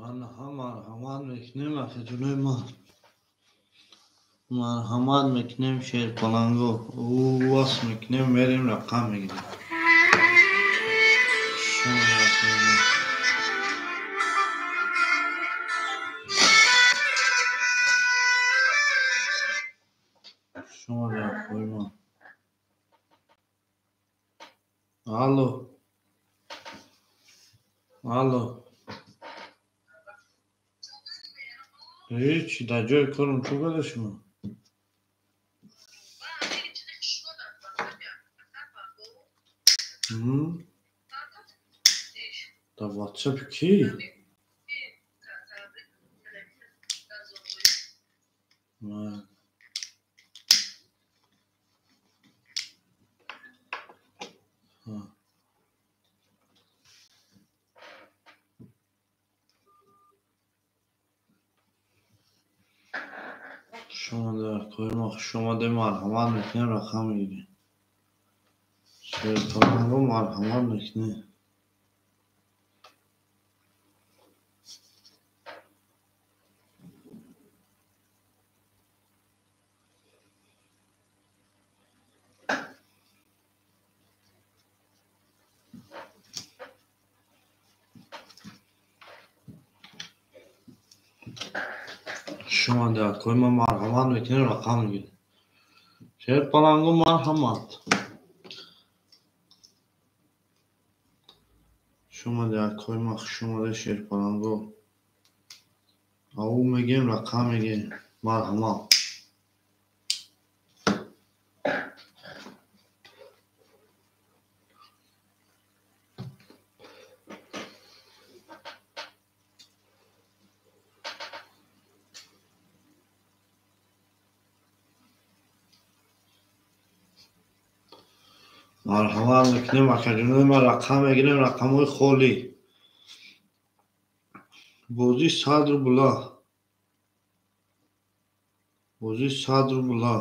Марҳамат мекунем, акаҷонои ман. Марҳамат мекунем, шерпаланго. Вас мекунем, мерем, рақам мегирем. Шумо дар ман. Алло. Алло. Ҳеҷ, дар ҷои корам чӯ када шумо? Дар ватсапи кӣ? Шумо дар кори мо хуш омадед, марҳамат мекунем, рақам мегирем. Шерпаланго марҳамат мекунем. Шумо дар кори мо марҳамат мекунем, рақам мегирем. Шерпаланго марҳамат. Шумо дар кори мо хуш омадед, шерпаланго. Ау мегем, рақам мегирем. Марҳамат. Марҳамат мекунем, акаҷонои ман, рақам мегирем, рақамҳои холӣ. Бозӣ 100 рубла. Бозӣ 100 рубла.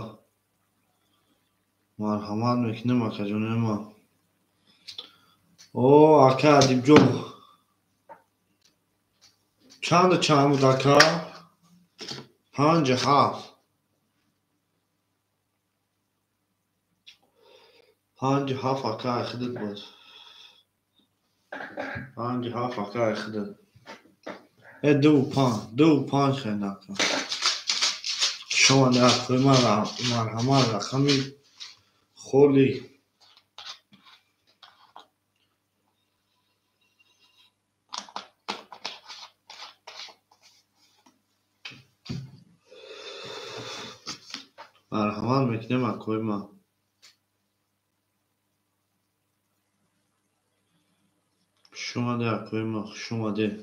Марҳамат мекунем, акаҷонои ман. О, ака Адибҷон. Чанд чанд буд, ака? 5-7. 5-7 ака худат буд. 5-7 ака худат. 2-5, 2-5 хеле ака. Шумо дар кори ман марҳамат, рақами холӣ. Марҳамат мекунем, акои ман. Хуш омадед, акои ман, хуш омадед.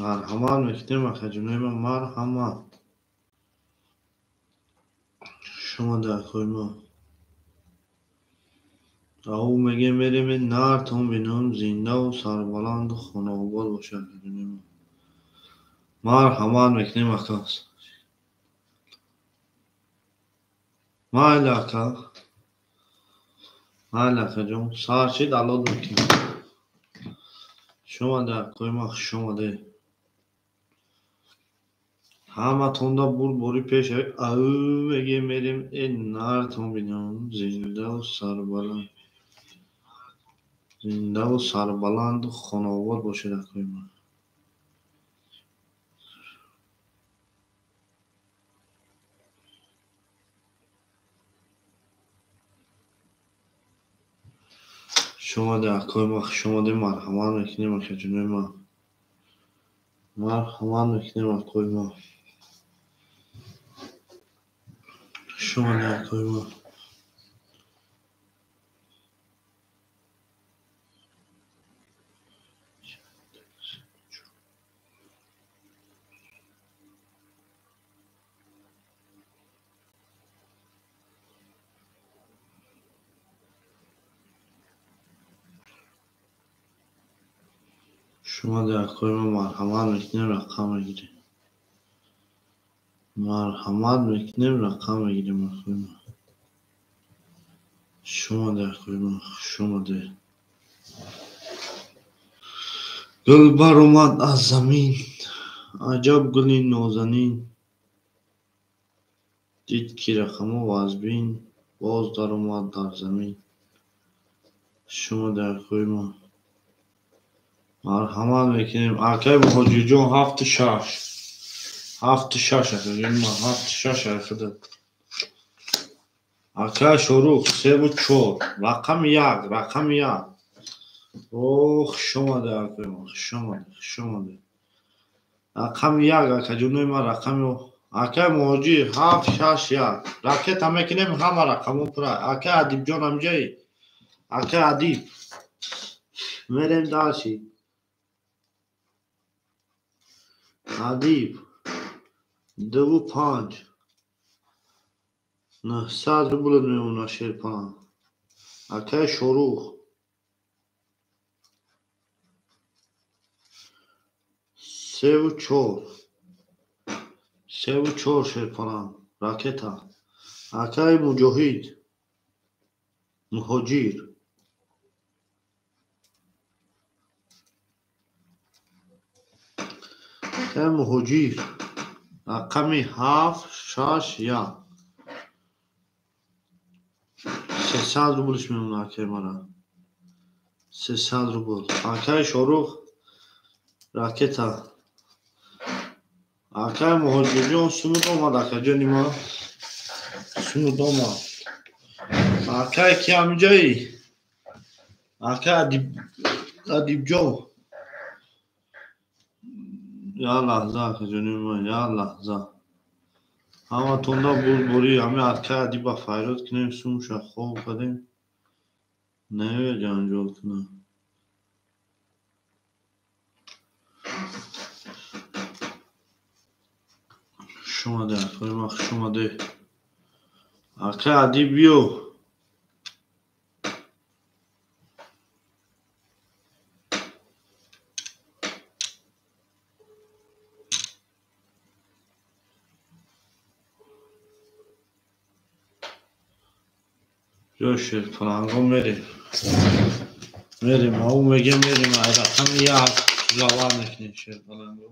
Марҳамат мекунем, акаҷонои ман, марҳамат. Хуш омадед, акои ман. Ау мегем, мерем, нартон бинам, зиндаву сарбаланду хонаобод бошад, акаҷонои ман. Марҳамат мекунем, ака. Майли, ака. Майли, акаҷон. Сар шид, алод мекунем. Хуш омадед, акои ман, хуш омадед. Ҳаматонда бурдборӣ пеш. Ау мегем, мерем, нартон бинам, зиндаву сарбаланд. Зиндаву сарбаланду хонаобод бошед, акои ман. Хуш омадед, акои ман, хуш омадед, марҳамат мекунем, акаҷонои ман. Марҳамат мекунем, акои ман. Хуш омадед, акои ман. Шумо дар кори мо марҳамат мекунем, рақам мегирем. Марҳамат мекунем, рақам мегирем. Хуш омадед, акои ман, хуш омадед. Гул баромад аз замин, аҷаб гули нозанин. Дид ки рақамҳо вазбин, боз даромад дар замин. Хуш омадед, акои ман. Марҳамат мекунем. Акай Муҳоҷирҷон, 7-6. 7-6, акаҷони ман, 7-6 ай худат. Акай Шорух, 3-4. Рақами 1, рақами 1. О, хуш омадед, акои ман, хуш омадед, хуш омадед. Рақами 1, акаҷонои ман, рақами акай Муҳоҷир, 7-6-1. Ракета мекунем, ҳама рақамҳо пура. Акай Адибҷон ҳамҷои? Акай Адиб. Мерем дальше. Адиб. 2-5. 900 рубл мемонад шерпалан. Акай Шорух. 3-4. 3-4 шерпалан. Ракета. Акай Муҷоҳид. Муҳоҷир. Акай Муҳоҷир. Рақами 7-6-1. 300 рублш мемонад акай мара. 300 рубл. Акай Шорух. Ракета. Акай Муҳоҷирҷон сумуд омад, акаҷони ман. Сумуд омад. Акай ки ҳаминҷои? Акай Адибҷон. Як лаҳза, акаҷони ман, як лаҳза. Ҳаматонда бурбурӣ, ҳамин акай Адиба файрод кунем, сумша хоб кардем. Наёя ҷанҷол кунам. Хуш омадед, акои ман, хуш омадед. Акай Адиб биё. Биё шерпаланго мерем. Мерем, ау мегем мерем, ай рақами 1 завар мекунем шерпаланго.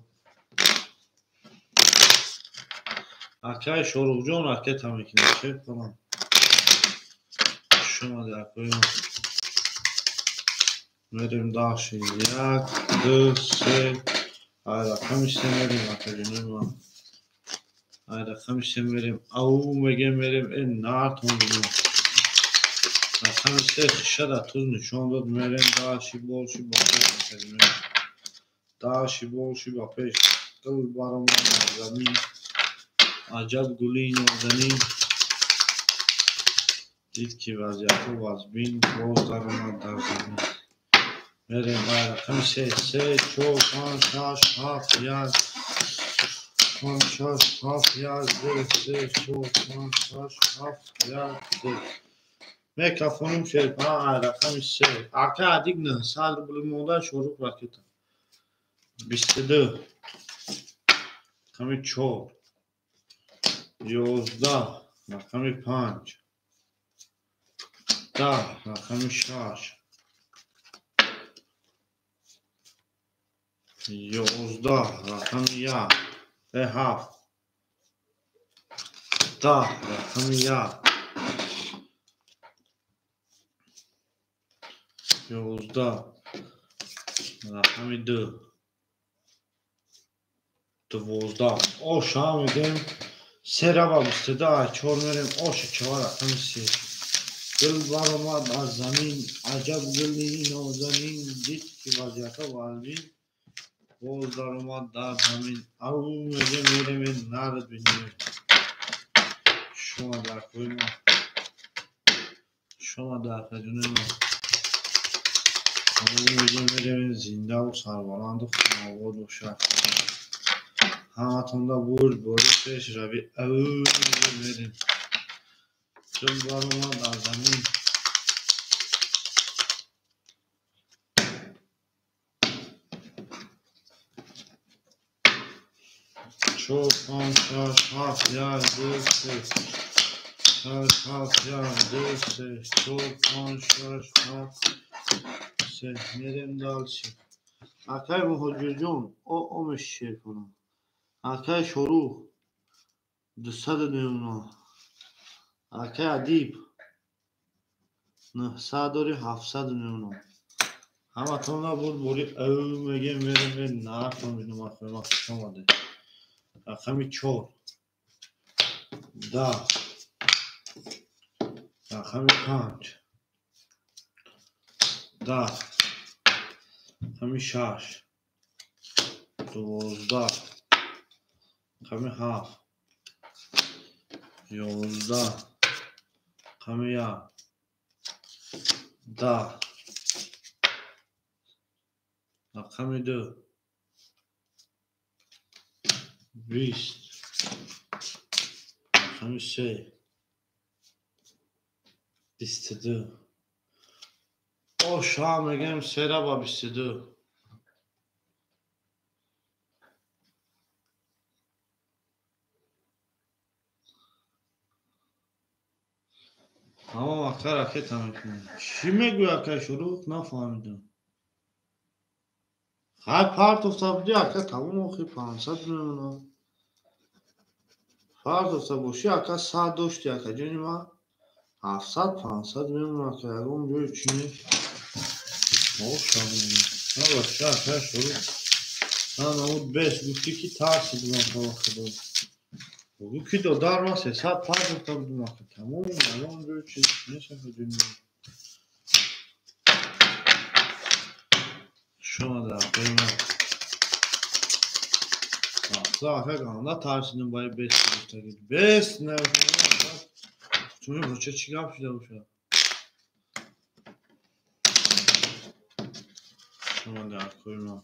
Акай Шорухҷон ракета мекунем шерпалан. Хуш омадед, акои ман. Мерем дальше. 1, 2, 3. Ай рақами 3 мерем, акаҷонои ман. Ай рақами 3 мерем. Ау мегем мерем, э нартон бинем. Рақами 3 хишада туз нишон дод. Мерем дальше, больше ба пеш, акаҷонои ман. Дальше, больше ба пеш. Гул баромад аз замин. Аҷаб гули нозанин. Дид ки вазъиятҳо вазбин, боз даромад дар замин. Мерем ай рақами 3, 3, 4, 5, 6, 7, 1, 5, 6, 7, 1, 2, 3, 4, 5, 6, 7, 1, 2. Мекафоним шерпалан ай рақами 3. Акай Адиб 900 рубл монда, Шорух ракета. 22. Рақами 4. 11. Рақами 5. 10. Рақами 6. 11. Рақами 1. 7. 10. Рақами 1. 11. Рақами 2. 12. Оша мегем. 3 ва 22, 4 мерем. Оша 4 рақами 3. Гул баромад аз замин, аҷаб гули нозанин. Дид ки вазъиятҳо вазбин, боз даромад дар замин. Ау мегем мерем, нард бинем. Хуш омадед, акои ман. Хуш омадед, акаҷонои ман. Ау мегем мерем, зиндаву сарбаланду хунобод бошад. Ҳаматонда бурдборӣ пешравӣ. Ау мерем. Гул баромад аз замин. Чор, панҷ, шаш, ҳафт, як, ду, се. Шаш, ҳафт, як, ду, се. Чор, панҷ, шаш, ҳафт, се. Мерем дальше. Акай Муҳоҷирҷон, о мешер кунам. Акай Шорух, 200 мемона. Акай Адиб, 900 дори, 700 мемона. Ҳаматонро буд бори ӯ мегем, мерем, нархро мебинам, акай хуш омадед. Рақами 4, 10, рақами 5, 10, рақами 6, 12, рақами 7, 11, рақами 1, 10, рақами 2, 20, рақами 3, 22. Оша мегем, сера ба 22. Ҳамон ака ракета мекунем. Чӣ мегӯяд акай Шуруқ, нафаҳмидам. Хай партофта будӣ ака, тамом, охи 500 мемонад. Партофта бошӣ ака, 100 дошти ака ҷони ман, 700, 500 мемонад ака, ягон ҷои чӣ нест. Оша мемонад. Набоши ака Шуруқ. Ман намуд бес гуфтӣ ки тарсидам ака ба худо. Гӯ ки додар ман 300 партофта будам ака, тамом, ягон ҷои чиз нест ака ҷони ман. Хуш омада акои ман. Лаҳза ака, ганда тарсидам ба бес гуфтагӣ. Бес нафаҳмидам. Чун боча чӣ гап шуда бошад? Хуш омада акои ман.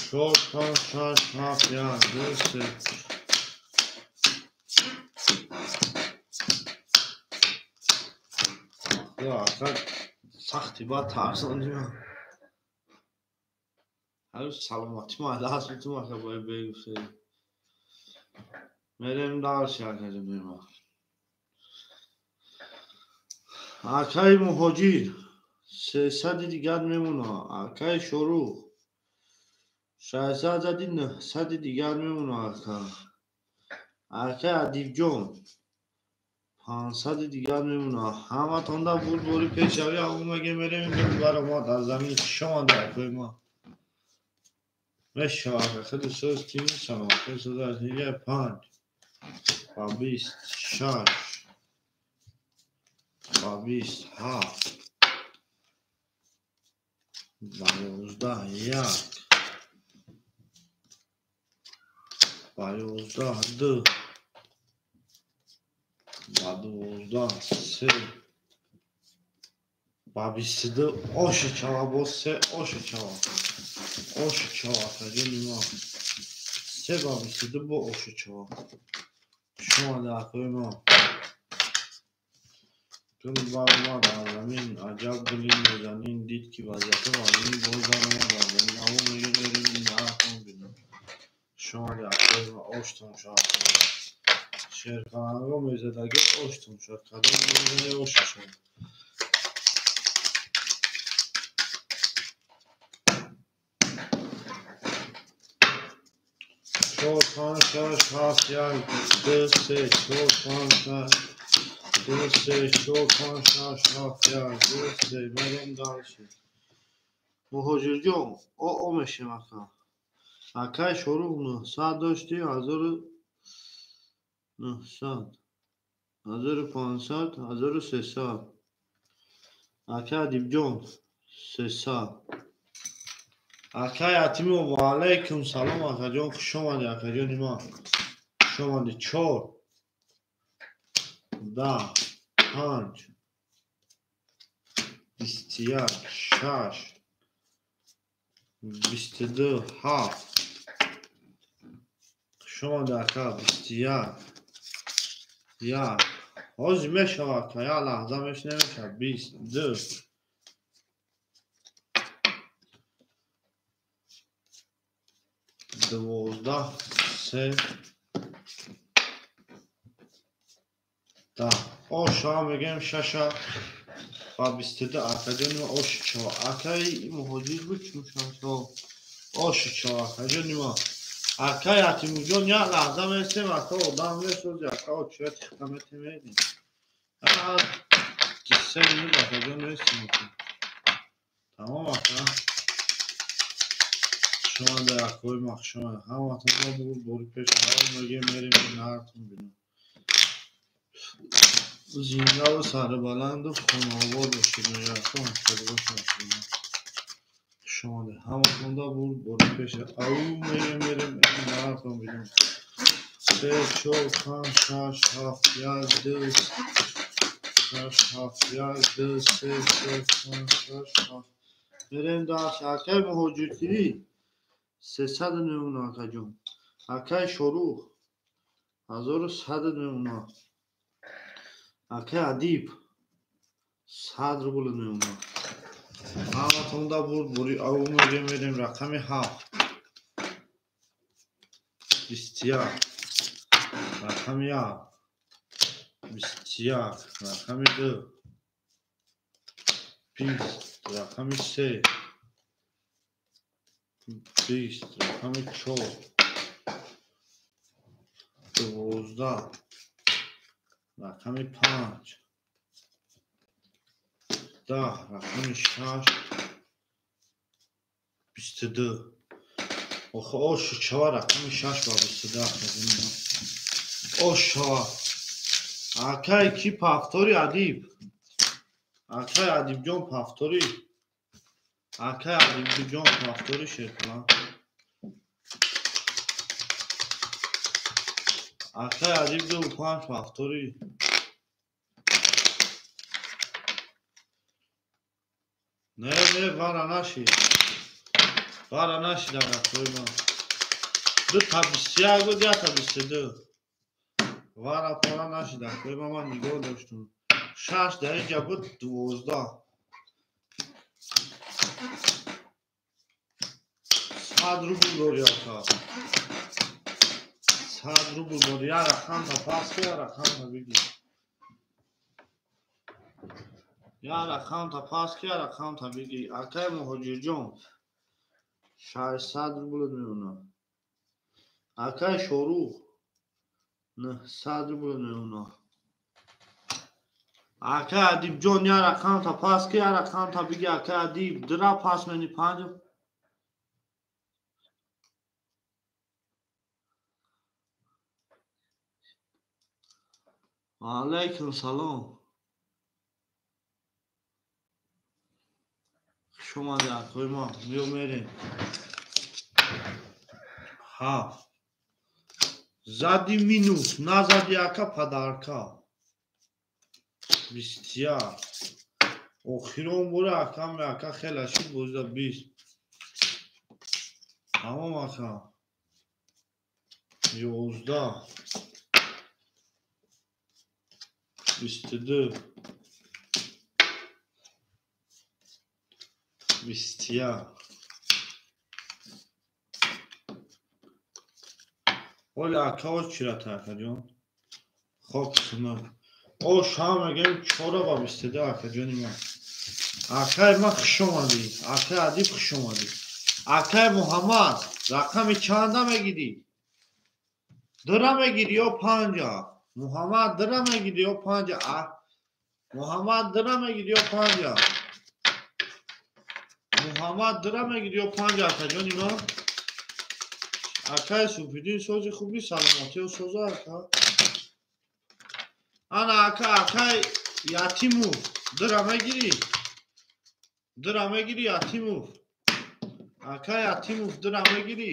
Чор, панҷ, шаш, ҳафт, як, ду, се. Ака сахти бад тарсондим. Ҳанӯз саломатӣ ман даст битум ака бояд бегуфтед. Мерем дальше ака ҷони ман. Акаи Муҳоҷир, 300 дигар мемонад. Акаи Шорух, 600 зади, 900 дигар мемонад ака. Акаи Адибҷон, 500 дигар мемонад. Ҳаматонда бурдбори пешравӣ, ҳамон мегем, мерем, баромад аз замин. Хуш омада акои ман. Мешавад ака, хеле соз тими салом. 5, ба 20, 6, ба 20, 7, ба 11, 1, ба 11, 2, ба 12, 3, ба 22. Оша чава, боз се оша чава. Оша чава, ака ҷони ман. 3 ба 22 бо оша чава. Хуш омада акои ман. Гул баромад аз замин, аҷаб гули нозанин, дид ки вазъията вазнин, боз баромад аз замин. Ҳамон мегем, мерем, нархон бинем. Хуш омада акои ман, оштон шавад. Шерқаланго мезадаги оштон шавад. Кадом мезани оша шавад. Чор, панҷ, шаш, ҳафт, як, ду, се, чор, панҷ, шаш, ду, се, чор, панҷ, шаш, ҳафт, як, ду, се. Мерем дальше. Муҳоҷирҷон, о мешем ака. Акай Шорух, 900 дошти, 1900, 1500, 1300. Акай Адибҷон, 300. Акай Атимов, ва алайкум салом акаҷон, хуш омадӣ акаҷони ман. Хуш омадӣ. 4, 10, 5, 21, 6, 22, 7. Хуш омадӣ ака, 21, 1. Ҳозир мешавад ака, як лаҳза мешавад. 22, 12 3 10. Оша мегем 6 ба 22 акаҷони ма оши 4. Акаи муҳоҷир буд чун 6 оши 4 акаҷони ма. Акаи Ятимуҷон як лаҳза месем, ака одам месози, ака очира тихта метемедем. 3 минут акаҷон месем. Тамом ака. Шумо дар акои ма хуш омадед. Ҳаматонро бори пеш аввал мегем мерем нартон бинем. Зиндаву сарбаланду хонаобод бошед. Меҳрубон бошед. Хуш омадед. Ҳаматонро бори пеш аввал мегем мерем нартон бинем. 3 4 5 6 7 1 2 6 7 1 2 3 4 5 6 7. Мерем дар акаи муҳоҷиртирӣ 300 мемона акаҷон. Акаи Шорух 1100 мемона. Акаи Адиб 100 рубл мемона. Ҳаматонда бурд бури ав мегем мерем рақами 7 21 рақами 1 21 рақами 2 20 рақами 3 20 рақами 4 12 рақами 5 10 рақами 6 22. Охо ошу чава рақами 6 ба 22 акаҷони. Ош чава. Акай ки пафтори Адиб. Акай Адибҷон пафтори. Акай Адибҷон пафтори шеркала. Акай Адиб 2 5 пафтори. Не, не, вара нашид. Вара нашид акаи ман. 2 та 21 буд, 1 та 22. Вара пора нашид акаи ман, ман нигоҳ доштум. 6 дар инҷа буд 12. 100 рубл дори ака. 100 рубл дори. Як рақам та пас ки, як рақам та бигир. Як рақам та пас ки, як рақам та бигир. Акаи муҳоҷирҷон 600 рубл мемона. Акаи Шорух 900 рубл мемона. Акаи Адибҷон як рақам та пас ки, як рақам та бигир. Акаи Адиб 2 пас мени 5. Алайкум салом. Хуш омадед акои ма. Биё мерем. 7 зади минус назади ака падарка. 21. Охирон бора акам ака хела шид бозда 20. Тамом ака. 11 22 21. Оля ака оч чирата акаҷон. Хок сунам. Ош ҳам мегем 4 ба 22 акаҷони ман. Акаи ман хуш омадӣ. Акаи Адиб хуш омадӣ. Акаи Муҳаммад рақами чанда мегирӣ? 2 мегирӣ ё 5? Муҳаммад 2 мегирӣ ё 5? Муҳаммад 2 мегирӣ ё 5? Муҳаммад 2 мегирӣ ё 5 акаҷони ман? Акаи Суфиддин сози хуби саломатиё соза ака. Ана ака, акаи Ятимов 2 мегирӣ? 2 мегирӣ Ятимов? Акаи Ятимов 2 мегирӣ?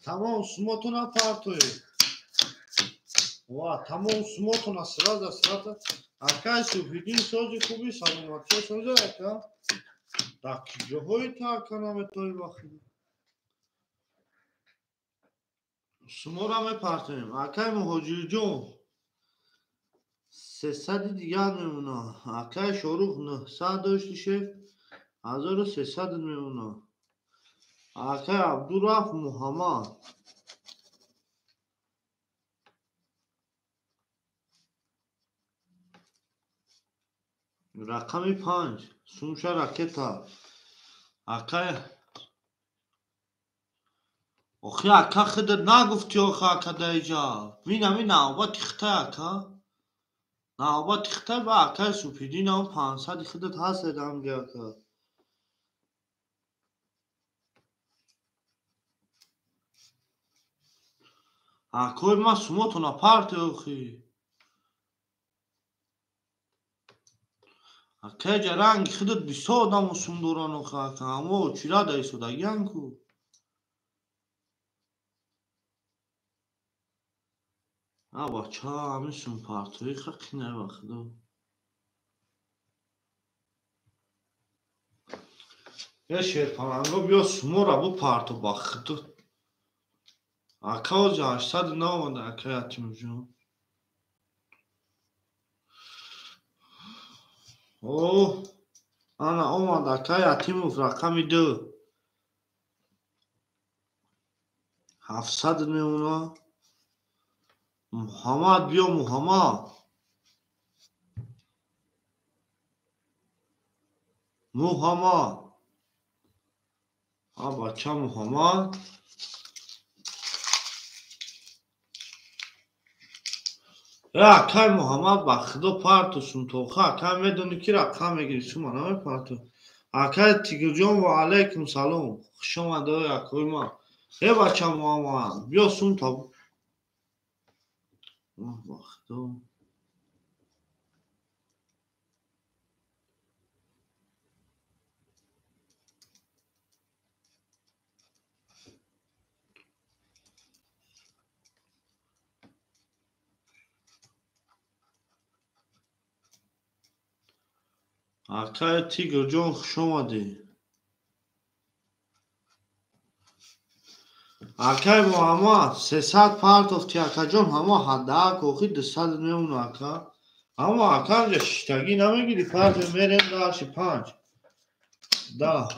Тамом сумотона партоед. Ва тамом сумотона сразу сразу. Акаи Суфиддин сози хуби саломатиё соза ака. Дар киҷоҳои та ака наметои бахиди. Шуморо мепартоем. Акаи Муҳоҷирҷон 300 дигар мемона. Акаи Шорух 900 дошти шеф 1300 мемона. Акай Абдураф Муҳаммад. Рақами 5. Сумша ракета. Акай охи ака хидр нагуфти охи ака даиҷа. Минами навбати хитай ака. Навбати хитай ба акай Суфидин ам 500 хидр ҳаст эдамги ака. Акой ма сумотона парте охи. Акай ҷа ранги хидр бисёр одамо сум доран охи ака. Ҳамо чира даисодагиан ку. А бача ҳамин сумпартоӣ ха қинай ба худо. Е шерпаланго биё сумора бупарто ба худо. Ака ози 800 наомада ака Ятимҷон. О, ана омад ака Ятимов рақами 2. 700 мемона. Муҳаммад биё Муҳаммад. Муҳаммад. А бача Муҳаммад. Э акай Муҳаммад ба худо парту сумтоха. Акай медонӣ ки рақам мегирӣ сума намепарту. Акай Тигрҷон ва алайкум салом. Хуш омадӣ акои ман. Э бача Муҳаммад биё сумта. Ба худо. Акай Тигрҷон хуш омадӣ. Акай Муҳаммад 300 партофти акаҷон ҳама ҳаддаак охи 200 мемона ака. Аммо ака инҷа шиштагӣ намегирӣ парте мерем дарши 5. 10.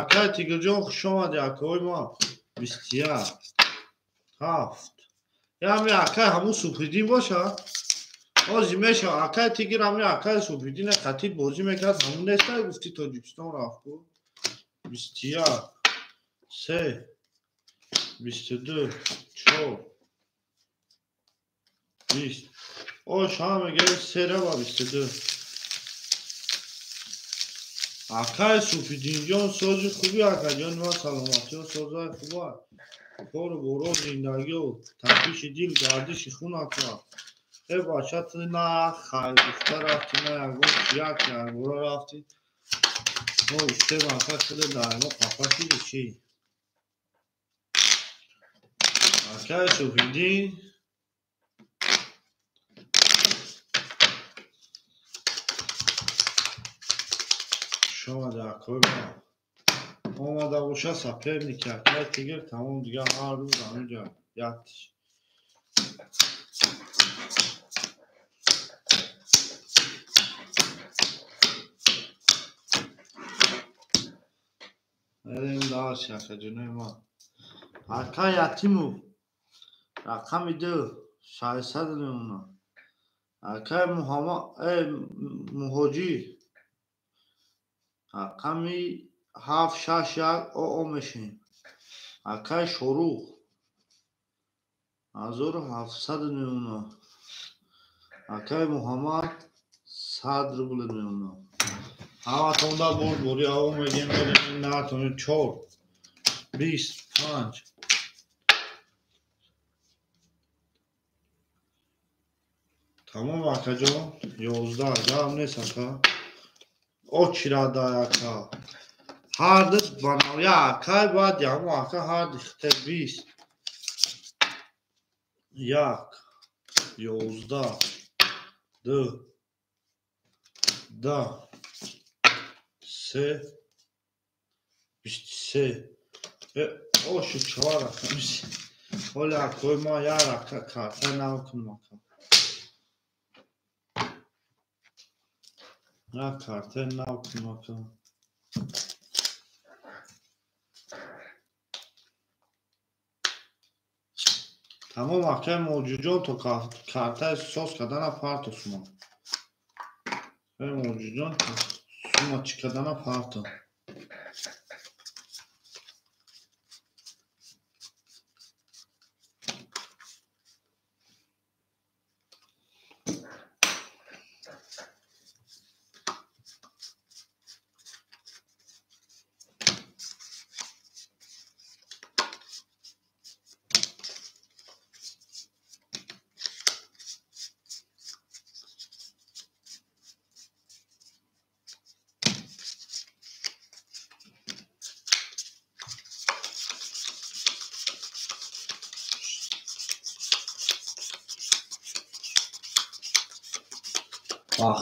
Акай Тигрҷон хуш омадӣ акои ман. 21. 7. Ями акай ҳамун Суфиддин боша? Ози мешава акай Тигр ҳами акай Суфиддин қатӣ бозӣ мекард ҳамун нестай гуфти Тоҷикистон рафт ку. 21. 3. 22. 4. 20. Ош ҳама мегӯяд 3 ва 22. Акай Суфиддинҷон сози хуби акаҷони ман саломатиё созаи хуба. Кору боро зиндагиё тапиши дил гардиши хун ака. Э бача ту на хайр гуфта рафтӣ на ягон як ягбора рафтӣ. Мо гуфтем ака худе дар мо қафа шиди чӣ? Акай Суфиддин хуш омадӣ акои ман. Омада боша соперники акай Тигр тамом дигар ҳар рӯз ҳаминҷа яктиш. Мерем дарси акаҷонои ман. Акай Ятимов рақами 2 600 мемона. Акай Муҳаммад Муҳоҷир рақами 7 6 1 ОО мешем. Акай Шорух 1700 мемона. Акай Муҳаммад 100 рубл мемона. Ҳаматонда бурд бури аво мегем мерем натони 4 25. Тамом акаҷон 11 гап нест ака. Очирада ака. Ҳар ду ба навя акай баъд ямо ака ҳар ду хите 20. 1 11 2 10 3 23. Оши 4 рақами. Ҳоли акои ман як рака карта нав кунам ака. Як карта нав кунам ака. Тамом акай Муҳоҷирҷон то картаи соз кардана парто сума. Акай Муҳоҷирҷон сума чӣ кардана парто.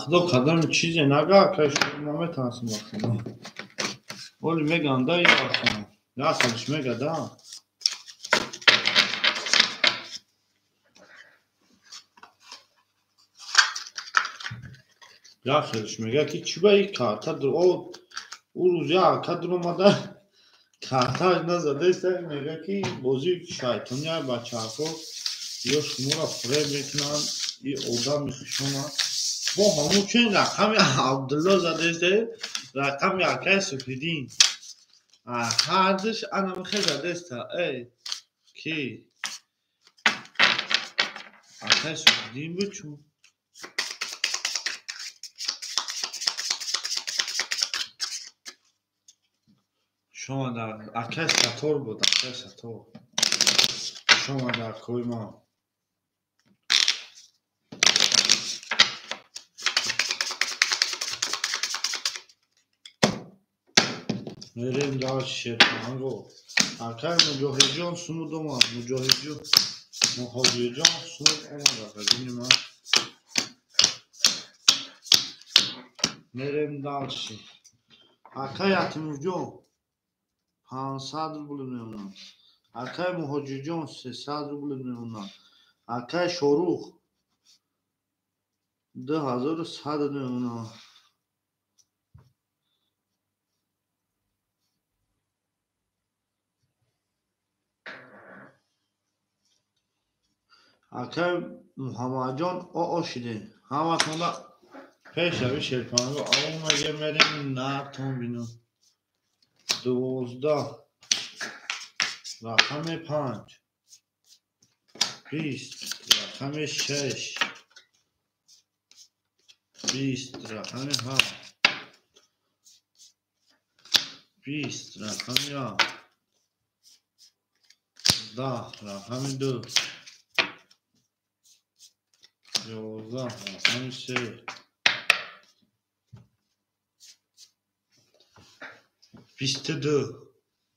Худо кадами чизе нага, акай наметавонистам ба худо. Оли меганда яхалиш мегада. Яхелиш мега ки чӣ ба и карта ӯ рӯз як ака дуромада картааш назадаиста, мега ки бозии шайтония бачаҳако ё шуморо фиреб мекунанд, и одами хушона. Бо ҳамун чен рақами Абдулло задаиста, рақами акаи Суфиддин. Ҳардуш анамихе задаиста. Эй, ки? Акаи Суфиддин буд чун? Шумо дар акаи Сатор буд, акаи Сатор. Шумо дар кӯи ма. Мерем дар Шерпанго. Акай Муҷоҳидҷон сумуд омад. Муҷоҳидҷон, Муҳоҷирҷон сумуд омад, акаҷони ман. Мерем дальше. Акай Ятимовҷон 500 рубл мемонад. Акай Муҳоҷирҷон 300 рубл мемонад. Акай Шорух 2100 мемонад. Акай Муҳаммадҷон оо шидем. Ҳаматонда пешрави Шерпанго омаге мерем нартон бинем. 12 рақами 5, 20 рақами 6, 20 рақами 7, 20 рақами 1, 10 рақами 2, 11 рақами 3, 22.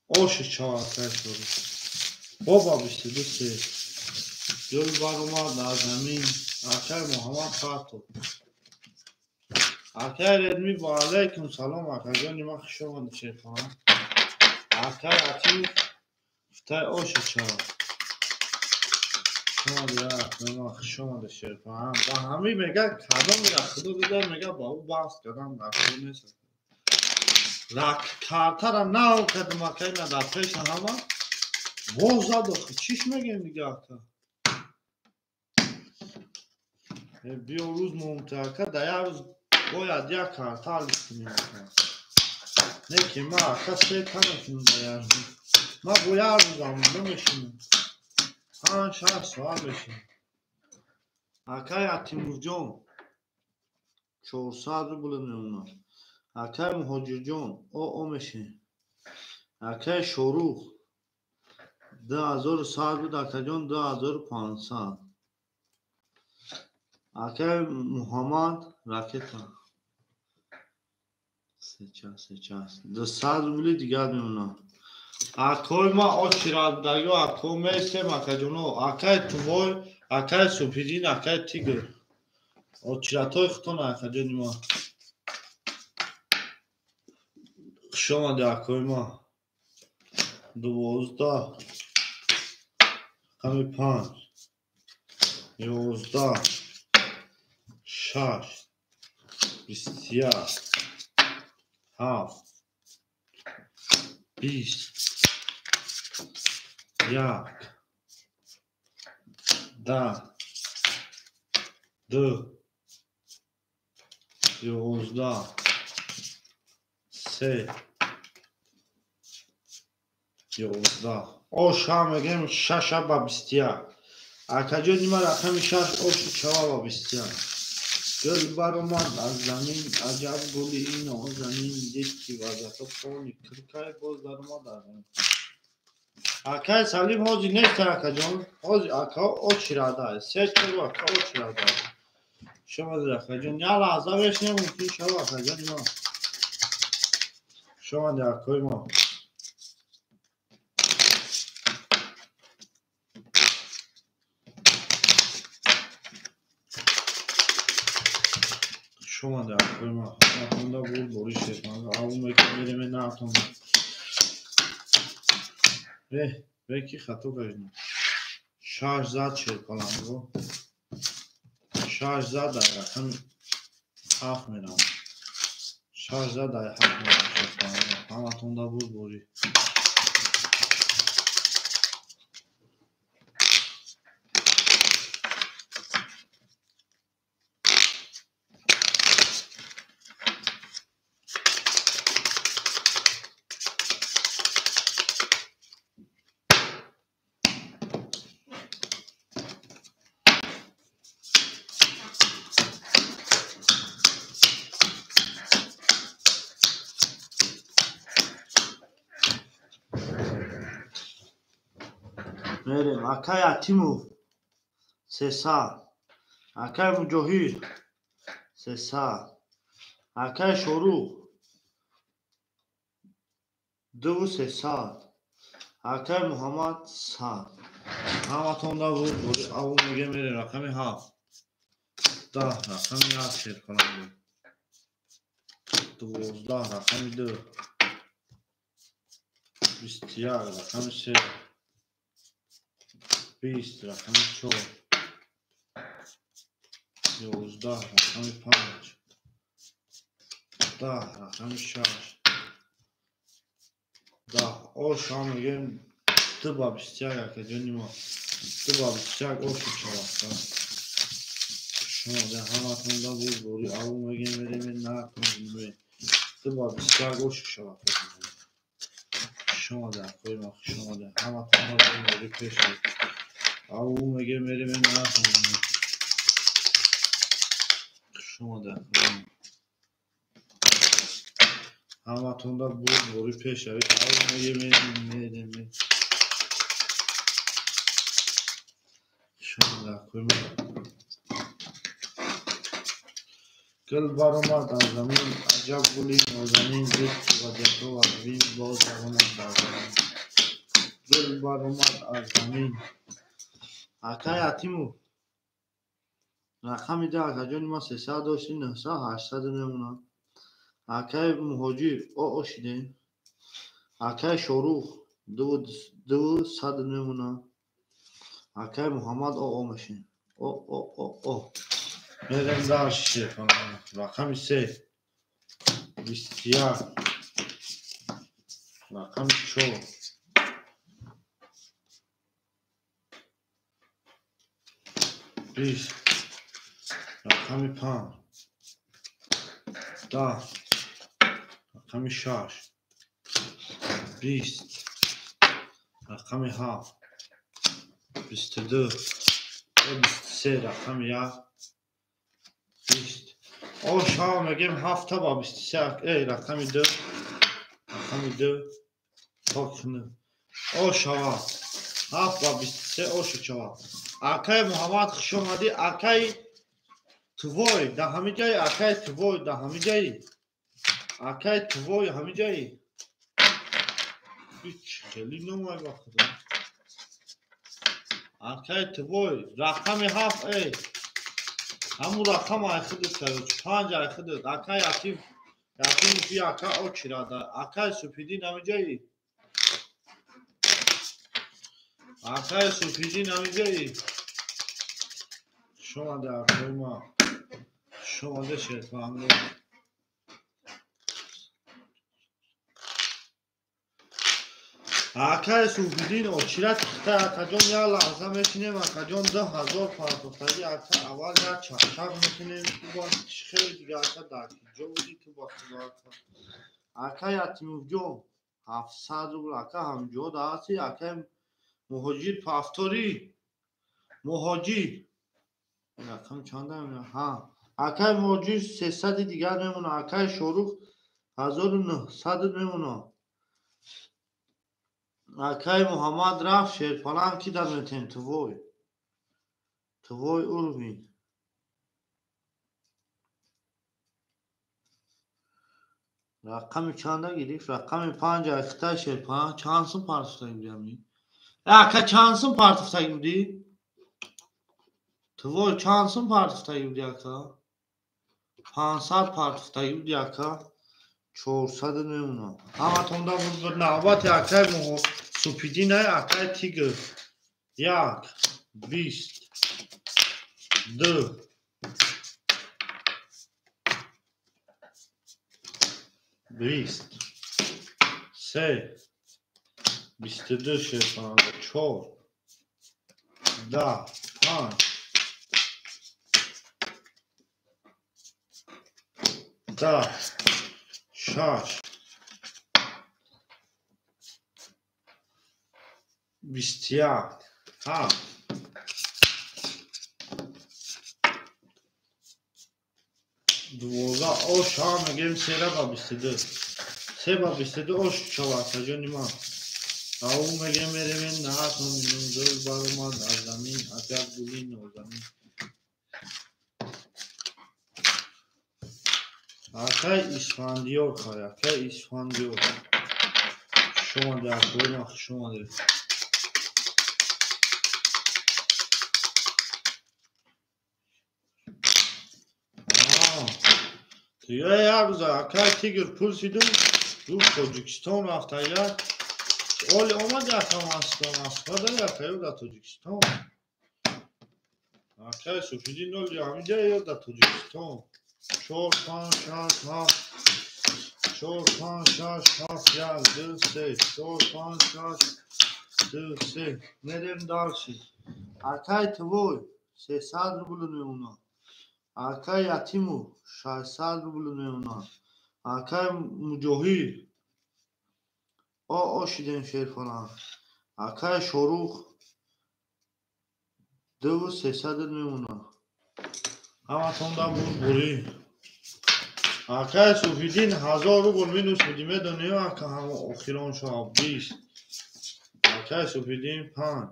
Оши чавакай шуд. Боба 22 се. Гул баромад аз замин. Акай Муҳаммад Фату. Акай Редми ва алайкум салом, акаҷони ман, хуш омадед шерхона. Акай Атимов футай оши чава. Хуш омадед, акаи ман, хуш омадед шерхона. Ба ҳамин мега кадом мега худо дида мега ба ӯ баҳс кардан дар кор нест. Картара нав кардам акай на дар пеша ҳама боз зад охи чиш мегем дига ака. Биё рӯз момта ака да як рӯз бояд як карта алиф кунем ака. Не ки ма ака се та мекунам да як рӯз. Ма бо як рӯзам намешинам. 5-6 соат мешинам. Акай Атимурҷон 400 рубл мемонад. Акай Муҳоҷирҷон оо мешинем. Акай Шорух 2100 буд, акаҷон 2500. Акай Муҳаммад ракета сечас 200 рубли дигар мемонад. Акои ма очираддаги ако местем акаҷоно. Акай Тувой, акай Супидин, акай Тигр. Очиратҳои худтон акаҷони ма. Хуш омадед акои ма. 12 рақами 5, 11 6, 21 7, 20 1, 10 2 11 3 11 оша мегем 6 ба 21. Акаҷони ма рақами 6 оши чава ба 21. Гул баромад аз замин, аҷаб гули нозанин, дид ки вазато пони киркай боз даромад аз замин. Акай Салим ҳозир нест, акаҷон. Ҳозир ака очирада. 3-4 ака очирада. Шумо акаҷон, я лаҳза бешнем, мумкин шава акаҷони ма. Шумо акои мо. Шумо акои мо. Ҳаматонда буд бориш шефан. Аву мекунем наатон. Беки хато кардем. 6 зад шерпаланго. 6 зад дар рақами 7 мерам. 6 зад дар 7 мерам шерпаланго. Ҳаматонда буд борӣ. Мерем акай Атимов 300, акай Муҷоҳид 300, акай Шорух 2300, акай Муҳаммад 100. Ҳаматонда буд бори аву меге мерем рақами 7 10 рақами 1 шеркаланго 12 рақами 2 21 рақами 3 20 рақами 4 11 рақами 5 10 рақами 6 10 оша мегем 2 ба 21 акаҷони мо 2 ба 21 оши чавақта. Шумо ҳаматонда буд бори аву мегем мерем наатон 2 ба 21 оши шавақта. Шумо акои мо хуш омадед. Ҳаматонда буд бори пеш аву мегем мерем наатон. Хуш омадед. Ҳаматонда буд бори пеш аву мегем мерем. Хуш омадед акои мо. Гул баромад аз замин, аҷаб гули нозанин, дид ки вазято аз бин боз даромад дар замин. Гул баромад аз замин. Акай Атимов рақами 10 акаҷони ма 300 дошти 900 800 мемонад. Акай Муҳоҷир о шидем. Акай Шорух 200 мемонад. Акай Муҳаммад о мешем. О о о о. Мерем дальше. Рақами 3 21 рақами 4 20 рақами 5 10 рақами 6 20 рақами 7 22 23 рақами 1 20. Оша мегем 7 ба 23 рақами 2 рақами 2 токни. Оша 7 ба 23 оша чава. Акай Муҳаммад хуш омадӣ. Акай твой да ҳамиҷаи, акай твой да ҳамиҷаи, акай твой ҳамиҷаи. Хеле номай ба худо. Акай твой рақами 7 ҳамун рақам айхудат короче 5 айхудат. Акай Атим Атимов ака очирада. Акай Суфиддин ҳамиҷаи, акай Суфиддин ҳамиҷаи. Хуш омадед акои ма. Хуш омадед шерфаҳмдор. Акай Суфиддин очират хита акаҷон як лаҳза мешинем акаҷон 2000 партофтагӣ ака аввал як чақчақ мекунем ту ба хеле дига ака дар киҷо будӣ ту ба худо ака. Ака Ятимовҷон 700 рубл ака ҳамҷо даҳасти акай муҳоҷир пафторӣ муҳоҷир рақам чанда ҳа акай муҳоҷир 300 дигар мемонад акай Шорух 1900 мемонад акай Муҳаммад рафт шерпаланг ки дар метем твой твой уровень рақами чанда гирифт рақами 5 ахитай шерпаланг чанд сум партофтагӣ будӣ ака чанд сум партофтагӣ будӣ твой чанд сум партофтагӣ будӣ ака 500 партофтагӣ будӣ ака 400 мемонад ҳаматонда буд навбати акай Суфиддин ай акай Тигр 1 20 2 20 3 22 6 4 10 5 10 6 21 7 12 ош ҳа мегӯем 3 ба 22 3 ба 22 ош шавад акаҷони ман ау мегӯем меремем наатон дул баромад аз замин аҷаб гули нозанин акай Исфандиёр хай акай Исфандиёр хуш омадед акои ман хуш омадед як рӯз акай Тигр пурсидум гуфт Тоҷикистон рафта як оли омад ака Москва Москва дар ака ё дар Тоҷикистон акай Суфиддин оли ҳамиҷа ё дар Тоҷикистон 4 5 6 7 4 5 6 7 1 2 3 4 5 6 2 3 мерем дальше акай твой 300 рубл мемонад акай Ятимов 600 рубл мемонад акай Муҷоҳид ошидем шерфаланг акай Шорух 2300 мемонад ҳаматонда буд бурӣ акай Суфиддин 1000 рубл минус будӣ медонӣ ака ҳам охирон шав 20 акай Суфиддин 5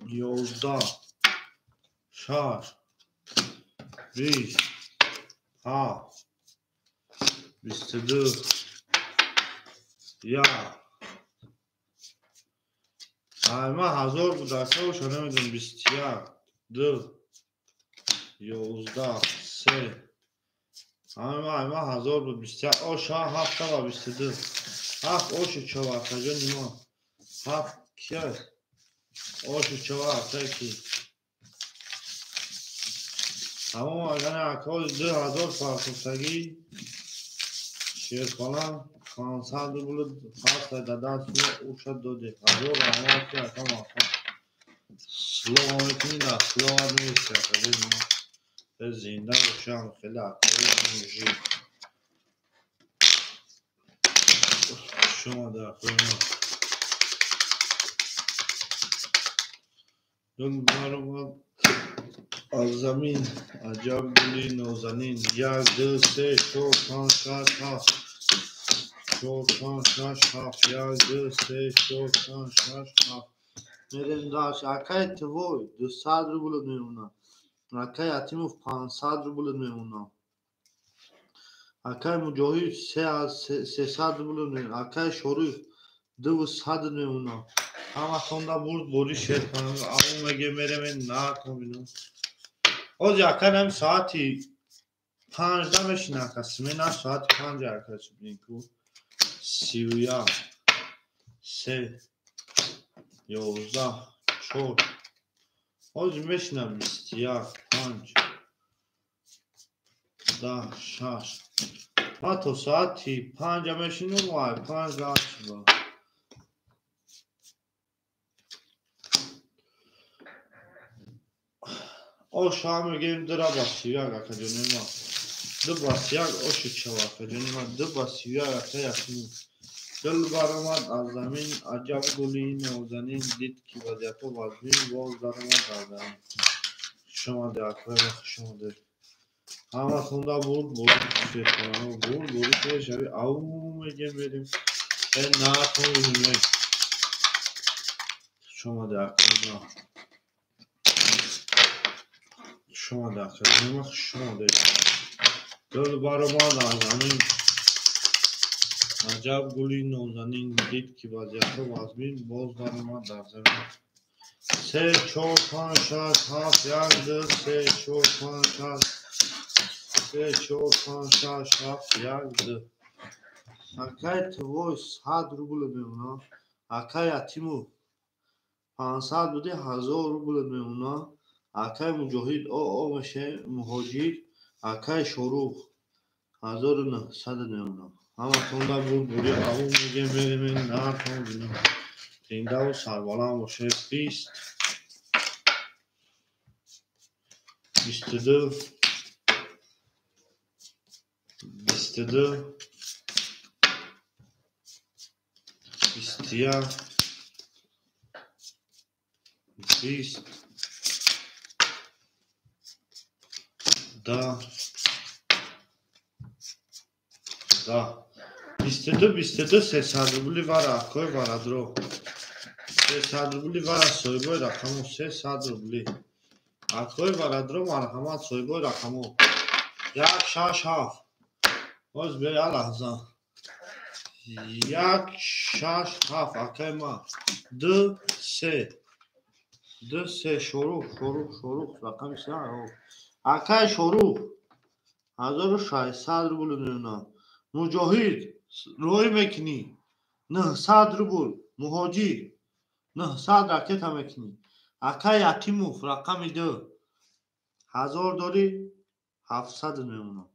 11 6 20 7 22 1 ма 1000 буд ака оша намедонам 21 2 11 3 ама 1000 буд 21 оша 7 ба 22 7 оши чава акаҷони мо 7 кия оши чава ака ки тамом агар акои 2000 партофтагӣ шерпаланг 500 рубл ҳаста дадаст уша доде 1000 раҳмат ки ака мафа слова мекунӣ дар слова нест акаҷони мо зинда бошам хеле акои мужик хуш омада акои мо дул баромад аз замин аҷаб гули нозанин 1 2 3 4 5 6 7 4 5 6 7 1 2 3 4 5 6 7 мерем дальше акай твой 200 рубл мемонад акай Ятимов 500 рубл мемонад акай Муҷоҳид 300 рубл мемонад акай Шорух 200 мемонад ҳаматонда бурд бори шерпаланг ау меге меремен наатон бинам ҳозир ака нами соати 5 да мешина ака смена соати 5 ака ку 31 3 11 4 ҳозир мешина 21 5 10 6 ма то соати 5 мешинам вай 5 да Оша мегем дра ба 31 акаҷони ма. 2 ба 31 оши чава акаҷони ма. 2 ба 31 ака Ятимов. Дил баромад аз замин, аҷаб гули нозанин, дид ки вазъиятҳо вазнин, боз даромад дар замин. Хуш омадед, акои ма, хуш омадед. Ҳаматонда бурд бурд шерхонаҳо, бурд бурд пешави ау мегем мерем. Э наатон бинем. Хуш омадед, акои ма. Хуш омадед, акои ма, хуш омадед. Дил баромад аз замин, аҷаб гули нозанин, дид ки вазъиятҳо вазнин, боз даромад дар замин. 3 4 5 6 7 1 2 3 4 5 6 3 4 5 6 7 1 2. Акай твой 100 рубл мемона. Акай Ятимов 500 буди 1000 рубл мемона. Акай Муҷоҳид о меше муҳоҷир. Акай Шорух 1900 мемона. Ҳаматонда бурд бури ау мегем мерем наатон бинем. Зиндаву сарбаланд бошед. 20 22 22 21 20 10 10 22 22 300 рубли вара акои варадро. 300 рубли вара соҳибои рақамо. 300 рубли акои варадро, марҳамат соҳибои рақамо. 1 6 7. Боз бе я лаҳза. 1 6 7 акаи ма. 2 3 2 3 Шорух, Шорух, Шорух рақами 3. Акаи Шорух 1600 рубл мемонад. Муҷоҳид рой мекунӣ 900 рубл. Муҳоҷир 900 ракета мекунӣ. Акаи Ятимов рақами 2 1000 дорӣ 700 мемонад.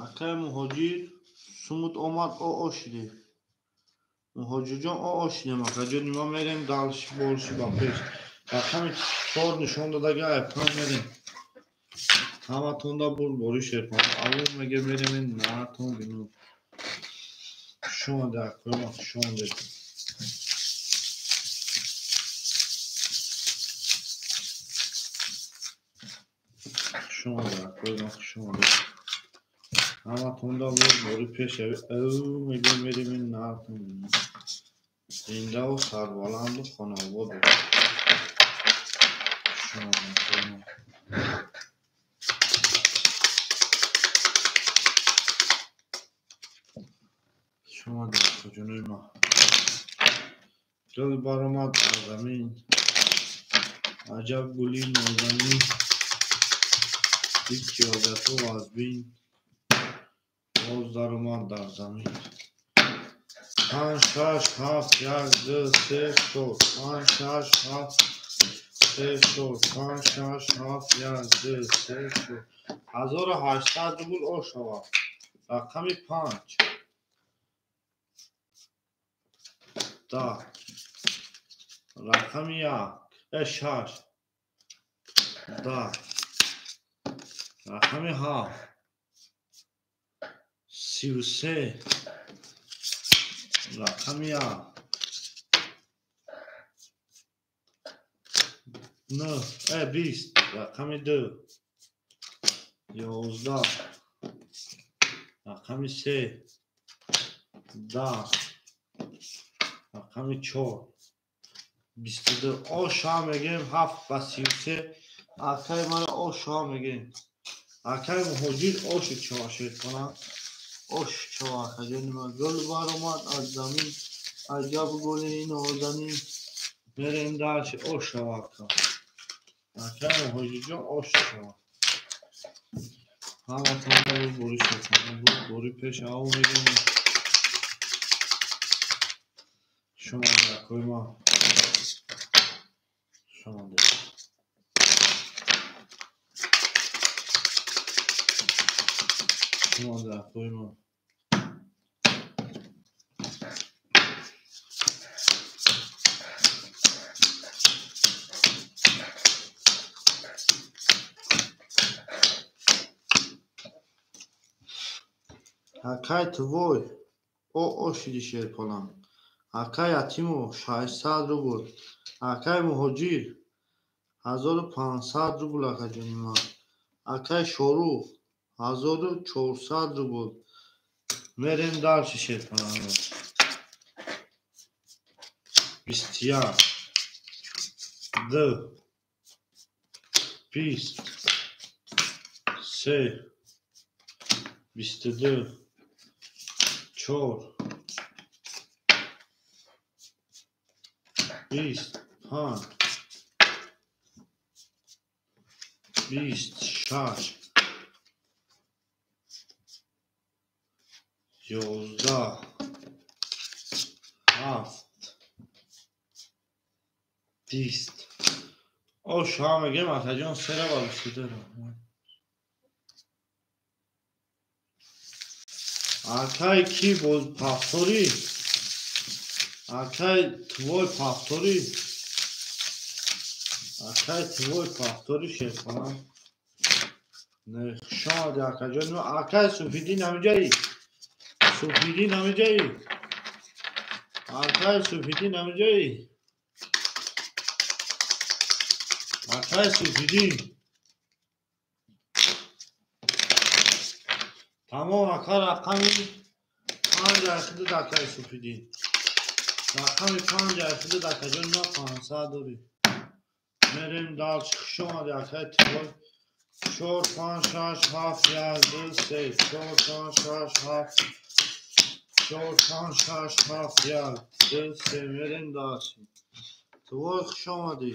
Акаи Муҳоҷир сумут омад о шидем. Муҳоҷирҷон о шидем. Акаҷони ма мерем далши болши ба пеш. Рақами 4 нишон додага ай 5 мерем. Ҳаматонда бурд бори шерхон. Аввал меге мерем наатон бинем. Хуш омадед, акои ма, хуш омадед. Хуш омадед, акои ма, хуш омадед. Ҳаматонда бурд бори пешави ау меге мерем наатон бинем. Зиндаву сарбаланду хонаобод бошед. Хуш омадед, акои ма. Хуш омадед, акаҷонои ма. Дил баромад аз замин, аҷаб гули нозанин, дид ки вазъиятҳо вазнин, боз даромад дар замин. 5 6 7 1 2 3 4 5 6 7 3 4 5 6 7 1 2 3 4. 1800 рубл ошава. Рақами 5 10 рақами 1 6 10 рақами 7 33 рақами 1 9 20 рақами 2 11 рақами 3 10 рақами 4 22. Оша мегем 7 ба 33. Акаи мара оша мегем. Акаи Муҳоҷир оши чава шерхона. Ош чава акаҷони ма. Гул баромад аз замин, аҷаб гули нозанин, мерем дарши ош шава ака. Акаи Муҳоҷирҷон ош шава. Ҳаматонда бури шерхона, бури пеш ау мегем. Хуш омадед, акои ма. Хуш омадед. Хуш омадед, акои ман. Акай твой о ошиди шерпаланг. Акай Ятимов 600 рубл. Акай Муҳоҷир 1500 рубл, акаҷони ман. Акай Шорух 1400 рубл. Мерем дальше, шерпаланго. 21, 2, 20, 3, 22, 4, 25, 26, 11, 7, 20. Ош ҳа мегем, акаҷон, сера ба 22. Акай ки боз повтори? Акай твой повтори. Акай твой повтори, шерпаланг. Хуш омадӣ, акаҷон. Акай Суфиддин ҳамиҷаи? Суфиддин ҳамиҷаи? Акай Суфиддин ҳамиҷаи? Акай Суфиддин. Тамом, ака, рақами 5 айхидад, акай Суфиддин. Рақами 5 айхидад, акаҷон, ма 500 дорӣ. Мерем дальше. Хуш омадӣ, акай твой. 4, 5, 6, 7, 1, 2, 3, 4, 5, 6, 7, 4, 5, 6, 7, 1, 2, 3. Мерем дальше. Твой, хуш омадӣ.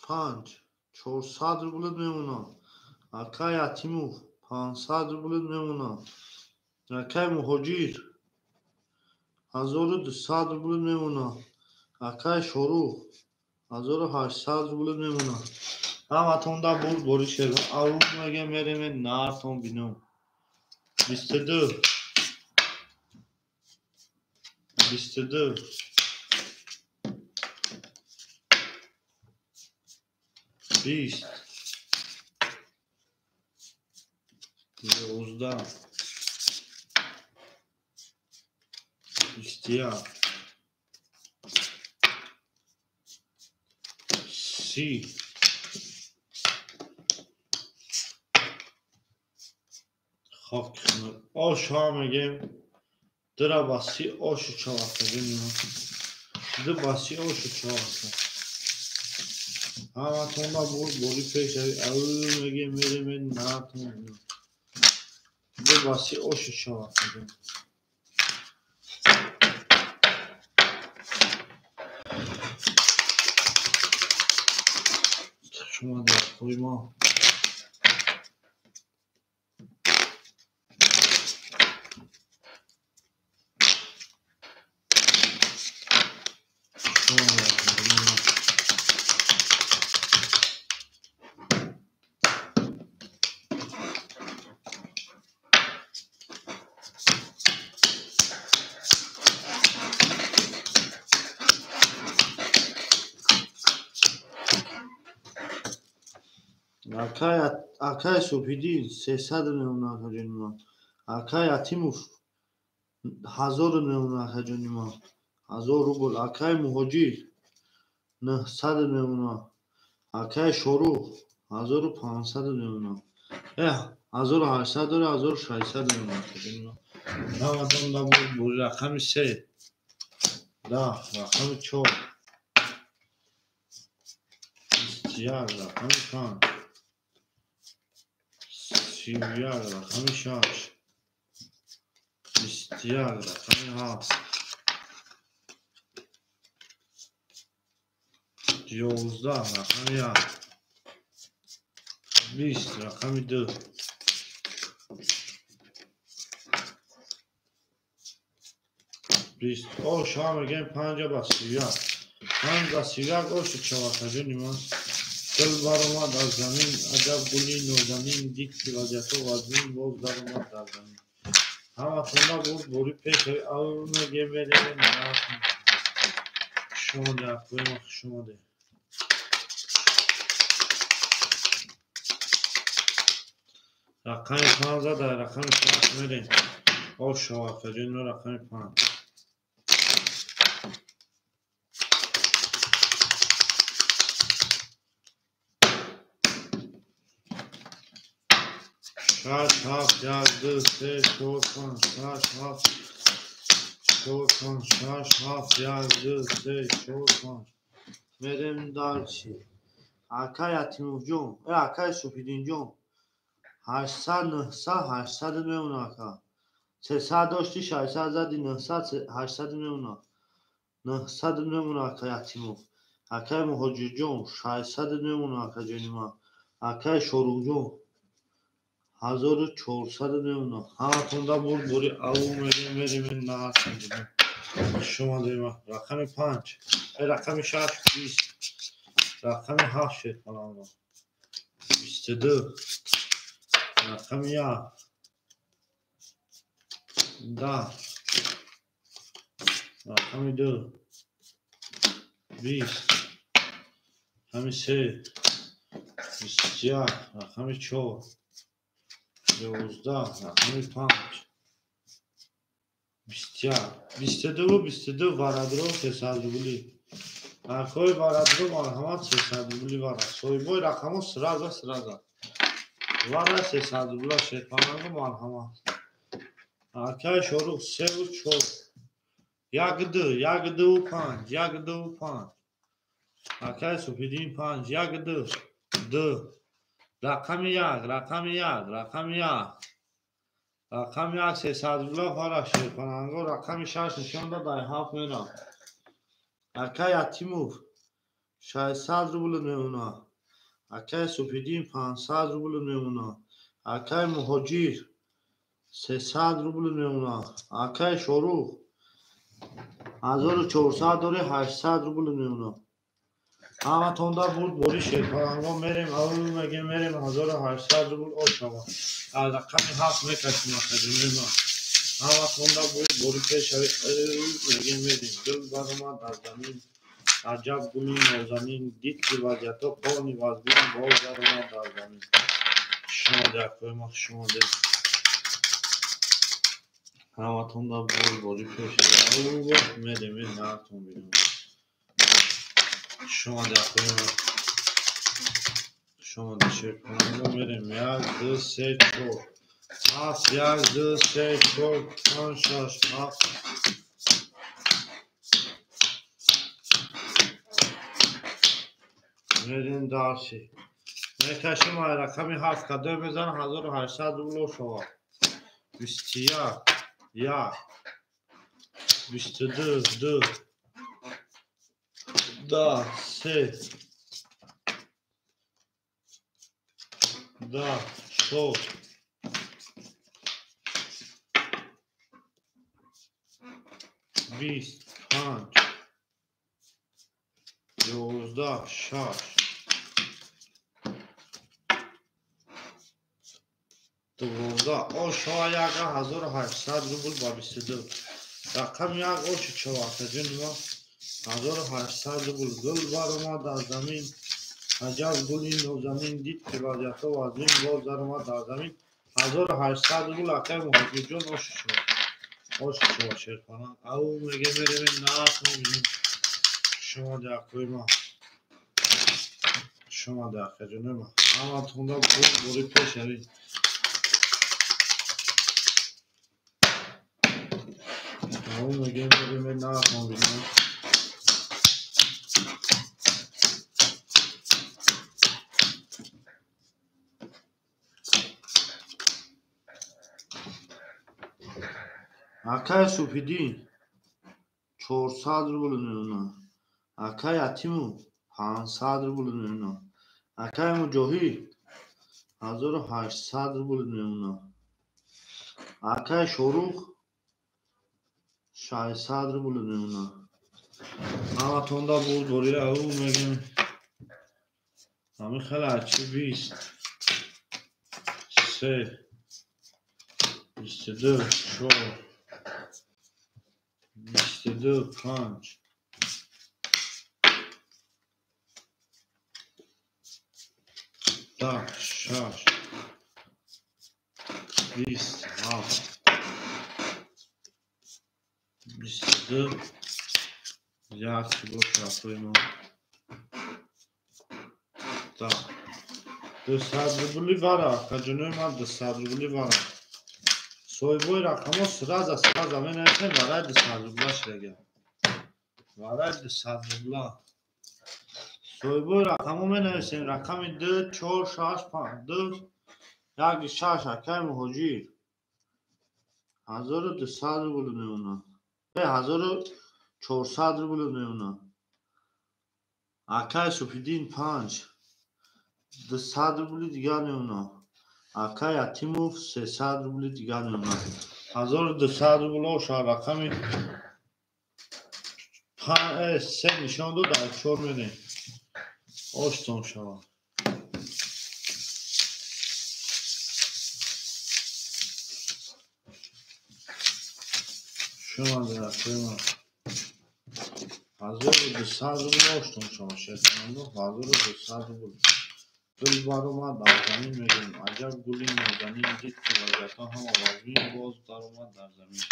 5, 400 рублат мемонам. Акай Ятимов 500 рублат мемонам. Акай Муҳоҷир 1200 рублат мемонам. Акай Шорух 1800 рублат мемонам. Ҳаматонда бурд бори шер. Аввал мегем, мерем нартон бинам. 22, 22, 20, 11, 21, 30. Хок ош ҳа мегем, дира ба 30 ошу чавака ҷони. Ду ба 30 ошу чавака. Ҳаматонда бурд бори пешави. Аввал мегем, мерем наатон. Ду ба 30 ошу чавака ҷони. Хуш омадед, акои мо. Хуш омадед, акои мо. Акай Суфиддин 300 мемонад, акаҷони ман. Акай Ятимов 1000 мемонад, акаҷони ман. 1000 рубл. Акай Муҳоҷир 900 мемонад. Акай Шорух 1500 мемонад. 1800 дора, 1600 мемонад, акаҷони ман. Ҳаматонда бурд бори рақами 3, 10, рақами 4, 21, рақами 5, 31, рақами 6, 21, рақами 7, 11, рақами 1, 20, рақами 2. 20. О, шава мегӯем 5 ба 31. 5 ба 31 оши чавакаҷони ман. Гул баромад аз замин, аҷаб гули нозанин, дид ки вазъиятҳо вазнин, боз даромад дар замин. Ҳаматонда бурд бори пеш ав мегем мерем. Хушомаде, акои хушомаде. Рақами 5 зада, рақами 6 мерем. О, шавакаҷони ман, рақами 5. 6, 7, 1, 2, 3, 4, 5, 6, 7, 4, 5, 6, 7, 1, 2, 3, 4, 5. Мерем дальше. Акай Ятимовҷон, акай Суфиддинҷон, 800, 900, 800 мемона, ака. 300 дошти, 600 зади, 900, 800 мемона. 900 мемона, ака Ятимов. Акай Муҳоҷирҷон, 600 мемона, акаҷони ман. Акай Шоруҳҷон, 1400 мемона. Ҳаматонда бурд бори аву мерем, мерем, наҳастем. Хушомадем. Рақами 5, рақами 6, 20. Рақами 7, шерпаланго. 22. Рақами 1. 10. Рақами 2. 20. Рақами 3. 21. Рақами 4. 11. Рақами 5. 21. 22, 22 варадро 300 рубли. Нархҳои варадро марҳамат, 300 рубли вара. Соҳибои рақамҳо сразу сразу. Вара 300 рубла, шерпананго марҳамат. Акай Шорух, севу чор. Як ду, як дуву панҷ, як дуву панҷ. Акай Суфиддин, панҷ, як ду, ду. Рақами 1, рақами 1, рақами 1. Рақами 1, 300 рубла фара, шерпананго. Рақами 6 нишон дод, дар 7 мерам. Акай Ятимов, 600 рубл мемона. Акай Суфиддин, 500 рубл мемона. Акай Муҳоҷир, 300 рубл мемона. Акай Шорух, 1400 дори, 800 рубл мемона. Ҳаматонда бурд бори, шерпаланго. Мерем, аву мегем, мерем, 1800 рубл ошава. Аз рақами 7 мекашем, акаҷони ман. Ҳаматонда бурд бори пешави мегем, мерем. Гул баромад аз замин, аҷаб гули нозанин, дид ки вазъиятҳо полный вазбин, боз даромад дар замин. Хушомаде, акои ма, хушомаде. Ҳаматонда бурд бори пешави мерем, наатон бинем. Хушомаде, акои ма. Хушомаде, шерпаланго. Мерем. Як, ду, се, чор. Ҳафт, як, ду, се, чор, панҷ, шаш, ҳафт. Мерем дальше. Мекашем ай рақами 7, кадое мезанам, 1800 рубло шавад. 21, як. 22, ду. 10, се. 10, чор. 20, панҷ. 11, шаш. 12. Ошава яка 1800 рубл ба 22. Рақами 1 оши чавакаҷони ман. 1800 рубл. Гул баромад аз замин, аҷаб гули нозанин, дид ки вазъиятҳо вазнин, боз даромад дар замин. 1800 рубл, акай Муҳоҷирҷон, оши шава. Оши шава, шерпананг. Ау меге мерем, наат мебинем. Хушомаде, акои ман. Хушомаде, акаҷони ман. Ҳаматонда бурд бори пешави. Ау меге мерем, наат мебинем. Акай Суфиддин, 400 рубл мемона. Акай Ятимов, 500 рубл мемона. Акай Муҷоҳид, 1800 рубл мемона. Акай Шорух, 600 рубл мемонад. Ҳаматонда бурдборӣ ау мегем. Ҳамин хеле ачи 20 3 22 4 22 5 10 6 20 7 22 як боша апои 200 рубли вара, акаҷонои ман 200 рубли вара. Соҳибои рақамҳо сразу сразу менависем вараи 200 рубла шудага. Вараи 200 рубла. Соҳибои рақамҳо менависем рақами 2 4 6 5 2 1 6 акаи муҳоҷир. 1200 рубл мемонад. 1400 рубл мемонад. Акаи Суфиддин 5 200 рубли дигар мемонад. Акаи Ятимов 300 рубли дигар мемонад. 1200 рубл оша рақами 3 нишон дод, дар 4 мерем. Оштон шавад. Шума дирактор 1200 рубл оштон шавад. Шерканандо 1200 рубл. Гул баромад дар замин мегӯем. Аҷаб гули нозанин дид, ки вазиятҳо ҳама вазмин боз даромад дар замин.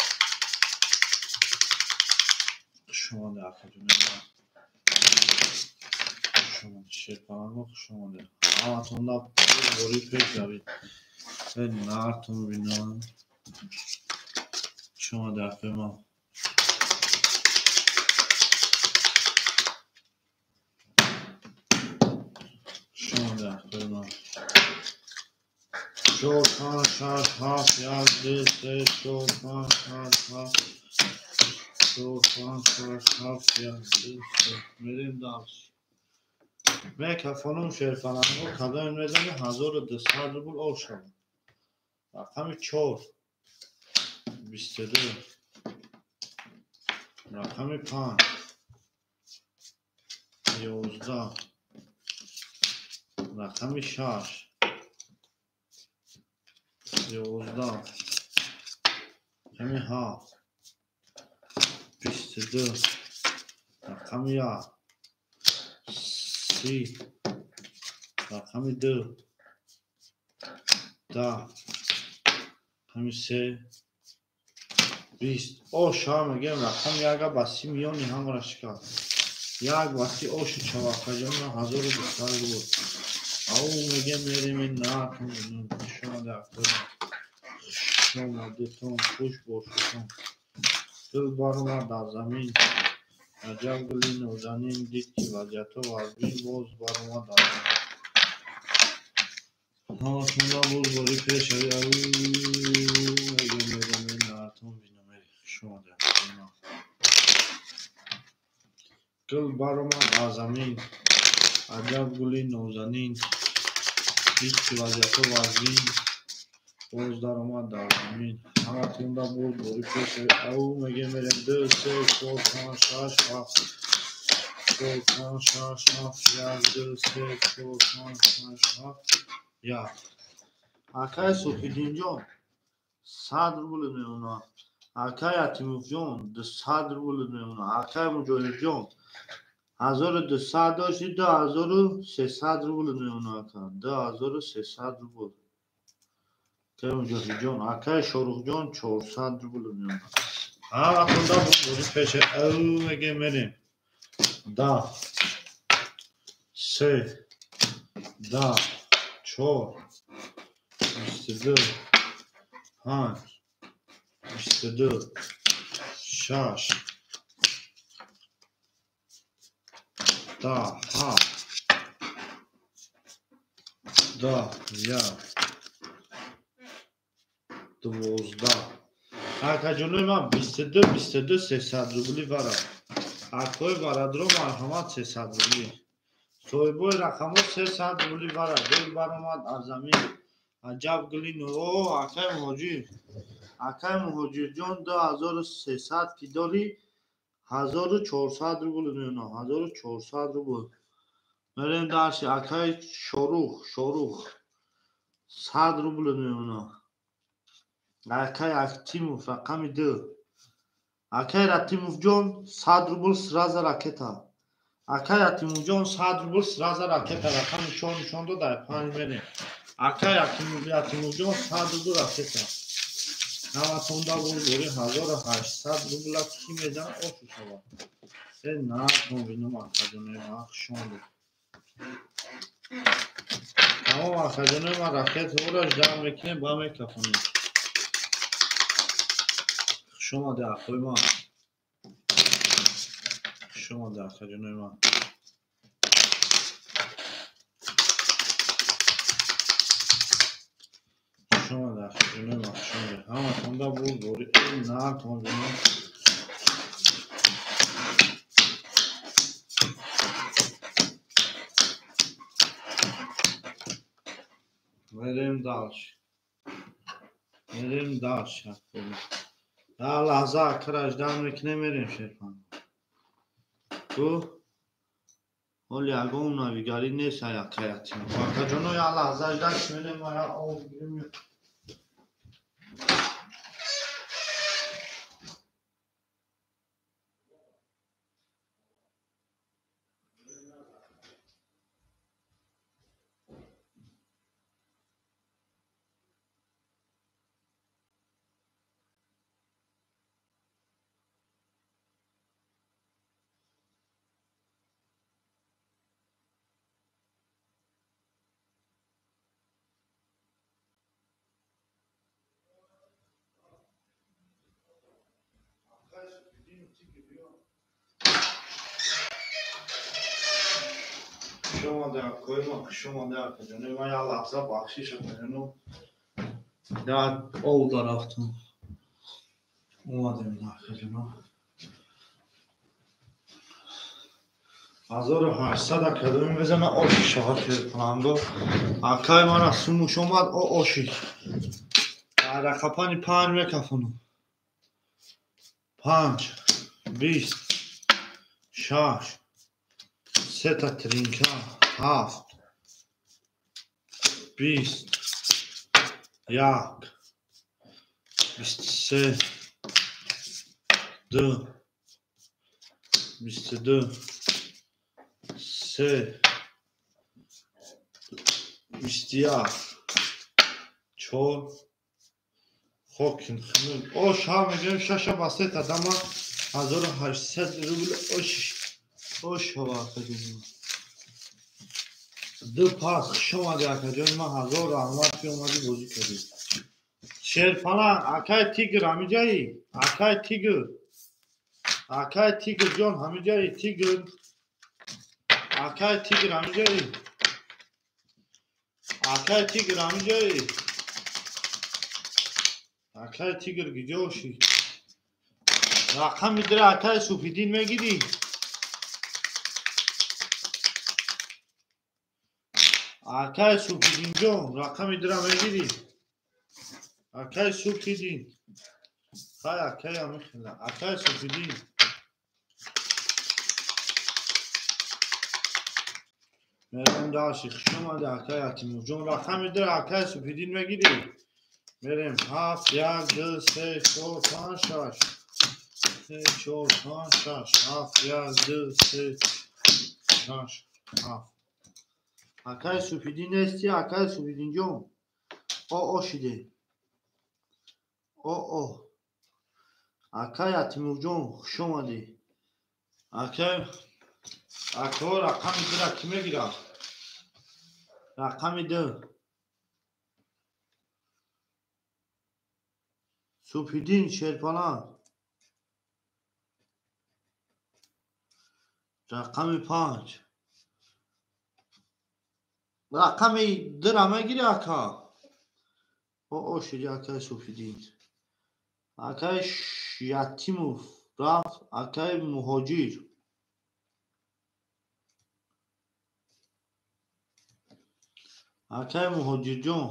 Хуш омадед, акаҷонои ман. Хуш омадед, шерпаланго, хуш омадед. Ҳаматонда борӣ пеш равед. Нартон бинам. Хуш омадед, акаи ман. 4 5 6 7 1 2 3 4 5 6 7 4 5 6 7 1 2 3 мерем дарс. Микрофонум шерфаланго кадоме мезани 1200 рубл об шавад. Рақами 4 22 рақами 5 11 рақами 6 11 рақами 7 22 рақами 1 30 рақами 2 10 рақами 3 20. Оша мегӯем рақами 1 ба 30 миёни ҳамаро шикаст. 1 ба 30 ошу чавақаҷона 1200 рубл. Ау мегӯем мерем натон шумо омадетон, хуш бошедон. Гул баромад дар замин. Аҷаб гули нозанин дид, ки вазиятҳо вазмин боз баромад дар замин. Ҳаматонда боз борӣ пеш равед. Ау мегӯем мерем натон бинам. Хуш омадед. Гул баромад дар замин. Аҷаб гули нозанин дид, ки вазиятҳо вазмин боз даромад дар замин. Ҳаматонда боз борӣ пеш равед. Ау мегӯем мерем 2 3 4 5 6 7 4 5 6 7 1 2 3 4 5 6 7 1. Акаи Суфиддинҷон 100 рубл мемонад. Акаи Ятимовҷон 200 рубл мемонад. Акаи Муҷоҳидҷон 1200 дошти 2300 рубл мемонад. 2300 рубл. Акаи Муҷоҳидҷон, акаи Шоруҳҷон 400 рубл мемонад. Ҳаматонда борӣ пеш. Ау мегӯем мерем 10 3 10 4 22 5 22 6 10 7 10 1 12. Акаҷонои ман 22 22 300 рубли вара. Акои барадро марҳамат 300 рубли. Соҳибои рақамҳо 300 рубли вара. Гул баромад аз замин. Аҷаб гули о акаи муҳоҷир Акай Муҳоҷирҷон 2300 ки дорӣ, 1400 рубл меона, 1400 рубл. Мерем дарси акай Шорух, Шорух 100 рубл меона. Акай Актимов рақами 2. Акай Ратимовҷон 100 рубл сразу ракета. Акай Ратимовҷон 100 рубл сразу ракета. Рақами 4 нишон дод, ай 5 мерем. Акай Ратимовҷон 100 рубл ракета. Наватонда бурдори 1800 рубла ки мезанад, ошу шавад. Э натон бинум акаҷонои ман, хушомадед. Тамом акаҷонои ман, ракетаҳоро ҷамъ мекунем, ба мекафонем. Хушомаде акои ман. Хушомаде акаҷонои ман. Хушомаде акаҷонои ман, хушомаде. Ҳаматонда бурдори натон бинум. Мерем дальше. Мерем дальше. Да лаҳза акара ждан мекунем, мерем шерпан. Ту ҳоли ягон навигарӣ нест ай акаятин. Акаҷоно я лаҳза ждан мерем, ая об гирем. Хушомаде акои ман, хушомаде акаҷонои ман. Як лаҳза бахшиш акаҷоно. Як ов дарафтам. Омадем акаҷоно. 1800 академӣ мезана, оши шавад шерпаланго. Акай мана сумуш омад, о оши. Рақапани 5 мекафонам. 5, 20, 6, сета тринка, 7, 20, 1, 23, 2, 22, 3, 21, 4, хокин хунук. Ош ҳа мегӯем, шаша ба сета дама 1800 рубл ош. Ош ҳава акаҷони ман. Ду пас, хушомадӣ акаҷони ман, ҳазор раҳмат ки омадӣ бозӣ кардӣ. Шерпаланг, акай Тигр ҳамиҷаӣ? Акай Тигр. Акай Тигр ҷон ҳамиҷаӣ? Тигр. Акай Тигр ҳамиҷаӣ? Акай Тигр ҳамиҷаӣ? Акай Тигр гиҷошӣ? Рақами дира акай Суфиддин мегирӣ? Акай Суфиддинҷон рақами дира мегирӣ? Акай Суфиддин. Хай акай амихела. Акай Суфиддин. Мерем дальше. Хушомаде акай Акимовҷон. Рақами дира акай Суфиддин мегирӣ? Мерем 7, 1, 2, 3, 4, 5, 6. 3, 4, 5, 6. 7, 1, 2, 3, 6, 7. Акай Суфиддин нести, акай Суфиддинҷон. О о шиде. О о. Акай Атимовҷон, хушомадӣ. Акай ако рақами дира кӣ мегирад? Рақами 2. Суфиддин Шерпаланг. Рақами 5. Рақами 2 мегирӣ ака? О о шиди акай Суфиддин. Акай Ятимов рафт, акай Муҳоҷир. Акай Муҳоҷирҷон,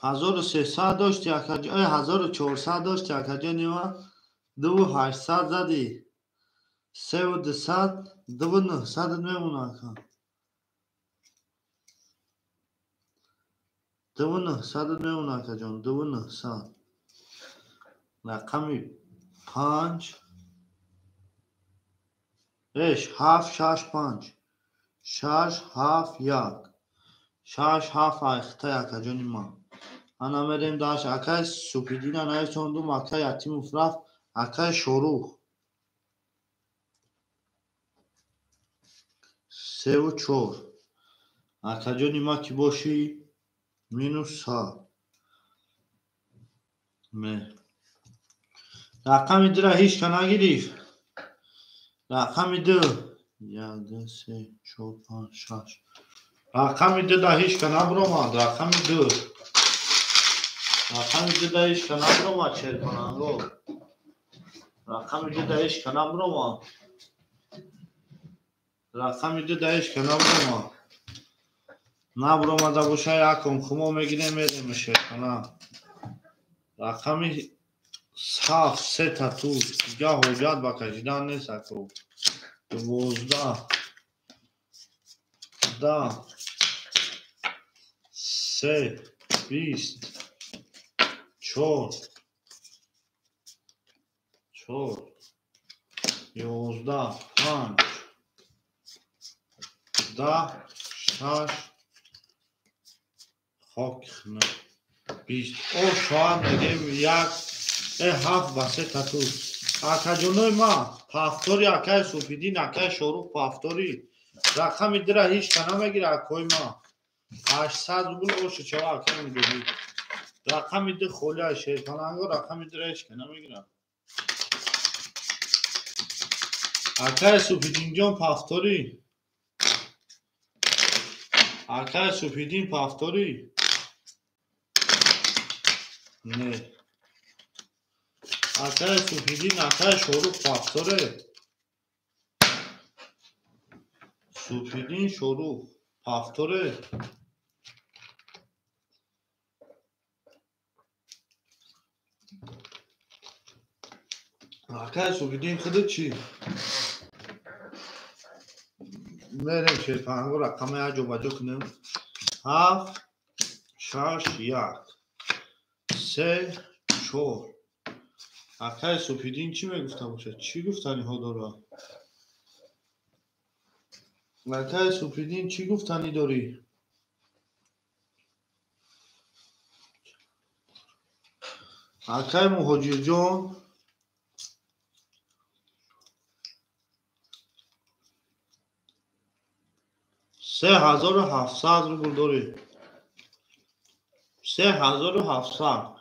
1300 дошти акаҷон, 1400 дошти акаҷони ман, 2800 задӣ. 3200, 2900 мемона ака. 2900 мемона акаҷон, 2900. Рақами 5 6 7 6 5 6 7 1 6 7 айхта акаҷони ман. Ана мерем даш акай Супидина наисондум, акай Ятимов рафт, акай Шорух. 3 ва 4. Акаҷони ман ки бошӣ минус 100. Ме. Рақами 2-ра ҳеҷ ка нагирифт. Рақами 2. 1 2 3 4 5 6. Рақами 2 да ҳеҷ ка набаромад. Рақами 2. Рақами 2 да ҳеҷ ка набаромад, шерпаланго. Рақами 2 да ҳеҷ ка набаромад. Рақами 2 да ҳеҷ ка набаромад. Набаромада боша якум хумо мегирем, мерем шерпаланг. Рақами 7 се та туз. Дига ҳоҷат ба кашидан нест аку. 12 10 3 20 4 4 11 5 10 6 хок 20. О шояд мегем 1 7 ба 3 та туз. Акаҷонои ма пафтори акай Суфиддин, акай Шорух пафтори. Рақами 2-ра ҳеҷ ка намегира акои ма. 800 рубл оша чава акай мегирӣ. Рақами 2 холия шерпаланго, рақами 2-ра ҳеҷ ка намегира. Акай Суфиддинҷон пафтори. Акай Суфиддин пафтори. Не. Акай Суфиддин, акай Шорух пафторе. Суфиддин Шорух пафторе. Акай Суфиддин худат чӣ? Мерем шерпаланго рақами як ҷобаҷо кунем. 7 6 1 3 4. Акай Суфиддин чӣ мегуфта бошад? Чӣ гуфтаниҳо дорад? Акай Суфиддин чӣ гуфтанӣ дорӣ? Акай Муҳоҷирҷон 3700 рубл дорӣ. 3700.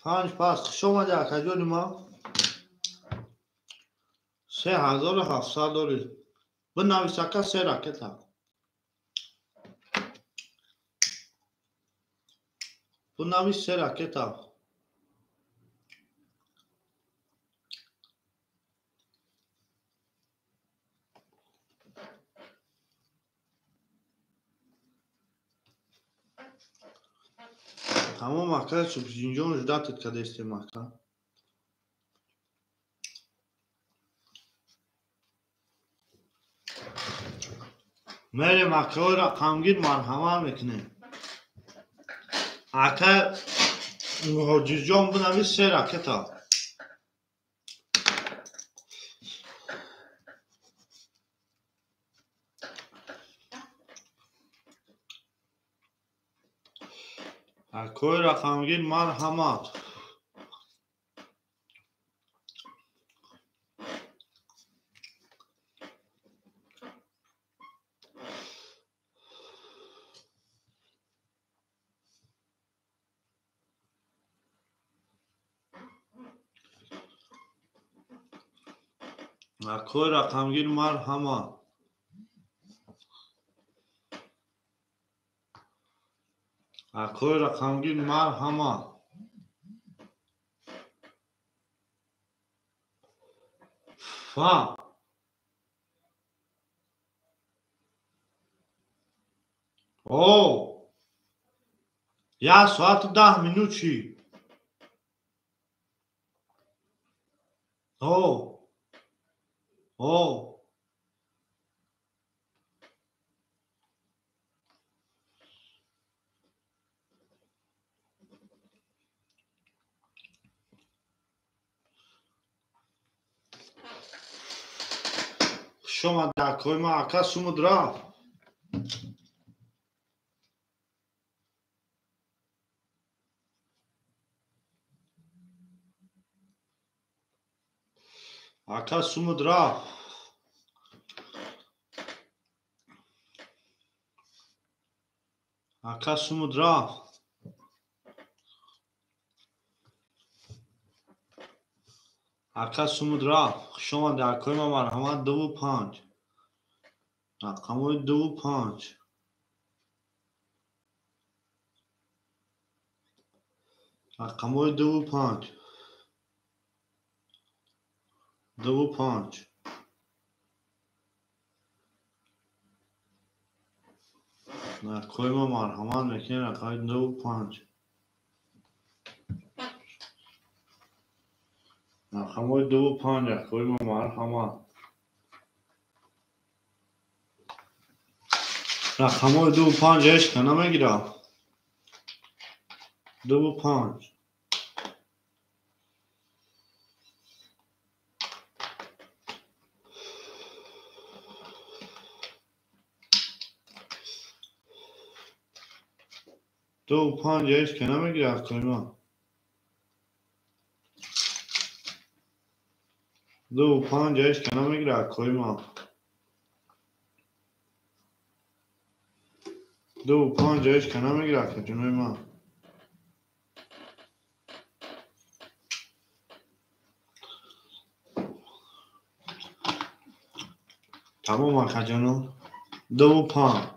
5 пас. Хуш омадӣ акаҷони ман. 3700 дорӣ. Бинавис ака 3 ракета. Бинавис 3 ракета. Тамом акай Суфиддинҷон, ждатит кадестем ака. Мерем акаҳои рақамгир марҳамат мекунем. Акай Муҳоҷирҷон бинавис 3 ракета. Акои рақамгир марҳамат. Акои рақамгир марҳамат. Акои рақамгир марҳамат. Фа. О, як соату 10 минут шид. О, о. Хуш омада, акои ман, ака сумуд рафт. Ака сумуд рафт. Ака сумуд рафт. Ака сумуд рафт. Хуш омада, акои ман, марҳамат 2 5. Рақамҳои 2 5. Рақамҳои 2 5. 2 5. Акои ман марҳамат мекунем рақами 2 5. Рақамҳои 2 5, акои ман марҳамат. Рақамҳои 2 5 ҳеҷ ка намегирад. 2 5. 2 5 ҳеҷ ка намегирад, акои ман. 2 5 ҳеҷ ка намегирад, акои ман. 2 5 ҳеҷ ка намегирад, акаҷонои ман. Тамом, акаҷоно. 2 5.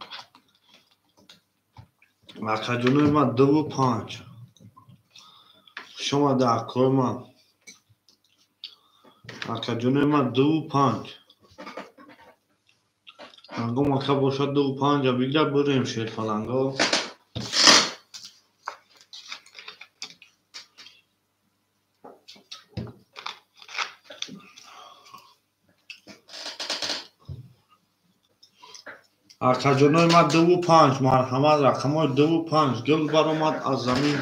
Акаҷонои ман 2 5. Хуш омада, акои ман. Акаҷонои ман 2 5. Ҳангом ака бошад 2 5 бигира бурем шерфаланго. Акаҷонои ман 2 5, марҳамат, рақамҳои 2 5. Гул баромад аз замин.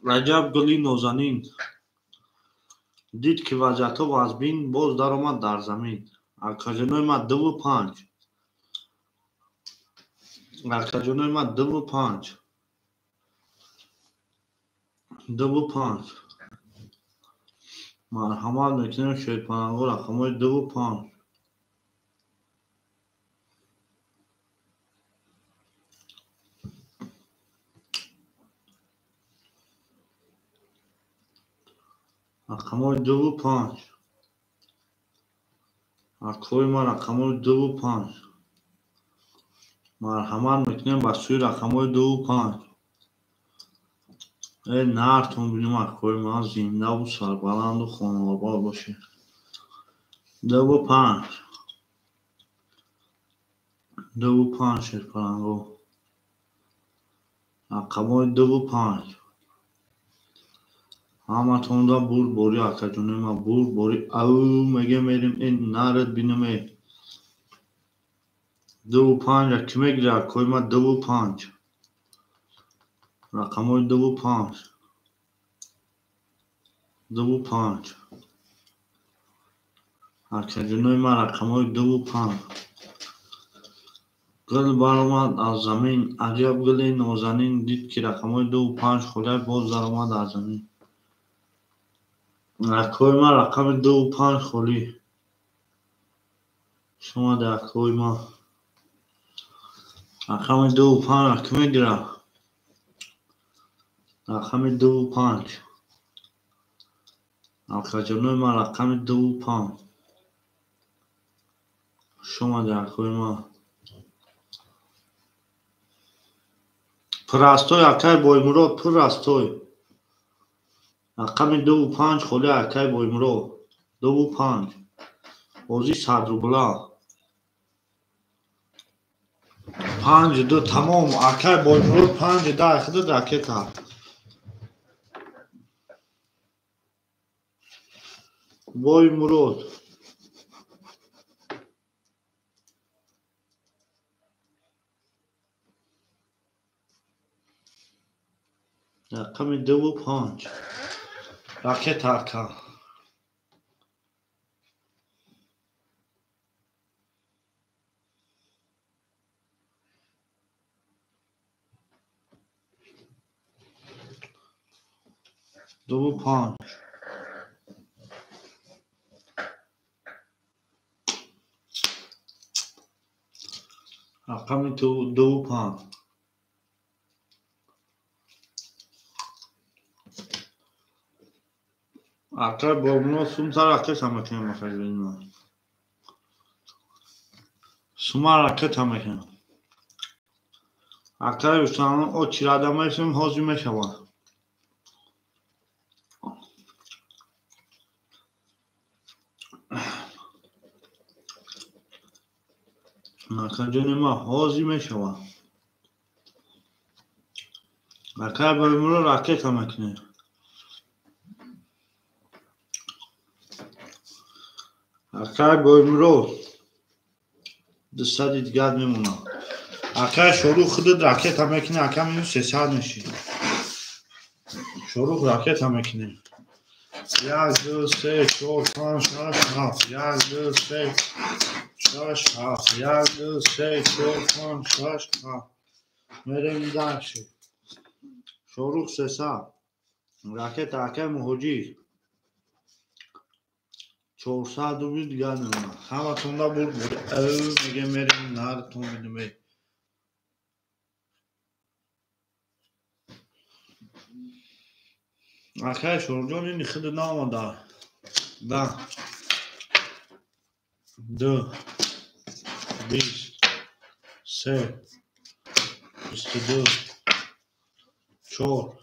Раҷаб гули нозанин. Дид ки вазъиятҳо вазбин, боз даромад дар замин. Акаҷонои ман 2 5. Акаҷонои ман 2 5. 2 5. Марҳамат мекунем шерпаланго рақамҳои 2 5. Рақамҳои 2 5. Акои ман рақамҳои 2 5. Марҳамат мекунем ба сӯи рақамҳои 2 5. Э нартон бинем, акои ман, зиндаву сарбаланду хонаобод бошед. 2 5. 2 5 шерпаланго. Рақамҳои 2 5. Ҳаматонда бурдборӣ, акаҷонои ман, бурдборӣ. Ау мегем мерем, э наред бинем, э. 2 5 кӣ мегирад, акои ман? 2 5. Рақамҳои 2 5. 2 5. Акаҷонои ман рақамҳои 2 5. Гул баромад аз замин, аҷаб гули нозанин. Дид ки рақамҳои 2 5 холия, боз даромад аз замин. Акои ман рақами 2 5 холӣ. Шумо дар акои ман рақами 2 5 кӣ мегирад? Рақами 2 5. Акаҷонои ман рақами 2 5. Шумо дар акои ман. Пурастой, акай Боймурод, пурастой. Рақами 2 5 холӣ, акай Боймурод. 2 5. Бозӣ 100 рубла. 5-2 тамом. Акай Боймурод 5-10 худат ракета. Боймурод. Рақами 2 ва 5. Ракета ака. 2 ва 5. Рақами 2 ва 5. Акай Боймурод сумса ракета мекунем, акай. Сума ракета мекунем. Акай Рустам очирада мерасем, ҳозир мешавад. Акаҷони ман ҳозир мешавад. Акай Боймурод ракета мекунем. Акай Боймурод 200 дигар мемонад. Акай Шорух худат ракета мекунӣ, ака минус 300 мешӣ. Шорух ракета мекунӣ. 1, 2, 3, 4, 5, 6, 7. 1, 2, 3, 6, 7. 1, 2, 3, 4, 5, 6, 7. Мерем дальше. Шорух 300. Ракета акай Муҳоҷир. 400 рубли дигар мемонад. Ҳаматонда бурд буд. Меге мерем наритон медем. Акай Шоруҷон ини худ наомада. 10, 2, 20, 3, 22, 4,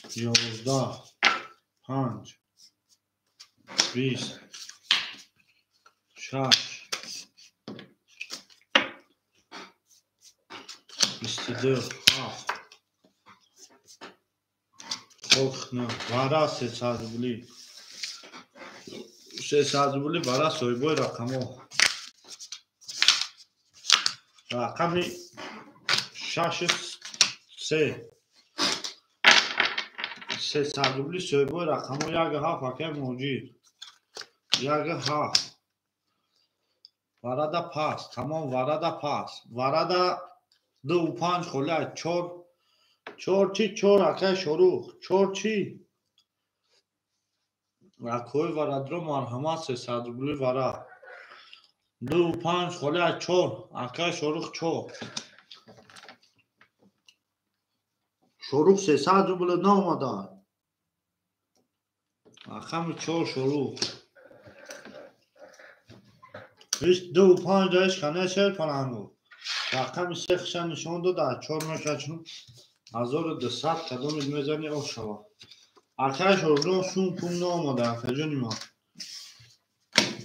11, 5, 20, 6, 22, 7. Хохна, вара 300 рубли. 300 рубли вара соҳибои рақамҳо. Рақами 6 3. 300 рубли соҳибои рақамҳо 1 7 акай Муҳоҷир. 1 7. Варада пас, тамом варада пас. Варада 2 ва 5 холи 4. 4 чи 4 акай Шорух? 4 чи? Акои варадро марҳамат 300 рубли вара. 2 ва 5 холи 4. Акай Шорух 4. Шорух 300 рубли наомада. Рақами 4 Шорух. 2 ва 5 даиш хане шер палангу. Рақами 3 хиша нишон дода, 4 мешачун. 1200 кадомид мезани оф шава. Акай Шоруҷон сум пул наомада, акаҷони ман.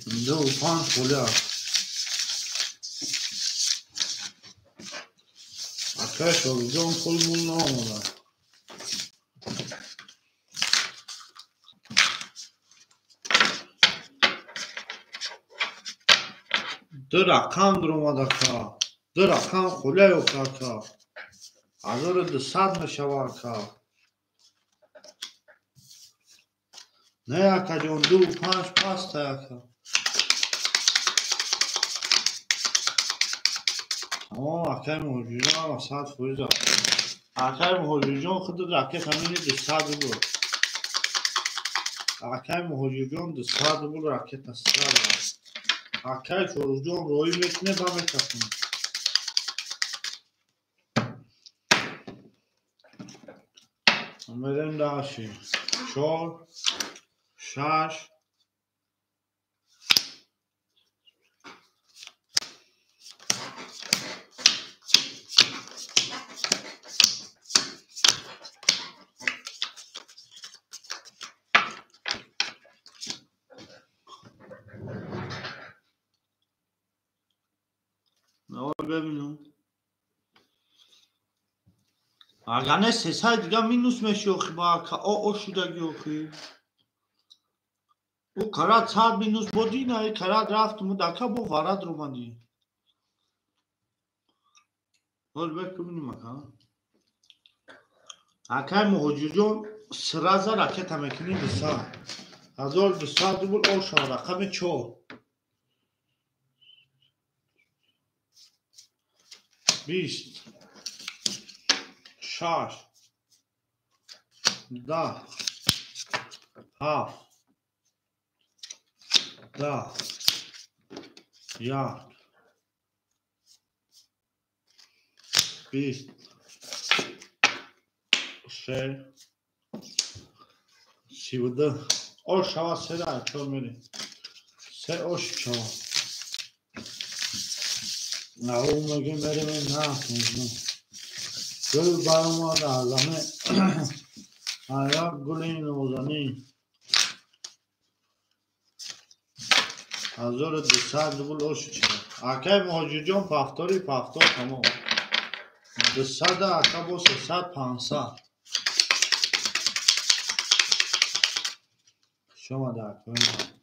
2 ва 5 холи аст. Акай Шоруҷон пул мул наомада. Ду рақам дуромад ака. Ду рақам холи ёфт ака. 1200 мешава ака. Не акаҷон, 2 ва 5 паста ака. Акай Муҳоҷирҷон 100%. Акай Муҳоҷирҷон худат ракета мини 200 рубл. Акай Муҳоҷирҷон 200 рубл ракета сразу. Акай Шоруҷон роӣ мекуне ба мекасонад. Мерем дальше. 4, 6, бибинем. Агар не 300 дига минус меши охи ба ака о шудаги охи. Ӯ карат 100 минус боди на карат рафт мудака бо варад ромади. Ҳол бек бибиним ака. Акай Муҳоҷирҷон сраза ракета мекунӣ 200. 1200 рубл оша рақами 4. 20 6 10 7 10 1 20 3 32 ош шава 3 4 мерем 3 ош шава на меге мерем на гул баромад азаме ая гули нозанин 1200 рубл ош шава. Акай Муҳоҷирҷон пафтори пафтор тамом 200 ака бо 300 500 шумо дар кунед.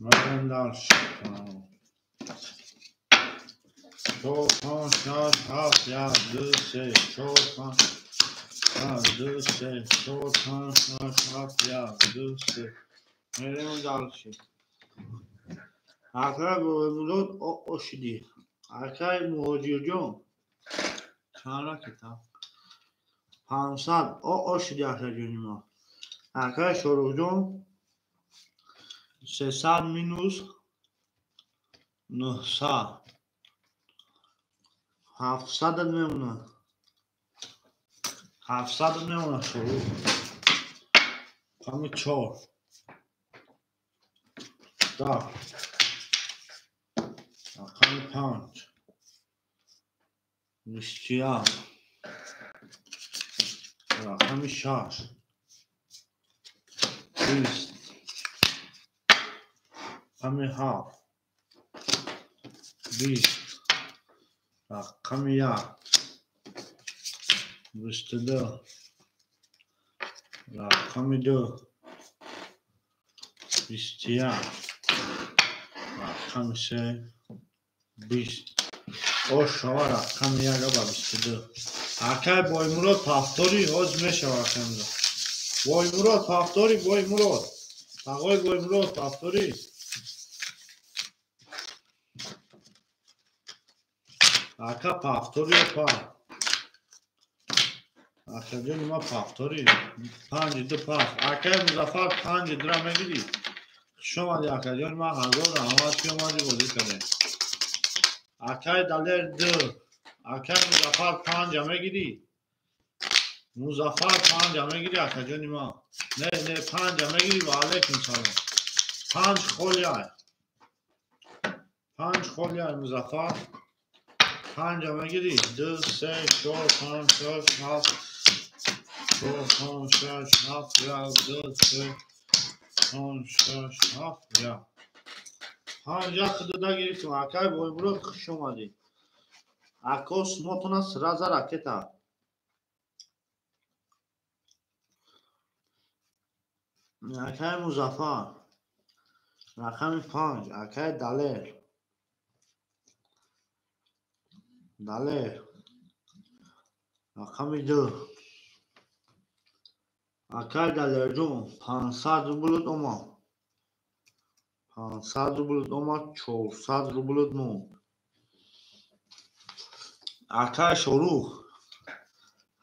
Мерем дальше. 4 5 6 7 1 2 3 4 5 1 2 3 4 5 6 7 1 2 3 мерем дальше. Акай Мурод ошиди. Акай Муҳоҷирҷон чанд ракета? 500 ошиди акаҷони мо. Акай Шоруҳҷон 300 минус 900 700 мемонад. 700 мемонад Шоруҳ. Ками 4 10 рақами 5 21 рақами 6 20 рақами 7 20 рақами 1 22 рақами 2 21 рақами 3 20 ош шава рақами 1 ба 22. Акай Боймурод пафтори ҳоз мешава акамзо. Боймурод пафтори Боймурод. Тағои Боймурод пафтори. Ака пафтори па. Акаҷони ма пафтори 5 2 5. Акай Музаффар 5 дра мегирӣ. Хуш омадӣ акаҷони ма, ҳазор раҳмат ки омадӣ бозӣ кардем. Акай Далер 2. Акай Музаффар 5 мегирӣ. Музаффар 5 мегирӣ акаҷони ма. Не, не 5 мегирӣ. Ва алайкум салом. 5 холиай. 5 холиай Музаффар. 5 мегирӣ. 2 3 4 5 6 7 4 5 6 7 1 2 3 5 6 7 1 5 худода гирифтем. Акай Боймурод хуш омадӣ. Ако смотона сраза ракета. Акай Музаффар рақами 5. Акай Далер. Далер рақами 2. Акай Далерҷон 500 рублут омад. 500 рублут омад, 400 рублут монд. Акай Шорух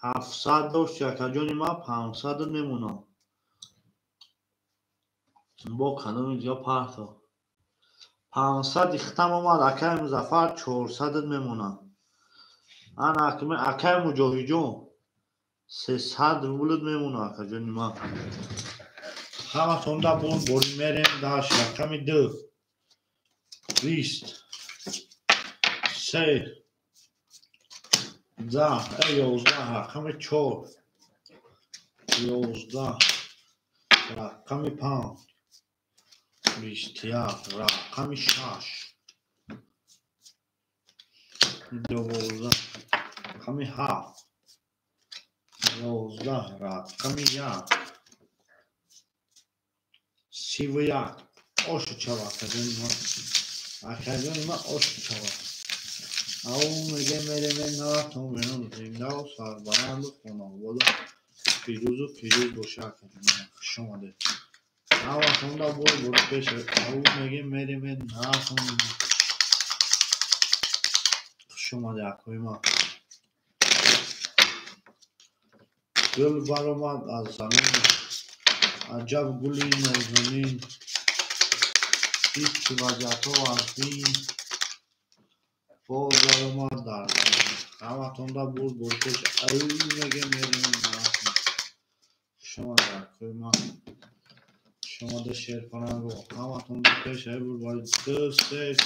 700 дошти акаҷони ман, 500 мемонад. Бо кадоми дига парто. 500 ихтам омад акай Музаффар, 400 мемонад. Ана акай Муҷоҳидҷон 300 рублут мемонад акаҷони ман. Ҳаматонда бон бори мерем даш рақами 2 20 3 10 11 рақами 4 11 рақами 5 21 рақами 6 12 рақами 7 11 рақами 1 31 ошу чава акаҷони ман ошу чава. Ау меге мереме нарафтам берун зиндаву сарбаланду хонавода пирӯзу фирӯз боша акаҷони ман. Хуш омадед. Ҳаматонда бор бори пеш. Ау меге мереме нарафтам. Хуш омадед акои ман. Гул баромад аз замин, аҷаб гули нозанин, ҳеҷ вазъиятҳо аз бин боз баромад дар замин. Ҳаматонда бур бори пеш. Ау меге мереме нарафтам. Хуш омадед акои ман. Хуш омадед шерпаранго. Ҳаматонда пеш. Ай бур бори 2 3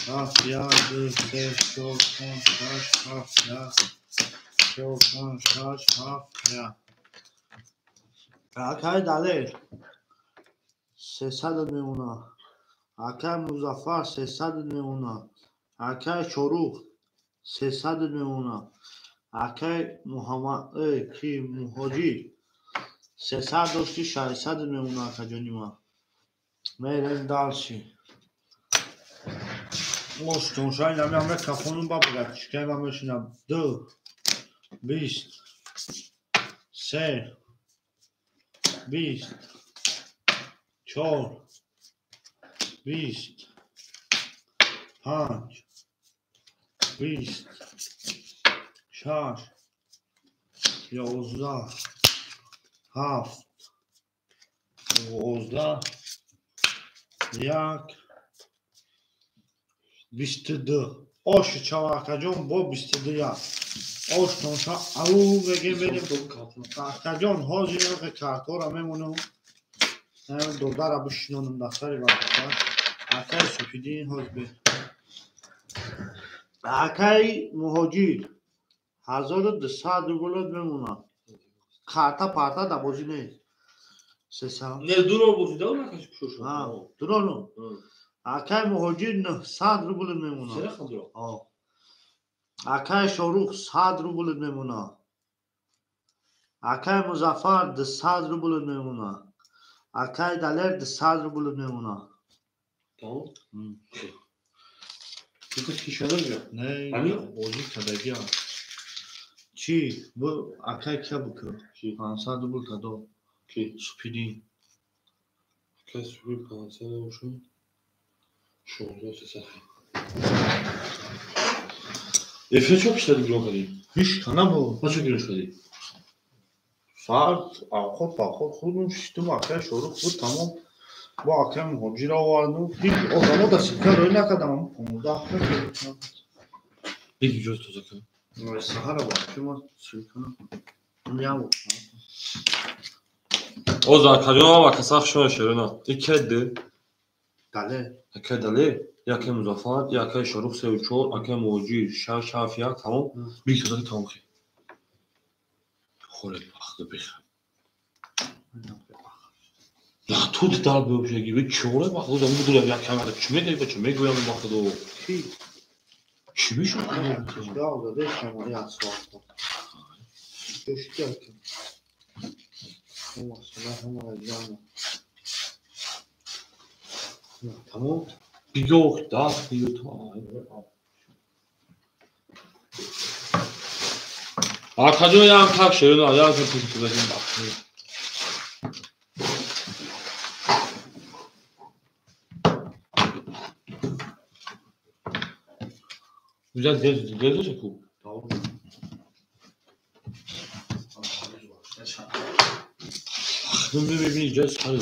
7 1 2 3 4 5 6 7 1 4 5 6 7 1. Акай Далер 300 мемона. Акай Музаффар 300 мемона. Акай Шорух 300 мемона. Акай Муҳаммад ки Муҳоҷир 300 дошти 600 мемона акаҷони ман. Мерем дальше. Оштоншай намеам кафонум ба братчикай ман мешинам. 2 20 3 20 4 20 5 20 6 11 7 12 1 22. Ошу чава акаҷон бо 22 1. Оштонша ау меге мерем. Акаҷон ҳозир картора мемонам. Додара бишинонам дар сари вардака. Акаи Суфиддин ҳозир бе. Акаи Муҳоҷир 1200 рублот мемонад. Карта парта дар бозӣ нест. 300. Не дуро бозӣ да накаш кушош. Ҳа, дуро ну. Акаи Муҳоҷир 900 рубл мемонад. Акаи Шорух 100 рубл мемонад. Акаи Музаффар 200 рубл мемонад. Акаи Далер 200 рубл мемонад. Тамом? Не, бозӣ кардагиам. Чӣ? Акаи кия букӯ? 500 рубл кадо. Суфиддин. Акаи Суфиддин 500 бошад. 16 300. Эфир чо пиштади гирон кардӣ? Ҳеҷ ка набуд. Ма чо гирон шудӣ? Саат авқот павқот хӯрдум, шиштум, акаи Шорух буд, тамом. Бо акаи Муҳоҷир овардум. Ҳеҷ одамо дар силка рӯй накардам. 15. Беги ҷоз тоза кар. Саҳара вообще ма силка накардам. Оз акаҷон ва касах шуна шерона. Икай д. Дале. Акай Дале, якай Музаффар, якай Шорух 3 4, акай Муҳоҷир 6 7 1, тамом. Беги тоза тамом хи. Хоре бахт беха. На тут дар беобшаги бе чоре бахт до мудула як камера чӣ мегӯй ба чӣ мегӯям бахт до. Ки? Чӣ мешуд? Да, да, шама як соат. Чӯшки. Тамом. Бигох даст бигӯ то. Акаҷон ям так шерона, ям так пушт бахт. Güzel gel gel ку. Тамом. Мебини ҷои сари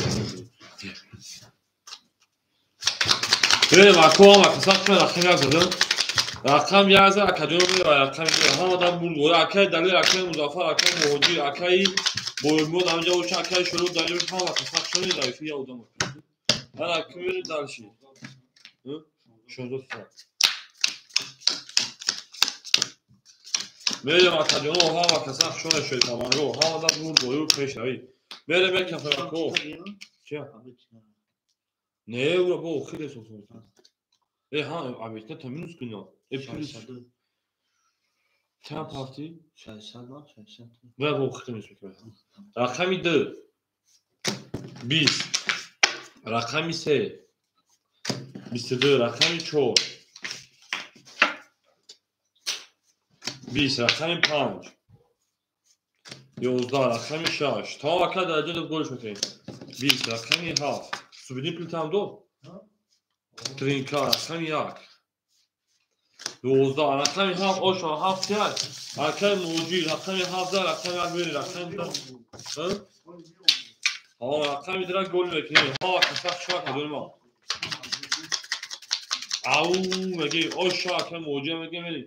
Бирем ако ама касак ме рақам як задам. Рақам як зад акаҷон мева рақам ҳама дам бурд. Акаи Далер, акаи Музаффар, акаи Муҳоҷир, акаи Боймурод амҷа боша, акаи Шорух дар ҷо ҳама касак шуни дар эфир як одам. Ана ки мери дальше. 16 соат. Мерем акаҷоно ҳама каса хушона шерпаланго ҳама да бур бою пешравӣ. Мерем мекафако. Чи? Не, ура бо хеле сосон. Э ҳа, обычно то минус кунё. Э плюс. Чанд партӣ? 600 ба 600. Бо бо хеле минус мекунем. Рақами 2 20, рақами 3 22, рақами 4 20, рақами 5 11, рақами 6. То ака дараҷа дод голиш мекунем. 20, рақами 7. Субидин плитам дод? Тринка, рақами 1 12, рақами 7 оша 7 1. Акаи муҷир рақами 7 рақами 1 бери рақами 2. Ҳа, рақами 2 гол мекунем. Ҳа, каса шуа кадом ма. Ау, меги оша акаи муҷир меги мери.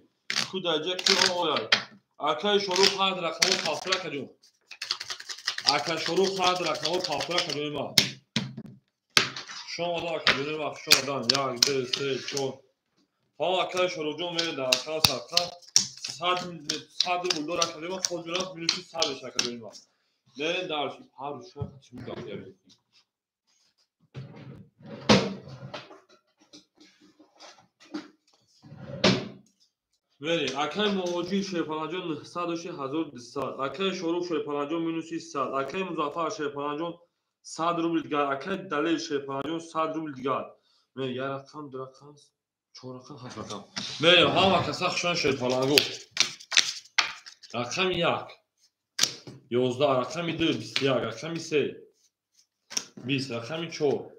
Ку дараҷа ки ояд. Акаи Шорух ҳад рақамо пафтра кадом. Ака Шорух ҳад рақамо пафтра кадом ма. Шумо да акаҷони ма хуш омадан. 1 2 3 4. Ҳа, акаи Шоруҳҷон мере дар рақам садқа. 100 рубл дора акаҷони ма, хоҷурат минуси 100 меша акаҷони ма. Мерем дар ҳар шуа чӣ мегӯяд? Мерем. Акаи Муҳоҷир Шерпаланҷон 906 200. Акаи Шорух Шерпаланҷон минуси 100. Акаи Музаффар Шерпаланҷон 100 рубл дигар. Акаи Далер Шерпаланҷон 100 рубл дигар. Мерем, як рақам, ду рақам, чор рақам, ҳафт рақам. Мерем, ҳама каса хушон Шерпаланго. Рақами 1 11, рақами 2 21, рақами 3 20, рақами 4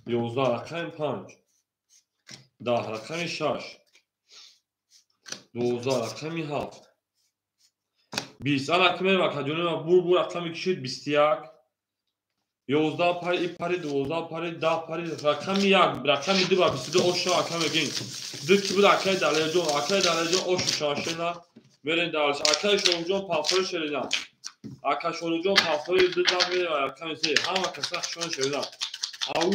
11, рақами 5 10, рақами 6 12, рақами 7 20. Ана ки мерем акаҷони ма бур рақами кишид 21 11 пари, и пари 12 пари, 10 пари, рақами 1, рақами 2 ба 22 оша ака мегин. Ду ки буд акаи Далерҷон, акаи Далерҷон ошу шашена. Мерем дарш. Акаи Шоруҳҷон пафтори шерина. Ака Шоруҳҷон пафтори ду зан мерем рақами 3. Ҳама каса хушон шерина. Ау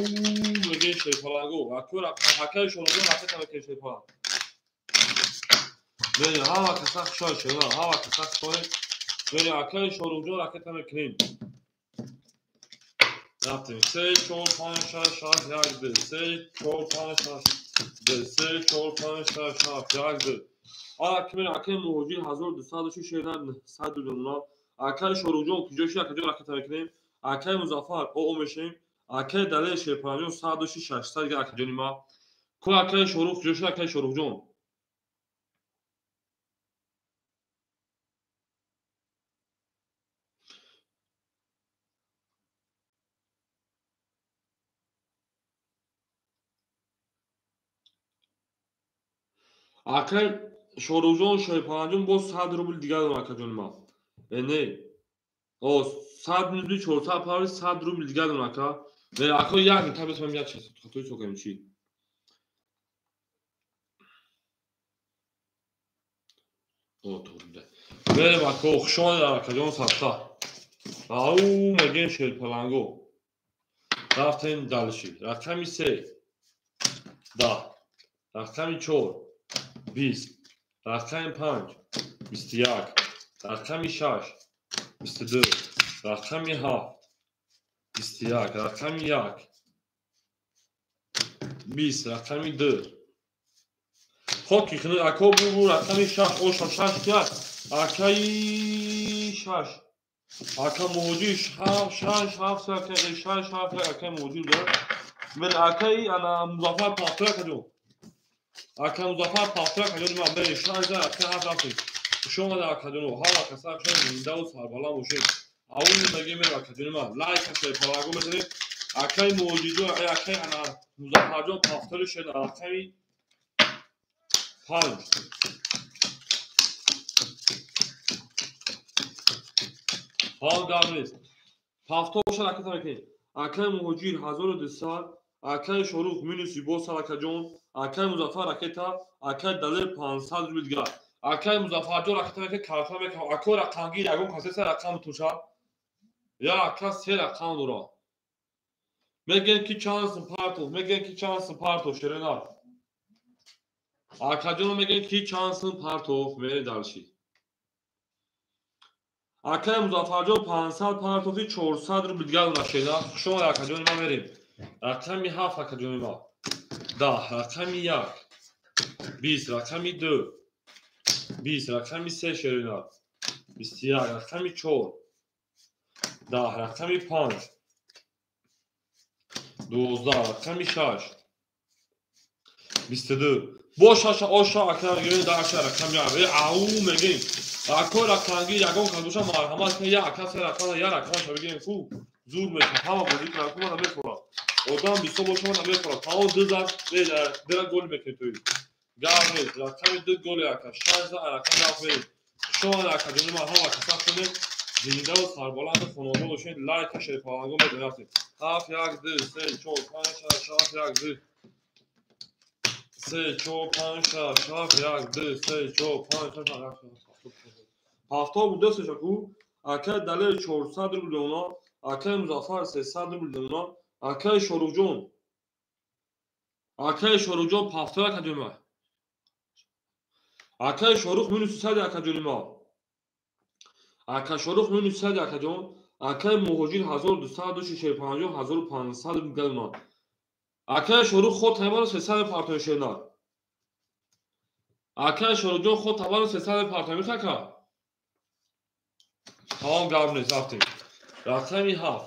мегин шерпаланго. Акаи Шоруҳҷон ракета мекунем шерпаланг. Мерем ҳама каса хушон шерина, ҳама каса хушон. Мерем акаи Шоруҳҷон ракета мекунем. Рафтем. 3 4 5 6 7 1 2 3 4 5 6 2 3 4 5 6 7 1 2. Ана ки мерем акаи Муҳоҷир 1206 шерина 100 рубл. Акаи Шоруҳҷон куҷо ши акаҷон ракета мекунем. Акаи Музаффар оо мешем. Акаи Далер Шерпаланҷон 106 600 дигар акаҷони ма. Ку акаи Шорух куҷо ши акаи Шоруҳҷон? Акаи Шоруҳҷон Шерпаланҷон боз 100 рубл дигар дорам акаҷони ма. Э не. О 100 минути 400 пари 100 рубл дигар дорам ака. Не, ака як минут бес ман як чиз хатои сокам чи. О турда. Мерем ака хуш омадед акаҷон садқа. Ау мегем Шерпаланго. Рафтем далши. Рақами 3 10, рақами 4 20, рақами 5 21, рақами 6 22, рақами 7 21, рақами 1 20, рақами 2. Хоки хину ако бу рақами 6 оша 6 1 акаи 6 ака муҳоҷир 6 7 ака 6 7 ака муҳоҷир дорад. Мер акаи ана Музаффар пафтра каҷо. Ака Музаффар пафтра каҷо ма бери 6 ака 7 рафтем. Хуш омада акаҷоно, ҳама каса хушон зиндаву сарбаланд бошед. Аввал мегем мер акаҷони ма лайк шерпалаго мезанем. Акаи муҳоҷирҷон, акаи ана Музаффарҷон пафтори шед рақами 5. Ҳам гап нест. Пафтор бошад ракета мекунем. Акаи Муҳоҷир 1200, акаи Шорух минуси боз акаҷон, акаи Музаффар ракета, акаи Далер 500 рубл дигар. Акаи Музаффарҷон ракета мекунем, карта мекунем. Ако рақамгир ягон касеса рақам туша. Я ака се рақам дора. Мегӯем ки чанд сум партов, мегӯем ки чанд сум партов шерина. Акаҷоно мегӯем ки чанд сум партоф, мерем дальше. Акаи Музаффарҷон 500 партофи 400 рубл дигар дона шена. Хуш омад акаҷони ман, мерем. Рақами 7 акаҷони ман. 10, рақами 1, 20, рақами 2, 20, рақами 3 шерина. 21, рақами 4, 10, рақами 5, 12, рақами 6, 22. Бо шаша оша ака мегӯем даша рақами 1. Ау мегӯем. Ако рақамги ягон кас боша марҳамат кунед, як ака се рақам, як рақамаша бигирем ку зур мешавад. Ҳама бозӣ кунад ку мана мехӯрад. Одам бисёр боша мана мехӯрад. Тамом ду зар дира гол мекунед туи. Гап нест. Рақами 2 голи ака. 6 зар рақами 7 мерем. Шумо ака ҷони ман ҳама каса кунед. Зиндаву сарбаланду хонобод бошед. Лайка шерпаланго медонед. 7 1 2 3 4 5 6 7 1 2 3 4 5 6 7 1 2 3 4 5 6 7 ҳафто буда сешаку. Акаи Далер 400 рубл дона, акаи Музаффар 300 рубл дона, акаи Шоруҳҷон. Акаи Шоруҳҷон ҳафто акаҷони ман. Акаи Шорух минус 300 акаҷони ман. Ака Шорух минус 300 акаҷон. Акаи Муҳоҷир 1200 души 50 1500 рубл дона. Акаи Шорух ход тамаро 300 партои шена. Акаи Шоруҳҷон ход тамаро 300 партои мехака. Тамом гап нест, рафтем. Рақами 7,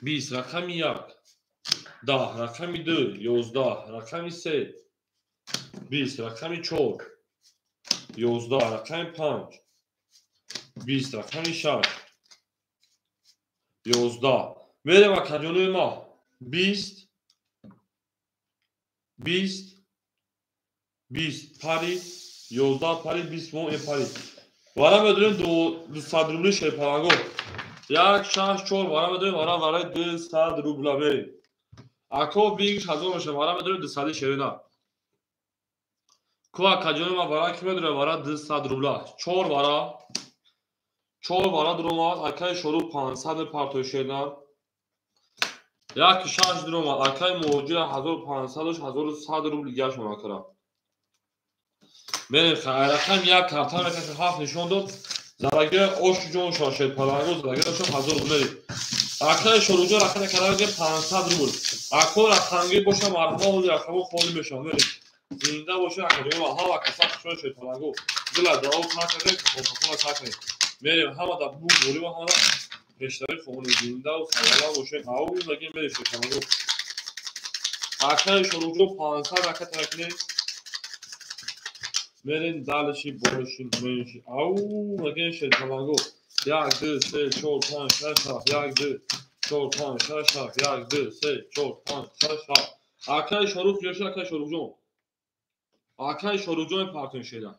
20, рақами 1, 10, рақами 2, 11, рақами 3, 20, рақами 4, 11, рақами 5, 20, рақами 6, 11. Мерем акаҷонои ма. 20, 20, 20 пари, 11 пари, 20 мо пари. Вара медорем 200 рубли шерпаланго. 1, 6, 4 вара медорем, вара вараи 200 рубла мерем. Ако бигиш ҳазор мешавад, вара медорем 200 шерина. Ку акаҷони ман вара ки медорем, вара 200 рубла. 4 вара. 4 вара дуромад, акаи Шорух 500 партои шерина. 1 6 дуромад, акаи Муҳоҷир 1500 1100 рубл гашт макара. Мерем рақам 1 карта мекашем, 7 нишон дод. Зараги ошҷон шошерпаланго зараги 1000 рубл мерем. Акаи Шоруҳҷон рақами караги 500 рубл. Ако рақамги боша марҳамат, ҳозир рақамҳо холӣ мешаванд. Мерем. Зинда боша акаҷон ва ҳама каса хушҳол шерпаланго. Дила дуо накардед, хонатонро сар кунед. Мерем ҳама дар буг борӣ ва ҳама пештари хонӣ зиндаву сарбаланд бошед. Ау мегем мерем шерпаланго. Акаи Шоруҳҷон 500 ака таракунед. Мерем дальше, больше, меньше. Ау, мегем шерпаланго. 1, 2, 3, 4, 5, 6, 7, 1, 2, 4, 5, 6, 7, 1, 2, 3, 4, 5, 6, 7. Акаи Шорух ҷоша, акаи Шоруҳҷон. Акаи Шоруҳҷон партон шеда.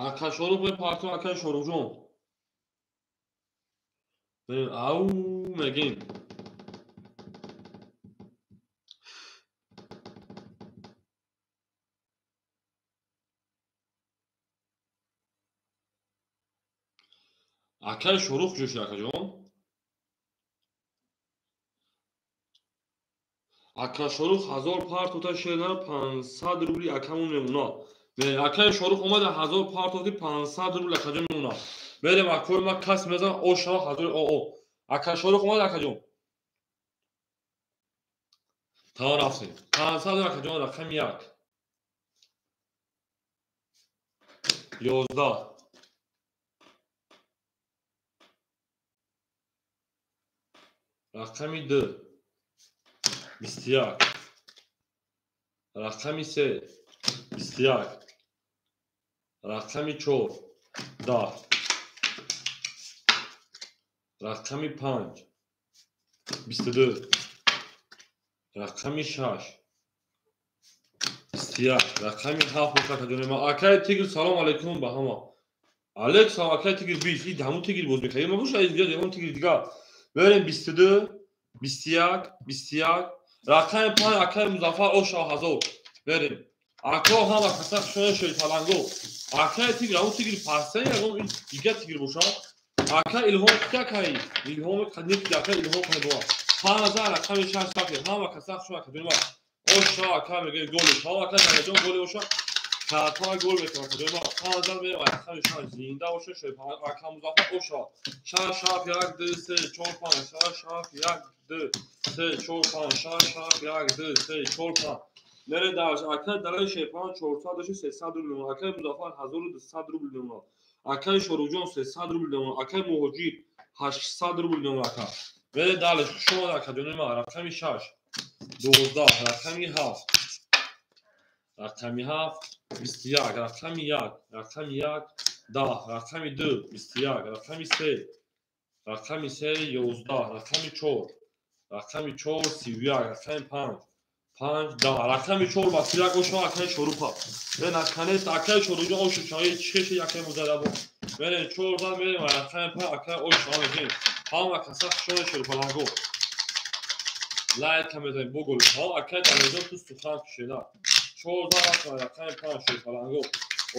Ака Шорух мепартон, акаи Шоруҳҷон. Ау мегем. Акаи Шорух ҷӯши акаҷон. Ака Шорух 1000 партота шена 500 рубли акамон мемона. Акаи Шорух омада 1000 партоти 500 рубл акаҷон мемона. Мерем акои ма кас мезанам ошава 1000 оо. Ака Шорух омада акаҷон. Тамом рафтем. 500 акаҷон рақами 1. 11. Рақами 2. 21. Рақами 3. 21. Рақами 4. 10. Рақами 5. 22. Рақами 6. 21. Рақами 7 боша акаҷони ман. Акаи Тигр салом алейкум ба ҳама. Алейк салом акаи Тигр 20. И ҳамун Тигр боз мекунад. Ма боша из дига ҳамун Тигр дигар. Берем 22, 21, 21. Рақами 5 акаи Музаффар оша 1000. Берем. Ако ҳама каса хушоя шерпаланго. Акаи тигр, ау тигри пастаи, ягон дига тигр бошад. Ака Илҳом кикакаи? Илҳом нек ака Илҳом кайбоа. 5000 рақами 6 сафи. Ҳама каса хушоя кадума. Оша ака меге голи. Шава ака дараҷон голи боша. Картаа гол мекунад кадума. 5000 мерава рақами 6 зинда боша шерпаланго. Ака Музаффар оша. 6 7 1 2 3 4 5 6 7 1 2 3 4 5 6 7 1 2 3 4 5. Мере дарш ака дараи шерпаланг 400 доши 300 рубл мемонад. Акаи Музаффар 1200 рубл мемонад. Акаи Шоруҷон 300 рубл мемонад. Акаи Муҳоҷир 800 рубл мемонад ака. Мере дарш хуш омад ака ҷони ман. Рақами 6 12 рақами 7 рақами 7 21 рақами 1 рақами 1 10 рақами 2 21 рақами 3 рақами 3 11 рақами 4 рақами 4 31 рақами 5 5 10 рақами 4 ба 31 оша акаи Шорупа. Мен аканест акаи Шоруҷон ошу чаи чеше акаи Музарабо. Мерем 4 зан мерем рақами 5 акаи оша мегем. Ҳама каса хушони шерпаланго. Лайк мезанем бо гол. Ҳа акаи Далерҷон ту сухан кушена. 4 зан рақами 5 шерпаланго.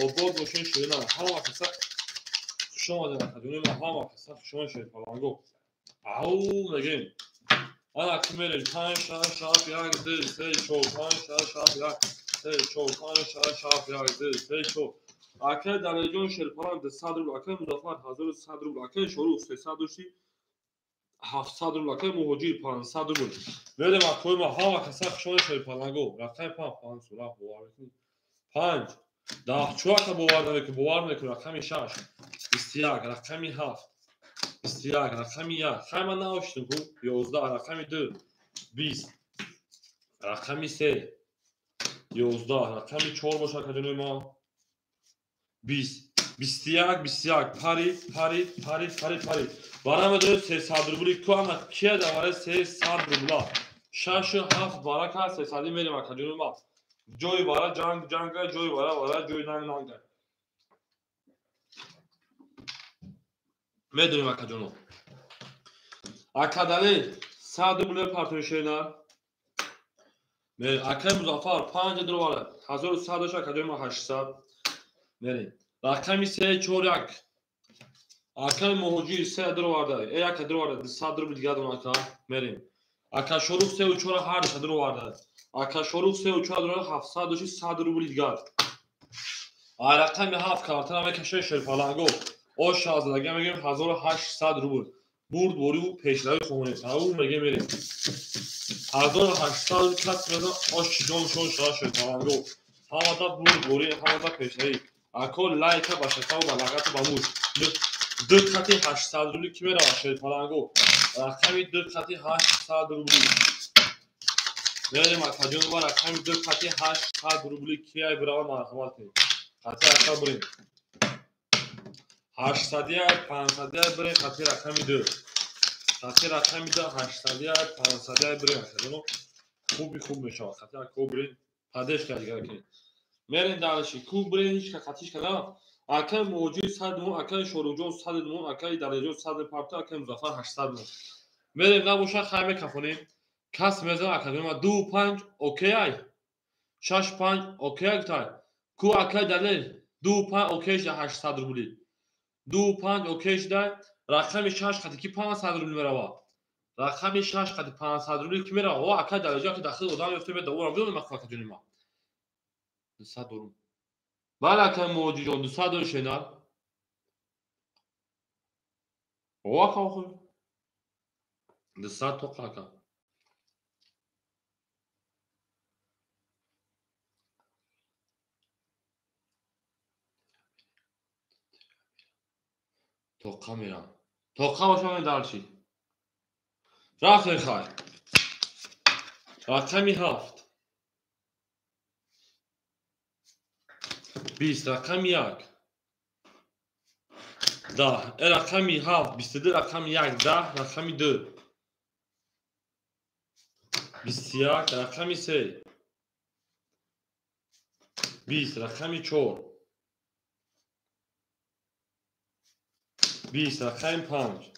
Обод бошен шерина. Ҳама каса хуш омадед акаҷони ман. Ҳама каса хушони шерпаланго. Ау мегем. Ана ки мерем 5 6 7 1 2 3 4 5 6 7 1 3 4 5 6 7 1 2 3 4. Акаи Далерҷон шерпаланг 200 рубл, акаи Музаффар 1100 рубл, акаи Шорух 300 дошти 700 рубл, акаи Муҳоҷир 500 рубл. Мерем акои ма ҳама каса хушони шерпаланго. Рақами 5 5 сура бовар мекунӣ? 5 10 чӯ ака бовар намекунӣ? Бовар мекунӣ. Рақами 6 21 рақами 7 21 рақами 1 хай ман наоштум ку 11 рақами 2 20 рақами 3 11 рақами 4 бошад каҷонои ма 20 21 21 парид парид парид парид парид. Бара медонед 300 рубли ку ама кия даваре 300 рубла 6 7 барака 300 мерем акаҷонои ма. Ҷои бара ҷанг ҷанга, ҷои бара бара, ҷои нанг нанга. Медонем акаҷоно. Акадале 100 рубл партои шена. Акаи Музаффар 5 доллар 1100 доша акаҷони ма 800. Мерем. Рақами 3 4 1. Акаи Муҳоҷир 3 доллар да. 1 доллар 200 рубл дига дон ака. Мерем. Ака Шорух 3 4 8 доллар да. Ака Шорух 3 4 доллар 700 доши 100 рубл дига. А рақами 7 картара мекаши шерпаланго. Оша задага мегем 1800 рубл. Бурд борю пешравӣ хонем. Ау мегем мерем. 1800 рубл кас мезан ош ҷон шон шава шерпаланго. Ҳамада бурд борӣ, ҳамада пешравӣ. Ако лайка ба шакав ба лағату ба муш. Ду қати 800 рубли ки мерава шерпаланго? Рақами ду қати 800 рубли. Мерем акаҷон ва рақами ду қати 800 рубли ки ай бирава марҳамат кунед. Қати ака бирем. 801 501 бирем қати рақами 2. Қати рақами 2 801 501 бирем акаҷоно. Хуби хуб мешавад. Қати ака бирем. Падеш кардигар кунед. Мерем дарши. Ку бирем ҳеч қатиш кардам. Акаи Муҳоҷир 100 мон, акаи Шоруҷон 100 мон, акаи Далерҷон 100 парта, акаи Музаффар 800 мон. Мерем набошад хай мекафонем. Кас мезанад акаҷоно ма 2 5 окей ай. 6 5 окей ай гуфтай. Ку акаи Далер 2 5 окей шуда 800 рубли. 2 5 окей шуда рақами 6 қати ки 500 рубл мерава. Рақами 6 қати 500 рубли ки мерава? О акаи Далерҷон ки дахил одам ёфта меда орам бидонам ака ҷони ма. 200 дорум. Бале акаи Муҳоҷирҷон 200 дори шена. О ака охир. 200 тоқа ака. Тоқа мерам. Тоқа бошам мен дарчи. Рафтем хай. Рақами 7. 20 рақами 1. 10. Рақами 7 22 рақами 1 10 рақами 2. 21 рақами 3. 20 рақами 4. 20 рақами 5.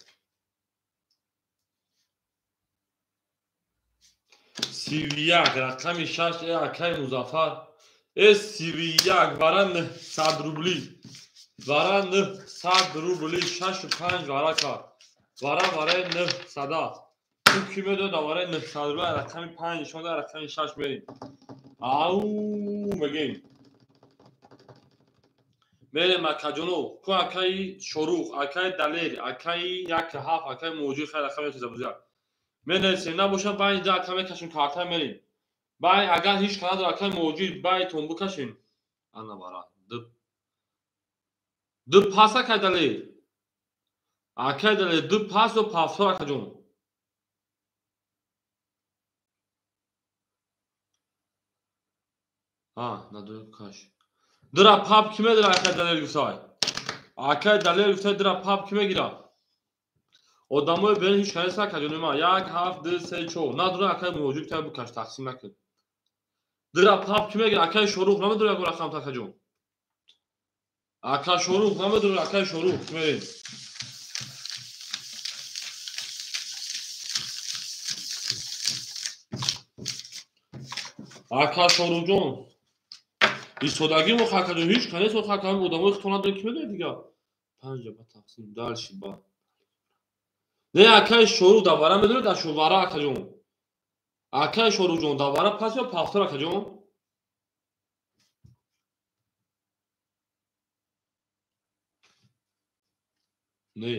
31 рақами 6 акаи Музаффар. Э 31 вара 900 рубли. Вара 900 рубли 6 5 вара кард. Вара вараи 900. Ту ки медонад вараи 900 рубли рақами 5 нишон дад, рақами 6 мерем. Ау мегем. Мерем акаҷоно, ку акаи Шорух, акаи Далер, акаи 1 7, акаи Муҳоҷир хай рақами чиза. Менависем, набошад байни ду ака мекашем карта мерем. Бай агар ҳеҷ ка надорад акаи Муҳоҷир байтон букашем. Ана вара. Ду пас акаи Далер. Акаи Далер ду пас ё пафтор акаҷон. А, надорем каш. Дира пап ки медира акаи Далер гуфтай. Акаи Далер гуфтай дира пап ки мегира. Одамои берин ҳеҷ ка нест акаҷони ман. 1 7 2 3 4. Надорем акаи Муҳоҷир гуфтай букаш тақсим накун. Дира пап ки мегира акаи Шорух намедорӣ ягон рақам акаҷон. Ака Шорух намедорӣ акаи Шорух мерем. Ака Шорухҷон. Истодагӣ мо акаҷон ҳеҷ ка нест ака одамои худтон надорем ки медоред дига. 5 ба тақсим дальше ба. Не акаи Шорух дар вара медоред дар вара акаҷон. Акаи Шорухҷон дар вара пас ё пафтор акаҷон? Не.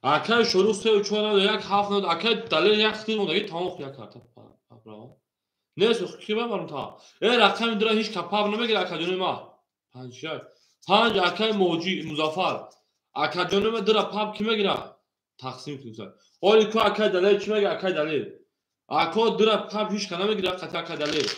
Акаи Шорух 3 4 надорад, 1 7 надорад. Акаи Далер як хитир мондагӣ тамом як карта. Нест ки бабарам та. Э рақами дура ҳеҷ ка пап намегирад акаҷони ман. 5 6. 5 акаи Муҳоҷир Музаффар. Акаҷони ман дура пап ки мегирад? Тақсим кунед. Оли ку акаи Далер чӣ мегирад акаи Далер? Ако дура пап ҳеҷ ка намегирад қати акаи Далер.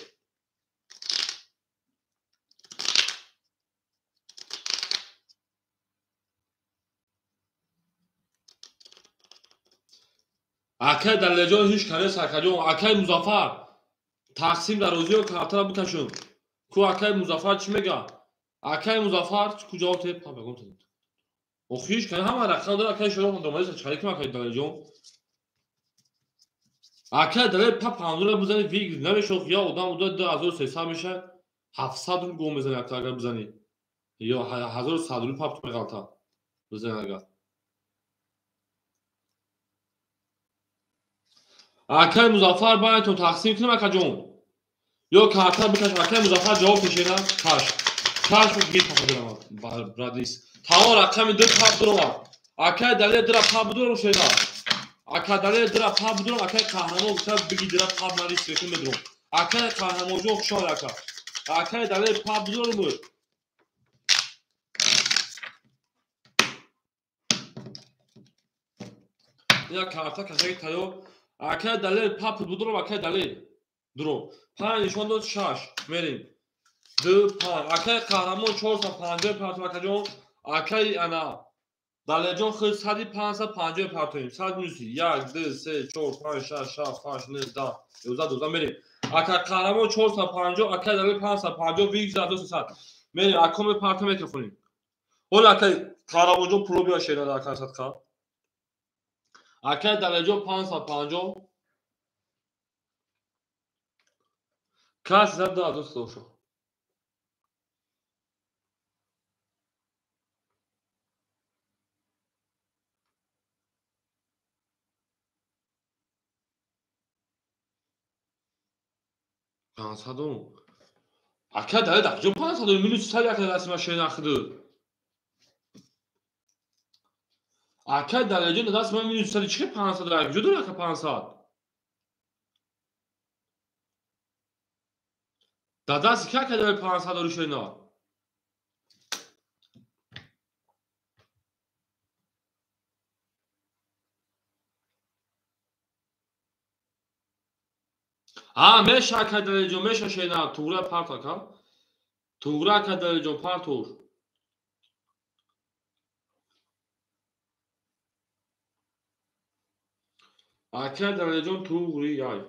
Акаи Далерҷон ҳеҷ ка нест акаҷон. Акаи Музаффар тақсим дар розиё картара бикашун. Ку акаи Музаффар чӣ мега? Акаи Музаффар ку ҷавоб те пап ягон те. Охи ҳеҷ ка ҳама рақам дора акаи Шорух надомадест чари ким акаи Далерҷон? Акаи Далер пап панзура бизани виг намешох я одам уда 2300 меша 700 рубл гом мезани ака агар бизани. Ё 1100 рубл пап меғалта. Бизани агар. Акаи Музаффар баъдтон тақсим кунем акаҷон. Ё карта бикаш акаи Музаффар ҷавоб пешена каш. Каш гир папа брадис. Тамом рақами 2 пап дуромад. Акаи Далер дира пап дуром шена. Ака Далер дира пап дуром акаи Қаҳрамон гуфта биги дира пап нарис бекун медуром. Акаи Қаҳрамонҷон хуш омад ака. Акаи Далер пап дуром буд. Я карта кашаги тайёр. Акаи Далер пап будуром акаи Далер. Дуром. 5 нишон дод 6 мерем. 2 5. Акаи Қаҳрамон 450 партом акаҷон. Акаи ана Далерҷон худ 550 партоем. 100 минуси 1 2 3 4 5 6 7 8 9 10 11 12 мерем. Ака Қаҳрамон 450, акаи Далер 550, виг 2300. Мерем ака ме парта мекунем. Ҳоло акаи Қаҳрамонҷон пуло биё шена дар ака садқа. Акаи Далерҷон 550. Кас зад 2300 шо. 500. Ака Далер дар куҷо 500 минус 100 ака дасти ман шена худо. Ака Далерҷон дасти ман минус 100 чӣ 500 дар куҷо дорад ака 500? Дар дасти ки ака Далер 500 дори шена? А меша ака Далерҷон меша шена туғра парт ака. Туғра ака Далерҷон партур. Ака Далерҷон туғри ай.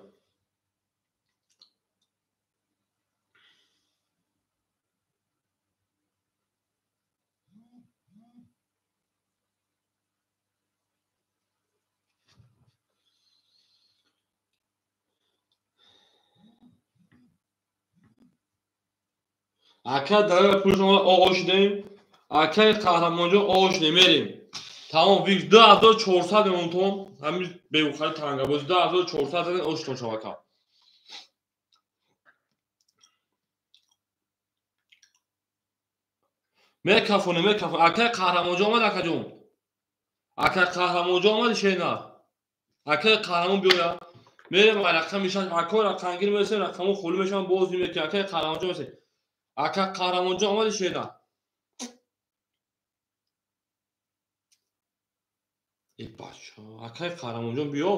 Ака далер пулшон оғошидем. Акаи қаҳрамонҷон оғошидем, мерем. Тамом, вик 2400 мемонтон, ҳамин беухари тангабозӣ 2400 задем оштон шава ака. Мекафоне, мекафоне. Акаи қаҳрамонҷон омад, акаҷон. Акаи қаҳрамонҷон омад, шена. Акаи қаҳрамон биёя. Мерем рақами шаш, ако рақамгир мерасем, рақамҳо холӣ мешаванд, боз мекунем. Акаи қаҳрамонҷон мерасем. Ака қаҳрамонҷон омади, шена. Э бача, акаи қаҳрамонҷон биё.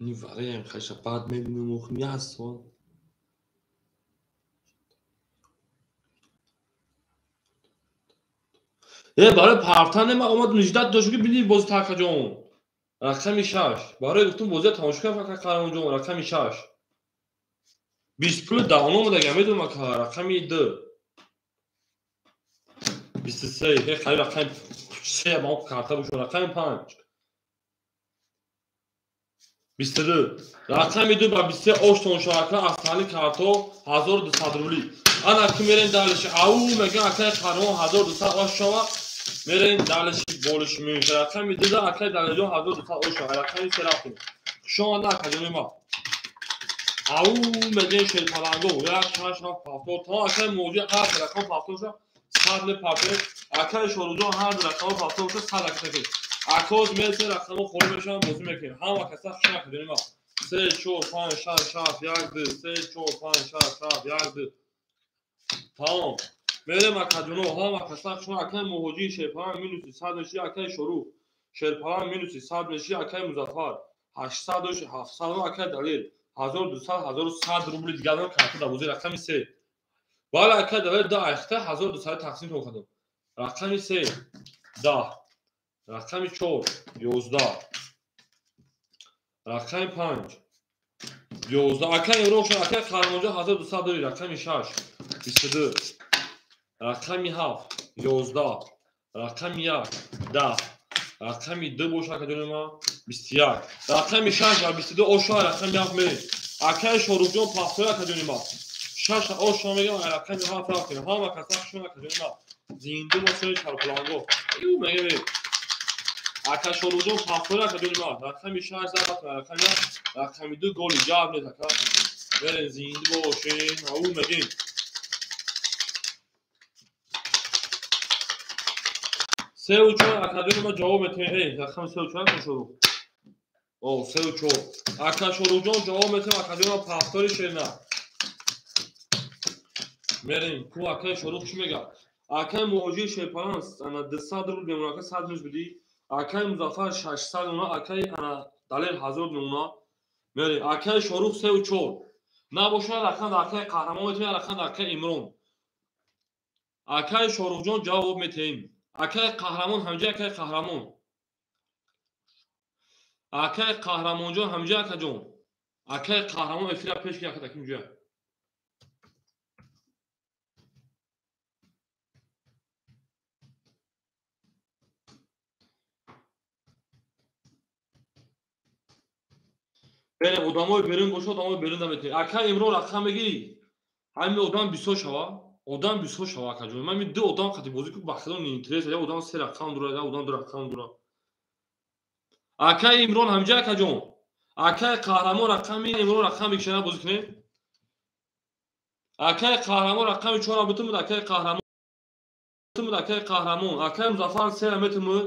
Ни вараям хаша баъд мебинем охим як сол. Э барои партан ма омад ниждат дошт ки бини бози такаҷон. Рақами 6. Барои гуфтум бозия тамошо кардам ака қаҳрамонҷон, рақами 6. 20 пул даҳон омадага медонам ака, рақами 2. 23, э қариб рақами 3 ба карта бошад, рақами 5. 22. Рақами 2 ба 23 оштон шавака аз тани карто 1200 рубли. Ана ки мерем далиши ау меган акаи қаҳрамон 1200 ош шава. Мерем далиши болиши меша. Рақами 2 да акаи Далерҷон 1200 ош шава. Рақами 3 рафтем. Хуш омада акаҷони ма. Ау меган шерпаланго 1 6 7 7 то акаи мавҷи ҳар рақам 7 шава. 100 мепартем. Акаи Шоруҷон ҳар рақам 7 шава 100 акаи. Акоз мерсе рақамҳо холӣ мешаванд, бозӣ мекунем. Ҳама каса хуш акаҷони ма. 3 4 5 6 7 1 2 3 4 5 6 7 1 2. Тамом. Мерем акаҷоно, ҳама каса хуш акаи муҳоҷир шерпаланг минуси 100 меши, акаи Шорух шерпаланг минуси 100 меши, акаи Музаффар 800 доши 700, акаи Далер 1200, 1100 рубли дигар дорам карта дар бозӣ рақами 3. Бале акаи Далер да айхта 1200 тақсим тон кардам. Рақами 3 10, рақами 4 11, рақами 5 11. Акаи Имрон шуд, акаи Қаҳрамонҷон 1200 дори, рақами 6 22, рақами 7 11, рақами 1 10, рақами 2 боша акаҷони ма 21, рақами 6 ва 22 оша, рақами 7 мерем. Акаи Шорухҷон пахтои акаҷони ма 6 оша мегам, рақами 7 рафтем. Ҳама каса хушон акаҷони ма. Зинда бошед шарпланго. Ю мегем. Ака Шорухҷон пахтои акаҷони ма. Рақами 6 зарбат, рақами 7, рақами 2 голи гап нест ака. Мерем зинда бошед. Ау мегем. 3 و 4 акаҷони ма ҷавоб метавем. Эй, рақами 3 ва 4 ака Шорух. О, 3 ва 4. Ака Шорухҷон ҷавоб метавем, акаҷони ма пахтори шерина. Мерем, ку акаи Шорух чӣ мегӯяд? Акаи муҳоҷир шерпаланг ана 200 рубл мемонад, ака 100 минус бидӣ. Акаи Музаффар 600 мемонад, акаи ана Далер 1000 мемонад. Мерем, акаи Шорух 3 ва 4. Набошад рақам акаи Қаҳрамон метавем, рақам акаи Имрон. Акаи Шорухҷон ҷавоб метавем. Акаи Қаҳрамон ҳамҷа, акаи Қаҳрамон. Акаи Қаҳрамонҷон ҳамҷа, акаҷон. Акаи Қаҳрамон эфира пеш ки ака таким ҷоя. Берем, одамои берун боша, одамои берун наметавонем. Акаи Имрон рақам мегирӣ? Ҳамин одам бисёр шава. Одам бисёр шава акаҷон. Ман ду одам қати бозӣ ку ба худо неинтерес. Як одам 3 рақам дора, як одам 2 рақам дора. Акаи Имрон ҳамҷа, акаҷон. Акаи Қаҳрамон рақами Имрон рақам бикшана бозӣ кунем. Акаи Қаҳрамон рақами 4 битумуд, акаи Қаҳрамон битумуд, акаи Қаҳрамон. Акаи Музаффар 3 метумуд.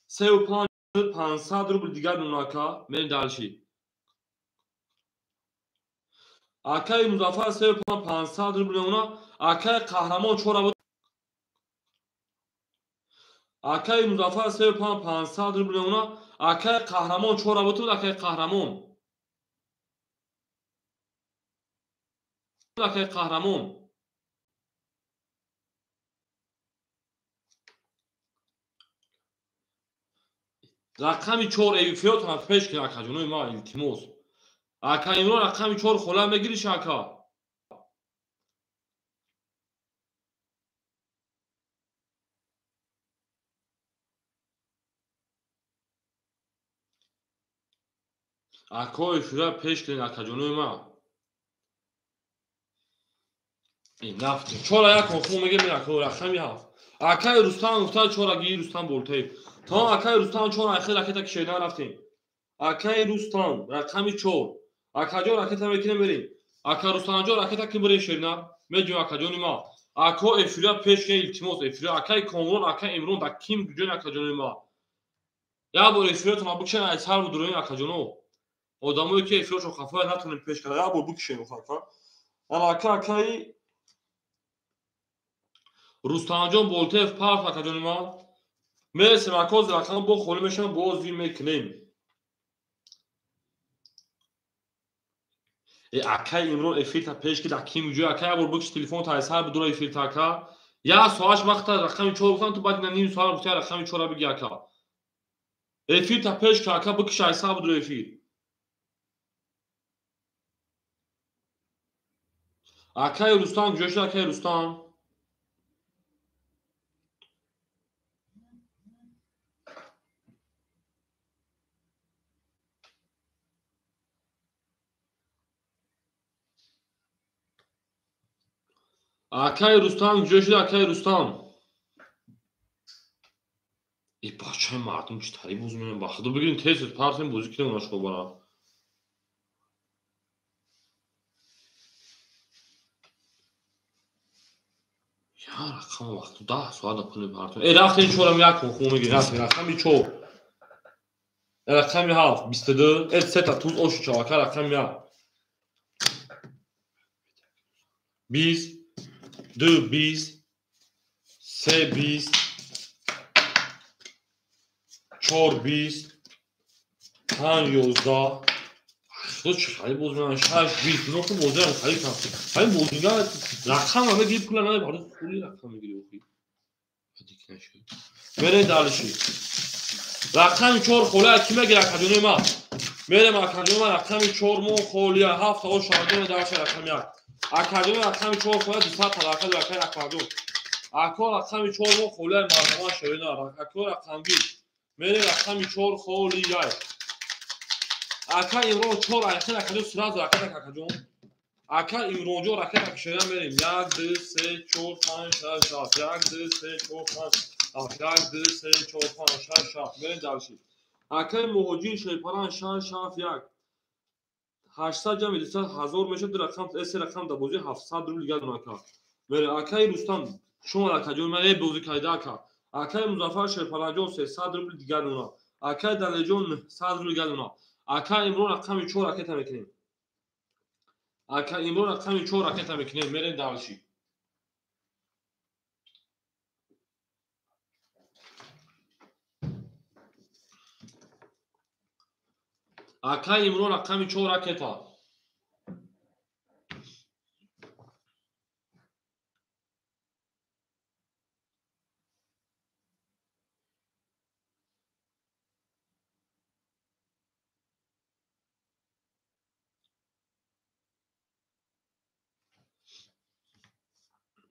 3 ва 5 500 рубл дигар мемонад ака. Мерем далши. Акаи Музаффар 3 ва 5 500 рубл мемонад. Акаи Қаҳрамон 4 буд. Акаи Музаффар 3 ва 5 500 рубл мемонад. Акаи Қаҳрамон 4 буд, акаи Қаҳрамон. Акаи Қаҳрамон. Рақами 4 эфиротон пеш кунед акаҷонои ма, илтимос. Ака Имрон рақами 4 хола мегириш ака. Ако эфира пеш кунед, акаҷонои ман. Нафт. Чора як ху мегем ако рақами 7. Акаи Рустам гуфта чора ги Рустам Болтаев. Тамом акаи Рустам чора ахир ракета кишидан рафтем. Акаи Рустам рақами 4. Акаҷон ракета мекунем берем. Ака Рустамҷон ракета ки берем шерина. Меҷум акаҷони ма. Ако эфира пеш кунед илтимос эфира акаи Комрон акаи Имрон да ким ҷон акаҷони ма. Я бор эфиратон бикшен ай сар будурин акаҷоно. Одамое ки эфирашон хафа натонем пеш карда, я бор бикшен хафа. Ана ака акаи Рустамҷон Болтаев парф акаҷони ман. Мересем акоз рақам бо холӣ мешавам боз зин мекунем. Акаи Имрон эфирта пеш ки да ким ҷой ака я бор бикш телефон та сар будура эфирта ака. Я соаш вақта рақами 4 гуфтам ту баъд ним соат гуфта рақами 4 биги ака. Эфирта пеш ки ака бикш ай сар будура эфир. Акаи Рустам ҷой шуд акаи Рустам. Акаи Рустам ҷой шуд акаи Рустам. Бачаи мардум чӣ тари боз меоянд ба худо бигирем тез партем бозӣ кунем онашко бара. Я рақам вақту 10 соат пули партем. Рафтем чорам як ху мегирем рафтем рақами 4. Рақами 7 22 сета туз ошу чавака рақами 1. 20 2 20 3 20 4 20 5 11 худо чӣ хеле боз меоянд 6 20 ино ху бозиам хеле кам. Ҳамин бозига рақам мегири пула намебард хули рақам мегири охи. Дик нашуд. Мерем далиши. Рақами 4 холия ки мегирад акаҷонои ман? Мерем акаҷонои ман рақами 4 мо холия 7 о шаҳрҷон дарша рақами 1. Акаҷон рақами 4 холия 200 талақа акаи Акбарҷон. Ако рақами 4 мо холия марҳамат шерина. Ако рақамги. Мерем рақами 4 холия. Ака Имрон 4 айхел акаҷон сразу ракета акаҷон. Ака Имронҷон ракета кишида мерем. 1 2 3 4 5 6 7 1 2 3 4 5 7 1 2 3 4 5 6 7 мерем дальше. Акаи Муҳоҷир Шерпаран 6 7 1 800 ҷамъи 200 1000 мешавад ду рақам се рақам дар бозӣ 700 рубл дигар ака. Мерем акаи Рустам шумо акаҷон ман бозӣ карда ака. Акаи Музаффар Шерпаранҷон 300 рубл дигар дона. Акаи Далеҷон 100 рубл дигар дона. Ака Имрон рақами 4 ракета мекунем. Ака Имрон рақами 4 ракета мекунем. Мерем дальше. Ака Имрон рақами 4 ракета.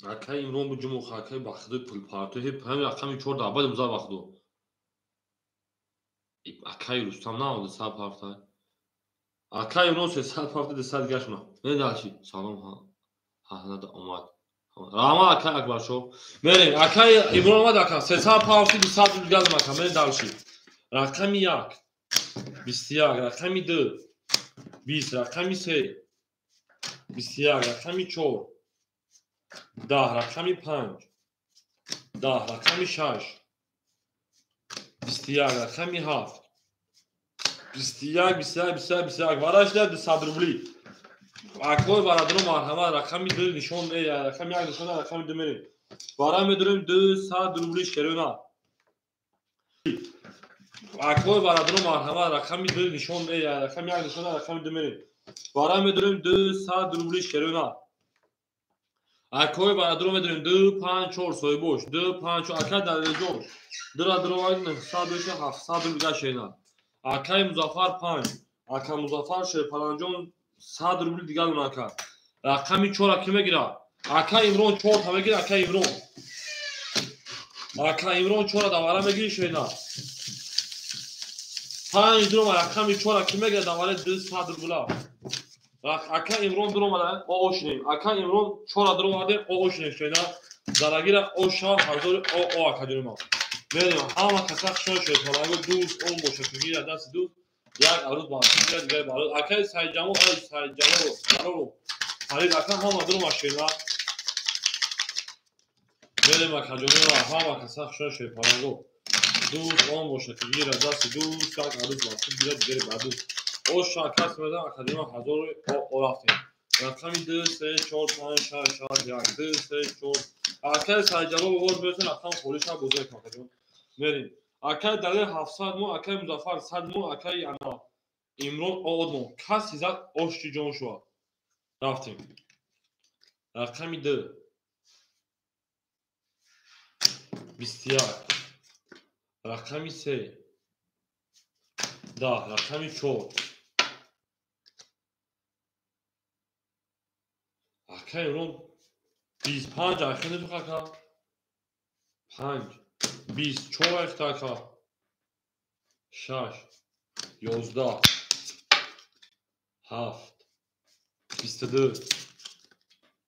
Акаи Имрон буҷуму акаи ба худои пулпартои ҳамин рақами 4 дар баъд муза вақту. Акаи Рустам наомада 100 парта. Акаи Имрон 300 парта 200 дигар шуна. Не дальше. Салом ҳа омад. Раҳмат акаи Акбаршоҳ. Мерем акаи Имрон омад ака 300 парта 200 дигар ака мерем дальше. Рақами 1 21 рақами 2 20 рақами 3 21 рақами 4 10 рақами 5 10 рақами 6 21 рақами 7 21 21 21 21 варашда 200 рубли. Акои бародаро марҳамат рақами 2 нишон рақами 1 нишон рақами 2 мерем. Вара медорем 200 рубли шерона. Акои бародаро марҳамат рақами 2 нишон рақами 1 нишон рақами 2 мерем. Вара медорем 200 рубли шерона. Акои бародаро медорем 2 5 4 соҳибош 2 5 4 ака Далеҷон 2 ра 900 700 рубли дигар шерона. Акаи Музаффар 5 ака Музаффар Шерпаранҷон 100 рубли дигар дона ака. Рақами 4 ки мегирад? Ака Имрон 4 та мегирад ака Имрон. Ака Имрон 4 давара мегири шерона. 5 дурома рақами 4 ки мегирад аввале 200 рубла. Ака Имрон дуромада оошинем. Ака Имрон 4 дуромаде оошинем шена. Зарагира оша 1000 о ака ҷонима. Мерем ҳама каса хушон шуд. Фаланго дӯст он бошад ки гирад дасти дӯст як арӯз ба гирад дигар ба арӯз. Акаи Сайҷамол ай Сайҷамол Jalолов Фарид ака ҳама дурома шена. Мерем ака ҷонима ҳама каса хушон шуд. Фаланго дӯст он бошад ки гирад дасти дӯст як арӯз ба гирад дигар ба арӯз. Оша кас медам ака ҷонима 1000 о рафтем. Рақами 2 3 4 5 6 7 1 2 3 4. Акаи Сайҷалол овоз мерасад рақам холиша бозор кун ака ҷон. Мерем. Акаи Далер 700 мо, акаи Музаффар 100 мо, акаи ана Имрон од мо. Каси зад ошти ҷон шуад. Рафтем. Рақами 2 21, рақами 3 10, рақами 4. Акаи Имрон 25 ахи нетух ака. 5 24 ахта ака. 6 11 7 22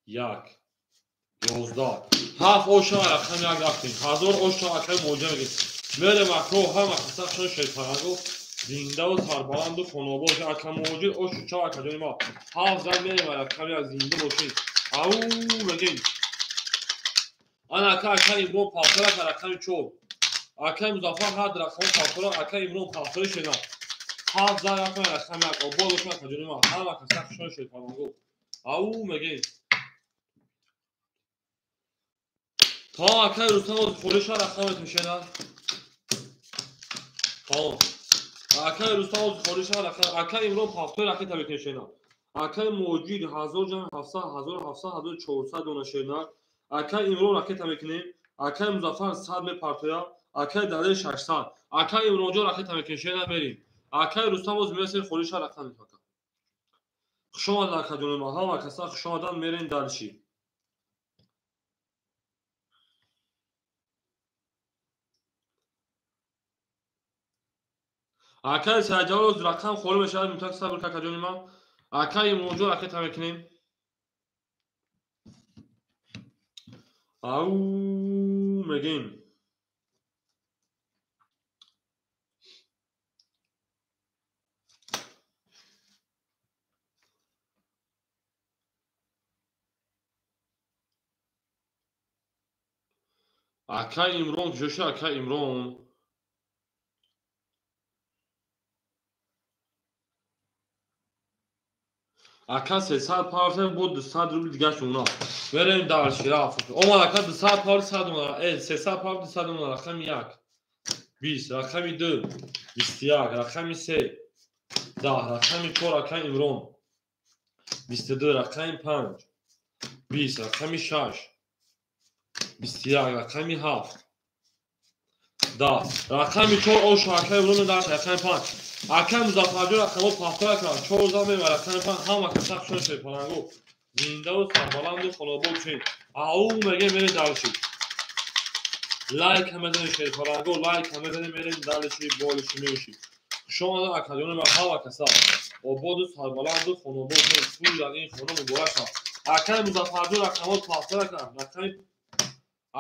1 11 7 оша рақами 1 рафтем. 1000 оша акаи муоҷа мегирем. Мерем акро ҳама каса хушон шерпаранго зиндаву сарбаланду хонобод. Ака муоҷир ошу ча ака ҷони ма. 7 зан мерем рақами 1 зинда бошед. Ау мегем. Ана ака ака Имрон павтора рақами 4. Акаи Музаффар ҳад рақами павтора, акаи Имрон павтора шена. 7 зан рафтем рақами 1. Обод бошед ака ҷони ма. Ҳама каса хушон шерпаранго. Ау мегем. То акаи Рустам холиша рақамет мешена. То акаи Рустам холиша рақам, акаи Имрон павтора ракета мекунешена. Акаи Муоҷир 1000 700 1700 1400 дона шена. Акаи Имрон ракета мекунем. Акаи Музаффар 100 мепартоя. Акаи Далер 600. Акаи Имронҷон ракета мекунем шена мерим. Акаи Рустам боз мерасем холиша рақам мекунем. Хуш омадед ака ҷони ма. Ҳама каса хуш омадан мерем дарши. Акаи Сайҷалол рақам холӣ мешавад, мутак сабр ака ҷони ма. Акаи Имронҷон ракета мекунем. Ау мегем. Акаи Имрон куҷо акаи Имрон? Ака 300 павр бо 200 рубл дигар шуна. Мерем дарши рафт. Омад ака 200 павр 100 дона. 300 павр 200 дона. Рақами 1 20, рақами 2 21, рақами 3 10, рақами 4 ака Имрон 22, рақами 5 20, рақами 6 21, рақами 7 10, рақами 4 оша ака Имрон дар рақами 5. Акаи Музаффарҷон рақамҳо павтора карданд. 4 зан мева рақами 5 ҳама каса хушон шерпаланго. Зиндаву сарбаланду хонобод шед. Ау мегем мерем дарши. Лайк мезанем шерпаланго, лайк мезанем мерем дарши болиши меши. Хуш омадед ака ҷони ма ҳама каса. Ободу сарбаланду хонобод шед. Тӯй дар ин хона муборак шавад. Акаи Музаффарҷон рақамҳо павтора карданд. Рақами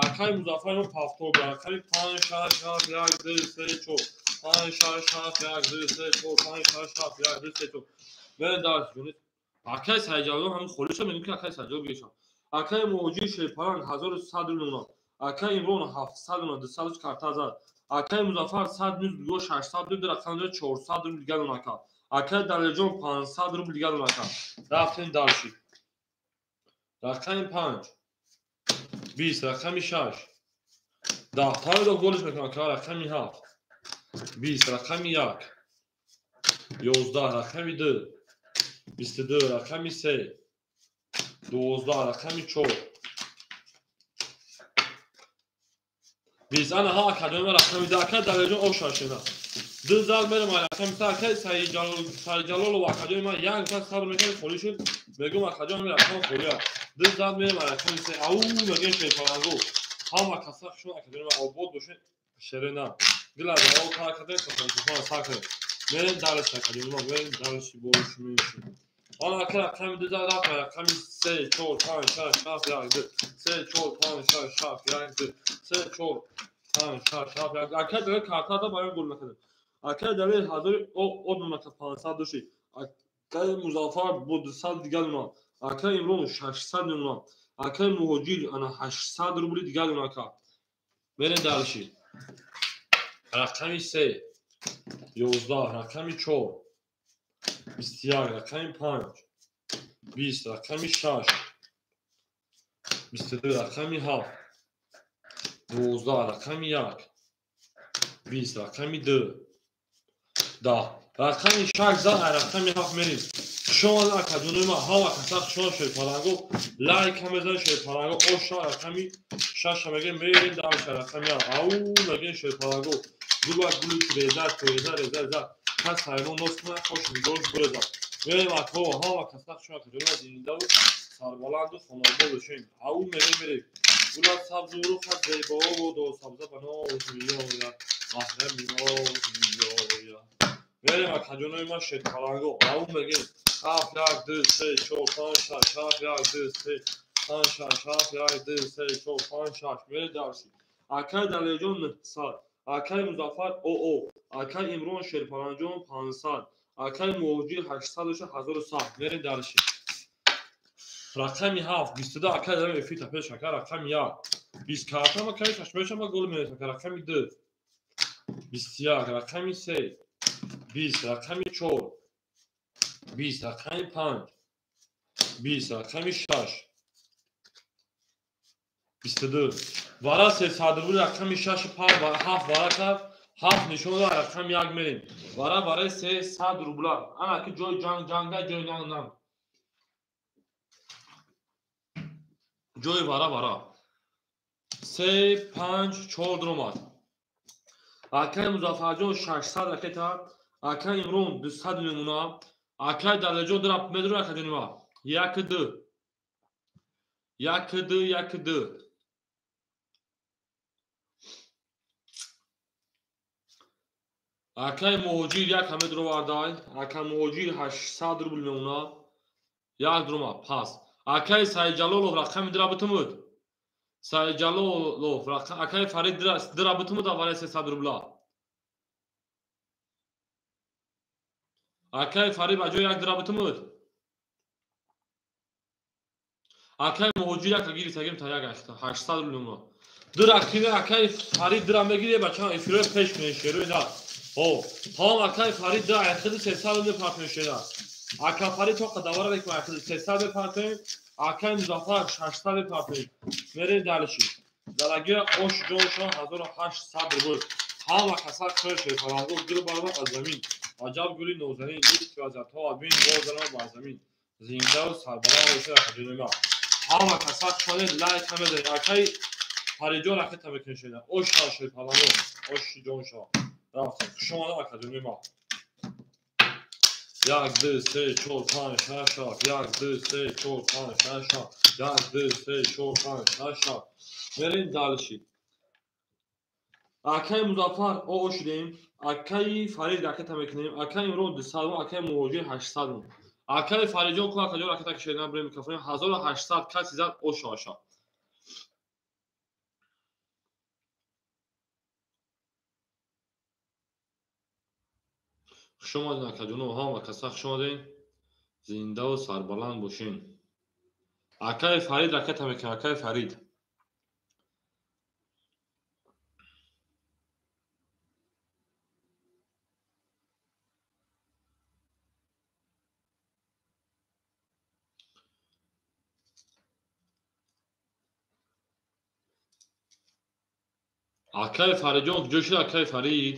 акаи Музаффарҷон павтора рақами 5 6 7 1 2 3 4 5 6 7 1 2 3 4 5 6 7 1 2 3 4. Мерем дарс ҷонид. Акаи Сайҷалол ҳамин холиша мегӯем ки акаи Сайҷалол гиришам. Акаи Муоҷир шерпаланг 1100 рубл. Акаи Имрон 700 рубл, 200 карта зад. Акаи Музаффар 100 рубл, дигар 600 рубл, рақам 400 рубл дигар дона ака. Акаи Далерҷон 500 рубл дигар дона ака. Рафтем дарши. Рақами 5 20, рақами 6 10. Тавидо голиш мекунам ака. Рақами 7 20, рақами 1 11, рақами 2 22, рақами 3 12, рақами 4 20. Ана ҳа ака ҷони ма рақами 2 ака Далерҷон оша шена. 2 зал мерем рақами 3 акаи Сайҷалолов ака ҷони ма як зал сабр мекунем холӣ шуд. Мегӯм ака ҷон рақам холӣ аст. 2 зал мерем рақами 3. Ау мегӯем шерпаланго. Ҳама каса хушон ака ҷони ма обод бошед. Шерена. Гила ҷавоб тар кардем, тӯфон сар кардем. Мерем дальше, акаҷонма, мерем дальше больше меньше. Ана ака рақами 2 рафт, рақами 3 4 5 6 7 1 2 3 4 5 6 7 1 2 3 4 5 6 7 1. Ака далер картада барои гул накардем. Ака далер 1000 о 500 доши. Акаи Музаффар бо 200 дигар мемонад. Акаи Имрон 600 мемонад. Акаи Муҳоҷир ана 800 рубли дигар мемонад ака. Мерем дальше. Рақами 3 11, рақами 4 21, рақами 5 20, рақами 6 22, рақами 7 12, рақами 1 20, рақами 2 10. Рақами 6 зад, рақами 7 мерем. Шумо акаҷонои ман ҳама каса шумо шерпаланго лайк ҳам мезанед шерпаланго оша рақами 6 мегем мерем дальше рақами ау мегем шерпаланго гула гули реза реза реза реза кас ҳайрон нос кунад хош нигоҳ буреза. Мерем ако ҳама каса шумо акаҷонои зиндаву сарбаланду хонобод бошем. Ау мегем мерем. Гула сабзу руха зебо до сабза ба ноз меояд маҳрами ноз меояд. Мерем акаҷонои ман шерпаланго ау мегем 7 1 2 3 4 5 6 7 1 2 3 5 6 7 1 2 3 4 5 6. Мерем дальше. Акай Далерҷон 900, акай Музаффар ОО, акай Имрон Шерпаланҷон 500, акай Муҳоҷир 800 1100. Мерем дальше. Рақами 7 22 акай Далер эфир тапеш ака рақами 1 20 карта ма кай чашмаша ма гол мерем ака рақами 2 21, рақами 3 20, рақами 4 20, рақами 5 20, рақами 6 22. Вара 300 рубли рақами 6 5 7 вара кард, 7 нишон дод, рақами 1 мерем. Вара барои 300 рубла. Ана ки ҷои ҷанг ҷанга, ҷои нанг нанг. Ҷои вара вара. 3 5 4 даромад. Акай Музаффарҷон 600 ракета, акай Имрон 200 мемона, акай Далерҷон дора медора акаҷони ма. 1 2 1 2 1 2. Акай Муҳоҷир як ҳаме дуровардай, акай Муҳоҷир 800 рубл мемона, як дурома пас. Акай Сайҷалолов рақами дира битумуд. Сайҷалолов акай Фарид дира битумуд аввале 300 рубла. Акай Фарид ба ҷои як дира битумуд. Акай Муҳоҷир як гирифтагим та як 800 рубл мемона. Дира киме акай Фарид дира мегире бача эфирои пеш кунед шерои на. О, тамом акай Фарид дира айхиди 300 рубл мепартоем шера. Ака Фарид тоқа давара мекунем айхиди 300 мепартоем, акай Музаффар 600 мепартоем. Мерем дальше. Дарагия ош ҷоншон 1800 рубл. Ҳама каса хӯш шерпаланго гул баромад аз замин. Аҷаб гули нозанин, лутф вазато абин бозарам бар замин. Зиндаву сарбаланд бошед акаҷони ман. Ҳама каса хӯшед лайк ҳамезанед. Акай Фаридҷон ракета мекунед шеда. Ош шерпаланго, ош ҷоншон. Рафтем. Хуш омадед акаҷони ман. 1 2 3 4 5 6 7 1 2 3 4 5 6 7 1 2 3 4 5 6 7. Мерем дальше. Акай Музаффар ОО шудем, акай Фарид ракета мекунем, акай Имрон 200, акай Муҳоҷир 800. Акай Фаридҷон ку акаҷон ракета кашидан бирем микрофон 1800 каси зад оша оша. Хуш омадед акаҷоно, ҳама каса хуш омадед. Зиндаву сарбаланд бошен. Акай Фарид ракета мекунем, акай Фарид. Акай Фаридҷон куҷо шуд акай Фарид?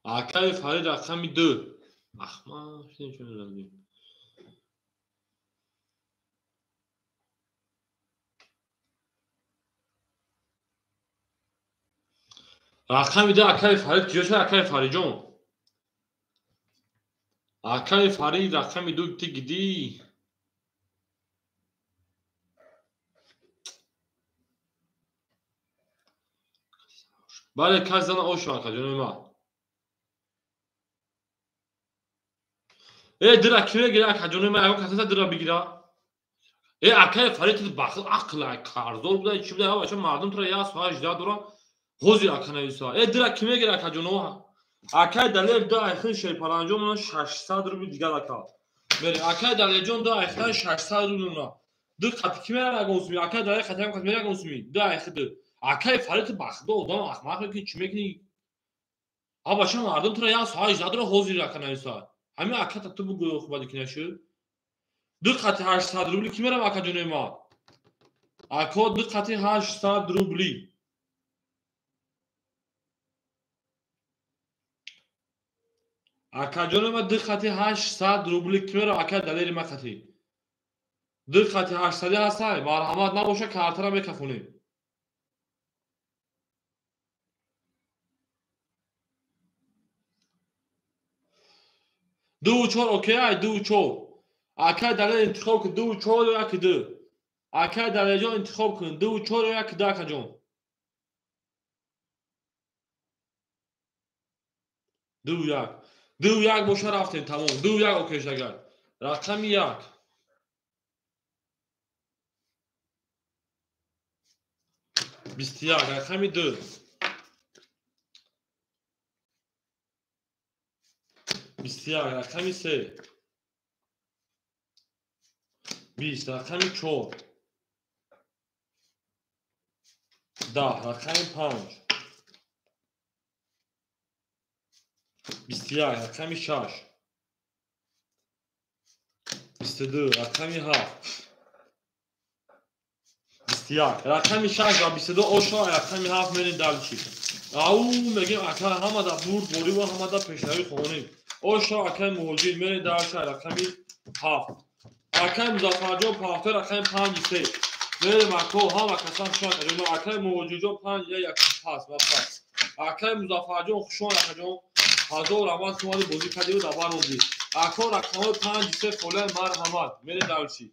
Акай Фарид рақами 2. Ахмақ чун задем. Рақами 2 акай Фарид куҷо шуд акай Фаридҷон? Акай Фарид рақами 2 ти гиди. Бале, кас зана ошу акаҷонои ман. Э, дира ки мегира акаҷонои ман? Ягон кас дира бигира? Э, акаи Фарид бахил ақл қарздор буда, чӣ буда? Бача мардум тура як соат жда дора. Ҳозир ака нависа. Э, дира ки мегира акаҷоно? Акаи Далер ду айхин шерпаланҷон мона 600 рубл дигар ака. Мери акаи Далерҷон ду айхин 600 рубл мона. Ду қати ки мера ягон суми? Акаи Далер қати ягон қати мера ягон суми? Ду айхи ду. Акаи Фарид бахилдо одам ахмақ мекунӣ, чӣ мекунӣ? А бача мардум тура як соат жда дора, ҳозир ака нависа. Ҳамин аката ту бугӯ хубади ки нашуд. Ду қати 800 рубли ки мерам акаҷонои ман? Ако ду қати 800 рубли. Акаҷонои ман ду қати 800 рубли ки мерам акаи Далери ман қати? Ду қати 800 ҳастай, марҳамат набоша картара мекафонем. Ду чор окей ай ду чор. Акаи Далер интихоб кун ду чор ё яки ду. Акаи Далерҷон интихоб кун ду чор ё яки ду акаҷон. Ду як. Ду як боша рафтем тамом. Ду як окей шагар. Рақами як. 21 рақами ду. 21 рақами се. 20 рақами чор. 10 рақами панҷ. 21 рақами шаш. 22 рақами ҳафт. 21 рақами шаш ва 22 ошо рақами ҳафт мерем далчи. Ау мегем ака ҳамада бурд бориву ҳамада пешравӣ хонем. Ошо акаи Муҳоҷир мерем далчи рақами ҳафт. Акаи Музаффарҷон пафта рақами панҷ се. Мерем ако ҳама касан хуш акаҷон. Акаи Муҳоҷирҷон панҷ як пас ва пас. Акаи Музаффарҷон хуш акаҷон. Ҳазор раҳмат шуморо бозӣ кардиву дар бар мондӣ. Ако рақамҳои панҷ се холияй марҳамат. Мерем далчи.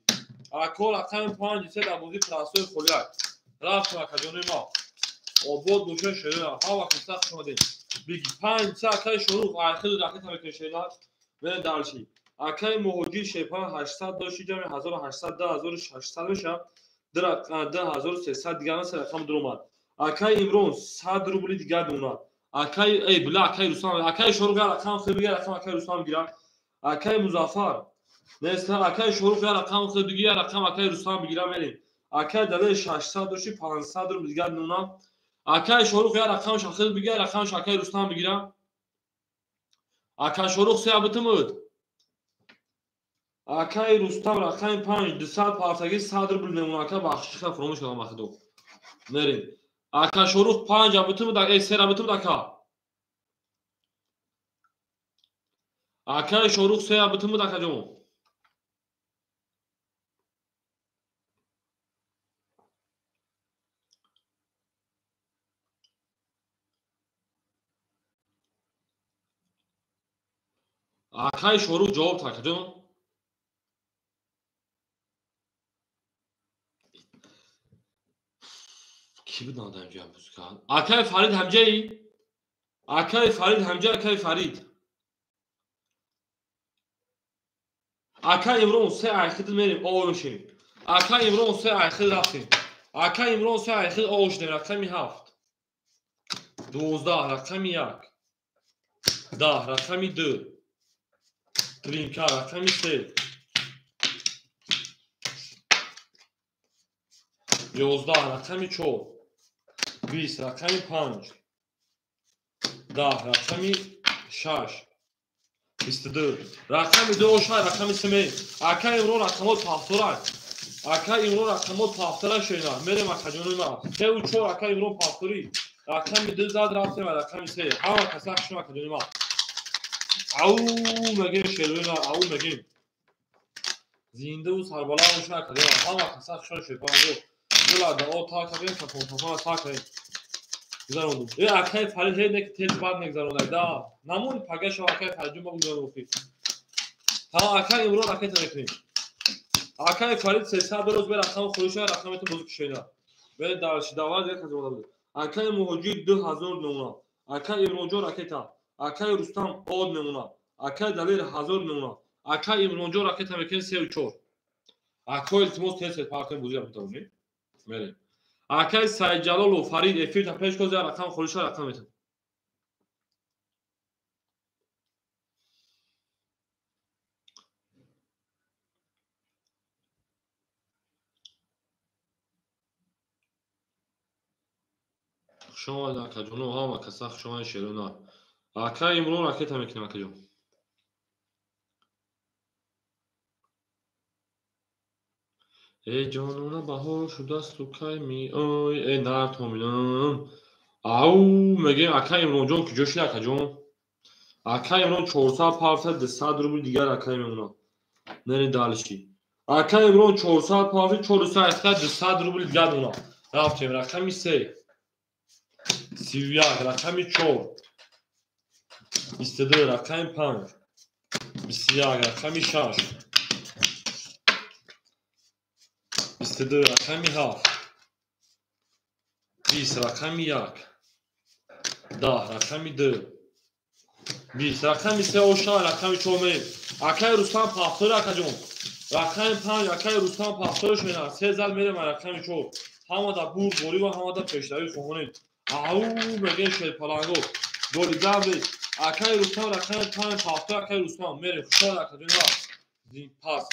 Ако рақами панҷ се дар бозии прасои холияй. Рафтем акаҷони мо. Обод боша шерина. Ҳама каса хуш омадед. Биги панҷ се акаи Шорух айхиду рақита мекунед шерина. Мерем далчи. Акаи Муҳоҷир шерпан 800 дошти ҷамъи 1800 2600 мешавад. 2300 дигар се рақам дуромад. Акаи Имрон 100 рубли дигар мемонад. Акаи эй била акаи Рустам, акаи Шорух як рақам хел бигир, рақам акаи Рустам гирад. Акаи Музаффар нест, акаи Шорух як рақам хел бигир, як рақам акаи Рустам бигира мерем. Акаи Далер 600 дошти 500 рубли дигар мемонад. Акаи Шорух як рақам хел бигир, рақамаш акаи Рустам бигира. Акаи Шорух се абитимуд. Акаи Рустам рақами панҷ 200 партаги 100 рубл мемонад. Ака бахшиш хел фуромӯш кардам бахидо. Мерем. Ака Шорух панҷ абитимуд, э се абитимуд ака. Акаи Шорух се абитимуд акаҷон. Акаи Шорух ҷавоб та акаҷон. Ки буд надам ҷа бузка? Акаи Фарид ҳамҷаи? Акаи Фарид ҳамҷа, акаи Фарид. Акаи Имрон се айхид мерем, ов мешем. Акаи Имрон се айхид рафтем. Акаи Имрон се айхид ов шудем, рақами ҳафт. 12 рақами як. 10 рақами ду. Тринка рақами се. 11 рақами чор. 20 рақами панҷ. 10 рақами шаш. 22 рақами ду ошай рақами се мерем. Акаи Имрон рақамот пафторак. Акаи Имрон рақамот пафторак шена. Мерем акаҷонои ман. Сеу чор акаи Имрон пафторӣ. Рақами ду зад рафтем ва рақами се. Ҳама каса хушм акаҷонои ман. Ау мегем шерӯна, ау мегем. Зиндаву сарбаланд боша акаҷонои ман. Ҳама каса хушм шерпанҷо. Дила дао та кардем, кафон кафон та кардем. Гузарондум. Э акаи Фарид ҳеҷ не ки тез бад мегузаронад. Да, намон пага шав акаи Фаридҷон ба гузаронд охир. Ҳа акаи Имрон ракета мекунем. Акаи Фарид 300 рӯз бе рақам хӯриша рақамето бозӣ кушоина. Бе дар давар як аз омада буд. Акаи Муҳоҷир 2000 мемонад. Акаи Имронҷон ракета. Акаи Рустам од мемонад. Акаи Далер 1000 мемонад. Акаи Имронҷон ракета мекунем 3 4. Акаи илтимос тез партои бозиро метавонем. Мерем. Акаи Сайдҷалолу Фарид эфирта пеш коз як рақам холиша рақам метавон. Хуш омадед, акаҷоно, ҳама каса хуш омадед, шерона. Ака Имрон ракета мекунем, акаҷон. Э ҷонона, баҳор шудасту кай меой, э нартоминам. Ау мегем, ака Имронҷон куҷо шуд, акаҷон? Ака Имрон 400 парта 200 рубл дигар акай мемонад. Нери дальше. Ака Имрон 400 парта 400 200 рубл дигар мемонад. Рафтем рақами 3. 31 рақами 4, 22 рақами 5, 21 рақами 6, 22 рақами 7, 20 рақами 1, 10 рақами 2, 20 рақами 3 оша рақами 4 мерем. Акаи Рустам пафтори, акаҷон. Рақами 5 акаи Рустам пафтори шуна. Се зал мерем рақами 4. Ҳамада бурд борӣ ва ҳамада пешравӣ хоҳонем. Ау мегӯем шерпаланго. Голи гаври. Акаи Рустам рақами 5 пафтори акаи Рустам мерем. Хушҳол акаҷон ва пас.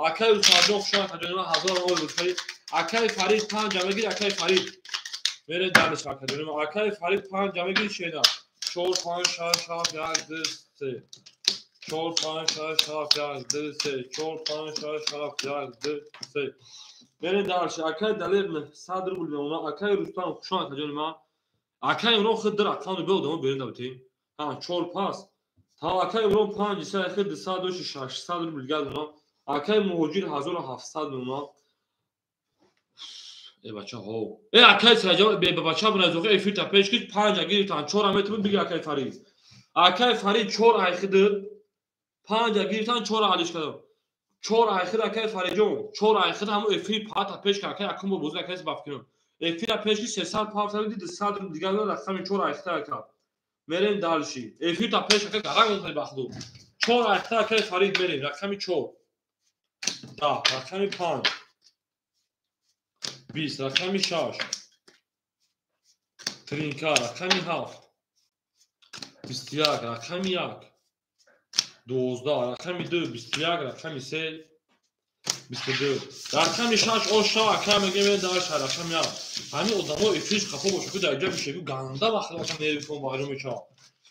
Акаи Рустамҷон хушҳол акаҷон ва 1000 ой рӯзҳои. Акаи Фарид 5 мегир, акаи Фарид. Мерем дальше акаҷон. Акаи Фарид 5 мегир шена. 4 5 6 7 1 2 3. 4 5 6 7 1 2 3. 4 5 6 7 1 2 3. Мерем дальше. Акаи Далер 100 рубл мемонад. Акаи Рустам хушҳол акаҷон ма. Акаи Имрон худ ду рақам бе одамо берин дабтем. Ҳа 4 пас. Та акаи Имрон 5 исай худ 200 доши 600 рубл дигар мемонад. Акаи Муҳоҷир 1700 мемонад. Э бача ҳо. Э акаи Саҷа бе бача буназоқи эфир та пеш ки 5 гирифтан 4 метавон биги акаи Фарид. Акаи Фарид 4 айхид 5 гирифтан 4 алиш кардам. 4 айхид акаи Фаридҷон 4 айхид ҳамон эфир пата пеш ки акаи акум бо бозӣ акаи бафкинам. Эфира пеш ки 300 пафта ди 200 рубл дигар рақами 4 айхид ака. Мерем дальше. Эфир та пеш ака гаранг онтари бахду. 4 айхид акаи Фарид мерем рақами 4. 10 рақами 5. 20 рақами 6. Тринка рақами 7. 21 рақами 1. 12 рақами 2, 21 рақами 3, 22 рақами 6 оша ака мегем дальше рақами 1. Ҳамин одамо эфирш қафо боша ки дар ҷо мешавӣ ганда вақт ака нервитон вайрон мешавад.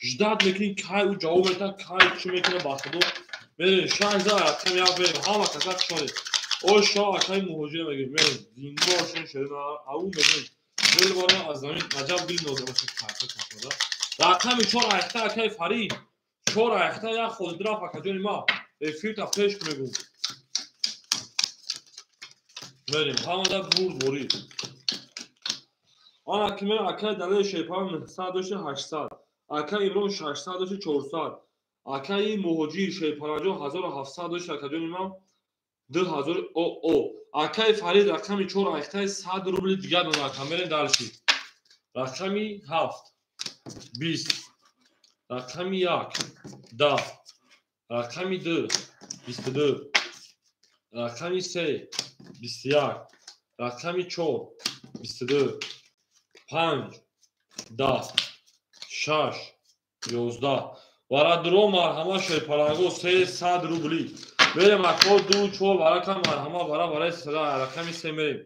Ждать мекунӣ кай ӯ ҷавоб медиҳад, кай чӣ мекунад ба худо. Мерем 6 рақами 1 мерем ҳама каса хушонед. Оша акаи муҳоҷир мегем мерем зинда бошен шерина ау мегем. Гул бора аз замин аҷаб гул нозир бошад карта карта. Рақами 4 айхта акаи Фарид. 4 айхта як холид рафт акаҷони ма. Эфир та пеш мегум. Мерем ҳамада бурд борид. Ана ки мен акаи Далер Шерпалан 900 дошти 800. Акаи Имрон 600 дошти 400. Акаи Муҳоҷир Шерпаланҷон 1700 дошти акаҷони ма 2000 о. Акаи Фарид рақами 4 айхтаи 100 рубли дигар донад ака. Мерем дальше. Рақами 7 20 рақами 1 10 рақами 2 22 рақами 3 21 рақами 4 22 5 10 6 11 варадро марҳама шерпаланго 300 рубли. Мерем ако 2 4 варака марҳама вара вараи рақами 3 мерем.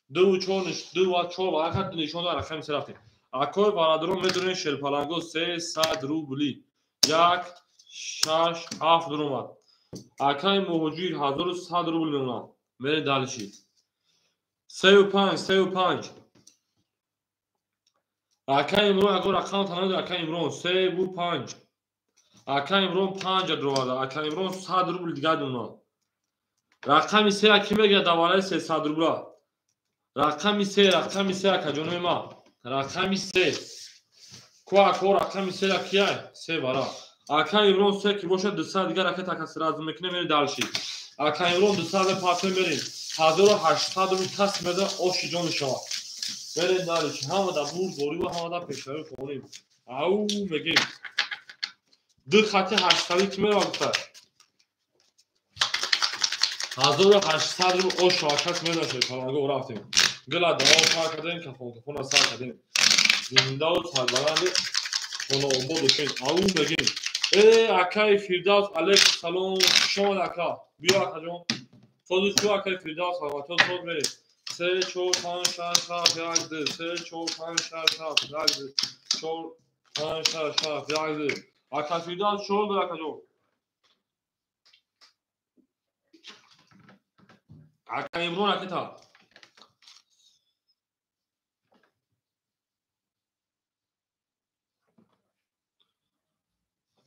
2 4 2 ва 4 варака нишон рақами 3 рафтем. Акои бародарон медонем шерпаланго 300 рубли. 1 6 7 дуромад. Акаи Муҳоҷир 1100 рубл мемонад. Мерем дальше. 3 5 3 5. Акаи Имрон ягон рақам танад акаи Имрон 3 5. Акаи Имрон 5 дуромада. Акаи Имрон 100 рубл дигар мемонад. Рақами 3 аки мегирад давараи 300 рубла. Рақами 3 рақами 3 акаҷонои ма. Рақами 3. Ку ако рақами 3 акияй? 3 бара. Акаи Имрон 3 ки бошад 200 дигар ака така сразу мекунем мерем дальше. Акаи Имрон 200 пасе мерем. 1800 рубл кас меда оши ҷон мешавад. Мерем дальше. Ҳама да бурд борӣ ва ҳама да пешравӣ хонем. Ау мегем. Ду хати 800 ки мерава гуфта. 1800 рубл ош шавакат медошед. Паланго рафтем. Гила давом сар кардем, кафон кафона сар кардем. Зиндаву сарбаланди хонаобод бошед. Ау мегем. Акаи Фирдавс алейкум салом. Хуш омад ака. Биё акаҷон. Сози чу акаи Фирдавс саломатиёт соз мерем. 3 4 5 6 7 1 2 3 4 5 6 7 1 2 4 5 6 7 1 2. Ака Фирдавс чор дор акаҷон. Ака Имрон акита.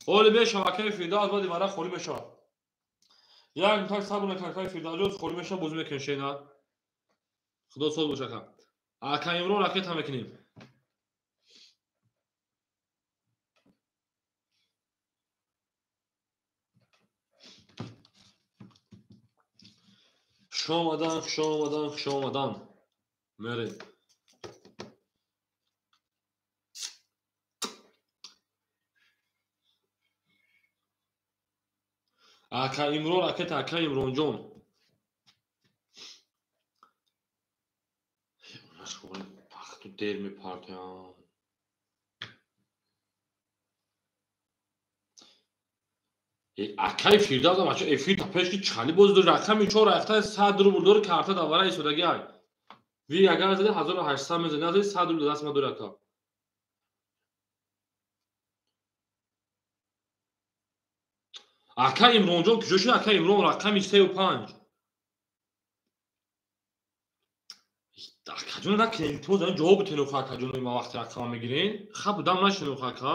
Ҳоли мешава акаи Фирдавс баъди вара холӣ мешавад. Як так сабр мекунад акаи Фирдавс холӣ мешава бозӣ мекунем шена. Худо соз боша ака. Ака Имрон ракета мекунем. Хуш омадан, хуш омадан, хуш омадан. Мерем. Ака Имрон ракета, ака Имронҷон. Вақту дер мепартоям. Акаи Фирдавс бача эфир та пеш ки чали боз дор рақами 4 рафта 100 рубл дор карта давара истодагӣ ай. Ви агар зади 1800 мезани, назади 100 рубл даст ма дор ака. Ака Имронҷон куҷо шуд? Ака Имрон рақами 3 5. Акаҷон накунед, илтимос ҷавоб битен охо акаҷон ма вақти рақама мегирен. Хаб дам нашин охо ака.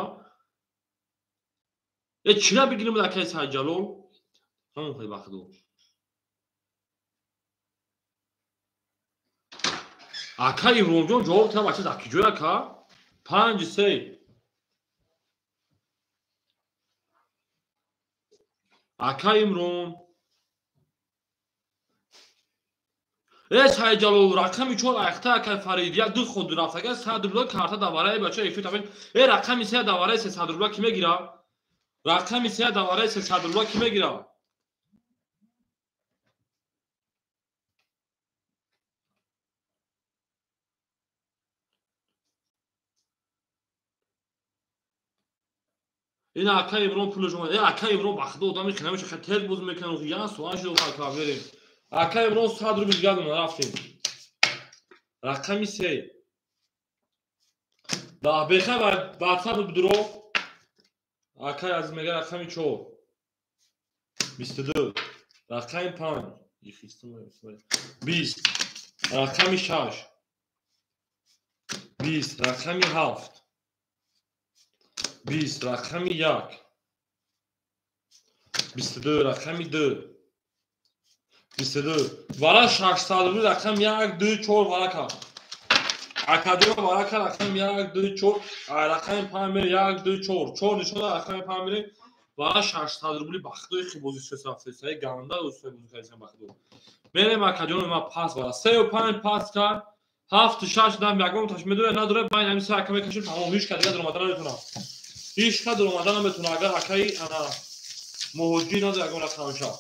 Чира бигирем акаи Сайҷалол? Ҳамон хеле вақту. Ака Имронҷон ҷавоб тиҳам бача дар киҷои ака? 5 3. Ака Имрон. Сайҷалол рақами 4 айхта акаи Фарид як ду худ рафтага 100 рубла карта давараи бача эфир тафин. Рақами 3 давараи 300 рубла ки мегира? Рақами 3 давараи 300 рубла ки мегира? Ин ака Имрон пулаш омад. Ака Имрон ба худо одами хеле меша тез боз мекунад. Ян суан шуд ака мерем. Ака Имрон 100 рубл дигар дона рафтем. Рақами 3. Да беха ба 100 рубл дуро. Акаи азиз мега рақами 4. 22. Рақами 5. 20. Рақами 6. 20. Рақами 7. 20. Рақами 1. 22. Рақами 2. 22. Вара 600 рубл рақам 1 2 4 варака. Академия варака рақам 1 2 4 рақами 5 мере 1 2 4 4 нишон рақами 5 мере вара 600 рубли бахдои хибози сес рафтесаи ганда усай бозикайсан бахдо. Мерем академия ма пас вара 3 5 пас кард 7 6 дам ягон таш медоре надоре байн ҳамин се ака мекашем тамом ҳеч кас дигар омадан наметунам. Ҳеч кас омадан наметуна агар акаи ана муҳоҷир надоре ягон рақамша.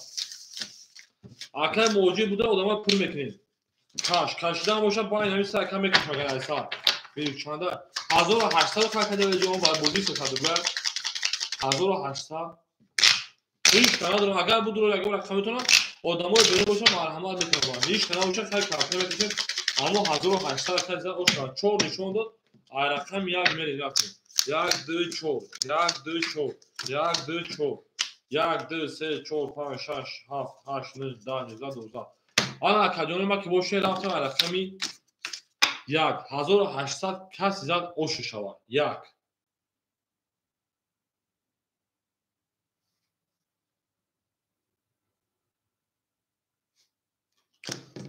Акаи муҳоҷир буда одама пур мекунем. Каш кашидан боша байн ҳамин се ака мекашам агар айса. Бибин чанда 1800 какаде ҷон ба бозӣ 300 рубл 1800. Ҳеч кас надорам агар будро ягон рақам метонам одамои берун бошам марҳамат мекунам. Ҳеч кас набошад хайр карта мекашем. Аммо 1800 хайр зад оша 4 нишон дод. Ай рақам 1 мерем рафтем. 1 2 4 1 2 4 1 2 4 1 2 3 4 5 6 7 8 9 10 11 12. Ана акаҷони ма ки боше рафтем ай рақами 1 1800 каси зад ошу шавад. 1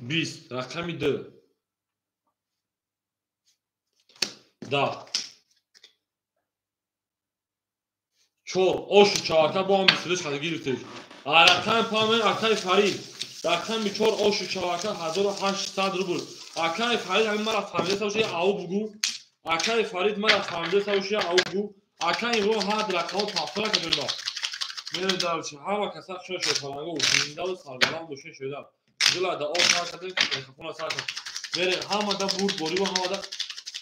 20 рақами 2 10 4 ошу чавака бо ҳам 22 хати гирифтед. Рақами 5 акаи Фарид рақами 4 ошу чавака 1800 рубл. Акай Фарид ҳамин мара фаҳмида савши ау бугу. Акай Фарид мара фаҳмида савши ау бугу. Акай Имрон ҳад рақамҳо пафтора кадем. Мерем дальше. Ҳама каса хушо шофаланго зиндаву сарбаланд бошед шуда. Дила да об сар кардем, микрофона сар кардем. Мерем ҳамада бурд бориву ҳамада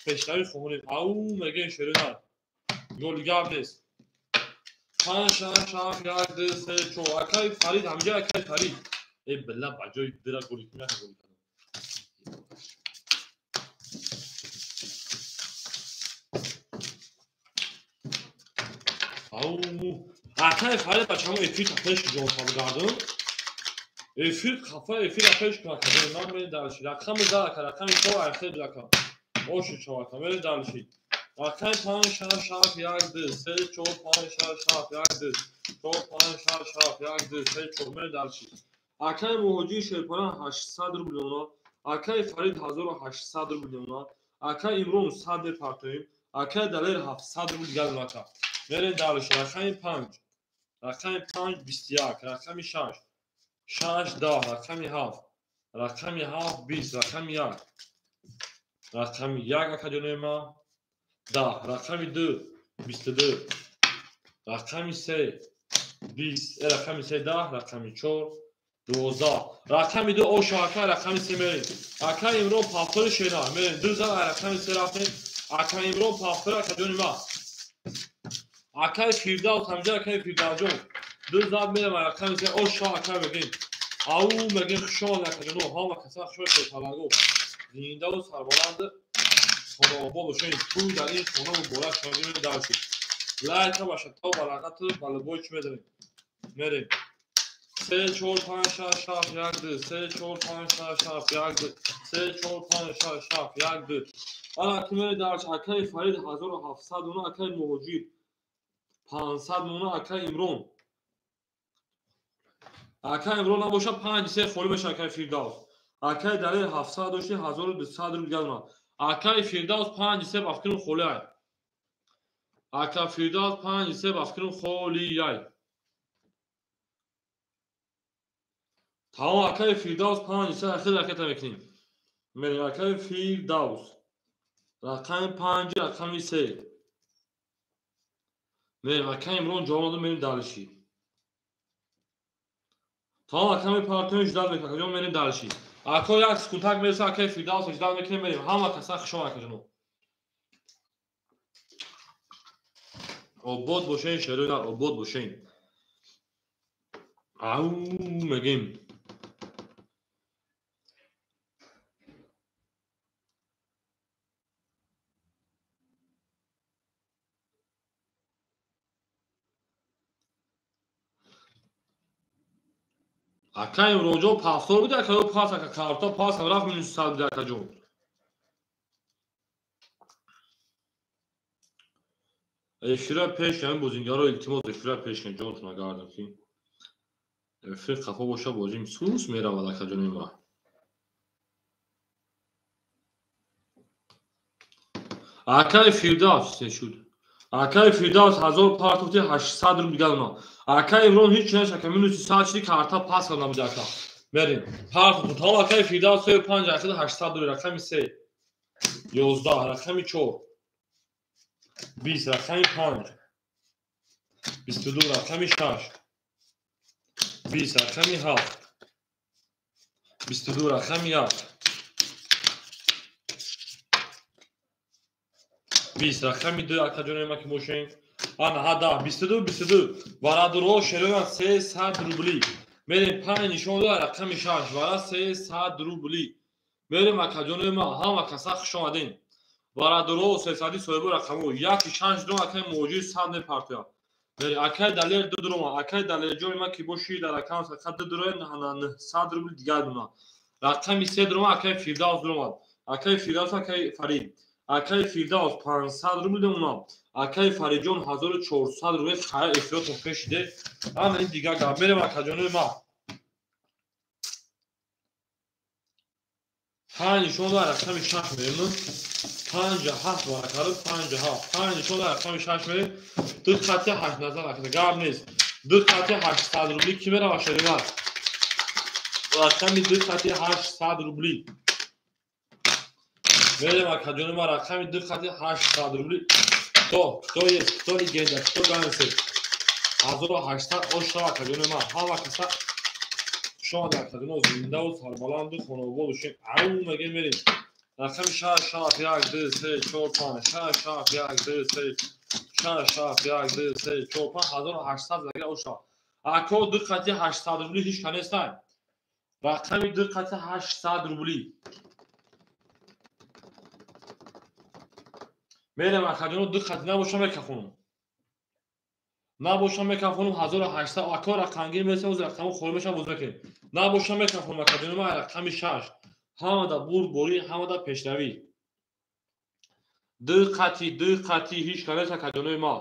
пешравӣ хоҳонем. Ау мегӯем шерина. Голи гап нест. 5 6 7 1 2 3 4. Акай Фарид ҳамҷа акай Фарид. Э била ба ҷои дира голи кунем голи кардам. Ау акай Фарид бачамо эфир пеш ҷон гардон. Эфир хафа эфир пеш кунад кардем. Ман мерем дальше. Рақами 10 ака, рақами 4 айхел ака. Оши чавака мерем дальше. Рақами 5 6 7 1 2 3 4 5 6 7 1 2 4 5 6 7 1 2 3 4 мерем дальше. Акай Муҳоҷир Шерпаран 800 рубл меона. Акай Фарид 1800 рубл меона. Акай Имрон 100 мепартоем. Акай Далер 700 рубл дигар меона. Мерем дальше. Рақами 5. Рақами 5 21, рақами 6 6 10, рақами 7 рақами 7 20, рақами 1 рақами 1 ака ҷонои ман 10, рақами 2 22, рақами 3 20, рақами 3 10, рақами 4 12, рақами 2 ошо ака, рақами 3 мерем. Ака Имрон пафтори шена мерем. 2 зан рақами 3 рафтем. Ака Имрон пафтори ака ҷони ман. Акай Фирдавс ҳамҷа акай Фирдавсҷон. 2 зан мерем рақами 3 ошо ака мегем. Ау мегем хушон ака ҷоно, ҳама каса хушон шофаланго. Зиндаву сарбаланд хонаобод бошед. Тӯй дар ин хона муборак шавад. Мерем дальше. Лайка баша то баракату балбой чӣ медорем. Мерем. 3 4 5 6 7 1 2 3 4 5 6 7 1 2 3 4 5 6 7 1 2. Ана ки мерем дальше. Акай Фарид 1700 мона, акай Муҳоҷир 500 мона, акай Имрон. Акай Имрон набошад 5 3 холӣ мешавад акай Фирдавс. Акай Далер 700 дошти 1200 рубл дигар мона. Акай Фирдавс 5 3 ба фикрам холӣ ай. Ака Фирдавс 5 3 ба фикрам холӣ ай. Тамом акай Фирдавс 5 3 ахир ракета мекунем. Мерем акай Фирдавс. Рақами 5 рақами 3. Мерем акай Имрон ҷавоб надод, мерем дальше. Тамом ака мепартоем ждал мекунем, акаҷон мерем дальше. Ако як секундак мереса акай Фирдавс ждал мекунем, мерем. Ҳама каса хушон акаҷоно. Обод бошен, шерои обод бошен. Ау мегем. Акай Имронҷон пафтор буд, ака ё пас ака карта пас рафт минус 100 буд акаҷон. Эфира пеш ҳамин бозингаро илтимос эфира пеш кунед ҷонтон агардам ки эфир қафо боша бозим сус меравад акаҷони ман. Акай Фирдавс се шуд. Акай Фирдавс 1000 партофти 800 рубл дигар мона. Акай Имрон ҳеч наш ака минус 100 шуди карта пас карда буд ака. Мерем. Партофт тамом акай Фирдавс 3 5 800 рубл рақами 3 11 рақами 4 20 рақами 5 22 рақами 6 20 рақами 7 22 рақами 1 20 рақами 2 акаҷонои ма ки бошем. Ана ҳада 22 22 варадурҳо шероян 300 рубли. Мерем 5 нишон дод рақами 6 вара 300 рубли. Мерем акаҷонои ма ҳама каса хуш омадем. Варадурҳо 300 соҳибу рақамҳо 1 6 2 акай Муҳоҷир 100 мепартояд. Мерем акай Далер 2 дурома. Акай Далерҷони ма ки боши дар рақам 2 дуроя 900 рубли дигар дуна. Рақами 3 дурома акай Фирдавс дуромад. Акай Фирдавс акай Фарид. Акай Фирдавс 500 рубл мемонад. Акай Фаридҷон 1400 рубл хайр эфиротон пешиде. Ана ин дигар гап. Мерем акаҷонои ма. 5 нишон дод рақами 6 мерем. 5 7 варакаро 5 7. 5 нишон дод рақами 6 мерем. 2 хати 8 назар ака гап нест. 2 хати 800 рубли ки мерава шеримат? Рақами 2 хати 800 рубли. Мерем акаҷони ма рақами 2 қати 800 рубли. Кто есть, кто легенда, кто гангстер. 1800 ош шава акаҷони ма. Ҳама каса шумо акаҷоно зиндаву сарбаланду хонобод бошем. Ау мегем мерем. Рақами 6 7 1 2 3 4 5 6 7 1 2 3 6 7 1 2 3 4 5 1800 заги ош шава. Ако 2 қати 800 рубли ҳеч ка нестай. Рақами 2 қати 800 рубли. Мерем акаҷоно 2 қати набошам мекафонам. Набошам мекафонам 1800 ако рақамгир мерасем, оз рақаму холӣ мешавам, боз мекунем. Набошам мекафонам акаҷоно ма рақами 6. Ҳамада бурдборӣ, ҳамада пешравӣ. 2 қати 2 қати ҳеч ка нест акаҷонои ма.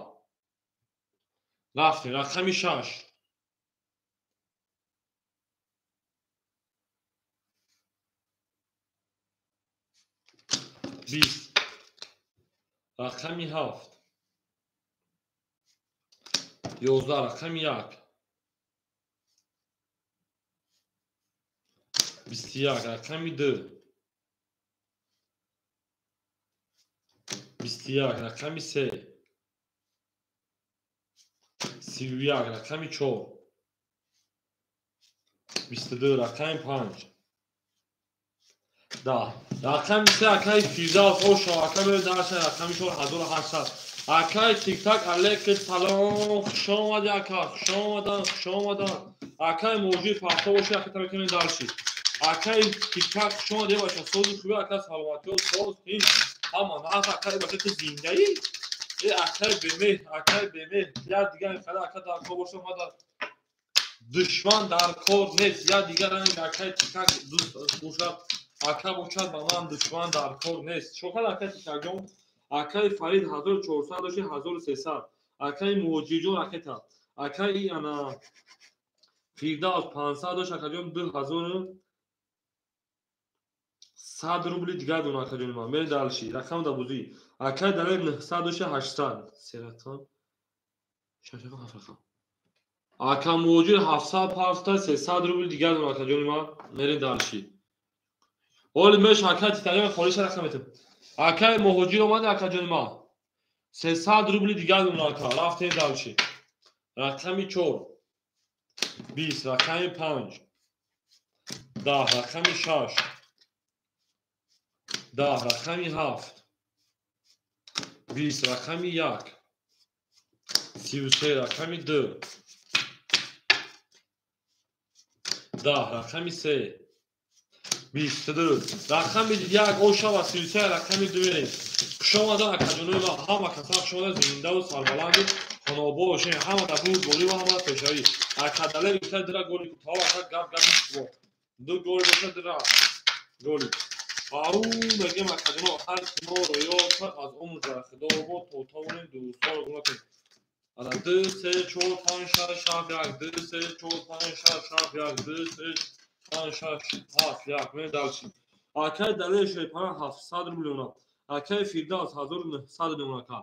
Рафтем рақами 6. 20. Рақами 7. 11. Рақами 1. 21. Рақами 2. 21. Рақами 3. 31. Рақами 4. 22. Рақами 5. 10. Рақами 3 акаи Фирдавс ошо ака мерем дарша рақами 4 1800. Акаи Тиктак алейкум салом, хуш омадӣ ака, хуш омадан, хуш омадан. Акаи Муҳоҷир парто бошӣ ака тамекунем дарши. Акаи Тиктак хуш омадӣ баша, сози хуби ака, саломатиё, соз ҳин. Ҳама нағз акаи баша, ту зиндаӣ? Э акаи бемеҳр, акаи бемеҳр. Я дигар хала ака дар кор боша, ма дар душман дар кор нест. Я дигар акаи Тиктак дӯст бошад. Ака бошад ба ман душман дар кор нест. Шокад акаи Тиктакҷон, акаи Фарид 1400 дошти 1300. Акаи Муҳоҷирҷон ракета. Акаи ана Фирдавс 500 дошт акаҷон 2100 рубли дигар дона акаҷони ман. Мерем далши. Рақам да бузӣ. Акаи Далер 900 дошти 800. Се рақам. 6 рақам, 7 рақам. Ака Муҳоҷир 700 пафта 300 рубли дигар дона акаҷони ман. Мерем далши. Оли меш акаи Титаҷон холиша рақам метем. Акаи Муҳоҷир омада акаҷони ман. 300 рубли дигар дона ака. Рафтем далши. Рақами 4. 20. Рақами 5. 10. Рақами 6. 10. Рақами 7. 20. Рақами 1. 33. Рақами 2. 10. Рақами 3. 22. Рақами 1 ошава 33 рақами 2 мерем. Хуш омадан акаҷонои ма, ҳама каса хуш омадан, зиндаву сарбаланду хонобод бошем. Ҳама дар бурдборӣ ва ҳама пешравӣ. Акадалер гуфта дира голи кутаҳо ака гап гапи шумо. Ду голи боша дира голи. Ау мегем акаҷоно ҳар ки моро ёд кард аз умр дар худо бод то тавонем дӯстонро гум накунем. Ана 2 3 4 5 6 7 1 2 3 4 5 6 7 1 2 3 5 6 7 1 мерем далши. Акаи Далер Шерпаран 700 рубли она. Акаи Фирдавс 1900 рубли она ака.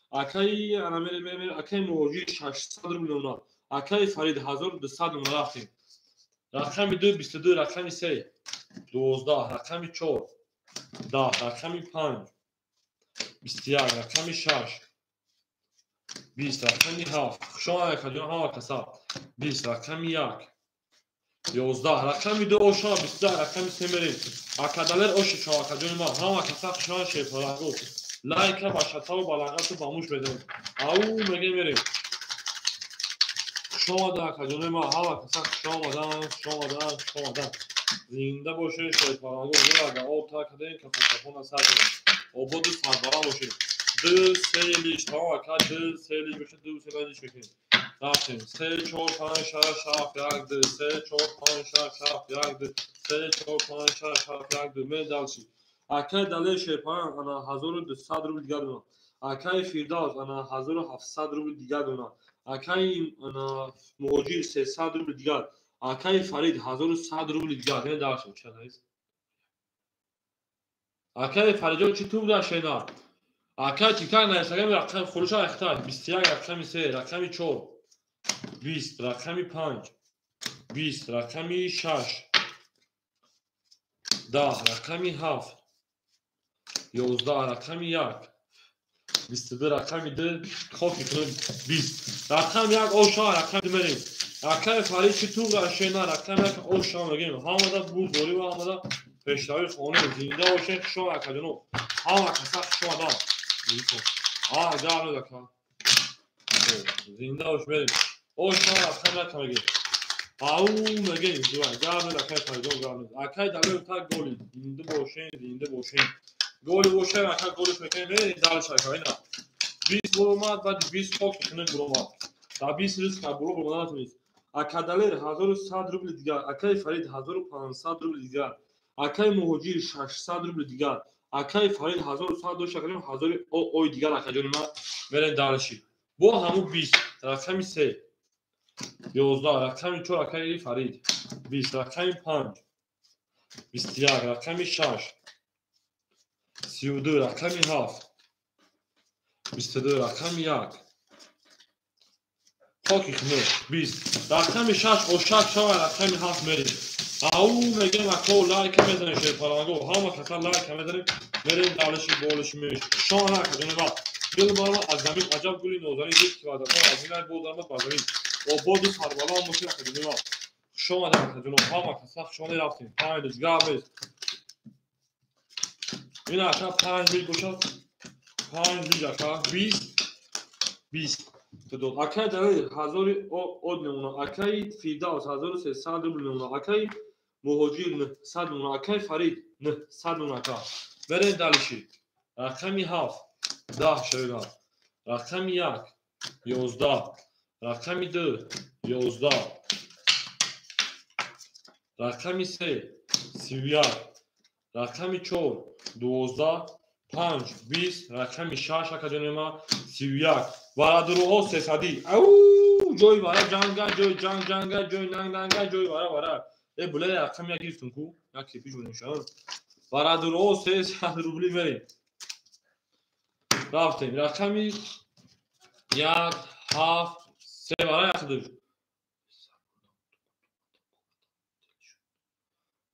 Акаи ана мерем мерем акаи Муҳоҷир 600 рубли она. Акаи Фарид 1200 рубли рафтем. Рақами 2 22, рақами 3 12, рақами 4 10, рақами 5 21, рақами 6 20, рақами 7. Хуш омадед акаҷон ҳама каса. 20, рақами 1 11, рақами 2 ошо 22, рақами 3 мерем. Акадалер ошо шо акаҷони ма, ҳама каса хуш омадед шерпалагу. Лайка ба шатаву ба лағату ба муш мезанем. Ау мегем мерем. Хуш омадед акаҷони ма, ҳама каса хуш омадан, хуш омадан, хуш омадан. Зинда бошед шерпалагу. Ага об тар кардем, кафон сар кардем. Ободу сарбаланд бошед. 2 3 лиш, тамом ака 2 3 лиш бошад, 2 3 лиш мекунем. Рафтем. 3 4 5 6 7 1 2 3 4 5 6 7 1 2 3 4 5 6 7 1 2 мерем далши. Акаи Далер Шерпаран ана 1200 рубли дигар дона. Акаи Фирдавс ана 1700 рубли дигар дона. Акаи ана Муҳоҷир 300 рубли дигар. Акаи Фарид 1100 рубли дигар. Мерем далши. Чанд аст? Акаи Фаридҷон чӣ туб дашена? Акаи Тиктак нависагам рақами хулуша ахта 21 рақами 3 рақами 4 20 рақами 5 20 рақами 6 10 рақами 7 11 рақами 1 22 рақами 2 хоки кунем 20 рақами 1 оша рақами 2 мерем. Акаи Фарид чи туғра шена рақами 1 оша мегем. Ҳамада бурдборӣ ва ҳамада пешравӣ хонем. Зинда бошед, хуш омад акаҷоно. Ҳама каса хуш омадан. Гап нед ака. Зинда бош мерем. Оша рақами 1 мегем. Ау мегем. Гап нед акаи Фаридҷон, гап нед. Акаи Далер так голи. Зинда бошед, зинда бошед. Голи бошад, ака голиш мекунем. Мерем дальше ака. Ина 20 буромад, баъди 20 хок мекунем буромад. Дар 20 рӯз було буромад натавонист. Ака Далер 1100 рубли дигар, акаи Фарид 1500 рубли дигар, акаи Муҳоҷир 600 рубли дигар, акаи Фарид 1100 дошт, акаҷон 1000 ой дигар акаҷони ман. Мерем дальше. Бо ҳамун 20 рақами 3 11 рақами 4 акаи Фарид 20 рақами 5 21 рақами 6 32 рақами 7 22 рақами 1 хоки хунук 20 рақами 6 ошак шава рақами 7 мерем. Ау мегем ако лайка мезанем шерпаланго ҳама каса лайка мезанем мерем далиши болиши меш шона акаҷони ва гул баромад аз замин аҷаб гули нозанин дид ки ваъдаҳо аз ин боз даромад ба замин ободу сарбало мошин акаҷони ва хуш омадем акаҷоно ҳама каса хуш омадем рафтем 5 гап нест. Ин ака 5 мил бошад 5 мил ака 20 20 дод. Акаи Далер 1000 од мемонад, акаи Фирдавс 1300 рубл мемонад, акаи Муҳоҷир 900 мемонад, акаи Фарид 900 мемонад ака. Мерем дальше. Рақами 7 10 шавад. Рақами 1 11 рақами 2 11 рақами 3 31 рақами 4 12 5 20 рақами 6 акаҷони ман 31 варадуруҳо 300. Ау ҷои вара ҷанга, ҷои ҷанг ҷанга, ҷои нанг нанга, ҷои вара вара. Буле рақами 1 гирифтум ку, як кирпич мешавад. Варадуруҳо 300 рубли мерем. Рафтем. Рақами 1 7 3 вара як дӯш.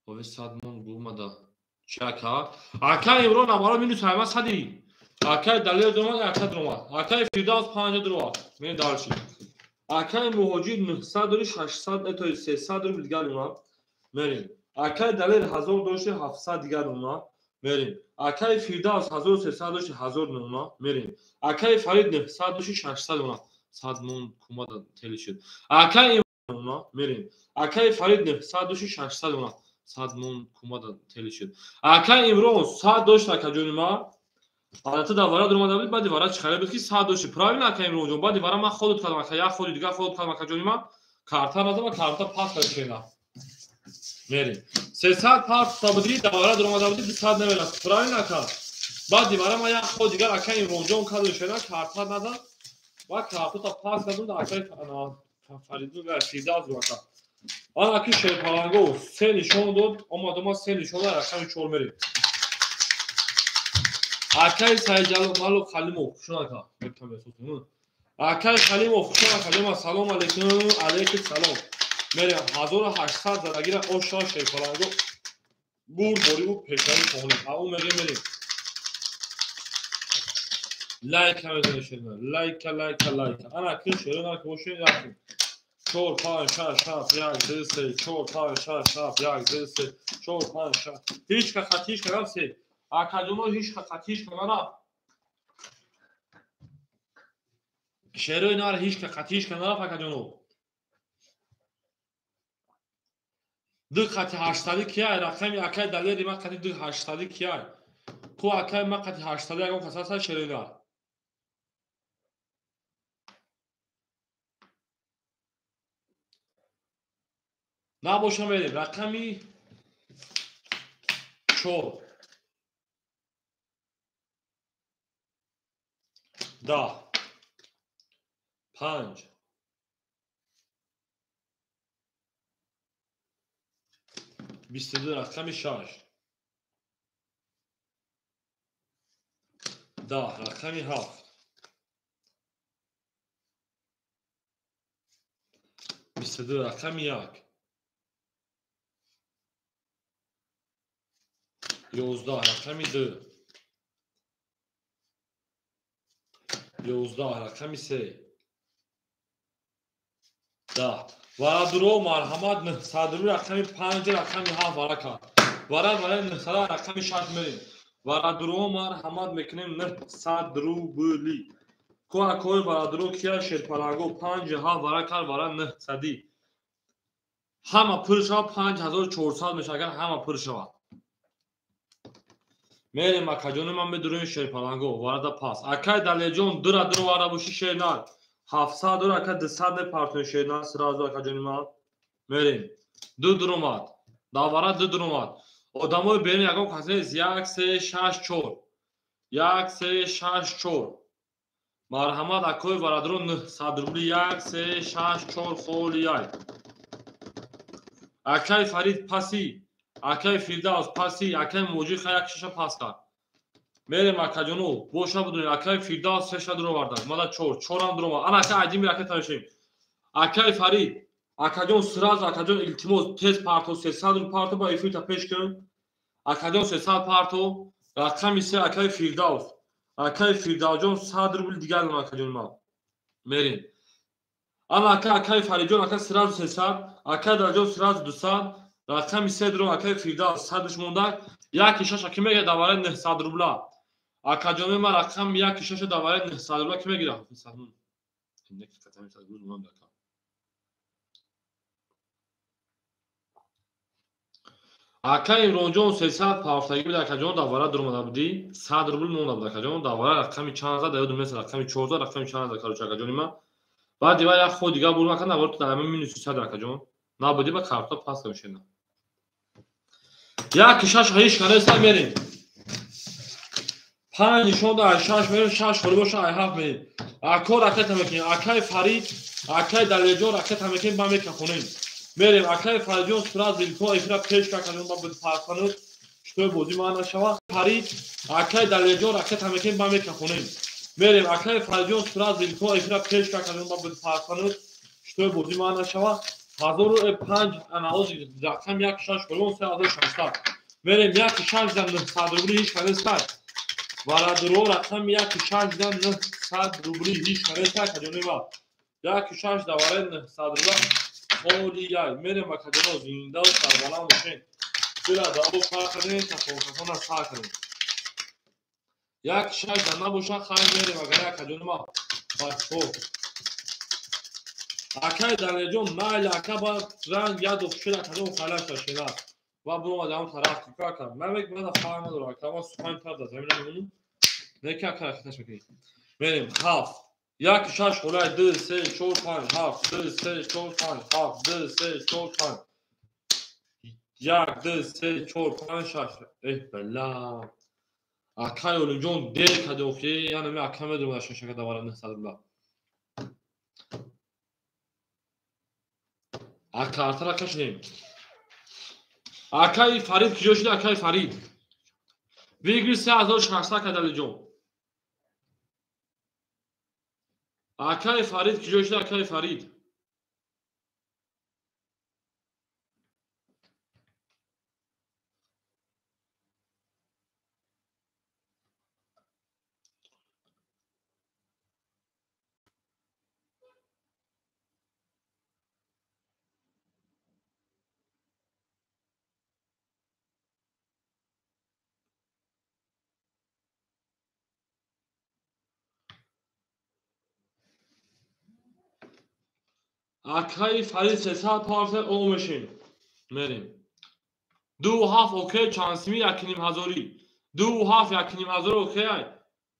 Ове 100 мон гумада. Чака. Ака Имрон амара минус ҳайма сади. Акаи Далер дуромад, ака дуромад. Акаи Фирдавс 50 дуромад. Мен дальше. Акаи Муҳоҷир 900 дори 600 то 300 рубл дигар мемонад. Мерем. Акаи Далер 1000 дошти 700 дигар мемонад. Мерем. Акаи Фирдавс 1300 дошти 1000 мемонад. Мерем. Акаи Фарид 900 дошти 600 мемонад. 100 мон кумада тели шуд. Акаи мемонад. Мерем. Акаи Фарид 900 дошти 600 мемонад. 100 мон кумада тели шуд. Акаи Имрон 100 дошт акаҷони ман. Албатта дар вара дуромада буд, баъди вара чӣ харе буд ки 100 дошти. Правильно акаи Имронҷон, баъди вара ман ходут кардам, ака як ходи дигар ходут кардам акаҷони ман. Карта назадам, карта пас кард шена. Мерем. 300 пас будӣ, дар вара дуромада будӣ, 200 намераст. Правильно ака? Баъди вара ман як ходи дигар акаи Имронҷон карду шена, карта назад ва картата пас кардам акаи Фаридун ва Фирдавс ака. Ан аки шерпаланго се нишон дод, омад омад се нишон дод, рақами 4 мерем. Акаи Сайҷалмалов Халимов, хуш омад ака. Акаи Халимов, хуш омад ака. Салом алейкум, алейкум салом. Мерем 1800 задагира оша шерпаланго бурд бориву пешравӣ хонем. Ау мегем мерем. Лайка мезанем шерма. Лайка, лайка, лайка. Ана ки шерона ки бошед рафтем. 4 5 6 7 1 2 3 4 5 6 7 1 2 3 4 5 6. Ҳеҷ ка хатиш кардам се. Акаҷоно ҳеҷ ка хатиш кардам. Шерои нар ҳеҷ ка хатиш кардам акаҷоно. 2 қати 800 кияй рақами акаи Далери ман қати 2 800 кияй. Ку акаи ман қати 800 ягон кас ҳаст шерои нар. Набошам мерем рақами 4 10 5 22 рақами 6 10 рақами 7 22 рақами 1 11 рақами 2 11 рақами 3 10 варадуро марҳамат 900 рубли рақами 5 рақами 7 варака вара вара 900 рақами 6 мерем варадуро марҳамат мекунем 900 рубли коакои варадуро кия шерпаланго 5 7 вара кар вара 900 ҳама пур шава 5400 мешава агар ҳама пур шавад мерем акаҷони ман медуроем шерпаланго варада пас акай далеҷон дура дур вара боши шернар 700 дур ака 200 мепартоем шернар сразу акаҷони ман мерем ду дуромад давара ду дуромад одамои берун ягон кас нест 1 3 6 4 1 3 6 4 марҳамат акои варадро 900 рубли 1 3 6 4 холияй акай Фарид паси акай Фирдавс паси акай Муҷир ха як шаша пас кард мерем акаҷоно боша будунед акай Фирдавс сеша дуроварда мада чор чорам дуромад ана ака айдими ракета мешавем акай Фарид акаҷон сразу акаҷон илтимос тез парто 300 рубл парто ба эфирта пеш кун акаҷон 300 парто рақами се акай Фирдавс акай Фирдавсҷон 100 рубл дигар дорам акаҷони ман мерем ана ака акай Фаридҷон ака сразу 300 акай Далҷон сразу 200 рақами се дуром акай Фирдавс 100 монда 1 6 ки мегирад давараи 900 рубла акаҷони ман рақами 1 6 давараи 900 рубла ки мегирад ака Имронҷон 300 пафтагӣ буд акаҷон давара дуромада будӣ 100 рубл монда буд акаҷон давара рақами чанд зад ёдум нест рақами 4 зад рақами чанд зад короче акаҷони ман баъд дива як ход дигар бурм ака навор ту дар ҳамин минуси 100 акаҷон набудӣ ба карта пас мешена 1 6 ҳеҷ канеста мерем 5 нишон да 6 мерем 6 холӣ боша 7 мерем ако ракета мекунем акай Фарид акай Далеҷон ракета мекунем ба мекафонем мерем акай Фаридҷон сразу илтимос эфира пеш акаҷон ба паркануд шутой бозӣ ман нашава Фарид акай Далеҷон ракета мекунем ба мекафонем мерем акай Фаридҷон сразу илтимос эфира пеш акаҷон ба паркануд шутой бозӣ ман нашава 1005 анаози рақам 1 6 холон 3600 мерем 1 6 да 900 рубли ҳеҷ канеста варадуро рақам 1 6 да 900 рубли ҳеҷ канеста акаҷони ма 1 6 да вараи 900 рубла холияй мерем акаҷоно зинда сарбаланд бошем бира дао пар кардем кафон сар кардем 1 6 да набоша хайр мерем агар акаҷони ма бачо акай Далеҷон майли ака ба ранг яд шуд акаҷон халаша шена ва буромад ҳам тараф ака ман мек мана фарқ надорам ака ма сухан тар да замина мемонам неки ака ракеташ мекунем мерем 7 1 6 холай 2 3 4 5 7 2 3 4 5 7 2 3 4 5 1 2 3 4 5 6 эҳ бала акай Олимҷон дер кади охи яъне ме ака медонам шашака давара 900 рубла акартара кашидем акай Фарид куҷо шуд акай Фарид выигрыш 3600 кадалиҷон акай Фарид куҷо шуд акай Фарид акай Фарид 300 парта о мешем мерем 2 7 окей чансими 1.5 ҳазорӣ 2 7 1.5 ҳазор окей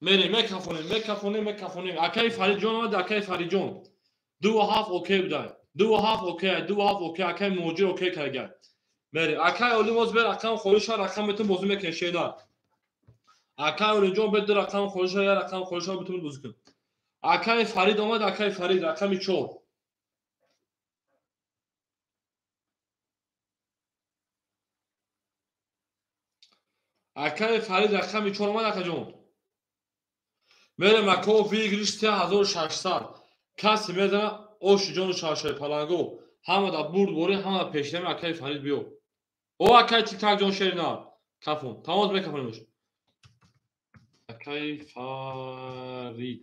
мерем мекафонем мекафонем мекафонем акай Фаридҷон омад акай Фаридҷон 2 7 окей будай 2 7 окей 2 7 окей акай Муҳоҷир окей карда мерем акай Олимоз бер рақам холиша рақам бетун бозӣ мекунем шена акай Олимҷон бер ду рақам холиша я рақам холиша бетун бозӣ кун акай Фарид омад акай Фарид рақами 4 акай Фарид рақами 4 омад акаҷон мерем ако выигрыш 3600 касе мезана оши ҷону шашои паланго ҳама да бурд борӣ ҳама да пешинами акаи Фарид биё о акай тиктак ҷон шерина кафон тамоз мекафонемш акаи Фарид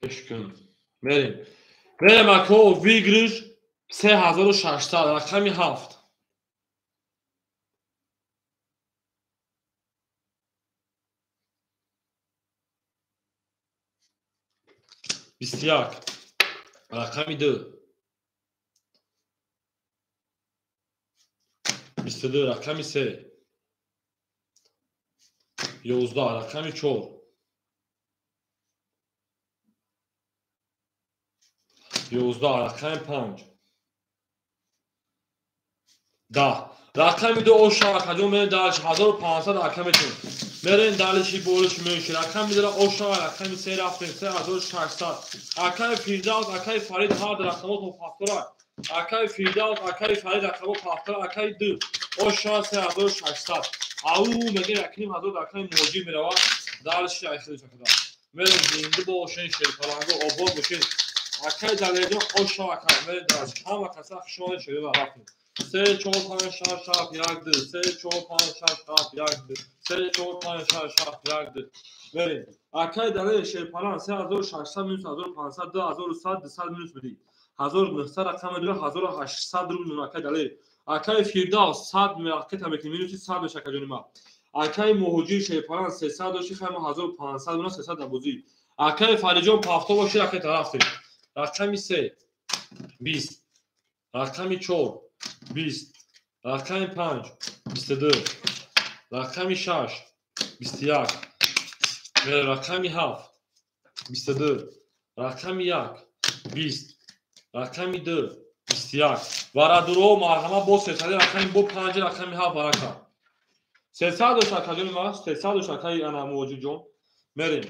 Пеш кун. Мерем. Мерем ако выигрыш 3600 рақами 7. 21 рақами 2. 22 рақами 3. 11 рақами 4. 11 рақами 5. 10 рақами 2 оша акаҷон мерем дальше 1500 ака метем. Мерем дальше болиш меши. Рақами 2 оша рақами 3 рафтем 3600. Акаи Фирдавс, акаи Фарид ҳар рақамот ҳафтора. Акаи Фирдавс, акаи Фарид рақамот ҳафтора, акаи 2 оша 3600. Ау мегем 1500 акаи Муҳоҷир меравад. Дальше айхелиш акада. Мерем зинда бошен шерпаланго обод бошен. Акаи Далерҷон оша ака мерем дальше. Ҳама каса хушомадед шерва рафтем. 3 4 5 6 7 1 2 3 4 5 6 7 1 2 3 4 5 6 7 1 2 мерем. Акаи Далер шерпалан 3600 минус 1500 2100 200 минус бидӣ. 1900 рақам медора 1800 рубл мемонад акаи Далер. Акаи Фирдавс 100 ракета мекунӣ минуси 100 меша акаҷони ма. Акаи Муҳоҷир шерпалан 300 дошти хай ма 1500 мона 300 дабозӣ. Акаи Фариҷон 70 боши ракета рафтем. Рақами 3 20 рақами 4 20 рақами 5 22 рақами 6 21 рақами 7 22 рақами 1 20 рақами 2 21 варадуро марҳама бо 300 рақами бо 5 рақами 7 барака 300 дошт акаҷони ма 300 дошт акаи ана Муҳоҷирҷон мерем.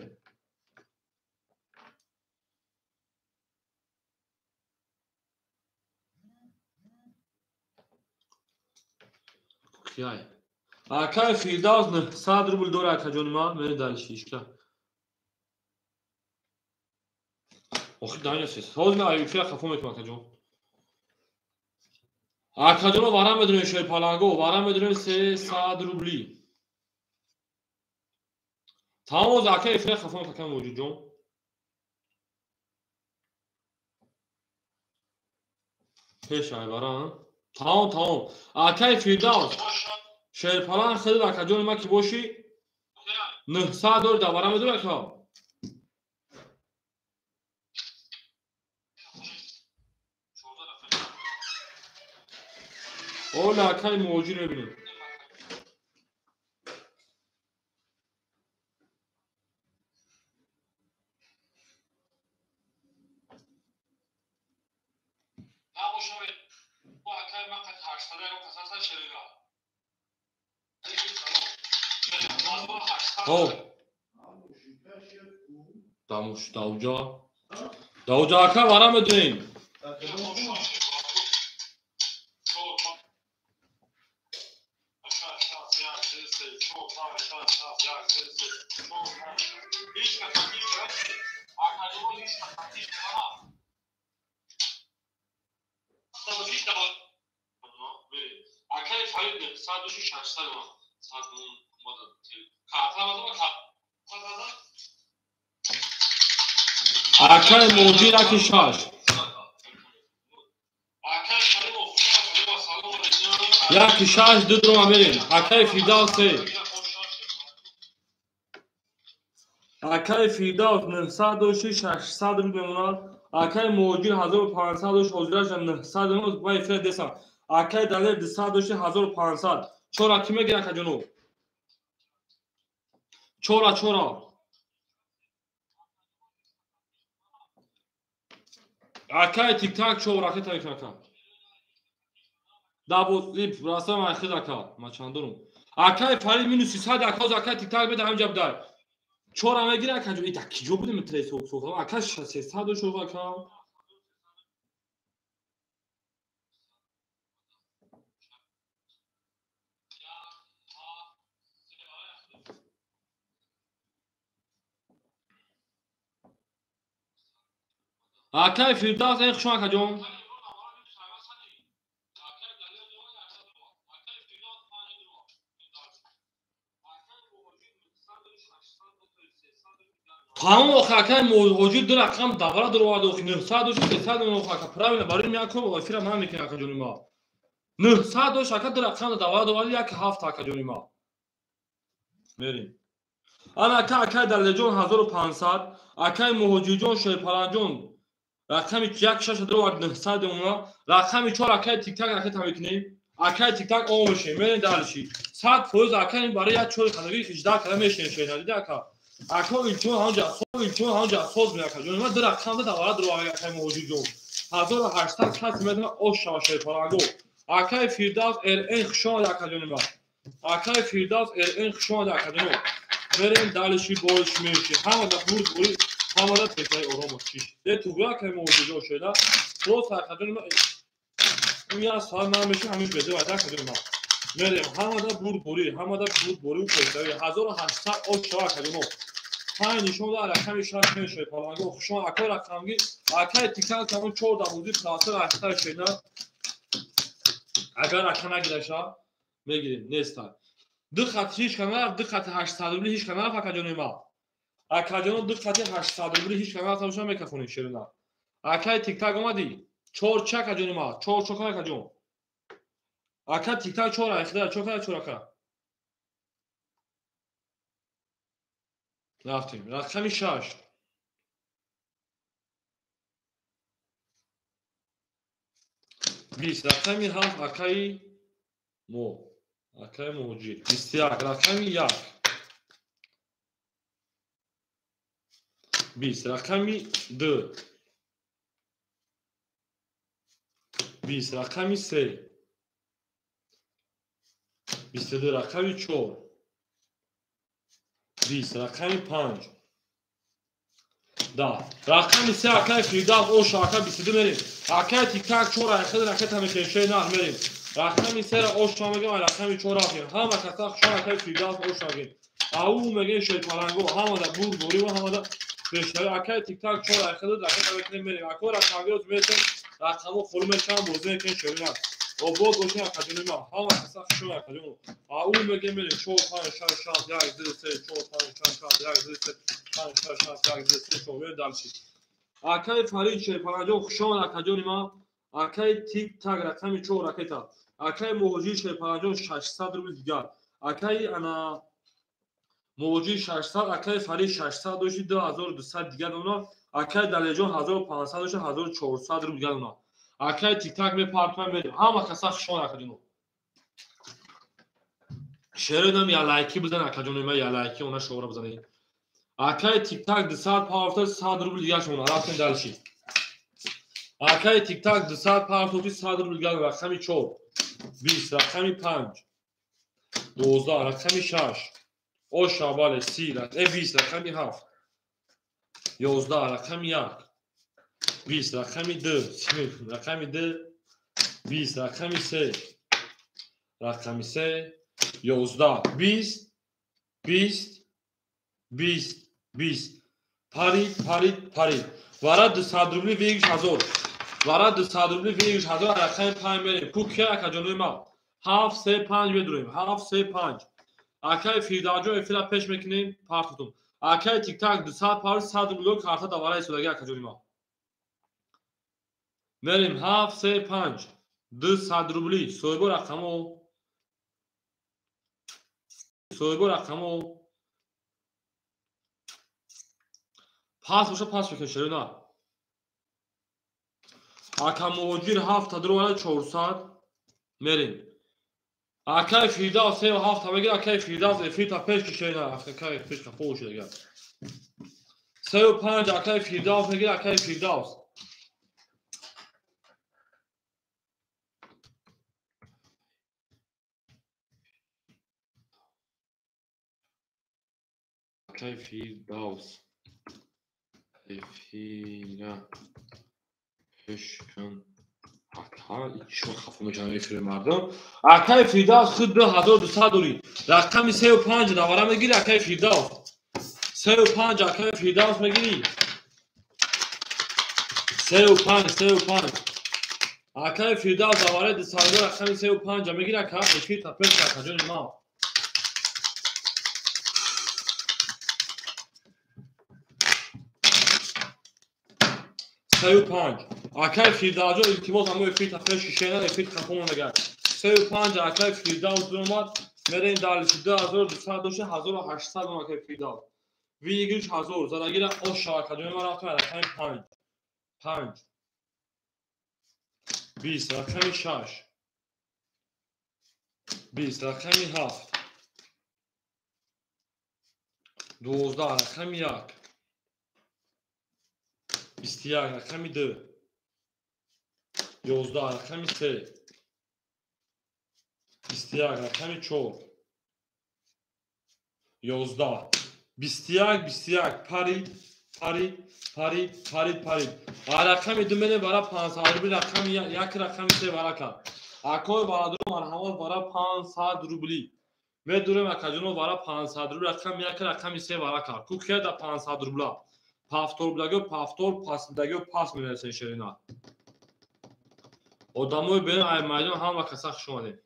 Акаи Фирдавс 900 рубл дора акаҷони ма мерем дальше ишка. Охи даня сес. Ҳозир ман эфира хафо мекунам акаҷон. Акаҷоно вара медонем шерпаланго, вара медонем 300 рубли. Тамом ака эфира хафо мекунам ака Муҳоҷирҷон. Пеш ай вара. Тамом тамом. Акаи Фирдавс шерпалан хеле акаҷони ма ки бошӣ 900 дори да вара медонӣ ака. Ола акаи Муҳоҷир мебинем. Хоб. Дамуш давҷа. Давҷа ака вара медонем. Акаи Муҳоҷир аки 6. Яки 6 ду дурума мерем. Акаи Фирдавс 3. Акаи Фирдавс 900 дошти 600 рубл мемонад. Акаи Муҳоҷир 1500 дошт ҳозираша 900 мемонад. Ба эфира десам. Акаи Далер 200 дошти 1500. Чора кӣ мегирад акаҷоно? Чора чора. Акаи тиктак чор ракета мекунад ака. Дабо ип расам айхид ака. Ма чандорум. Акаи Фарид минус 300 ака оз акаи тиктак беда ҳамҷа бидай. Чора мегира акаҷон. И да киҷо будем трес сохтам? Ака 600 дошт ака. Акаи Фирдавс эн хушон акаҷон. Тамом охи акай муҳоҷир ду рақам давра дуровард охи 900 дошт 300 охи ака правильно барои ман ко эфира ман мекунам ака ҷони ма. 900 дошт ака ду рақам давра дуровард 1.7 ака ҷони ма. Мерим. Ана ака акай Далерҷон 1500, акай Муҳоҷирҷон Шерпаланҷон рақами 16 дуровард 900 она, рақами 4 акай Тиктак ракета мекунем. Акай Тиктак о мешем, мерем дальше. 100% акай барои як чори хадаги 18 када мешем шена дида ака. Ако илтимос ҳамҷа соз илтимос ҳамҷа соз меака ҷони ман ду рақам давра дуровард акай Муҳоҷирҷон. 1800 каси метавона ош шава Шерпаланго. Акай Фирдавс РН хуш омад ака ҷони ман. Акай Фирдавс РН хуш омад ака ҷони. Мерем дальше больш меши. Ҳамада бурд бурид, ҳамада пешаи оромо чиш. Де тугра акай Муҳоҷирҷон шеда. Просто ака ҷони ман ин як соат ман меши ҳамин беде вайда ака ҷони ман. Мерем ҳамада бурд бурид, ҳамада бурд бурид пешаи 1800 ош шава ака ҷони. Панҷ нишон дод рақами 6 мешавад Паланго. Хушон акай рақамги акай Тиктак тамом 4 бозӣ трансфер 8 шена. Агар ака нагираша мегирем неста. Ду хат ҳеч кана, ду хат 800 рубли ҳеч кана ака ҷони ма. Ака ҷоно ду хати 800 рубли ҳеч кана тамошо мекафонем шерина. Акай Тиктак омадӣ? 4 ча ака ҷони ма, 4 чока ака ҷон. Ака Тиктак 4 айхда, чока 4 ака. Рафтем. Рақами 6. Бист. Рақами 7 акаи мо. Акаи Муҳоҷир. 21. Рақами 1. 20. Рақами 2. 20. Рақами 3. 22. Рақами 4. 20. Рақами 5. Да. Рақами 3 акай Фирдавс оша ака 22 мерем. Акай Тиктак 4 айхид ракета мекунем на мерем. Рақами 3 ра оша мегем, рақами 4 рафтем. Ҳама каса хушон акай Фирдавс оша мегем. Ау мегем Шерпаланго, ҳамада бурд бурӣ ва ҳамада пешравӣ. Акай Тиктак 4 айхид ракета мекунем мерем. Акай рақамгиро метем, рақамо хулу мешавам бозӣ мекунем шерина. Обод бошем ака ҷони ман. Ҳама каса хушон ака ҷон. Ау мегем мерем 4 5 6 7 1 2 3 4 5 6 7 1 2 3 5 6 7 1 2 3 4 мерем дальше. Акай Фарид Шерпаланҷон хуш омад ака ҷони ман. Акай Тиктак рақами 4 ракета. Акай Муҳоҷир Шерпаланҷон 600 рубл дигар. Акай ана Муҳоҷир 600, акай Фарид 600 дошти 2200 дигар дона. Акай Далерҷон 1500 дошти 1400 рубл дигар дона. Акай Тиктак мепартоем мерем. Ҳама каса хуш омад ака ҷоно. Шеронам я лайки бизан ака ҷони ман, я лайки она шоро бизанед. Акай Тиктак 200 партофта 100 рубл дигар шумо. Рафтем дальше. Акай Тиктак 200 партофти 100 рубл дигар. Рақами 4, 20, рақами 5, 12, рақами 6, оша бале 30, 20, рақами 7, 11, рақами 1, 20, рақами 2, рақами 2, 20, рақами 3, рақами 3, 11, 20, 20, 20, 20. Парид, парид, парид. Вара 200 рубли вегиш 1000. Вара 200 рубли вегиш 1000 рақами 5 мерем. Куки ака ҷони ма. 7 3 5 медурем. 7 3 5. Акай Фирдавсҷон эфира пеш мекунем, партотум. Акай Тиктак 200 парид 100 рубли карта давара истодагӣ ака ҷони ма. Мерем 7 3 5. 200 рубли. Соҳибо рақамо. Соҳибо рақамо. Пас боша пас мекунем шерина. Ака Муҳоҷир 7 дуровард 400 мерем. Акай Фирдавс 3 7 мегирад, акай Фирдавс эфирта пеш ки шерина, акай пеш қафо шуда дигар. 3 5 акай Фирдавс мегирад, акай Фирдавс. Акай Фирдавс. Эфира пеш кун. Ака чӣ хафа мешавам эфири мардум. Акай Фирдавс худ 2200 дорӣ. Рақами 3 5 давара мегирӣ акай Фирдавс. 3 5 акай Фирдавс мегирӣ. 3 5 3 5. Акай Фирдавс давара 200 рақами 3 5 мегирӣ ака эфир та пеш ака ҷони ман. 3 5. Акай Фирдавсҷон, илтимос, ҳамо эфир тафе шишена, эфир хафо монага. 3 5 акай Фирдавс омад. Мерем дальше. 2200 дошта, 1800 ом акай Фирдавс. Выигрыш 1000. Задагира оша акаҷон, ман рафтам рақами 5. 5. 20 рақами 6. 20 рақами 7. 12 рақами 1. 21 рақами 2. 11 рақами 3. 21 рақами 4. 11. 21 21 парид, парид, парид, парид, парид. Рақами 2 мерем бара 500 рубли, рақами 1, рақами 3 варака. Акои бародаро, марҳамат, бара 500 рубли. Медурем акаҷоно, бара 500 рубли, рақами 1, рақами 3 варака. Кукия да 500 рубла. Пафтор будагиё пафтор, пас будагиё пас менависен шерина. Одамои берун ай майдон ҳама каса хуш омадем.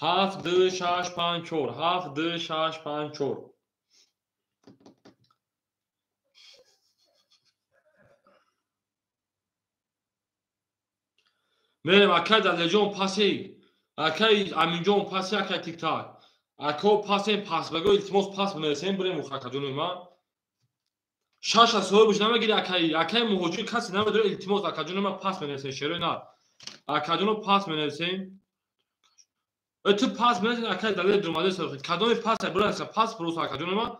7 2 6 5 4, 7 2 6 5 4. Мерем акай Далеҷон паси, акай Аминҷон паси, акай Тиктак. Ако пасем, пас баго, илтимос, пас бинависем, бирем ухакаҷони ман. Шаша соҳибаш намегири акай, акай муҳоҷир касе намедора, илтимос, акаҷони ман, пас менависем, шерои нар. Акаҷоно, пас менависем. Ту пас менависем, акай Далер дурмаде сохид. Кадоми пас буранса, пас просто акаҷони ман.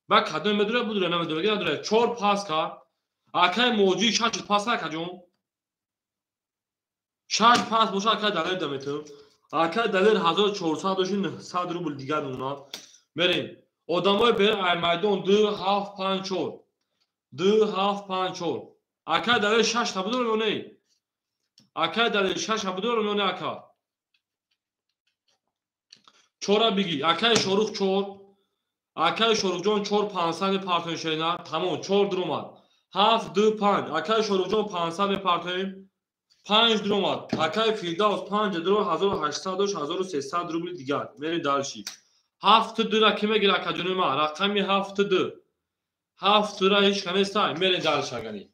Ба кадоми медора, будура намедора, надора. Чор пас кард. Акай муҳоҷир шаш пас, акаҷон. Шаш пас боша, акай Далер даметум. Акай Далер 1400 доши, 900 рубл дигар мемонад. Мерем. Одамои берун ай майдон 2 7 5 4. 2 7 5 4. Акай Далер 6 та будор ё не? Акай Далер 6 та будор ё не, ака? Чора биги. Акай Шорух 4. Акай Шорухҷон 4 500 мепартоем, шерина. Тамом, 4 дуромад. 7 2 5. Акай Шорухҷон 500 мепартоем. 5 дуромад. Акай Фирдавс 5 дуро, 1800 дошт, 1300 рубли дигар. Мерем дальше. 7 2 ра ки мегира, акаҷони ман? Рақами 7 2. 7 ра ҳеч ка нестай. Мерем дальше агани.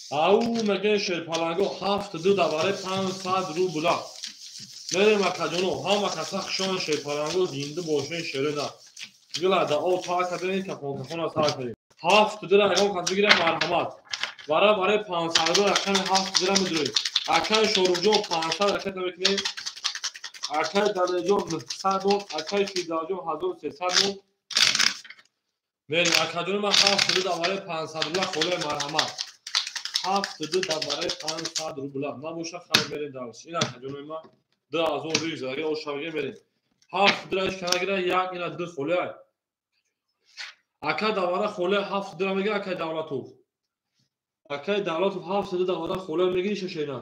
Ау мегӯем шерпаланго 7 2 да барои 500 рубла. Мерем акаҷоно, ҳама каса хушон, шерпаланго, зинда бошен, шерена. Гила да о та кардем, кафон кафона сар кардем. 7 2 ра ягон кас бигира, марҳамат. Вара барои 500 рубл рақами 7 2 ра медурем. Акай Шорухҷон 500 ракета мекунем. Акай Далеҷон 900 дон, акай Фирдавсҷон 1300 дон. Мерем акаҷони ман, 7 2 да барои 500 рубла холе, марҳамат. 7 2 да барои 500 рубла. Набоша, хайр, мерем дальше. Ин акаҷони ман 2000 рубл задаги ошавге мерем. 7 2 ра ҳеч ка нагира, як ина 2 холе. Ака давара холе 7 2 ра мегира, акай Давлатов. Акай Давлатов 7 2 давара холе мегири, шешена.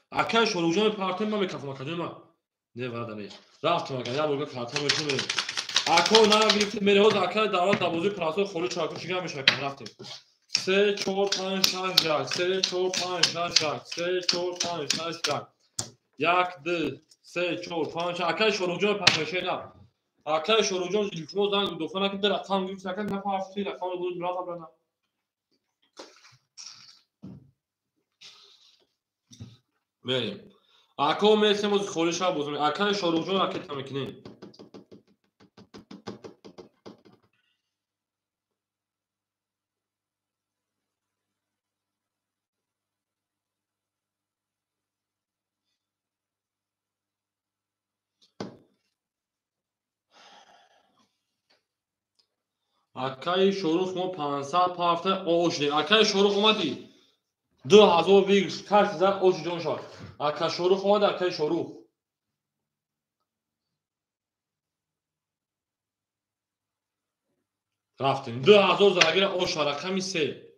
Акай Шорухҷон партем, ман мекафам, акаҷони ман. Не, варда не. Рафтам ака, як борга карта мешум, мерем. Ако нагирифти, мере ҳоз акай Давлат дар бозии прасои холи чаку чига мешава, рафтем. 3 4 5 6 1, 3 4 5 6 1, 3 4 5 6 1. 1 2 3 4 5. Акай Шорухҷон пашашена. Акай Шорухҷон, илтимос, занг дофа накунед, рақам гирифт, акай нафарти рақам буд, рафта брана. Мерем. Ако мерсем ози холи шаб бозем. Акай Шорухҷон ракета мекунем. Акаи Шорух мо 500 пафта ошдем. Акаи Шорух омадӣ? 2000 вигш карти зад, оши ҷон шад. Ака Шорух омада, акаи Шорух. Рафтем. 2000 зарагира оша, рақами 3.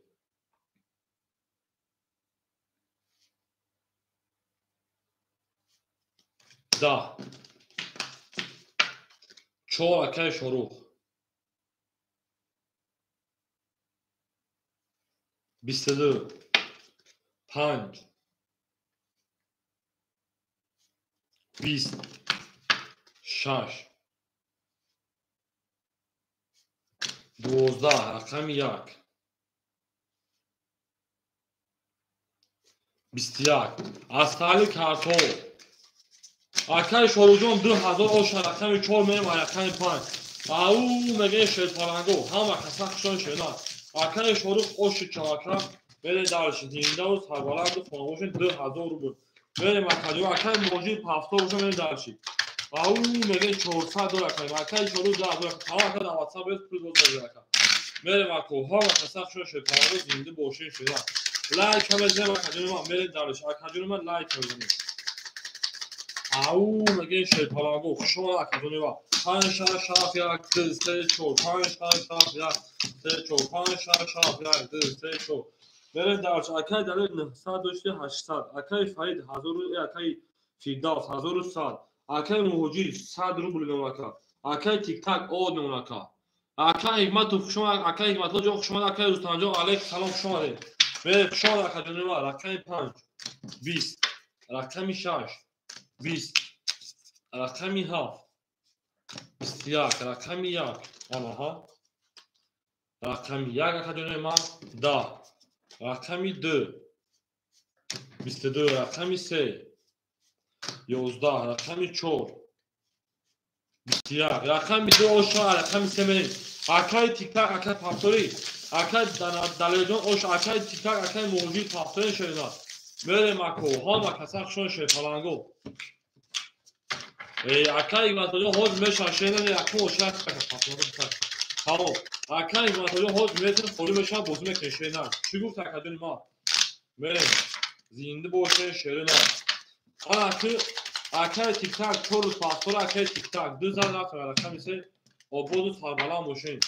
10. 4 акаи Шорух. 22. 5. 20. 6. 12 рақами 1 21 аз таҳлил картҳо акаи Шоруҷон 2000 оша рақами 4 мерем ва рақами 5 ау мегӯем шерпаланго ҳама каса хушон шена акаи Шорух оши чавака мерем дарши зиндаву сарбаланду хонабошен 2000 рубл мерем акаҷо акаи Муҳоҷир 70 боша мерем дарши ау мегӯем 400 доллар акаи акаи Шорух 2000 тамом ака дар WhatsApp бес пул боз ака мерем ако ҳама каса хушон шерпаланго зинда бошен шена лайк мезанем акаҷони ман мерем дарши акаҷони ман лайк мезанем ау мегӯем шерпаланго хушон акаҷони ман 5 6 7 1 2 3 4 5 6 7 1 3 4 5 6 7 1 2 3 4 мерем дарш акай далел 900 дошти 800 акай Фарид 1000 акай Фирдавс 1100 акай Муҳоҷир 100 рубл мемака акай Тиктак од мемака акай Ҳикматов хуш омад акай Ҳикматулло ҷон хуш омад акай Рустамҷон алейк салом хуш омадед мерем хуш омад акаҷони ман рақами 5 20 рақами 6 20 рақами 7 21 рақами 1 анаҳа рақами 1 акаҷони ман 10 рақами 2 22 рақами 3 11 рақами 4 21 рақами 2 оша рақами 3 мерем акаи Тиктак акаи Пафторӣ акаи Далерҷон ош акаи Тиктак акаи Муҳоҷир Пафторӣ шоина мерем ако ҳама каса хушон шерпаланго акаи Ҳикматуллоҷон ҳозир мешавад шена якум оша тамом акаи Ҳикматуллоҷон ҳозир метавон холӣ мешавад бозӣ мекунем шена чӣ гуфт акаҷони ман мерем зинда бошем шерина ана акаи Тиктак 4 рӯз пафтора акаи Тиктак 2 зан рафтем рақами 3 ободу сарбаланд бошем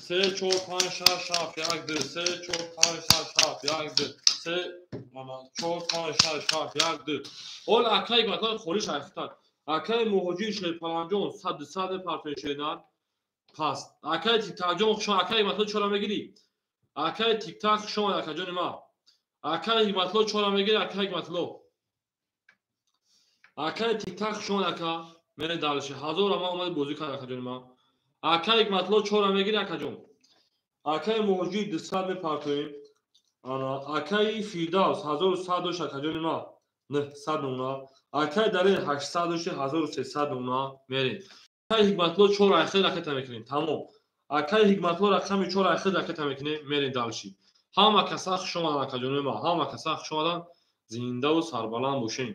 3 4 5 6 7 1 2 3 4 5 6 7 1 2 3 4 5 6 7 1 2 ҳол акаи Ҳикматуллоҷон холӣ шайхтак акаи Муҳоҷир Шерпаланҷон 100 партои шенар пас акаи Тиктакҷон хуш омад акаи Ҳикматулло чора мегирӣ акаи Тиктак хуш омад акаҷони ман акаи Ҳикматулло чора мегирӣ акаи Ҳикматулло акаи Тиктак хуш омад ака мерем дарши 1000 ама омади бозӣ кард акаҷони ман акаи Ҳикматулло чора мегирӣ акаҷон акаи Муҳоҷир 200 мепартоем ана акаи Фирдавс 1100 дошт акаҷони ман 900 нуна акаи Далер 800 дошти 1300 нуна мерем акаи Ҳикматулло 4 айхел ракета мекунем тамом акаи Ҳикматулло рақами 4 айхел ракета мекунем мерем далши ҳама каса хуш омадан акаҷони ман ҳама каса хуш омадан зиндаву сарбаланд бошем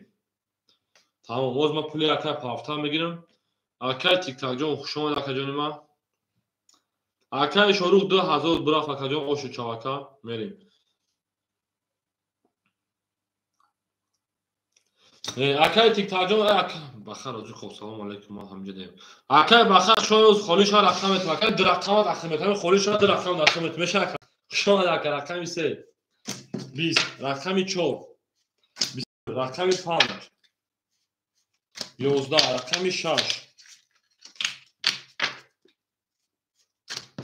тамом боз ман пули акаи Пафта мегирам акаи Тиктакҷон хуш омад акаҷони ман акаи Шорух 2000 бурафт акаҷон ошу чавака мерем акаи Тиктакҷон бахар розӣ хоб салом алейкум ман ҳамҷа дем акаи бахар шоёз холӣ шава рақам метавон акаи ду рақамат ахир метавон холӣ шава ду рақам ахир метавон меша ака хуш омад ака рақами 3 20 рақами 4 20 рақами 5 11 рақами 6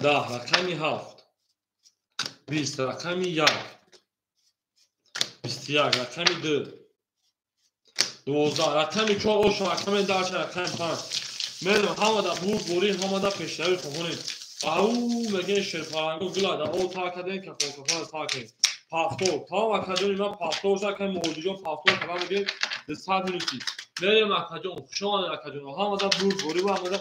10 рақами 7 20 рақами 1 21 рақами 2 12 рақами 4 оша рақами 10 рақами 5 мерем ҳамада бурд бурӣ ҳамада пешравӣ хоҳонем ау мегӯем шерпаланго гула дар об тар кардем кафон тар кардем пафтор тамом акаҷони ман пафтор шуд акаи Муҳоҷирҷон пафтор кардам мегӯем 200 минути мерем акаҷон хуш омадед акаҷон ҳамада бурд бурӣ ва ҳамада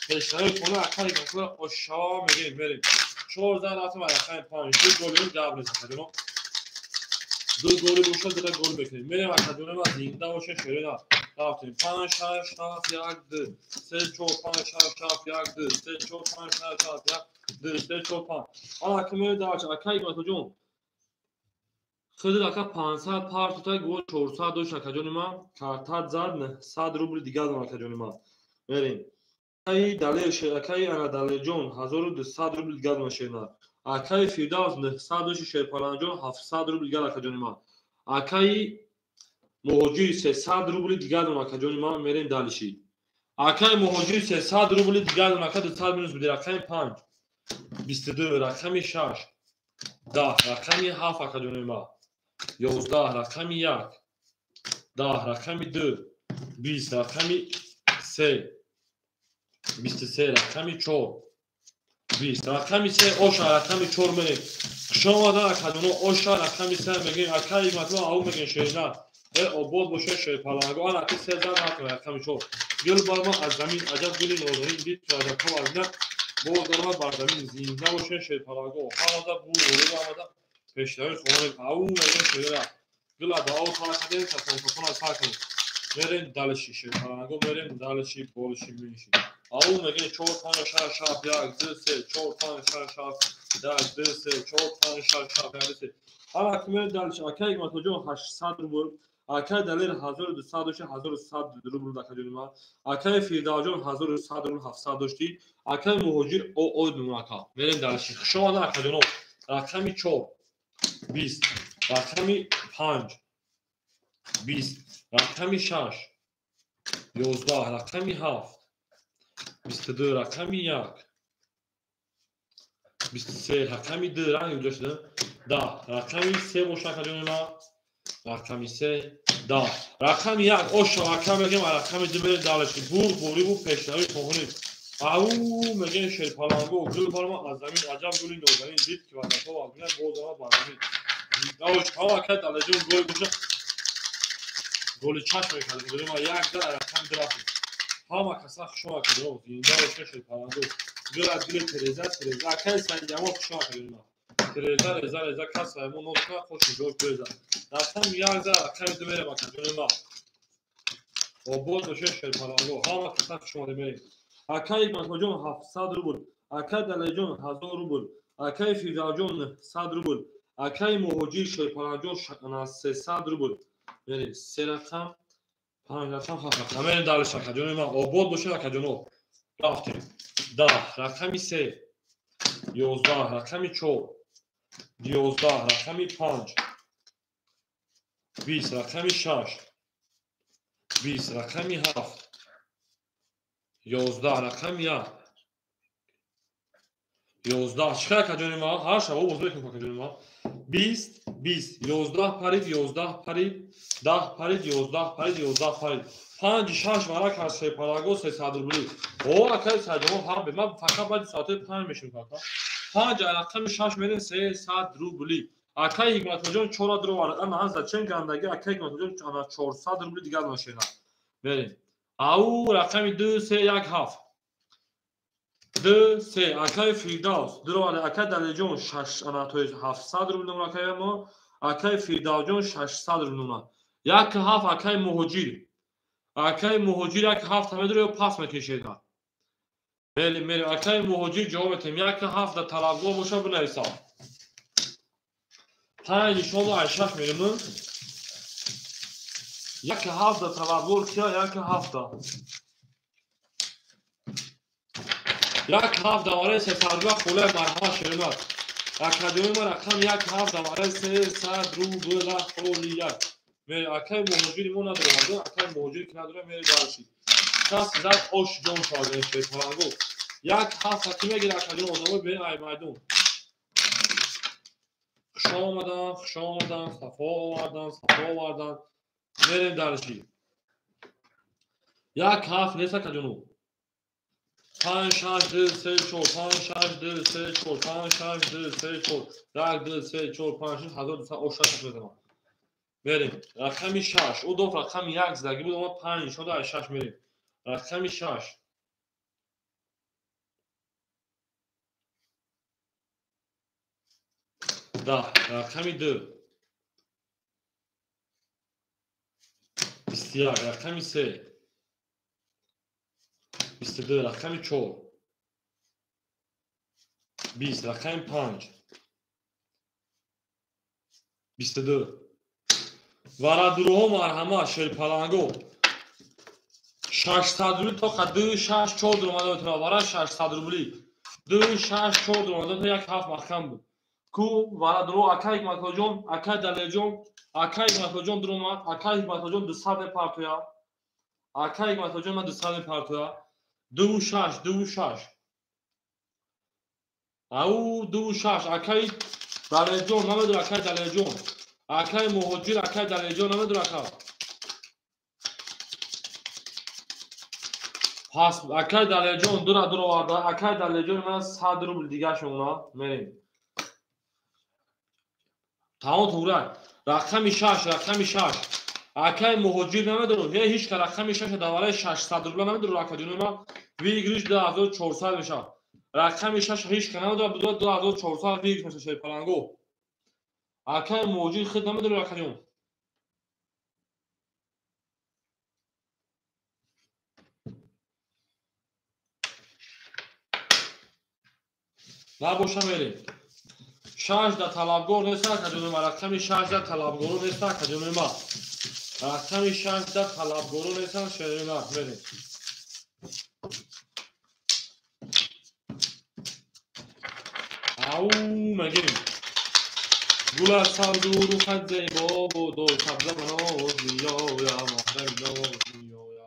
пешравӣ хоҳонем акаи Ҳикматулло оша мегӯем мерем 4 зан рафтем рақами 5 ду голи гап нест акаҷоно ду голи бошад ду гол мекунем мерем акаҷони ман зинда бошем шерина рафтем 5 6 7 1 2 3 4 5 6 7 1 2 3 4 5 6 7 1 2 3 4 5 ана ака мерем дарч акаи Ҳикматуллоҷон худат ака 500 партота гол 400 дошт акаҷони ман картат зад 900 рубл дигар дорам акаҷони ман мерем акаи Далер акаи ана Далерҷон 1200 рубл дигар дорам шерина акаи Фирдавс 900 дошти Шерпаланҷон 700 рубл дигар акаҷони ман акаи Муҳоҷир 300 рубли дигар дорам акаҷони ман мерем далиши акаи Муҳоҷир 300 рубли дигар дорам ака 200 минус биди рақами 5 22 рақами 6 10 рақами 7 акаҷони ман 11 рақами 1 10 рақами 2 20 рақами 3 23 рақами 4 20. Рақами 3 оша, рақами 4 мерем. Хуш омадан акаҷоно, оша рақами 3 мегем, акаи Ҳикматулло ау мегем шерина. Обод боше шерпаланго. Ана ки 3 зад рақами 4. Гул барма аз замин, аҷаб гули нозанин, дид ки аҷабҳо аз на боз даромад бар замин, зинда боше шерпаланго. Ҳамада бур омада пешравӣ хонем, ау мегем шерина. Гула ба об сар кардем, тасонтасона сар кардем. Мерем далиши шерпаланго, мерем далиши болиши минши. Ау мегем 4 5 6 7 1 2 3 4 5 6 7 1 2 3 4 5 6 7 1 2 3. Ҳама ки мерем далиши. Акай Ҳикматуллоҷон 800 рубл, акай Далер 1200 дошти, 1100 рубл дакаҷони ман. Акай Фирдавсҷон 1100 рубл 700 дошти. Акай Муҳоҷир оид мемон ака. Мерем далиши. Хуш омадан акаҷоно. Рақами 4 20, рақами 5 20, рақами 6 11, рақами 7 22, рақами 1 23, рақами 2 ранг ҷо шуда 10, рақами 3 боша акаҷони ман. Рақами 3 10, рақами 1 оша ака мегем, рақами 2 мерем далаши. Бур бурибу пешравӣ хоҳонем. Ау мегем шерпаланго, гул барма аз замин, аҷаб гули нозанин, дид ки вазатҳо аз бина боз омад бар замин. Давош ҳава ака Далаҷон гол боша, голи чашм мекардем. Гули ма як дар рақами 2 рафтем. Ҳама каса хуш омад акаҷон, зинда боша шерпаланго. Гул аз гули Тереза, Тереза, акаи Саидҷамол хуш омад акаҷон ма. Тереза, Реза, Реза, кас мо нот кунад, хуш нигоҳ кунед. Рақами 1 дар рақами 2 мерем акаҷони ма. Обод боша шерпаланго. Ҳама каса хуш омадем мерем. Акаи Ҳикматуллоҷон 700 рубл, акаи Далаҷон 1000 рубл, акаи Фирдавсҷон 100 рубл, акаи Муҳоҷир шерпаланҷон 300 рубл. Мерем 3 рақам, 5 рақам, 7 рақам. Мерем далиш акаҷони ман. Обод бошед акаҷоно. Рафтем. 10, рақами 3 11, рақами 4 11, рақами 5 20, рақами 6 20, рақами 7 11, рақами 1 11. Чӣ хел акаҷони ман? Ҳар шаб боз мекунем акаҷони ман. 20 20 11 парид, 11 парид, 10 парид, 11 парид, 11 парид. 5 6 варақ аз шерпалаго 300 рубли. О акаи Саидҷамол ҳам бе. Ман фақат баъди соатҳои 5 мешинам ака. 5 рақами 6 мерем 300 рубли. Акаи Ҳикматуллоҷон 4 дро варақ. Ана зачем гандаги акаи Ҳикматуллоҷон ана 400 рубли дигар нашена. Мерем. Ау рақами 2 3 1 7 2 3 акаи Фирдавс дро акаи Далеҷон 6 ана то 700 рубл номра акаи мо. Акаи Фирдавсҷон 600 рубл номра. 1 7 акаи Муҳоҷир. Акаи Муҳоҷир 1 7 медро ё пас мекашед. Мерем, мерем. Акаи Муҳоҷир ҷавоб метем. 1 7 да талабгоҳ боша бинависам. 5 нишон 6 мерем. 1 7 да талабгоҳ кия 1 7 да. 1 7 давараи 300 рубл холаи марҳама шермат. Акаҷони ма рақам 1 7 давараи 300 рубл холия. Мере акаи Муҳоҷири мо надорад, акаи Муҳоҷир ки надорад мере дарши. Кас зад ош ҷон шавад шерпаланго. 1 7 ки мегирад акаҷон одамои бе ай майдон. Хуш омадан, хуш омадан, сафо овардан, сафо овардан. Мерем дарши. 1 7 нест акаҷоно. 5 6 2 3 4 5 6 2 3 4 5 6 2 3 4 1 2 3 4 5 6 1200 ош 6 мезанам. Мерем. Рақами 6. Ӯ доф рақами 1 задаги буд, омад 5 нишон дод, 6 мерем. Рақами 6. 10, рақами 2. 21, рақами 3. 22, рақами 4. 20, рақами 5. 22. Варадуруҳо марҳама шерпаланго. 600 рубли то 2 6 4 дуромада метавонад. Вара 600 рубли. 2 6 4 дуромада 1 7 маҳкам буд. Ку варадуруҳо акаи Ҳикматуллоҷон, акаи Далерҷон, акаи Ҳикматуллоҷон дуромад, акаи Ҳикматуллоҷон 200 мепартояд. Акаи Ҳикматуллоҷон ман 200 мепартояд. 2 6 2 6. Ау 2 6 акаи Далерҷон намедонам акаи Далерҷон. Акаи Муҳоҷир, акаи Далерҷон намедонам ака. Пас акай Далерҷон дура дур оварда, акай Далерҷон ман 100 рубл дига шуна мерем. Тамом тугра. Рақами 6, рақами 6. Акай муҳоҷир намедонам, ҳеҷ ка рақами 6 давараи 600 рубла намедонам акаҷони ман. Выигрыш 2400 мешавад. Рақами 6 ҳеҷ ка намедонам, 2400 выигрыш мешавад шерпаланго. Акай муҳоҷир худ намедонам акаҷон. Набоша мерем. 6 да талабгор нест акаҷони ман, рақами 6 да талабгоро нест акаҷони ман. Рақами 6 да талабгоро нестан шерина мерем. Ау мегем. Гула сабзу рухат зебо бодо сабза маноз миёя маҳрам ноз миёя.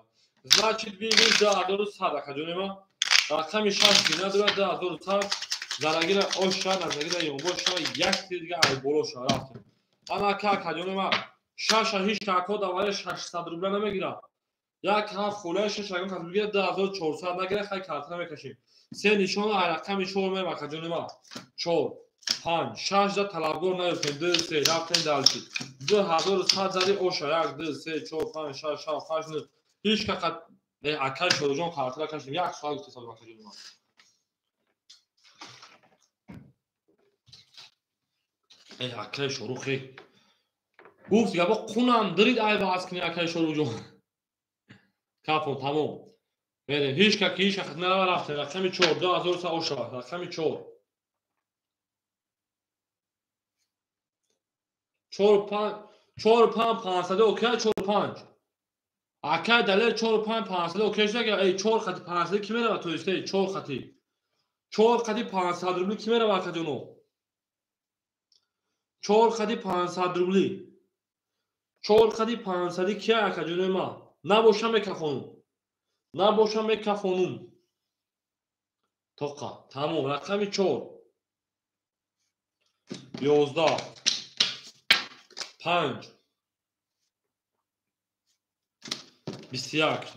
Значит выигрыш 2100 акаҷони ман. Рақами 6 ки надорад 2100. Зарагира оша, назагира ёнбоша, як дига ай болоша рафтем. Ана ка акаҷони ман 6 ҳеҷ како давараи 600 рубла намегирад. Як ҳафт хӯлаи 6 ягон кас бигирад 2400 нагирад, хай карта намекашем. Се нишона ай рақами 4 мерем акаҷони ман. 4, 5, 6 да талабгор наёфтем. 2, 3 рафтем дальше. 2100 зади оша. 1, 2, 3, 4, 5, 6, 7, 8, 9. Ҳеҷ ка акай Шоруҷон карта кашем. Як соат гуфта акаҷони ман. Акай Шорух гуфт габа қунам дирид ай баҳс кунӣ акай Шоруҷон. Кафон тамом. Мерем. Ҳеҷ ка ки ҳеҷ ка нарава рафтем. Рақами 4 2100 оша. Рақами 4. 4 5 4 5 500 окей 4 5. Акай Далер 4 5 500 окей шуда эй 4 хати 500 ки мерава то есть 4 хати. 4 хати 500 рубли ки мерава акаҷоно? 4 хати 500 рубли. 4 хати 500 кия акаҷони ман? Набошам мекафонум. Набошам мекафонум. Тоқа. Тамом. Рақами 4. 11 5 21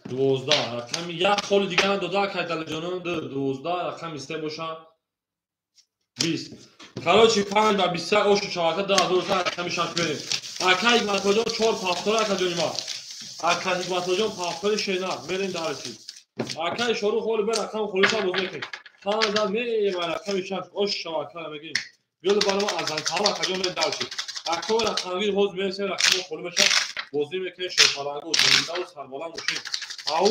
2 12 рақами як холи дига надода акай Далерҷонон. 2 12 рақами 3 боша. 20. Короче, 5 ба 21 ошу шавака 2100 рақами 6 мерем. Акай Ҳикматуллоҷон 4 пафтора акаҷони ман. Акай Ҳикматуллоҷон пафтори шена мерем дарси. Акай Шорух ҳоли бе рақам холиса боз мекунем. 5 да мерем рақами 6 ош шавака мегирем. Гул барома аз антала акаҷон мерем дарси. Акай рақамгир ҳоз мерсем рақами холи меша бозӣ мекунем шерпалангу зиндаву сарбаланд бошем. Ау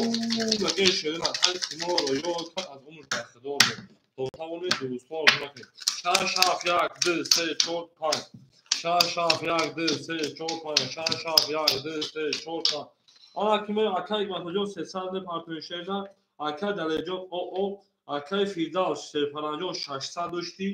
мегем шерина ҳали тиморо ёд кард аз умр бахдор буд. То тавонем дӯстон накунем. 6 7 1 2 3 4 5 6 7 1 2 3 4 5 6 7 1 2 3 4 5. Ана ки мерем акай Ҳикматуллоҷон 300 мепартои шерна, акай Далерҷон ОО, акай Фирдавс Шерпаланҷон 600 дошти,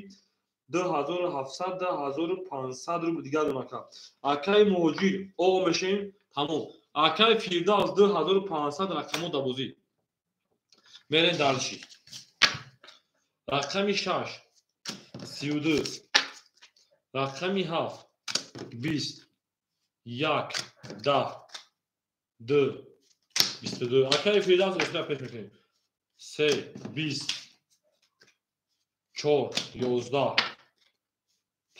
2700 2500 рубл дига донака. Акай муҳоҷир ОО мешем, тамом. Акай Фирдавс 2500 рақамо да бозӣ. Мерем дальше. Рақами 6 32 рақами 7 20 1 10 2 22. Акай Фирдавс осина пеш мекунем. 3 20 4 11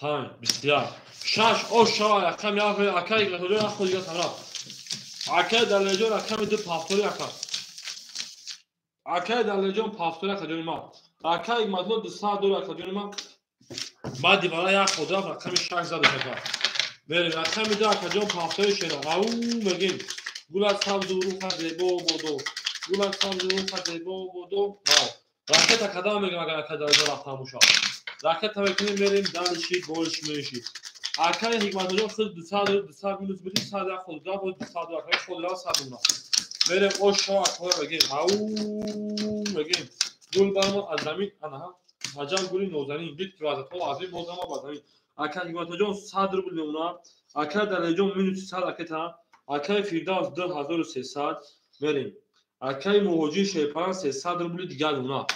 5 21 6 ош шава рақами 7 акай Ҳикматуллоҷон як хол дига тамом. Акай Далерҷон рақами 2 пафтори ака. Акай Далерҷон пафтори акаҷони ман. Акай Ҳикматулло 200 доллар акаҷони ман. Баъди бала як ход рафт рақами 6 зад ака. Мерем рақами 2 акаҷон пафтори шена. Ау мегем. Гула сабзу руха зебо бодо. Гула сабзу руха зебо бодо. Вау. Ракета кадам мегем агар акай Далерҷон рафта бошад. Ракета мекунем мерем дальше больше меньше. Акай Ҳикматуллоҷон худ 200 200 минус буди 100 як ход рафт 200 акай ход рафт 100 рубла. Мерем ош шава акай мегем. Ау мегем. Гул бармо аз замин анаҳа. Аҷаб гули нозанин дид ки вазъиятҳо аз ин бозама ба замин. Акай Ҳикматуллоҷон 100 рубл мемонад. Акай Далерҷон минус 100 ракета. Акай Фирдавс 2300 мерем. Акай муҳоҷир Шерпалан 300 рубли дигар мемонад.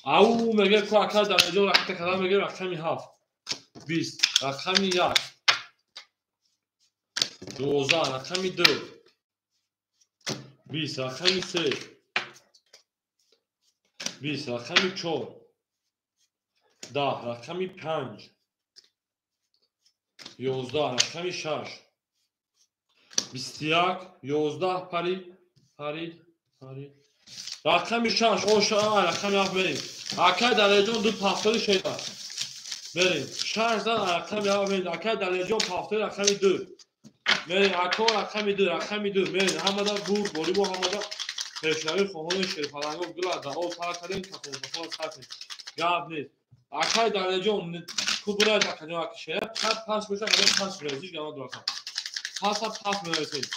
Ау меге ку акай Далерҷон ракета кадам меге рақами 7 20 рақами 1 12 рақами 2 20, рақами 3, 20, рақами 4, 10, рақами 5, 11, рақами 6, 21, 11 парид, парид, парид. Рақами 6, оша, рақами 7 мерем. Акай Далерҷон 2 пафтори шеда. Мерем. 6 зан рақами 7 мерем. Акай Далерҷон пафтори рақами 2. Мерем. Ако рақами 2, рақами 2 мерем. Ҳамада бурд, борибо ҳамада пешравӣ хоҳони шерпаланго гула да об сар кардем, кафон сар кардем. Гап нест. Акай Далерҷон кубураш акаҷон аки шера, пас пас боша, агар пас мерезиш гама дурака. Пас пас мерезиш.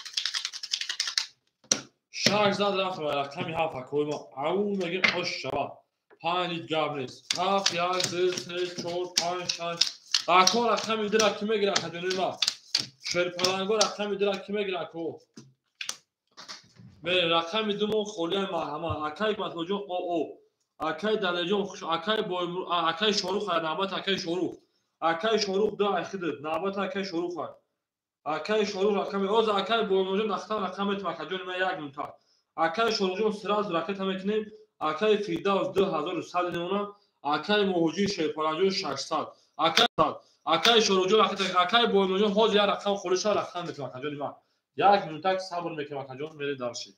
6 зад рафт ва рақами 7 акои мо. Ау мегем ош шава. 5 гап нест. 7 1 2 3 4 5 6. Ако рақами 2 ра ки мегира акаҷони ма? Шерпаланго рақами 2 ра ки мегира ако? Мерем рақами 2 мо холияи марҳама. Акай Ҳикматуллоҷон о. Акай Далерҷон хуш, акай Боймур, акай Шорух навбат акай Шорух. Акай Шорух 2 айхидид, навбат акай Шорух. Акай Шорух рақами оз акай Боймурҷон ахтам рақами тим акаҷони ман як минута. Акай Шоруҳҷон сразу ракета мекунем. Акай Фирдавс 2100 мемона. Акай Муҳоҷир Шерпаланҷон 600. Акай акай Шоруҳҷон ракета, акай Боймурҷон ҳозир як рақам холӣ шава рақам метим акаҷони ман. Як минута сабр мекунем акаҷон, мерем дарши.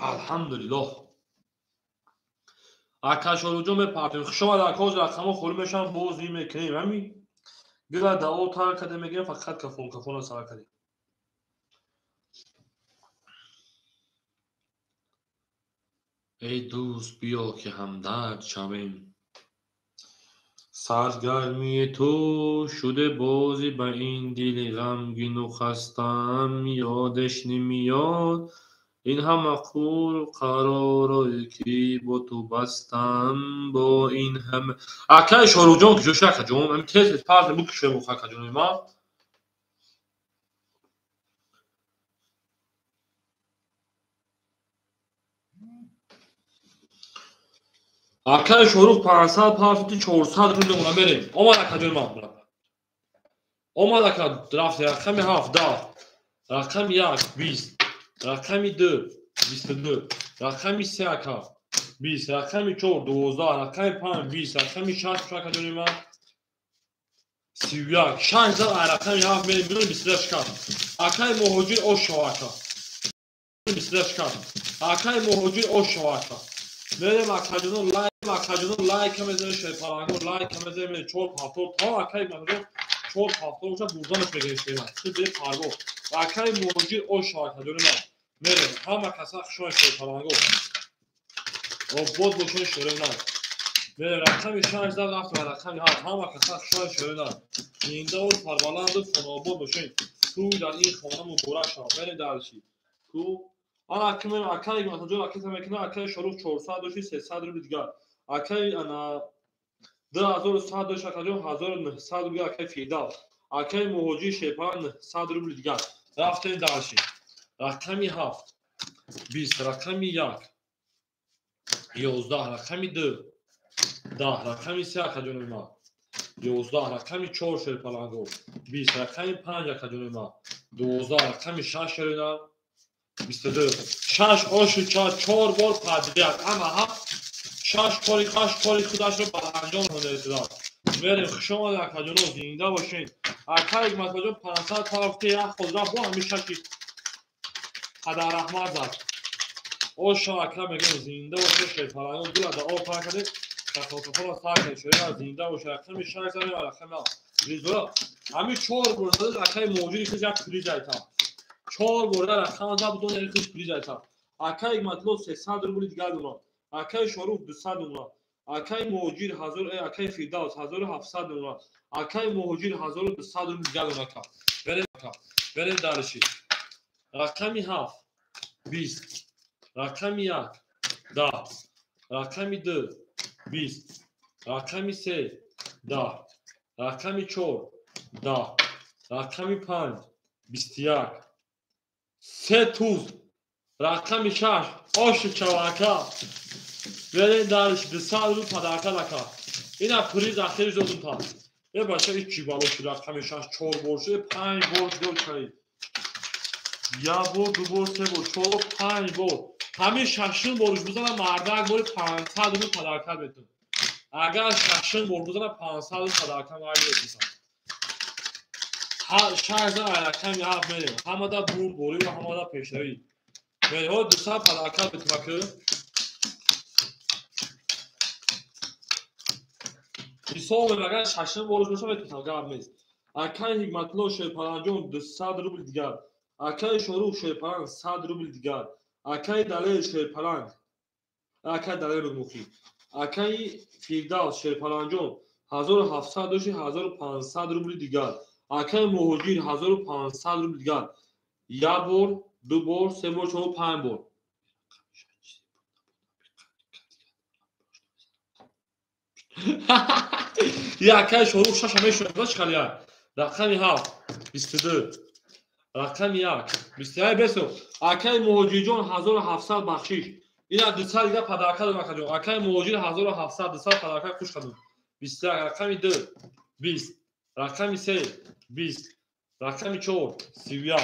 Алҳамдулиллоҳ. Ака Шоруҳҷон мепартем. Хуш омад ака, ҳозир рақамҳо холӣ мешаванд, боз мекунем. Ҳамин гила дао тар кардем, мегирем фақат кафон, кафонро сар кардем. Эй дӯст, биё ки ҳамдард шавем. Саргармии ту шуде бозӣ ба ин дили ғамгину хастаам, ёдеш намеёд. Ин ҳама қуру қаророе ки бо ту бастам, бо ин ҳама. Акай Шоруҳҷон куҷо шуд акаҷон? Ҳамин тез тез парзем букушем акаҷони ман. Акай Шорух 500 парфити 400 рубл мемона. Мерем. Омад акаҷони ман. Омад ака, рафт рақами 7 10, рақами 1 20, рақами 2 22, рақами 3 ака 20, рақами 4 12, рақами 5 20, рақами 6 акаҷони ман 31, 6 зад рақами 7 мерем, милион 28 кат. Акай Муҳоҷир ошо ака. 28 кат. Акай Муҳоҷир ошо ака. Мерем акаҷоно лайк, акаҷоно лайк мезанем, шерпаланго лайк мезанем, 4 7 то акай Муҳоҷир 4 7 боша бурданаш мегирем шера. Чӣ бе парво. Акай Муҳоҷир ошо акаҷони ман. Мерем ҳама каса хушои шерпаланго. Обод бошон шерена. Мерем рақами 6 зад рафт ва рақами 7 ҳама каса хушои шерена. Зиндаву сарбаланду хонобод бошед. Ту дар ин хона муборак шав. Мерем дарши. Ку ана акмем акай Ҳикматуллоҷон ракета мекунад, акай Шорух 400 дошти 300 рубл дигар. Акай ана 2100 дошт акаҷон 1900 рубл акай Фирдавс. Акай Муҳоҷир Шерпалан 900 рубл дигар. Рафтем дарши. Рақами 7 20, рақами 1 11, рақами 2 10, рақами 3 акаҷони ман 11, рақами 4 шерпаланго 20, рақами 5 акаҷони ман 12, рақами 6 шерина 22, 6 ошу 4 бор подряд. Ама ҳафт 6 кори 8 кори худашро ба анҷом расонид. Мерем, хуш омадед акаҷоно, зинда бошед. Акай Ҳикматуллоҷон 500 тарафти як хозра бо ҳамин шаши падарраҳмат зад. Оша ака мегӯем зинда бошед, шерпаланго гула да об пар кардем, кафонкафонро сар кардем, шерина зинда бошед. Рақами 6 задем ва рақами 7. Ризоя ҳамин 4 бор задед акаи Муҳоҷири хиш як приз айта. 4 бор рақам зад будон як хиш приз айта. Акаи Ҳикматулло 300 рубли дигар дорад. Акаи Шорух 200 дорад. Акаи Муҳоҷир 1000, акаи Фирдавс 1700 дорад. Акаи Муҳоҷир 1200 рубли дигар дорад ака. Берем ака. Берем дарши. Рақами 7 20, рақами 1 10, рақами 2 20, рақами 3 10, рақами 4 10, рақами 5 21, 3 туз, рақами 6 оши чавака. Берем дарш 200 рубл падарка ака. Ина приз ахириш додум та. Э бача ич чӣ бало шуд рақами 6 4 бор шуд, 5 бор шуд чай. Як бор, ду бор, се бор, чор, панҷ бор. Ҳамин шашум борш бизанам мардак бори 500 рубл падарка метун. Агар шашум бор бизанам 500 рубл падарка метун. Шаш зан рақами 7 мерем. Ҳамада бурд борӣ ва ҳамада пешравӣ. Мерем. Ҳо 200 падарка метун ака. Ҳисоб агар шашум борш боша метунам гап нест. Акаи Ҳикматулло Шерпаланҷон 200 рубл дигар. Акаи Шорух Шерпаланг 100 рубл дигар. Акаи Далер Шерпаланг, акаи Далер Мухи, акаи Фирдавс Шерпаланҷон 1700 дошти 1500 рубли дигар. Акаи Муҳоҷир 1500 рубли дигар. Як бор, ду бор, се бор, чор, панҷ бор. Я акаи Шорух шаша мешунад чӣ хали як. Рақами 7 22. Рақами 1 21 бесо. Акаи Муҳоҷирҷон 1700 бахшиш. Ина 200 дига падарка дорам акаҷон. Акаи Муҳоҷир 1700 200 падарка хуш кардам. 21 рақами 2 20 рақами 3 20 рақами 4 31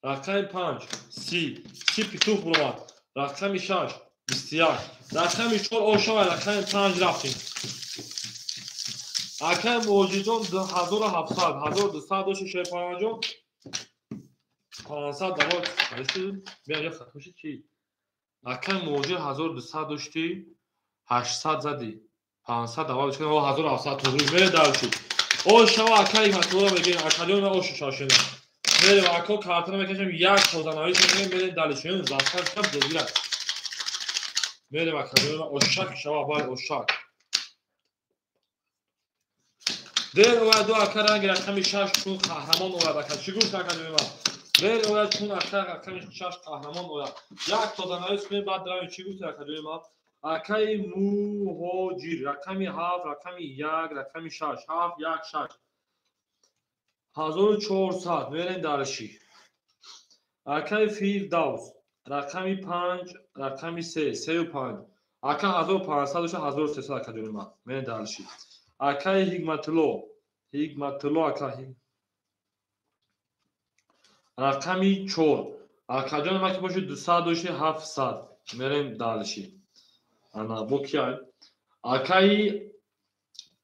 рақами 5 30 30 питух буромад. Рақами 6 21 рақами 4 ошава рақами 5 рафтем. Акаи Муҳоҷирҷон 1700 1200 дошти Шерпаланҷон 500 даво биё хатмиши чӣ? Акаи Муҳоҷир 1200 дошти 800 зади 500 даво 1700 туғри мере дарши. Ошава акаи Ҳикматулло мегӯем акаҷон ошу шашена. Мерем ако картона мекашем як тозанавис мекунем мерем далишем заскар шаб дозгирак. Мерем акаҷон ошак шава бай ошак. Дер ояд ду ака ранги рақами 6 чун қаҳрамон ояд ака. Чӣ гуфт акаҷони ман? Дер ояд чун ака рақами 6 қаҳрамон ояд. Як тозанавис кунем баъд равем. Чӣ гуфт акаҷони ман? Акаи Муҳоҷир рақами 7 рақами 1 рақами 6 7 1 6 1400 мерем дарши. Акаи Фирдавс рақами 5 рақами 3 3 5 ака 1500 дошта 1300 акаҷони ман мерем дарши. Акаи Ҳикматулло, Ҳикматулло ака рақами 4 акаҷон ма ки боши 200 дошти 700 мерем далши. Ана бо кия? Акаи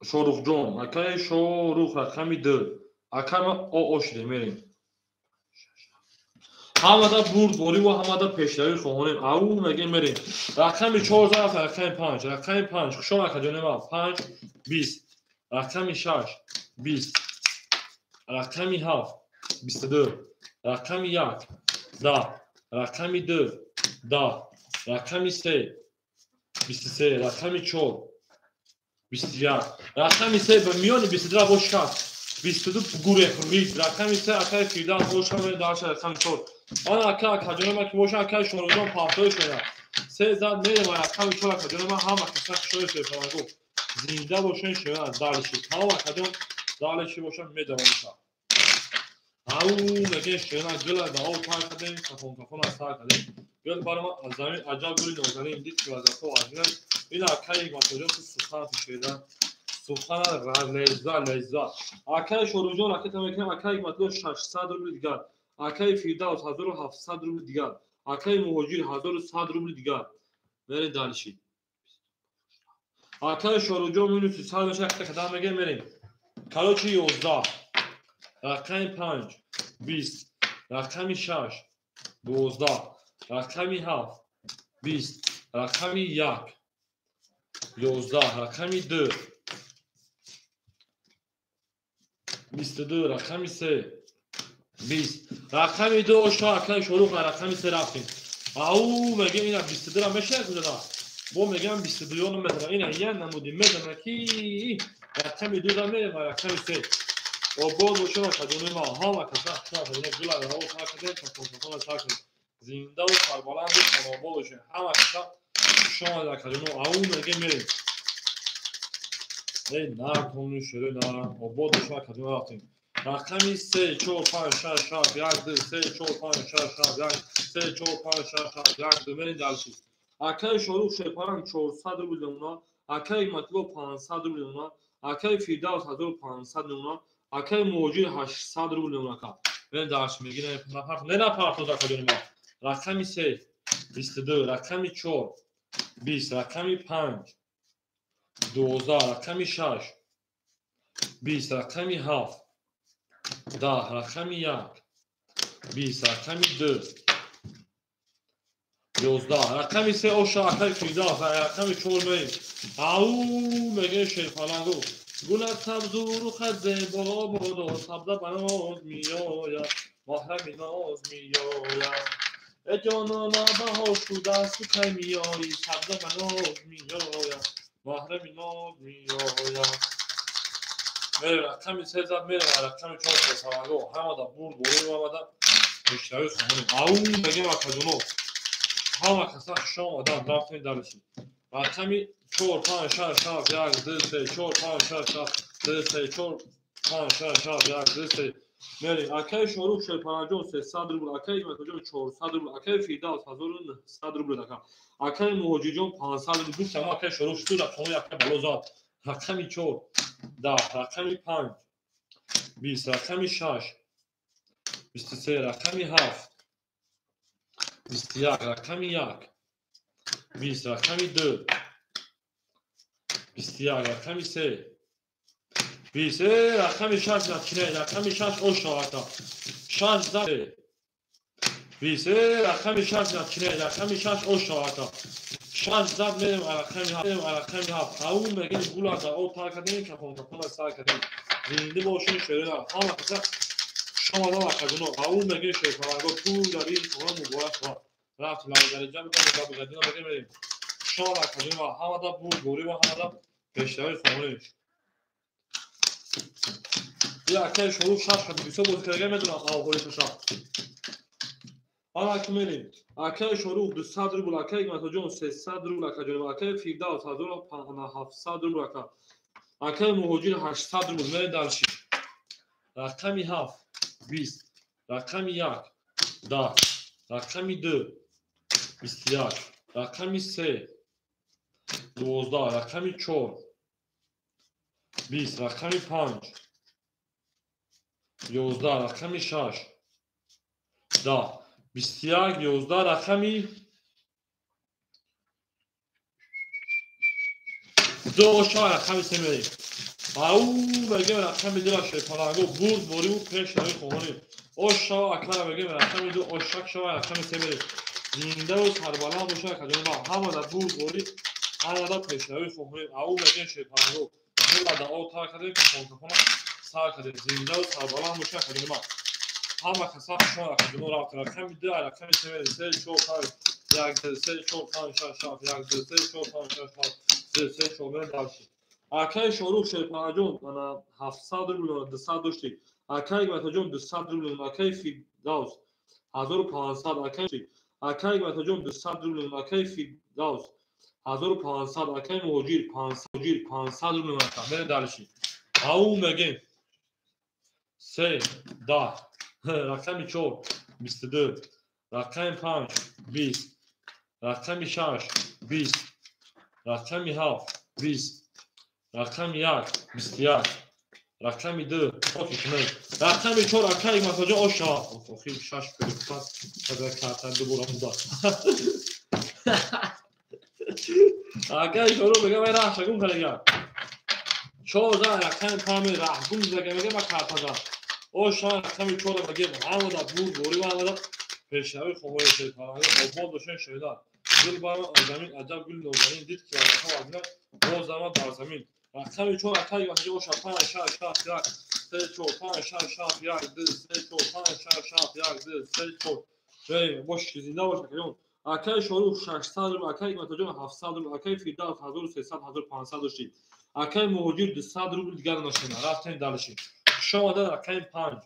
Шорухҷон, акаи Шорух рақами 2 акаи ма оо шуде мерем. Ҳамада бурд борӣ ва ҳамада пешравӣ хоҳонем. Ау мегем мерем. Рақами 4 зарафт рақами 5 рақами 5 хушом акаҷони ма 5 20 рақами 6 20 рақами 7 22 рақами 1 10 рақами 2 10 рақами 3 23 рақами 4 21 рақами 3 ба миёни 22 бо 6 22 гурех рид рақами 3 акаи Фирдавс бошам дарша рақами 4 ана ака акаҷони ма ки боша акаи Шоруҷон партои шуда се зад мерем рақами 4 акаҷони ма ҳама каса хушои шерпалангу зинда бошен шева далиши тамом акаҷон далиши бошам медавонша. Ау мегем шева гила дао тар кардем кафон кафон аз тар кардем гил барома аз замин аҷаб гули нозанин дид ки вазифа ажина ин акаи Ҳикматуллоҷон сухан шева сухан лезза лезза. Акаи Шоруҷон ракета мекунем акаи Ҳикматулло 600 рубли дигар. Акаи Фирдавс 1700 рубли дигар. Акаи Муҳоҷир 1100 рубли дигар. Мерем далиши. Акаи Шоруҷон минуси 100 меша якта кадам мегем мерем. Короче 11 рақами 5 20 рақами 6 12 рақами 7 20 рақами 1 11 рақами 2 22 рақами 3 20 рақами 2 ошо акаи Шорух рақами 3 рафтем. Ау мегем ина 22 ра мешавад куҷода? Бо мегем 22 ёно мезана. Ина я намуди мезана ки рақами 2 ра мерем ва рақами 3. Обод бошем акаҷони ма ҳама каса хушам гула раҳо сар кардем кафон сар кардем. Зиндаву сарбаланду хонобод бошем. Ҳама каса хушомад акаҷоно. Ау мегем мерем. Эй на кону шуре на обод бошем акаҷоно рафтем. Рақами 3 4 5 6 7 1 2 3 4 5 6 7 1 3 4 5 6 7 1 2 мерем далши. Акаи Шорух Шерпаланг 400 рубл мемонад. Акаи Ҳикматулло 500 рубл мемонад. Акаи Фирдавс 1500 мемонад, акаи Муҳоҷир 800 рубл мемонад ака. Бен дарш мегирем, не напартоз акаҷони ма. Рақами 3 22, рақами 4 20, рақами 5 12, рақами 6 20, рақами 7 10, рақами 1 20, рақами 2 11, рақами 3 оша акаи Фирдавс, рақами 4 мерем. Ау мегӯем шерпалангу. Гулат сабзу рухат зебо бодо, сабза ба ноз меояд, маҳрами ноз меояд. Э ҷонона баҳор шудааст, ту кай меоӣ, сабза ба ноз меояд, маҳрами ноз меояд. Мерем рақами 3 зад, мерем рақами 4 шерпалангу. Ҳамада бурд борӣ омада пешравӣ хоҳонем. Ау мегӯем акаҷоно. Ҳама каса хуш омаданд, рафтем дарси. Рақами 4 5 6 7 1 2 3 4 5 6 7 2 3 4 5 6 7 1 2 3 мерем. Акаи Шорух Шерпанаҷон 300 рубл, акаи Ҳикматҷон 400 рубл, акаи Фирдавс 1900 рубл ака. Акаи Муҳоҷирҷон 500 рубл. Гуфтам акаи Шорух шу рақами акаи бало зад. Рақами 4 10, рақами 5 20, рақами 6 23, рақами 7 21, рақами 1 20, рақами 2 21, рақами 3 20, рақами 6 начине, рақами 6 ошо ака. 6 за 20, рақами 6 начине, рақами 6 ошо ака. 6 зад мерем рақами 7, рақами 7. Ау мегем гула за о тар кардем, кафон кафон сар кардем. Зинда бошин шерина. Ҳама каса шумо акаҷоно. Ау мегем шерпаланго ту дар ин хона муборак шавад. Рафт лавгариҷа мекунем, лавгариҷа мегем мерем. Шумо акаҷоно ҳамада бурд борӣ ва ҳамада пешравӣ хоҳонем. Я акаи Шорух шаш қадим бисёр бозӣ карда медонам авҳоли шаша. Ҳама ки мерем. Акаи Шорух 200 рубл, акаи Ҳикматҷон 300 рубл акаҷон, акаи Фирдавс 1700 рубл ака. Акаи Муҳоҷир 800 рубл. Мерем дарши. Рақами 7 20, рақами 1 10, рақами 2 21, рақами 3 12, рақами 4 20, рақами 5 11, рақами 6 10, 21 11, рақами 2 оша рақами 3 мерем. Ау мегем рақами 2 шерпаланго бурд бориву пешравӣ хоҳонем. Оша акара мегем рақами 2 ошак шава рақами 3 мерем. Зиндаву сарбаланд боша акаҷоно. Ҳамада бурд борӣ, ҳамада пешравӣ хоҳонем. Ау мегем шерпаланго гула да о тар кардем, кафон кафона сар кардем. Зиндаву сарбаланд боша акаҷоно. Ҳама каса хушон акаҷоно рафт. Рақами 2 рақами 3 мерем. 3 4 5 1 2 3 4 5 6 7 1 2 3 4 5 6 7 2 3 4 мерем дарши. Акаи Шорух Шерпанаҷон 700 рубл 200 доштик. Акаи Ҳикматҷон 200 рубл, акаи Фирдавс 1500, акаи Ҳикматҷон 200 рубл, акаи Фирдавс 1500, акаи Муҳоҷир 500 рубл ака. Мерем дарши. Ау мегем 3 10, рақами 4 22, рақами 5 20, рақами 6 20, рақами 7 20, рақами 1 21, рақами 2 рақами 4 акаи Ҳикматҷон оша. Охир 6 пас када карта дубора муда. Акаи Шорух мегам ай раҳша гум карда. 4 за рақами 5 раҳ гум зага мегам ма карта за. Оша рақами 4 мегем ҳамада бурд борӣ ва ҳамада пешравӣ хоҳои шерпаланго обод бошен шеда. Гул баро замин аҷаб гул нозанин дид ки варақа вазна боз зама дар замин. Рақами 4 акаи Ҳикматҷон оша 5 6 7 1 3 4 5 6 7 1 2 3 4 5 6 7 1 2 3 4. Эй бош зинда бош акаҷон. Акаи Шорух 600 рубл, акаи Ҳикматҷон 700 рубл, акаи Фирдавс 1300 1500 доштик. Акаи Муҳоҷир 200 рубл дигар нашина. Рафтем дарши. Хуш омадад рақами 5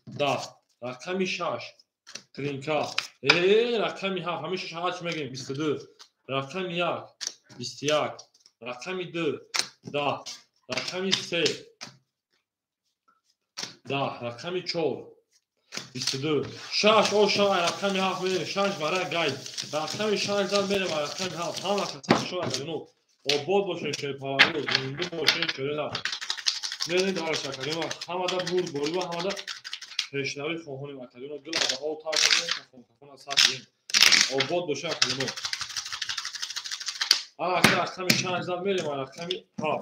10, рақами 6 тринка. Рақами 7 ҳамеша 8 мегем 22, рақами 1 21, рақами 2 10, рақами 3 10, рақами 4 22, 6 оша рақами 7 мерем, 6 барои гайд. Рақами 6 зад мерем рақами 7. Ҳама каса хуш омадед. Обод бошед шерпаланго, зинда бошед шерина. Мерем дарш акаҷон, ҳамада бурд борива, ҳамада пешравӣ хоҳонем акаҷон. Гул адаҳо тар кардем, кафон сар дем. Обод боша акаҷон. Ана ака рақами чанд зад мерем, рақами 7.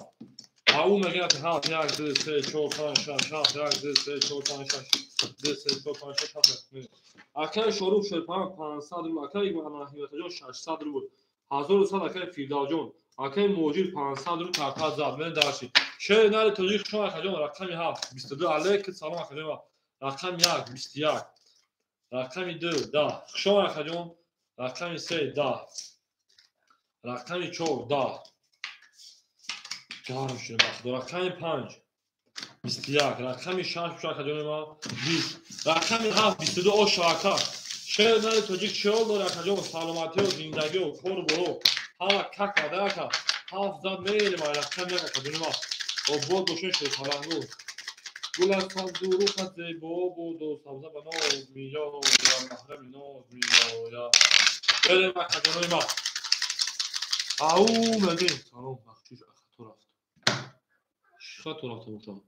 Ау мегӯяд 7 1 2 3 4 5 6 7 1 2 3 4 5 6 2 3 4 5 6 7. Акаи Шорух Шерпанов 500 рубл, акаи Ҳиматаҷон 600 рубл, 1100 акаи Фирдавҷон, акаи Муҳоҷир 500 рубл карта зад. Мен дарши. Шери нари тоҷик шумо акаҷон рақами 7 22. Алейкум салом акаҷон. Рақами 1 21. Рақами 2 10. Хушомад акаҷон. Рақами 3 10. Рақами 4 10. Гарм шуд бахто. Рақами 5 21. Рақами 6 акаҷони ман 20. Рақами 7 22. Оша ака. Шери нари тоҷик чиҳол дорад акаҷон? Саломатиё, зиндагиё, кору боро. Ҳама как вада ака. 7 зад мерем рақами 1 акаҷони ман. Обод бошед шерпалангу. Гул аз сабзу рух аз зебо буду сабза ба ноз меояд, маҳрами ноз меояд. Берем акаҷонои ман. Ау мегем. Салом бахшиш хато рафт. Чӣ хато рафта бошам?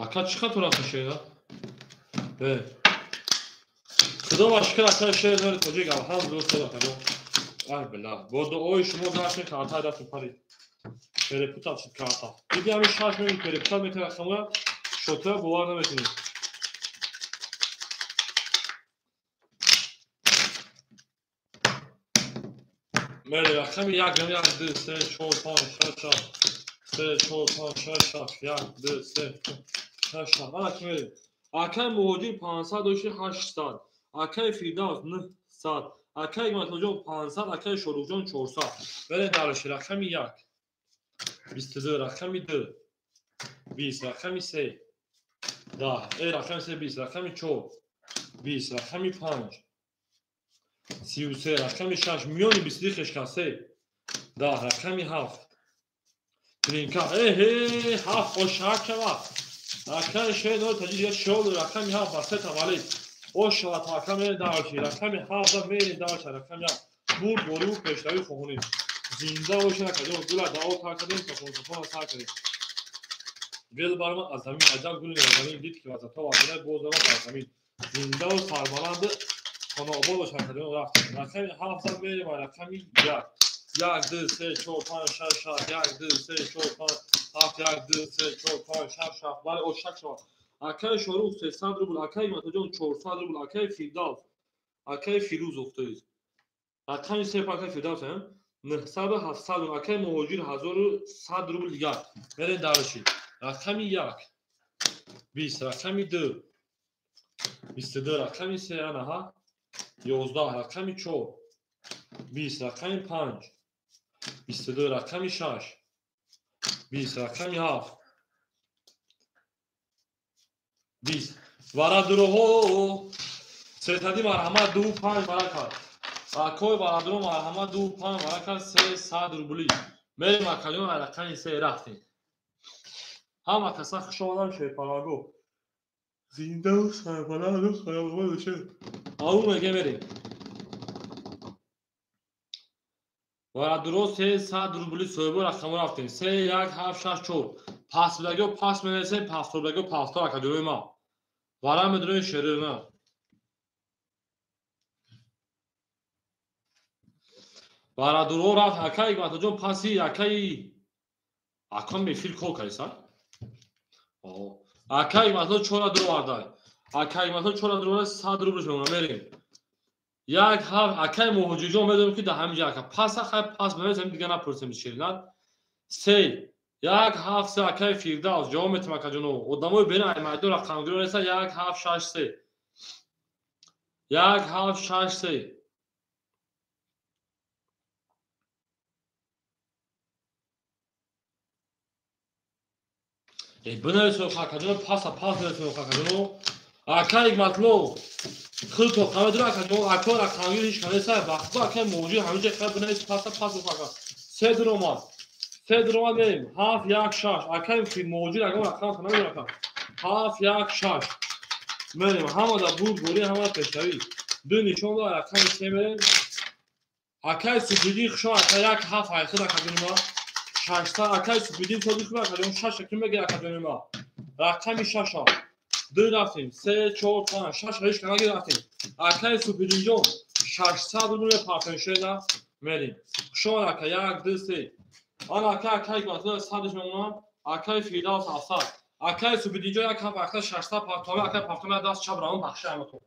Ака чӣ хато рафта шера? Бе. Худо ба шукр ака шер нори тоҷик алҳамдулиллоҳ сад акаҷон. Ай била. Бо дуои шумо гаштем карта даст парид. Перепутал шуд карта. Диди ҳамин 6 мегӯ перепутал мекунад рақамоя шотоя бовар намекунӣ. Мере рақами 1 1 2 3 4 5 6 7 3 4 5 6 7 1 2 3 6 7. Ана ки мерем. Акаи Муҳоҷир 500 дошти 800. Акаи Фирдавс 900. Акаи Ҳикматуллоҷон 500, акаи Шоруҳҷон 400. Берем дарши рақами 1 22, рақами 2 20, рақами 3 10, рақами 3 20, рақами 4 20, рақами 5 33, рақами 6 миёни 22 хешка 3 10, рақами 7 тринка. Эҳе 7 ошак шава. Акаи шер нори таҷик чиҳол рақами 7 ба 3 таваллид. Ошава така мерем дарши рақами 7 мерем дарши рақами 7. Бурд бориву пешравӣ хоҳонем. Зинда бошед акаҷон. Гула дао тар кардем, сафон сар кардем. Гул барма аз замин, аҷаб гули нозанин дид ки вазато вазина боз омад аз замин. Зиндаву сарбаланд хонаобод бошед акаҷон. Рафтем. Рақами 7 мерем рақами 1. 1 2 3 4 5 6 7 1 2 3 4 5 7 1 2 3 4 5 6 7. Бале ошак шавад. Акаи Шорух 300 рубл, акаи Ҳикматуллоҷон 400 рубл, акаи Фирдавс, акаи Фирӯз уфтоид. Рақами 3 акаи Фирдавс 900 700 рубл, акаи Муҳоҷир 1100 рубл дигар. Мерем дарши. Рақами 1 20, рақами 2 22, рақами 3 анаҳа 11, рақами 4 20, рақами 5 22, рақами 6 20, рақами 7 20. Варадуроҳо сетади марҳамат 2 5 баракат. Акои варадуро марҳамат 2 5 баракат 300 рубли. Мерем акаҷон рақами 3 рафтем. Ҳама каса хуш омадам шерпалаго. Зиндаву сарбаланду хаёлобод бошед. Ау меге мерем. Варадуро 300 рубли соҳибо рақамо рафтем. 3 1 7 6 4. Пасбудагиҳо пас менависем, пасторбудагиҳо пастор акаҷонои ман. Вара медонем шерина. Варадуро рафт акаи Ҳикматуллоҷон паси акаи акам мефил кор кардиса? Акаи Ҳикматулло 4 дуроварда. Акаи Ҳикматулло 4 дуроварда 100 рублш мемонад. Мерем. 1 7 акаи Муҳоҷирҷон медонем ки дар ҳамин ҷо ака паса хай пас менависем дига напурсем шерина. 3 1 7 3 акаи Фирдавс ҷавоб метем акаҷоно. Одамои берин ай майдон рақамгиро неста 1 7 6 3 1 7 6 3. Бинависем акаҷоно паса пас менависем акаҷоно. Акаи Ҳикматулло худто қамедро акаҷон ако рақамгир ҳеч кас неста. Вақто акаи Муҳоҷир ҳамин ҷо хай бинавис паса пас ака. 3 дуромад. 3 дуромад мерем. 7 1 6. Акаи Муҳоҷир агар рақам намедонам ака. 7 1 6. Мерем. Ҳамада бурд борӣ, ҳамада пешравӣ. 2 нишон дорад рақами 3 мерем. Акай Субидин хушо ака як ҳафт айхид акаҷони ма. 600 акай Субидин тоди хуб акаҷон 6 акин мегир акаҷони ма. Рақами 6 2 рафтем 3 4 5 6 ҳеч канаги рафтем. Акай Субидинҷон 600 рубл мепартем шена мерим. Хушо ака 1 2 3. Ана ака акай гватла 100 мемонам. Акай Фирдавс 700. Акай Субидинҷон як ҳафт айхид 600 партоме акай партоме даст чап равон бахша аматон.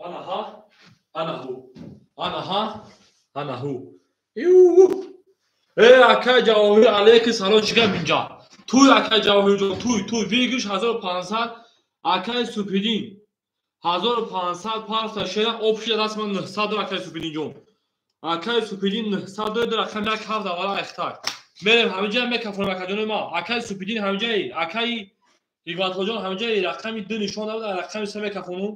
Ана ҳа, ана ҳу. Ана ҳа, ана ҳу. Э акай Ҷавоҳир алейки салом чӣ гап инҷа? Туй акай Ҷавоҳирҷон, туй, туй, выигрыш 1500, акай Супидин. 1500 парта шера общий даст ман 900 акай Супидинҷон. Акай Супидин 900 дод рақам як ҳафт аввала ихтар. Мерем ҳаминҷа мекафонам акаҷони ма. Акай Супидин ҳаминҷаи, акай Ҳикматуллоҷон ҳаминҷаи рақами 2 нишон дод, рақами 3 мекафонум.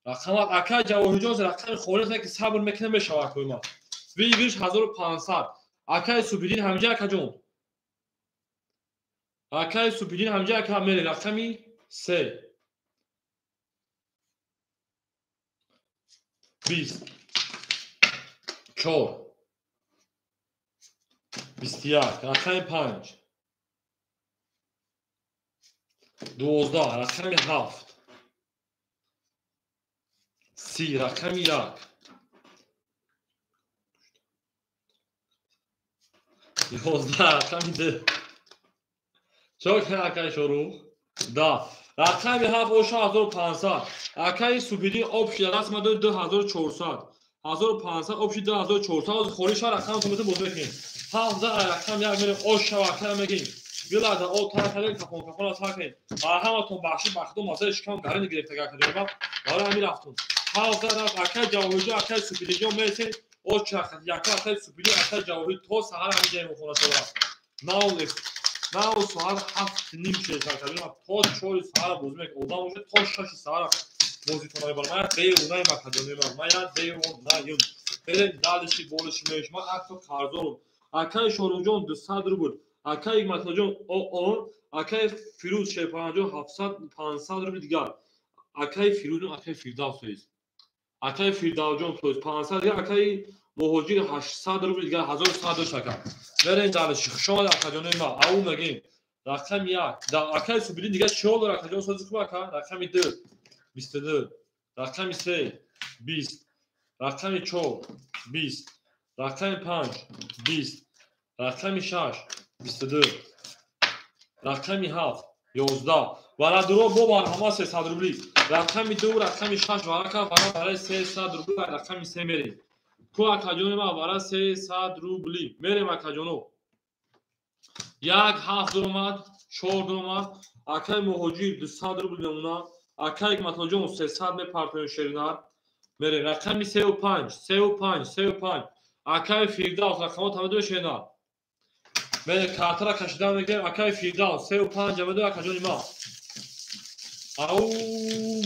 Рақамат акай Ҷавоҳирҷон рақами холис ки сабр мекунем мешавад акои ма. Выигрыш 1500. Акай Супидин ҳаминҷа акаҷон. Акай Супидин ҳаминҷа ака мере рақами 3. 20 4 21 рақами 5 12 рақами 7 30 рақами 1 11 рақами 2. Чо кардем акаи Шорух? 10. Рақами 7 оша 1500. Акаи Субидин обши даст ма 2400. 1500 обши 2400. Ҳозир холи ша рақам тумита боз мекунем. 7 рақам 1 мерем оша акаи мегим. Билада о тархале кафон кафон аз ҳакем. Ҳаматон бахши бахту масаи шикам гарини гирифтага акаҷон. Барои ҳамин рафтум. 7 рафт акаи Ҷавоҳирҷон, акаи Субидинҷон мересем. О чахат яка акаи Субидин, акаи Ҷавоҳир то саҳар ҳамин ҷои мухона шуда. Нав соат 7:30 шуд акаҷон. То 4 саҳар боз мек одам уже то 6 саҳар бозитон мебарам. Ман беунаем акаҷон, ман беунаем. Берем далиши болиши меш. Ман акто қарздорам. Акаи Шоруҳҷон 200 рубл. Акаи Ҳикматуллоҷон он, акаи Фирӯз Шерпанаҷон 700 500 рубл дигар. Акаи Фирӯзҷон, акаи Фирдавс тоист. Акаи Фирдавсҷон тоист 500 дигар, акаи Муҳоҷир 800 рубл дигар, 1100 дошт ака. Берем далиши. Хуш омадед акаҷонои ман. Ау мегем. Рақами 1. Акаи Субидин дигар чиҳо дорад акаҷон? Сози хуб ака. Рақами 2 22, рақами 3 20, рақами 4 20, рақами 5 20, рақами 6 22, рақами 7 11. Варадуро бо барҳама 300 рубли. Рақами 2 рақами 6 варака вара барои 300 рубли рақами 3 мерем. Ку акаҷони ман вара 300 рубли. Мерем акаҷоно. 1 7 дуромад, 4 дуромад. Акаи Муҳоҷир 200 рубл мемонад. Акаи Ҳикматуллоҷон 300 мепартоем шеринар. Мерем рақами 3 ва 5, 3 ва 5, 3 ва 5. Акаи Фирдавс рақамҳо тамом шеринар. Мерем картара кашидан мегирем. Акаи Фирдавс 3 ва 5 амеду акаҷони ман. Ау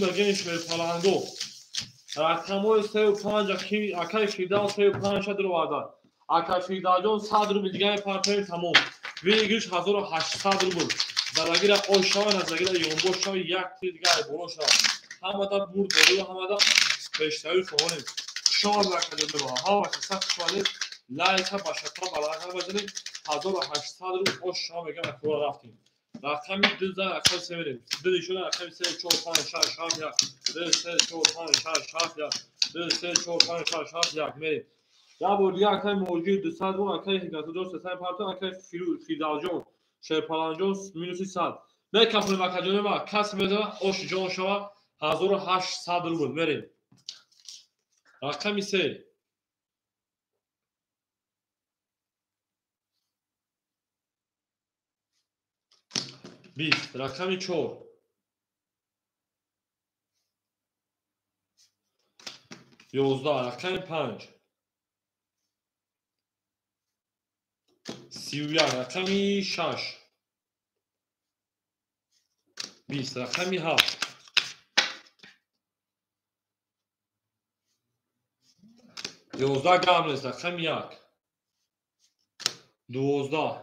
мегем шерпаланго. Рақамҳои 3 ва 5 акаи Фирдавс 3 ва 5 дуровардан. Акаи Фирдавсҷон 100 рубл дигар мепартоем тамом. Выигрыш 1800 рубл. Залагира ошава, назагира ёнбош шава, як тир дигар боло шава. Ҳамада бурд дорӣ, ҳамада пештари хоҳонем. Шор накардем, ҳама каса хушомадед. Лайка ба шатра баланга базанед. 1800 рубл ош шава мегам акора рафтем. Рақами 2 за рақами 3 мерем. 2 нишона рақами 3 4 5 6 7 1. 2 3 4 5 6 7 1. 2 3 4 5 6 7 1 мерем. Я бор дигар акаи Муҳоҷир 200 рубл, акаи Ҳикматуллоҷон 300 партон, акаи Фирдавсҷон Шерпаланҷон минуси 100. Мекафонем акаҷони ман, кас мезанад ош ҷон шава 1800 рубл. Мерем. Рақами 3. 20, рақами 4. 11, рақами 5. 31, рақами 6. 20, рақами 7. 11 гам нест, рақами 1. 12,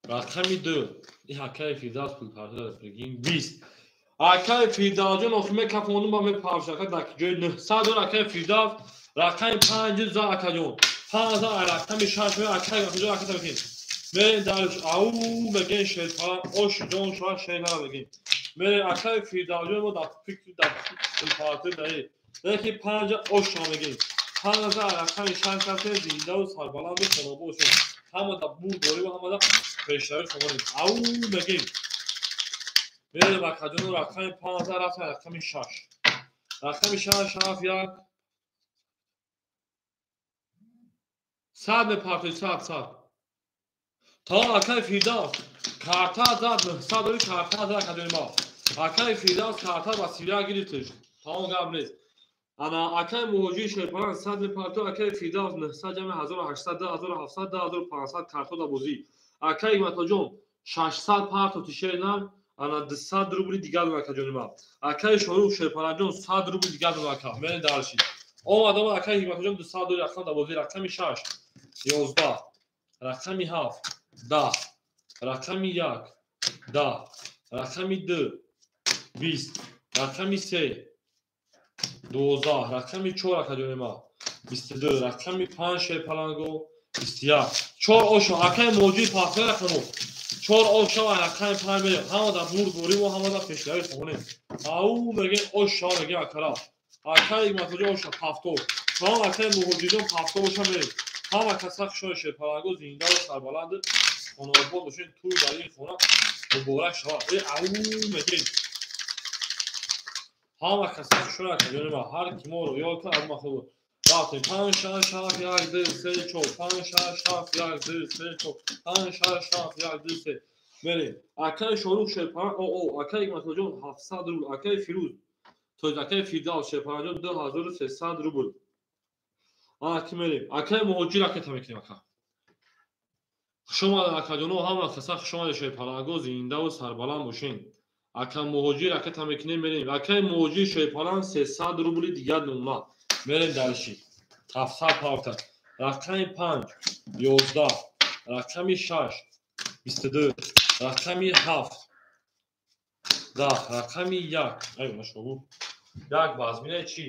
рақами 2. Ин акаи Фирдавс пул партода, прикинь, 20. Акаи Фирдавсҷон охир мекафонум ба мепаршака дар ҷои 900 дор акаи Фирдавс, рақами 5 за акаҷон. 5 за рақами 6 ме акаи акаҷон аката бикин. Мерем дарш ау мегем шерпалан ош ҷон шава шернара мегем. Мерем акаи Фирдавсҷон мо дар фикр дар пул партода даи. Леки 5 ош шава мегем. 5 за рақами 6 кафе зиндаву сарбаланду хонобод шуд. Ҳамада бурд дорӣ ва ҳамада пешравӣ хоҳонем. Ау мегем. Мерем акаҷону рақами 5 рафта рақами 6. Рақами 6 7 1. 100 мепартои 100 100. То акаи Фирдавс карта зад 900 дорӣ карта зад акаҷони ман. Акаи Фирдавс карта ба 31 гирифтиш. Тамом гап нест. Ана акаи Муҳоҷир Шерпалан 100 мепартои, акаи Фирдавс 900 ҷамъи 1800 2700 2500 карто дар бозӣ. Акаи Ҳикматуллоҷон 600 парто тишеринар, ана 200 рубли дигар дорад акаҷони ман. Акаи Шорух Шерпаланҷон 100 рубли дигар дорад ака. Мерем дарши. Омад омад акаи Ҳикматуллоҷон 200 дори рақам дар бозӣ. Рақами 6 11, рақами 7 10, рақами 1 10, рақами 2 20, рақами 3 12, рақами 4 акаҷони ман 22, рақами 5 Шерпаланго 21. 4 ошо акаи Муҳоҷир пахта рақамо. 4 ошо рақами 5 мерем. Ҳамада бурд дорӣ ва ҳамада пешравӣ хоҳонем. Ау мегем ошо мегем акара. Акаи Ҳикматуллоҷон ошо 70. Тамом акаи Муҳоҷирҷон 70 боша мерем. Ҳама каса хушои шерпаланго зиндаву сарбаланд хонаобод бошед. Тӯй дар ин хона муборак шавад. Э ау мегем. Ҳама каса хушои акаҷони ма, ҳар ки моро ёд кунад аз ма худ. Рафтем 5 6 7 1 2 3 4 5 6 7 1 2 3 4 5 6 7 1 2 3. Мерем. Акаи Шорух шерпаланг о акаи Ҳикматуллоҷон 700 рубл, акаи Фирӯз то акаи Фирдавс шерпалангҷон 2300 рубл. Ана ки мерем. Акаи Муҳоҷир ракета мекунем ака. Хуш омадед акаҷоно, ҳама каса хуш омадед шерпаланго, зиндаву сарбаланд бошед. Ака Муҳоҷир ракета мекунем, мерем. Акаи Муҳоҷир шерпаланг 300 рубли дигар номуна. Мерем дарши. 700 павта. Рақами 5 11, рақами 6 22, рақами 7 10, рақами 1. Ай, нашогу. Як вазмина чӣ?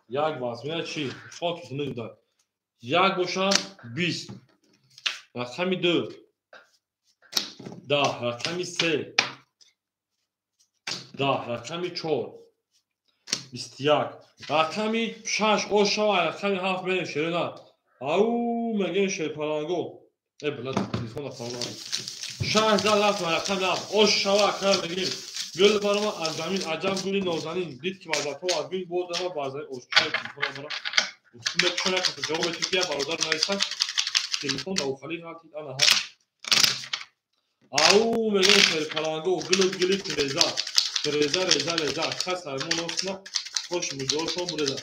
Як вазмина чӣ? Хоки хунук дар. Як боша 20. Рақами 2 10, рақами 3 10, рақами 4 21, рақами 6 ошава, рақами 7 мерем шерена. Ау мегем шерпаланго. Э бла телефон фармон. 6 зад рафт рақами 7 ошава ака мегем. Гул барома аз замин аҷаб гули нозанин дид ки вазато аз гул боз ама базаи ошчаи телефон бара. Усуме чона каса ҷавоб мети ки бародар нависан. Телефон да ухали ғалтид ана ҳа. Ау мегем шерпаланго гул гули тереза. Тереза реза реза каса мон осна хош муҷошон буреза.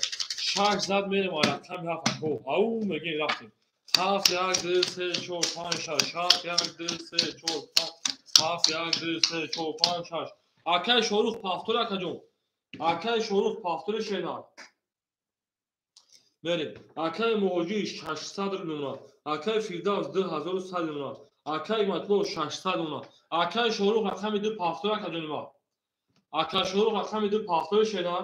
6 зад мерем рақами 7 ако. Ау мегем рафтем. 7 1 2 3 4 5 6 7 1 2 3 4 5 7 1 2 3 4 5 6. Акаи Шорух пафтори акаҷон. Акаи Шорух пафтори шенар. Мерем. Акаи Муҳоҷир 600 рубл мемонад. Акаи Фирдавс 2100 мемонад. Акаи Ҳикматулло 600 мемонад. Акаи Шорух рақами 2 пафтори акаҷони ма. Акаи Шорух рақами 2 пафтори шенар.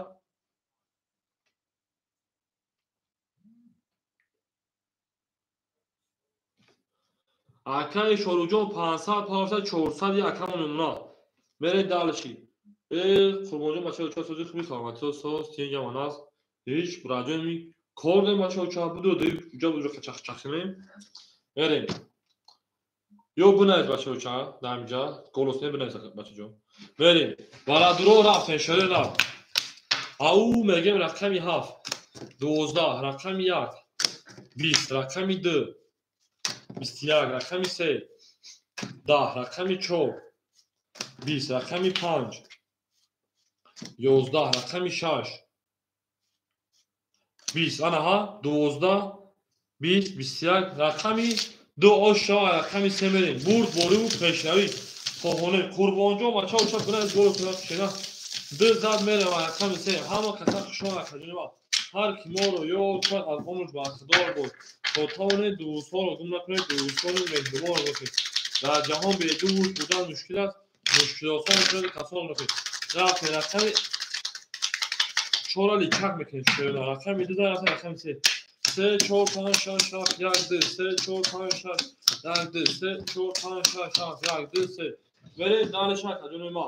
Акаи Шорухҷон 500 пафта 400 акамон мемонад. Мерем дальше. Э Қурбонҷон бачаҳо чо сози хуби саломатиҳо соз тинҷамон аст. Ҳеҷ раҷони кор дем бачаҳо чо буду ҷо буду чахчахинем. Мерем. Ё бинавис бачаҳо ча дар инҷа голос не бинавис бачаҷон. Мерем. Барадуро рафтем шере рафт. Ау мегем рақами 7 12, рақами 1 20, рақами 2 21, рақами 3 10, рақами 4 20, рақами 5 11, рақами 6 20. Ана ҳа 12 20 21, рақами 2 ошава, рақами 3 мерем. Бурд бориву пешравӣ хоҳонем. Қурбонҷон бачаҳо ча бинавис голос шена. 2 зад мерем рақами 3. Ҳама каса хушон акаҷони ма. Ҳар ки моро ёд кунад аз омуш бахдор бод. То тавонед дӯстҳоро гум накунед, дӯстони меҳрубон бошед. Дар ҷаҳон бедӯст будан мушкил аст. Мушкилосон мекунед касон мекунед. Рафтем рақами 4 личак мекунем шерена. Рақами 2 рафтем рақами 3. 3 4 5 6 7 1 2 3 4 5 6 1 2 3 4 5 6 7 1 2 3. Мерем дальше акаҷони ма.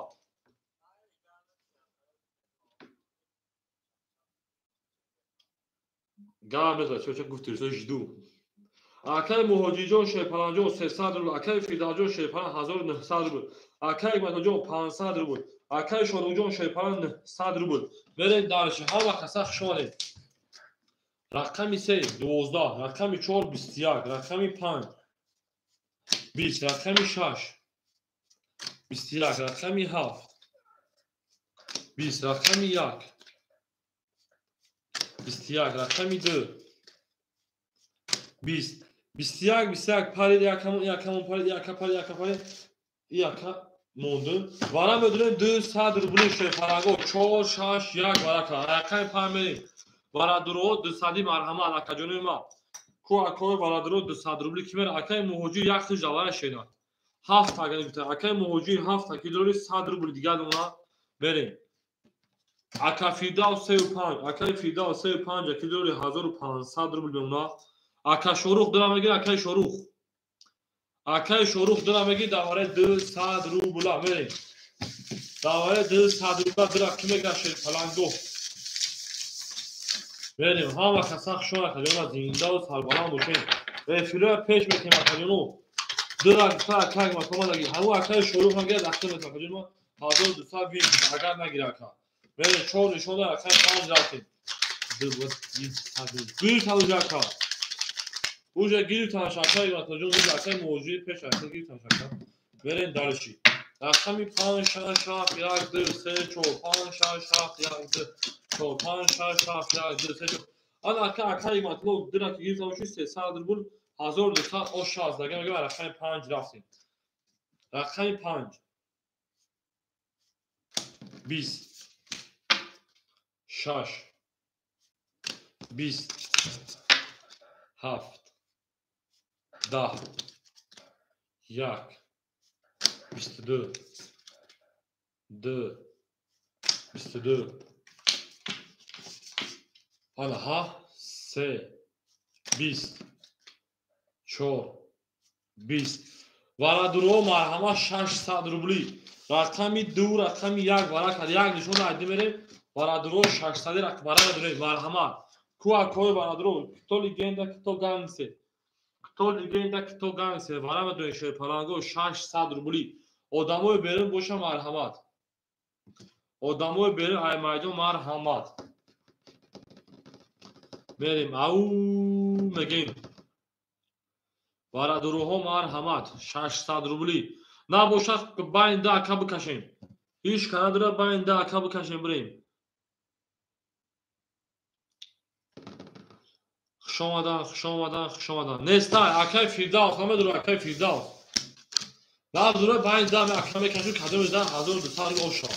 Гап мезад, чо гуфти, жду. Акаи Муҳоҷирҷон шерпаланҷон 300 рубл, акаи Фирдавсҷон шерпаланг 1900 рубл, акаи Ҳикматуллоҷон 500 рубл, акаи Шорухҷон шерпаланг 900 рубл. Мерем дальше. Ҳама каса хуш омадед. Рақами 3 12, рақами 4 21, рақами 5 20, рақами 6 21, рақами 7 20, рақами 1 21, рақами 2 20 21 21 парид якамон якамон парид яка парид яка парид яка монду. Вара медонем 200 рубли шерпараго 4 6 1 варака. Рақами 5 мерем. Барадуро 200 марҳамат акаҷони ма. Ку акои барадуро 200 рубли ки мера. Акаи Муҳоҷир як хиш давара шена. 7 агар гуфта. Акаи Муҳоҷир 7 таки дори 100 рубли дигар мона. Мерем. Ака Фирдавс 35, акаи Фирдавс 35 аки дори 1500 рубл мемона. Ака Шорух дора мегир, акаи Шорух. Акаи Шорух дора мегир даваре 200 рубла мерем. Даваре 200 рубла дора ки мегир шерпаланго. Мерем. Ҳама каса хушон акаҷона зиндаву сарбаланд бошед. Эфиро пеш мекунем акаҷоно. Ду рак акак макомадаги. Ҳамун акаи Шорух ҳам гирад ахтар мекунам акаҷоно. 1200 вип агар нагира ака. Мерем чор нишон дор акаи панҷ рафтем. Гирифтан уже ака. Уже гирифтан шакаи Матоҷон, уже акаи муҳоҷири пеш ака гирифтан шака. Мерем дарши. Рақами 5 6 7 1 2 3 4 5 6 7 1 2 4 5 6 7 1 2 3 4. Ана ака акаи Матлуб дира ки гирифтан шуд 300 рубл 1200 о 60 дага мегӯям рақами 5 рафтем. Рақами 5 20 6 20 7 10 1 22 2 22 ана ҳа 3 20 4 20 варадуро марҳама 600 рубли. Рақами 2 рақами 1 вара як нишон айди мерем. Варадуро 600 вара дурем марҳама. Ку акои варадуро кто легенда кто гангстер. Кто легенда кто гангстер. Вара медурем шерпаланго 600 рубли. Одамои берун боша марҳамат. Одамои берун ай майдон марҳамат. Мерем ау мегем. Варадуроҳо марҳамат 600 рубли. Набошад байн да ака бикашем. Ҳеҷ ка надора байн да ака бикашем бирем. Хуш омадан, хуш омадан, хуш омадан. Нестай акаи Фирдавс намедура акаи Фирдавс. Надура байн да ака мекашем кадоми да 1200 рубл оша.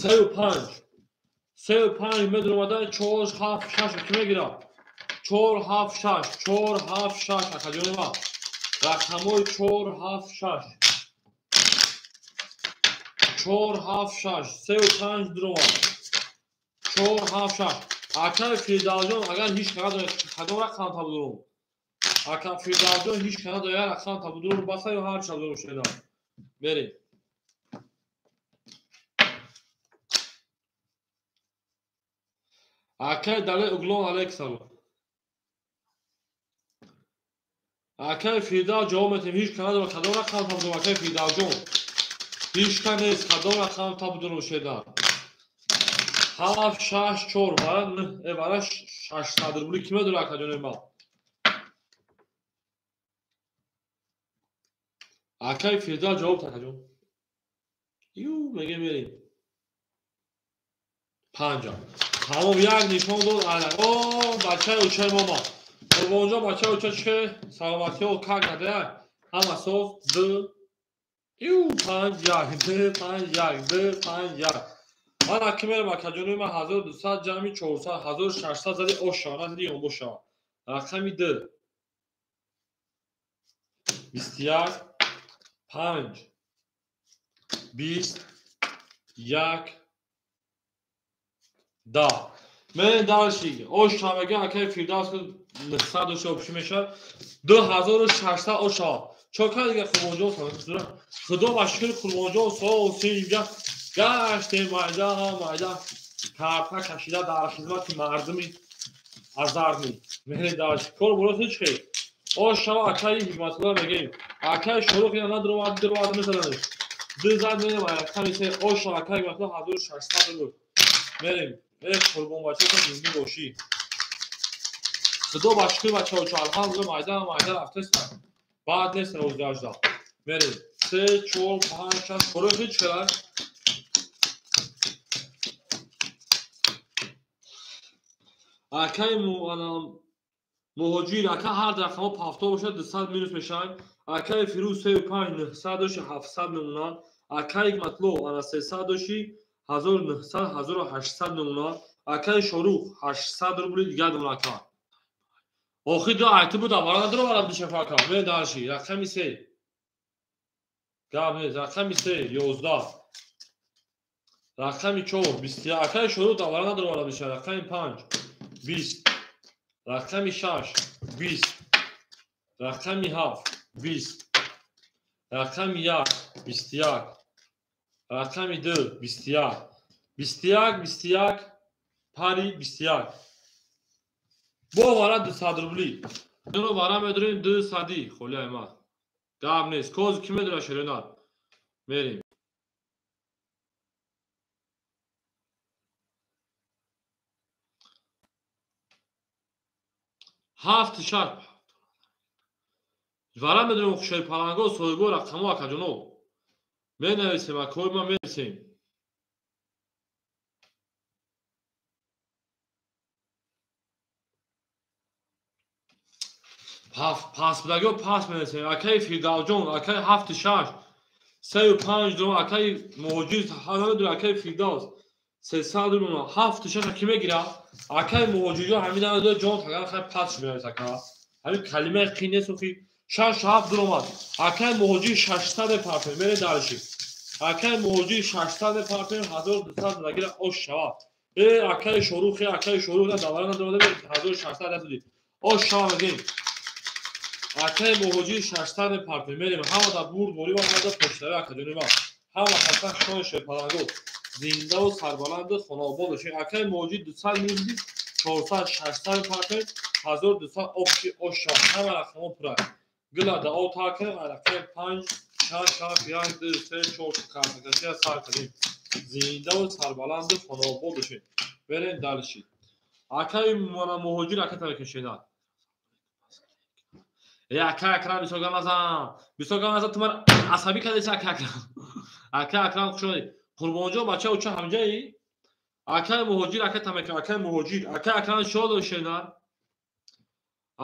3 5 3 5 медуромадан 4 7 6 ки мегирад? 4 7 6 4 7 6 акаҷони ман. Рақамҳои 4 7 6 4 7 6 3 5 дуромад 4 7 6. Акаи Фирдавсҷон агар ҳеҷ ка надорад кадом рақам табудурум? Ака Фирдавсҷон ҳеҷ ка надорад як рақам табудурум баса ё ҳар чабудурум шеда. Мерем. Акаи Дале Углон алейк салом. Акаи Фирдавс ҷавоб метем ҳеҷ ка надорад кадом рақам табудурум акаи Фирдавсҷон. Ҳеҷ ка нест кадом рақам табудурум шеда. 7 6 4 вара вара 600 рубли ки медора акаҷони ман? Акаи Фирдавс ҷавоб акаҷон. Ю меге мерем. 5. Тамом як нишон дод. О бачаи учаи мама. Қурбонҷон бачаи уча че саломатиҳо как надая? Ҳама соз 2 ю 5 1 2 5 1 2 5 1. Ман аки мерам акаҷони ман 1200 ҷамъи 400 1600 зади оша назди ён боша. Рақами 2 21 5 20 1 10. Мен дарши оша мегам акаи Фирдавс 900 оша обши мешавад 2600 оша. Чо кар дига Қурбонҷон саломатӣ. Худо ба шукр Қурбонҷон сол синҷа гаштем майда майда карта кашида дар хизмати мардуми азарни. Мерем дарши кор бурос ҳеҷ хел. Ош шава акаи Ҳикматулло мегем. Акаи Шорух ина надуромад дуромад мезанад. Ду зад мерем рақами се ош шава акаи Ҳикматулло 1600 рубл. Мерем. Э Қурбон бачаҳо зинда бошӣ. Худо ба шукр бачаҳо алҳамдулилла майда майда рафтеста. Баъд нест рӯзгашта. Мерем. 3 4 5 6 Шорух ҳеҷ хел. Акаи муҳоҷир ака ҳар рақамҳо пафто бошад 200 минус мешаванд. Акаи Фирӯз 3 5 900 доши 700 мемонад. Акаи Ҳикматулло ана 300 доши 1900 1800 мемонад. Акаи Шорух 800 рубли дигар дона ака. Охир ду айти буда вара надора вара душафа ака. Мерем дарши рақами 3. Гап нест рақами 3 11 рақами 4 21 акаи Шорух давара надора вара душафа рақами 5 20 рақами 6 20 рақами 7 20 рақами 1 21 рақами 2 21 21 21 пари 21. Бо вара 200 рубли. Ҷоно вара медорем 200-и, холияи ман. Гап нест. Коз ки медора шеринар? Мерем. Ҳафт шаш. Вара медорем хушои паланго соҳибо рақамо акаҷоно. Менависем, акои ма менависем. Пас будагиҳо пас менависем. Акаи Фирдавсҷон, акаи ҳафту шаш, сею панҷ дорам, акаи Муҳоҷир, намедонам, акаи Фирдавс, 300 рубл, ҳафту шаша ки мегирад? Акаи Муҳоҷирҷон ҳамин намедонад, ҷон тагар хай пас менавис ака. Ҳамин калимаи қин нест охи. Шаш ҳафт дуромад. Акаи Муҳоҷир 600 мепартоем, мерем дарши. Акаи Муҳоҷир 600 мепартоем, 1200 нагира ош шавад. Э, акаи Шорух, акаи Шорух на давара надомада, 1600 надодӣ. Ош шава мегем. Акаи Муҳоҷир 600 мепартоем, мерем. Ҳама дар бурд борӣ ва ҳама дар пештари акаҷони ман. Ҳама хасан шони шерпаланго. Зиндаву сарбаланду хонаобод бошед. Акаи Муҳоҷир 200 мегирӣ, 400, 600 мепартоем, 1200 оши ош шавад. Ҳама рақамҳо пурра. Гила да об тар кардем, рақами 5, 6, 7, 1, 2, 3, 4 картакашия сар кардем. Зиндаву сарбаланду хонаобод бошед. Берем дальше. Акаи Муҳоҷир ака тамекашедад. Э, ака Акрам бисёр гап назан. Бисёр гап назан, ту ман асабӣ кардеси ака Акрам. Ака Акрам хуш омадӣ. Қурбонҷон бача уча ҳамҷаи? Акаи Муҳоҷир ака тамека, акаи Муҳоҷир, ака Акрам шод шенар.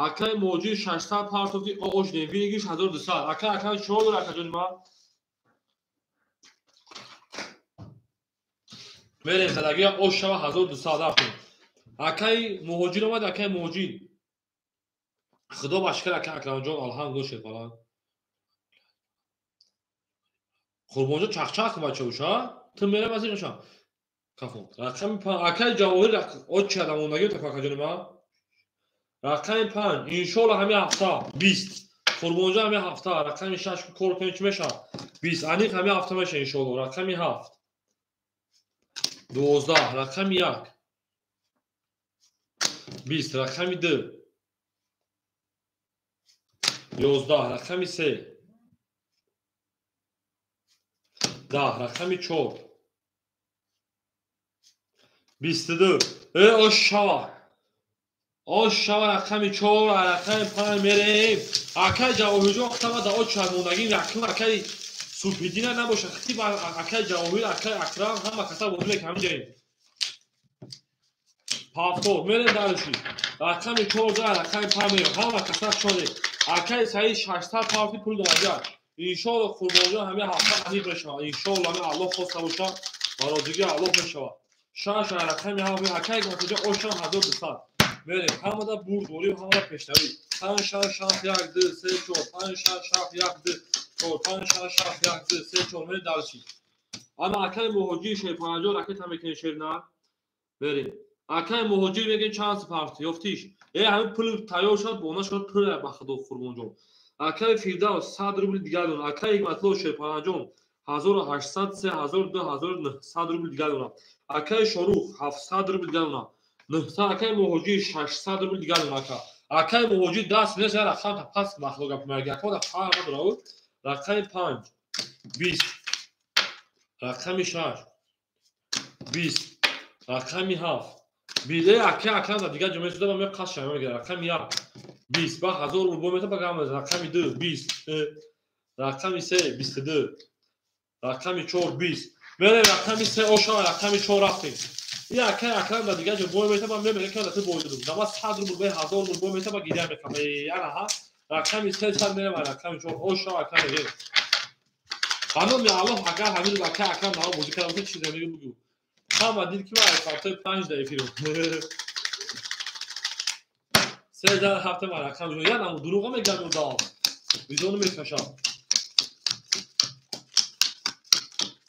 Акаи Муҳоҷир 600 партофти ош невинигиш 1200. Ака Акрам шод акаҷони ман. Мерем задагия ош шава 1200 рафтем. Акаи Муҳоҷир омад, акаи Муҳоҷир. Худо ба шукр ака Акрамҷон, алҳамдулиллоҳ шерпалан. Қурбонҷон чақчақ кун бача уша. Ту мерам аз ин кафон. Рақами 5 акаи Ҷавоҳир очи адамондагӣ та акаҷони ман. Рақами 5 иншоаллоҳ ҳамин ҳафта 20. Қурбонҷон ҳамин ҳафта рақами 6 кор кунем чӣ мешавад? 20 аниқ ҳамин ҳафта мешавад иншоаллоҳ. Рақами 7 12 рақами 1 20 рақами 2 11 рақами 3 10 рақами 4 22. Э, ош шава. Ош шава рақами 4, рақами 5 мерем. Акаи Ҷавоҳирҷон хитаба да оч шармондагӣ якум акаи Субҳиддина набошад. Хитиб акаи Ҷавоҳир, акаи Акрам ҳама каса бозӣ мекунем ҳаминҷаем. Пафтор мерем дарши. Рақами 14 рақами 5 мерем. Ҳама каса шодем. Акаи Саид 600 парти пул дорад. Иншоаллоҳ Қурбонҷон ҳамин ҳафта аниқ мешавад. Иншоаллоҳ ҳамин Аллоҳ хоста бошад, ба розигии Аллоҳ мешавад. 6 рақами 7 акаи Гамсаҷон ошам 1200. Мерем ҳамада бурд борим, ҳамада пешравӣ. 5 6 7 1 2 3 4 5 6 7 1 2 4 5 6 7 1 2 3 4 мерем дарши. Ана акаи Муҳоҷир Шерпанаҷон ракета мекунем шернар. Мерем. Акаи Муҳоҷир мегӯем чанд парти ёфтиш. Э, ҳамин пул тайёр шуд, бона шуд пул ба худо Қурбонҷон. Акаи Фирдавс 100 рубл дигар донад. Акаи Ҳикматулло Шерпанаҷон 1800, 3000, 2900 рубл дигар донад. Акаи Шорух 700 рубл дигар донад. 900 акаи Муҳоҷир 600 рубл дигар донад ака. Акаи Муҳоҷир даст нест, я рақам та пас махлуқ гап мега. Ака да фарқ надорад. Рақами 5 20 рақами 6 20 рақами 7 20. Акаи Акрам да дигар ҷо месуда ва меқас шава мегирад. Рақами 1 20 ба 1000 рубл мета ба гам рақами 2 20 рақами 3 22 рақами 4 20. Мерем рақами 3 ошава рақами 4 рафтем. Я акаи Акрам да дигар ҷо бой мета ба мемега ки да ту бой додум. Дама 100 рубл ба 1000 рубл бой мета ба гиря мекам. Яна ҳа рақами 3 сад мерем рақами 4 ошава ака мегем. Ҳамон Аллоҳ агар ҳамин рӯз акаи Акрам наво бозӣ карда бошад чизе мегӯ бугӯ. Ҳама дид ки ман соатҳои 5 да эфирам. Се дар ҳафта ман рақам я наму дурӯға мегӯям ё визону мекашам.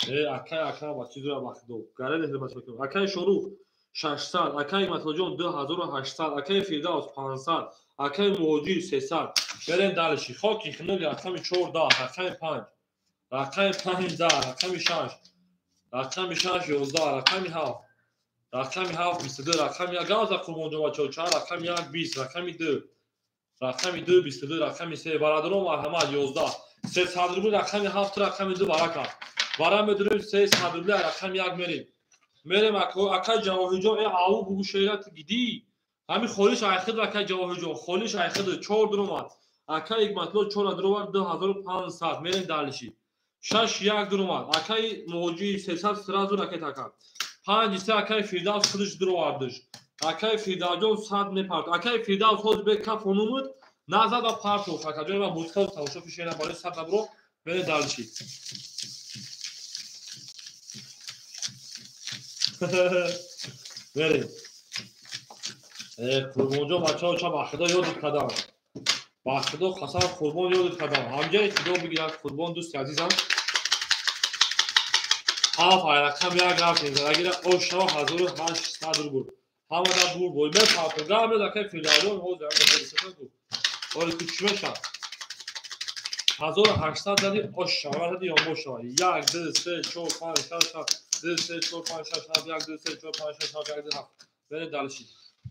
Э, акаи Акрам ба чизоя ба худо. Гаре нест ба чиз. Акаи Шорух 600, акаи Ҳикматуллоҷон 2800, акаи Фирдавс 500, акаи Муҳоҷир 300. Берем дальше. Хоки хинуг рақами 14, рақами 5, рақами 5 10, рақами 6, рақами 6 11, рақами 7, Рақами 7 22, рақами 1 гавза Қурбонҷон бачаҳо, чанд рақами 1 20, рақами 2. Рақами 2 22, рақами 3 бародарон марҳамат 11. 300 рубл рақами 7 рақами 2 барака. Вара медурем 300 рубл рақами 1 мерем. Мерем акай Ҷавоҳирҷон, ау бугу шеърат гидӣ. Ҳами холиш айхид акай Ҷавоҳирҷон, холиш айхид 4 дуромад. Акай Ҳикматулло 4 дуромад 2500 мерем далиши. 6 1 дуромад. Акай Муҳоҷир 300 сразу ракет ака. 5 3 акай Фирдавс худаш дуровардиш. Акай Фирдавсҷон 100 мепарт. Акай Фирдавс ҳозир бе каф онумуд, назад ва партоф. Акаҷон ва мусиқа тамошо фишена барои 100 набро мерем далиши. Мерем. Қурбонҷон бачаҳо ча ба Худо ёдит кардам. Ба Худо қасам Қурбон ёдит кардам. Ҳамҷаи Худо бигирад Қурбон дӯсти азизам. 7 рақам 1 рафтем. Зарагира ошава 1800 рубл. Ҳамада бур бой мепарто. Гамед акай Фирдавсҷон ҳозир як дафъа дисата гуфт. Оре ту чӣ мешавад? 1800 зади ошава зади ё мошава. 1 2 3 4 5 6 7 2 3 4 5 6 7 1 2 3 4 5 6 7 1 2 7. Бере далиши.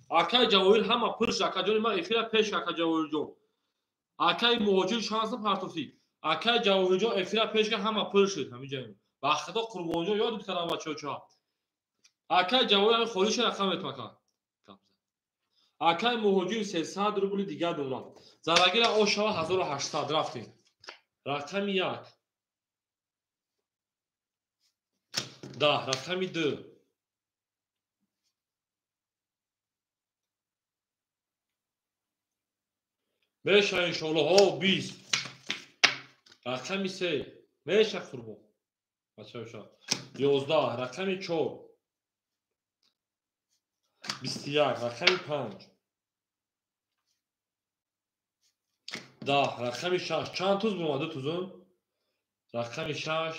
Акай Ҷавоҳир ҳама пурш акаҷони ман эфира пеш ака Ҷавоҳирҷон. Акай Муҳоҷир шанси партофтӣ. Акай Ҷавоҳирҷон эфира пешка ҳама пур шуд ҳамиҷаем. Ба Худо Қурбонҷон ёд кардам бачаҳо ча. Акай Ҷавоҳир ҳамин холиша рақам метмака. Акай Муҳоҷир 300 рубли дигар дорад. Зарагира ошава 1800 рафтем. Рақами 1. 10 рақами 2. Меша иншоалло ҳо 20. Рақами 3. Меша Қурбон. Бачаҳо 11 рақами 4. 21 рақами 5. 10 рақами 6. Чанд туз бумаду тузун? Рақами 6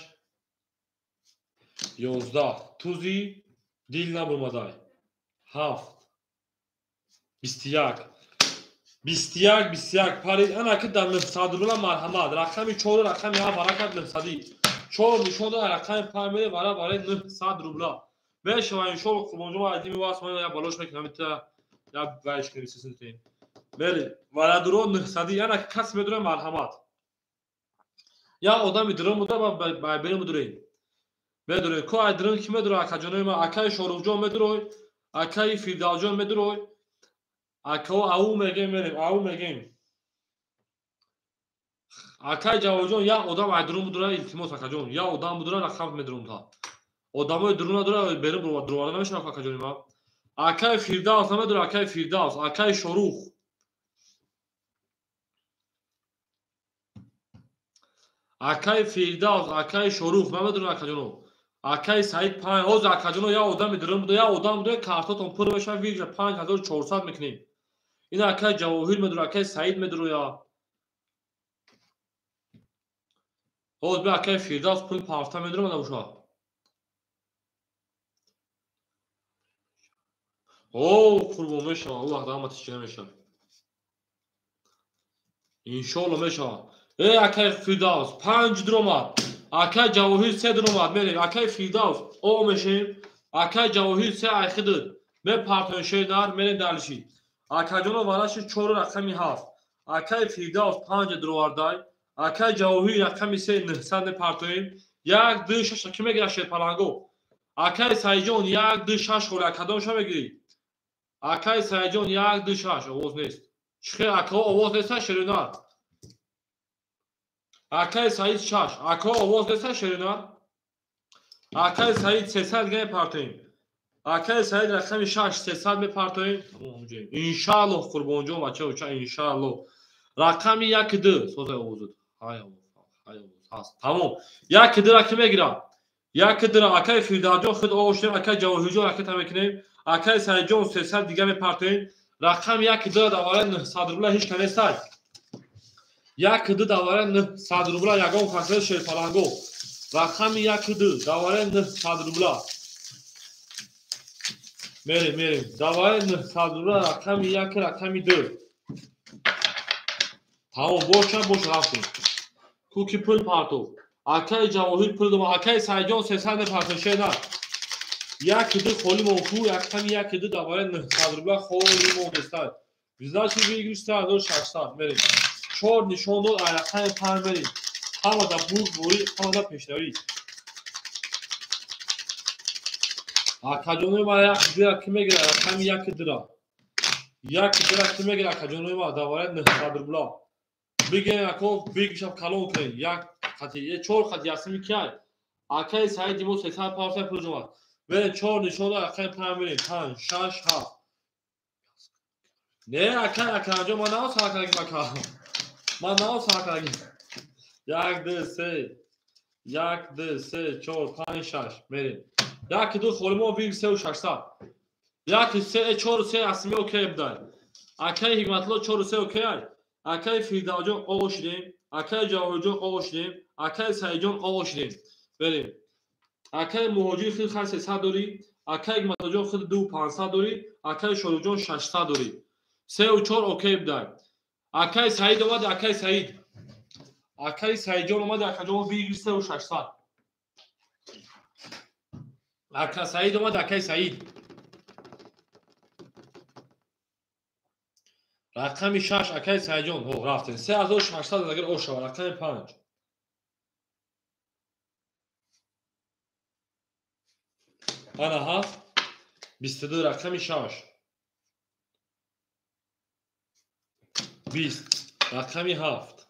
11 тузи дил набумадай. 7 21 21 21 парид. Ана ки дар 900 рубла марҳамат. Рақами 4 рақами 7 баракат 900. 4 нишон дод рақами 5 мере вара барои 900 рубла. Мешава иншоалло Қурбонҷон айдими вас мо я балош мекунам та я вайш кунем сисинтем. Бели вара дуро 900 ана ки кас медура марҳамат. Я одами дурум буда ба берем дурем. Медуре ко ай дурум ки медура акаҷонои ма акаи Шоруфҷон медурой, акаи Фирдавсҷон медурой. Ака ау мегем мерем, ау мегем. Акай Ҷавоҳирҷон як одам ай дурум будура илтимос акаҷон, як одам будура рақам медурум та. Одамои дурум надура берун дуроварда намешавад акаҷони ма. Акай Фирдавс намедура, акай Фирдавс, акай Шорух. Акай Фирдавс, акай Шорух намедура акаҷоно. Акай Саид 5 ҳозир акаҷоно як одами дурум буда, як одам буда картотон пур мешавад, вижа 5400 мекунем. Ин акай Ҷавоҳир медура, акай Саид медура. Ҳозир би акай Фирдавс пул парта медура мана уша. О, Қурбон мешава, ӯ вақт ҳама тишчина мешава. Иншоалло мешава. Акай Фирдавс 5 дуромад. Акай Ҷавоҳир 3 дуромад. Мерем акай Фирдавс о мешем. Акай Ҷавоҳир 3 айхидр. Мепартоем шердар, мерем далиши. Акаҷоно вараши 4 рақами 7. Акай Фирдавс 5 дуровардай. Акай Ҷавоҳир рақами 3 900 мепартоем. 1 2 6 ки мегирад шерпаланго. Акай Саидҷон 1 2 6 холи акадомша мегирӣ. Акай Саидҷон 1 2 6 овоз нест. Чихе акао овоз неста шеринар. Акай Саид 6 акао овоз неста шеринар. Акай Саид 300 дига мепартоем. Акай Саид рақами 6 300 мепартоем. Иншааллоҳ Қурбонҷон бачаҳо ча иншааллоҳ. Рақами 1 2 созай овозуд. Ҳай овоз, ҳай овоз ҳаст. Тамом. 1 2 ра ки мегирад? 1 2 ра акай Фирдавсҷон худ овоштем, акай Ҷавоҳирҷон ракета мекунем. Акай Саидҷон 300 дига мепартоем. Рақами 1 2 давара 900 рубла ҳеч ка нестай. 1 2 давара 900 рубла ягон касре шерпаланго. Рақами 1 2 давара 900 рубла. Мерем, мерем. Давара 900 рубла рақами 1 рақами 2. Тамом, боша, боша рафтем. Ку ки пул партов. Акай Ҷавоҳир пул дома, акай Саидҷон 300 мепартоем шернар. Як ду холи монку, рақами як ду даваре 900 рубля холи монеста. Значит, выигрыш 3600 мерем. Чор нишон дод, рақами 5 мерем. Ҳамада бурд бурӣ, ҳамада пешравӣ. Акаҷонои ма як дура ки мегирад, рақами як дура. Як дура ки мегирад, акаҷонои ма даваре 900 рубля. Бигирем ако, бигишам калон кунем. Як қати, чор қати ясими киай. Акаи Саиди мо 300 павса пул ҷомад. Мерем чор нишон дод, рақами 5 мерем. 5, 6, 7. Не, акай Акрамҷон, ман нао сар кардагим ака. Ман нао сар кардагим. 1, 2, 3. 1, 2, 3, 4, 5, 6. Мерем. 1, 2 холи мо биг 3 600. 1, 3, 4, 3 асми окей будай. Акай Ҳикматулло 4, 3 окей ай. Акай Фирдавҷон оғо шудем. Акай Ҷавоҳирҷон оғо шудем. Акай Саидҷон оғо шудем. Берем. Акай Муҳоҷир хел хай 300 дорӣ. Акай Ҳикматуллоҷон хел 2500 дорӣ. Акай Шоруқҷон 600 дорӣ. 3 4 окей будай. Акай Саид омад, акай Саид. Акай Саидҷон омад, акаҷон бигир 3 600. Ака Саид омад, акай Саид. Рақами 6 акай Саидҷон. Ҳо, рафтем. 3600 агар ош шавад, рақами 5. Ана ҳаст. 22 рақами 6. 20 рақами 7.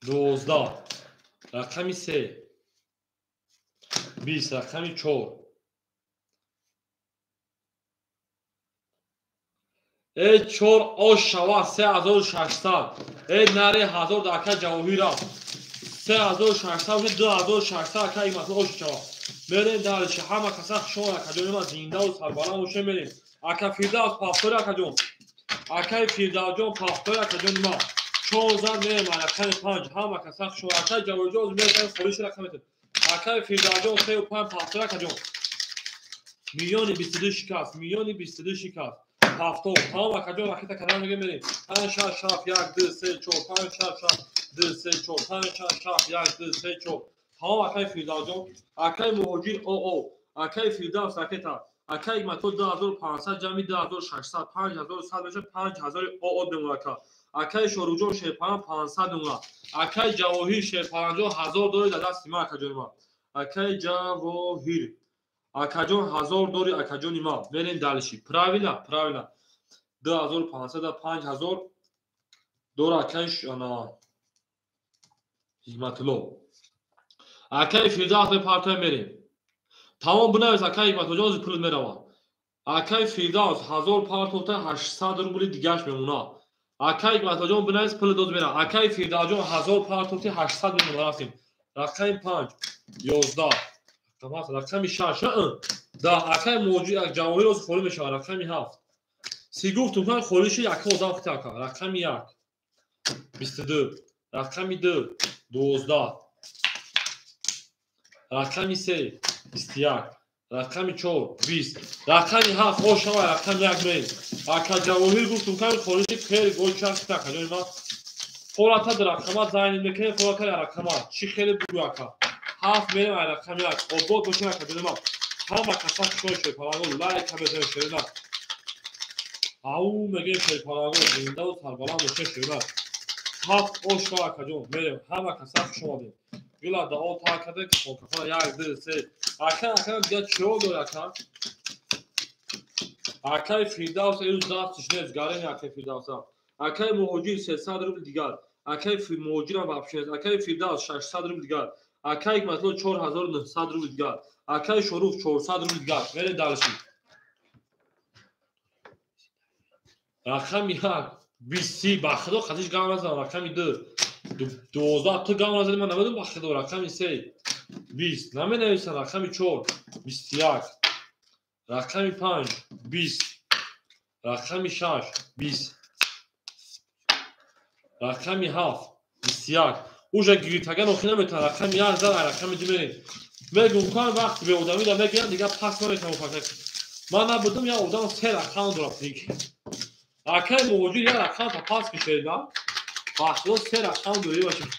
12 рақами 3. 20 рақами 4. Э 4 ош шава 3600. Э наре 1000 ака Ҷавоҳир рафт. 3600 2600 ака ин масъала ош шава. Мерем дарши ҳама каса хушон акаҷони ма зиндаву сарбаланд бошем мерем. Ака Фирдавс пафтори акаҷон. Акаи Фирдавсҷон пафтори акаҷони ма. 4 мерем рақами 5 ҳама каса хушон. Акаи Ҷавоҳирҷон мерем холиш рақами. Акаи Фирдавсҷон 3 5 пафтори акаҷон. Миллиони 22 шикаст, миллиони 22 шикаст. Ҳафтод. Тамом акаҷон ракета канал мегем мерем. 5 6 7 1 2 3 4 5 6 7 2 3 4 5 6 7 1 2 3 4. Тамом акаи Фирдавсҷон, акаи Муҳоҷир ОО, акаи Фирдавс ракета, акаи Ҳикматулло 2500 ҷамъи 2600 5100 мешавад 5000 ОО бемонад ака. Акаи Шоруқҷон Шерпаран 500 бемонад. Акаи Ҷавоҳир Шерпаранҷон 1000 дори дар дасти ман акаҷони ман. Акаи Ҷавоҳир акаҷон 1000 дори акаҷони ман. Мерем далиши. Правильно, правильно. 2500 5000 дора акаи Ҳикматулло. Акаи Фирдавс мепартоем мерем. Тамом бинавис акаи Ҳикматуллоҷон ози пулат меравад. Акаи Фирдавс 1000 партофта 800 рубли дигаш мемонад. Акаи Ҳикматуллоҷон бинавис пулат доз меравад. Акаи Фирдавсҷон 1000 партофти 800 мемонад. Рафтем. Рақами 5 11 рақами 6 10 акаи Муҳоҷир Ҷавоҳир ози холӣ мешавад. Рақами 7 си гуфтум кан холӣ шуд яка одам хита ака. Рақами 1 22 рақами 2 12 рақами 3 21 рақами 4 20 рақами 7 ошава рақами 1 мерем. Ака Ҷавоҳир гуфтум кан холӣ шуд хеле гоча хита ака ҷони ман. Холата рақама зайн мекунем, холата рақама чӣ хеле бугӯ ака. 7 мерем рақами 1 обод бошем ака ҷони ман. Ҳама каса хушҳол шуд палангол лайк мезанем шерина. Ау мегем шерпалангол зиндаву сарбаланд бошем шерина. 7 ошва акаҷон мерем ҳама каса хуш омадем. Гула дао та карда кафон кафон 1 2 3 ака ака дига чиро дори ака? Акаи Фирдавс эрӯз дастиш нест гарени акаи Фирдавса. Акаи Муҳоҷир 300 рубл дигар. Акаи Муҳоҷирам вообще нест. Акаи Фирдавс 600 рубл дигар. Акаи Ҳикматулло 4900 рубл дигар. Акаи Шорух 400 рубл дигар. Мерем далши. Рақами 1 20 ба худо қатиш гам назанам. Рақами 2 12 ту гам назани ман намедонам ба худо. Рақами 3 20 наменависам. Рақами 4 21 рақами 5 20 рақами 6 20 рақами 7 21 уже гиритаган охи наметавонад. Рақами 1 зад рақами 2 мерем. Мегум кан вақти беодамида мегирам дигар пас наметавонам фақат. Ман набудам як одам се рақам дорад. Акаи Муҳоҷир як рақам та пас кишед, ба худо се рақам дорӣ бошем.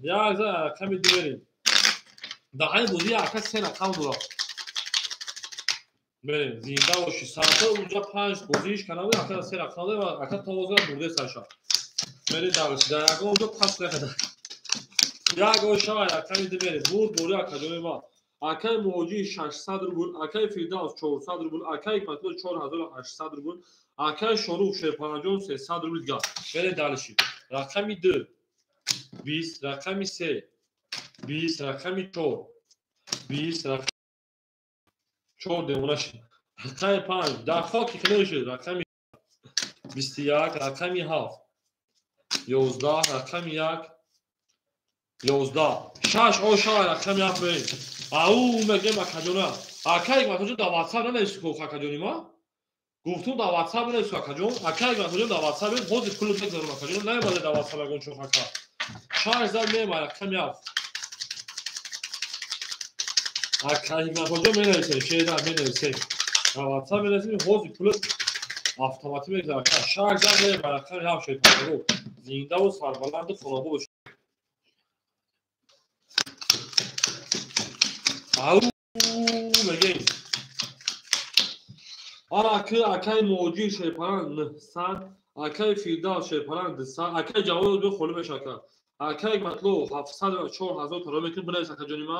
Як зад рақами 2 мерем. Дар ҳамин бозӣ ака се рақам дорад. Мерем, зинда бошӣ. Саата унҷа панҷ бозииш кана буд, ака се рақам дорад ва ака то ҳозира бурде сарша. Мерем дарси. Дар ягон ҷо пас накарда. Як ошава рақами ду мерем. Бурд бори акаҷони ма. Акаи Муҳоҷир 600 рубл, акаи Фирдавс 400 рубл, акаи Ҳикматулло 4800 рубл, акаи Шорух Шерпанаҷон 300 рубл дигар. Мерем дарси. Рақами 2 20, рақами 3 20, рақами 4 20, рақами 4 девона шуд. Рақами 5 дар хоки хеле шуд. Рақами 21, рақами 7 11, рақами 1 11 6 оша рақами 7 мерем. Ау мегем акаҷона. Акаи Ҳикматуллоҷон дар WhatsApp нанависӣ ко акаҷони ма? Гуфтум дар WhatsApp нанависӣ акаҷон. Акаи Ҳикматуллоҷон дар WhatsApp ҳозир пул мегзарам акаҷон. Наёмада дар WhatsApp ягон чоқ ака. 6 зад меем рақами 7. Акаи Ҳикматуллоҷон менависем, шеъра менависем. Дар WhatsApp менависем, ҳозир пул автоматӣ мегзарам ака. 6 зад меем рақами 7 шерпанаго. Зиндаву сарбаланду хонобод бошед. Ау мегем. Ана акаи Муҳоҷир Шерпаран 900, акаи Фирдавс Шерпаран 200, акаи Ҷавод бе холӣ мешака. Акаи Ҳикматулло 700 4000 таро мекунем, бинавис акаҷони ма.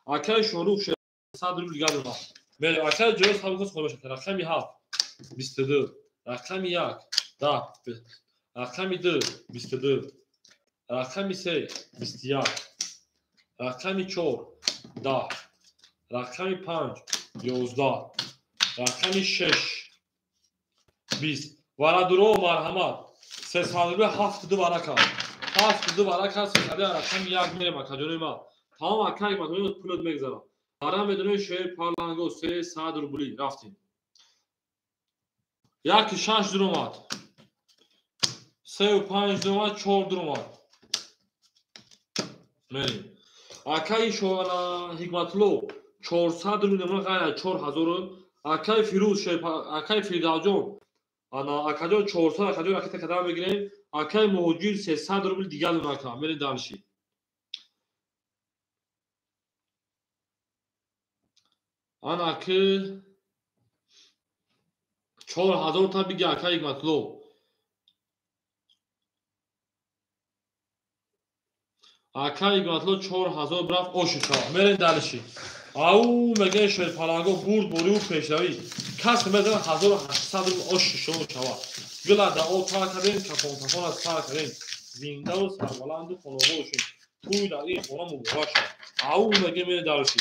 Акаи Шорух 600 рубл дигар дорам. Мерем, акаи Ҷавод сабукас холӣ мешака. Рақами 7 22, рақами 1 10, рақами 2 22, рақами 3 21, рақами 4 10, рақами 5 11, рақами 6 20. Варадуро марҳамат. 300 72 варака. 72 варака 300 рақами 1 мерем акаҷони ма. Тамом акаи Ҳикматулло пулот мегзарам. Бара медонем шер паланго 300 рубли рафтем. 1 6 дуромад. 3 5 дуромад, 4 дуромад. Мерем. Акаи Шоана Ҳикматулло 400 рубл намуна ғайр аз 4000. Акаи Фирӯз акаи Фирдавсҷон ана акаҷон 400 акаҷон аката кадам мегирем. Акаи Муҳоҷир 300 рубл дигар дона ака. Мерем дарши. Ана ки 4000 та биги акаи Ҳикматулло. Акаи Ҳикматулло 4000 брафт ошиша. Мерем дарши. Ау мегӯяд шерпаланго бурд бориву пешравӣ. Кас мезанад 1800 рубл ошишо шава. Гила да об тар кардем, кафон кафон аз тар кардем. Зиндаву сарбаланду хонобод бошем. Тӯй дар ин хона муборак шавад. Ау мегӯяд мерем дарши.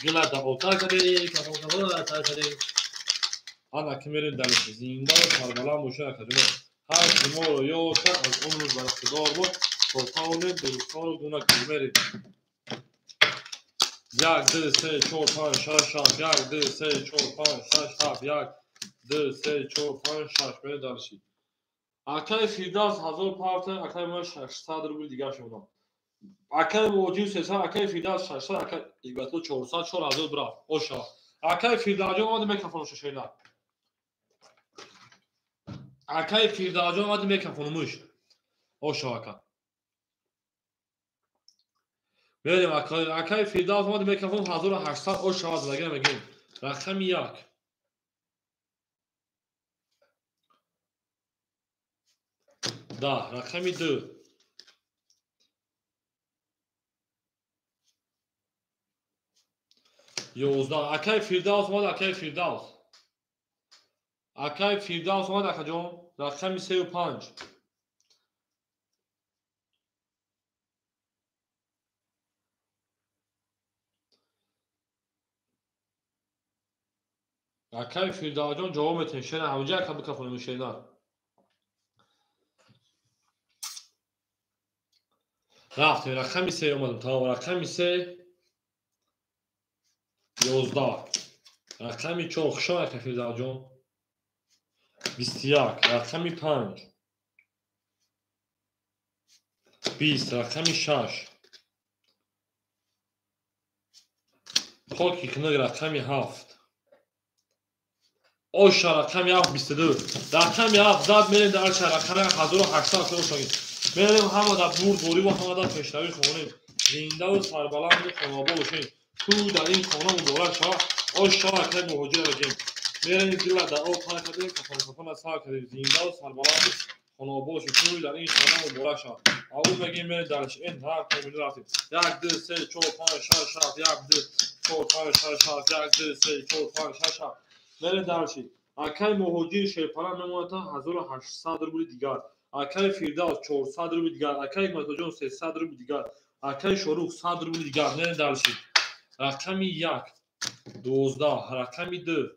Гила да об тар кардем, кафон кафон аз тар кардем. Ана ки мерем дарши. Зиндаву сарбаланд бошед акаҷоно. Ҳар ки моро ёд кард аз умр баракатдор бод. То тавонем дӯстонро гуна кунем. Мерем. 1 2 3 4 5 6 7 1 2 3 4 5 6 7 1 2 3 4 5 6 мерем дарши. Акаи Фирдавс 1000 парта, акаи мо 600 рубл дигар шудам. Акаи Муҳоҷир 300, акаи Фирдавс 600, акаи Ҳикматулло 400, 4000 брафт. Оша. Акаи Фирдавсҷон омади микрофон шашайна. Акаи Фирдавсҷон омади микрофон муш. Оша ака. Мерем акаи Фирдавс омади микрофон 1800 ош шавад загира мегирем. Рақами 1 10, рақами 2 11. Акаи Фирдавс омад, акаи Фирдавс. Акаи Фирдавс омад акаҷон. Рақами 3 ва 5. Акаи Фирдавсҷон ҷавоб метиҳем. Шера ҳамҷа ака бикафонем шера. Рафтем рақами 3 омадем. Тамом рақами 3 11. Рақами 4 хуш омад ака Фирдавсҷон. 21. Рақами 5 20. Рақами 6 хоки хунук рақами 7 оша рақами 7 22. Рақами 7 зад мерем дар ша рақами 1800 шогирд. Мерем ҳама дар бурд бориву ҳама дар пешравӣ хонем. Зиндаву сарбаланду хонобод бошед. Ту дар ин хона муборак шава. Ош шава акай муҳоҷира мегем. Мерем дила дар об пар кардем, кафон кафона сар кардем. Зиндаву сарбаланду хонобод бошед. Ту дар ин хона муборак шава. Ау мегем мерем дарш. Ин ҳар комилу рафтем. 1 2 3 4 5 6 7 1 2 4 5 6 7 1 2 3 4 5 6 7. Мерем дарши. Акай муҳоҷир шерпара мемонад 1800 рубли дигар. Акай Фирдавс 400 рубли дигар. Акай Ҳикматуллоҷон 300 рубли дигар. Акай Шорух 100 рубли дигар. Мерем дарши. Рақами 1 12, рақами 2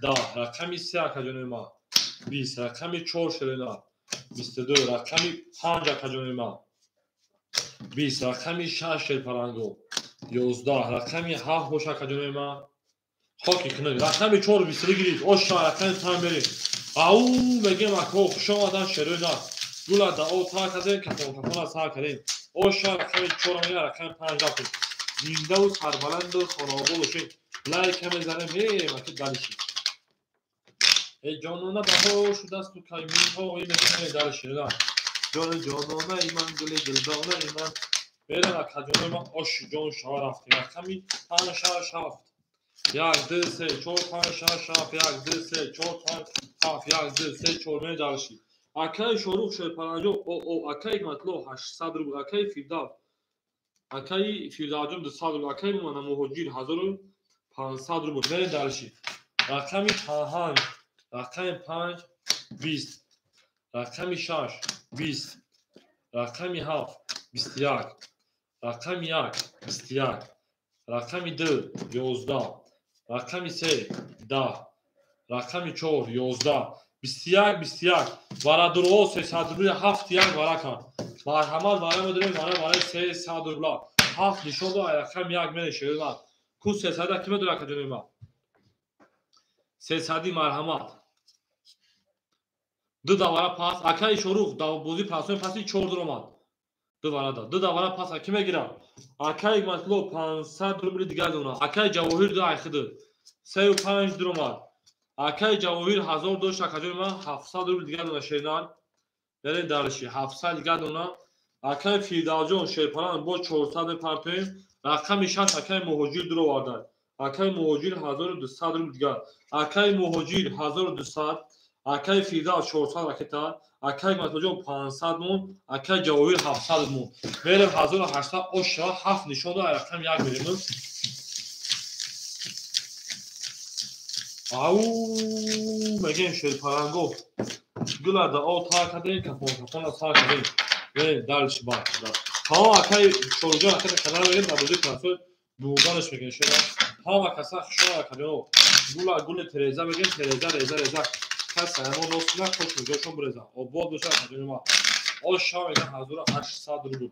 10, рақами 3 акаҷони ма 20, рақами 4 шерена 22, рақами 5 акаҷони ма 20, рақами 6 шерпаранго 11, рақами 7 бош акаҷони ма хоки кунед. Рақами 4 22 гирифт. Оша рақами 5 берем. Ау мегем ако хуш омадан шерена. Гула да о тар кардем, кафон кафона сар кардем. Оша рақами 4 мегем, рақами 5 рафтем. Зиндаву сарбаланду хонобод бошед. Лайк мезанем, мерем аки далиши. Эй ҷонона баҳор шудасту кайминҳои мегем далиши. Ҷони ҷонона иман гули дилдона иман. Мерем акаҷони ма ош ҷон шава рафтем. Рақами 5 6 7 1 2 3 4 5 6 7 1 2 3 4 5 7 1 2 3 4 мерем далиши. Акай Шорух шерпаранҷо о акай Ҳикматулло 800 рубл, акай Фирдавс акай Фирдавсҷон 200 рубл, акай Мана Муҳоҷир 1500 рубл. Мерем далиши. Рақами 5 рақами 5 20, рақами 6 20, рақами 7 21, рақами 1 21, рақами 2 11, рақами 3 10, рақами 4 11, 21 21. Варадурҳо 300 рубли 7 1 вара кард. Марҳамат вара медорем вара вараи 300 рубла. 7 нишон дод, рақами 1 мерешед. Ку 300 ки медорад акаҷони ма? 300 марҳамат. Ду давара пас акай Шорух бозӣ пасои паси 4 дуромад. Ду варада. Ду давара пас аки мегирад. Акай Ҳикматулло 500 рубли дигар дона. Акай Ҷавоҳир ду айхиду. 35 дуромад. Акай Ҷавоҳир 1000 дошт акаҷони ман 700 рубли дигар дона шернар. Берем дарши 700 дигар дона. Акай Фирдавсҷон шерпаран бо 400 мепартоем. Рақами 6 акай Муҳоҷир дуровардан. Акай Муҳоҷир 1200 рубли дигар. Акай Муҳоҷир 1200, акай Фирдавс 400 ракета, акай Ҳикматуллоҷон 500 мон, акай Ҷавоҳир 700 мон. Мерем 1800 оша 7 нишон дод, рақами 1 мерем. Ау мегем шерпаранго. Гула да о тар кардем, кафон кафона сар кардем. Мерем далши ба. Ҳама акай Шоруҷон акай канал мегем дар бозии пасо бурданаш мегем шера. Ҳама каса хушо акаҷоно. Гула гули Тереза мегем, Тереза реза реза. Кас ҳамо рост на хош меҷошон буреза. Обод боша акаҷони ма. Оша мегем 1800 рубл.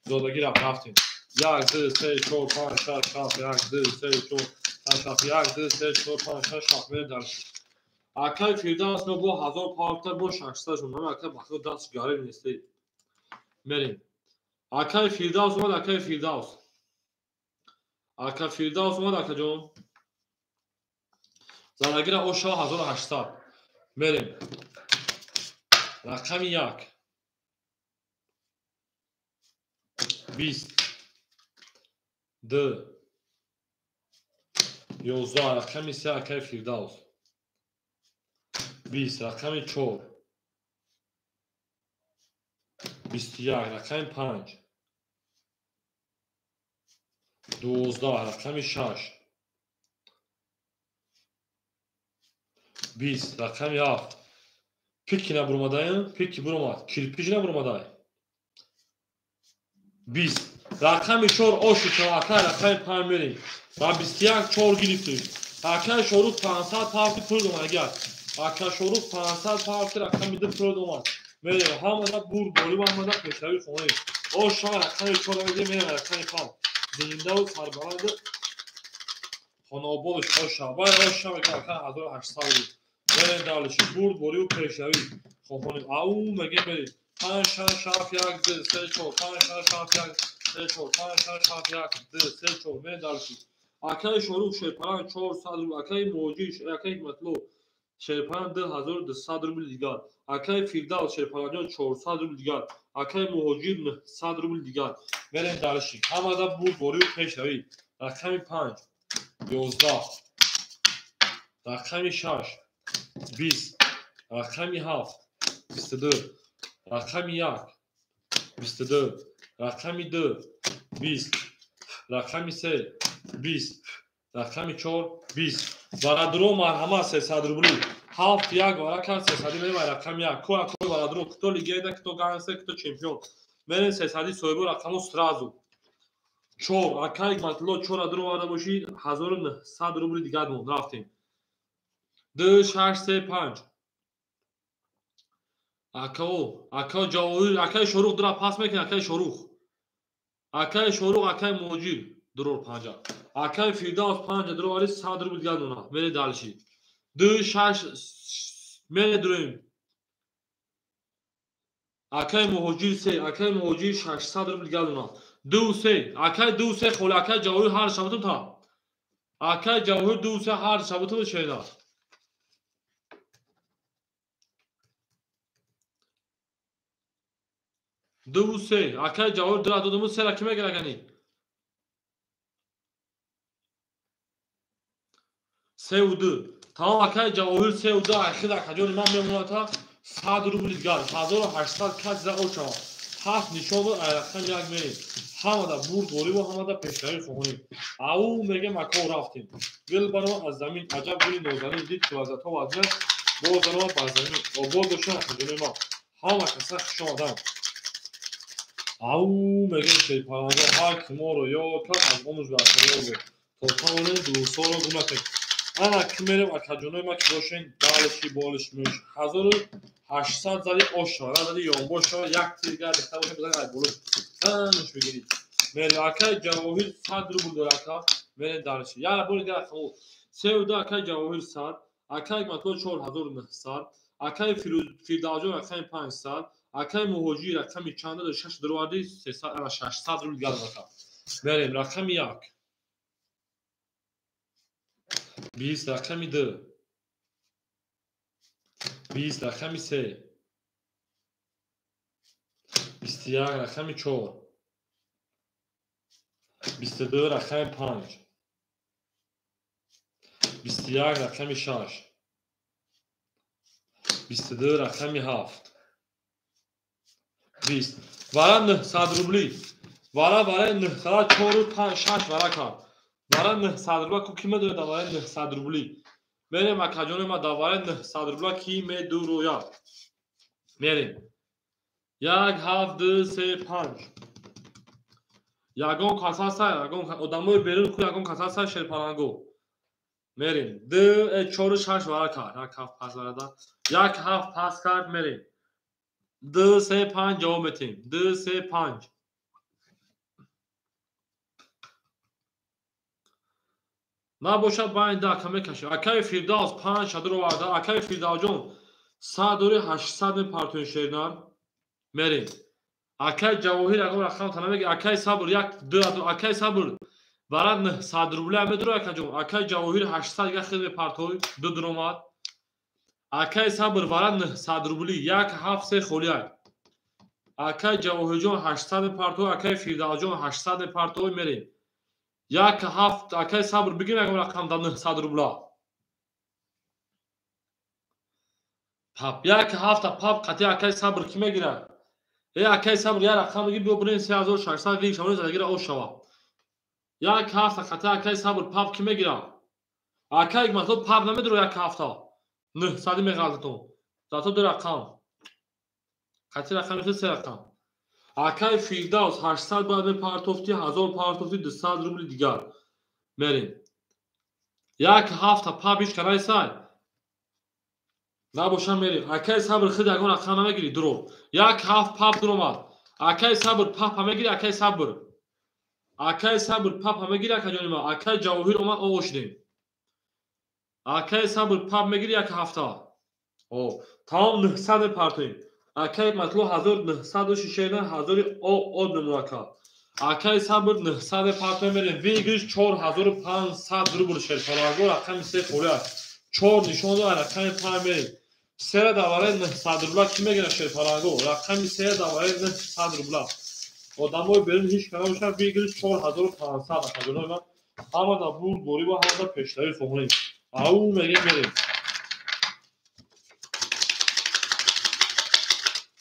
Зодагӣ рафтем. 1 2 3 4 5 6 7 1 2 3 4 5 6 1 2 3 4 5 6 7 мерем дарш. Акай Фирдавс мо бо 1000 павта бо 600 шуд. Ман акай бахто даст гариб нестӣ. Мерем. Акай Фирдавс омад, акай Фирдавс. Ака Фирдавс омад, акаҷон. Задагира оша 1800. Мерем. Рақами 1 20 2 11, рақами 3 акай Фирдавс 20, рақами 4 21, рақами 5 12, рақами 6 20, рақами 7. Пики набуромадаем, пики буромад, кирпич набуромадай. 20, рақами 4 ошу чавакай, рақами 5 мерем. Ба 21 4 гирифтем. Акай Шорух 500 павти пул омад агар. Ака Шорух 500 павти рақами 2 пул омад. Мерем ҳамада бурд борим, ҳамада пешравӣ хонем. Оша рақами 4 мегирем, мерем рақами 5. Зиндаву сарбаланд хонаободш оша. Вай оша мегӯям ака 1800 рубл. Мерем далиши бурд бориву пешравӣ хонем. Ау мегем мерем. 5 6 7 1 2 3 4 5 6 7 1 3 4 5 6 7 1 2 3 4 мерем далиши. Акай Шорух шерпаран 400 рубл, акай Муҳоҷир, акай Ҳикматулло Шерпалан 2200 рубл дигар. Акаи Фирдавс Шерпаланҷон 400 рубл дигар. Акаи Муҳоҷир 900 рубл дигар. Мерем дарши. Ҳамада бурдборию пешравӣ. Рақами 5 11, рақами 6 20, рақами 7 22, рақами 1 22, рақами 2 20, рақами 3 20, рақами 4 20. Варадро марҳамат 300 рубли. 7 1 вара кард 300 мерем рақами 1. Ко акои варадро, кто легенда, кто гангстер, кто чемпион. Мерем 300 соҳибо рақамо сразу. 4 акай матло 4 адро варда бошӣ 1900 рубли дигар монд. Рафтем. 2 6 3 5. Акао, акао Ҷавоҳир, акаи Шорух дура пас мекунад, акаи Шорух. Акаи Шорух, акаи Муҳоҷир дурор 5. Акаи Фирдавс 5 дуро вари 100 рубл дигар мона. Мере далши. 2 6 мере дуроем. Акаи Муҳоҷир 3, акаи Муҳоҷир 600 рубл дигар мона. 2 3, акаи 2 3 холи, акаи Ҷавоҳир ҳар шабатон та. Акаи Ҷавоҳир 2 3 ҳар шабатон шена. Ду се, акаи Ҷавоҳир дура додуму сера ки мегирад гани? 3 ва 2. Тамом акаи Ҷавоҳир 3 ва 2 ахир акаҷони ман мемонад та 100 рубли дигар. 1800 кас за очава. 7 нишон дод, рақам 1 мерем. Ҳамада бурд ғолибу ҳамада пешравӣ хоҳонем. Ау мегем ако рафтем. Гул барома аз замин, аҷаб гули нозанин дид ки вазъиятҳо вазъият боз барома бар замин. Обод бошад акаҷони ман. Ҳама каса хуш омаданд. Ау мегем шерпаланго ҳар ки моро ёд кард аз омӯз бархӯрдор буд. То тавонем дӯстҳоро гум накунем. Ана ки мерем акаҷонои ман ки бошен далши болиш меш 1800 зади ош шава, зади ёнбош шава, як тирга рехта боша бизан ай болош. Танш бигирӣ. Мерем акаи Ҷавоҳир 100 рубл дора ака. Мерем далши. Яра бори дигар рақамо. 3 2 акаи Ҷавоҳир 100, акаи Матло 4900, акаи Фирдавсҷон рақами 500, акаи Муҳоҷир рақами чанда дор 6 дуроварди 300 600 рубл дигар дора. Мерем рақами 1 20, рақами 2 20, рақами 3 21, рақами 4 22, рақами 5 21, рақами 6 22, рақами 7 20. Вара 900 рубли. Вара барои 904 5 6 вара кард. Вара 900 рубла ку ки медонад дар барои 900 рубли. Мерем акаҷони ма дар барои 900 рубла ки медурояд. Мерем. 1 7 2 3 5. Ягон кас ҳаста, ягон одамои берун ку ягон кас ҳаста шерпаланго. Мерем. 2 4 6 вара кард. 1 7 пас варада. 1 7 пас кард мерем. 2 3 5 ҷавоб метем. 2 3 5. Набошад байн да ака мекашем. Акаи Фирдавс 5 шадро оварда. Акаи Фирдавсҷон 100 дори 800 мепартоем шернар. Мерем. Акаи Ҷавоҳир ягон рақам та намеги. Акаи Сабр 1 2 акаи Сабр вара 900 рубля медуро акаҷон. Акаи Ҷавоҳир 800 як хел мепартой 2 дуромад. Акаи Сабр вара 900 рубли 1 7 3 холи 1. Акаи Ҷавоҳирҷон 800 мепартой, акаи Фирдавсҷон 800 мепартой мерем. 1 7 акаи Сабр бигир ягон рақам дар 900 рубла. Пап 1 7 пап қатъи акаи Сабр ки мегирад? Э акаи Сабр як рақам бигир биё бирем 3600 виг шавони задагира ош шава. 1 7 қатъи акаи Сабр пап ки мегирад? Акаи Матло пап намедуро 1 7 900 меғалтатон. Зато ду рақам. Қатъи рақами хел се рақам. Акаи Фирдавс 800 бояд мепартофти, 1000 партофти, 200 рубли дигар. Мерем. 1 7 пап ҳеч карай сай. Набошам мерем. Акаи Сабр худ ягон рақам намегирӣ дурор. 1 7 пап дуромад. Акаи Сабр папа мегирӣ, акаи Сабр. Акаи Сабр папа мегирӣ, акаҷони ман. Акаи Ҷавоҳир омад, оғоз шудем. Акаи Сабр пап мегирӣ 1 ҳафта. О, тамом 900 мепартоем. Акаи Матло 1900 шишена 1000 од мемонака. Акаи Сабр 900 мепартоем мерем. Выигрыш 4500 рубл шерпаланго рақами 3 холи аст. Чор нишон дод, рақами 5 мерем. Сера давараи 900 рубла ки мегирад шерпаланго? Рақами сера давараи 900 рубла. Одамои берун ҳеҷ кана бошад, бигиред 4500 акаҷонои ман. Ҳама да бурд борӣ ва ҳама да пешравӣ хоҳонем. Ау мегем мерем.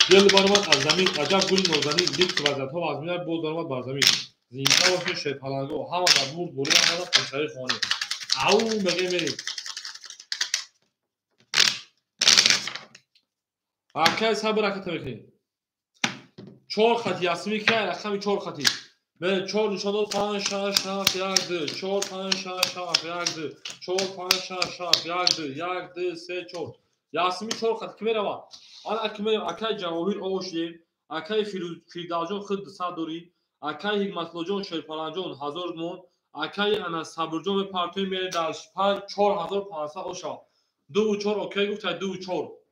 Дил баромад аз замин, аҷаб гули нозанин, дид ки вазиятҳо вазмина, боз баромад бар замин. Зинда бошед шерпаланго, ҳама да бурд борӣ ва ҳама да пешравӣ хоҳонем. Ау мегем мерем. Акай сабр аката мекунем. 4 хати ясми ки рақами 4 хати. Бе 4 нишон дод 5 6 7 1 2 4 5 6 7 1 2 4 5 6 7 1 2 1 2 3 4. Ясми 4 хати ки мерава? Ана ки мерем акай Ҷавоҳир Ошев, акай Фирдавсҷон худ 200 дорӣ, акай Ҳикматуллоҷон Шерпаланҷон 1000 мон, акай ана Сабрҷон мепартоем мерем дар 5 4500 оша. 2 4 окей гуфта 2 4.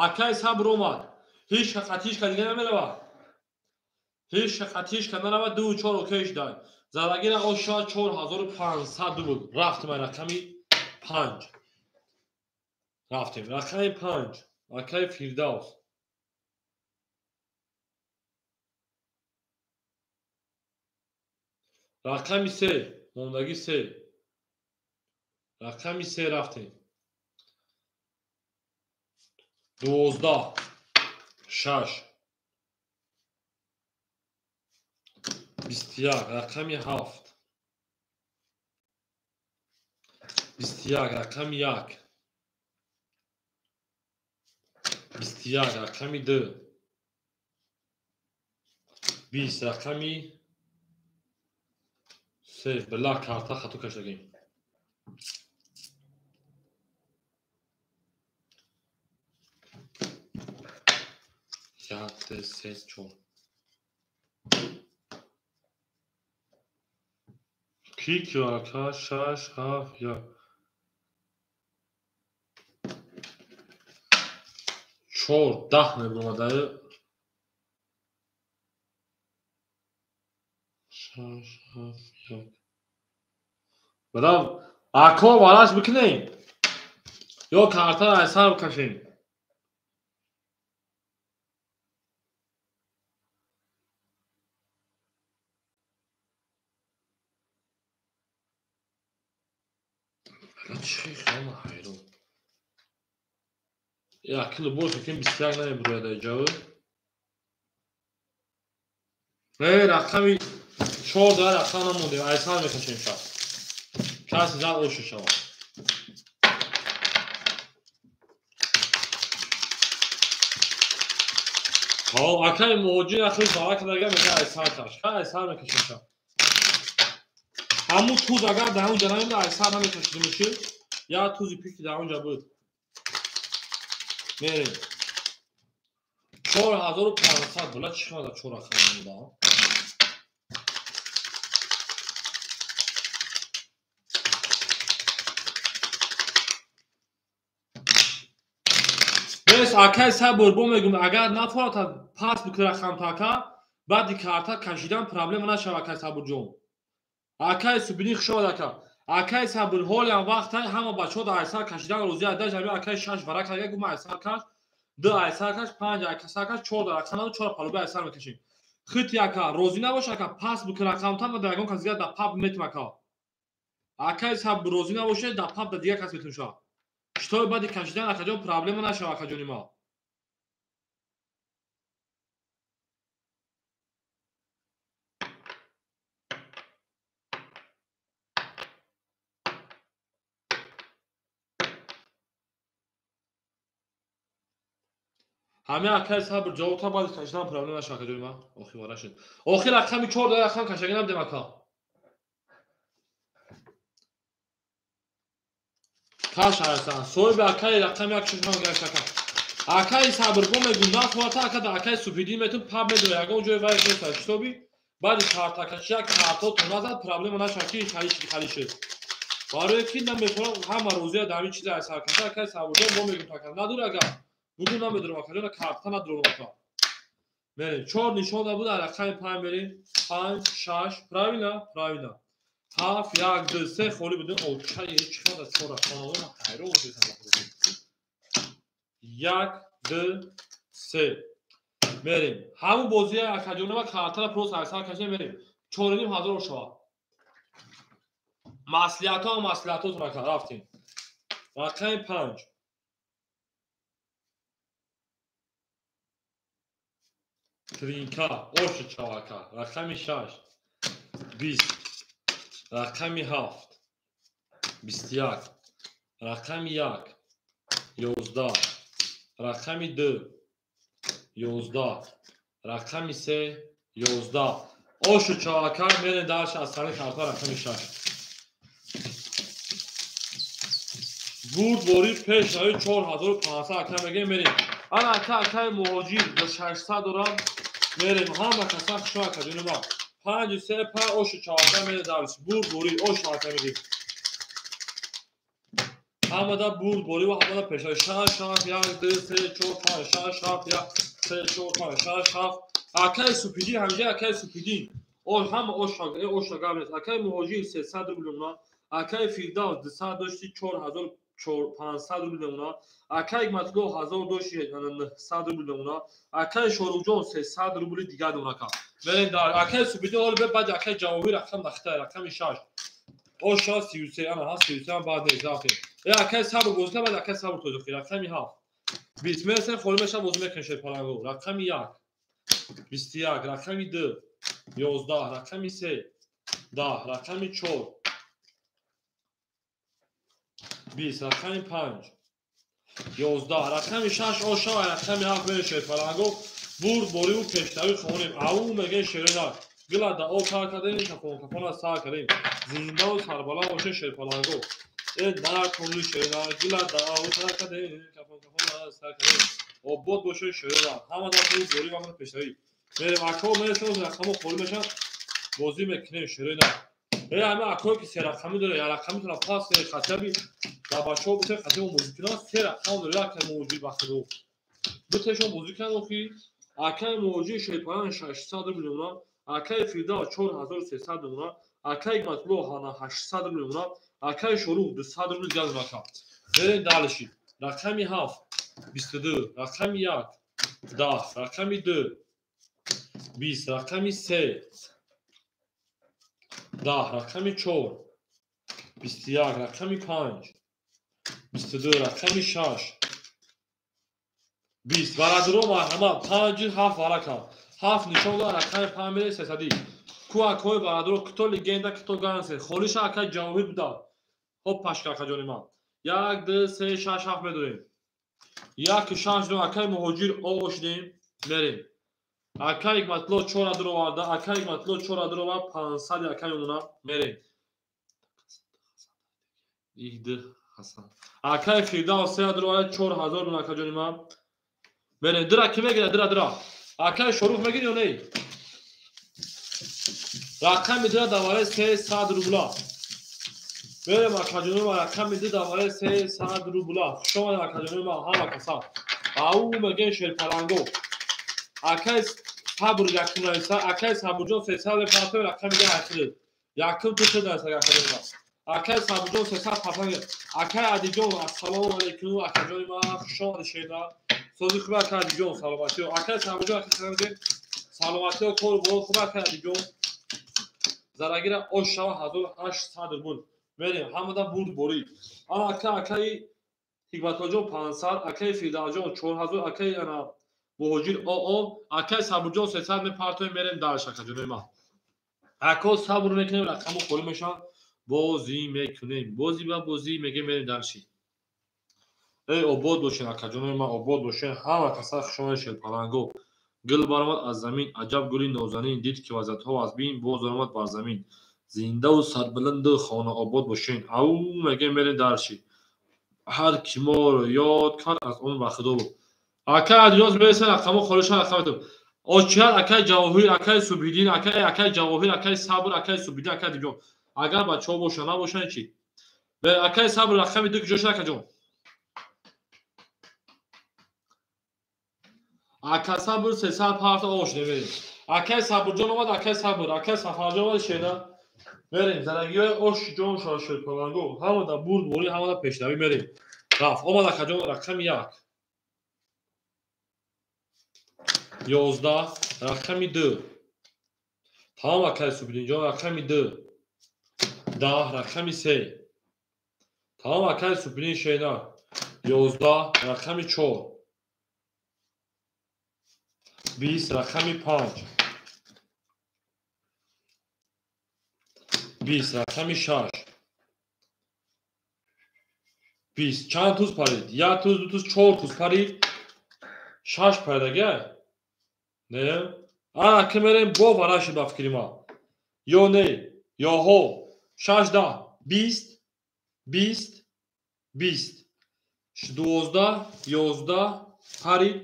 Акай сабр омад. Ҳеҷ қатишка дига намеравад. Ҳеҷ қатишка наравад. 2 4 окей шуд. Залагира оша 4500 рубл. Рафтем рақами 5. Рафтем рақами 5. Акай Фирдавс. Рақами 3. Мондагӣ 3. Рақами 3 рафтем. 12 6 21 рақами 7 21 рақами 1 21 рақами 2 20 рақами 3. Била карта хато кашдагем. 1 2 3 4. Ки ака 6 7 1 4 10 мебуромада. 6 7 1. Бадам ако вараш бикунем ё карта айсар бикашем. Чӣ хеле ҳайрон. Як кило бош ки 21 намебурояд ҷавоб. Не, рақами 4 дар рақам намондем. Айсар мекашем шаб. Каси зад ошу шавад. Ҳо, акай муҳоҷир ахир зара кардага мега айсар каш. Ха айсар мекашем шаб. Ҳамун туз агар дар онҷа намемонда айсар намекашидимши. Я тузи пики дар онҷа буд. Мерем. 4500 була чӣ хелда 4 рақам монда? Бес акай сабр бо мегум агар нафората пас бикунад рақамта ака, баъди карта кашидан проблема нашава акай Сабрҷон. Акай Субини хушомад ака. Акай Сабр ҳолиам вақтай ҳама бачаҳо дар айсар кашидан розӣ ад. Даҷ ҳами акай 6 варака кардага гум айсар каш, 2 айсар каш, 5 айсар каш, 4 дар рақам надо, 4 палуби айсар мекашем. Хити ака розӣ набош ака, пас бикун рақамта ма дар ягон кас дигар дар паб метим ака. Акай Сабр розӣ набоше дар паб дар дигар кас метим шава. Шитоби баъди кашидан акаҷон проблема нашава акаҷони ма. Ҳамин акай Сабр ҷавобта баъди кашидан проблема нашава акаҷони ма. Охи вара шуд. Охир рақами 4 дар рақам кашаги набудем ака. Каш ҳастан. Соҳиби акай рақами 1 шуд ҳам гашт ака. Акай Сабр бо мегум нафората ака дар акай Суфидин метун паб медора ягон ҷои вай нест. Шитоби Баъди картакаши як картото назад, проблема нашавад ки халӣ шуд. Барое ки наметавонам ҳама розия дар ҳамин чиза саркаша акай Сабурҷон мо мегӯм такар надор агар бугу намедорам акаҷон карта надорам ака. Мерем 4 нишон да буд, рақами 5 мерем. 5 6 правильно, правильно. 7 1 2 3 холӣ будем. О чай чӣ қадар 4 рақам ман ҳайрон шудам. 1 2 3 мерем. Ҳамун бозия акаҷонама картара просто аксар кашем мерем. 4.5 ҳазор шавад. Маслиҳатҳо маслиҳатотон ака рафтем. Рақами 5. Тринка оши чавака. Рақами 6. 20. Рақами 7. 21. Рақами 1. 11. Рақами 2. 11. Рақами 3. 11. Оши чавака мерем дарш аз сари карта рақами 6. Бурд бори пеш рави 4500 ака мегем мерем. Ана ака акаи муҳоҷир 600 дорам мерем. Ҳама каса хушо ака ҷони ма. 5 3 5 оши чавака мерем дарш. Бурд бори ош ака мегем. Ҳамада бурд бори ва ҳамада пеш рави 6 7 1 2 3 4 5 6 7 1 3 4 5 6 7. Акаи Супидин ҳамҷа акаи Супидин. Ош ҳама ош ош гап нест. Акаи муҳоҷир 300 рубл мемонад. Акаи Фирдавс 200 дошти 4500 рубл мемонад. Акаи Ҳикматулло 1000 дошти 900 рубл мемонад. Акаи Шоруқҷон 300 рубли дигар мемонад. Мерем дар акаи Супидин ҳоло баъд акаи Ҷавоҳир рақам дахта рақами 6. Оша 33 ана ҳаст 33 баъд нест рафтем. Акаи Сабр бозӣ кард, баъд акаи Сабр тозихи рақами 7. 20 мерасем холӣ мешавад бозӣ мекунем шерпалангу. Рақами 1. 21 рақами 2. 11 рақами 3. 10 рақами 4. 20 рақами 5. 11 рақами 6 оша ва рақами 7 мерем шерпалангу. Бурд бориву пештави хонем. Ау мегӯем шерина. Гила да о кар кардем, кафон кафона сар кардем. Зиндаву сарбаланд бошем шерпалангу. Э нар кони шерина. Гила да о кар кардем, кафон кафона сар кардем. Обод бошем шерина. Ҳама да бурд бори ва пештави. Мерем ако мерасем рақамо холӣ мешавад. Бозӣ мекунем шерина. Э ҳама акое ки се рақамӣ дора, як рақамитона пас хатаби ба бачаҳо бите хатаби бозӣ кунанд, се рақам дора, як муҳоҷир бахтиро. Битешон бозӣ кунанд охи. Акаи муҳоҷир шерпаланг 600 рубл мемонад. Акаи Фирдавс 4300 мемонад. Акаи Ҳикматулло 800 рубл мемонад. Акаи Шоруқ 200 рубл дигар мемонад. Мерем дальше. Рақами 7 22, рақами 1 10, рақами 2 20, рақами 3 10, рақами 4 21, рақами 5 22, рақами 6 20. Бародаро марҳамат 5 7 варака. 7 нишон дорад рақами 5 мере 300. Ку акои бародаро кто легенда, кто гангстер. Холиша акаи Ҷавоҳир буда. Хоп пашка акаҷони ман. 1 2 3 6 7 медорем. 1 6 дорем акаи муҳоҷир о шудем мерем. Акаи Ҳикматулло 4 адр оварда, акаи Ҳикматулло 4 адр овард, 500 акаи мемонад, мерем. Иди Ҳасан. Акаи Фирдавс 3 адр овард, 4000 мемонад акаҷони ман. Мерем. Дира ки мегирад? Дира, дира. Акаи Шорух мегирад ё не? Рақами дира давараи 300 рубла. Мерем акаҷони ман, рақами ду давараи 300 рубла. Хуш омадед акаҷони ман, ҳама каса. Ау мегӯем шерпалангу. Акаи Сабр якум нависа, акаи Сабрҷон 300 мепартояд, рақами ду 8. Якум ту чӣ нависа акаҷони ман? Акаи Сабрҷон 300 партояд. Акаи Адиҷон, ассалому алайкум, акаҷони ман, хуш омадед шерна. Сози хуб акаи Адиҷон, саломатиё. Акаи Сабрҷон, акаи Сабрҷон, саломатиё, кор бор хуб акаи Адиҷон. Зарагира ош шава 1800 рубл. Мерем, ҳамада бурд борӣ. Ана ака акаи Ҳикматуллоҷон 500, акаи Фирдавсҷон 4000, акаи ана муҳоҷир оо, акаи Сабурҷон 300 мепартоем, мерем дарш акаҷонои ман. Ако сабр мекунем, рақамо холӣ мешаванд, бозӣ мекунем. Бозӣ ба бозӣ мегем, мерем дарши. Эй обод бошен акаҷонои ман, обод бошен. Ҳама каса хушомадед шерпаланго. Гул баромад аз замин, аҷаб гули нозанин, дид ки вазиятҳо аз бин, боз баромад бар замин. Зиндаву сарбаланду хонаобод бошен. Ау мегем, мерем дарши. Ҳар ки моро ёд кард, аз он ба худо буд. Ака Адиёз мересен, рақамо холишан, рақам метум. Очият акай Ҷавоҳир, акай Субҳиддин, акай Ҷавоҳир, акай Сабр, акай Субҳиддин, акай Адибҷон. Агар бачаҳо бошанд, набошанд чӣ? Акай Сабр рақами 2 куҷо шуд, акаҷон? Ака Сабр 300 парта ош намерем. Акай Сабрҷон омад, акай Сабр, акай Сафарҷон омад, шена. Мерем, зарагиҳои ош ҷон шошед паланго. Ҳамада бурд бори, ҳамада пешравӣ мерем. Рафт, омад акаҷон рақами 1. 11, рақами 2. Тамом акай Субҳиддинҷон, рақами 2. 10, рақами 3. Тамом акай Субҳиддин шена. 11, рақами 4. 20, рақами 5. 20, рақами 6. 20. Чанд туз парид? 1 туз, 2 туз, 4 туз парид. 6 парид агар? Не? Ана ки мерем бо вараши ба фикри ман. Ё не, ё ҳо. 6 10, 20, 20, 20. 12, 11 парид,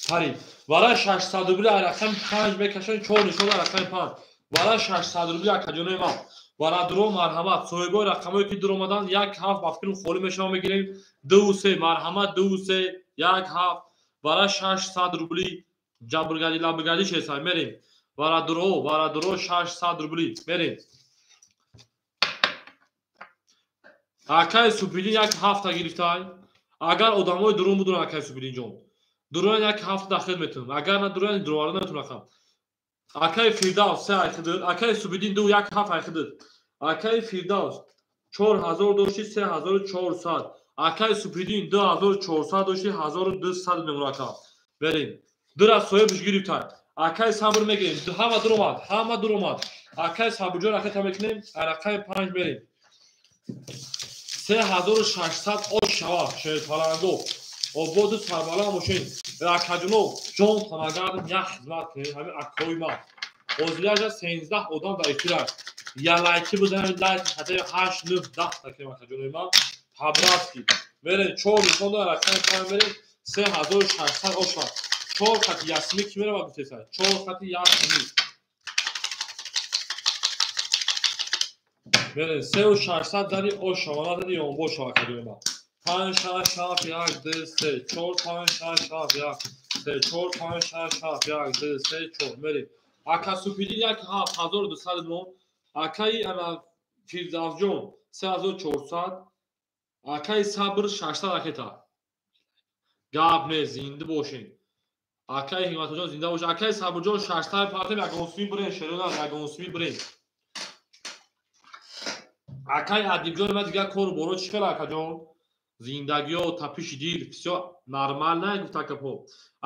парид. Вара 600 рубли рақами 5 мекашанд, 4 нишон рақами 5. Вара 600 рубли акаҷонои ман. Вара дуро марҳамат. Соҳибои рақамое ки дур омаданд, 1 7 ба фикрам холӣ мешавам мегирем. 2 3 марҳамат, 2 3 1 7. Вара 600 рубли ҷабргади лабгади шеса мерем. Вара дуро 600 рубли мерем. Акай Субҳиддин 1 ҳафта гирифтай. Агар одамои дурун будун акай Субҳиддинҷон. Дуруян 1 ҳафта дахил метунам. Агар на дуруян дуроварда наметунам рақам. Акай Фирдавс 3 айхидид. Акай Субҳиддин 2 1 7 айхидид. Акай Фирдавс 4000 дошти 3400. Акай Субҳиддин 2400 дошти 1200 мемон ака. Берем. Дура соҳибш гирифтай. Акай Сабр мегирем. Ҳама дур омад, ҳама дур омад. Акай Сабрҷон ракета мекунем, рақами 5 мерем. 3600 ош шава шерпаланго. Ободу сарбаланд бошед. Акаҷоно ҷон танагардем, як хизмат кунед ҳамин акои ман. Ҳозиряжа 13 одам дар эфир аст. Я лайки бизанед, лайк хатаи 8, 9, 10 такем акаҷонои ман. По-братски. Мерем 4 нишон дора рақами 5 мерем. 3600 ош шава. 4 хати ясми ки мерава гуфтеса? 4 хати ясми. Мерем 3600 дари ош шава, надари ёнбо шава акаҷонои ман. 5 6 7 1 2 3 4 5 6 7 1 3 4 5 6 7 1 2 3 4 мерем. Ака Субҳиддин 1 7 1200 мон. Акаи ана Фирдавсҷон 3400. Акаи Сабр 600 ракета. Гап не, зинда бошен. Акаи Ҳикматуллоҷон зинда бошен. Акаи Сабрҷон 600 партем, ягонсуми бирен, шерона ягонсуми бирен. Акаи Адибҷон ма дигар кору боро чӣ хел акаҷон? Зиндагиё тапиши дил, всё нормально гуфт акапо.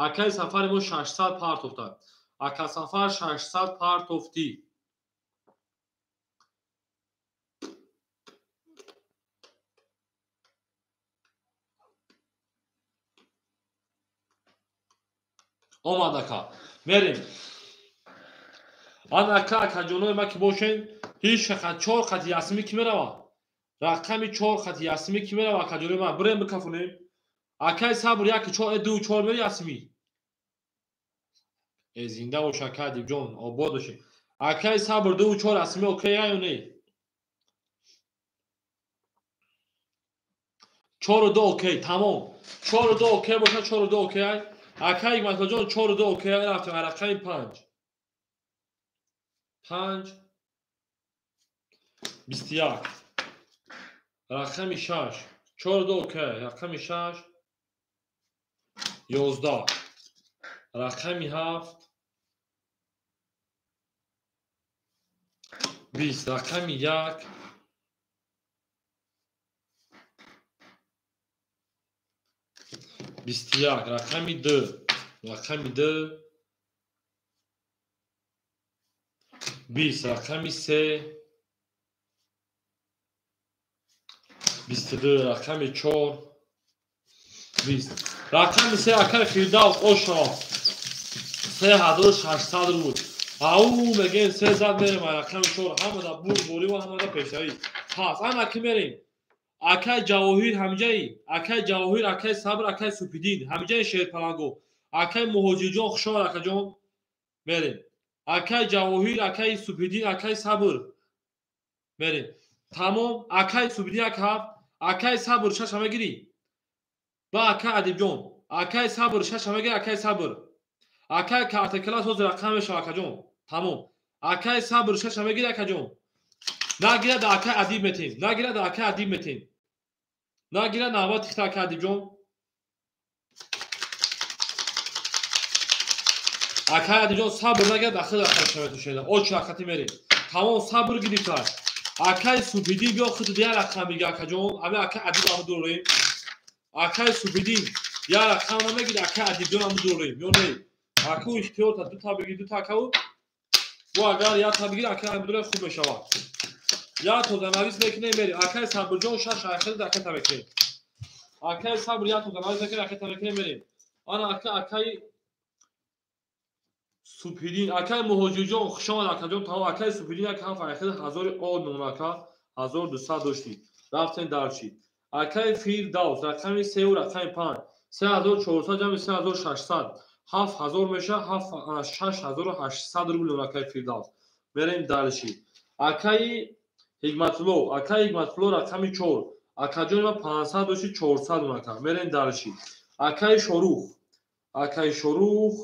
Акаи Сафари мо 600 партофта. Ака Сафар 600 партофтӣ. Омад ака. Мерем. Ан ака акаҷонои ма ки бошен, ҳеҷ хат 4 хати ясми ки мерава? Рақами 4 хати ясми ки мерава акаҷонои ман? Бирем бикафонем. Акаи Сабр 1 4 2 4 мери ясми. Э зинда бош ака Адибҷон, обод бошед. Акаи Сабр 2 4 ясми окей ё не? 4 2 окей, тамом. 4 2 окей боша, 4 2 окей. Акаи Ҳикматуллоҷон 4 2 окей, рафтем рақами 5. 5 21. Рақами 6. 4 2 окей, рақами 6 11. Рақами 7 20. Рақами 1 21. Рақами 2. Рақами 2 20. Рақами 3 22. Рақами 4 20. Рақами 3 акаи Фирдавс ошо 3600 рубл. Ау мегем 3 зад мерем рақами 4. Ҳамада бурдборӣ ва ҳамада пешравӣ. Пас ана ки мерем. Акаи Ҷавоҳир ҳамҷаи, акаи Ҷавоҳир, акаи Сабр, акаи Субҳиддин, ҳамҷаи Шерпаланго, акаи Муҳоҷирҷон хушомад акаҷон. Мерем. Акай Ҷавоҳир, акай Субҳиддин, акай Сабр. Мерем. Тамом, акай Субҳиддин як ҳафт, акай Сабр шаша мегирӣ? Ба акай Адибҷон, акай Сабр шаша мегирӣ, акай Сабр. Акай картакала соз рақам мешава, акаҷон. Тамом. Акай Сабр шаша мегирӣ, акаҷон. Нагирад, акай Адиб метем. Нагирад, акай Адиб метем. Нагирад, навбат тихта, акай Адибҷон. Акай Адибҷон сабр нагирад, ахир рақам шава. Очи рақати мерем. Тамом, сабр гирифта. Акай Субҳиддин биё худ як рақам биги, акаҷон. Ами акай Адиб ам дорем. Акай Субҳиддин як рақам намегири, акай Адибҷон ам дорем. Ё не? Аку ихтиёрта ду та биги, ду та акау. Бо агар як та бигири, акай Адибҷон хуб мешавад. Як тозанавис мекунем, мерем. Акай Сабрҷон шаш ахир ракета мекунем. Акай Сабр як тозанавис мекунем, ракета мекунем, мерем. Ана ака акай Субҳиддин, акай Муҳоҷирҷон хуш омад, акаҷон. Тамом, акай Субҳиддин як ҳафт ахир ҳазори од мон ака, 1200 доштӣ. Рафтем дарчи. Акай Фирдавс рақами 3 рақами 5, 3400 ҷамъи 3600, 7000 меша, 6800 рубл акай Фирдавс. Мерем дарчи. Акай Ҳикматулло, акай Ҳикматулло рақами 4, акаҷони ма 500 дошти, 400 ака. Мерем дарчи. Акай Шорух, акай Шорух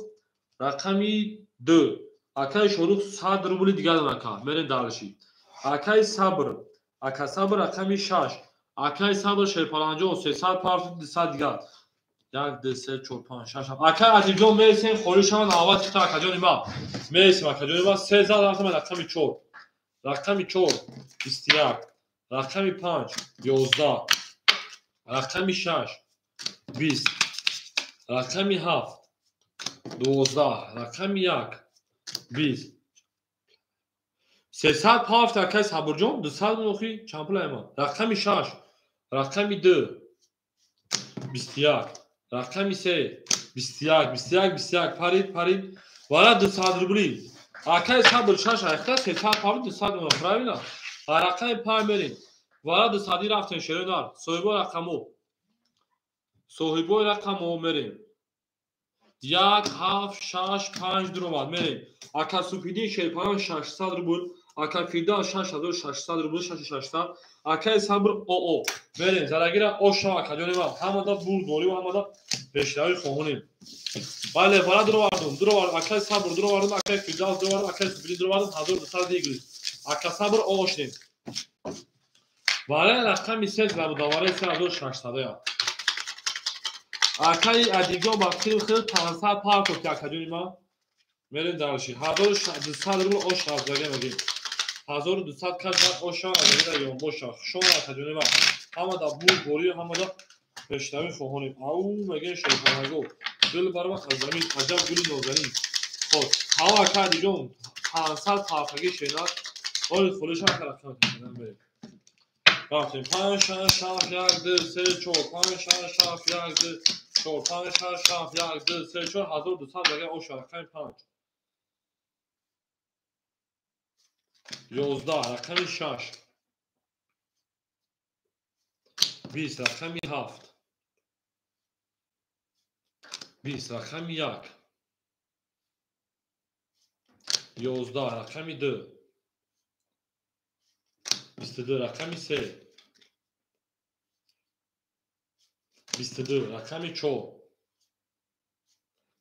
рақами 2, акай Шорух 100 рубли дигар ака. Мерем дарчи. Акай Сабр, ака Сабр рақами 6, акай Сабр Шерпаланҷон 300 парт 200 дигар. 1 2 3 4 5 6 7. Акай Адибҷон мересем, холиш шава навбат хита, акаҷони ма. Мересем, акаҷони ма 3 рафтам рақами 4. Рақами 4 21, рақами 5 11, рақами 6 20, рақами 7 12, рақами 1 20. 300 пафт акай Сабрҷон, 200 мунохи чанд пул ама? Рақами 6, рақами 2 21, рақами 3 21, 21 21 парид парид. Вара 200 рубли. Акай Сабр 6 айхта 300 пафт 200 мунох, правильно? Рақами 5 мерем. Вара 200 рафтем шеронар. Соҳибои рақамо. Соҳибои рақамо мерем. 1 7 6 5 дуромад мерем. Ака Субҳиддин Шерпалан 600 рубл, ака Фирдавс 6600 рубл, 6600. Акай Сабр ОО. Мерем зарагира оша акаҷони ман. Ҳамада бурдборӣ ва ҳамада пешравӣ хоҳонем. Бале, вара дуровардум, дуровардум, акай Сабр дуровардум, акай Фирдавс дуровардум, акай Субҳиддин дуровардум, 1200 игриш. Ака Сабр ОО шудем. Вара рақами 3 набуда, вара 3600. Акай Адибҷон ба хел хел 500 партов ки акаҷони ман. Мерем дарши. 1200 рубл ош разага мегем. 1200 кас баъд оша разага ёнбоша. Хуш омад акаҷони ман. Ҳамада бурдборӣ, ҳамада пешравӣ хоҳонем. Ау мегем шерпанаго. Гул барвақт аз замин, аҷаб гули нозанин. Хоб, ҳава ака Адибҷон 500 парфаги шенат. Оли холиш ака рақам мерем. Рафтем 5 6 7 1 2 3 4 5 6 7 1 2 4 5 6 7 1 2 3 4 1200 дага оша рақами 5 11 рақами 6 20 рақами 7 20 рақами 1 11 рақами 2 22 рақами 3 22 рақами 4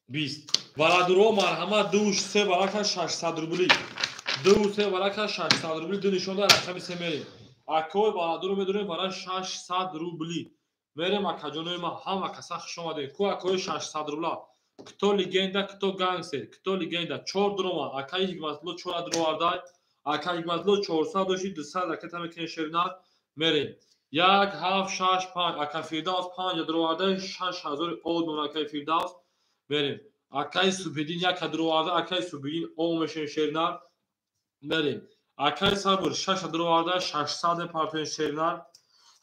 20. Варадуро марҳамат 2 3 варака 600 рубли. 2 3 варака 600 рубли. Ду нишонда рақами 3 мерем. Акой варадуро медурем вара 600 рубли. Мерем акаҷонои ма, ҳама каса хуш омадед. Ку акои 600 рубла. Кто легенда, кто гангстер, кто легенда. 4 дурома. Акаи Ҳикматулло 4 дуровардай. Ака Ҳикматулло 400 дошти, 200 ракета мекунем шернар. Мерем. 1 7 6 5. Ака Фирдавс 5 дуровардай, 6000 од мон акаи Фирдавс. Мерем. Акаи Субҳиддин 1 дуроварда, акаи Субҳиддин о мешем шернар. Мерем. Акаи Сабр 6 дуроварда, 600 партоен шернар.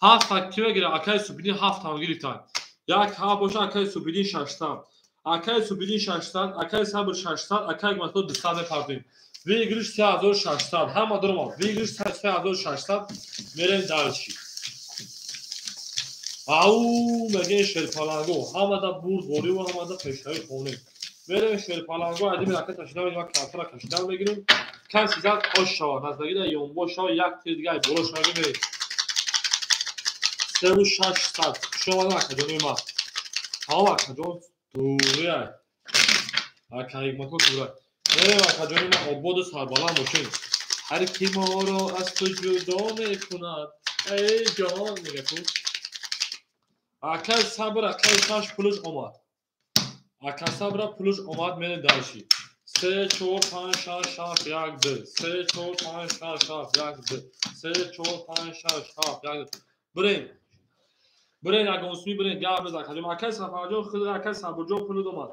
7 ки мегира? Акаи Субҳиддин 7 ҳам гирифтан. 1 7 боша, акаи Субҳиддин 600. Акаи Субҳиддин 600, акаи Сабр 600, акаи Ҳикматулло 200 мепартоем. Выигрыш 3600. Ҳама дуромад. Выигрыш 3600. Мерем дарчи. Ау мегем шерпаланго. Ҳамада бурдборӣ ва ҳамада пешравӣ хонем. Мерем шерпаланго адими рака ташида мегирем, картара кашида мегирем. Каси зад ош шава, наздагида ёнбо шава, як тир дига боло шава мерем. 3600. Шова акаҷони ма. Ҳаво акаҷон туғрия. Ака ҳикматҳо туғрия. Мерем акаҷони ма ободу сарбаланд бошем. Ҳар ки моро аз ту ҷудо мекунад, эй ҷон мега ту. Акай сабр, акай шаш пулуш омад. Ака сабра пулуш омад, мерем дальше. 3 4 5 6 7 1 2 3 4 5 6 7 1 2 3 4 5 6 7 1 2. Бирем. Бирем агонсуми бирем гап бизан. Акай Сафарҷон худ акай Сабурҷон пулуд омад.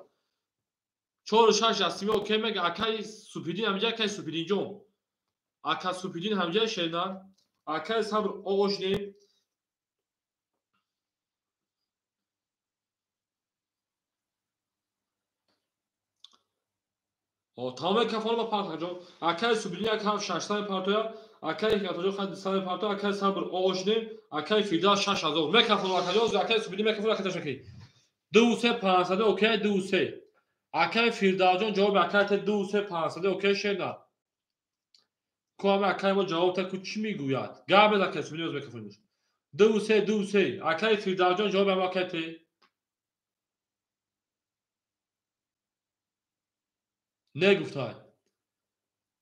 4 6 астими окей мега акай Супидин ҳамҷа акай Супидинҷон. Ака Супидин ҳамҷа шерна. Акай Сабр оғошнем. Тамоми кафоро ба парт акаҷон. Акай Супидин 1 7 600 партоя, акай Ҳикматоҷон хад 200 партоя, акай Сабр оғошнем, акай Фирдавс 6000. Мекафоро акаҷон, акай Супидин мекафоро акай ташаккур. 2 3 500 окей 2 3. Акай Фирдавсҷон ҷавоб акай те 2 3 500 окей шерна. Ку ҳама акай мо ҷавоб та ку чӣ мегӯяд? Гап без акай Супидин мекафоро. 2 3 2 3. Акай Фирдавсҷон ҷавоб ҳама акай те негуфтай.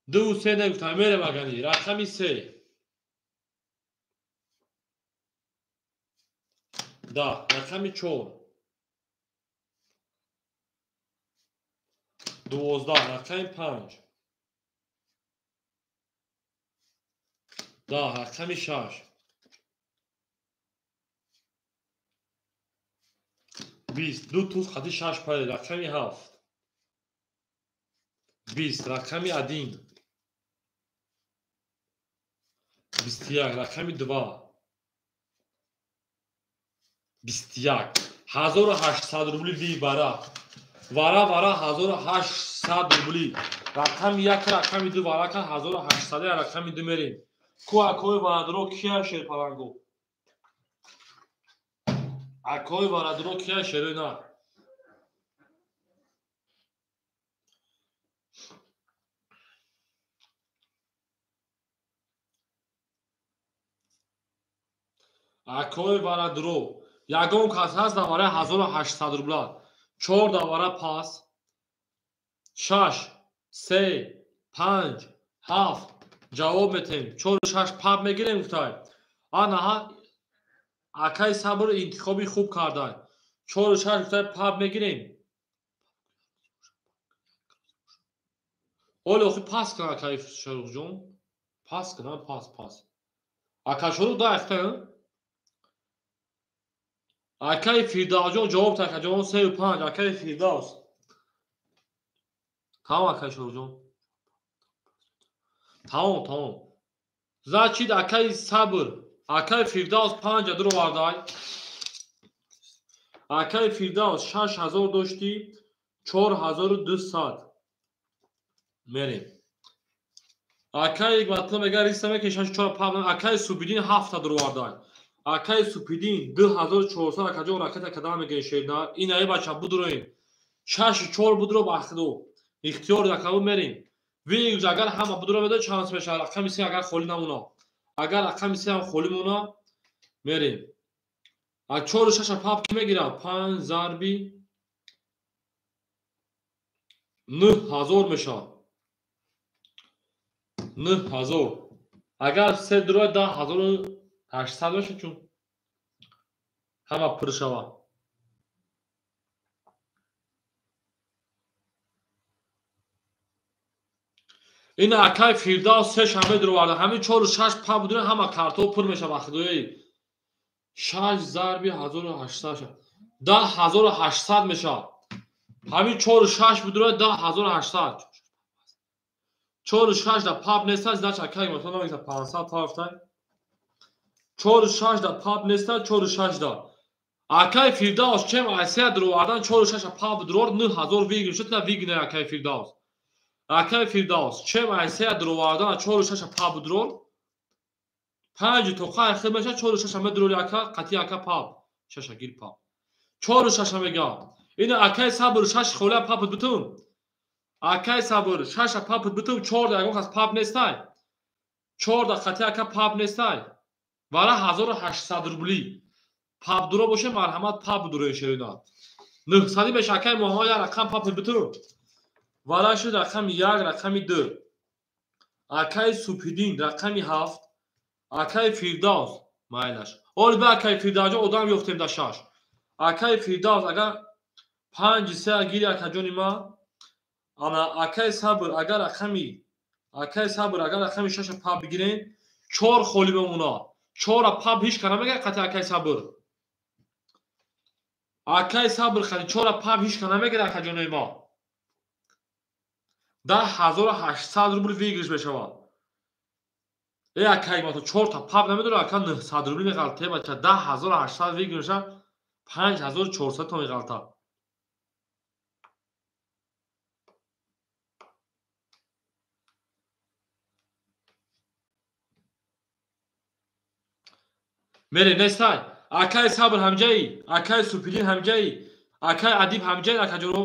2 3 негуфтай. Мерем агани. Рақами 3. Да, рақами 4. 12, рақами 5. Да, рақами 6. 20, 2 туз қати 6 пай, рақами 7. 20, рақами 1. 21, рақами 2. 21. 1800 рубли ви вара. Вара вара 1800 рубли. Рақами 1, рақами 2 вара кан 1800 рақами 2 мерем. Ку акои варадро кия шерпаланго? Акои варадро кия шерои на? Акои варадро. Ягон кас ҳаст давараи 1800 рубла. 4 давара пас. 6 3 5 7 ҷавоб метем. 4 6 пап мегирем гуфтай. Анаҳа акай Сабр интихоби хуб кардай. 4 6 гуфтай пап мегирем. Оле охи пас кун акай Шаруқҷон. Пас кун, пас пас. Ака Шаруқ да ахта. Акай Фирдавсҷон ҷавоб та акаҷон 3 5 акай Фирдавс. Тамом акай Шаруқҷон. Тамом, тамом. Значит акай Сабр, акай Фирдавс 5 дуровардай. Акай Фирдавс 6000 доштӣ, 4200. Мерем. Акай Ҳикматулло мега риста меки 6 4 5 акай Супидин 7 дуровардай. Акай Супидин 2400 акаҷон ракета кадам мегирем шерна. Ин ай бача будроем. 6 4 будро бахдо. Ихтиёр дакабу мерем. Вигз агар ҳама будро медод шанс мешавад. Рақами 3 агар холӣ намона. Агар рақами 3 ҳам холӣ мона мерем. А 4 6 пап ки мегирад? 5 зарби 9000 мешавад. 9000. Агар 3 дуро 10800 мешавад чун ҳама пур шавад. Ин акай Фирдавс 3 шанбе дуроварда. Ҳамин 4 6 пап будуна ҳама картҳо пур мешавад худои. 6 зарби 1800 10800 мешавад. Ҳамин 4 6 будуна 10800. 4 6 да пап неста, значит акай масалан мегӯяд 500 тарафтай. 4 6 да пап неста, 4 6 да. Акай Фирдавс чем айсия дуровардан 4 6 пап дурор 9000 вигн шуд на вигна акай Фирдавс. Акай Фирдавс чем айсия дуровардан 4 6 пап дурор 5 тоқа ахир меша 4 6 медуроли ака қати ака пап 6 гир пап 4 6 мега. Ина акай сабр шаш холя папут бутун. Акай сабр шаша папут бутун, чорда ягон кас пап нестай. Чорда қати ака пап нестай. Вара 1800 рубли. Пап дуро боше марҳамат пап дурои шерина. 900 беш акай Муҳаммад як рақам папут бутун. Вара шуд рақами 1, рақами 2. Акай Супидин рақами 7. Акай Фирдавс майлаш. Оли ба акай Фирдавсҷон одам ёфтем да 6. Акай Фирдавс агар 5 3 гири акаҷони ма, ана акай Сабр агар рақами акай Сабр агар рақами 6 пап бигирем, 4 холи мемонад. 4 пап ҳеч кара мегирад қати акай Сабр. Акай Сабр қати 4 пап ҳеч кара намегирад акаҷони ма. 10800 рубл выигрыш мешавад. Э акай ма то 4 та пап намедорад, ака 900 рубл меғалта. Э бача 10800 выигрыш мешавад, 5400 то меғалта. Мере нестай. Акай Сабр ҳамҷаи, акай Супидин ҳамҷаи, акай Адиб ҳамҷаи акаҷоно.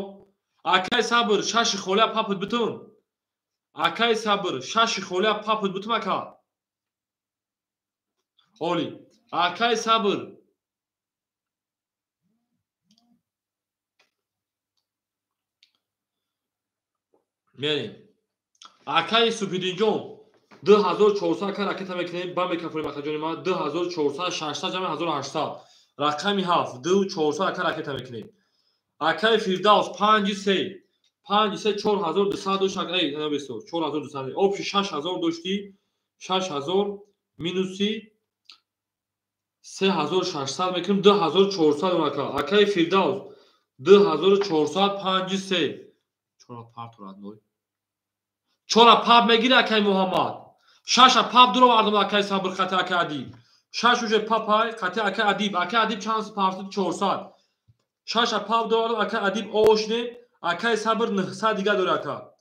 Акай Сабр шаши холя папут бутун. Акай Сабр шаши холя папут бутун ака. Оли. Акай Сабр мерем. Акай Супидинҷон 2400 ака ракета мекунем, ба мекафорем акаҷони ман 2400 600 ҷамъи 1800. Рақами 7 2400 ака ракета мекунем. Акай Фирдавс 5 3 5 3 4200 дошт, эй, набесо 4200. Общий 6000 дошти, 6000 минуси 3600 мекунем, 2400 ака. Акай Фирдавс 2400 5 3 4 партурад ной. 4 пап мегири акай Муҳаммад. 6 пап дуро вардам акай Сабр қати акай Адиб. 6 уже папай қати акай Адиб. Акай Адиб чанд партуд 400. 6 пап дуро акай Адиб ошне, акай Сабр 900 дига дори ака.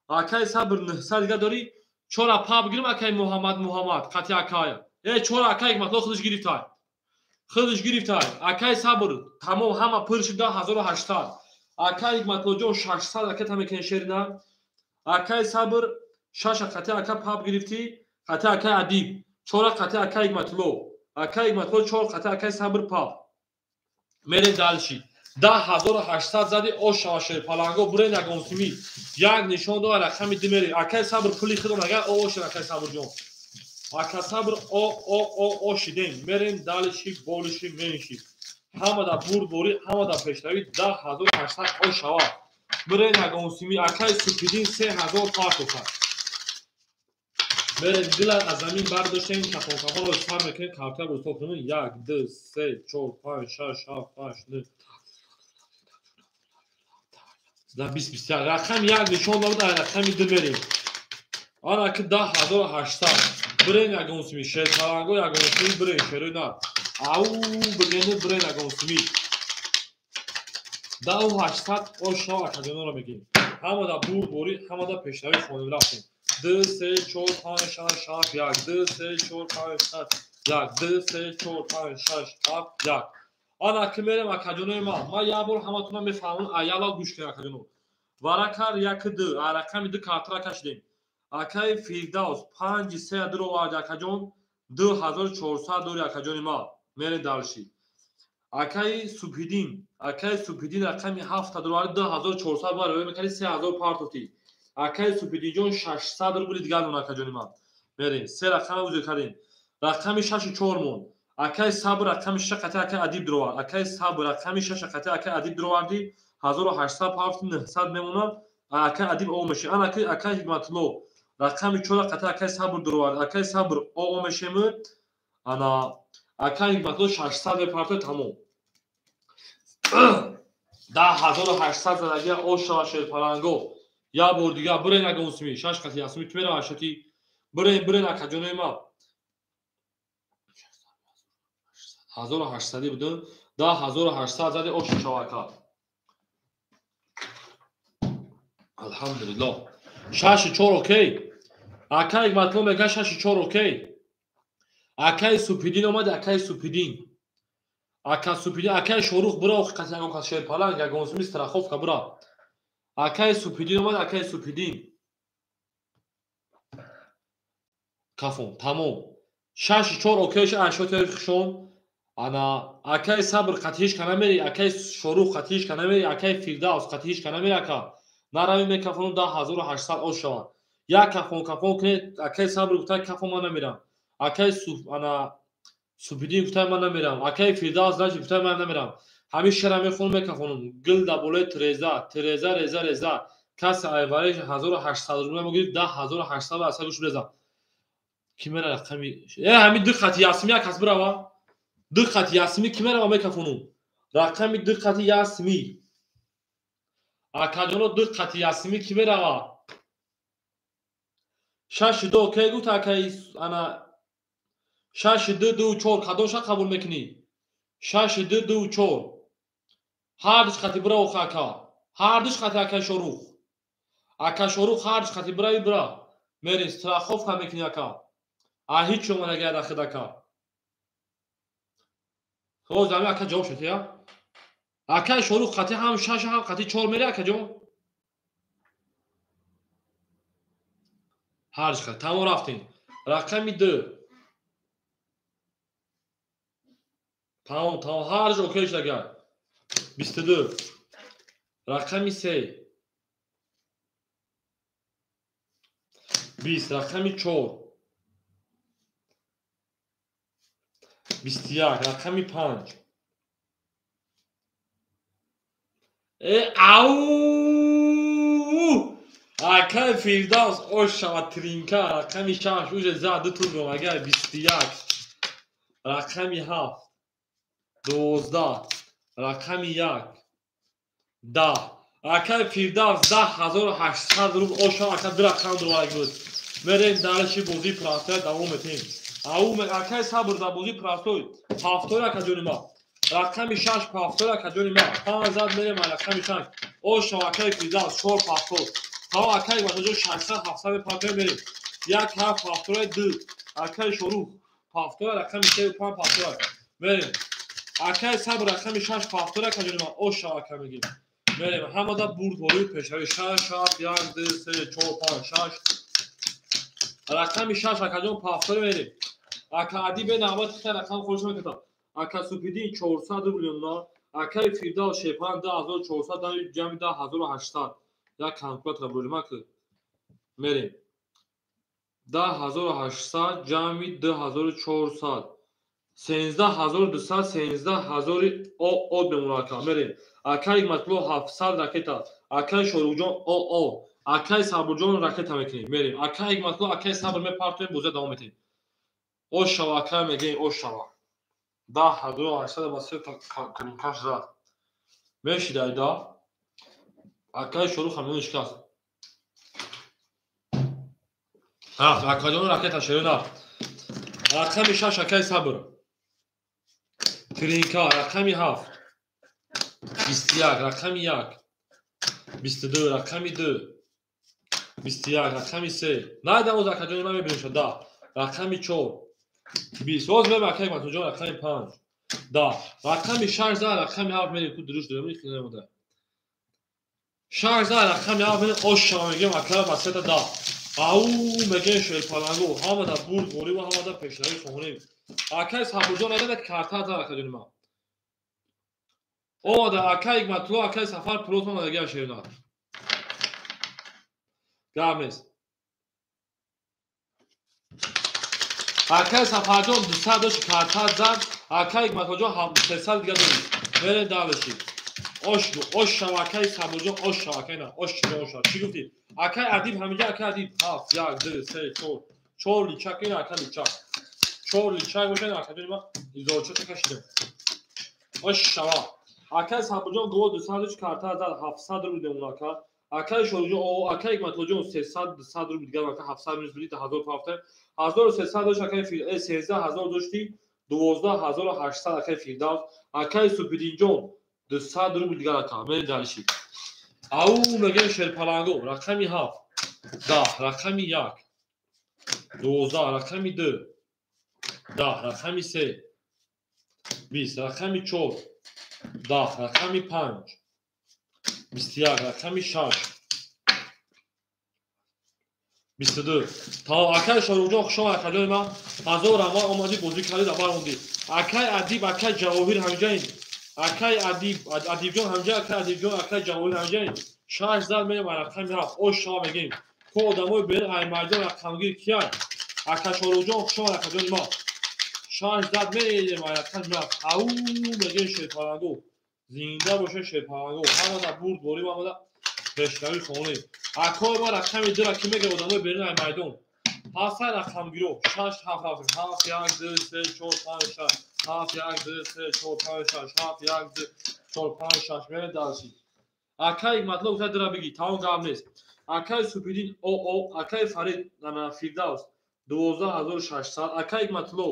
Акай Сабр 900 дига дори. 4 пап гирим акай Муҳаммад қати акай. Э 4 акай матло худаш гирифтай. Худаш гирифтай. Акай Сабр тамом ҳама пур шуда 1800. Акай Матлоҷон 600 ака тамекен шерина. Акай Сабр 6 қати ака пап гирифтӣ, қати акай Адиб, 4 қати акай Матло. Акай Матло 4 қати акай Сабр пап. Мерем дальше. 10800 зади ош шер паланго бурен ягонсими. Як нишон дора рақами 2 мерем. Акай Сабр пули худам агар ош акай Сабрҷон. Ака Сабр о о о о шидем. Мерем дальше болиши менши. Ҳамада бурдборӣ, ҳамада пешравӣ 10800 ош шавад. Мерем ягонсими акай Супидин 3000 партофа. Мерем дила аз замин бардоштем, кафонкафонро сар мекунем, картаро устод кунем. 1 2 3 4 5 6 7 8 9 20 21. Рақами 1 нишон дод, рақами 2 мерем. Ана ки 10800. Бирен ягонсими шерпаланго ягонсими бирен шерои на. Ау бигене бирен ягонсими. 10800 ош шава акаҷоноро мегирем. Ҳамада бурдборӣ, ҳамада пешравӣ хонем рафтем. 2 3 4 5 6 7 1 2 3 4 5 6 1 2 3 4 5 6 7 1. Ана ки мерем акаҷонои ман. Ман як бор ҳаматонро мефаҳмам, аялал гӯш кунед акаҷоно. Варакар 1 2, рақами 2 картара кашидем. Акай Фирдавс 5 3 дуро овард акаҷон, 2400 дори акаҷони ман. Мерем дальше. Акай Супидин, акай Супидин рақами 7 дуро овард, 2400 бар рӯй мекарди, 3000 партофтӣ. Акай Супидинҷон 600 рубли дигар дон акаҷони ман. Мерем, се рақама узр кардем. Рақами 6 4 монд. Акай Сабр рақами 6 қати акай Адиб дуровард. Акай Сабр рақами 6 қати акай Адиб дуроварди, 1800 партофтӣ, 900 мемонад. Акай Адиб о мешем. Ана акай Ҳикматулло рақами 4 қати акай Сабр дуровард. Акай Сабр о мешем. Ана акай Ҳикматулло 600 мепартояд, тамом. 10800 задагия ош шава шерпаланго. Як бор дигар бирен ягонсими 6 қати ясми ту мерава шати. Бирен бирен акаҷонои ман. 1800 будем. 10800 зади ош шава ака. Алҳамдулиллоҳ. 6 4 окей. Акай Ҳикматулло мегӯяд 6 4 окей. Акай Супидин омад, акай Супидин. Ака Супидин, акай Шорух бура, охи қати ягон кас шерпаланг, ягон суми страховка бура. Акай Супидин омад, акай Супидин. Кафон, тамом. 6-4 окей ша ашоти хушон. Ана акай Сабр қати ҳеч ка намери, акай Шорух қати ҳеч ка намери, акай Фирдавс қати ҳеч ка намери ака. Нарави мекафону 10800 ош шавад. Як кафон кафон кунед, акай Сабр гуфта кафон ман намерам. Акай ана Супидин гуфта ман намерам. Акай Фирдавс значит гуфта ман намерам. Ҳамин шера мехонам мекафонам. Гил да болои треза, треза, реза, реза. Кас айвариш 1800 рубл мо гирифт 10800 ба асар гӯш реза. Ки мера рақами ҳамин ду хати ясми як кас бирава. Ду хати ясми ки мерава мекафонам. Рақами ду хати ясми. Акаҷоно ду хати ясми ки мерава. 6-2 окей гуфт акай ана 6-2-2-4 кадомша қабул мекунӣ? 6-2-2-4 ҳардуш хати бира охи ака. Ҳардуш хати акай Шорух. Ака Шорух ҳардуш хати бирави бира. Мерин страховка мекунӣ ака. А ҳеч омада гаяд ахид ака. Ҳоз ами ака ҷавоб шуд я? Акай Шорух хати ҳам 6 ҳам хати 4 мери акаҷон? Ҳардуш хати. Тамом рафтем. Рақами 2. Тамом, тамом, ҳардуш окей шуд агар. 22. Рақами 3. 20. Рақами 4. 21. Рақами 5. Ау! Акай Фирдавс ош шавад тринка. Рақами 6 уже зад ду тур бом агар 21. Рақами 7. 12. Рақами 1. 10. Акай Фирдавс 10800 рубл ош шавад ака ду рақам дуварак буд. Мерем дарши бозии простой давом метем. Ау акай Сабр дар бозии простой. Ҳафтор ака ҷони ма. Рақами 6 пафтор ака ҷони ма. 5 зад мерем рақами 6. Ош шавад акай Фирдавс 4 пафтор. Тамом акай Матоҷон 600 700 пафтор мерем. 1 7 пафтор 2. Акай Шорух пафтор рақами 3 5 пафтор. Мерем. Акай Сабр рақами 6 пафтор ака ҷони ма. Ош шавад ака мегим. Мерем. Ҳамада бурдвории пешравӣ 6 7 1 2 3 4 5 6. Рақами 6 акаҷон пафтор мерем. Ака Ади бе навбат хел рақам хӯрш мекардам. Ака Супидин 400 рубл мемонад. Акаи Фирдавс Шепан 10400 ҷамъи 10800. Як калкулятор бурим ака. Мерем. 10800 ҷамъи 2400. 13200 13000 о мемонад ака. Мерем. Акаи Ҳикматулло 700 ракета. Акаи Шоруқҷон о. Акаи Сабрҷон ракета мекунем. Мерем. Акаи Ҳикматулло, акаи Сабр мепартоем, бозия давом метем. Ош шава акай мегем, ош шава. 10800 ба се клинкаш зад. Мешид айда. Акаи Шорух ҳамин шикаст. Рафт, акаҷон ракета шерина. Рақами 6 акаи Сабр. Тринка, рақами 7. 21, рақами 1. 22, рақами 2. 21, рақами 3. Найдам оз акаҷони ман мебинем шуд. 10. Рақами 4. 20. Оз мебинем акаи Матоҷон рақами 5. 10. Рақами 6 за рақами 7 мерем ку дуруш дорем хеле намода. 6 за рақами 7 мерем ош шава мегем акара ба сета 10. Ау мегем шерпалангу ҳамада бурд ғолиб ва ҳамада пешравӣ хоҳонем. Акаи Сабурҷон айдада карта за акаҷони ман. Омада акаи Ҳикматулло, акаи Сафар пулот омада гап шерина. Гап нест. Акаи Сафарҷон 200 дошт карта зад, акаи Ҳикматуллоҷон 300 дига дорид. Мерем далеши. Ош ош шава акаи Сабурҷон, ош шава акаи на, ош шава, ош шава. Чӣ гуфтӣ? Акаи Адиб ҳаминҷа акаи Адиб 7 1 2 3 4. 4 личак ин ака личак. 4 личак бошад акаҷони ман изорча кашидам. Ош шава. Акаи Сабурҷон гол 200 дошт карта зад, 700 рубл демон ака. Акаи Шоруқҷон, акаи Ҳикматуллоҷон 300 200 рубл дигар ака 700 минус билит 1000 пафта. 1300 дошт акаи 13000 дошти 12800 акаи Фирдавс. Акаи Супидинҷон 200 рубл дигар ака. Мерем далиши. Ау мегем шерпалангу рақами 7. 10 рақами 1. 12 рақами 2. 10 рақами 3. 20, рақами 4 10, рақами 5 21, рақами 6 22. Тамом. Акай Шоруқҷон, хуш омад акаҷони ман. 1000 рамон омадӣ, бозӣ кардӣ, дар мондӣ. Акай Адиб, акай Ҷавоҳир ҳамҷаин. Акай Адиб, Адибҷон ҳамҷа, акай Адибҷон, акай Ҷавоҳир ҳамҷаин. 6 зад мерем рақами 7. Ош шава мегем. Ко одамои берин ай майдон рақамгир кияй? Ака Шоруқҷон, хуш омад акаҷони ман. 6 зад мерем рақами 7. Ау мегем шерпалангу. Зинда боша шерпалангу. Ҳамада бурд борим, ҳамада пешравӣ хонем. Акои ма рақами 2 ки мега одамои берин ай майдон. Ҳафта рақамгиро 6 7 7 7 1 2 3 4 5 6 7 1 2 3 4 5 6 7 1 2 4 5 6 мерем дарси. Акай Ҳикматулло гуфта 2 бигӣ, тамом гап нест. Акай Супидин ОО, акай Фарид Фирдавс 12600, акай Ҳикматулло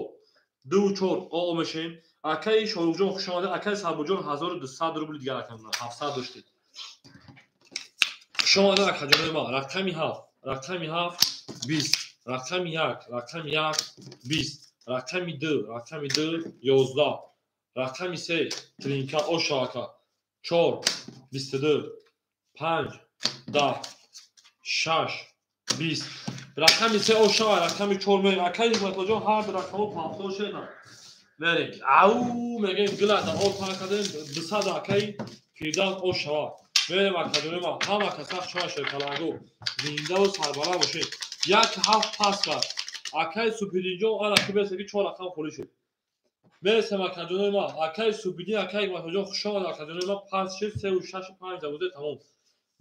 2 4 ОО мешем. Акай Шоруқҷон хуш омадед, акай Сабурҷон 1200 рубл дигар рақам 700 доштед. Хуш омадед акаҷонои ман. Рақами 7, рақами 7 20, рақами 1, рақами 1 20, рақами 2, рақами 2 11, рақами 3 тринка оша ака 4 22 5 10 6 20, рақами 3 оша, рақами 4 мерем. Акай Ҳикматуллоҷон ҳар ду рақамҳо 50 шена мерем. Ау мегем гила дар об пар кардем 200 акай Фирдавс ошава. Мерем акаҷонои ман. Ҳама каса хуш шерпалангу. Зиндаву сарбаланд бошед. 1 7 пас кард. Акай Супидинҷон ана ки берсе ки 4 рақам холӣ шуд. Мересем акаҷонои ман. Акай Супидин, акай Ҳикматуллоҷон хуш омад акаҷонои ман. 5 6 3 6 5 12 тамом.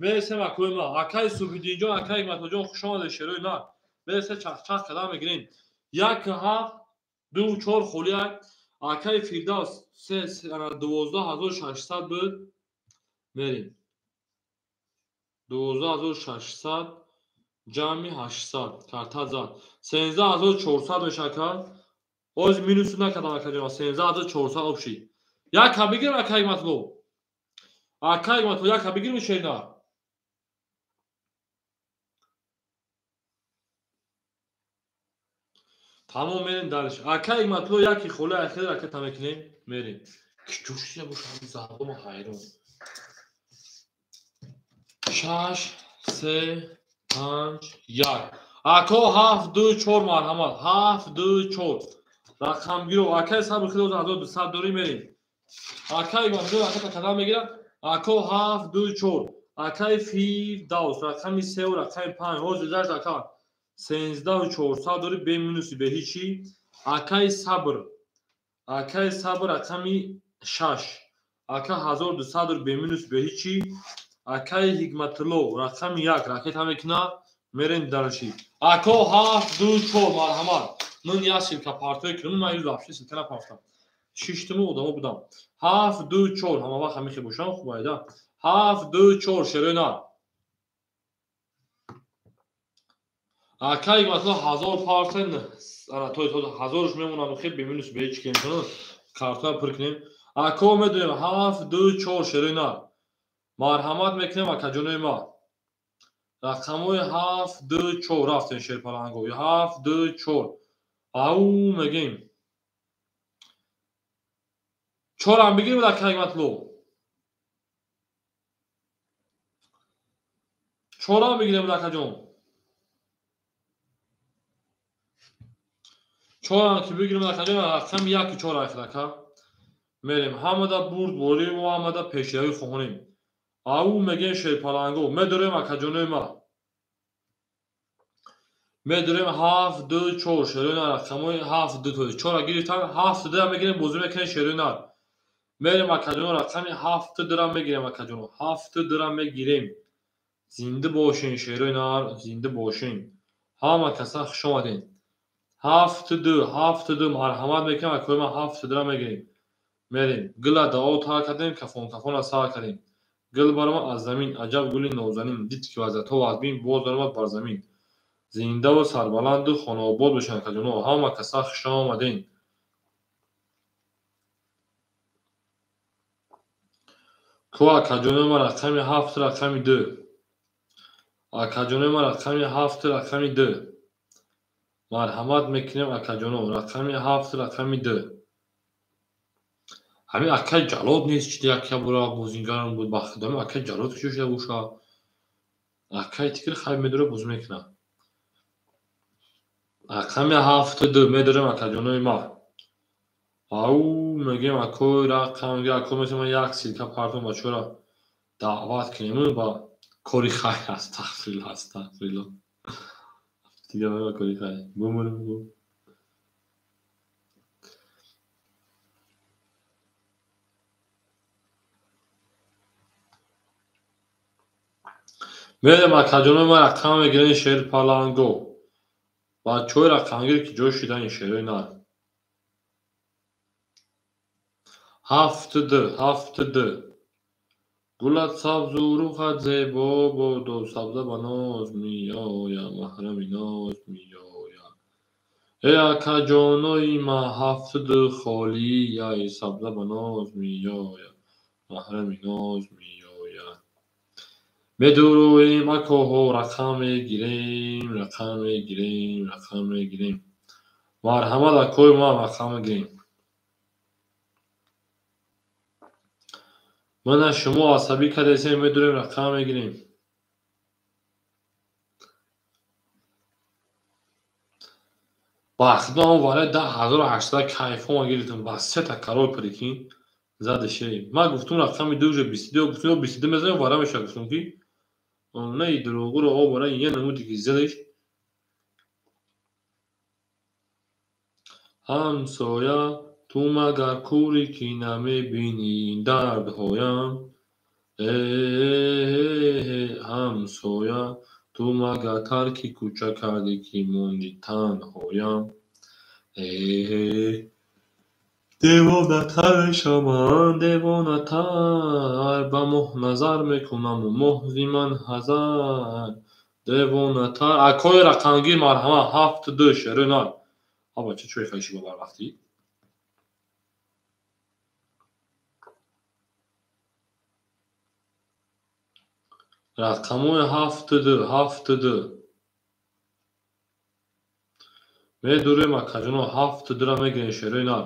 Мересем акои ман. Акай Супидинҷон, акай Ҳикматуллоҷон хуш омадед шерои ман. Мересе чахчах кардам мегирем. 1 7 2 4 холӣ як. Акай Фирдавс 3 12600 буд. Мерем. 12600 ҷамъи 800 карта зад. 13400 мешака. Оз минусу накардам акаҷон. 13400 обши. Яка бигирем акай Ҳикматулло. Акай Ҳикматулло яка бигирем шерна. Тамом мерем дарш. Акай Ҳикматулло яки холи ахир ракета мекунем. Мерем. Кичушия боша ҳамин зарбома ҳайрон. 6 3 5 1. Ако 7 2 4 марҳамат. 7 2 4. Рақамгиро акай сабр хидо 1200 дорӣ мерем. Акай Ҳикматулло ракета кадам мегирад. Ако 7 2 4. Акай Фирдавс рақами 3 ва рақами 5. Ҳозир зашт ака 13400 дорӣ бе минуси бе ҳичи. Акай Сабр. Акай Сабр рақами 6. Ака 1200 дорӣ бе минус бе ҳичи. Акай Ҳикматулло рақами 1 ракета мекунад, мерем дарши. Ако 7 2 4 марҳамат. Ман як силка партои кунам, ман юз вообще силка напартам. Шиштиму одамо будам. 7 2 4 ҳама вақт ҳамихе бошам, хуб айда. 7 2 4 шерои нар. Акай Ҳикматулло 1000 партен, ана той 1000-ш мемонам, хеб бе минус бе ҳеч кем кунам, картаро пур кунем. Ако медонем 7 2 4 шерои нар. Марҳамат мекунем акаҷонои ман. Рақамҳои 7 2 4 рафтем шерпаланго. 7 2 4. Ау мегем. 4 ҳам бигирем акай Ҳикматулло. 4 ҳам бигирем акаҷон. 4 ҳам ки бигирем акаҷон, рақами 1 4 ахир ака. Мерем ҳамада бурд борим ва ҳамада пешравӣ хоҳонем. Ау мегем шерпаланго. Медорем акаҷонои ман. Медорем 7 2 4 шерои нар рақамҳои 7 2 то 4 гирифтан 7 2 мегирем бозӣ мекунем шерои нар. Мерем акаҷоно рақами 7 2 мегирем акаҷоно. 7 2 мегирем. Зинда бошен шерои нар, зинда бошен. Ҳама каса хуш омадед. 7 2 7 2 марҳамат мекунем акои ман 7 2 мегирем. Мерем. Гила дао тар кардем, кафон кафона сар кардем. Гул баромад аз замин, аҷаб гули нозанин, дид ки вазъиятҳо вазмин, боз баромад бар замин. Зиндаву сарбаланду хонаобод бошанд акаҷоно. Ҳама каса хуш омадед. Ко акаҷонои ман рақами 7 рақами 2. Акаҷонои ман рақами 7 рақами 2. Марҳамат мекунем акаҷоно. Рақами 7 рақами 2. Ҳамин акай Ҷалод нест, чи як бура бозингарам буд, ба худо акай Ҷалод куҷо шуда боша? Акай тикр хай медора бозӣ мекунад. Рақами 7-2 медорем акаҷонои ма. Ау мегем акои рақам, ако метавонам як силка партом бачаҳоро даъват кунем ба кори хайр. Астағфируллоҳ, астағфируллоҳ. Дига ба кори хайр. Бумурем бу. Мерем акаҷонои ма рақам мегирем Шерпаланго. Бачаҳои рақамгир ки ҷой шида ин шерои нар. 7-2, 7-2. Гулат сабзу рухат зебо бодо, сабза ба ноз меояд, маҳрами ноз меояд. Э акаҷонои ма 7-2 холияй, сабза ба ноз меояд, маҳрами ноз меояд. Медуроем акоҳо, рақам мегирем, рақам мегирем, рақам мегирем. Марҳамат акои ма рақам мегирем. Мана шумо асабӣ кардесем, медурем рақам мегирем. Ба худо он вараи 10800 кайфома гирифтам, ба сета король прикинь задаше. Ман гуфтум рақами ду уже 22, гуфтум ё 22 мезанем, вара мешавад, гуфтум ки на и дурӯғро обара я намуди ки задаш. Ҳамсоя, ту магар кӯрӣ ки намебинӣ ин дардҳоям? Ҳамсоя, ту магар тарки кӯча кардӣ ки монди танҳоям? Девонатар мешавам, девонатар, ба моҳ назар мекунаму моҳ зи ман ҳазар. Девонатар. Акои рақамгир марҳамат 7-2 шерои нар. А бача чой хаиши ба барвақтӣ? Рақамҳои 7-2, 7-2. Медурем акаҷоно 7-2-ра мегирем шерои нар.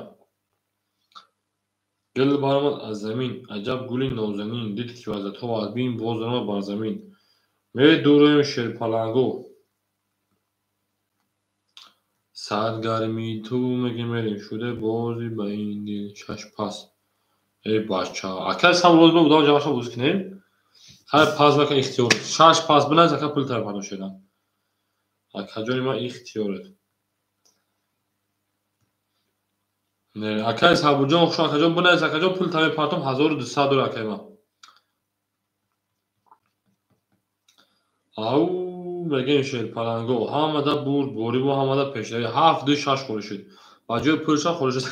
Гул баромад аз замин, аҷаб гули нозанин, дид ки вазъиятҳо вазбин, боз даромад бар замин. Медурем Шерпаланго. Саргармии ту мегем мерем, шуда бози ба ин дил шаш пас. Эй бача, акай сам роз ба будам ҷамъаша бозӣ кунем. Хай пас бака ихтиёр. Шаш пас биназ ака пул тараф пардо шуда. Акаҷони ман ихтиёрат. Не, акай Сабурҷон хуш акаҷон биназ акаҷон пул тараф партом 1200 дора акай ман. Ау мегем Шерпаланго, ҳамада бурд, борибу ҳамада пешравӣ 7-2-6 холӣ шуд. Ба ҷои пулша холӣ шуд.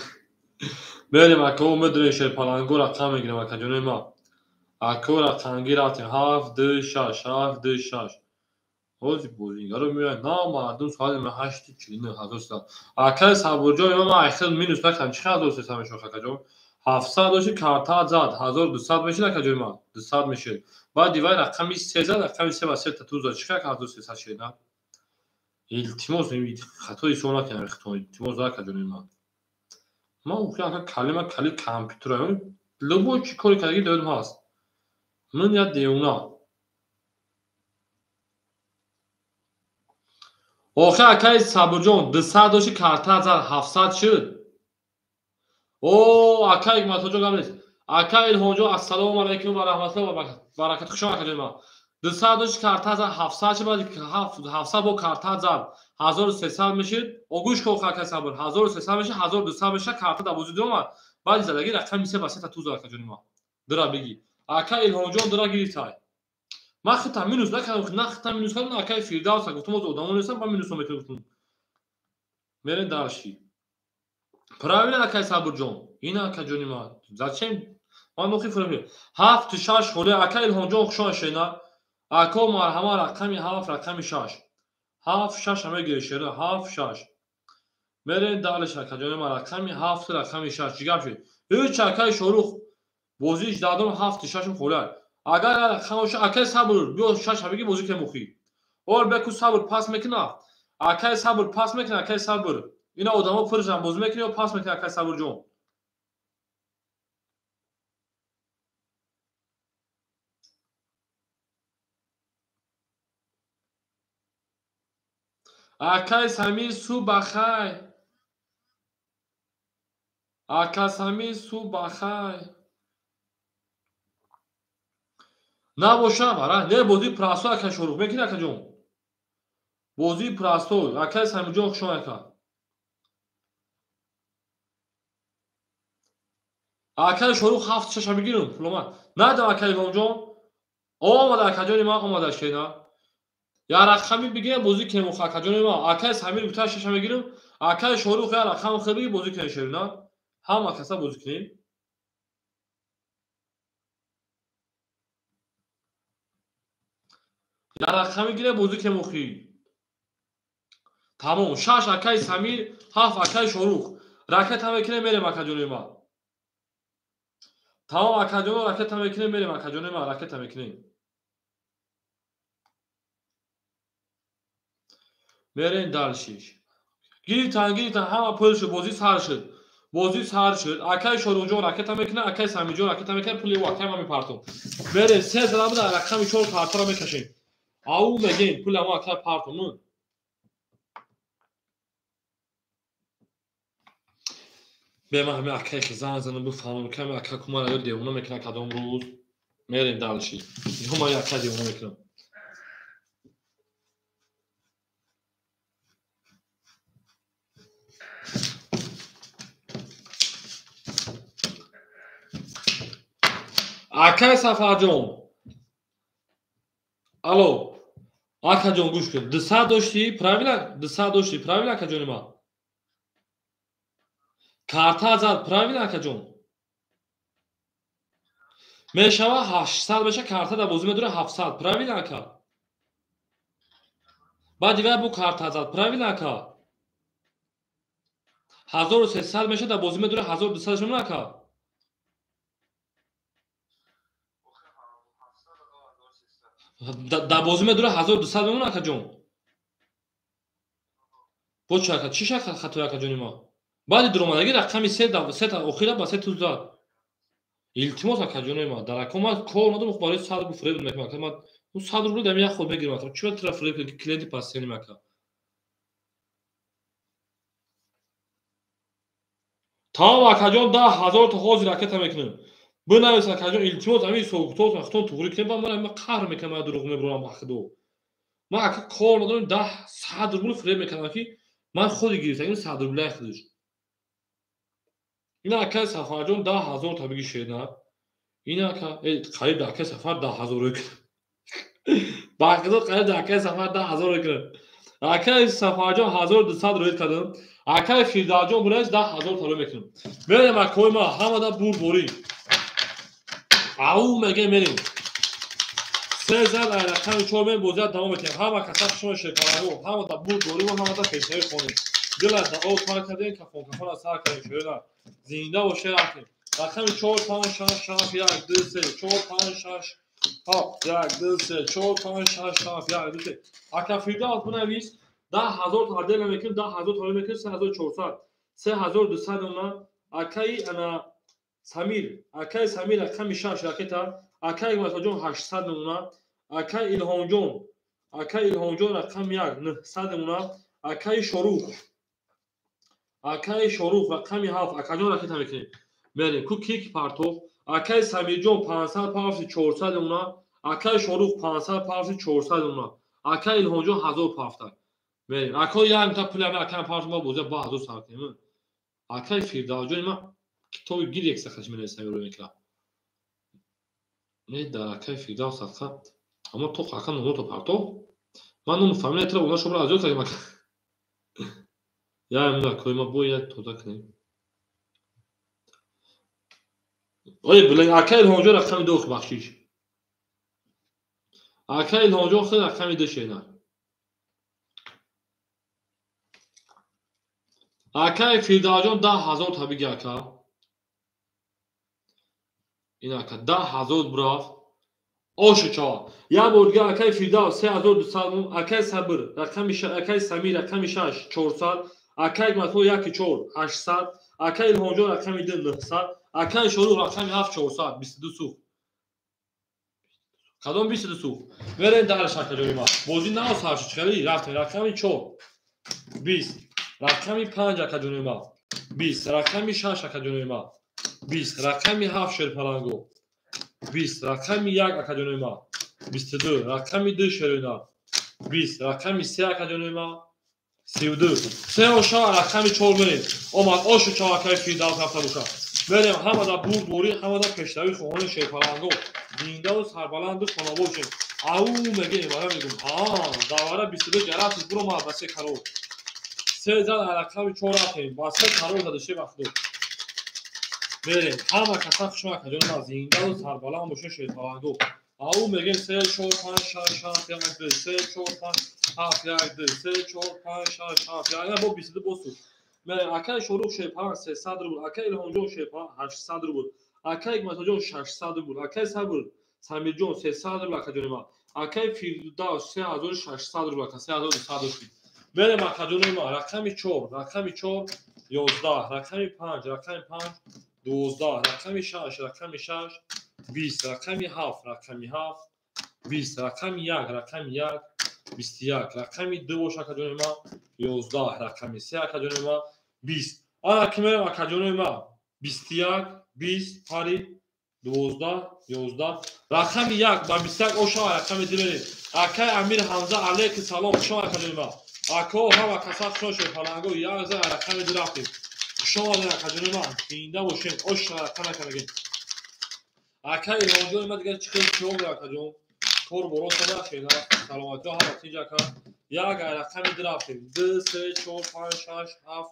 Мерем акао медурем Шерпаланго рақам мегирем акаҷонои ман. Ако рақамгир рафтем 7-2-6, 7-2-6. Ҳозир бозингаро меоянд. На мардум соати 8:49 1300. Акаи Сабурҷон ман айхел минус накардам. Чӣ қадр 1300 мешавад акаҷон? 700 дошти карта зад, 1200 мешид акаҷои ман. 200 мешид. Баъд дивай рақами 3 зад, рақами 3 ба 3 та ту зад. Чӣ қадр 1300 шид, на? Илтимос, хато ҳисоб накунам, илтимос акаҷони ман. Ман охи ака калима кали компютера. Любой чӣ кори кардаги доим ҳаст. Ман як девона. Охи акаи Сабурҷон 200 дошти карта зад, 700 шуд. О, акаи Ҳикматуллоҷон гап нест. Акаи Илҳомҷон ассалому алайкум ва раҳматуллоҳи ва баракатуҳ. Хуш омад акаҷони ман. 200 дошти карта зад, 700 шуд, баъд 700 бо карта зад, 1300 мешид. Огӯш кун акаи Сабур, 1300 мешид, 1200 мешид, карта дар бозӣ омад. Баъди задаги рақами 3 ба 3 та ту зад акаҷони ман. Дира бигӣ. Ака Илҳомҷон дира гирифтай. Ман хита минус накардам, на хита минус кардам, акаи Фирдавс гуфтум, оз одамо нестам, ба минусо метавонам гуфтум. Мерем дарши. Правильно акаи Сабурҷон. Ин акаҷони ман. Зачем? Ман охи фурӯм. 7-6 холӣ ака Илҳомҷон хуш омад шена. Ако марҳама рақами 7, рақами 6. 7-6 ҳама гирифт шера, 7-6. Мерем далеш акаҷони ман рақами 7, рақами 6. Чӣ гап шуд? Ҳеҷ акаи Шорух бозиш дадом 7-6 холӣ. Агар рақам боша акаи Сабур биё 6 ҳамаги бозӣ кунем охи. Ор беку Сабур пас мекуна. Акаи Сабур пас мекуна, акаи Сабур. Ина одамо пуршан бозӣ мекунӣ ё пас мекунӣ акаи Сабурҷон? Акай Самир субахай. Ака Самир субахай. Набоша вара, не бозии простой ака Шорух мекунӣ акаҷон. Бозии простой, акай Самирҷон хушон ака. Акай Шорух ҳафт шаша бигирам, пуломад. Надам акай Илҳомҷон. Омада акаҷони ман омада шена. Я рақами бигирам бозӣ кунем охо акаҷони ман. Акай Самир гуфта шаша мегирам, акай Шорух я рақам хел бигир бозӣ кунем шерина. Ҳама каса бозӣ кунем. Я рақами гирем бозӣ кунем охи. Тамом, шаш акай Самир, ҳафт акай Шорух. Ракета мекунем мерем акаҷони ман. Тамом акаҷоно ракета мекунем мерем акаҷони ман, ракета мекунем. Мерем далшиш. Гирифтан, гирифтан, ҳама пул шуд, бозӣ сар шуд. Бозӣ сар шуд. Акай Шоруҳҷон ракета мекунад, акай Самирҷон ракета мекунад, пули ӯ акай ман мепартом. Мерем се зада буда рақами 4 картаро мекашем. Ау мегем пули мо акай партом. Бе ман ҳами акай ки занг занам бифаҳмам, ки ҳами ака кумара ё девона мекунад кадом рӯз. Мерем далши. Ё ман ака девона мекунам. Акай Сафарҷон. Алло. Акаҷон гӯш кун. 200 доштӣ, правильно? 200 доштӣ, правильно акаҷони ман? Карта зад, правильно акаҷон? Мешава 800 меша карта дар бозӣ медора 700, правильно ака? Баъд дигар бу карта зад, правильно ака? 1300 меша дар бозӣ медора 1200 мемона ака? Дар бозӣ медора 1200 мемона акаҷон? Бо чӣ ака? Чӣ шак хатои акаҷони ман? Баъди дуромадагӣ рақами се охира ба се туз зад. Илтимос акаҷони ман, дар ака ман кор надорам, барои 100 рубл фиреб мекунам ака. Ман 100 рубл дам як худ мегирам ака. Чӣ тра фиреб кунӣ клиенти пастеним ака? Тамом акаҷон 10000 то ҳозир ракета мекунем. Бинавис акаҷон, илтимос ҳамин ҳисобкитоб вақтон туғрӣ кунем, баъд ман қаҳр мекунам, ман дурӯғ мебурам ба худо. Ман ака кор надорам, 100 рубл фиреб мекардам ки ман худи гирифтагим 100 рублаи худаш. Ина акай Сафарҷон 10000 та биги шена. Ина ака, қариб акай Сафар 10000 рӯй кунад. Ба худо қариб акай Сафар 10000 рӯй кунад. Акай Сафарҷон 1200 рӯй кардам. Акай Фирдавсҷон булаш 10000 та рӯй мекунам. Мерем акои ма ҳамада бурборӣ. Ау меге мерем. Се зад ай рақами 4 мен бозият давом метиҳем. Ҳама каса шумо шекараҳо, ҳамада бурборӣ ва ҳамада пешаи хонем. Дила дао тар кардем, кафон кафона сар кардем, шоира. Зинда боше рафтем. Рақами 4 5 6 7 1 2 3 4 5 6 7 1 2 3 4 5 6 7 1 2 3. Ака Фирдавс бинавис 10000 та дела мекунем, 10000 та мекунем, 3400, 3200 она. Акаи ана Самир, акаи Самир рақами 6 ракета, акаи Масаҷон 800 намуна, акаи Илҳомҷон, акаи Илҳомҷон рақами 1 900 намуна, акаи Шорух, акаи Шорух рақами 7 акаҷон ракета мекунем. Мерем ку кик партов, акаи Самирҷон 500 пафти 400 намуна, акаи Шорух 500 пафти 400 намуна, акаи Илҳомҷон 1000 пафта. Мерем. Акаи як та пули ами акаи пафт ма бозия ба 1000 сар кунем. Акаи Фирдавсҷон ма китоби гир як сахаш менависам рӯй мекунам. Не дар акаи Фирдавс садқа, аммо то ака номото партов. Ман ному фамилия тра уна шуморо аз ёд кардем ака. Я имна акои ма бояд тоза кунем. Ой, блин, акаи Илҳомҷон рақами 2 бахшиш. Акаи Илҳомҷон худ рақами 2 шена. Акаи Фирдавсҷон 10000 та биги ака. Ин ака 10000 бурафт. Ошу чава. Як бор дигар акаи Фирдавс 3200, акаи Сабир рақами акаи Самир рақами 6 400, акаи Матҳо 1 4 800, акаи Илҳомҷон рақами 2 900, акаи Шорух рақами 7 400, 22 сух. Кадом 22 сух? Мерем дар шакаҷои ма. Бозӣ нав сар шуд, хеле рафтем рақами 4. 20, рақами 5 акаҷонои ма 20, рақами 6 акаҷонои ма 20, рақами 7 шерпаланго 20, рақами 1 акаҷонои ма 22, рақами 2 шерина 20, рақами 3 акаҷонои ма 32. Се оша рақами 4 мерем. Омад ошу чавакаи Фирдавс рафта боша. Мерем ҳамада бурдборӣ, ҳамада пешравӣ хоҳони шерпаланго. Зиндаву сарбаланду хонобод шем. Ау мегем, вара мегум. Давара 22 ҷарафт буромад ба се карор. Се зад рақами 4 рафтем. Ба се карор задаше вақту. Мерем ҳама каса хушма акаҷони ма зиндаву сарбаланд боше шерпаланго. Ау мегем 3 4 5 6 7 1 2 3 4 5 7 1 2 3 4 5 6 7 1 бо 22 босу. Мерем акаи Шорух шерпаланг 300 рубл, акаи Илҳомҷон шерпаланг 800 рубл, акаи Ҳикматуллоҷон 600 рубл, акаи Сабр Самирҷон 300 рубл акаҷони ма, акаи Фирдавс 3600 рубл, ака 3200 рубл. Мерем акаҷони ма рақами 4, рақами 4 11, рақами 5, рақами 5 12, рақами 6, рақами 6 20, рақами 7, рақами 7 20, рақами 1, рақами 1 21, рақами 2 боша акаҷони ма 11, рақами 3 акаҷони ма 20. Ана ки мерем акаҷони ма 21, 20, пари 12, 11, рақами 1 ба 21 оша рақами 2 мерем. Акаи Амир Ҳамза алейки салом, хуш омад акаҷони ма. Ако ҳама каса хуш омад шерпаланго, як зан рақами 2 рафтем. Хуш омадед акаҷони ма, зинда бошем, оша рақам акамегем. Акаи Илҳомҷони ма дигар чӣ хел чиҳо акаҷон? Кор боро сада хела, саломатиҳо ҳама тинҷ ака. Як рақами 2 рафтем. 2 3 4 5 6 7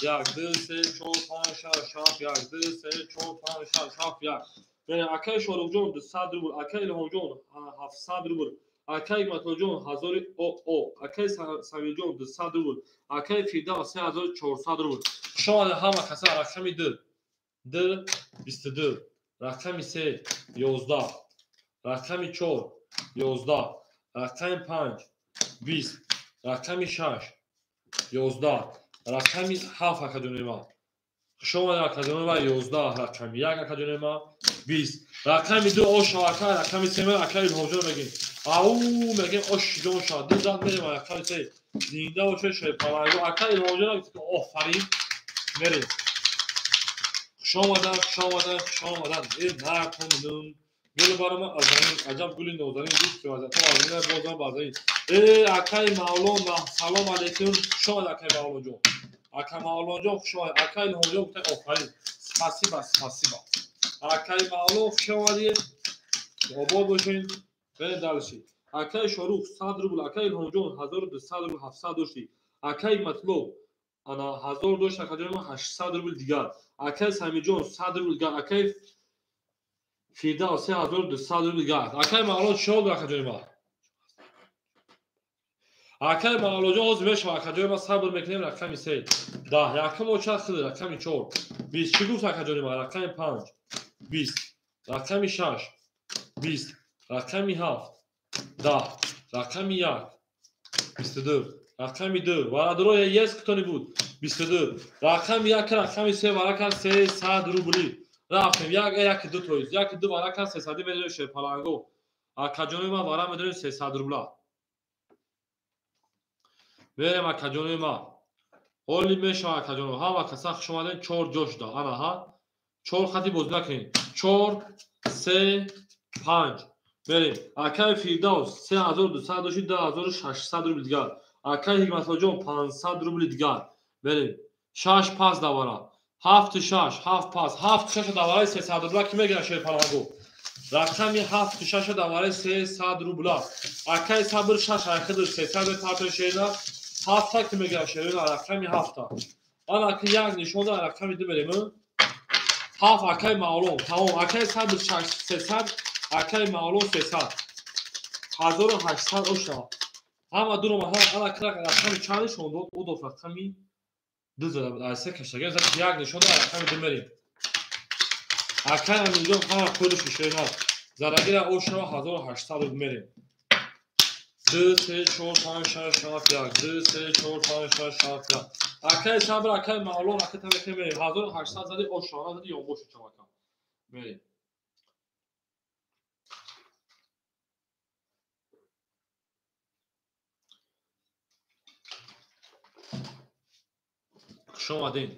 1 2 3 4 5 6 7 1 2 3 4 5 6 7 1. Мерем акаи Шоруқҷон 200 рубл, акаи Илҳомҷон 700 рубл, акаи Ҳикматуллоҷон 1000 ОО, акаи Самирҷон 200 рубл, акаи Фирдавс 3400 рубл. Хуш омадед ҳама каса рақами 2 2 22, рақами 3 11, рақами 4 11, рақами 5 20, рақами 6 11, рақами 7 акаҷони ма. Хуш омадед акаҷони ма 11, рақами 1 акаҷони ма 20, рақами 2 оша ака, рақами 3 ака Илҳомҷон мегем. Ау мегем ош ҷон ша, ду зад мерем рақами 3. Зинда боше шерпаланго. Ака Илҳомҷон офарин мерем. Хуш омадан, хуш омадан, хуш омадан. Э накунум. Гул барома аз замин, аҷаб гули нозанин, дӯст ки ваза, то аз ина бозам ба замин. Э акаи Мавлон, салом алейкум. Хуш омад акаи Мавлонҷон. Ака Мавлонҷон хуш омад. Акаи Илҳомҷон гуфта офарин. Спасибо, спасибо. Акаи Мавлон хуш омадед. Обод бошед. Берем дальше. Акаи Шорух 100 рубл, акаи Илҳомҷон 1200 рубл 700 дошти. Акаи Ҳикматулло ана 1000 дошт, акаҷони ма 800 рубл дигар. Акаи Самирҷон 100 рубл дигар. Акаи Фирдавс 3200 рубл дигар. Акаи Мавлон чӣ ҳол акаҷони ма? Акаи Мавлонҷон ҳозир мешава акаҷони ма, сабр мекунем рақами 3 10, якум оча хид рақами 4 20. Чӣ гуфт акаҷони ма? Рақами 5 20, рақами 6 20, рақами 7 10, рақами 1 22, рақами 2 варадро ес кто нибуд 22, рақами 1 рақами 3 варака 300 рубли. Рафтем 1 1 2 тоиз 1 2 варака 300 медорем шерпаланго. Акаҷони ма вара медорем 300 рубла. Мерем акаҷони ма. Ҳоли мешава акаҷони ма. Ҳама каса хуш омадем, 4 ҷо шуда. Ана ҳа. 4 хати бозӣ накунем. 4 3 5. Мерем. Акаи Фирдавс 3200 дошти 2600 рубл дигар. Акаи Ҳикматуллоҷон 500 рубл дигар. Мерем. 6 пас давара. 7 6 7 пас 7 6 давараи 300 рубла ки мегирад шерпаланго. Рақами 7 6 давараи 300 рубла. Акаи Сабр 6 айхидр 300 мепартои шерина. 7 ки мегирад шерина рақами 7. Ана ки як нишон да рақами 2 мерем. 7 акаи Мавлон. Тамом. Акаи Сабр 6 300, акаи Мавлон 300. 1800 оша. Ҳама дурома ана ки рақами чанд нишон дод? Ӯ дод рақами 2 зада буд. Аз се каштага зад як нишон да рақами 2 мерем. Акаи Амирҷон ҳама пулиш шерина. Зарагира ошава 1800 рубл мерем. 2 3 4 5 6 7 1 2 3 4 5 6 7 1. Акаи Сабр, акаи Мавлон, ака тамеке мерем. 1800 зади ошава зади ёмбошу чавака. Мерем. Хуш омадед.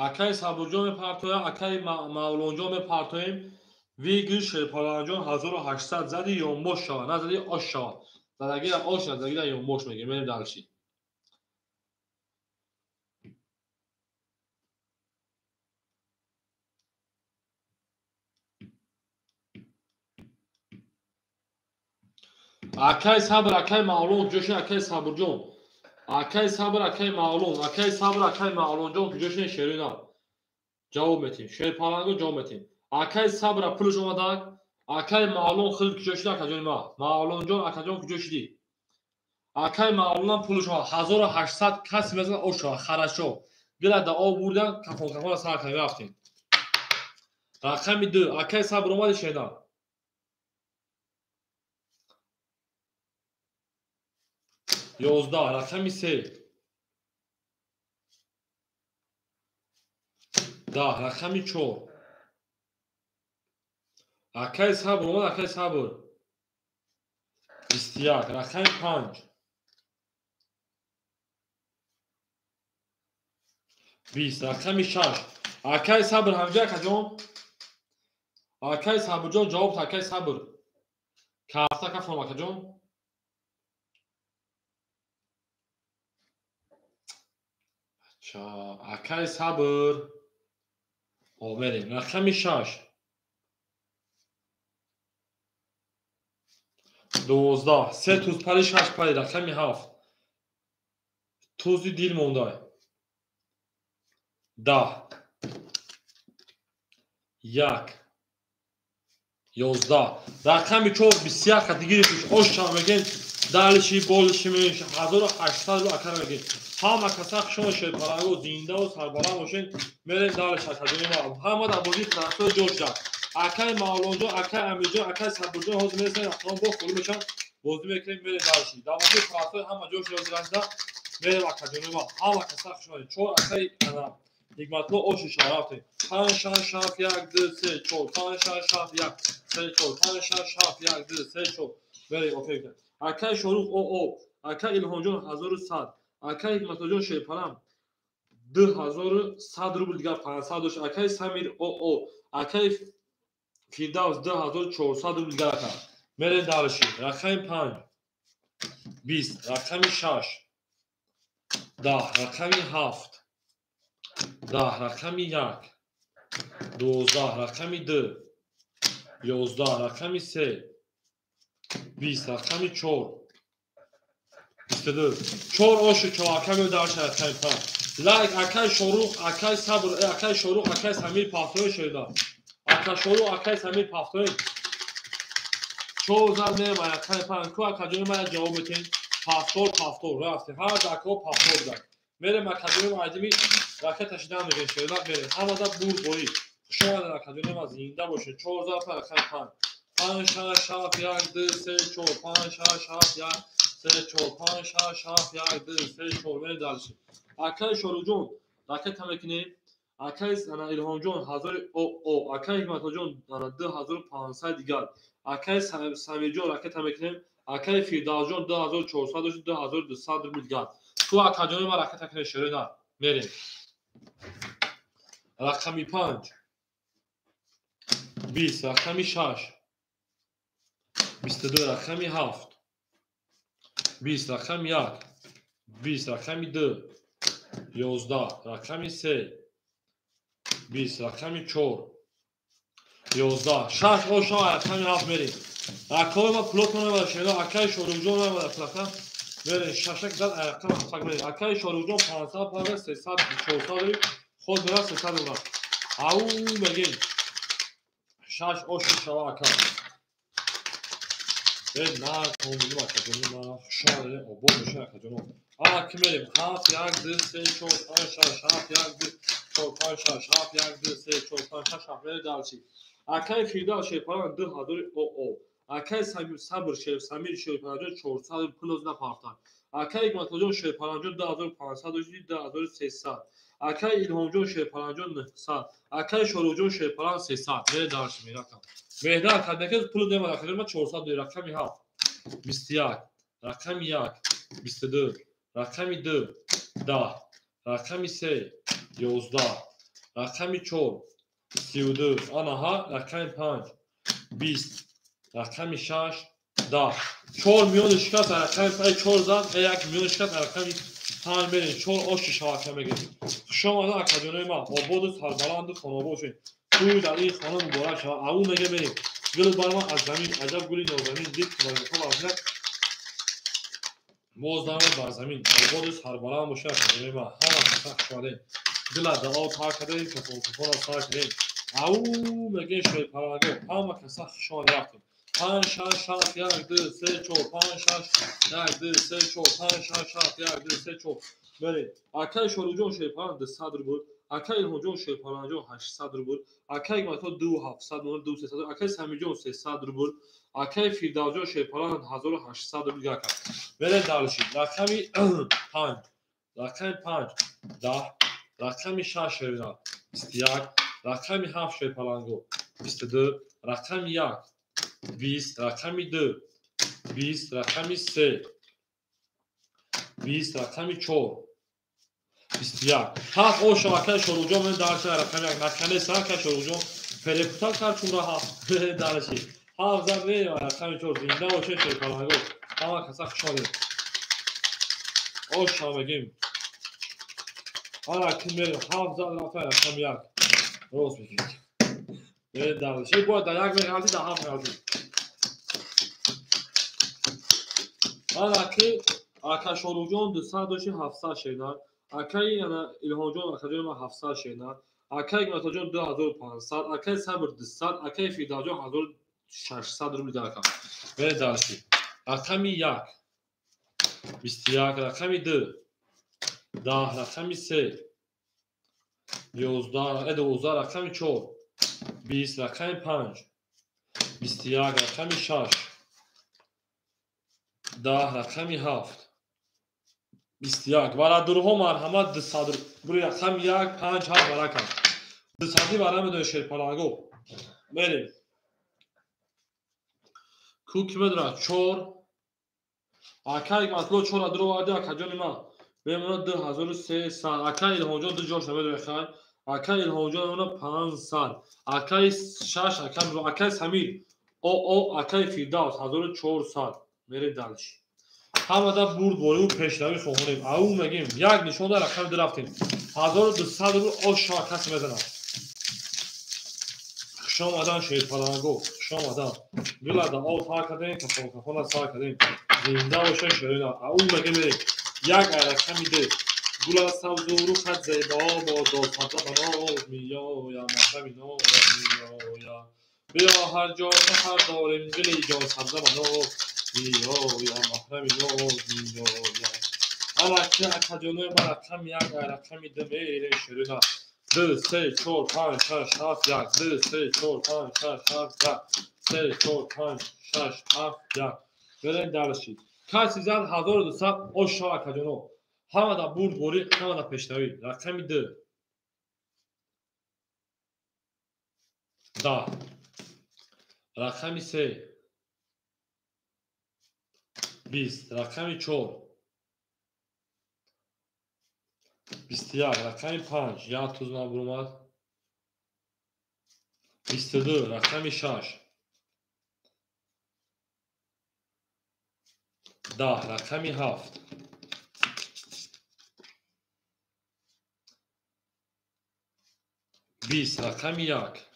Акаи Сабурҷон мепартоям, акаи Мавлонҷон мепартоем. Вигр Шерпаланҷон 1800 зади ёнбош шава, назади ош шава. Задагира ош, назадагира ёнбош мегем. Мерем дальше. Акаи Сабр, акаи Мавлон, куҷошин акаи Сабурҷон? Акаи Сабр, акаи Мавлон, акаи Сабр, акаи Мавлонҷон куҷошин шерои нав? Ҷавоб метим. Шерпаланго ҷавоб метим. Акаи Сабра пулш омадак. Акаи Мавлон хил куҷо шуд акаҷони ма? Мавлонҷон акаҷон куҷо шудӣ? Акаи Мавлонам пулш омад. 1800 каси мезанад ош шава. Хорошо. Гила да об бурдан, кафон кафона сар кардем рафтем. Рақами 2. Акаи Сабр омади шеда. 11. Рақами 3. 10. Рақами 4. Акаи Сабр омад, акаи Сабр. 21. Рақами 5. 20. Рақами 6. Акаи Сабр ҳамҷа акаҷон? Акаи Сабрҷон ҷавоб та акаи Сабр. Кафта кафон акаҷон. Акаи Сабр. Мерем. Рақами 6. 12. 3 туз пари 6 пари. Рақами 7. Тузи дил мондай. 10. 1. 11. Рақами 4 21 хати гирифтиш. Ош чав мегем. Далиши болиши меш 1800 ру ака мегем. Ҳама каса хушон шерпаланго зиндаву сарбаланд бошен. Мерем далиш акаҷони ма. Ҳама дар бозии трансфер ҷо шуданд. Акаи Мавлонҷон, акаи Амирҷон, акаи Сабурҷон ҳозир мерасанд, ҳамон бо холӣ мешаванд. Бозӣ мекунем, мерем далиши. Дар бозии трансфер ҳама ҷо шуда мерем акаҷони ма. Ҳама каса хушон. 4 акаи Ҳикматулло оши шава рафтем. 5 6 7 1 2 3 4 5 6 7 1 3 4 5 6 7 1 2 3 4 мерем окей. Акаи Шорух ОО, акаи Илҳомҷон 1100, акаи Ҳикматуллоҷон Шерпалам 2100 рубл дигар 500 дошт, акаи Самир ОО, акаи Фирдавс 2400 рубл дигар ака. Мерем дальше. Рақами 5 20, рақами 6 10, рақами 7 10, рақами 1 12, рақами 2 11, рақами 3 20, рақами 4 22. 4 ошу 4 акаи мео дар рақами 5. Лайк акаи Шорух, акаи Сабр, акаи Шорух, акаи Самир пафтои шуда. Ака Шорух, акаи Самир пафтои. 4 зад мео рақами 5. Ку акаҷони ман ҷавоб метин. Пафтор, пафтор рафтем. Ҳар дако пафтор зад. Мерем акаҷони ман айдими ракета шидан мегем шуда мерем. Ҳамада бурд бои. Хуш омадед акаҷони ман зинда бошед. 4 зад рақами 5. 5 6 7 1 2 3 4 5 6 7 1 3 4 5 6 7 1 2 3 4 мерем дальше. Акаи Шоруҷон ракета мекунем. Акаи Илҳомҷон 1000 ОО, акаи Ҳикматуллоҷон 2500 дигар. Акаи Самирҷон ракета мекунем. Акаи Фирдавсҷон 2400 дошт 2200 рубл дигар. Ту акаҷони ман ракета кунем шерои на. Мерем. Рақами 5 20, рақами 6 22, рақами 7 20, рақами 1 20, рақами 2 11, рақами 3 20, рақами 4 11 6 оша рақами 7 мерем. Акаи ма пулотон намада шеда, акаи Шоруҷон намада пулака. Мерем шашак зад рақами 7 мерем. Акаи Шоруҷон 500 пара 300 400 дорем. Худ мера 300 рубл. Ау мегем. 6 оша шава ака. На, комбини акаҷони ма хушомадед, обод бошед акаҷоно. Ана ки мерем 7 1 2 3 4 5 6 7 1 2 4 5 6 7 1 2 3 4 5 6 7 мерем дальше. Акаи Фирдавс Шерпалан 2000 ОО, акаи Сабр Самир Шерпаланҷон 400 пул напартад. Акаи Ҳикматуллоҷон Шерпаланҷон 2500 дошт 2300. Акаи Илҳомҷон Шерпаланҷон 900. Акаи Шоруҷон Шерпалан 300. Мерем дальше меракам. Меҳда академия пул немад академия 400 рақами 7 21 Рақами 1 22, рақами 2 10, рақами 3 11, рақами 4 32, анаҳа, рақами 5 20, рақами 6 10. 4 миёни шикаст, рақами 4 зад, 1 миёни шикаст, рақами 5 мерем. 4 оши шавака мегирем. Хуш омадед акаҷонои ман, ободу сарбаланду хонобод бошед. Тӯй дар ин хона муборак шавад. Аву мега мерем. Гул барма аз замин, аҷаб гули нозанин, дид вазифа боз дама бар замин. Ободу сарбаланд бошед акаҷонои ман. Ҳама каса хуш омадед. Гула дуо тар кардем, кафонкафона сар кардем. Аву мега шерпаланго, ҳама каса хуш омадед рафтем. 5 6 7 1 2 3 4 5 6 1 2 3 4 5 6 7 1 2 3 4. Мерем. Акаи Шоруҷон шерпаланг 200 рубл, акаи Илҳомҷон шерпалангҷон 800 рубл, акаи Ҳикматулло 2700 рубл, 2300, акаи Самиҷон 300 рубл, акаи Фирдавсҷон шерпаланг 1800 рубл гирак кард. Мерем дальше. Рақами 5, рақами 5 10, рақами 6 шерпаланг 21, рақами 7 шерпаланго 22, рақами 1 20, рақами 2 20, рақами 3 20, рақами 4 21. Ҳафт оша акаи Шоруҷон мен дарси рақами 1 наканеса акаи Шоруҷон перепутал кард чунра ҳафт дарси. Ҳафт зад мерем рақами 4 зинда бошед шерпаланго. Ҳама каса хуш омадед. Оша мегим. Ана ки мерем ҳафт зад рафта рақами 1. Рост мегим. Мерем дарси. Бояд дар 1 меғалти дар 7 меғалти. Ана ки ака Шоруҷон 200 дошти 700 шедан. Акаи Илҳомҷон акаҷони ман 700 шедан. Акаи Ҳикматуллоҷон 2500, акаи Сабр 200, акаи Фирдавсҷон 1600 рубл дар кард. Мерем дарси. Рақами 1 21, рақами 2 10, рақами 3 11, 12, рақами 4 20, рақами 5 21, рақами 6 10, рақами 7 21. Варадурҳо марҳамат 200 рубл. Рақами 1 5 7 барака. 200 бара медои шерпаланго. Мерем. Ку ки медонад 4. Акаи Ҳикматулло 4 дуро варди акаҷони ман. Мемонад 2300. Акаи Илҳомҷон 2 ҷош намедонад хай. Акаи Илҳомҷон мемонад 500. Акаи 6, акаи Самир ОО, акаи Фирдавс 1400. Мерем дальше. Ҳамада бурдбориву пешравӣ хоҳонем. Ау мегим як нишон дар рақами 2 рафтем. 1200 рубл оша касе мезанад. Хуш омадан шерпаланго, хуш омадан. Гулада об тар кардем, кафонкафона сар кардем. Зинда бошед шерина. Ау мегим мерем. Як рақами 2. Гула сабзу рухат зебо бодо, сабза ба ноз меоя, маҳрами ноз меоя. Биё ҳар ҷо сафар дорем, гули ҷон сабза ба ноз меоя, маҳрами ноз меоя. Алаки акаҷонои ман рақами 1, рақами 2 мерем ширина. 2 3 4 5 6 7 1 2 3 4 5 6 7 1 3 4 5 6 7 1. Мерем дальше. Каси зад 1200 оша акаҷоно. Ҳамада бурдборӣ, ҳамада пешравӣ. Рақами 2 10, рақами 3 20, рақами 4 21, рақами 5 як туз набурмад 22, рақами 6 10, рақами 7 20, рақами 1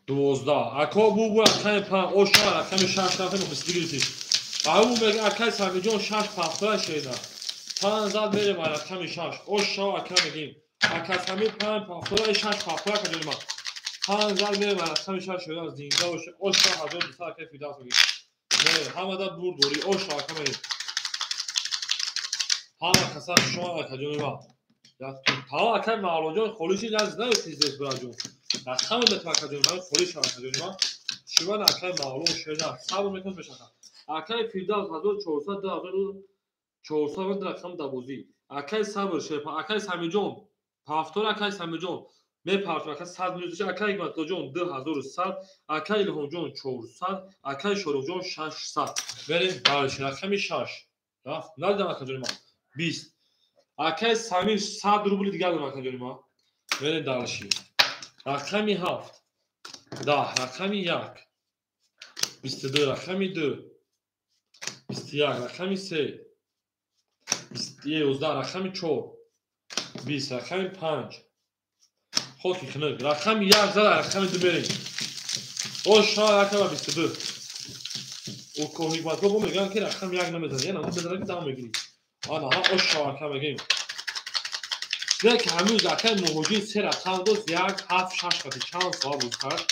12. Ако бу рақами 5 оша рақами 6 рафтем 22 гирифтем. Ау мега акаи Самиҷон 6 пахтора шеда. 5 зад мерем рақами 6. Оша ака мегим. Ака Самир 5 пахтора 6 пахтора кардем ма. 5 зад мерем рақами 6 шеда зинда боше. Оша 1200 акаи Фирдавс мегим. Мерем ҳамада бурд дорӣ. Оша ака мегим. Ҳама каса шумо акаҷони ма. Та акаи Мавлонҷон холиши наз наёфтиздес бираҷон. Рақами метавон акаҷони ман холиш акаҷони ман. Шиван акаи Мавлон шеда сабр мекунад мешаха. Акаи Фирдавс 1400 2400 рақам дабозӣ. Акаи Сабр шерпа, акаи Самиҷон, ҳафтор акаи Самиҷон Мепартам ака 100 минус акай Ҳикматуллоҷон 2100, акай Илҳомҷон 400, акай Шоруқҷон 600. Мерем дальше. Рақами 6. Рафт. Надидам акаҷони ман. 20. Акай Самир 100 рубли дигар дорам акаҷони ман. Мерем дальше. Рақами 7. 10. Рақами 1. 22. Рақами 2. 21. Рақами 3. 11. Рақами 4. 20. Рақами 5. Хоки хинак. Рақами 1 зада, рақами 2 мерем. О, ша рақами 22. О, Ҳикматулло бо мегӯянд ки рақами 1 намезанад. Яъне ҳамон мезанад ки дам мегирӣ. Ана ҳа, о ша рақам мегӯем. Бинед ки ҳамин акай муҳоҷир се рақам дод, 1, 7, 6 қати чанд соат буд кард.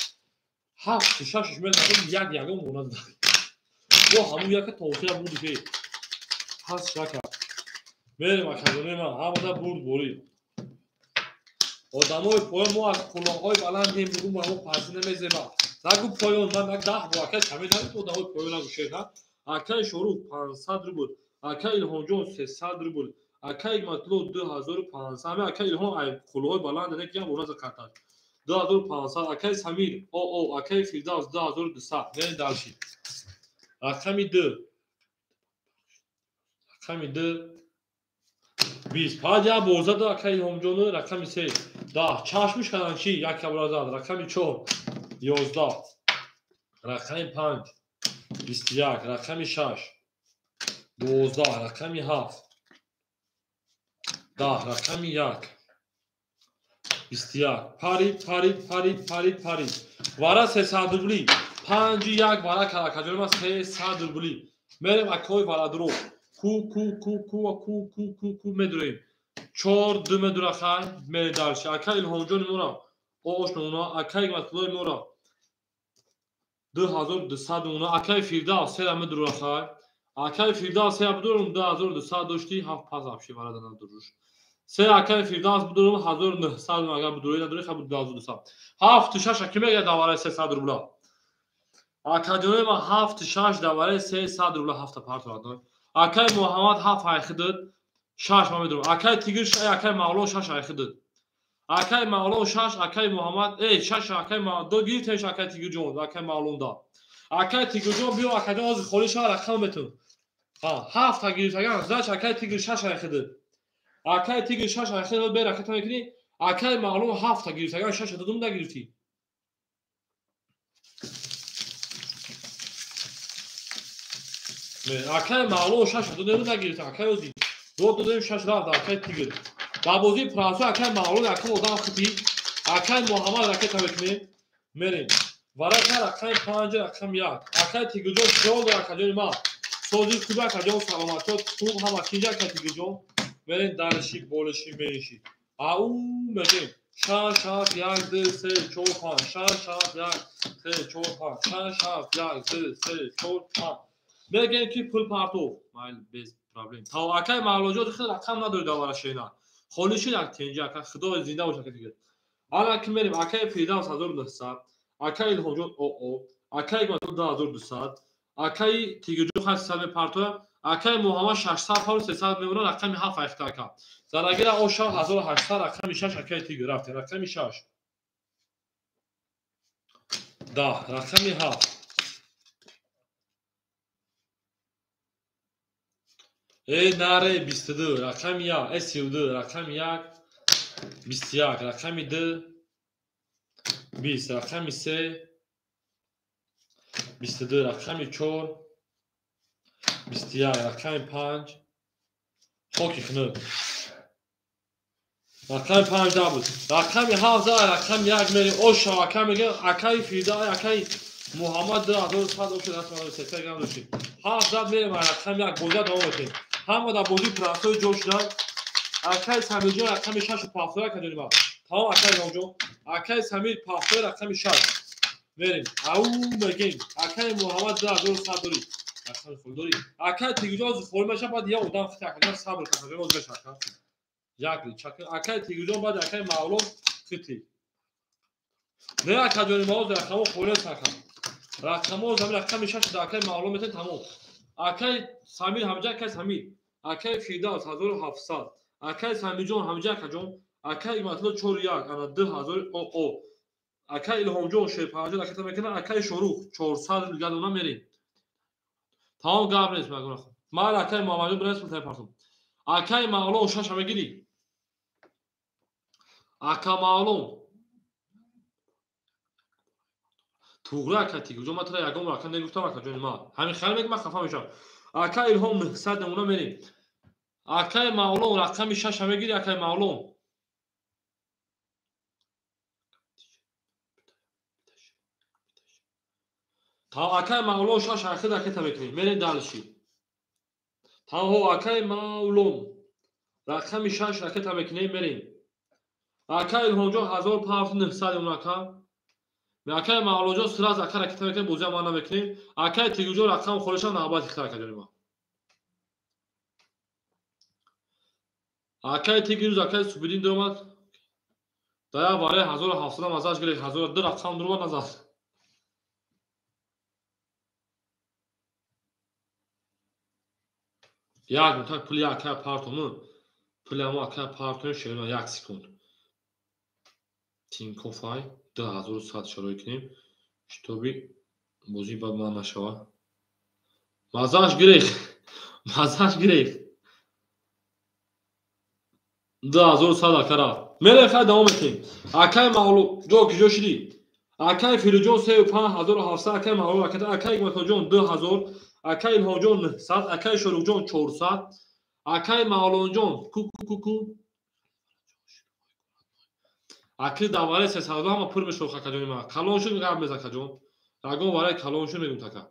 7, 6 мезанад, 1 ягон монад. Бо ҳамун яка то охира бурди ки пас накард. Мерем акаҷони ман, ҳамада бурд борӣ. Одамои поён мо аз қуллаҳои баландем, мегӯм ба мо пасӣ намезеба. Нагу поён, ман наг 10 бор акай Самир нагуфт одамои поён нагу шер, ҳа? Акай Шорух 500 рубл, акай Илҳомҷон 300 рубл, акай Ҳикматулло 2500. Ҳамин акай Илҳом ай қуллаҳои баланд не ки ям боназа карташ. 2500, акай Самир, о, акай Фирдавс 2200. Мерем дальше. Рақами 2. Рақами 2 20. Фақат як бор зад акай Илҳомҷону. Рақами 3 10. Чашмиш кардан чи? Як бора зад. Рақами 4 11. Рақами 5 21. Рақами 6 12. Рақами 7 10. Рақами 1 21. Парид, парид, парид, парид, парид. Вара 300 рубли. 5 1 вара каракаҷони ман 300 рубли. Мерем акои варадро. Ку ку ку ку ку ку ку ку медурем. 4 2 медура хай мере дальше. Акай Илҳомҷони мора. Ош нуна, акай Ҳикматуллои мора. 2200 нуна, акай Фирдавс 3 медура хай. Акай Фирдавс 3 бидурум 2200 дошти, 7 пас апши вара дана дуруш. 3 акай Фирдавс бидурум 1900 агар бидури надури хаб 2200. 7 6 аки мега давараи 300 рубла. Акаҷони ман 7 6 давараи 300 рубла 7 партора. Акай Муҳаммад 7 айхидид, 6 ман медурам. Акай Тигр, акай Мавло 6 айхидид. Акай Мавло 6, акай Муҳаммад, 6 акай Мавло гирифтеш акай Тигрҷон, акай Мавлонда. Акай Тигрҷон биё акаҷон ҳозир холи шава рақам метун. Ҳа, 7 гирифт агар, зач акай Тигр 6 айхидид. Акай Тигр 6 айхидид, бе ракета мекунӣ. Акай Мавло 7 гирифт агар 6 додум нагирифтӣ. Акай Мавло 6 додем нагирифт, акай ози. Додем 6 рафт акай Тигр. Дар бозии Франса акай Мавло якум одам хити, акай Муҳаммад ракета мекунем. Мерем. Варака рақами 5, рақами 1. Акай Тигрҷон чиёл дор акаҷони ман. Сози хуб акаҷон, саломатиёт хуб, ҳама тинҷ акай Тигрҷон. Мерем дальше, болиши, мериши. Ау мегем. 6 7 1 2 3 4 5 6 7 1 3 4 5 6 7 1 2 3 4 5. Мегем ки пул партов. Майли без проблем. То акай Мавлоҷон хеле рақам надори давара шена. Холи шуд як тинҷ ака, Худо зинда бошад ака Тигр. Ана ки мерем акай Фирдавс 1900, акай Илҳомҷон ОО, акай Ҳикматулло 2200, акай Тигрҷон 800 мепартоя, акай Муҳаммад 600 пар 300 мемонад, рақами 7 айхта ака. Зарагира Ошав 1800, рақами 6 акай Тигр рафт, рақами 6. 10, рақами 7. Наре 22, рақами 1, 32, рақами 1, 21, рақами 2, 20, рақами 3, 22, рақами 4, 21, рақами 5, хоки хинук. Рақами 5 набуд. Рақами 7 рақами 1 мери Оша, ака мегӯям, акаи Фирда, акаи Муҳаммад 2100 оша даст 300 грамм доштем. 7 зад мерем, рақами 1 бозӣ давом мекунем. Ҳама дар бозии Франсои ҷо шуданд. Акаи Самирҷон рақами 6 пафтоя кардем. Тамом акаи Илҳомҷон. Акаи Самир пафтоя рақами 6. Мерем. Ау мегем. Акаи Муҳаммад 2100 дорӣ. Рақами хол дорӣ. Акаи Тигрҷон холӣ мешавад, баъд як одам хити акаҷон сабр кунад, роз мешавад ака. Як чак. Акаи Тигрҷон баъд акаи Мавлон хити. Не акаҷони мо рақамо холӣ аст ака. Рақамо замин рақами 6 дар акаи Мавлон метавон тамом. Акаи Самир ҳамҷа акаи Самир. Акаи Фирдавс 1700. Акаи Самирҷон ҳамҷа акаҷон. Акай Ҳикматулло 4-1 ана 2000 о. Акай Илҳомҷон шерпанҷон ракета мекунад. Акай Шорух 400 рубл гадона мерем. Тамом гап нест магуна. Ман акай Муҳаммадҷон бирас пул партум. Акай Мавлон 6 мегирӣ. Ака Мавлон туғра ака тигуҷо ман тура ягон рақам негуфтам ака ҷони ман. Ҳамин хаёл мекунам ман хафа мешавам. Ака Илҳом 900 намуна мерем. Акай Мавлон рақами 6 мегирӣ акай Мавлон. Акай Мавлон 6 ахир ракета мекунем. Мерем дальше. Танҳо акай Мавлон рақами 6 ракета мекунем мерем. Акай Илҳомҷон 1500 он ака. Акай Мавлонҷон сразу ака ракета мекунем, бозиам ман намекунем. Акай Тигуҷон рақам холишам навбати хитар ака ҷони ман. Акай Тигирӯз акай Субиддин дуромад. Дая варе 1700 азаш гирифт, 1002 рақам дуромад назад. Як минут пули акай партуму. Пули амо акай партуму шерма 1 секунд. Тинкофай 2100 шароит кунем, шитоби бозӣ ба ман нашава. Мазаш гирифт. Мазаш гирифт. 2100 ака рафт. Мерем хай давом мекунем. Акай Мавло ҷо ки ҷо шидӣ? Акай Фирӯзҷон 35700, акай Мавло ракета, акай Ҳикматуллоҷон 2000, акай Илҳомҷон 900, акай Шоруқҷон 400, акай Мавлонҷон ку ку ку Акли даваре 300 ҳама пур мешавад акаҷони ман. Калон шуд гап мезан акаҷон. Ягон вараи калон шуд мегум така.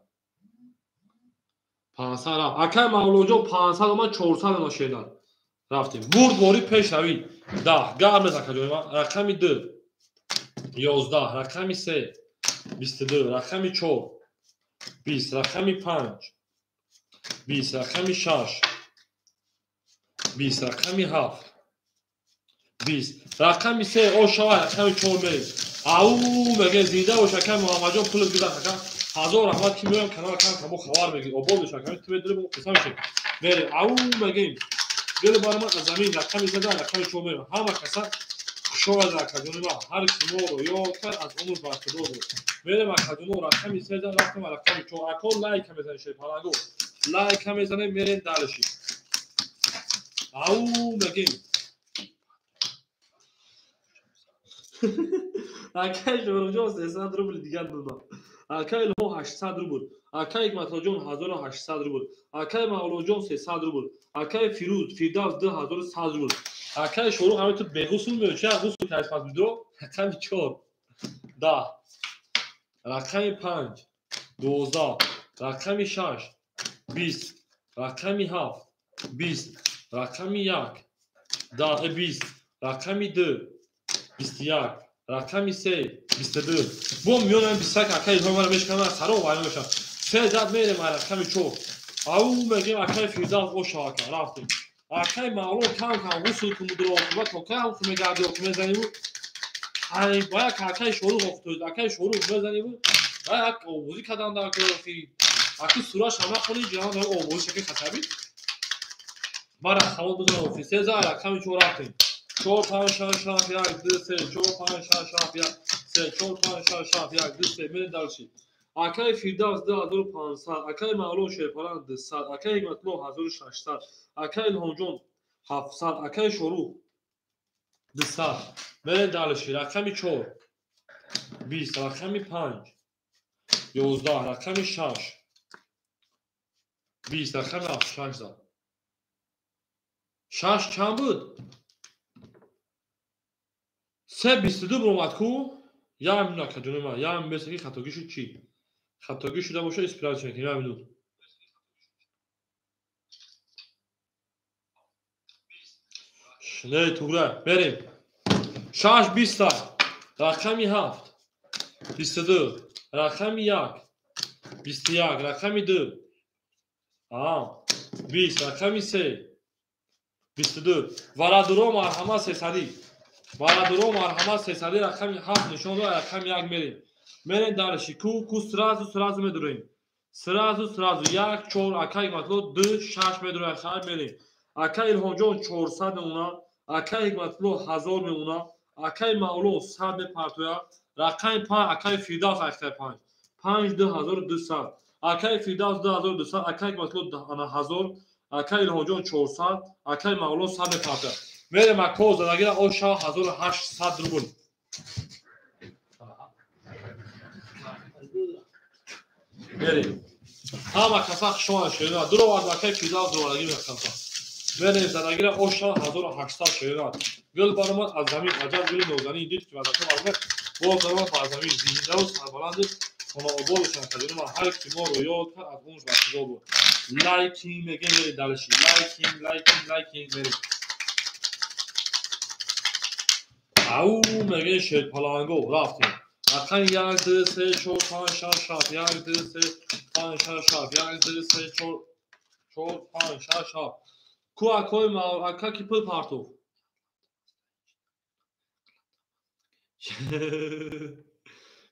500 рафт. Акай Мавлонҷон 500 омад 400 омад шедан. Рафтем. Бурд бори пеш равӣ. 10 гап мезан акаҷони ман. Рақами 2 11, рақами 3 22, рақами 4 20, рақами 5 20, рақами 6 20, рақами 7 20, рақами 3 о шава, рақами 4 мерем. Ау меге зинда бош акай Муҳаммадҷон пулат гузашт ака. 1000 раҳмат ки меоям канал кам камо хабар мегирӣ. Обод бош ака, ту медонӣ мо қисса мешем. Мерем. Ау мегем. Гул бар ман аз замин рақами 3 рақами 4 мерем. Ҳама каса хушояд акаҷони ман. Ҳар ки моро ёд кард аз умр бархӯрдор буд. Мерем акаҷоно рақами 3 рафтем рақами 4. Ако лайка мезанем шерпаланго. Лайка мезанем мерем дальше. Ау мегем. Акай Шоруқҷон 300 рубл дигар додам. Акай Илҳом 800 рубл. Акай Ҳикматуллоҷон 1800 рубл. Акай Мавлонҷон 300 рубл. Акай Фирӯз Фирдавс 2100 рубл. Акай Шоруқ ҳамин ту беғусл меояд. Чӣ ғусл кардӣ пас бидро? Рақами 4 10, рақами 5 12, рақами 6 20, рақами 7 20, рақами 1 10 20, рақами 2 21, рақами 3 22. Бо миёнам 21 акай Илҳом мара мешканам саро вайрон мешавам. 3 зад мерем рақами 4. Ау мегем акай Фирдавс ошава ака рафтем. Акай Мавлон кам кам ғусл кун мудро оқибат то кай ҳам мегарди ок мезаниву. Ай бая акай Шоруқ охтоид, акай Шоруқ мезаниву. Бая як овозӣ кадан дар охи. Аки сураш ҳама хони ҷаҳон дар овозӣ шакли хатаби. Мара хавот бизан охи. 3 зад рақами 4 рафтем. 4 5 6 7 1 2 3 4 5 6 7 1 3 4 5 6 7 1 2 3 мерем дальше. Акай Фирдавс 2500, акай Мавлон Шерпалан 200, акай Ҳикматулло 1600, акай Илҳомҷон 700, акай Шоруқ 200. Мерем дальше. Рақами 4 20, рақами 5 11, рақами 6 20, рақами 7 6 зад. 6 чанд буд? 3 22 буромад ку? Як минут ака ҷони ман, як минут ки хатогӣ шуд чӣ? Хатогӣ шуда бошад исправить мекунем, як минут. Не, тугра, мерем. 6 20, рақами 7 22, рақами 1 21, рақами 2 20, рақами 3 22. Варадуро марҳамат 300. Варадуро марҳамат 300, рақами 7 нишон дод, рақами 1 мерем. Мерем дальше. Ку ку сразу сразу медурем. Сразу сразу 1 4 акай Ҳикматулло 2 6 медурем, хай мерем. Акай Илҳомҷон 400 намуна, Акай Ҳикматулло 1000 мемона. Акай Мавло 100 мепартоя. Рақами 5 акай Фирдавс 85. 5 2200. Акай Фирдавс 2200, акай Ҳикматулло 1000, акай Илҳомҷон 400, акай Мавло 100 мепартоя. Мерем ако задагира оша 1800 рубл. Мерем. Ҳама каса хушомад шерина. Дуровард акай Фирдавс дуровардаги мехамса. Мерем задагира оша 1800 шерина. Гул баромад аз замин, аҷаб гули нозанин дид ки вазака баромад, боз баромад бар замин, зиндаву сарбаланд хонаобод бошанд кадирума. Ҳар ки моро ёд кард аз умраш бархӯрдор буд. Лайкинг мегем мерем далши. Лайкинг, лайкинг, лайкинг мерем. Ау мегем шерпаланго рафтем. Рақами 1 2 3 4 5 6 7 1 2 3 5 6 7 1 2 3 4 4 5 6 7. Ку акои ака ки пул партов.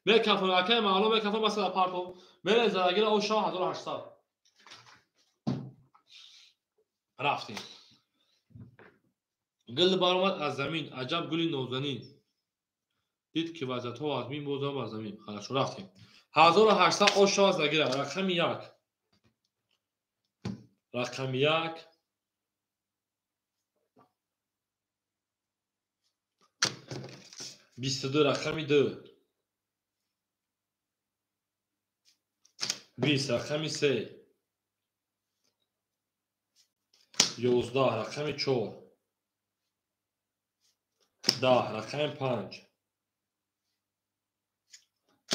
Мекафон акаи Мавло мекафон масала партов. Мере задагира оша 1800. Рафтем. Гул баромад аз замин, аҷаб гули нозанин. Дид ки вазиятҳо аз мин бозам бар замин. Хорошо, рафтем. 1800 оша задагира. Рақами 1. Рақами 1. 22 рақами 2. 20 рақами 3. 11 рақами 4. 10 рақами 5.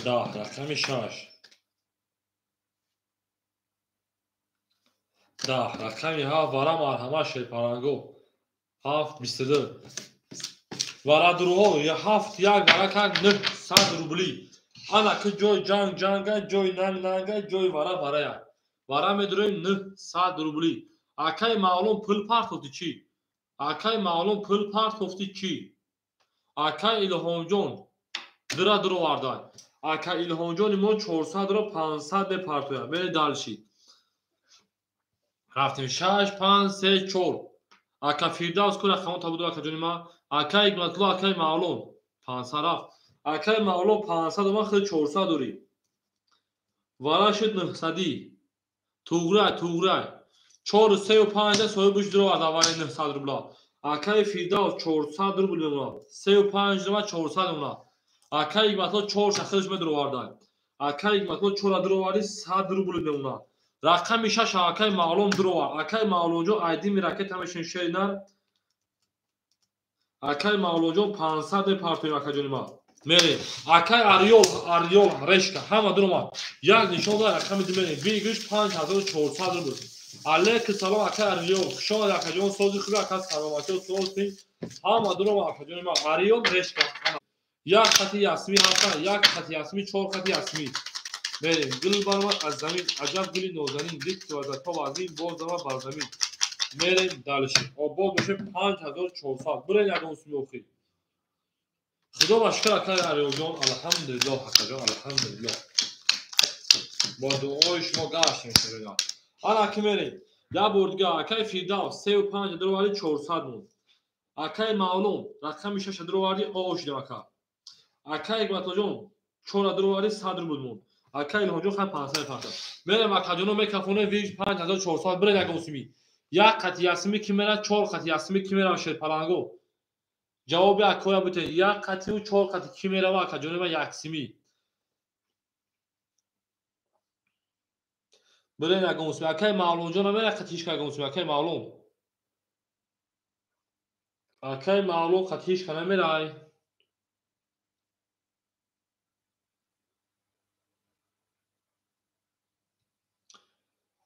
10 рақами 6. 10 рақами 7 вара марҳама шерпаранго. 7 22. Варадурҳо 7 1 вара кард 900 рубли. Ана ки ҷой ҷанг ҷанга, ҷой нанг нанга, ҷой вара варая. Вара медуроем 900 рубли. Акай Мавлон пул партофти чӣ? Акай Мавлон пул партофти чӣ? Акай Илҳомҷон дира дуровардан. Акай Илҳомҷони мо 400-ро 500 мепартояд. Мере далши. Рафтем 6 5 3 4. Ака Фирдавс ку рақамон табуду акаҷони ма. Акай Ҳикматулло, акай Мавлон 500 рафт. Акай Мавлон 500 омад, худ 400 дорӣ. Вара шуд 900. Туғрай, туғрай. 4 3 5 соҳибаш дуровард аввали 900 рубла. Акай Фирдавс 400 рубл мемонад. 3 5 ва 400 мемонад. Акай Ҳикматулло 4 шахсаш медуровард. Акай Ҳикматулло 4 дуроварди 100 рубл мемонад. Рақами 6 акай Мавлон дуровард. Акай Мавлонҷон айдими ракета мешин шеринар. Акай Мавлонҷон 500 мепартоем акаҷони ма. Мерем. Акай Арёл, Арёл, решка ҳама дуромад. Як нишон дорад рақами ду мерем. Вигиш 5400 рубл. Алейкум салом акай Арёл. Хуш омадед акаҷон, сози хуби ака саломатӣ сози. Ҳама дуромад акаҷони ма. Арёл решка. Як хати ясми ҳаста, як хати ясми, 4 хати ясми. Мерем. Гул баромад аз замин, аҷаб гули нозанин, дид ки вазиятҳо вазин, боз баромад бар замин. Мерем далши. Обод бошем 5400. Бурен ягон суми охир. Худо ба шукр акай Арёлҷон, алҳамдулиллоҳ акаҷон, алҳамдулиллоҳ. Бо дуои шумо гаштем шуҷоҷон. Ана ки мерем. Як бор дига акай Фирдавс 3 5 дуроварди 400 монд. Акай Мавлон рақами 6 дуроварди о шудем ака. Акай Ҳикматуллоҷон 4 дуроварди 100 рубл монд. Акай Илҳомҷон хай 500 партад. Мерем акаҷоно мекафоне виж 5400 бурен ягон суми. Як қати ясми ки мера, 4 қати ясми ки мера шерпаланго. Ҷавоби акоя бутен. Як қативу 4 қати ки мерава акаҷони ма як сими. Бурен ягон суми. Акай Мавлонҷон мера қати ҳеч ягон суми. Акай Мавлон. Акай Мавлон қати ҳеч намерай.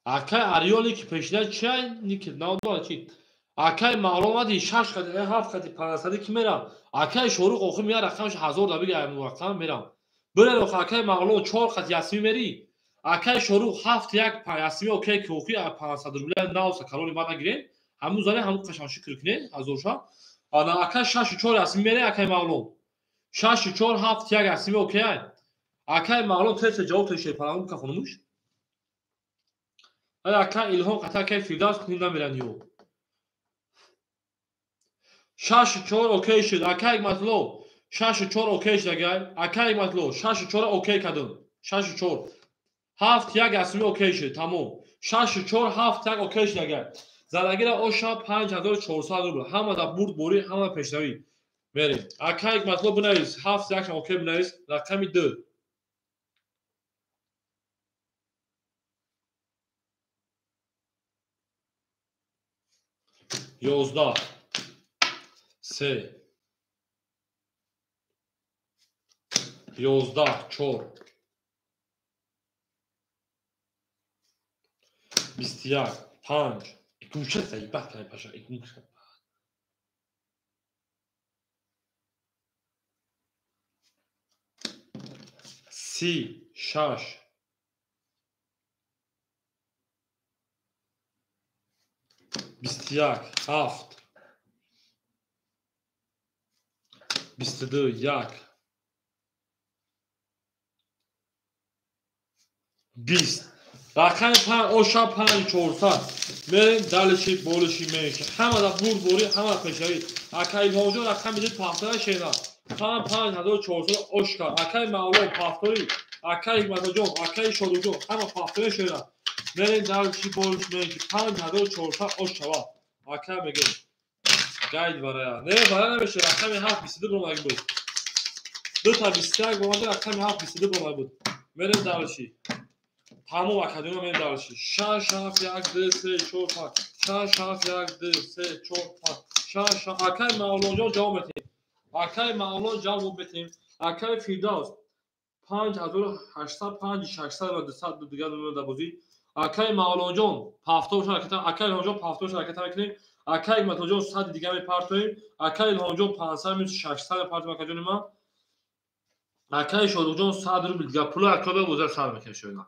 Акай Арёле ки пешина чай ники наодала чи. Акай Мавлон омади 6 қати 7 қати 500 ки мерам. Акай Шоруқ охир меяд рақамаш 1000 да бига рақам мерам. Бурен охир акай Мавлон 4 қати ясми мери. Акай Шоруқ 7 1 ясми окей ки охир 500 рубля навса калони бад нагирем. Ҳамун зане ҳамун қашан шукр кунед 1000ша. Ана акай 6 4 ясми мере акай Мавлон. 6 4 7 1 ясми окей. Акай Мавлон тез ҷавоб тешед парамун кафонумуш. Акай Илҳом қата акай Фирдавс куним намеран ё. 6-4 окей шуд. Акай Ҳикматулло 6-4 окей шуд агай. Акай Ҳикматулло 6-4 окей кардум. 6-4. 7-1 асми окей шуд. Тамом. 6-4 7-1 окей шуд агай. Задагира оша 5400 рубл. Ҳама да бурд борӣ, ҳама пешравӣ. Мерем. Акай Ҳикматулло бинавис. 7-1 окей бинавис. Рақами 2. 11 3 11 4 21 5 икумша заибат кай паша икумша 30 6 21 7 22 1 20 рақами 5 оша 5 400 мерем далиши болиши менши ҳама да бурд борӣ ҳама пешравӣ. Акай Илҳомҷон рақами 2 пафтора шена 5 5400 ошка. Акай Мавлон пафтори, акай Ҳикматуллоҷон, акай Шодуҷон ҳама пафтори шена. Мерем далиши болиши менши 5400 ош шава. Акай мегем гайд барая. Не барая намеша. Рақами 7 22 бромаги буд. 2 та 21 бромаги рақами 7 22 бромаги буд. Мерем далиши. Тамом академия мерем далиши. 6 7 1 2 3 4 5 6 7 1 2 3 4 5 6 7. Акай Мавлонҷон ҷавоб метем. Акай Мавлон ҷавоб метем. Акай Фирдавс 5800 5600 ва 200 дигар дар бозӣ. Акай Мавлонҷон пафтор ҳаракат, акай Илҳомҷон пафтор ҳаракат мекунем. Акай Ҳикматуллоҷон 100 дигар мепартоем. Акай Илҳомҷон 500 минус 600 мепартоем акаҷони ман. Акай Шодуқҷон 100 рубл дигар пули акаба бозар сар мекунем шояд.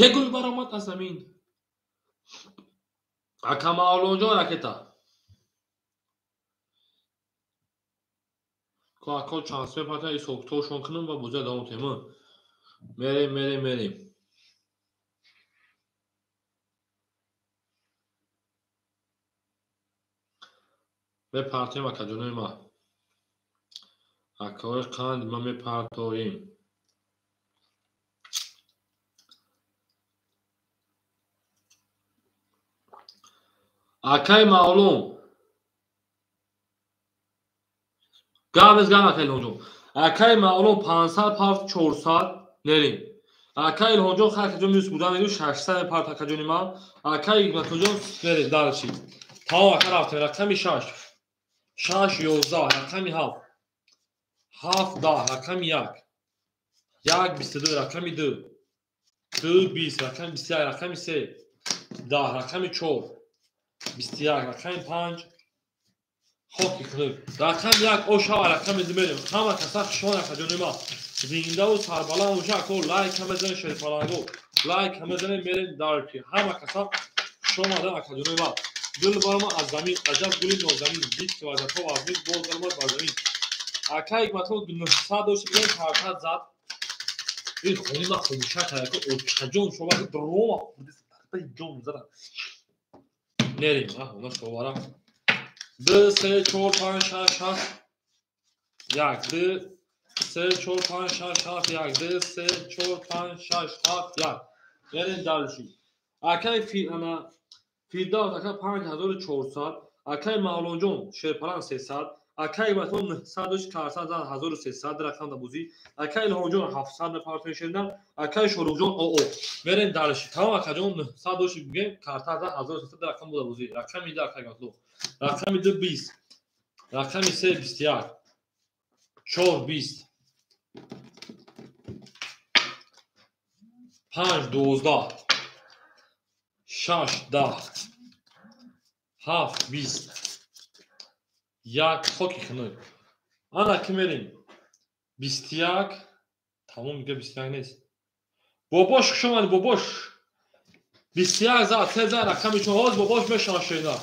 Як гул баромад аз замин. Ака Мавлонҷон ракета. Ака чанд се пата ҳисобкитобшон кунам ва бозия давом кунем. Мерем, мерем, мерем. Мепартем акаҷонои ман. Акаҳои қанд ма мепартоем. Акай Мавлон гавез гав акай Илҳомҷон. Акай Мавлон 500 пафт 400 нерем. Акай Илҳомҷон хакаҷон минус будан мегӯ 600 пафт акаҷони ман. Акай Ҳикматуллоҷон мерем далчи. Тамом ака рафтем. Рақами 6 6 11 рақами 7 7 10 рақами 1 1 22 рақами 2 2 20 рақами 21 рақами 3 10 рақами 4 21 рақами 5 хоки хунук. Рақами 1 ошава рақами 2 мерем. Ҳама каса хушон акаҷони ман. Зиндаву сарбаланд боша ако лайк ҳама занем шерпаланго. Лайк ҳама занем мерем дарки. Ҳама каса хуш омадан акаҷони ман. Гул баромад аз замин, аҷаб гули нозанин, дид ки вазатҳо вазмин, боз баромад бар замин. Акай Ҳикматулло 900 дошт, бигӯем карта зад. Ин хони ман хомӯша кард, ако очаҷон шова дрома ҷон зада. Нерем, она шовара. 2 3 4 5 6 7 1 2 3 4 5 6 7 1 2 3 4 5 6 7 1. Мерем далши. Акай ана Фирдавс ака 5400, акай Мавлонҷон Шерпалан 300, акай Ҳикматулло 900 дошт, карса зад 1300 рақам да бозӣ, акай Илҳомҷон 700 мепартоем шеридан, акай Шоруқҷон ОО. Мерем далши. Тамом акаҷон 900 дошт бигем, карта зад 1300 рақам буда бозӣ. Рақами 2 акай Ҳикматулло. Рақами 2 20. Рақами 3 21. 4 20. 5 12. 6 10. 7 20. 1 хоки хунук. Ана ки мерем. 21. Тамом дига 21 нест. Бобош хуш омадӣ бобош. 21 зад, 3 зад рақами 4. Ҳоз бобош мешавад шояд.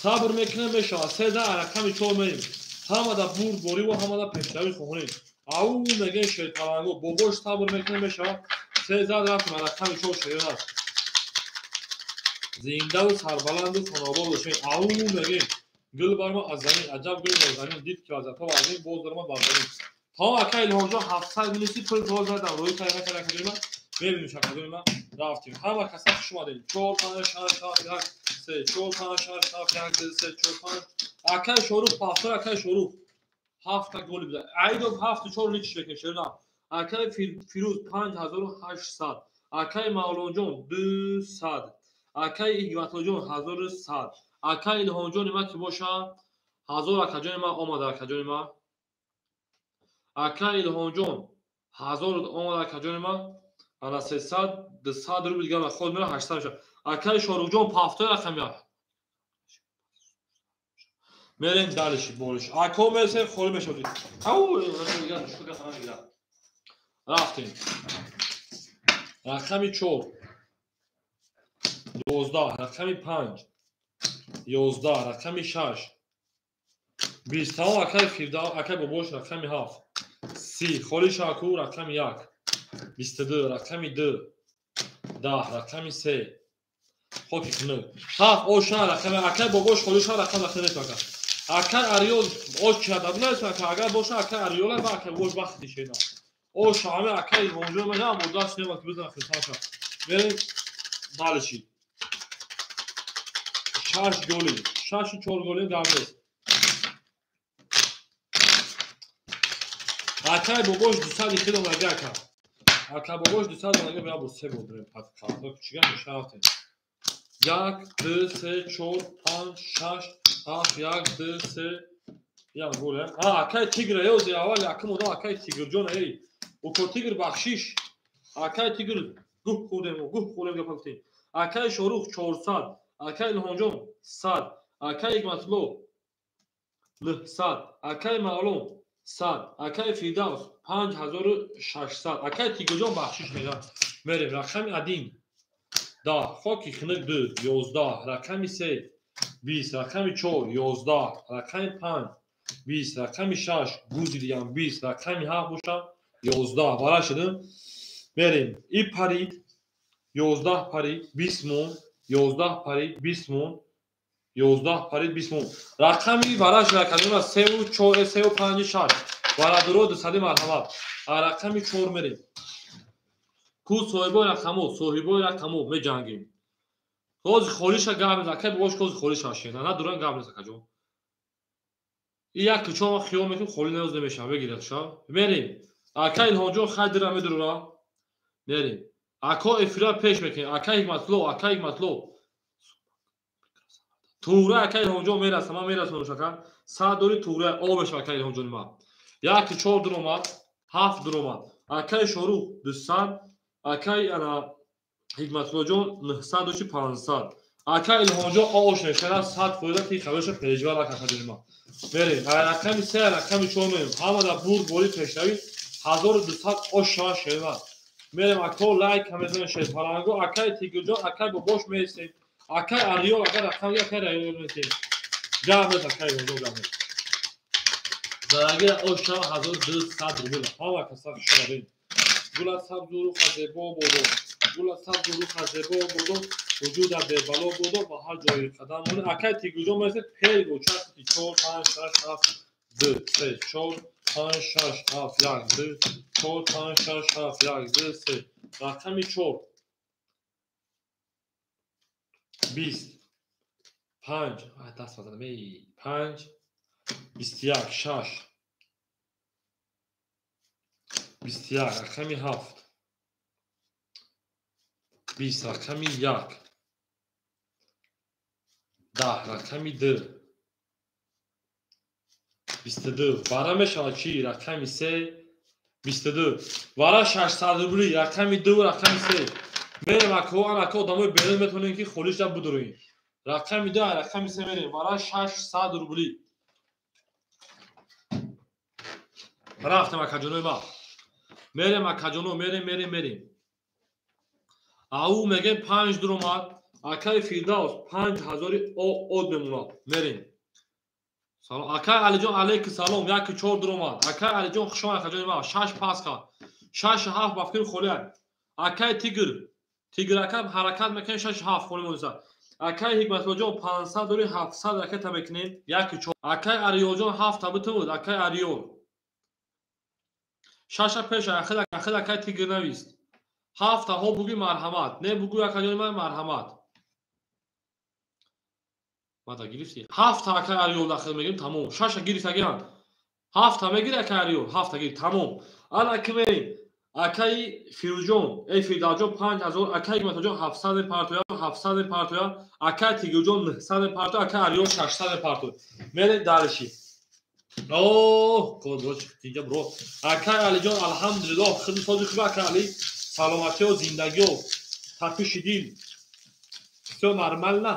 Сабр мекунем мешавад. 3 зад рақами 4 мерем. Ҳамада бурдборӣ ва ҳамада пешравӣ хоҳонем. Ау мегӯем шерпаланго, бобош сабр мекунем мешавад. Се зад рафтем, рақами 4 шерон аст. Зиндаву сарбаланду хонобод бошем. Ау мегӯем гул барма аз замин, аҷаб гул нозанин, дид ки вазифа вазин, боз дарма бар замин. То ака Илҳомҷон 700 минуси пул пул задам, рӯи тайёр накарда акаҷони ман. Мебинем шакаҷони ман. Рафтем. Ҳама каса хуш омадед. 4 5 6 7 1 3 4 5 6 7 1 2 3 4 5. Акаи Шорух пафтор, акаи Шорух 7 голи бизад. Айдов 7 4 лич мекунем шерона. Акаи Фирӯз 5800. Акаи Мавлонҷон 200. Акаи Ҳикматуллоҷон 1100. Акаи Илҳомҷони ман ки боша 1000 акаҷони ман омада акаҷони ман. Акаи Илҳомҷон 1000 омада акаҷони ман. Ана 300 200 рубл дигар худ мера 800 мешавад. Акаи Шоруқҷон пафтои рақами мерем далиши болиш. Ако мерсем холӣ мешавад. Ау дигар душка хана мегирад. Рафтем. Рақами 4 11, рақами 5 11, рақами 6 20. Тамом акаи Фирдавс, акаи бобош рақами 7 30, холӣ шаку рақами 1 22, рақами 2 10, рақами 3 хоки хунук 7 ошан рақами акаи бобош холӣ ша рақам рақами ака. Акаи Ариёл ош чида бинавис ака, агар боша акаи Ариёла ва акаи бобош вақти шена. Ош ҳама акаи Илҳомҷон ман ҳам муддат немад ки бизан хисаша. Мерем далиши. 6 голи, 6 4 голи гап нест. Акаи бобош 200 хел омаги ака. Ака бобош 200 омаги бия бо се бор дорем пад. Чига мешавтем. 1 2 3 4 5 6 7 1 2 3 як гол. А акаи Тигр ёзи аввал якум одам акаи Тигрҷон эй. Уко Тигр бахшиш. Акаи Тигр гуҳ хӯрдем, гуҳ хӯрдем гапа гуфтем. Акаи Шорух 400, акаи Илҳомҷон 100, акаи Ҳикматулло 900, акаи Мавлон 100, акаи Фирдавс 5600, акаи Тигрҷон бахшиш мегӯяд. Мерем рақами 1 10, хоки хунук 2 11, рақами 3 20, рақами 4 11, рақами 5 20, рақами 6 гузи дигам 20, рақами 7 боша 11. Вара шудем. Мерем. И парид 11 парид 20 мон, 11 парид 20 мон, 11 парид 20 мон. Рақами вараш рақами 3 4 3 5 6. Варадуро 200 марҳамат. Рақами 4 мерем. Ку соҳибои рақамо, соҳибои рақамо меҷангем. Ҳозир холиша гап нест, акай бобош ҳозир холиша шена, на дуран гап нест акаҷон. И як кучо ма хиёл мекунем холӣ наёз намешава, бигирад ша. Мерем. Акай Илҳомҷон хай дира медура. Мерем. Ако эфира пеш мекунем. Акай Ҳикматулло, акай Ҳикматулло. Тура акай Илҳомҷон мерасам, ман мерасам шака. 100 дори тура об мешава акай Илҳомҷони ман. 1 4 дуромад, 7 дуромад. Акай Шорух 200, акай ана Ҳикматуллоҷон 900 500. Акай Илҳомҷон ош мешава 100% ти хабарша пешва акаҷони ман. Мерем. Рақами 3, рақами 4 мерем. Ҳамада бурд бори пешравӣ 1200 ош шава шева. Мерем ако лайк ҳамезанем шерпаланго, акай Тигрҷон, акай бобош мересем. Акай Ариёл, агар рақам акай Ариёл мересем. Гап нест акай Илҳомҷон гап нест. Зарагира ош шава 1200 рубл. Ҳама каса хуш омадед. Гула сабзу руха зебо бодо. Гула сабзу руха зебо бодо. Вуҷуда бебало бодо ва ҳар ҷои қадам монед. Акай Тигрҷон мересем. Пел участи 4 5 6 7 2 3 4 5 6 7 1 2 4 5 6 7 1 2 3. Рақами 4 20 5 даст базанам эй 5 21 6 21 рақами 7 20 рақами 1 10 рақами 2 22 вара мешавад чи рақами 3 22 вара 600 рубли рақами 2 рақами 3. Мерем ако анако одамои берун метавонем ки холиша будуроем. Рақами 2 рақами 3 мерем вара 600 рубли. Рафтем акаҷонои ма. Мерем акаҷоно, мерем, мерем, мерем. Ау мегем 5 дуромад. Акаи Фирдавс 5000 од мемонад. Мерем. Салом. Акай Алиҷон алейки салом. 1-4 дуромад. Акай Алиҷон хуш омад акаҷони ман. 6 пас кард. 6-7 ба фикр холия. Акай Тигр. Тигр ака ҳаракат мекунем 6-7 холӣ монеса. Акай Ҳикматуллоҷон 500 дори 700 ракета мекунем. 1-4. Акай Ариёлҷон 7 та битумуд. Акай Ариёл. 6 пеш ахир акай Тигр навист. 7 та ҳо бугӯй марҳамат. Не бугӯй акаҷони ман марҳамат. Мада гирифти? 7 та акай Ариёл дахил мегирем тамом. 6 гирифт агиан. 7 та мегири акай Ариёл, 7 та гирифт тамом. Ана ки мерем. Акай Фирӯзҷон, эй Фирдавсҷон 5000, акай Ҳикматуллоҷон 700 партоя, 700 партоя, акай Тигрҷон 900 партоя, акай Ариёл 600 партоя. Мерем дарши. Оҳ, кодро чиқдинҷа бро. Акай Алиҷон алҳамдулиллоҳ, худи сози хуб акай Али, саломатиё, зиндагиё, тапиши дил. Всё нормально.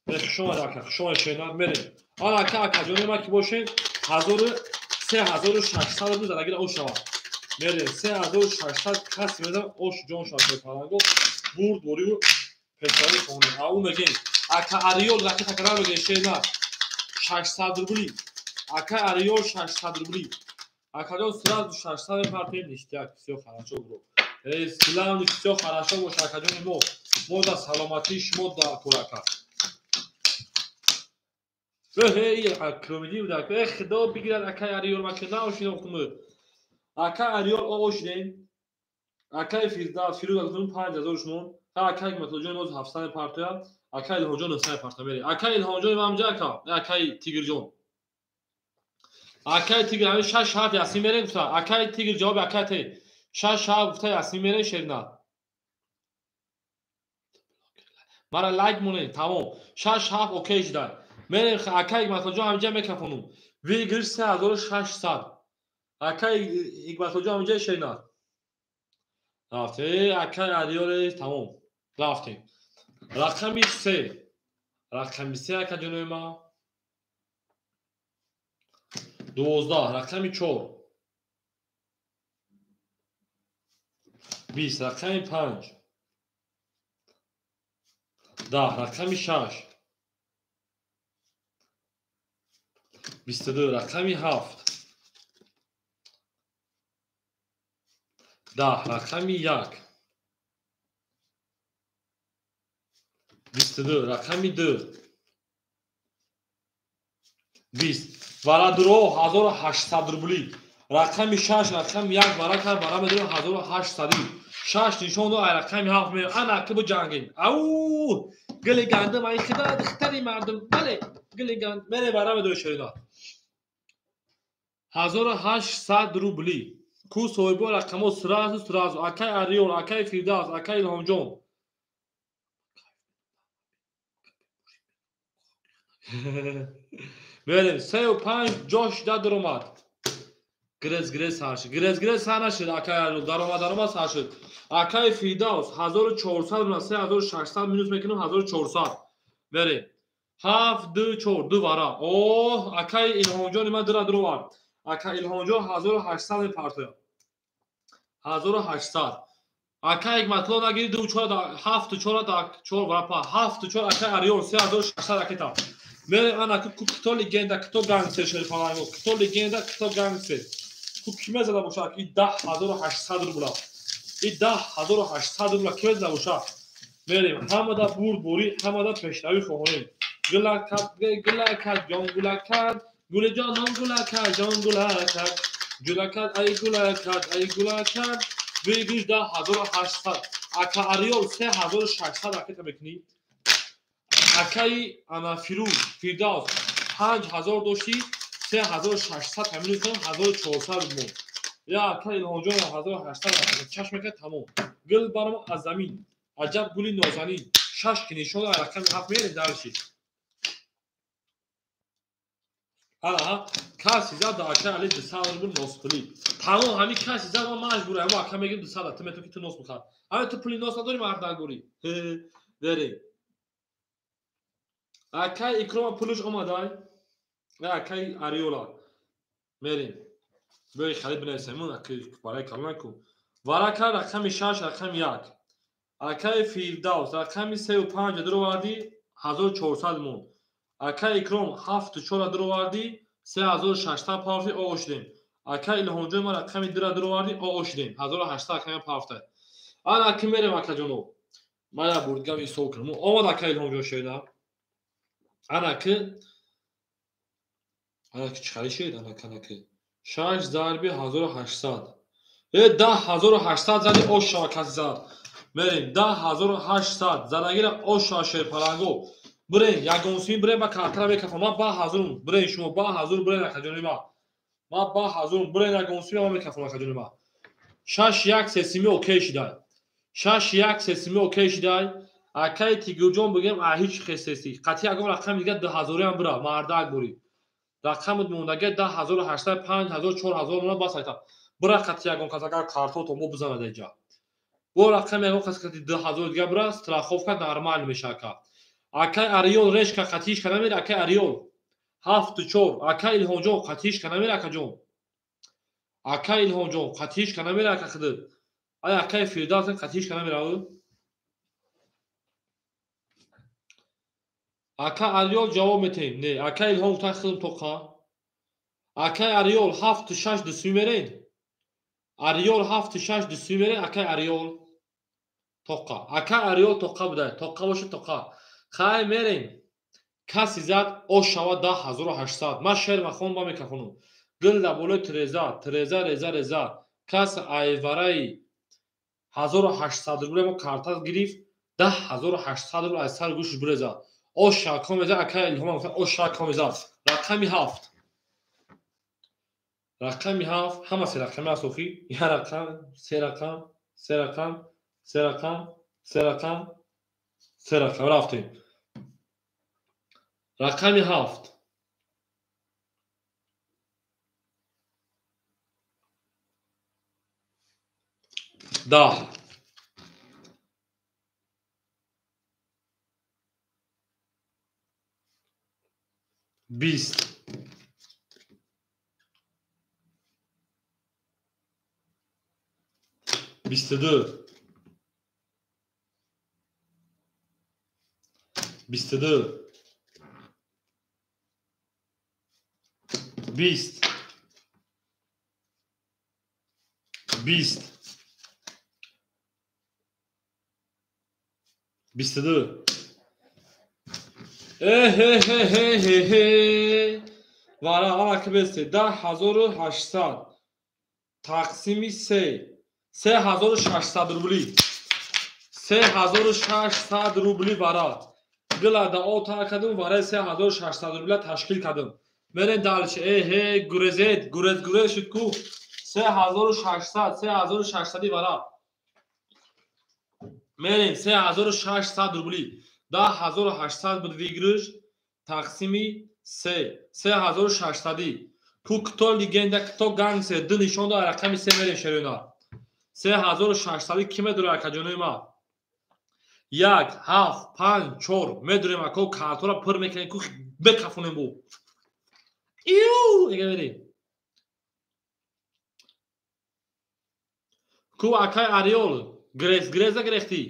Хуш омад ака, хуш омад шена, мерем. Ана ака, акаҷони ма ки бошем, 3600 рубл задагира ош шавад. Мерем 3600 кас мезан ош ҷон шавад паланго бурд бориву пешравӣ хонем. Ау мегем ака Ариёл ракета кара мегем шена 600 рубли. Ака Ариёл 600 рубли. Акаҷон сразу 600 партем ништяк, всё хорошо бро. Эй, главное всё хорошо боша акаҷони мо. Мо да саломатии шумо да корака. Эй, акромидӣ буда. Эй, худо бигирад акай Ариёл ма ки наошинохтум. Акай Ариёл оошидем. Акай Фирдавс, Фирӯз азун 5000 шумон. Ха акай Ҳикматуллоҷон боз 700 партоя. Акай Илҳомҷон 900 партоя мерем. Акай Илҳомҷон мамҷа ака, акай Тигрҷон. Акай Тигр ҳамин 6-7 ясин мерем гуфта. Акай Тигр ҷавоби акай те. 6-7 гуфта ясин мерем шерна. Мара лайк монед, тамом. 6-7 окей шуда. Мерем акай Ҳикматуллоҷон ҳаминҷа мекафонум. Выигрыш 3600. Акай Ҳикматуллоҷон ҳаминҷа шерна. Рафте, акай Ариёл тамом. Рафтем. Рақами 3. Рақами 3 акаҷонои ман. 12, рақами 4. 20, рақами 5. 10, рақами 6. 22, рақами 7. 10, рақами 1. 22, рақами 2. 20. Варадро 1800 рубли. Рақами 6, рақами 1 варака вара медорем 1800. 6 нишон дод, рақами 7 меояд. Ана ки биҷангем. Ау! Гили гандум ай хида духтари мардум. Бале, гили ганд. Мере вара медорем шерина. 1800 рубли. Ку соҳибо рақамо сразу сразу. Акай Ариёл, акай Фирдавс, акай Илҳомҷон. Мерем 3-5 ҷош да даромад. Грез грез сар шуд. Грез грез сар нашуд акай Ариёл. Даромад даромад сар шуд. Акай Фирдавс 1400 рубл 3600 минус мекунем 1400. Мерем. 7 2 4 2 вара. Оҳ, акай Илҳомҷони ман дира даровард. Акай Илҳомҷон 1800 партоя. 1800. Акай Ҳикматулло нагири 2 4 7 4 4 вара па 7 4 акай Ариёл 3600 ракета. Мерем ана ку кто легенда, кто гангстер шерифаланго, кто легенда, кто гангстер. Ку ки мезада бошад ки 10800 рубла. И 10800 рубла ки мезада бошад. Мерем ҳамада бурд бурӣ, ҳамада пешравӣ хоҳонем. Гулакат, гулакат, ҷон гулакат, гули ҷонон гулакат, ҷон гулакат, гулакат, ай гулакат, ай гулакат. Выигрыш 10800. Ака Ариёл 3600 ракета мекунӣ. Акай ана Фирӯз, Фирдавс 5000 дошти, 3600 ҳамин кун 1400 мо. Я акай Илҳомҷон 1800 ракета чашм мекард тамом. Гул барам аз замин. Аҷаб гули нозанин. 6 ки нишон рақами 7 мерем дарши. Ана каси зад да акай Али 200 рубл нос пули. Тамом ҳамин каси зад ман маҷбурам, ака мегирам 200, ту метавонӣ ки ту нос бихар. Ҳамин ту пули нос надорӣ мард нагурӣ. Верем. Акай Икрома пулиш омадай. Акай Ариёла. Мерем. Бёи харид бинависем, акай барои калон ку. Варака рақами 6, рақами 1. Акай Фирдавс рақами 3 5 даровардӣ 1400 монд. Ака Икром 7-4 дуровардӣ, 3600 пафти о шудем. Ака Илҳомҷон ма рақами 2 дуровардӣ, о шудем. 1800 акама пафта. Ана ки мерем акаҷоно. Ма я бурдгам ҳисоб кунам. Омад ака Илҳомҷон шеда. Ана ки чӣ хари шед? Ана ки 6 зарби 1800. 10800 зади ош шава каси зад. Мерем 10800 задагира ош шава шерпаланго. Бирен ягонсими бирен ба картара мекафам. Ман ба ҳазурум бирен шумо ба ҳазур бирен акаҷони ма. Ман ба ҳазурум бирен ягонсими ма мекафам акаҷони ма. 6-1 сесими окей шидай. 6-1 сесими окей шидай. Акаи Тигирҷон бигем а ҳеҷ хесеси. Қатъи ягон рақами дига 2000-ам бира мардак бурӣ. Рақамут мондаги 10800 5000 4000 мона бас айта. Бира қатъи ягон кас агар картото мо бизанад инҷа. Бо рақами ягон кас қатъи 2000 дига бира страховка нормал мешака. Акай Ариол решка қатъиш ка намера акай Ариол 7-4 акай Илҳомҷон қатъиш ка намера акаҷон. Акай Илҳомҷон қатъиш ка намера ака хидр. Ай акай Фирдавс қатъиш ка намера ӯ. Ака Ариол ҷавоб метем. Не, акай Илҳом гуфтан хидм тоқа. Акай Ариол 7-6 дусми мерен. Ариол 7-6 дусми мерен акай Ариол тоқа. Акай Ариол тоқа будай. Тоқа боша тоқа. Хай мерем. Каси зад ош шава 10800. Ман шеър махон ба мекафонам. Гил дар болои тиреза, тиреза, реза, реза. Кас айвараи 1800 рубля мо карта гирифт, 10800 рубл аз сар гӯшш биреза. Ош шава ком мезад, акай Илҳом гуфтан ош шава ком мезад. Рақами 7. Рақами 7 ҳама се рақами аст охи. Як рақам, се рақам, се рақам, се рақам, се рақам, се рақам рафтем. Рақами 7. 10. 20. 22. 22. 20. 20. 22. Э-хе-хе-хе-хе-хе. Вара ана ки бесте 10800 тақсими 3 3600 рубли. 3600 рубли вара. Гила да о та кадым вара 3600 рубля ташкил кадым. Мерен дальше. Э-хе, гурезет, гурез гурез шуд ку. 3600, 3600 вара. Мерем 3600 рубли. 10800 буд выигрыш тақсими 3 3600. Ку кто легенда, кто гангстер, ду нишон дод рақами 3 мерем шерона. 3600 ки медура акаҷонои ма? 1 7 5 4 медурем ако картора пур мекунем ку бекафонем бу. Иу, эга мерем. Ку акай Ариол грез греза грехтӣ.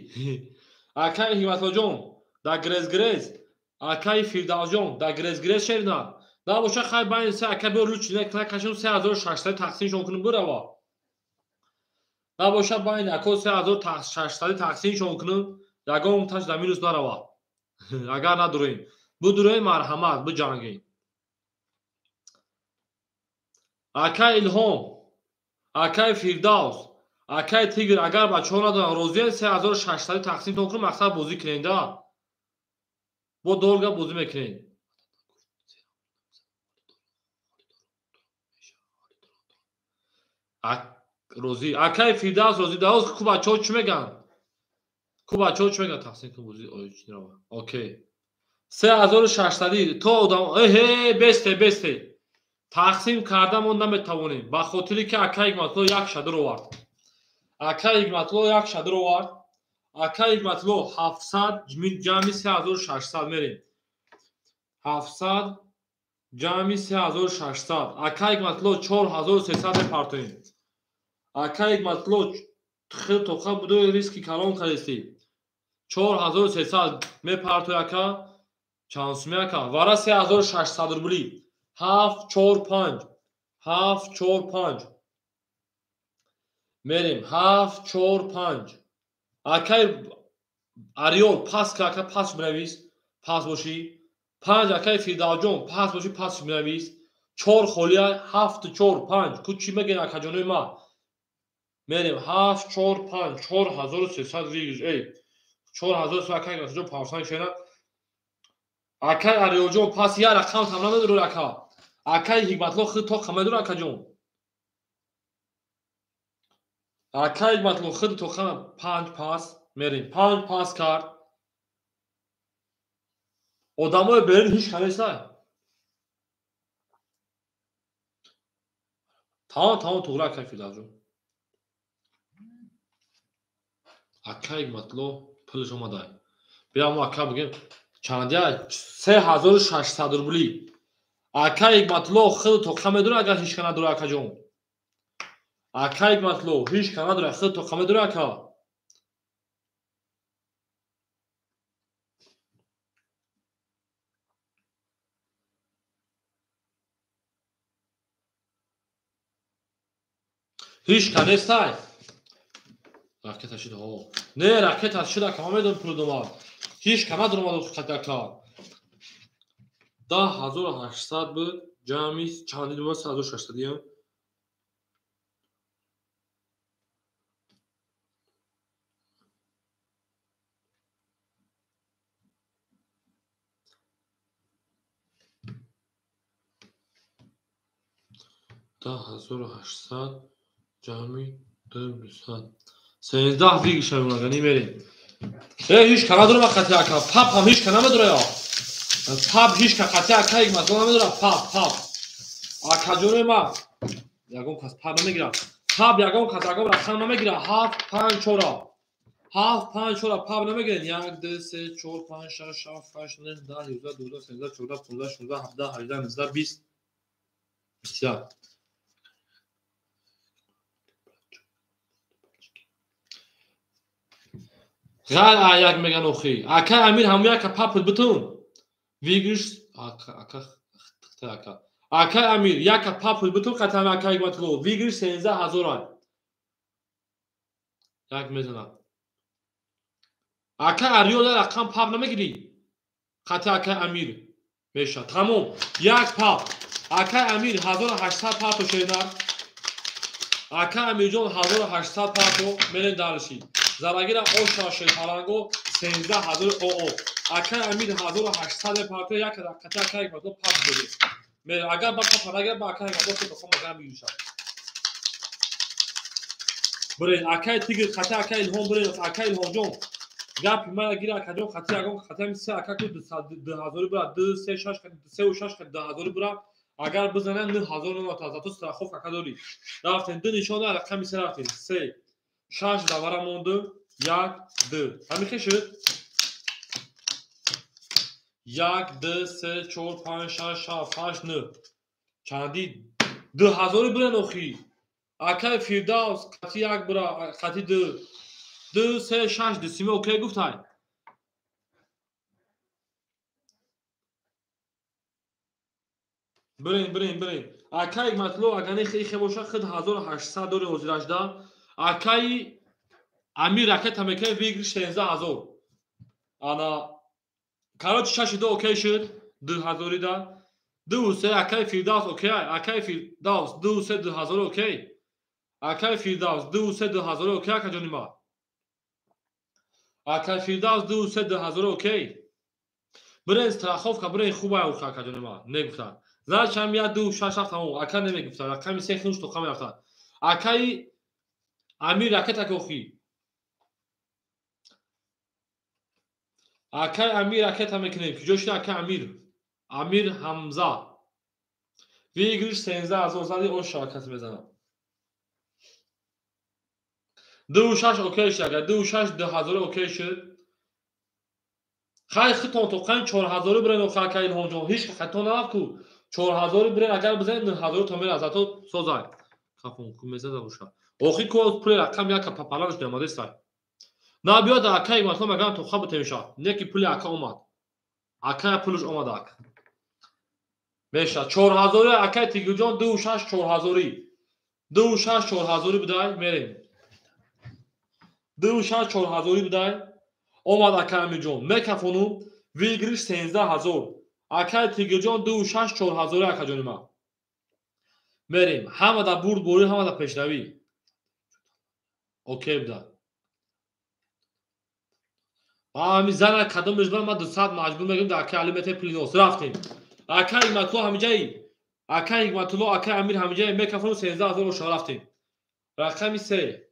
Акай Ҳиматуллоҷон да грез грез, акай Фирдавсҷон да грез грез шерна. Да боша хай байн се ака биё луч накашем 3600 тақсимшон кунем бирава. Да боша байн ако 3600 тақсимшон кунем, ягон таш да минус нарава. Агар надуроем. Будуроем марҳамат, биҷангем. Акай Илҳом, акай Фирдавс, акай Тигр агар бачаҳо надоранд розиянд 3600 тақсимтон кунем, мақсад бозӣ кунем да. Бо долга бозӣ мекунем. Розӣ. Акай Фирдавс розӣ. Давоз ку бачаҳо чӣ мегӯянд? Ку бачаҳо чӣ мегӯянд? Тақсим кун бозӣ оё чӣ рава. Окей. 3600 то одам эҳе бесте бесте. Тақсим карда мо наметавонем. Ба хотире ки акай Ҳикматулло як шадр овард. Акай Ҳикматулло як шадр овард. Акай Ҳикматулло 700 ҷамъи 3600 мерем. 700 ҷамъи 3600. Акай Ҳикматулло 4300 мепартоем. Акай Ҳикматулло хел тоқа будои риски калон кардистӣ. 4300 мепартои ака. Чанд суми ака? Вара 3600 рубли. 7 4 5. 7 4 5. Мерем 7 4 5. Акай Ариол пас ка ака пас бинавис. Пас бошӣ. 5 акай Фирдавсҷон пас бошӣ пас бинавис. 4 холия 7 4 5. Ку чӣ мегӯян акаҷонои ма? Мерем 7 4 5 4300 вигж. Эй 4300 акай Ҷон павсан шена. Акай Ариолҷон пас я рақам там намедорӣ ака. Акай Ҳикматло худ то қамедор акаҷон. Акай Ҳикматло худ то қама 5 пас мерем. 5 пас кард. Одамои берун ҳеч канесай. Тамом тамом туғра акай Фирдавсҷон. Акай Ҳикматло пулаш омадай. Бия мо ака бигем чандия 3600 рубли. Акай Ҳикматло худ то қамедор агар ҳеч ка надора акаҷон. Акай Ҳикматло ҳеч ка надора худ то қамедор ака. Ҳеч ка нестай. Ракета шуд ҳо. Не ракета шуд ака ман медонам пул домад. Ҳеч ка надоромад қат ака. 10800 буд ҷамъи чанди дума 3600 ям. 10800 ҷамъи 200. 13 вигша мегани мерем. Э ҳеч ка надорам қати ака. Пап ҳам ҳеч ка намедора я. Пап ҳеч ка қати ака Ҳикматло намедора пап пап. Акаҷонои ма ягон кас пап намегирад. Пап ягон кас ягон рақам намегирад. 7 5 4. 7 5 4 пап намегирад. 1 2 3 4 5 6 7 8 9 10 11 12 13 14 15 16 17 18 19 20 21. Ғайр аяк меган охи. Акай Амир ҳаму яка папут бутун. Вигриш ака ака тихта ака. Акай Амир яка папут бутун қатам акай Ҳикматло. Вигриш 13000 ай. Як мезанад. Акай Ариол рақам пап намегирӣ. Қати акай Амир меша. Тамом. Як пап. Акай Амир 1800 папу шена. Акай Амирҷон 1800 папу мерен дарши. Зарагира оша шефаранго 13000 оо. Акай Амир 1800 парто як рақати акай Ҳикматло пап доди. Мер агар ба пап нагирад ба акай Ҳикматло худо магар мегиришад. Бирен акай Тигр қати акай Илҳом бирен акай Илҳомҷон. Гапи мара гира акаҷон қати ягон қати ҳами се ака ку 2000 бура 2 3 6 3 6 2000 бура агар бизананд 9000 номата зато страховка ака дорӣ. Рафтем ду нишона рақами се рафтем 3 6 давара монду 1 2. Ҳамин шуд? 1 2 3 4 5 6 7 8 9. Чанди 2000 бурен охи. Акай Фирдавс қати як бура қати 2 2 3 6 2 сими окей гуфтай. Бирен бирен бирен. Акай Ҳикматло агар не хе боша худ 1800 дори ҳозирашда. Акай Амир ракета мекунад выигрыш 13000. Ана короче 6 2 окей шуд 2000 да. 2 3 акай Фирдавс окей. Акай Фирдавс 2 3 2000 окей. Акай Фирдавс 2 3 2000 окей акаҷони ма. Акай Фирдавс 2 3 2000 окей. Бирен страховка бирен хуб ай акаҷони ма. Негуфтан. Значит ям 1 2 6 7 тамом. Ака намегуфтан. Рақами 3 хунш тоқа мерафтан. Акай Амир ракета охи. Акай Амир ракета мекунем. Куҷо шуд акай Амир? Амир Ҳамза. Выигрыш 13000 зади оша акас мезанам. 2 6 окей шуд агар 2 6 2000 окей шуд. Хай хитон тоқан 4000 бирен охи акай Илҳомҷон. Ҳеч хато нарафт ку. 4000 бирен агар бизанед 9000 то мераз. Зато созай. Кафон ку мезада боша. Охи ку пули рақам яка папаланш намадестай. На биёд акай Ҳикматло маган тоха бутемиша. Не ки пули ака омад. Акай пулш омадак. Меша 4000 акай Тигирҷон 26 4000. 26 4000 будай мерем. 26 4000 будай. Омад акай Амирҷон. Мекафону выигрыш 13000. Акай Тигирҷон 26 4000 акаҷони ман. Мерем. Ҳама да бурдборӣ, ҳама да пешравӣ. Окей буда. Ами зана кадом межбар ма 200 маҷбур мегирем да акай Али мете плинос. Рафтем. Акай Ҳикматулло ҳамиҷаи. Акай Ҳикматулло, акай Амир ҳамиҷаи мекафону 13000 оша рафтем. Рақами 3.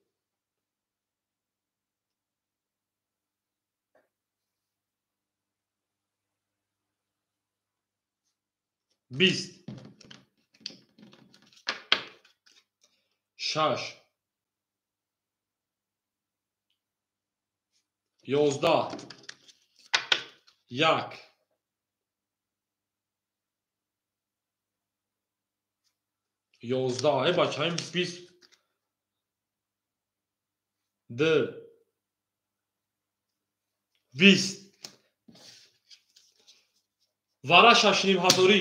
20 6 11 1 11 бачаим 20 2 20 вара 6,5 ҳазорӣ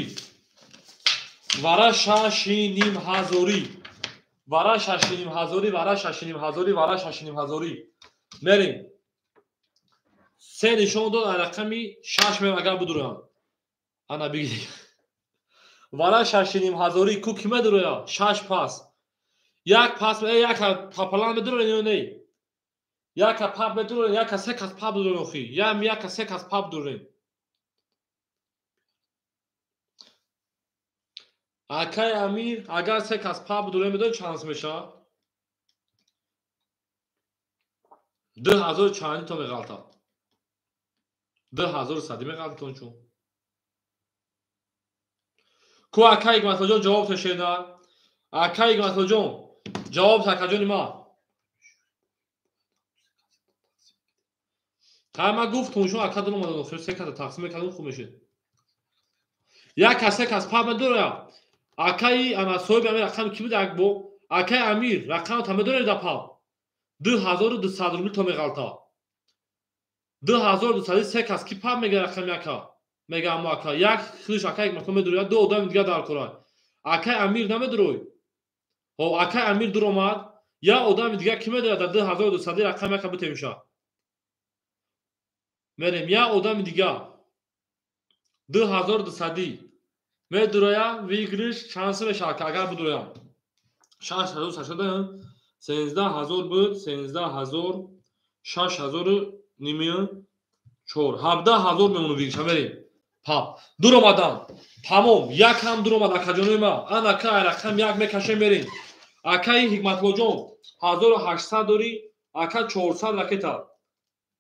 вара 6,5 ҳазорӣ вара 6,5 ҳазорӣ вара 6,5 ҳазорӣ вара 6,5 ҳазорӣ мерем. Се нишон дод рақами 6 мем агар будуроям. Ана бигирӣ. Вара 6,5 ҳазорӣ ку ки медуроя? 6 пас. Як пас, як папалан медуроя ё не? Як пап медуроя, як се кас пап дуроя охи. Ям як се кас пап дуроя. Акай Амир агар се кас пап дуроя медони чанд мешавад? 2000 чанди то меғалтад. 2100 меғалтон чун. Ку акай Ҳикматуллоҷон ҷавоб ташена. Акай Ҳикматуллоҷон ҷавоб такаҷони ма. Ҳа ма гуфтум шумо ака дун омадан охир се каса тақсим мекардум хуб мешид. Як кас се кас пап медоря. Акаи ана соҳиби амир рақами ки буд як бо акаи Амир рақам та медоред да пап. 2200 рубл то меғалта. 2200 се кас ки пап мега рақами ака. Мега амо ака як худиш акай Ҳикматулло медуроя, ду одами дигар дар кора. Акай Амир намедурой. Ҳо акай Амир дур омад, як одами дигар ки медурад дар 2200 рақами ака битемиша. Мерем як одами дигар 2200 медуроя, выигрыш чанд мешавад агар будуроям? 6800 13000 буд, 13000 6000 нимия 4 17000 мемону выигрыш. Мерем. Пап. Дур омадан. Тамом, як ҳам дур омад акаҷонои ма. Ан ака рақам як мекашем мерем. Акаи Ҳикматуллоҷон 1800 дорӣ, ака 400 ракета.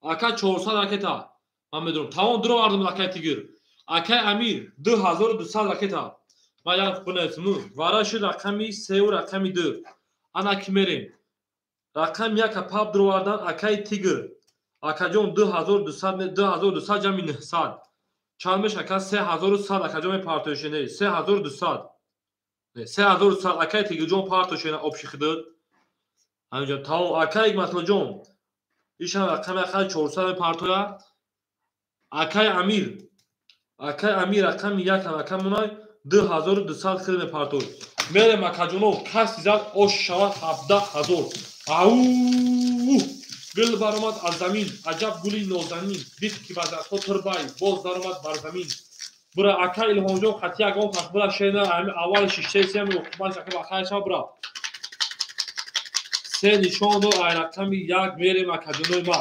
Ака 400 ракета. Ман медонам. Тамом дур овардам акаи Тигир. Акаи Амир 2200 ракета. Ман як бинависам. Вараши рақами 3 ва рақами 2. Ана ки мерем. Рақам 1 пап дур овардан акаи Тигир. Акаҷон 2200 2200 ҷамъи 900. Чанд меша ака 3100 акаҷон мепартоишене 3200. 3100 акаи Тигирҷон партоишена обши хидд. Ҳаминҷо тамом акаи Ҳикматуллоҷон ишам рақами акаи 400 мепартоя. Акаи Амир акаи Амир рақами 1 ака монай 2200 хид мепартой. Мерем акаҷоно каси зад ош шавад 17000. Ау! Гул баромад аз замин, аҷаб гули нозанин, дид ки ба дастҳо турбай, боз даромад бар замин. Бура ака Илҳомҷон хати ягон кас бура шена ами аввали шиштаи семи оқибатш ака ба хайр шава бура. Се нишон дод ай рақами 1 мерем акаҷонои ма.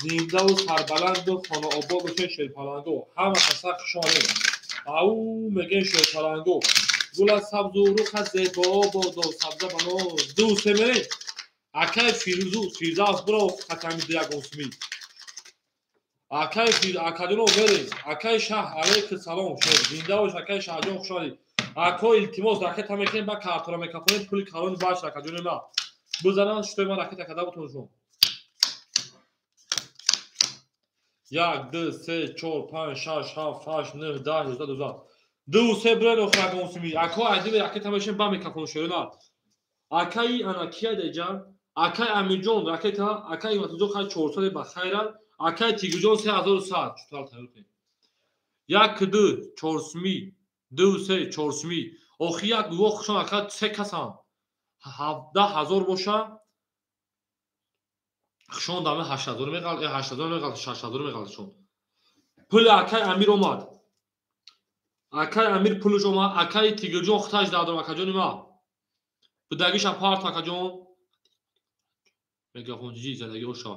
Зиндаву сарбаланду хонаобод бошед шерпаланго. Ҳама каса хуш омадед. Ау мегӯем шерпаланго. Гула сабзу руха зебо бодо сабза бано. 2 3 мерем. Акай Фирӯзу Фирдавс буро хатами ягон суми. Акай Фир акаҷоно мерем. Акай Шаҳ алейкум салом шер. Зинда бош акай Шаҳҷон хуш омадед. Ако илтимос ракета мекунем ба картора мекафонем пули калони баш акаҷони ма. Бизананд шутой ман ракета када бутон шумо. 1 2 3 4 5 6 7 8 9 10 11 12. 2 3 бурен охир ягон суми. Ако айдиби ракета мешем ба мекафонем шерона. Акаи ана кия деҷа? Акаи Амирҷон ракета, акаи Ҳикматуллоҷон хай 400 ба хайрат, акаи Тигирҷон 3100. Чутар тайёр кунед. 1 2 4 сумӣ, 2 3 4 сумӣ. Охи як гувоҳ хушон ака се касан. 17,000 боша. Хушон даме 8,000 меғал, 8,000 меғал, 6,000 меғал шон. Пули акай Амир омад. Акай Амир пулш омад, акай Тигирҷон хиташ дадом акаҷони ма. Будагиша парт акаҷон. Мегафон ҷиҷи задаги оша.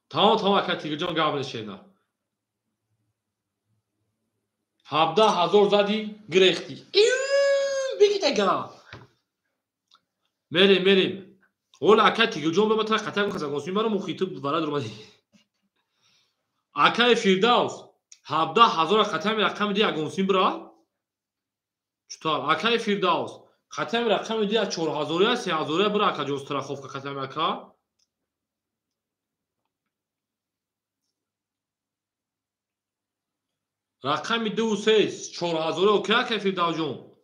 Тамом, тамом акай Тигирҷон гап нешена. 17,000 зади гирехти. Бигитага. Мерем, мерем. Ола акай Тигирҷон ба тара қатар казагонсуми маро мухиту варад омади. Акай Фирдавс 17,000 қатами рақами ди ягонсим бира? Чутар. Акай Фирдавс қатами рақами ди 4,000 3,000 бира акаҷон страховка қатами ака. Рақами 2 3 4,000 окей акай Фирдавсҷон.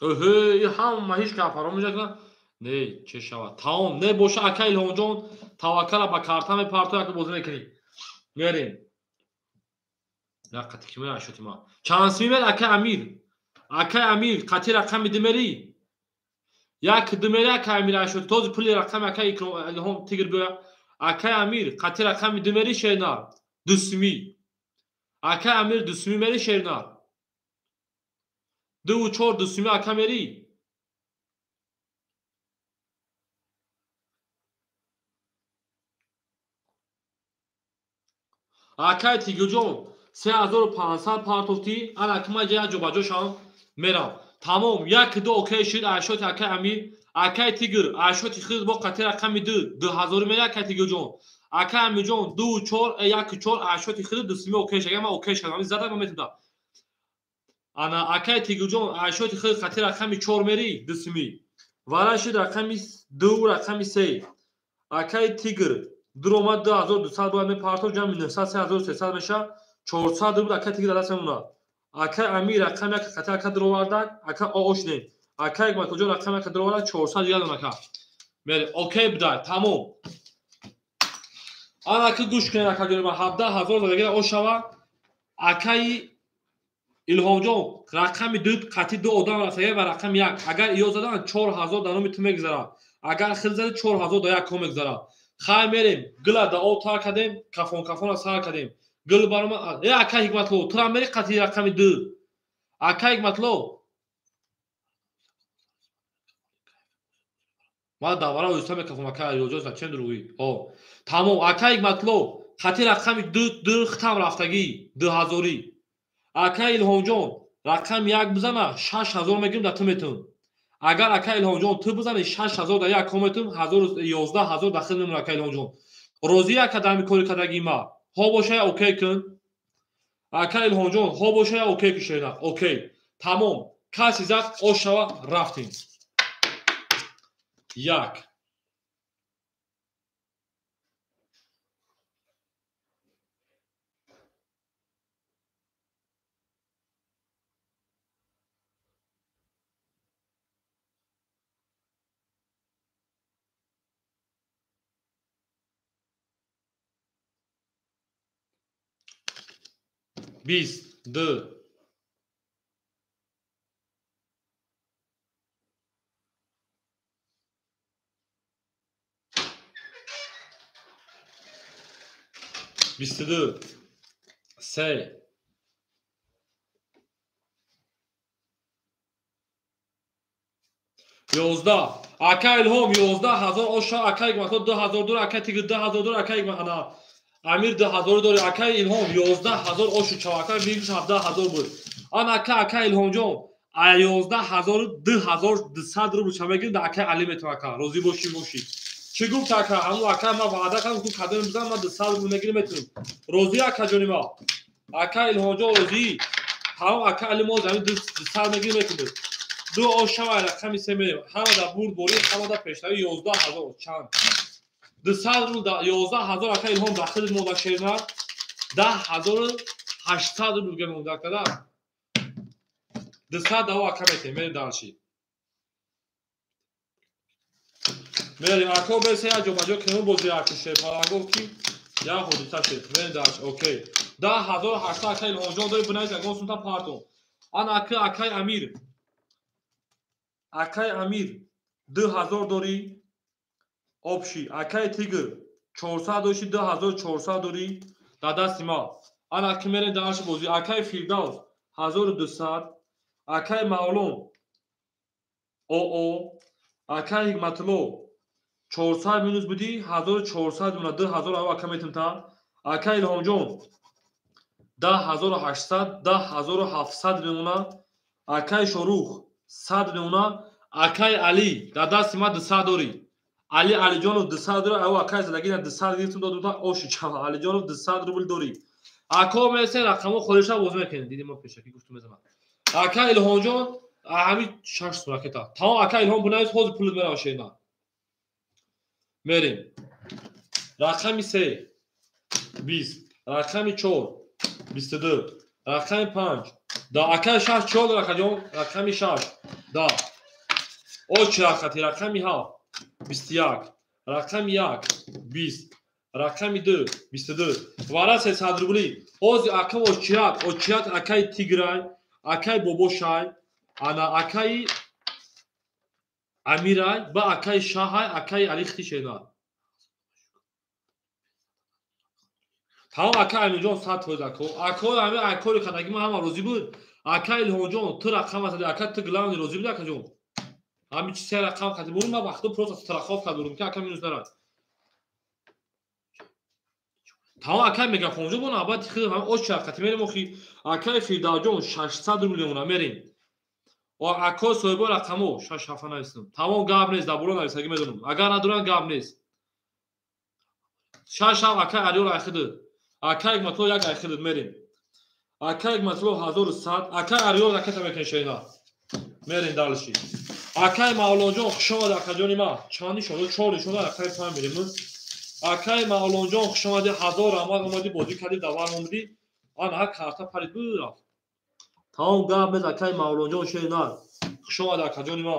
Оҳе, ҳама ҳеҷ кас фаромӯш накунад. Не, чӣ шавад? Тамом, не боша ака Илҳомҷон, таваккала ба карта мепартои, ака бозӣ мекунӣ. Мерем. Рақати ки меашоти ма. Чанд сумӣ мер ака Амир? Акай Амир, қати рақами ду мери? Як ду мери акай Амир ашоти. Този пули рақами акай Илҳом Тигр биёя. Акай Амир, қати рақами ду мери шернар? Ду сумӣ. Акай Амир ду сумӣ мери шернар? 2 4 ду сумӣ ака мери? Акай Тигирҷон 3500 партофтӣ, ана ки ман ҷа ҷобаҷо шавам мерам. Тамом, 1 2 окей шуд ашоти акай Амир. Акай Тигр ашоти худ бо қати рақами 2 2000 мери акай Тигирҷон. Акай Амирҷон 2 4 1 4 ашоти худ ду сумӣ окей шуд. Агар ман окей шавам, зада ман метавонам. Ана акай Тигирҷон ашоти худ қати рақами 4 мери ду сумӣ. Вара шуд рақами 2 рақами 3. Акай Тигр дуромад 2200 бояд мепартов, ҷамъи 900 3300 меша. 400 рубл акай Тигр даст мемонад. Акай Амир рақами 1 қати ака дуровардак, ака оошнем. Акай Ҳикматуллоҷон рақами 1 дуровардак, 400 дигар ака. Мери окей будай, тамом. Ана ака гӯш кунед акаҷони ман 17,000 задагира ошава. Акаи Илҳомҷон рақами 2 қати 2 одам рафтага ва рақами 1. Агар иё задан 4,000 дар номи ту мегузарад. Агар хил зади 4,000 дар як ком мегузарад. Хай мерем, гила да об тар кардем, кафон кафона сар кардем. Гул барома, акай Ҳикматло, ту рам мери қати рақами 2. Акай Ҳикматло. Ман давара оҳиста мекафам акай Алиёҷон, зачем дурӯғӣ? Ҳо. Тамом, акай Ҳикматло, қати рақами 2 2 хитам рафтагӣ, 2000. Акай Илҳомҷон, рақами 1 бизана, 6000 мегирем да ту метун. Агар акай Илҳомҷон ту бизани 6000 дар як ком метун, 11000 дахил мемонад акай Илҳомҷон. Розӣ ака дар ҳамин кори кардагии ма? Ҳо боша я окей кун. Акай Илҳомҷон, ҳо боша я окей кушена. Окей. Тамом. Каси зад ошава рафтем. 1 22 22 3 11 ака Илҳом 11000 оша, ака Ҳикматло 2000 дор, ака Тигр 2000 дор, ака Ҳикмат ана Амир 2000 дор, ака Илҳом 11000 ошу чавака вигш 17000 буд. Ана ака ака Илҳомҷон 11000 2200 рубл ча мегирим да ака Али метавон ака. Розӣ бошӣ бошӣ. Чӣ гуфт ака? Ҳамун ака ман ваъда кардам, гуфт кадом бизан ман 200 рубл мегирим метавонем. Розӣ ака ҷони ма? Ака Илҳомҷон розӣ? Ҳамун ака Али мо замин 200 мегирим метавонем. Ду ошава рақами се мерем. Ҳама да бурд борӣ, ҳама да пешравӣ 11000 чанд. 200 рубл 11000 ака Илҳом дахил монда шернар. 10800 800 рубл гемонда када. 200 даво ака метем, мерем дальше. Мерем, ако бесе я ҷобаҷо кунем бози аки шерпалангов ки я ҳодиса шед. Мерем дальше, окей. 10800 ака Илҳомҷон дори бинавис ягон сумта партон. Ан ака акай Амир. Акай Амир 2000 дори обши. Акай Тигр 400 доши 2400 дори дар дасти ма. Ан аки мерем дальше бози. Акай Фирдавс 1200. Акай Мавлон ОО. Акай Ҳикматулло 400 минус буди 1400 мона 2000 ава ака метим та. Акай Илҳомҷон 10800 10700 мемона. Акай Шорух 100 мемона. Акай Али дар дасти ма 200 дори. Али Алиҷонов 200 дори. Ава акай задагина 200 гирифтум додум та оши чава. Алиҷонов 200 рубл дори. Ако месен рақамо холиша боз мекунем. Дидим мо пешакӣ гуфтум мезанам. Ака Илҳомҷон ҳами 6 ракета. Тамом ака Илҳом бинавис ҳозир пулит мерава шена. Мерем. Рақами 3 20, рақами 4 22, рақами 5 да ака 6 4 рақаҷон, рақами 6 да оч рақати рақами 7 21, рақами 1 20, рақами 2 22. Вара 300 рубли. Ҳозир ака очият, очият акаи Тиграй, акаи Бобошай, ана акаи Амирай ба акаи Шаҳай, акаи Алихти шена. Тамом ака Амирҷон 100% ако. Ако ами акори кадаги ман ҳама розӣ буд. Ака Илҳомҷон ту рақам асади, ака ту главный розӣ буд акаҷон. Ҳами чи се рақам кади бурум, ман вақто просто страхов кардум ки ака минус нарад. Тамом акаи Мегафонҷон бо навбати хид ҳам оч рақати мерем охи. Акаи Фирдавҷон 600 рубл мемона мерем. Ако соҳибо рақамо 6 7 нависам. Тамом гап нест, дар боло нависагӣ медонам. Агар надорам гап нест. 6 7 акаи Алиёр айхиди. Акаи Ҳикматулло як айхиди мерем. Акаи Ҳикматулло 1100, акаи Ариёр ракета мекунем шена. Мерем дальше. Акаи Мавлонҷон хуш омадӣ акаҷони ма. Чанд нишон? 4 нишон акаи 5 мерем. Акаи Мавлонҷон хуш омадӣ, 1000 раҳмат омадӣ, бозӣ кардӣ, давар омадӣ. Ана карта парид бурафт. Тамом гап нест акаи Мавлонҷон шена. Хуш омадӣ акаҷони ма.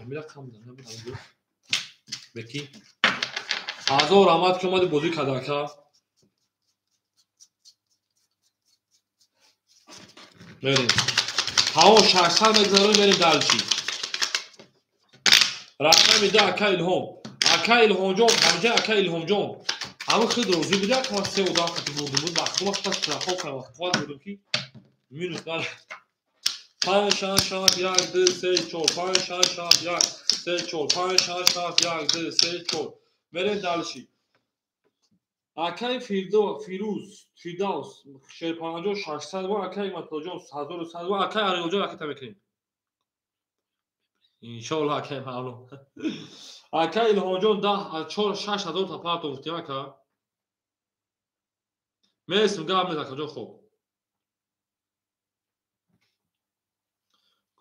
Ҳамира кам набуд. Беки. 1000 раҳмат ки омадӣ бозӣ кардӣ ака. Мерем. Тамом 600 мегзарем, мерем дальше. Рақами 2 ака Илҳом. Ака Илҳомҷон, ҳамҷа ака Илҳомҷон. Ҳама хид розӣ буда, ки ман се одам хати бурдум буд. Вақт вақт страхов кардам, вақт бурдум ки минус нар. 5 6 7 1 2 3 4 5 6 7 1 3 4 5 6 7 1 2 3 4. Мерем дальше. Акаи Фирӯз, Фирдавс, Шерпанаҷон 600 ва акаи Ҳикматуллоҷон 1100 ва акаи Ариёлҷон ракета мекунем. Иншоаллоҳ акаи маълум. Акаи Илҳомҷон 10 4 6000 та партов гуфтем ака. Мересим гап нест акаҷон хоб.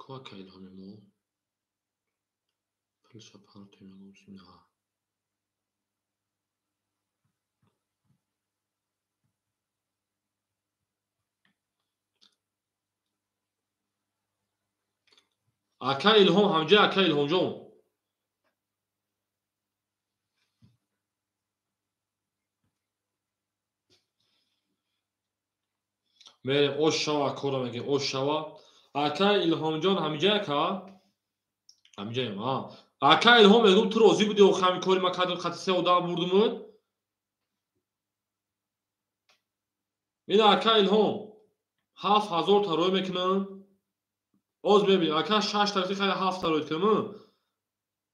Ко акаи Илҳоми мо? Пулша партов мегӯм на. Ака Илҳом ҳамҷа ака Илҳомҷон. Мерем ош шава кора мегем ош шава. Ака Илҳомҷон ҳамҷа ака? Ҳамҷаем а. Ака Илҳом мегум ту розӣ будӣ охи ҳамин кори ма кардем хати се одам бурдумуд? Ина ака Илҳом 7000 та рой мекунам. Оз мебинем ака 6 та хай 7 та рой кунам.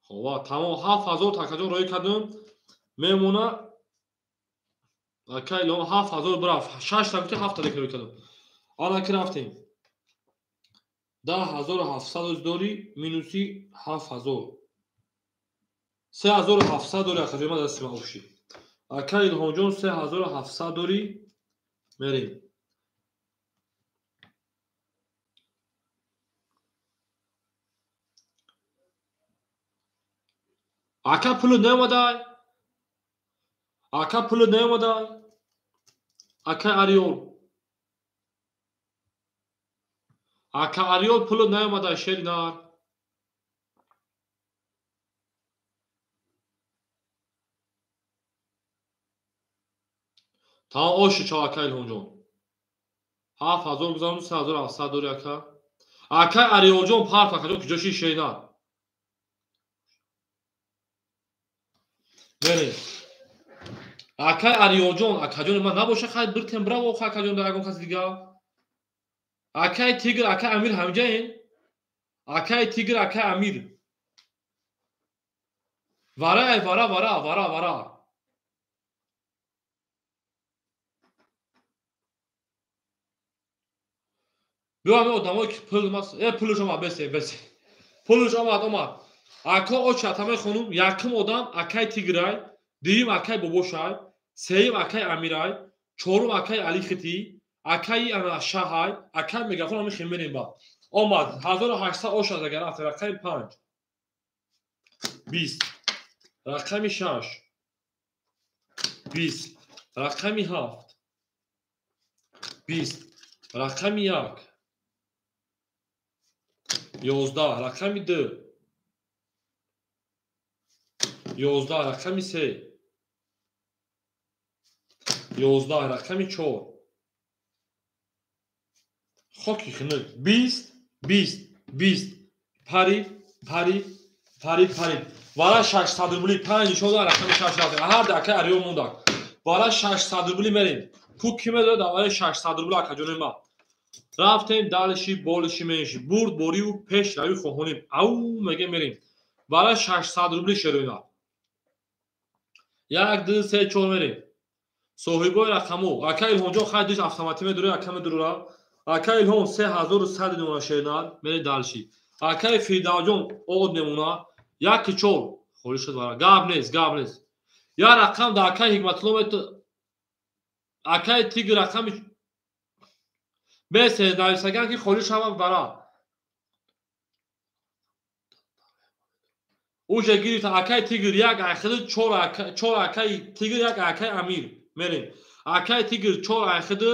Хоб, тамом 7000 та акаҷон рой кардем. Мемона ака Илҳом 7000 бирав. 6 та гуфти 7 та рой кардем. Ана ки рафтем. 10700 дори минуси 7000. 3700 дори акаҷон ма дасти ма обши. Ака Илҳомҷон 3700 дори мерем. Ака пулу наомадай. Ака пулу наомадай. Ака Ариёл. Ака Ариёл пулот наёмада шери нар. Тамом оши чав ака Илҳомҷон. 7000 гузаронд, 3700 дори ака. Ака Ариёлҷон парт акаҷон куҷоши шери нар. Мерем. Акай Ариёлҷон, акаҷони ман набоша хай биртем бирав оха акаҷон дар ягон каси дигар. Акай Тигр, акай Амир ҳамҷаен? Акай Тигр, акай Амир. Вара, вара, вара, вара, вара. Биё ҳамин одамое ки пул мас, пулш омад, бесе, бесе. Пулш омад, омад. Ако очи атамаи хонум, якум одам акай Тиграй, дуюм акай Бобошай, сеюм акай Амирай, чорум акай Алихити, акаи ана Шаҳай, акай мегафон ҳамин хел мерем ба. Омад 1800 ош аз агар рафт рақами 5. 20. Рақами 6. 20. Рақами 7. 20. Рақами 1. 11. Рақами 2. 11. Рақами 3. 11. Рақами 4. Хоки хинук. 20, 20, 20. Парид, парид, парид, парид. Вара 600 рубли 5 нишон дод рақами 6 рафтем. Ҳар дака Ариёл мондак. Вара 600 рубли мерем. Ку ки медорад аввали 600 рубли акаҷони ма. Рафтем далиши болиши мениши. Бурд бориву пеш рави хоҳонем. Ау меге мерем. Вара 600 рубли шероина. 1 2 3 4 мерем. Соҳибои рақамо. Ака Илҳомҷон хай диш автоматӣ медорад, ака медорад. Ака Илҳом 3100 немона шеринар, мерем далиши. Акаи Фирдавҷон од немона, 1 4 холӣ шуд вара. Гап нест, гап нест. Я рақам да акаи Ҳикматулло мет акаи Тигр рақами бесе нависаган ки холӣ шавад вара. Уже гирифта акаи Тигр як айхиди 4 акаи Тигр як акаи Амир мерем. Акаи Тигр 4 айхиди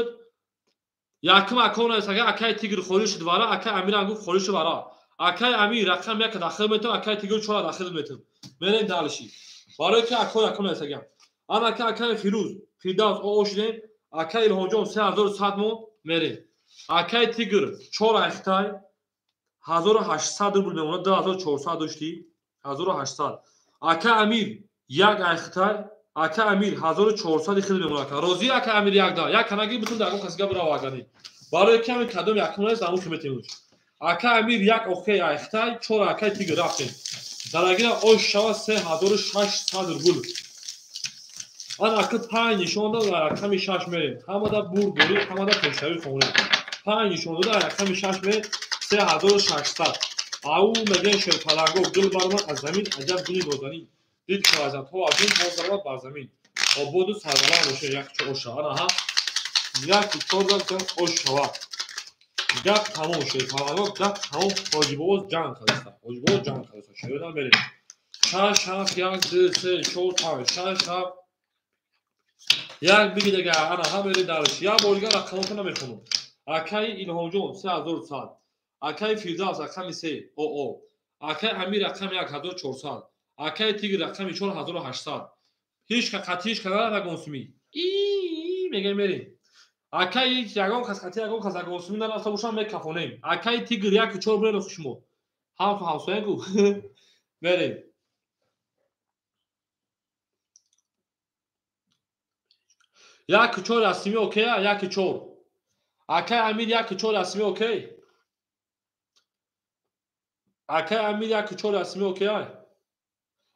якум акон нависаган акаи Тигр холӣ шуд вара, акаи Амирам гуфт холӣ шуд вара. Акаи Амир рақам 1 дахил метам, акаи Тигр 4 дахил метам. Мерем далиши. Барои ки акон якум нависаган. Ан ака акаи Фирӯз, Фирдавс о шудем, акаи Илҳомҷон 3100 мо мерем. Акаи Тигр 4 айхтай 1800 рубл мемонад, 2400 доштӣ, 1800. Ака Амир як айхтай, ака Амир 1400 хел мемонад. Ака розӣ ака Амир як да, як канаги битун дар ягон касига бирав агани. Барои ки ҳамин кадом якум нест, аму химетимуш. Ака Амир як окей айхтай, 4 акаи Тигр рафтем. Дарагира ош шава 3600 рубл. Ан ака 5 нишон дод, рақами 6 мерем. Ҳамада бурд дорӣ, ҳамада пешравӣ хонем. 5 нишон дода, рақами 6 мерем, 3600. Ау мегӯян шерпаланго гул баромад аз замин, аҷаб гули нозанин. Дид ки лаззатҳо аз ин боз баромад бар замин. Ободу сарбаланд бошед, як чор ош шава. Аҳа. Як чор зад ош шава. Гап тамом шерпаланго, гап тамом. Ҳоҷибобоз ҷанг кардааст. Ҳоҷибобоз ҷанг кардааст. Шеродан мерем. 6 7 1 2 3 4 5 6 7 як бигид агар ана ҳа мерем дарш. Як бор дигар рақамотро намехонам. Акаи Илҳомҷон 3100. Акаи Фирдавс рақами 3 ОО. Акаи Амир рақами 1400. Акаи Тигр рақами 4800. Ҳеҷ ка қатъи ҳеҷ ка нарагон сумӣ. И мегӯем мерем. Акаи ягон кас қатъи ягон кас ягон сумӣ нарафта бошам мекафонем. Акаи Тигр 1 4 бирен шумо. Ҳам ту ҳамсоя гу. Мерем. Як 4 расмӣ окей, 1 4. Акаи Амир 1 4 расмӣ окей. Акаи Амир 1 4 расмӣ окей.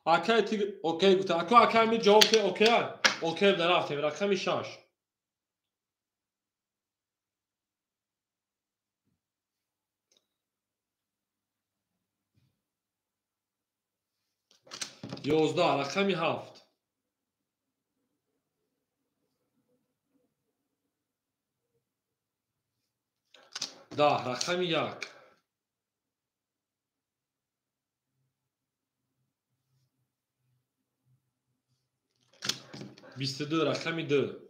Акаи Тигр окей гуфта. Ака акаи Амир ҷавоб ки окей. Окей рафтем рақами 6. 11 рақами 7. 10 рақами 1. 22 рақами 2.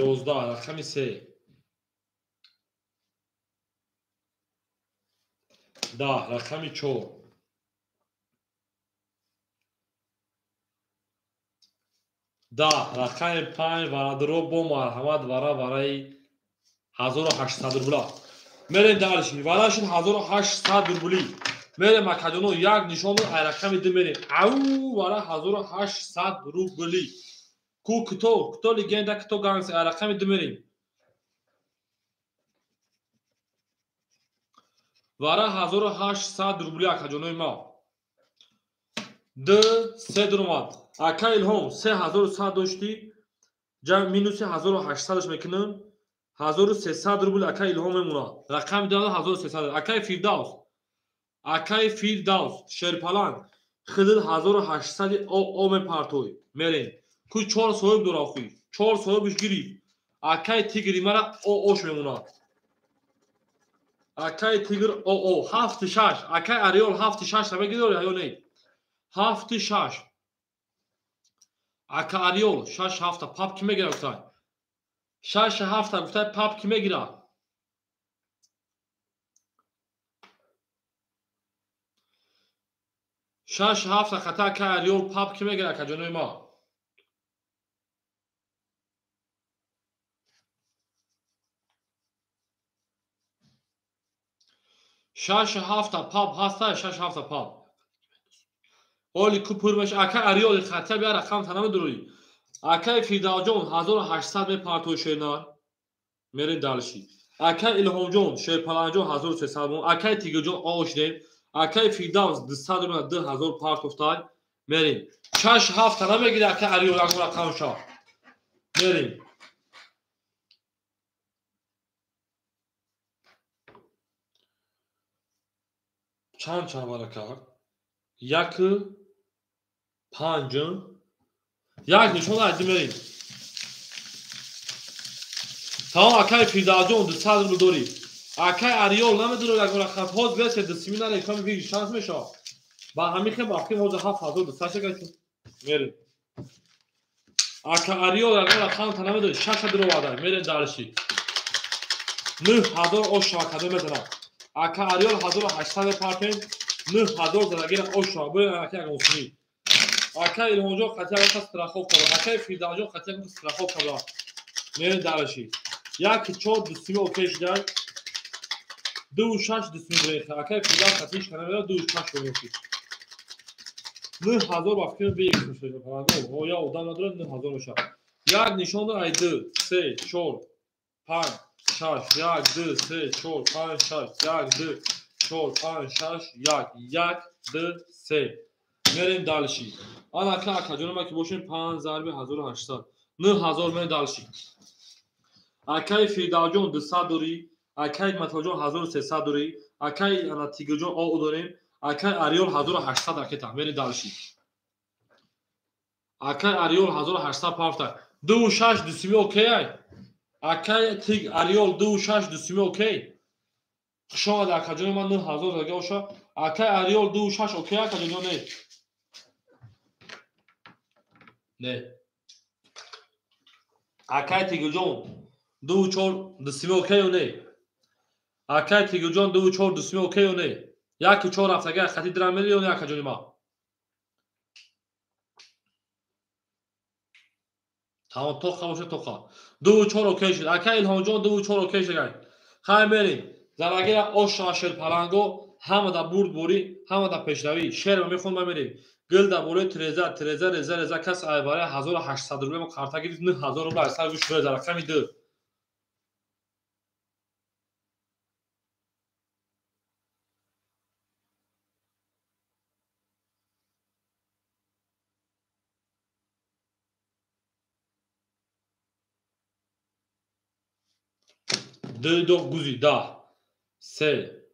11 рақами 3. 10 рақами 4. 10 рақами 5 варадро бо марҳамат вара вараи 1800 рубла. Мерем дальше. Вара шуд 1800 рубли. Мерем акаҷоно як нишон ай рақами 2 мерем. Ау вара 1800 рубли. Ку кто? Кто легенда, кто гангстер? Ай рақами 2 мерем. Вара 1800 рубли акаҷонои ма. 2 3 дуромад. Ака Илҳом 3100 доштӣ. Ҷамъ минуси 1800-аш мекунам. 1300 рубл ака Илҳом мемонад. Рақами 2 1300. Акаи Фирдавс. Акаи Фирдавс Шерпаланг хидр 1800 о мепартой. Мерем. Ку 4 соҳиб дора хуй. 4 соҳибш гирифт. Акаи Тигри мара ош мемонад. Акаи Тигр о 7 6. Акаи Ариол 7 6 намегирӣ ё не? 7 6. Ака Ариол 6 7 пап ки мегирад гуфтай? 6 7 гуфтай пап ки мегирад? 6 7 хата ака Ариол пап ки мегирад ака ҷонои ма? 6 7 пап ҳаста 6 7 пап. Оли ку пур меш ака Ариол хата бия рақам та намедурӣ. Акаи Фирдавсҷон 1800 мепартой шернар. Мерем дальше. Акаи Илҳомҷон Шерпаланҷон 1300 мон. Акаи Тигрҷон ошдем. Акаи Фирдавс 200 рубл 2000 партофтай. Мерем. 6 7 намегирӣ акаи Ариол ягон рақамша. Мерем. Чанд чанд варака? 1 5 як нишон айди мерем. Тамом акаи Фирдавсҷон 200 рубл дорӣ. Акаи Ариол намедонам ягон рақам. Ҳоз версия 2 на реклами виги шанс мешавад. Ба ҳамин хел вақти ҳозир 7200 шакачун. Мерем. Ака Ариол ягон рақам та намедонӣ. 6 дуроварда. Мерем дальше. 9000 ош шавакада мезанам. Ака Ариол 1800 мепартем. 9000 задагира ош шава. Бурем ака ягон сумӣ. Ака Илҳомҷон қатъи ягон страховка дорад. Акаи Фирдавсҷон қатъи ягон страховка дорад. Мерем дальше. 1 4 2 окей шудай. 2 6 2 бреха. Акаи Фирдавс қатъи ҳеч намедонад 2 6 меёфт. 9000 ба фикр бех мешавад. Ё одам надорад 9000 мешавад. Як нишон ай 2 3 4 5 6 1 2 3 4 5 6 1 2 4 5 6 1 1 2 3. Мерем дальше. Ана ака акаҷонома ки бошем 5 зарби 1800. 9000 мерем дальше. Акаи Фирдавсҷон 200 дорӣ, акаи Маталҷон 1300 дорӣ, акаи ана Тигрҷон о дорем, акаи Ариол 1800 ракета. Мерем дальше. Акаи Ариол 1800 пафта. 2 6 2 окей ай. Акаи Тиг Ариол 2 6 2 окей. Хуш омад акаҷони ман 9000 зага боша. Акаи Ариол 2 6 окей акаҷони не. Не. Акаи Тигрҷон 2 4 2 окей ё не? Акаи Тигрҷон 2 4 2 окей ё не? 1 4 рафтага хати дирам мери ё не акаҷони ма? Тамом тоқа боша тоқа. 2 4 окей шуд. Акаи Илҳомҷон 2 4 окей шуд. Хай мерем. Зарагира ош шерпаланго ҳама да бурдборӣ, ҳама да пешравӣ. Шерро мехонам ма мерем. Гул дар болои треза, треза, реза, реза кас ай барои 1800 рубл мо карта гирифт 9000 рубл аз сар гӯш шуд рақами 2. 2 2 гузи 10 3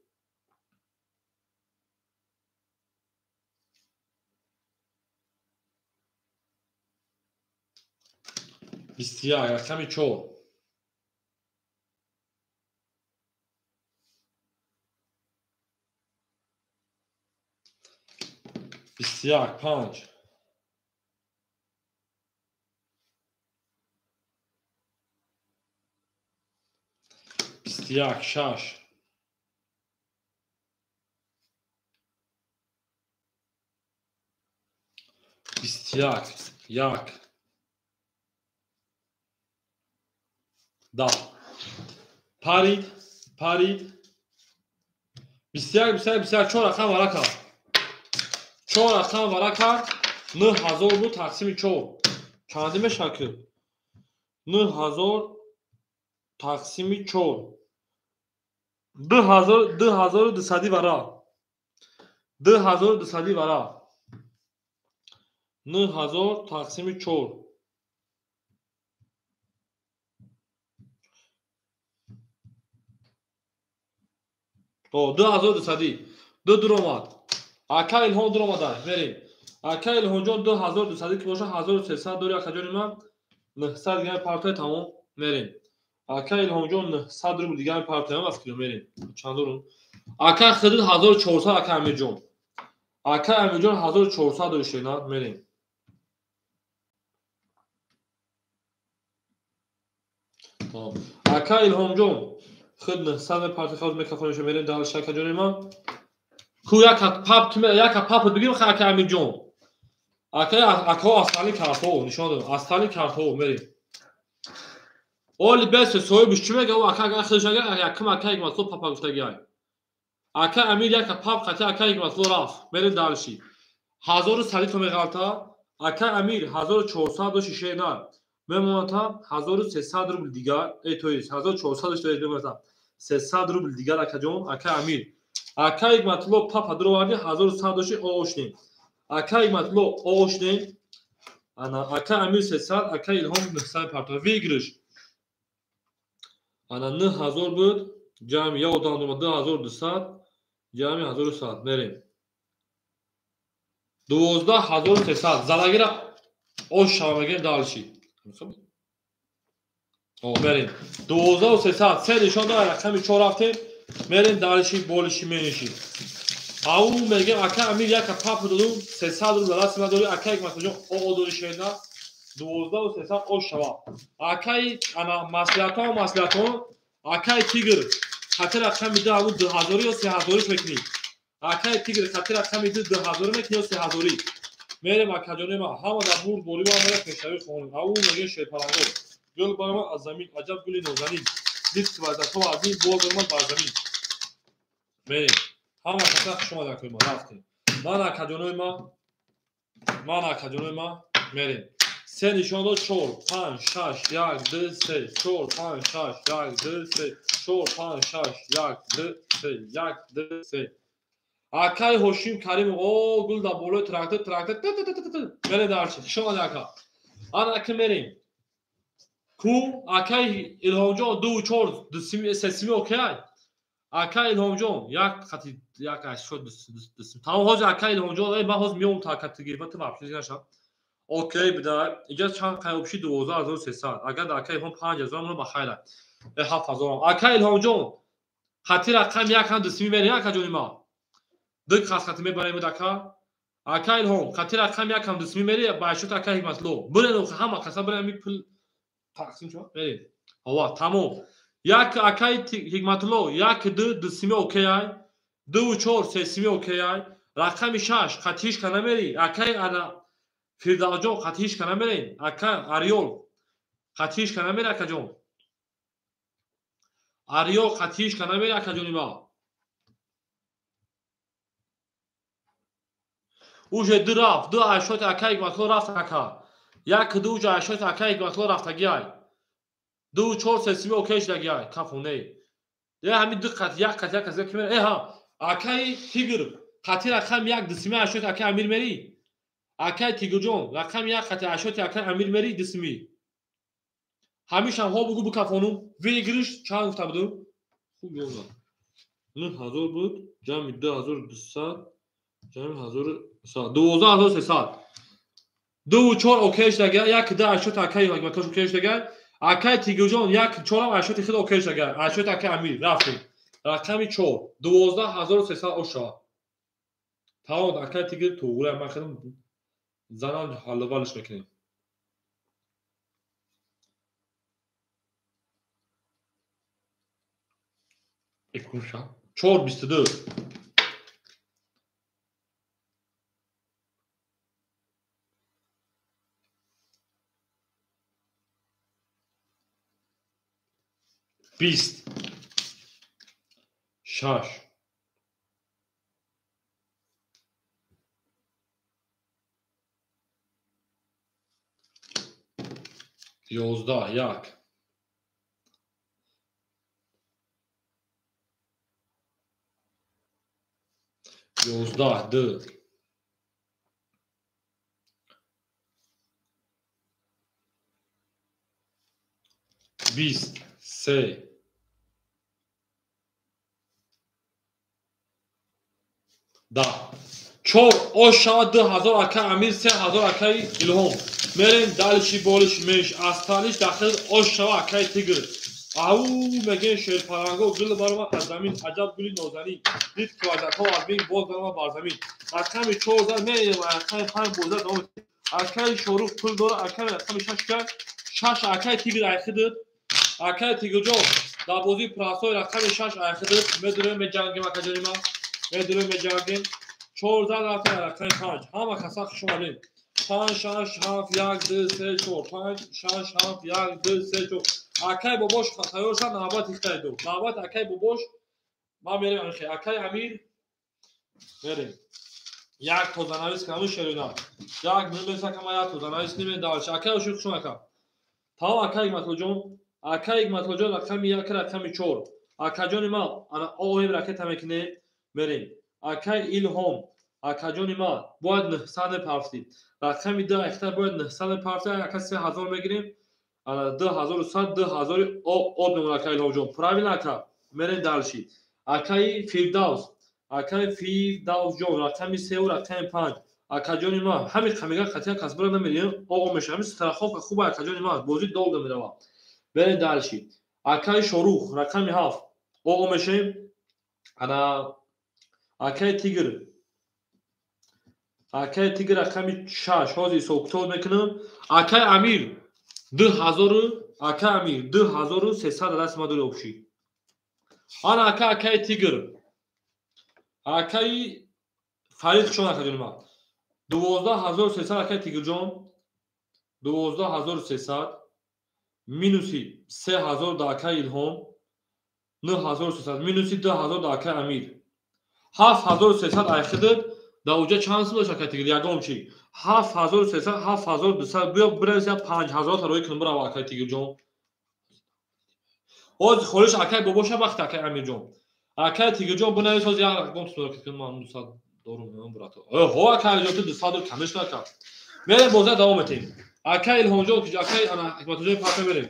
21 рақами 4 21 5 21 6 21 1 10 парид парид 21 21 21 4 рақам варака 4 рақам варака 9000 буд тақсими 4 чанди мешавад ки 9000 тақсими 4 2000 2200 вара 2200 вара 9000 тақсими 4 О, 2200. Ду дуромад. Ака Илҳом дуромада. Мерем. Ака Илҳомҷон 2200 ки боша 1300 дори акаҷони ман 900 дигар партоя тамом мерем. Ака Илҳомҷон 900 рубл дигар партоям аст ки мерем. Чанд дорум? Ака Хидр 1400 ака Амирҷон. Ака Амирҷон 1400 дори шена мерем. Тамом. Ака Илҳомҷон худ 900 парти хоз микрофонашо мерем дальше акаҷони ман. Ку яка пап яка пап бигирем ха ака Амирҷон. Ака ака астали картҳо нишон додам. Астали картҳо мерем. Оли бес соҳибиш чӣ мега? Ака агар худаш агар якум ака Ҳикматулло папа гуфтагиай. Ака Амир яка пап қати ака Ҳикматулло рафт. Мерем дальше. 1100 то меғалта. Ака Амир 1400 доши шена. Мемоната 1300 рубл дигар, то есть 1400 доши мемоната. 300 рубл дигар акаҷон, ака Амир. Ака Ҳикматулло папа дуроварди 1100 доши оошнем. Ака Ҳикматулло оошнем. Ана ака Амир 300, ака Илҳом 900 парто. Выигрыш. Ана 9000 буд, ҷамъи я одам дума 2200, ҷамъи 1100 мерем. 12300 залагира ош шава мегирем дальше. О, мерем. 12300 се нишон дора рақами 4 рафтем. Мерем дальше болиши мениши. Ау мегем ака Амир яка пап додум 300 рубл дасти ма дори ака Ҳикматуллоҷон о дори шена 12300 ош шава. Акаи ана маслиҳатҳо маслиҳатҳо акаи Тигр хати рақами 2 ҳамун 2000 ё 3000 мекунӣ. Акаи Тигр хати рақами 2 2000 мекунӣ ё 3000. Мерем акаҷони ма ҳама дар бурд борӣ ва мерем пешравӣ хонем. Ау мегем шерпалангор. Гул баромад аз замин, аҷаб гули нозанин. Дид вазатҳо аз ин бол баромад бар замин. Мерем. Ҳама каса хуш омад акои ма рафтем. Ман акаҷонои ма, ман акаҷонои ма мерем. Се нишон дод 4 5 6 1 2 3 4 5 6 1 2 3 4 5 6 1 2 3 1 2 3. Акаи Ҳошим Каримов о гул дар болои трактор трактор мерем дальше. Хуш омад ака. Ана ака мерем. Ку акаи Илҳомҷон 2 4 2 3 сими окей. Ака Илҳомҷон як хати як 8 2 тамом ҳозир ака Илҳомҷон эй ман ҳозир меом та ака тигир ба ту вообще наша. Окей буда иҷа чанд қайобши 12300 агар дар ака Илҳом 5000 мон ба хайра. 7000 ака Илҳомҷон хати рақам як ҳам 2 сими мерем акаҷони ма. Ду қас хати мебарем ака. Ака Илҳом хати рақам як ҳам 2 сими мери ба шут ака Ҳикматулло. Бурен ҳама қаса бурен ами пул тақсим шуд мерем. Ова тамом. Як акаи Ҳикматулло 1 2 2 сими окей ай. 2 4 3 сими окей ай. Рақами 6 хатиш кана мери. Акаи ана Фирдавсҷон хатиш кана мерем. Ака Ариёл хатиш кана мери акаҷон. Ариёл хатиш кана мери акаҷони ма. Уже ду рафт, ду ашоти акаи Ҳикматулло рафт ака. 1 2 уже ашоти акаи Ҳикматулло рафтаги ай. 2 4 3 сими окей шудаги ай, кафоне. Е ҳами ду қат як қат як қат ки мери. Э ҳа, акаи Тигр қати рақам 1 2 сими ашоти акаи Амир мери. Акаи Тигрҷон рақам 1 қати ашоти акаи Амир мери 2 сими. Ҳамишам ҳо бугу букафонум. Выигрыш чанд гуфта будум? Хуб ёдам. 9000 буд, ҷамъи 2200 ҷамъи 1100 12300. 2 4 окей шудаги, 1 2 ашоти акаи Ҳикматулло окей шудаги. Акаи Тигрҷон 1 4 ашоти худ окей шудаги. Ашоти акаи Амир рафтем. Рақами 4 12300 оша. Тамом акаи Тигр туғра ман худам занам ҳаллу мекунем. Экунша. 4,22. 20. 6. 11 1. 11 2. 20 3. 10. 4 оша 2000 ака Амир 3000 акаи Илҳом. Мерем далиши болиш меш аз талиш дахил ошава акаи Тигр. Ау мегӯем шерпаранго гул барома аз замин аҷаб гули нозанин. Дид ки вазакҳо аз бин боз барома бар замин. Рақами 14 мерем рақами 5 боза давом. Акаи Шорух пул дора акаи рақами 6 кард. 6 акаи Тигр айхидид. Акаи Тигрҷон дар бозии прасои рақами 6 айхидид. Медурем меҷангем акаҷони ман. Медурем меҷангем. 14 рафтем рақами 5. Ҳама каса хуш омадем. 5 6 7 1 2 3 4 5 6 7 1 2 3 4. Акай бобош тайёр шад, навбат ихтаи ду. Навбат акай бобош. Ман мерем анхе. Акай Амир мерем. Як тозанавис кунам шерина. Як мемеса кама як тозанавис ниме давш. Акай оши хуш ака. Тамом акай Ҳикматуллоҷон. Акай Ҳикматуллоҷон рақами 1 рақами 4. Акаҷони ман ана оҳем ракета мекунем. Мерем. Акай Илҳом. Акаҷони ман бояд 900 парфтӣ. Рақами 2 ахта бояд 900 парфтӣ. Ака 3000 мегирем. Ана 2100 2000 об мемонад акаи Илҳомҷон. Правильно ака. Мерем дальше. Акаи Фирдавс. Акаи Фирдавсҷон рақами 3 ва рақами 5. Акаҷони ман ҳамин қамига қатъиян касбара намедиҳем. О мешавад. Ҳамин страховка хуба акаҷони ман. Бозӣ долго меравад. Мерем дальше. Акаи Шорух рақами 7. О мешавем. Ана акаи Тигр. Акаи Тигр рақами 6. Ҳозир ҳисоб-китоб мекунам. Акаи Амир 2000 акаи Амир 2300 даст ма дори обши. Ана ака акаи Тигр. Акаи Фарид хушон акаҷони ман. 12300 акаи Тигрҷон. 12300 минуси 3000 да акаи Илҳом. 9300 минуси 2000 да акаи Амир. 7300 айхидид. Да уҷа чанд сум дошт акаи Тигр? Ягон чи. 7300 7200 биё бираса 5000 та рои кунам бирава акаи Тигрҷон. Ҳозир холиш акаи бобоша вақт акаи Амирҷон. Акаи Тигрҷон бинавис ҳозир як рақам тутуна кунам ман 200 дорум брато. Ҳо акаи Амирҷон ту 200 дор конечно ака. Мерем боза давом метем. Акаи Илҳомҷон акаи ана Ҳикматуллоҷон парта мерем.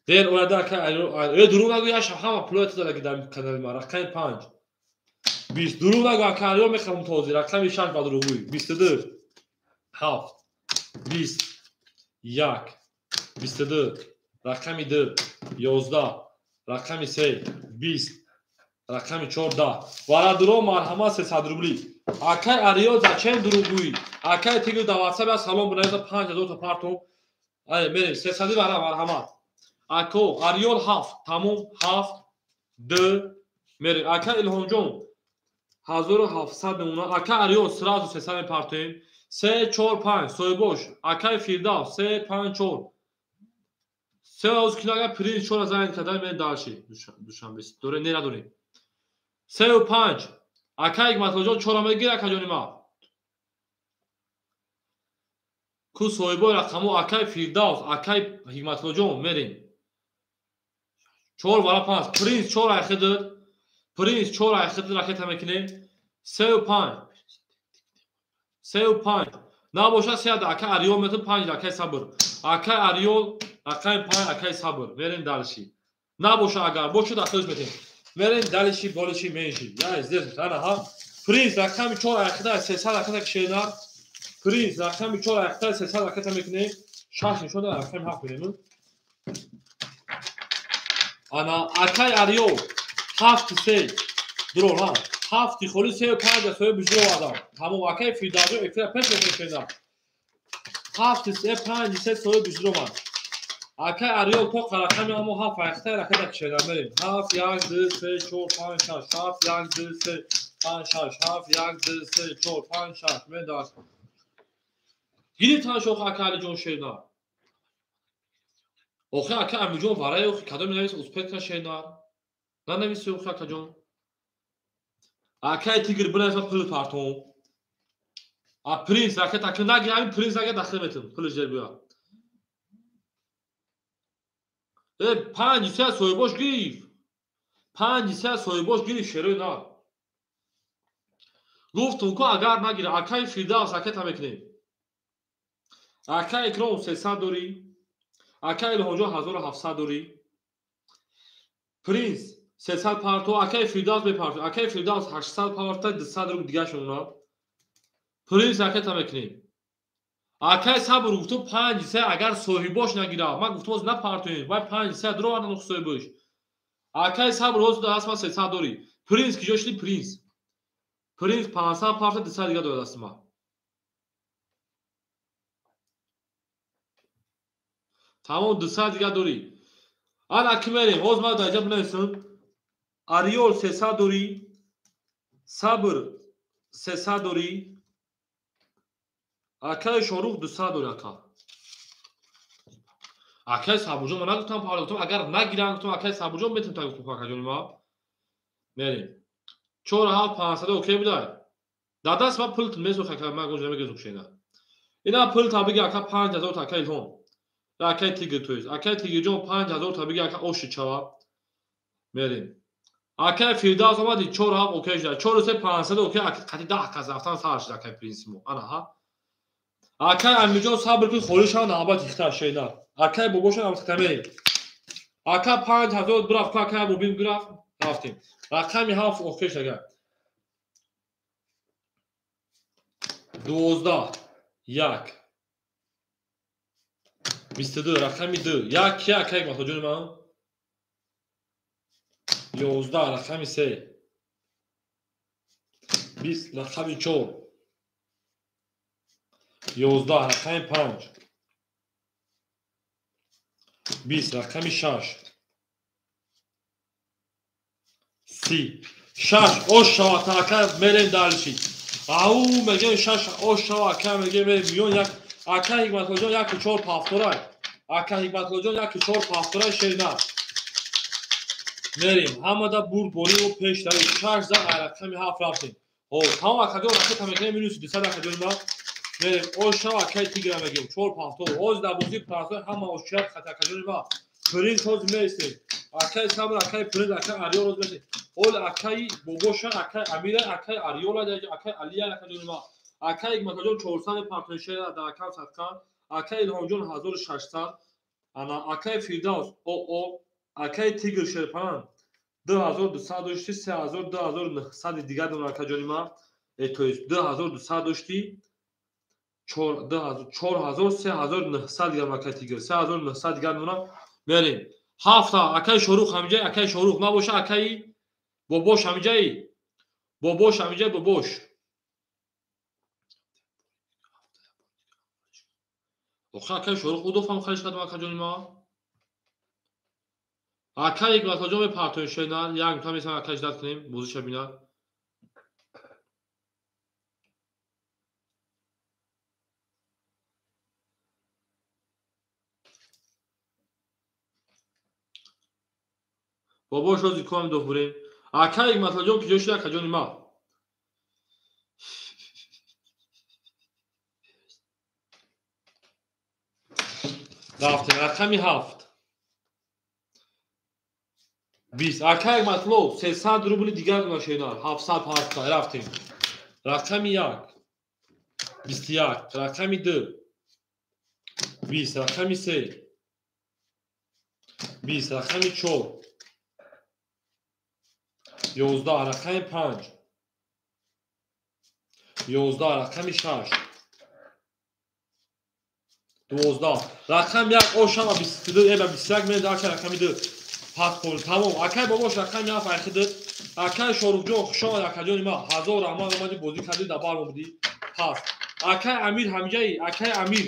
Дер ояда акаи дурӯғ нагӯ як шаб ҳама пулоя ту задаги дар канали ман. Рақами 5. 20 дурӯғ нагӯ ака Алиё мехӯрам тозӣ. Рақами 6 ба дурӯғгӯй. 22 7 20 1 22 рақами 2 11 рақами 3 20 рақами 4 10. Вара дурӯғ марҳамат 300 рубли. Акаи Ариё зачем дурӯғгӯӣ? Акаи Тигр дар WhatsApp як салом бинависа 5000 та партом. Ай мерем 300 вара марҳамат. Ако Ариёл 7 тамом 7 2 мерем. Ака Илҳомҷон 1700 мемонад. Ака Ариёл сразу 300 мепартоем. 3 4 5 соҳибош. Акаи Фирдавс 3 5 4. Се оз кинага принц 4 занг кадай мерем дальше. Душанбе доре не надорем. 3 5 Акаи Ҳикматуллоҷон 4 мегир акаҷони ман. Ку соҳибои рақамо акаи Фирдавс, акаи Ҳикматуллоҷон мерем. 4 вара 5. Принц 4 айхидид. Принц 4 айхидид ракета мекунем. 3 5. 3 5. Набошад 3 акаи Ариёл метун 5 акаи Сабр. Акаи Ариёл акаи 5 акаи Сабр. Мерем дальше. Набошад агар бошад ахириш метем. Мерем дальше болиши менши. Я здесь ана ҳа. Принц рақами 4 айхида 300 ракета кишенар. Принц рақами 4 айхида 300 ракета мекунем. 6 нишон дорад рақами 7 мекунем. Ана акаи Ариёл 7 3 дурӯғ ҳа. 7 холи 3 5 соҳиб биҷро адам. Тамом акаи Фирдавсҷон эфира пеш мекунем. 7 3 5 3 соҳиб биҷро ман. Акай Ариёл то рақами ҳамо ҳафт айхтай ракета кишеда мерем. 7 1 2 3 4 5 6 7 1 2 3 5 6 7 1 2 3 4 5 6 медар. Гирифтан шох ака Алиҷон шернар. Охи ака Амирҷон варай охи кадоми навис успетка шернар. Нанависи охи акаҷон. Акай Тигр бинависа пул партом. А принц ракета ки наги ҳамин принц ракета дахил метун пули жер буя. 5 се соҳибош гирифт. 5 се соҳибош гирифт шерои нар. Гуфтум ку агар нагира акаи Фирдавс ракета мекунем. Акаи Икром 300 дорӣ. Акаи Илҳомҷон 1700 дорӣ. Принц 300 парто, акаи Фирдавс мепарто. Акаи Фирдавс 800 парта, 200 рубл дигаш мемонад. Принц ракета мекунем. Акаи Сабр гуфту 5 се агар соҳибош нагира. Ман гуфтум оз напартоем. Вай 5 се дуровардан соҳибош. Акаи Сабр оз даст ман 300 дорӣ. Принц киҷо шуди принц? Принц 500 парта, 200 дига дорад дасти ман. Тамом 200 дига дорӣ. Ана ки мерем? Ҳоз ман дар инҷа бинависам. Ариёл 300 дорӣ. Сабр 300 дорӣ. Акаи Шорух 200 дорӣ ака. Акаи Сабурҷон ман нагуфтам парда, гуфтам агар нагирам, гуфтам акаи Сабурҷон метавонам та гуфтам акаҷони ман. Мерем. 4 7 500 окей будай. Дар даст ман пул месӯх ака, ман гӯш намегӯзум шена. Ина пул та биги ака 5000 та ака Илҳом. Акаи Тигр тоист. Акаи Тигрҷон 5000 та биги ака оши чава. Мерем. Акаи Фирдавс омади 4 7 окей шуда. 4 3 500 окей ака қати 10 кас рафтан сар шуда акаи принси мо. Ана ҳа. Акаи Амирҷон сабр кун холӣ шава навбат ихтар шена. Акаи бобошон ам хата мерем. Ака 5000 бирафт, акаи бобим бирафт, рафтем. Рақами 7 окей шуда. 12 1 22 рақами 2 1 ки акаи Матоҷони ман 11 рақами 3 20 рақами 4 11 рақами 5 20 рақами 6 30 6 ош шава ака мерем далши. Ау мегем 6 ош шава ака мегем миён як ака Ҳикматуллоҷон 1 4 пафторай. Ака Ҳикматуллоҷон 1 4 пафторай шерна. Мерем ҳамада бурд борӣ пеш дари 6 за рақами 7 рафтем. Ҳо тамом акаҷон ракета мекунем минус 200 акаҷони ман. Мерем ош шава акаи Тигра мегем 4 пафтор. Ҳоз дар бозии пафтор ҳама ошчият хати акаҷони ман. Принц ҳоз меистем. Акаи Сабр, акаи Принц, акаи Ариёл ҳоз меистем. Ҳол акаи Бобоша, акаи Амира, акаи Ариёла, акаи Алия акаҷони ман. Акаи Ҳикматуллоҷон 400 партои шера дар акам садқа. Акаи Илҳомҷон 1600. Ана акаи Фирдавс ОО, акаи Тигр Шерпан 2200 дошти, 3000 2900 дигар дорам акаҷони ман. То есть 2200 дошти, 4000 3900 дигар акаи Тигр, 3900 дигар дорам. Мерем. 7 акаи Шорух ҳамиҷай, акаи Шорух набоша, акаи Бобош ҳамиҷай. Бобош ҳамиҷай, Бобош. Охи акаи Шорух удофам хариш кардам акаҷони ман. Акаи Ҳикматуллоҷон мепартоем шена, як минута месам акаи ждат кунем, бозиша бинад. Бобош ҳози кӯҳам дофурем. Акаи Ҳикматуллоҷон киҷо шуда акаҷони ман? Рафтем рақами 7 20 акаи Ҳикматулло 300 рубли дигар нашена 700 паста рафтем. Рақами 1 21 рақами 2 20 рақами 3 20 рақами 4 11 рақами 5 11 рақами 6 12 рақам 1 ошама 22 эба 21 мен ака рақами 2 пас пол тамом. Акай бобош рақами 7 айхидд. Акай Шоруфҷон хуш омад акаҷони ман. 1000 раҳмат омадӣ бозӣ кардӣ дар бар омадӣ. Пас акай Амир ҳамиҷаи, акай Амир.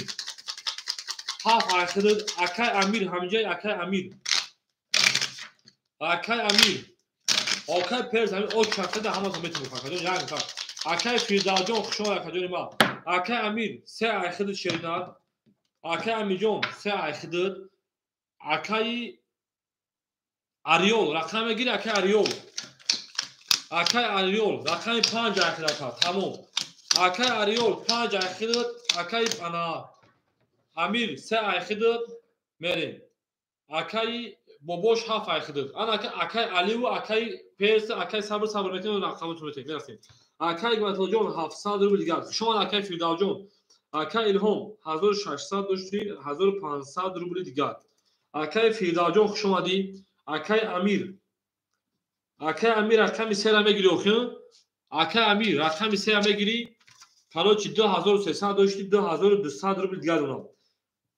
Ҳафт айхидад. Акай Амир ҳамҷай, акай Амир. Акай Амир. Акай Перс ҳамин оч чақида ҳамаро метавонем акаҷон, як нафар. Акай Фирдавсҷон хуш омад акаҷони ман. Акай Амир се айхидад шеринар. Акай Амирҷон се айхидад. Акай Ариол рақам мегири, акай Ариол. Акай Ариол рақами 5 айхидад ака, тамом. Акай Ариол 5 айхидад, акай ана Амир се айхидад мерем. Акай Бобош 7 айхидад. Ана акай Аливу, акай Перс, акай Сабр сабр мекунем, рақаматон метем, мерасем. Акай Гматуллоҷон 700 рубл дигар. Хуш омад акай Фирдавсҷон. Акай Илҳом 1600 дошти, 1500 рубли дигар. Акай Фирдавсҷон хуш омадӣ. Акай Амир. Акай Амир рақами 3-ра мегири охир. Акай Амир рақами 3-ра мегири. Короче 2300 дошти, 2200 рубл дигар донам.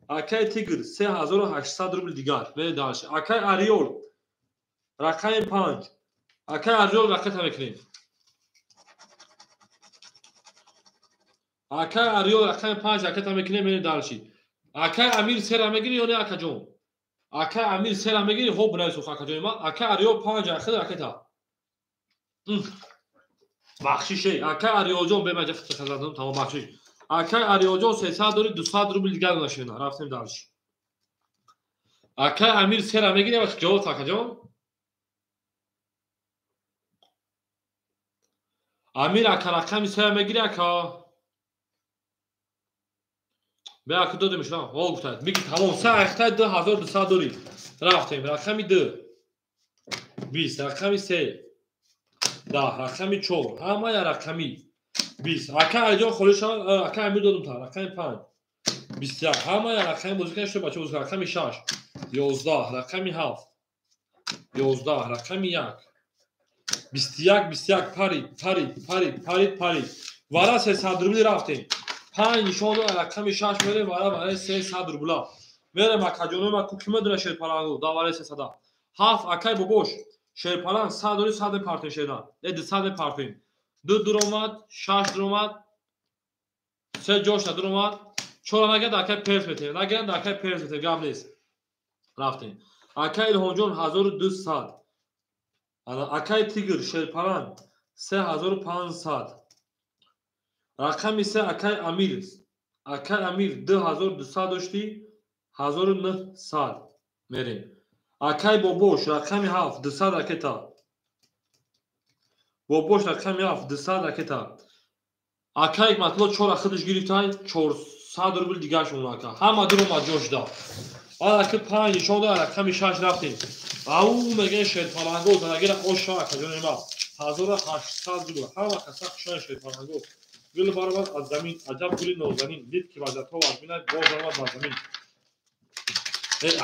Акай Тигр 3800 рубл дигар. Мере дальше. Акай Ариол рақами 5. Акай Ариол рақата мекунем. Акай Ариол рақами 5 ракета мекунем, мере дальше. Акай Амир 3-ра мегири ё не акаҷон? Акай Амир 3-ра мегири, хоб бинавис акаҷони ман. Акай Ариол 5 ахир ракета. Бахшиш эй, акай Ариолҷон бемаҷа хизадам, тамом бахшиш. Акай Ариолҷон 300 дори, 200 рубл дигар нашина. Рафтем дальше. Акай Амир 3-ра мегири, вақт ҷавоб акаҷон. Амир ака рақами 3-ра мегири ака. Бе ака додем шуна, ҳол гуфтад. Миги тамом, се айхтай 2200 дори. Рафтем, рақами 2. 20, рақами 3. 10, рақами 4. Ҳамая рақами 20. Ака Алиҷон холӣ шавад, ака Амир додум та, рақами 5. 21. Ҳамая рақами бозӣ кунед, бача бозӣ кунед. Рақами 6. 11, рақами 7. 11, рақами 1. 21, 21 парид, парид, парид, парид, парид. Вара 300 рубли рафтем. 5 нишон дод, рақами 6 мерем, вара барои 300 рубла. Мерем акаҷонои ман, ку ки медона шерпалангу, да вараи 300. 7 акай Бобош, шерпаланг 100 дори, 100 мепартем шерна. 200 мепартем. 2 дуромад, 6 дуромад, 3 ҷош надуромад, 4 нагирад, акай Перс метем. Нагирад, акай Перс метем, гап нест. Рафтем. Акай Илҳомҷон 1200. Акай Тигр шерпаланг 3500. Рақами 3 акай Амир. Акай Амир 2200 дошти, 1900 мерем. Акай Бобош рақами 7 200 ракета. Бобош рақами 7 200 ракета. Акай Ҳикматулло 4 худаш гирифтай, 400 рубл дигарш монда ака. Ҳама дуромад ҷошда. Ака 5 нишон дод, рақами 6 рафтем. Ау мегӯяд шерпаланго, занагира оша акаҷони ман. 1800 рубл. Ҳама каса хушони шерпаланго. Гул баромад аз замин, аҷаб гули нозанин, дид ки вазиятҳо вазминад, боз баромад бар замин.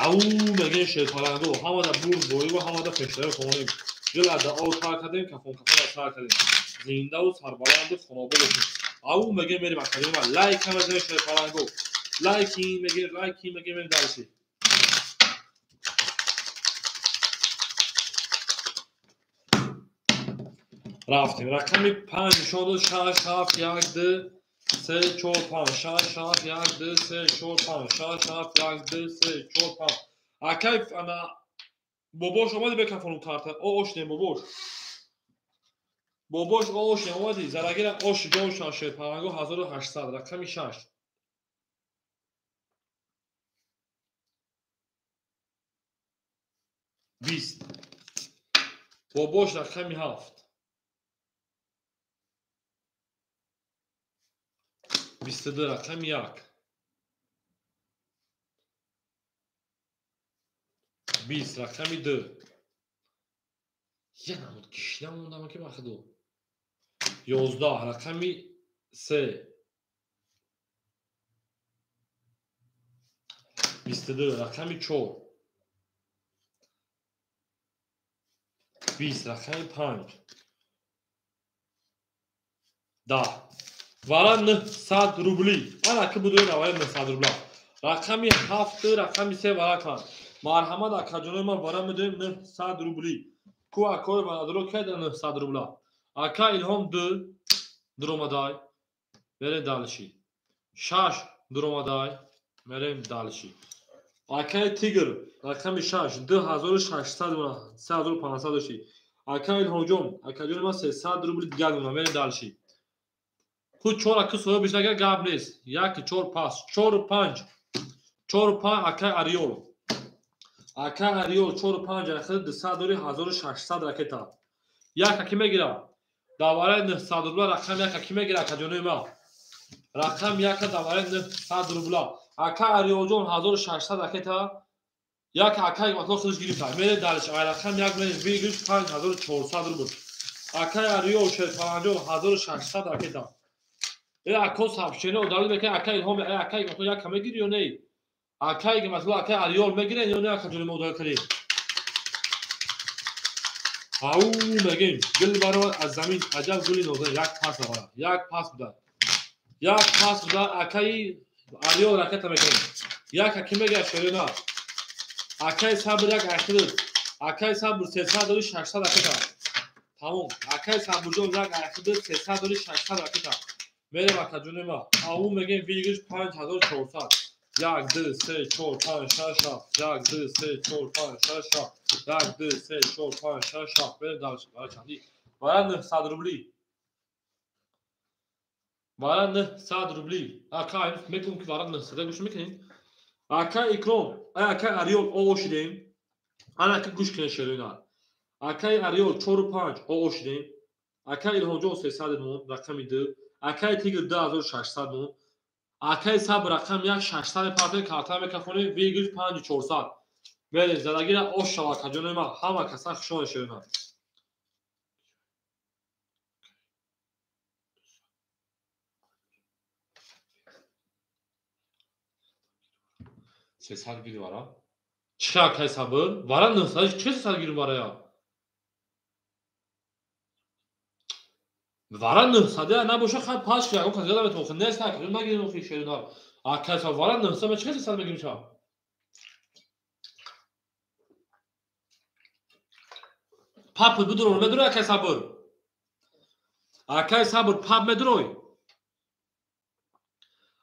Ау мегӯяд шерпаланго, ҳамада бурд боиву ҳамада пештаро хонем. Гул аз даъо тар кардем, кафон кафон аз сар кардем. Зиндаву сарбаланду хонобод бошем. Ау мегӯяд мерем акаҷони ман, лайк ҳам мезанем шерпаланго. Лайки мегӯяд, лайки мегӯяд, мерем дальше. Рафтем. Рақами 5 нишон дод, 6, 7, 1, 2, 3, 4, 5, 6, 7, 1, 2, 3, 4, 5, 6, 7, 1, 2, 3, 4, 5. Акай ана Бобош омади бекафону карта. О ош не Бобош. Бобош ош не омади. Зарагира ош ҷон шерпаланго 1800, рақами 6. 20. Бобош рақами 7. 22 рақами 1. 20 рақами 2. Я намуд кишина мондам ки махду. 11 рақами 3. 22 рақами 4. 20 рақами 5. 10. Вара 900 рубли. Ана ки будуи наваи 900 рубла. Рақами 7, рақами 3 вара кард. Марҳамат акаҷонои ман, вара медоем 900 рубли. Ку акои варадоро кайда 900 рубла. Ака Илҳом 2 дуромадай. Бере дальше. 6 дуромадай. Мерем дальше. Акай Тигр, рақами 6, 2600 мона, 3500 дошти. Акай Илҳомҷон, акаҷони ман 300 рубли дигар мона, мерем дальше. Худ 4 аки соҳиб бишнага гап нест. 1 4 пас, 4 5. 4 5 акай Ариол. Акай Ариол 4 5 ахир 200 дори 1600 ракета. Як аки мегира. Давараи 900 рубла рақам 1 аки мегира акаҷони ман. Рақам 1 давараи 900 рубла. Ака Ариолҷон 1600 ракета. Як акай матло худаш гирифта. Мере дальше. Ай рақам 1 мере бигирифт 5400 рубл. Акай Ариол Шерпаланҷон 1600 ракета. Э ако сообщение удалил мекунад акай Илҳом, э акай матло як мегири ё не? Акай матло акай Ариол мегирен ё не акаҷони мо удалил кардем? Ау мегем гул баро аз замин аҷаб гули нозанин як пас буда. Як пас буда. Як пас буда акай Ариол ракета мекунем. Як аки мегирад шерина. Акай Сабр як ахир. Акай Сабр 300 дори 600 ракета. Тамом. Акай Сабрҷон як ахир 300 дори 600 ракета. Мерем акаҷони ма. Ау мегем вигиш 5400. 1 2 3 4 5 6 7. 1 2 3 4 5 6 7. 1 2 3 4 5 6 7. Мерем дальше. Бара чанди? Бара 900 рубли. Бара 900 рубли. Ака мекунам ки бара 900 гӯш мекунед? Ака Икром, акай Ариол оо шидем. Ана ака гӯш кунед шерина. Акай Ариол 4 5 оо шидем. Акай Илҳомҷон 300 мон, рақами 2. Акай Тигр 2600 мон. Акай Сабр рақам 1 600 партия карта мекафонем, вигир 5400. Мерем задагира ош шава акаҷони ман, ҳама каса хушон шерина. Сесад гири вара? Чӣ акай Сабр? Вара 900 чӣ 300 гири варая? Вара 900 набоша хай пас ки ягон кас ёдам метавон нест накунем нагирем охи шерина. Акай Сабр вара 900 ма чӣ 300 мегирим ша? Пап бидуро медурой акай Сабр? Акай Сабр пап медурой?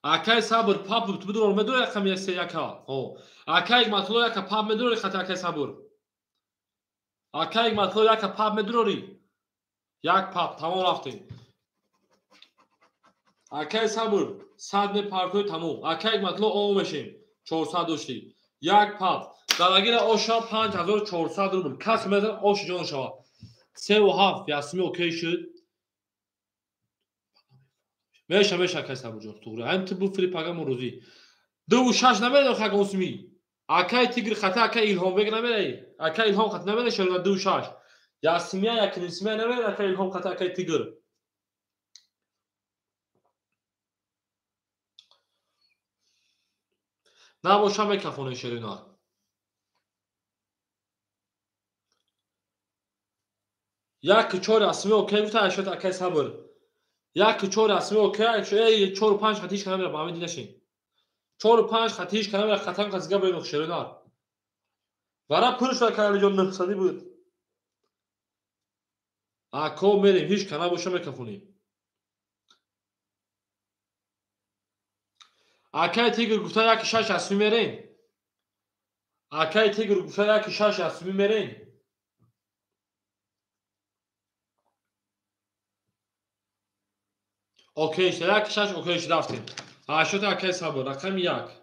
Акай Сабр пап бидуро медурой рақами 3 яка? Ҳо. Акай Матло яка пап медурой хати акай Сабр? Акай Матло яка пап медурори? Як пап тамом рафтем. Акай Сабр 100 мепартои тамом. Акай Матло о мешем. 400 дошти. Як пап. Дарагира оша 5400 рубл. Кас мезан ош ҷон шава. 3 ва 7 ясми окей шуд. Меша меша акай Сабрҷон туғри. Ҳам ту буфри пага мурӯзӣ. 2 ва 6 намеда хагон сми. Акай Тигр хата акай Илҳомбек намедаи. Акай Илҳом хата намеда шерна 2 ва 6. Ясмия якнисмия намеда акай Илҳом хата акай Тигр. Набоша мекафоне шерина. Як 4 ясми окей гуфта ашот акай Сабр. Як 4 ясми окей, 4 5 хатиш камера ба ҳамин динашин. 4 5 хатиш камера хатам қазига баён шерина. Вара пулш ва канали ҷон 900 буд. Ако мерем ҳеч кана боша мекафонем. Акай Тигр гуфта 1 6 ясми мерем. Акай Тигр гуфта 1 6 ясми мерем. Окей, як 6 окей рафтем. Ашот акай Сабр рақами 1.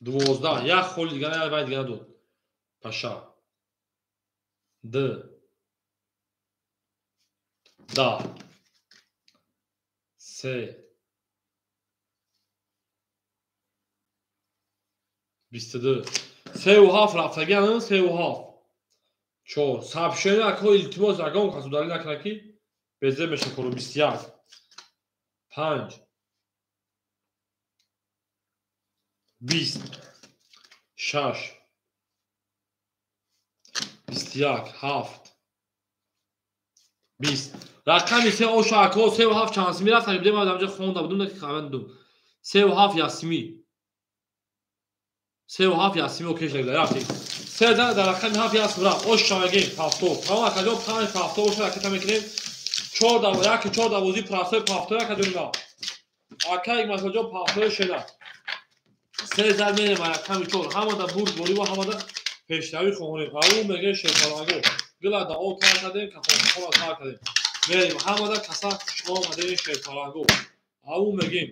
12 як холи дигар вай дигар дод. Паша. Д. Да. Се. 22. 3 ва 7 рафтагиан 3 ва 7. 4. Сообщение ако илтимос ягон кас удалил накунад ки безе меша кору 21. 5. 20. 6. 21. 7. 20. Рақами 3 оша ако 3 ва 7 чанд сми рафтагӣ будем ман ҳамҷа хонда будум ки хавандум. 3 ва 7 ясми. 3 ва 7 ясми окей шуда рафтем. Се дар рақами 7 як рафт. Ош шавагем пафто. Тамом акаҷон 5 пафто боша ракета мекунем. 4 да 1 4 да бозӣ простой пафто акаҷон ма. Ака Ҳикматуллоҷон пафтои шеда. Се зар мерем рақами 4. Ҳамада бурд борӣ ва ҳамада пешравӣ хоҳонем. Ау меге шерпаланго. Гила да об тар кардем, кахонхона тар кардем. Мерем ҳамада каса омадем шерпаланго. Ау мегем.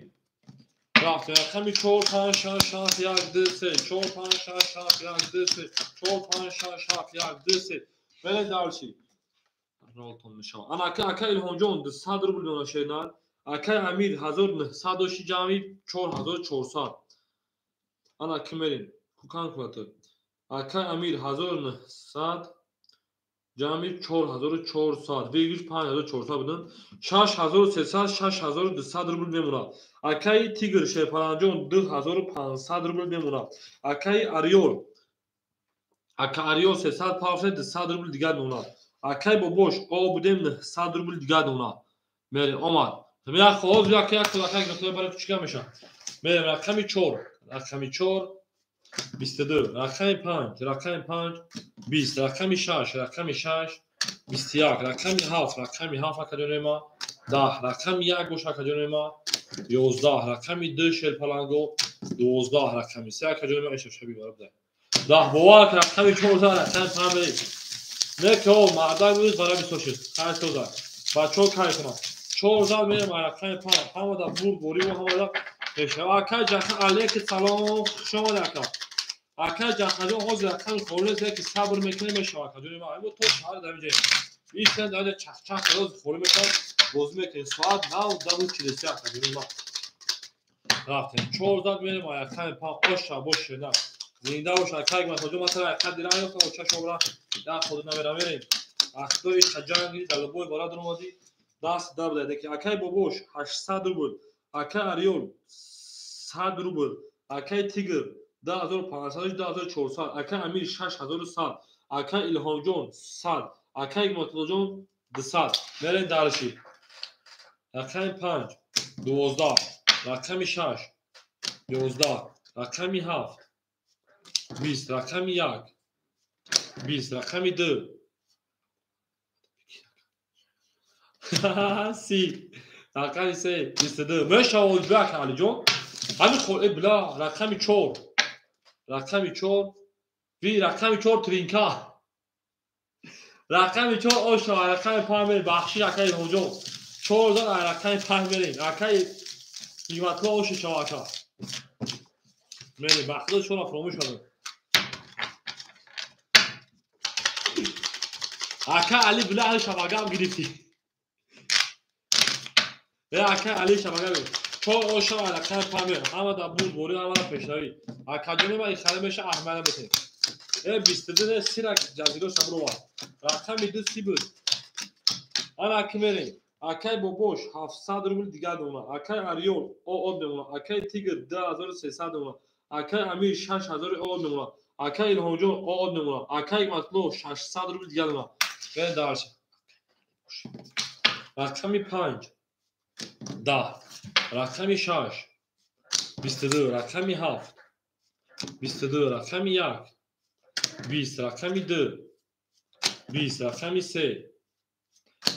Рафтем рақами 4 5 6 7 1 2 3 4 5 6 7 1 2 3 4 5 6 7 1 2 3. Мерем дарчи. Ролтон мешава. Ана ака Илҳомҷон 200 рубл дона шернар. Акай Амир 1900 дошти ҷамъи 4400. Ана ки мерем? Кукан кунату. Акай Амир 1900 ҷамъи 4400. Вигиш 5400 будан. 6300 6200 рубл мемонад. Акай Тигр Шерпаланҷон 2500 рубл мемонад. Акай Ариёл ака Ариёл 300 павше 200 рубл дигар мемонад. Акай Бобош о будем 900 рубл дигар мемонад. Мерем омад. Як хоҳоз як як акай гирифта барои кучика мешавад. Мерем рақами 4, рақами 4 22, рақами 5, рақами 5 20, рақами 6, рақами 6 21, рақами 7, рақами 7 акаҷони ма 10, рақами 1 боша акаҷони ма 11, рақами 2 шерпаланго 12, рақами 3 акаҷони ма эшабшаби бараб 10 бовар ки рақами 14 рақами 5 беред. Не ки о мардак буд барои бисёр шуд. Хайр соза. Бачаҳо кай кунанд. 4 мерем рақами 5. Ҳамада бурд борӣ ва ҳамада пешава. Акай Ҷахан алейки салом, хуш омадӣ ака. Акай Ҷаханҷон ҳозир рақами холӣ нест, ки сабр мекунем мешава акаҷони ма. Мо то шаҳр дар инҷаем. Истен дар инҷа чахчах ҳозир холӣ мешавад, бозӣ мекунем. Соат 9:43 акаҷони ма. Рафтем. 4 мерем рақами 5. Оша бош на. Зинда бош акай Ҳикматуллоҷон, ман тара рақам дирам ёфтам, оча шобра. Дар худ намерам мерем. Ахтои хаҷанги дар лобои бора даромадӣ. Даст да буда ки акай Бобош 800 рубл, акай Ариёл 100 рубл, акай Тигр 2500 2400, акай Амир 6100, акай Илҳомҷон 100, акай Ҳикматуллоҷон 200. Мерем дарши. Рақами 5 12, рақами 6 11, рақами 7 20, рақами 1 20, рақами 2 си, рақами 3 22. Мешавад бак Алиҷон. Ҳамин хол била рақами 4, рақами 4 ви рақами 4 тринка. Рақами 4 оша рақами 5 мерем. Бахши акай Илҳомҷон. 4 зад рақами 5 мерем. Акай Ҳикматулло оша шава ака. Мерем бахши чора фаромӯш кардам. Ака Али била али шавагам гирифтӣ. Ака Али шавагам. 4 оша рақами 5 мерем. Ҳамада бурд борӣ, ҳамада пешравӣ. Акаҷони ма ихари меша аҳмада битем. 22 не сирак ҷазиро шаброва. Рақами 2 си буд. Ана ки мерем. Акай Бобош 700 рубл дигар мемонад. Акай Ариёл об мемонад. Акай Тигр 2300 мемонад. Акай Амир 6000 об мемонад. Акай Илҳомҷон об мемонад. Акай Ҳикматулло 600 рубл дигар мемонад. Мерем дарши. Рақами 5 10, рақами 6 22, рақами 7 22, рақами 1 20, рақами 2 20, рақами 3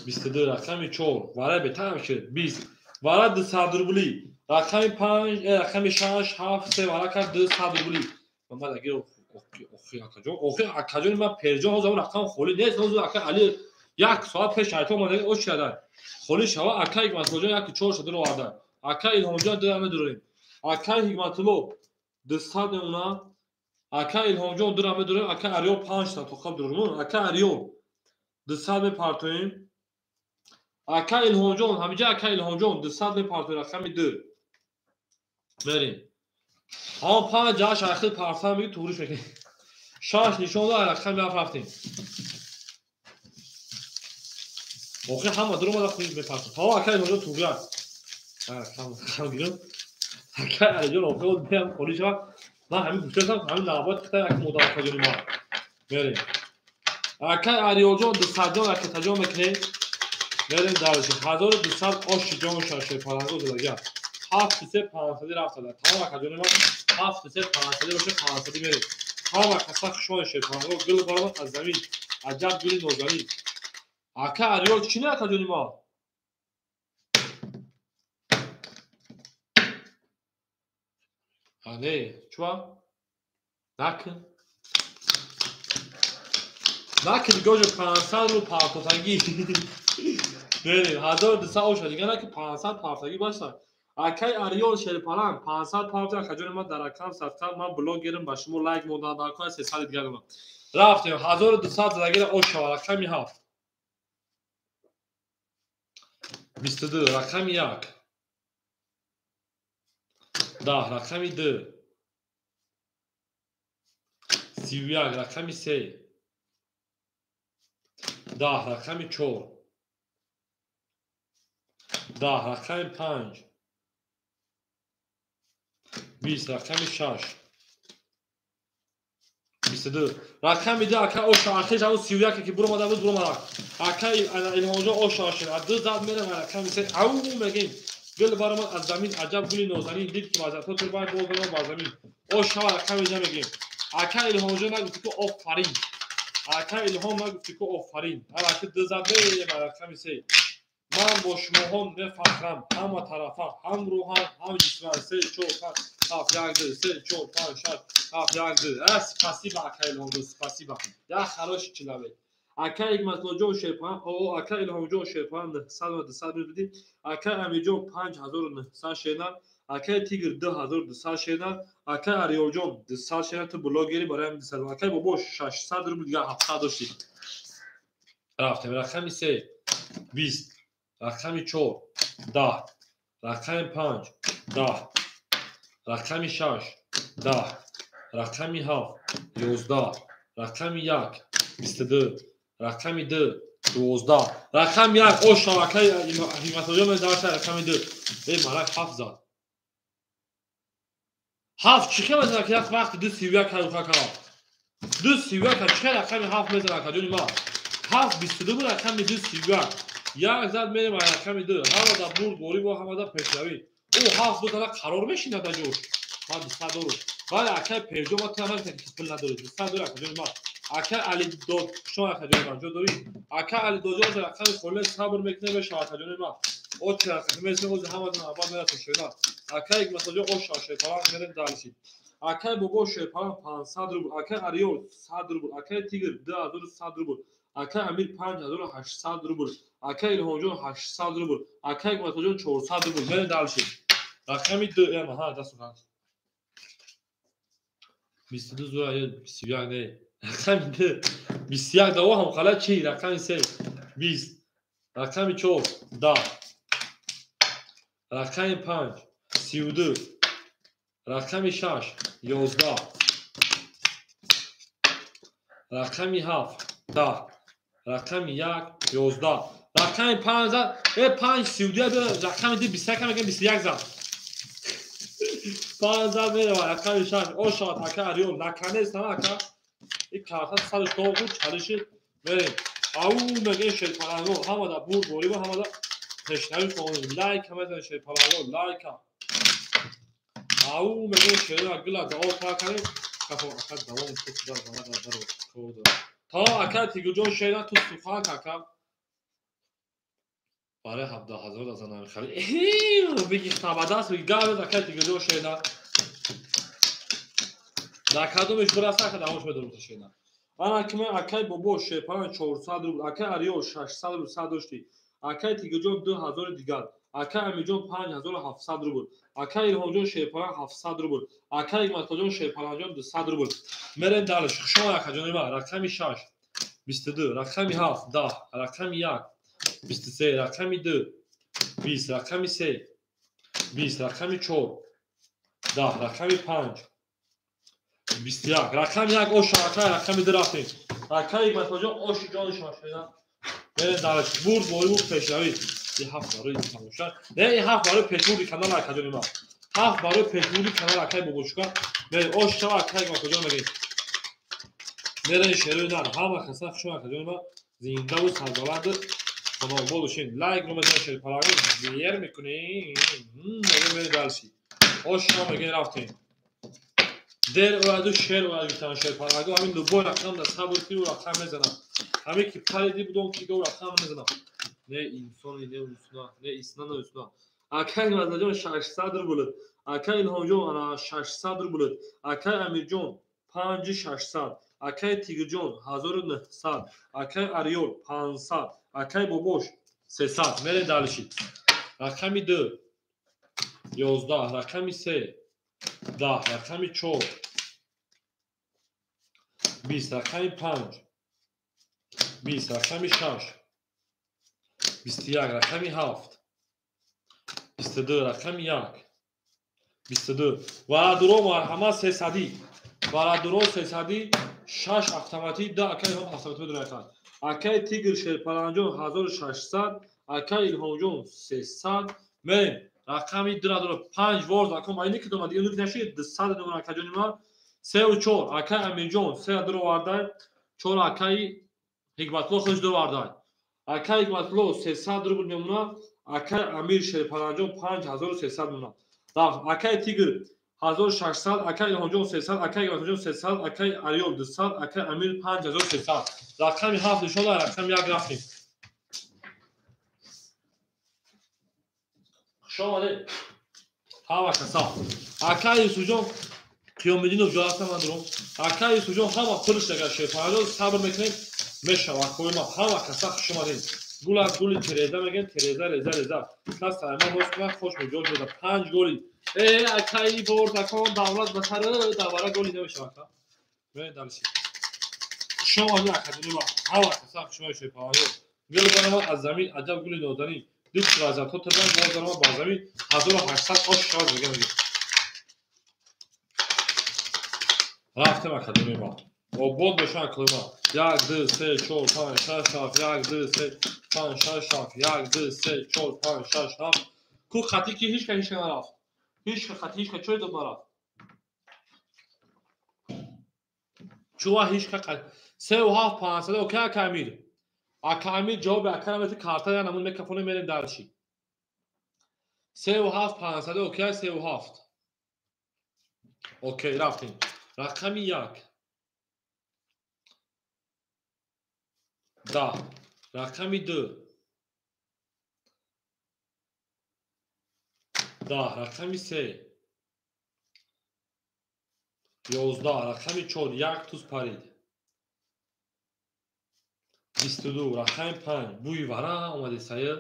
22, рақами 4 варай бетам шуд 20 вара 200 рубли. Рақами 5 рақами 6 7 3 вара кард 200 рубли. Ман агар охи акаҷон, охи акаҷон ман перҷон ҳозир рақам холӣ нест. Ҳозир ака Али як соат пеш шайтон омада ош шуда. Холӣ шава ака Ҳикматуллоҷон 1 4 шуда оварда. Ака Илҳомҷон 2 медурем. Ака Ҳикматулло 200 мемонад. Ака Илҳомҷон 2 медурем. Ака Ариёл 500 тоқаб дурем. Ака Ариёл 200 мепартоем. Ака Илҳомҷон ҳамиҷа ака Илҳомҷон 200 мепартоем рақами 2. Мерем. Ҳамон 5 ҷаш ахир партам меги туғриш мекунем. 6 нишон дод рақами 7 рафтем. Охир ҳама дуромада худ мепартам. Ҳаво ака Илҳомҷон туғри аст. Рақам гирам. Ака Алиҷон охир меам холӣ шавад. Ман ҳамин гуфтаам ҳамин навбат хита як модар акаҷони ма. Мерем. Ака Ариёлҷон 200 ҷон ракетаҷон мекунем. Мерем дарши. 1200 оши ҷон шаше паланго задага. 7 3 500 рафтада. Тамом акаҷони ма 7 3 500 боша 500 мерем. Ҳама каса хушмон шерпаланго гул баромад аз замин. Аҷаб гули нозанин. Ака Ариёл чӣ не ака ҷони ма? Не, чуа? Накун. Накун дигоҷо 500 рубл партотагӣ. Мерем 1200 оша дига наки 500 партагӣ баша. Акай Ариёл шерпаланг 500 парта акаҷони ман дар рақам садқа ман блогерам ба шумо лайк мондан дар кона 300 дига дорам. Рафтем 1200 задагира оша рақами 7. 22 рақами 1. 10 рақами 2. 31 рақами 3. 10 рақами 4. 10 рақами 5. 20 рақами 6. 22 рақами 2 ака оша ахеш ҳамун 31 ки буромада буд буромада. Ака Илҳомҷон оша ашин. Аз 2 зад мерем рақами 3. Ау мегем. Гул баромад аз замин аҷаб гули нозанин дид ки вазъиятҳо турбай боз баромад бар замин. Оша рақами 2 мегем. Ака Илҳомҷон нагуфти ку офарин. Ака Илҳом нагуфти ку офарин. Ака 2 зад мерем рақами 3. Ман бо шумоҳо мефахрам ҳама тарафа, ҳам рӯҳан, ҳам ҷисман. 3 4 5 7 1 2 3 4 5 6 7 1 2. Спасибо, ака Илҳомҷон, спасибо. Я хороший человек. Ака Ҳикматуллоҷон шерпаланг, ака Илҳомҷон шерпаланг 900 ва 200 рубл дид. Ака Амирҷон 5900 шернар. Ака Тигр 2200 шернар. Ака Ариёлҷон 200 шернар. Ту блогери барои ҳам 200. Ака Бобо 600 рубл дига 700 доштӣ. Рафтем рақами 3 20 рақами 4 10 рақами 5 10 рақами 6 10 рақами 7 11 рақами 1 22 рақами 2 12 рақами 1 оша акай Ҳикматуллоҷон медарса рақами 2. Эй марак 7 зад. 7 чӣ хел мезанад ки як вақти 2 31 ҳарука кардам. 2 31 чӣ хел рақами 7 мезанад ака ҷони ман? 7 22 буд рақами 2 31. Як зад мерем рақами 2. Ҳамада бурд борӣ бо ҳамада пешравӣ. Ӯ 7 буд ана қарор мешинад дар ҷош. Ман 200 дорам. Вале акай Перҷон ма ту намегуфтам ки пул надорӣ. 200 дорӣ ака ҷони ман. Ака Алидод шумо ака ҷони ман ҷо дорӣ? Ака Алидодҷон рақами холе сабр мекунад мешавад ака ҷони ман. О чи рақами месем ози ҳамадан аввал мерасем шояд. Ака Ҳикматуллоҷон оша шерпаланг мерем далши. Акай Бобо шерпаланг 500 рубл, акай Ариёл 100 рубл, акай Тигр 2100 рубл, акай Амир 5800 рубл, акай Илҳомҷон 800 рубл, акай Ҳикматуллоҷон 400 рубл. Мерем далши. Рақами 2 ҳа дасту ҳаст. 22 зура 21 не. Рақами 2 21 даво ҳам қала чи? Рақами 3 20 рақами 4 10 рақами 5 32 рақами 6 11 рақами 7 10 рақами 1 11 рақами 5 зад. 5 32 рақами 2 21 мегӯям 21 зад. 5 зад мерава рақами 6 ошавад ака Ариёл наканест ҳама ака. Ин карта сарш доғ буд чалиши мерем. Ау мегӯем шерпаланго ҳамада бурд борӣ ва ҳамада пешравӣ хоҳем. Лайк мезанем шерпаланго лайка. Ау мегӯем шерва гула дуо кардем. Кафо ака давом куда замада даро код. То ака Тигурҷон шерна ту сухан ака. Барои 17000 аз ана мехарӣ. Бигӣ хабадаст бигӣ гап ака Тигурҷон шерна. Дар кадомеш бираса ака давомш медорам та шерна. Ана ки ман акай Бобо шерпаланг 400 рубл, акай Ариёл 600 рубл 100 доштӣ. Акай Тигурҷон 2000 дигар, акай Амирҷон 5700 рубл, акай Илҳомҷон шерпаланг 700 рубл, акай Ҳикматуллоҷон шерпалангҷон 200 рубл. Мерем далш. Хушомад акаҷони ман. Рақами 6 22 рақами 7 10 рақами 1 23 рақами 2 20 рақами 3 20 рақами 4 10 рақами 5 21 рақами 1 оша акай рақами 2 рафтем. Акай Ҳикматуллоҷон оши ҷони шумо шуда. Мерем далш. Бурд борӣ буд пешравӣ. Ин 7 барои тамоша. Не, ин 7 барои пешбурди канал акаҷони ман. 7 барои пешбурди канал акай Бобочука. Мерем ош шава акай Ҳикматуллоҷон мегӯем. Мерем шерои нар. Ҳама каса хушо акаҷони ман. Зиндаву сарбаланд хонобод бошед. Лайк ро мезанед шерпаланг зер мекунем. Мегӯем мерем далши. Ош шава мегӯем рафтем. Дер ояду шер ояд гуфтан шерпаланго. Ҳамин любой рақам да сабр ки ӯ рақам мезанам. Ҳамин ки париди будом ки ӯ рақам мезанам. Не инсони, не усна, не исна, не усна. Акай Мазнаҷон 600 рубл. Акай Илҳомҷон ана 600 рубл. Акай Амирҷон 5600. Акай Тигрҷон 1900. Акай Ариёл 500. Акай Бобош 300. Мерем дальше. Рақами 2 11, рақами 3 10, рақами 4 20, рақами 5 20, рақами 6 21, рақами 7 22, рақами 1 22. Варадуро марҳамат 300. Варадуро 300, 6 автоматӣ, 2 акай Илҳом автоматӣ медонад. Акай Тигр Шерпаланҷон 1600, акай Илҳомҷон 300. Мерем рақами 2 дора 5 вор закон айни ки домад инро наши 200 номер акаҷони ман 3 ва 4 акай Амирҷон 3 дуро овардай, 4 акай Ҳикматулло худаш дуро овардай. Акай Ҳикматулло 300 рубл мемонад, акай Амир Шерпаланҷон 5300 мемонад. Рафт акай Тигр 1600, акай Илҳомҷон 300, акай Ҳикматуллоҷон 300, акай Ариёл 200, акай Амир 5300. Рақами 7 нишон дод, рақами 1 рафтем. Хуш омадед. Ҳама каса. Акай Юсуфҷон Қиёмиддинов ҷо ҳастам ман дуром. Акай Юсуфҷон ҳама пулш дагар шерпаланҷон сабр мекунем мешавад кои ма. Ҳама каса хуш омадед. Гул аз гули Тереза мегӯем, Тереза реза реза. Кас сарма рост кунад, хош меҷол шуда. 5 голи. Акай борзакон давлат ба сар давара голи намешавад. Мерем дальше. Хуш омадед акаҷони ма. Ҳама каса хуш омадед шерпаланҷон. Гул баромад аз замин, аҷаб гули нозанин. Ду разато тадан боз даромад ба замин 1800 ош шавад мегӯям. Рафтем акаҷони ма. Обод бошан акои ма. 1 2 3 4 5 6 7 1 2 3 5 6 7 1 2 3 4 5 6 7. Ку хати ки ҳеч ка ҳеч ка нарафт. Ҳеч ка хати ҳеч ка чой дод нарафт. Чува ҳеч ка 3 ва 7 500 окей ака Амир. Ака Амир ҷавоби ака намети карта я намун мекафоне мерем дарши. 3 ва 7 500 окей 3 ва 7. Окей рафтем. Рақами 1 10, рақами 2 10, рақами 3 11, рақами 4 1 туз парид 22, рақами 5 бӯи вара омади сая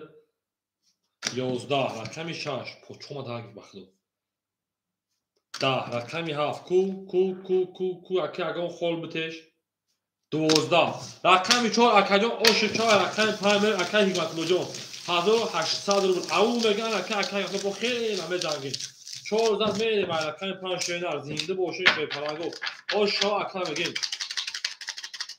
11, рақами 6 почома даги бахло 10, рақами 7 ку ку ку ку ку аки агон хол битеш 12, рақами 4 акаҷон оши 4, рақами 5 акай Ҳикматуллоҷон 1800 рубл. Ау меган ака акай бо хеле меҷангем. 4 зад мерем рақами 5 шернар зинда бошед шерпаланго. Ош шава ака мегем.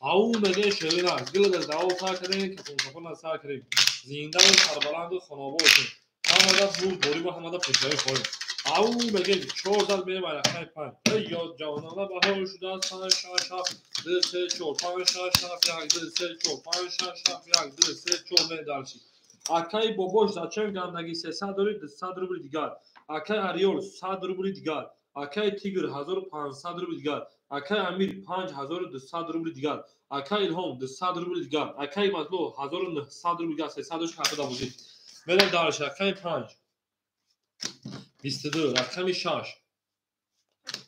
Ау мегем шернар гил дар даво сар кардем, кафон кафон сар кардем. Зинда ва сарбаланду хонобод бошед. Ҳамада бурд борӣ ва ҳамада пешравӣ хоҳем. Ау мегем 4 зад мерем рақами 5. Эй ёд ҷавонона баҳор шудааст 5 6 7 2 3 4 5 6 7 1 2 3 4 5 6 7 1 2 3 4 мерем дальше. Акай Бобош зачем гандаги 300 дорӣ 200 рубли дигар. Акай Ариёл 100 рубли дигар. Акай Тигр 1500 рубли дигар. Акай Амир 5200 рубли дигар. Акай Илҳом 200 рубли дигар. Акай Матло 1900 рубли дигар. 300 дош карта бозӣ. Мерем дальше. Рақами 5 22, рақами 6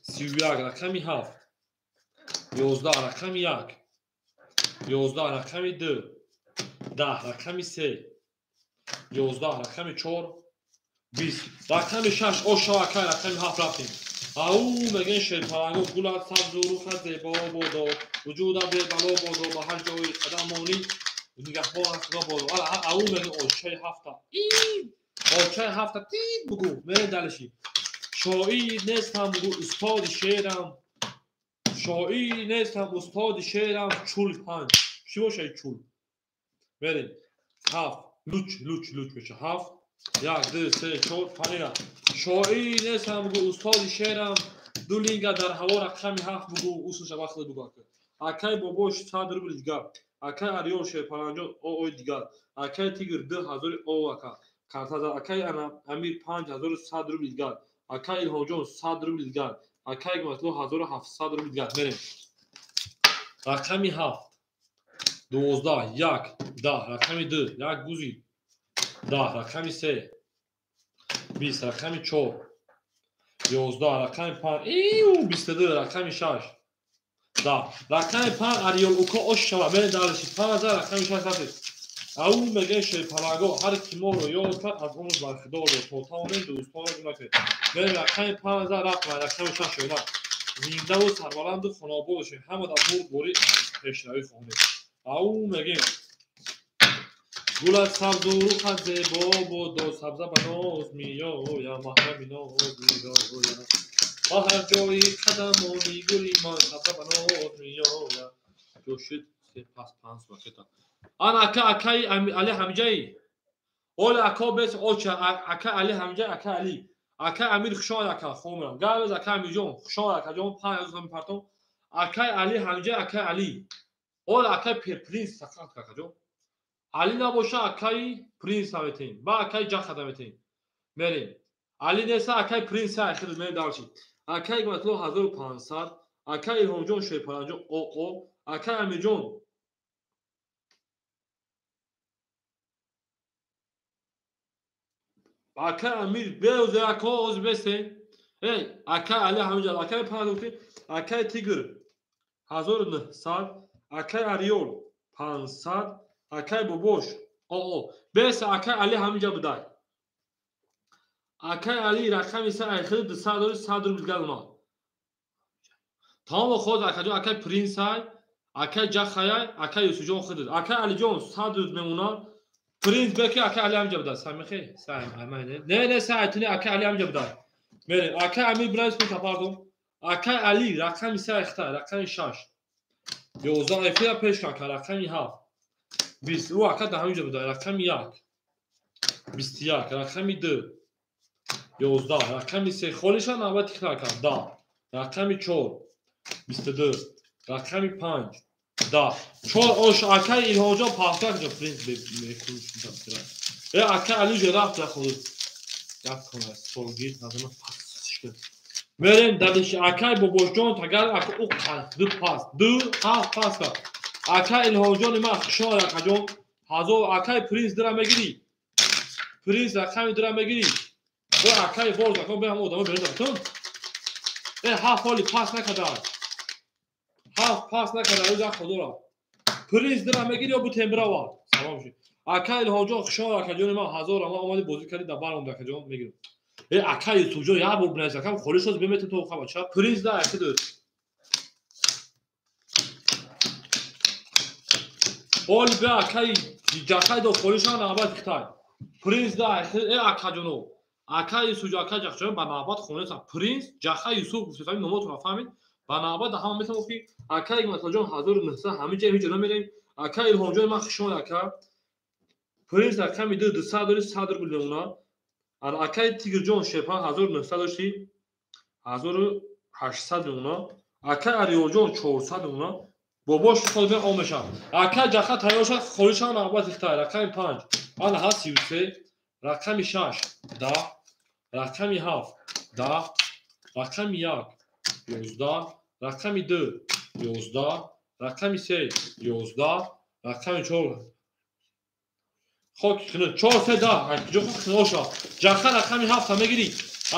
31, рақами 7 11, рақами 1 11, рақами 2 10, рақами 3 11, рақами 4 20, рақами 6 ош шава акай рақами 7 рафтем. Ау мегӯем шерпаланго гулат сабзу рухат зебо бодо, вуҷудат бебало бодо, ба ҳар ҷои қадам монӣ нигаҳбон худо бодо. Ау мегӯем очаи ҳафта. Очаи ҳафта тит бугу мерем дальше. Шоир нестам бугу устоди шеърам. Шоир нестам устоди шеърам чул панҷ. Чӣ бошад чул? Мерем. 7 луч луч луч меша 7 1 2 3 4 5. Шоир нестам бугу устоди шеърам ду линга дар ҳаво рақами 7 бугу усуша вақт бугу ака. Акай Бобош 100 рубл дигар. Акай Ариёл Шерпаланҷон оой дигар. Акай Тигр 2000 о ака. Карта зад. Акай Амир 5100 рубл дигар. Акай Илҳомҷон 100 рубл дигар. Акай Ҳикматулло 1700 рубл дигар. Мерем. Рақами 7 12 1 10 рақами 2 1 гузи 10 рақами 3 20 рақами 4 11 рақами 5 ию 22 рақами 6 10 рақами 5 Ариёл уко ош шава. Мерем дальше. 5000 рақами 6 рафт. Ау мегӯяд шерпаланго ҳар ки моро ёд кард аз он бархдор то тавонем дӯстонро гум накунед. Мерем рақами 5000 рафт ва рақами 6 шоина. Зиндаву сарбаланду хонобод бошед. Ҳама дар бурдборӣ пешравӣ хоҳем. Ау мегӯем гулат сабзу рухат зебо бодо сабза ба ноз меоям маҳрами ноз меоям ба ҳар ҷои қадамони гули ман сабза ба ноз меоям. Ҷӯшид се пас панҷ ракета. Ана ака акаи Али ҳамҷаи оли ака бес оча ака Али ҳамҷаи ака Али ака Амир хушомад ака хомрам гавез ака Амирҷон хушомад акаҷон 5000 сом мепартом. Акаи Али ҳамҷаи акаи Али оли акаи Принс сақат акаҷон. Али набоша акаи Принс наметем ба акаи Ҷаха наметем. Мерем. Али неса акаи Принс ахир мерем дальше. Акаи Ҳикматулло 1500 акаи Илҳомҷон Шерпаланҷон ОО акаи Амирҷон акаи Амир беозе ака оз бесе. Эй акаи Али ҳамҷа акаи 5 гуфтем. Акаи Тигр 1900 акаи Ариёл 500 акаи Бобош ОО бес акаи Али ҳаминҷа будай. Акаи Али рақами се айхири 200 дори 100 рубл дигар омад. Тамоми хоз акаҷон акаи Принсай акаи Ҷахаяй акаи Юсуфҷон хидр акаи Алиҷон 100 рубл мемонад. Принс беки акаи Али ҳаминҷа будай. Самихе сай не не сай айтуни акаи Али ҳаминҷа будай. Мерем акаи Амир бинавис кун тапардум. Акаи Али рақами се айхта рақами 6 11 эфира пеш ака рақами 7 20 ӯ ака дар ҳаминҷа будай. Рақами 1 21 рақами 2 11 рақами 3 холиша навбати хира ака 10 рақами 4 22 рақами 5 10 4 ош акаи Илҳомҷон пафта куҷо Принс мекунад. Э акаи Али ҷо рафт яхуд як хона солгир назама пас шуд. Мерем дальше. Акаи Бобошҷон тагар ака ӯ ду пас ду ҳафт пас кард. Акаи Илҳомҷони ман хушҳол акаҷон ҳазор акаи Принс дира мегирӣ. Принс рақами дира мегирӣ. Э акаи боз ака бе ҳама одамо берун датун. Э ҳафт ҳоли пас накарда. Ҳафт пас накарда ӯ худора. Принс дира мегирӣ ё бутем бирава. Салом шуд. Акаи Илҳомҷон хушҳол акаҷони ман ҳазор ама омади бозӣ кардӣ дар бар омад акаҷон мегирам. Э акаи Юсуфҷон як бор бинавис акам холӣ шуд беметем то хаба ча. Принс да аки ду. Оли бе акаи Ҷахай до холишан навбат хитай. Принс да э акаҷоно. Акаи Юсуф акаи Ҷахҷон ба навбат хонесан. Принс Ҷахай Юсуф гуфтем номотонро фаҳмид. Ба навбат ҳама метавонем ки акаи Ҳикматуллоҷон 1900 ҳамин ҷо ҳеҷ намерем. Акаи Илҳомҷон ман хушомад ака. Принс рақами 2 200 дори 100 рубл мемонад. Ана акаи Тигрҷон Шерпан 1900 дошти 1800 мемонад. Акаи Ариёлҷон 400 мемонад. Бобош худ ом мешавад. Акаи Ҷаха тайёр шуд холишан навбат ихтай. Рақами 5 ана ҳаст 33 рақами 6 10 рақами 7 10 рақами 1 11 рақами 2 11 рақами 3 11 рақами 4 хок 4 3 10 акаҷон хиноша. Ҷаха рақами 7 мегирӣ.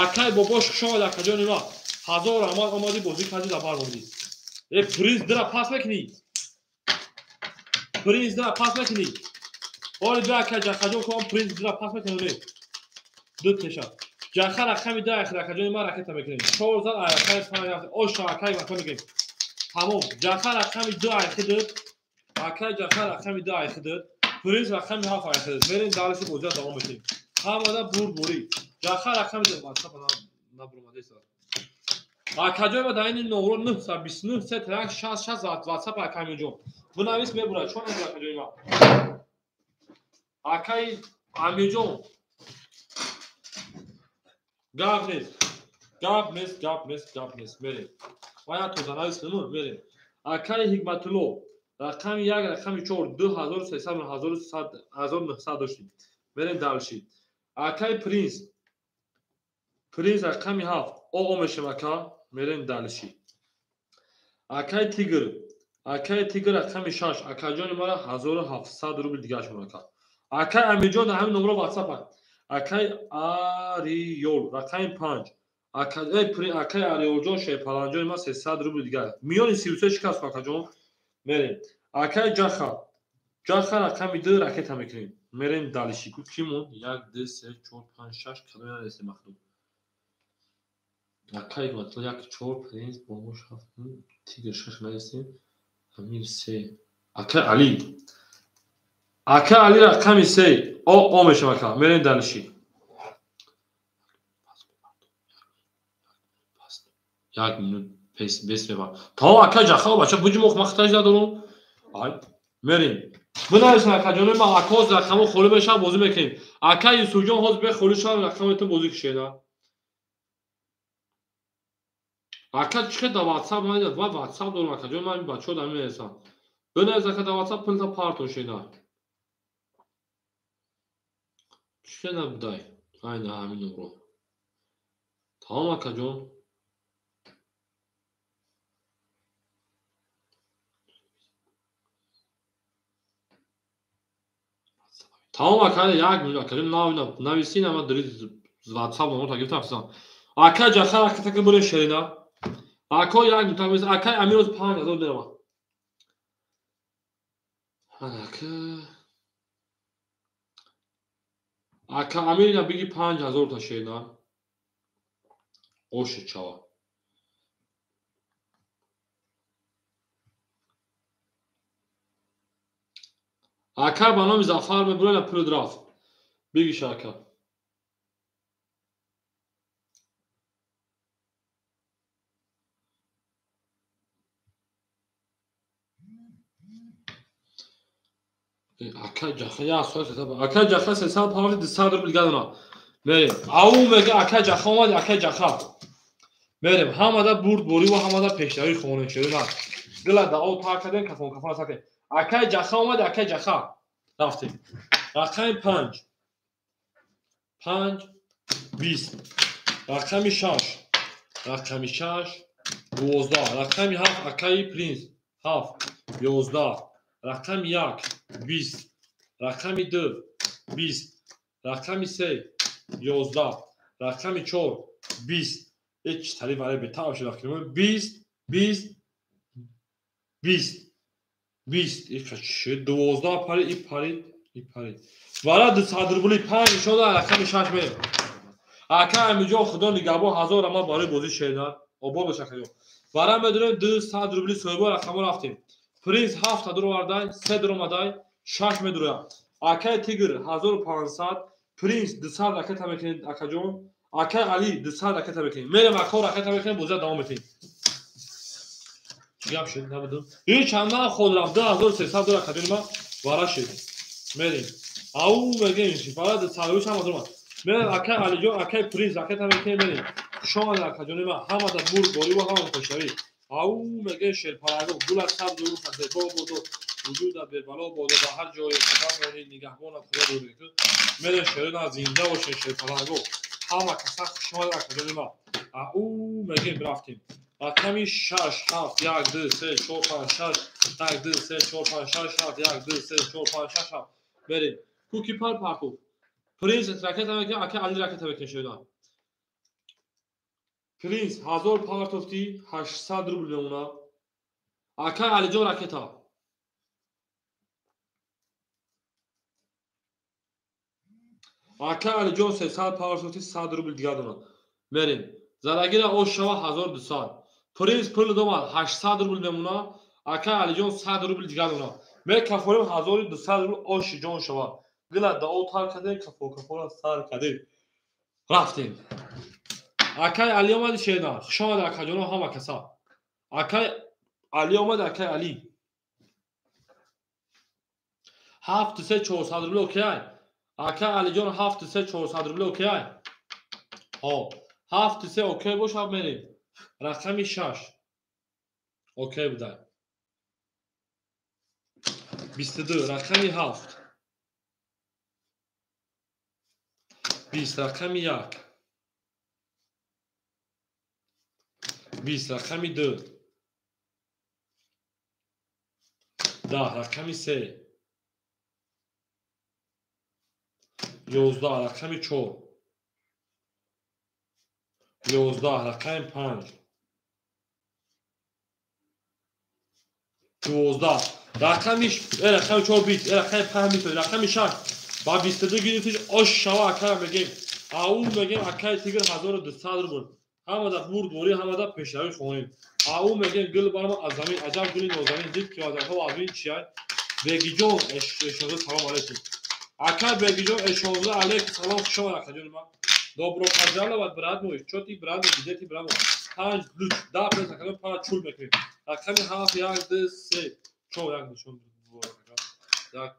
Акаи Бобош хушомад акаҷони ман ҳазор омад омадӣ бозӣ кардӣ дар бар омадӣ. Э Принс дира пас мекунӣ. Принс дира пас мекунӣ. Оли бе ака Ҷахаҷон кун Принс дира пас мекунӣ не. Ду теша. Ҷаха рақами 10 ахир акаҷони ман ракета мекунем. 4 зад рақами 5 рафт. Оша акаи мака мекунем. Тамом. Ҷаха рақами 2 ахир акаи Ҷаха рақами 2 ахир Принс рақами 7 ахир. Мерем дальше бозиро давом медиҳем. Ҳамада бурдборӣ. Ҷаха рақами 2 WhatsApp набуромадест. Акаҷои ма дар ини номро 929 3 6 6 WhatsApp акаи Амирҷон. Бинавис мебурад. Чон мебурад акаҷои ма? Акаи Амирҷон. Гап нест. Гап нест, гап нест, гап нест. Мерем. Ма як тоза навис кунем, мерем. Акаи Ҳикматулло рақами 1 рақами 4 2300 1900 доштем. Мерем дальше. Акаи Принс. Принс рақами 7 ОО мешем ака. Мерем дальше. Акай Тигр. Акай Тигр рақами 6. Акаҷони мара 1700 рубл дигар шумо ака. Акай Амирҷон дар ҳамин номро WhatsApp. Акай Ариёл рақами 5. Акай Ариёлҷон Шерпаланҷони ма 300 рубл дигар. Миёни 33 шикаст акаҷон. Мерем. Акай Ҷаха. Ҷаха рақами 2 ракета мекунем. Мерем дальше. Ку ки монд? 1 2 3 4 5 6 кадоме нарасем махлуқ. Акай матл 1 4 5 7 Тигр 6 нарасем. Амир 3. Акай Али. Акай Али рақами 3. О мешам ака. Мерем дальше. Як минут пес бес меба. То ака Ҷаха бача буҷумох махтаж надорум. Ай мерем. Бинависен акаҷони ма акоз рақамо холӣ мешавад бозӣ мекунем. Ака Юсуфҷон ҳозир бе холӣ шавад рақаметон бозӣ кушеда. Ака чӣ хел дар WhatsApp ман ва WhatsApp дорам акаҷон ман бачаҳо дар менависам. Бинавис ака дар WhatsApp пулта партон шеда. Чӣ хел набудай? Айна ҳамин номро. Тамом акаҷон. Тамом ака як минут акаҷон нависин ама дори WhatsApp номро гирифтам афсам. Ака Ҷаха ракета ки бурем шерина. Ако як минут навис акай Амироз 5000 мерава. Ака Амирина биги 5000 та шерина. Оши чава. Ака ба номи Зафар мебурена пул рафт. Бигиша ака. Ака Ҷаха як соат ака Ҷаха 300 павли 200 рубл дигар. Мерем. Ау мега ака Ҷаха омад, ака Ҷаха. Мерем. Ҳамада бурд борӣ ва ҳамада пешравӣ хонем шерина. Дила да о тар кардем, кафон кафон сакем. Акай Ҷаха омад, акай Ҷаха. Рафтем. Рақами 5. 5 20. Рақами 6. Рақами 6 12. Рақами 7 акай Принс 7 11. Рақами 1 20. Рақами 2 20. Рақами 3 11. Рақами 4 20. Ҳеч тари варе бетав шуд рақами 20 20 20 20 иш 12 пари и пари и пари. Вара 200 рубли 5 шуда рақами 6 мерем. Ака Амиҷон худо нигаҳбон 1000 ама барои бозӣ шеда. Обод бош акаҷон. Вара медонем 200 рубли соҳибо рақамо рафтем. Принс 7 дуровардай, 3 дуромадай, 6 медуроя. Акай Тигр 1500, Принс 200 ракета мекунед акаҷон. Акай Али 200 ракета мекунед. Мерем ако ракета мекунем, бозиро давом медиҳем. Чӣ гап шуд намедонам. Ин чанда ход рафт 2300 доллар акаҷони ма вара шуд. Мерем. Ау мегем вара 200 рубли ҳама дуромад. Мерем акай Алиҷон, акай Принс ракета мекунем мерем. Хуш омадед акаҷони ма, ҳамада бурд борӣ ва ҳамада пешравӣ. Ау мегем шерпаланго гулат сабз ва рухат зебо бодо вуҷудат бебало бодо ба ҳар ҷое қадам монӣ нигаҳбонат худо буд. Мерем шерона зинда бошед шерпаланго. Ҳама каса хуш омадед акаҷони ма. Ау мегем рафтем. Рақами 6 7 1 2 3 4 5 6 1 2 3 4 5 6 7 1 2 3 4 5 6 7 мерем. Куки пар парту. Принс ракета мекунем, ака Али ракета мекунем шуда. Принс 1000 партофти 800 рубл мемона. Ака Алиҷон ракета. Ака Алиҷон 300 партофти 100 рубл дигар дорад. Мерем. Зарагира ош шава 1200. Принс пул домад 800 рубл мемона. Ака Алиҷон 100 рубл дигар дорад. Мекафорем 1200 рубл оши ҷон шава. Гила да о тар кардем, кафо кафора сар кардем. Рафтем. Акай Али омади шерна. Хуш омад акаҷоно ҳама каса. Акай Али омад, акай Али. 7 3 400 рубл окей. Акай Алиҷон 7 3 400 рубл окей. Ҳо. 7 3 окей бошад мерем. Рақами 6. Окей будай. 22 рақами 7. 20 рақами 1. 20 рақами 2 10 рақами 3 11 рақами 4 11 рақами 5 12 рақами рақами 4 20 рақами 5 20 рақами 6 ба 22 гирифтиш ош шава ака мегем ау мегем акай тигр 1200 рубл ҳамада бурдворӣ ҳамада пешравӣ хонем ау мегем гул барма аз замин аҷаб гули нозанин дид ки вазанҳо аз ин чия бегиҷон эшонза салом алейкум ака бегиҷон эшонза алейкум салом хуш омад акаҷони ман добро пожаловать брат мой чё ты брат мой где ты брат мой панҷ луч да прес акаҷон панҷ чул мекунем рақами 7 1 2 3 4 як нишон як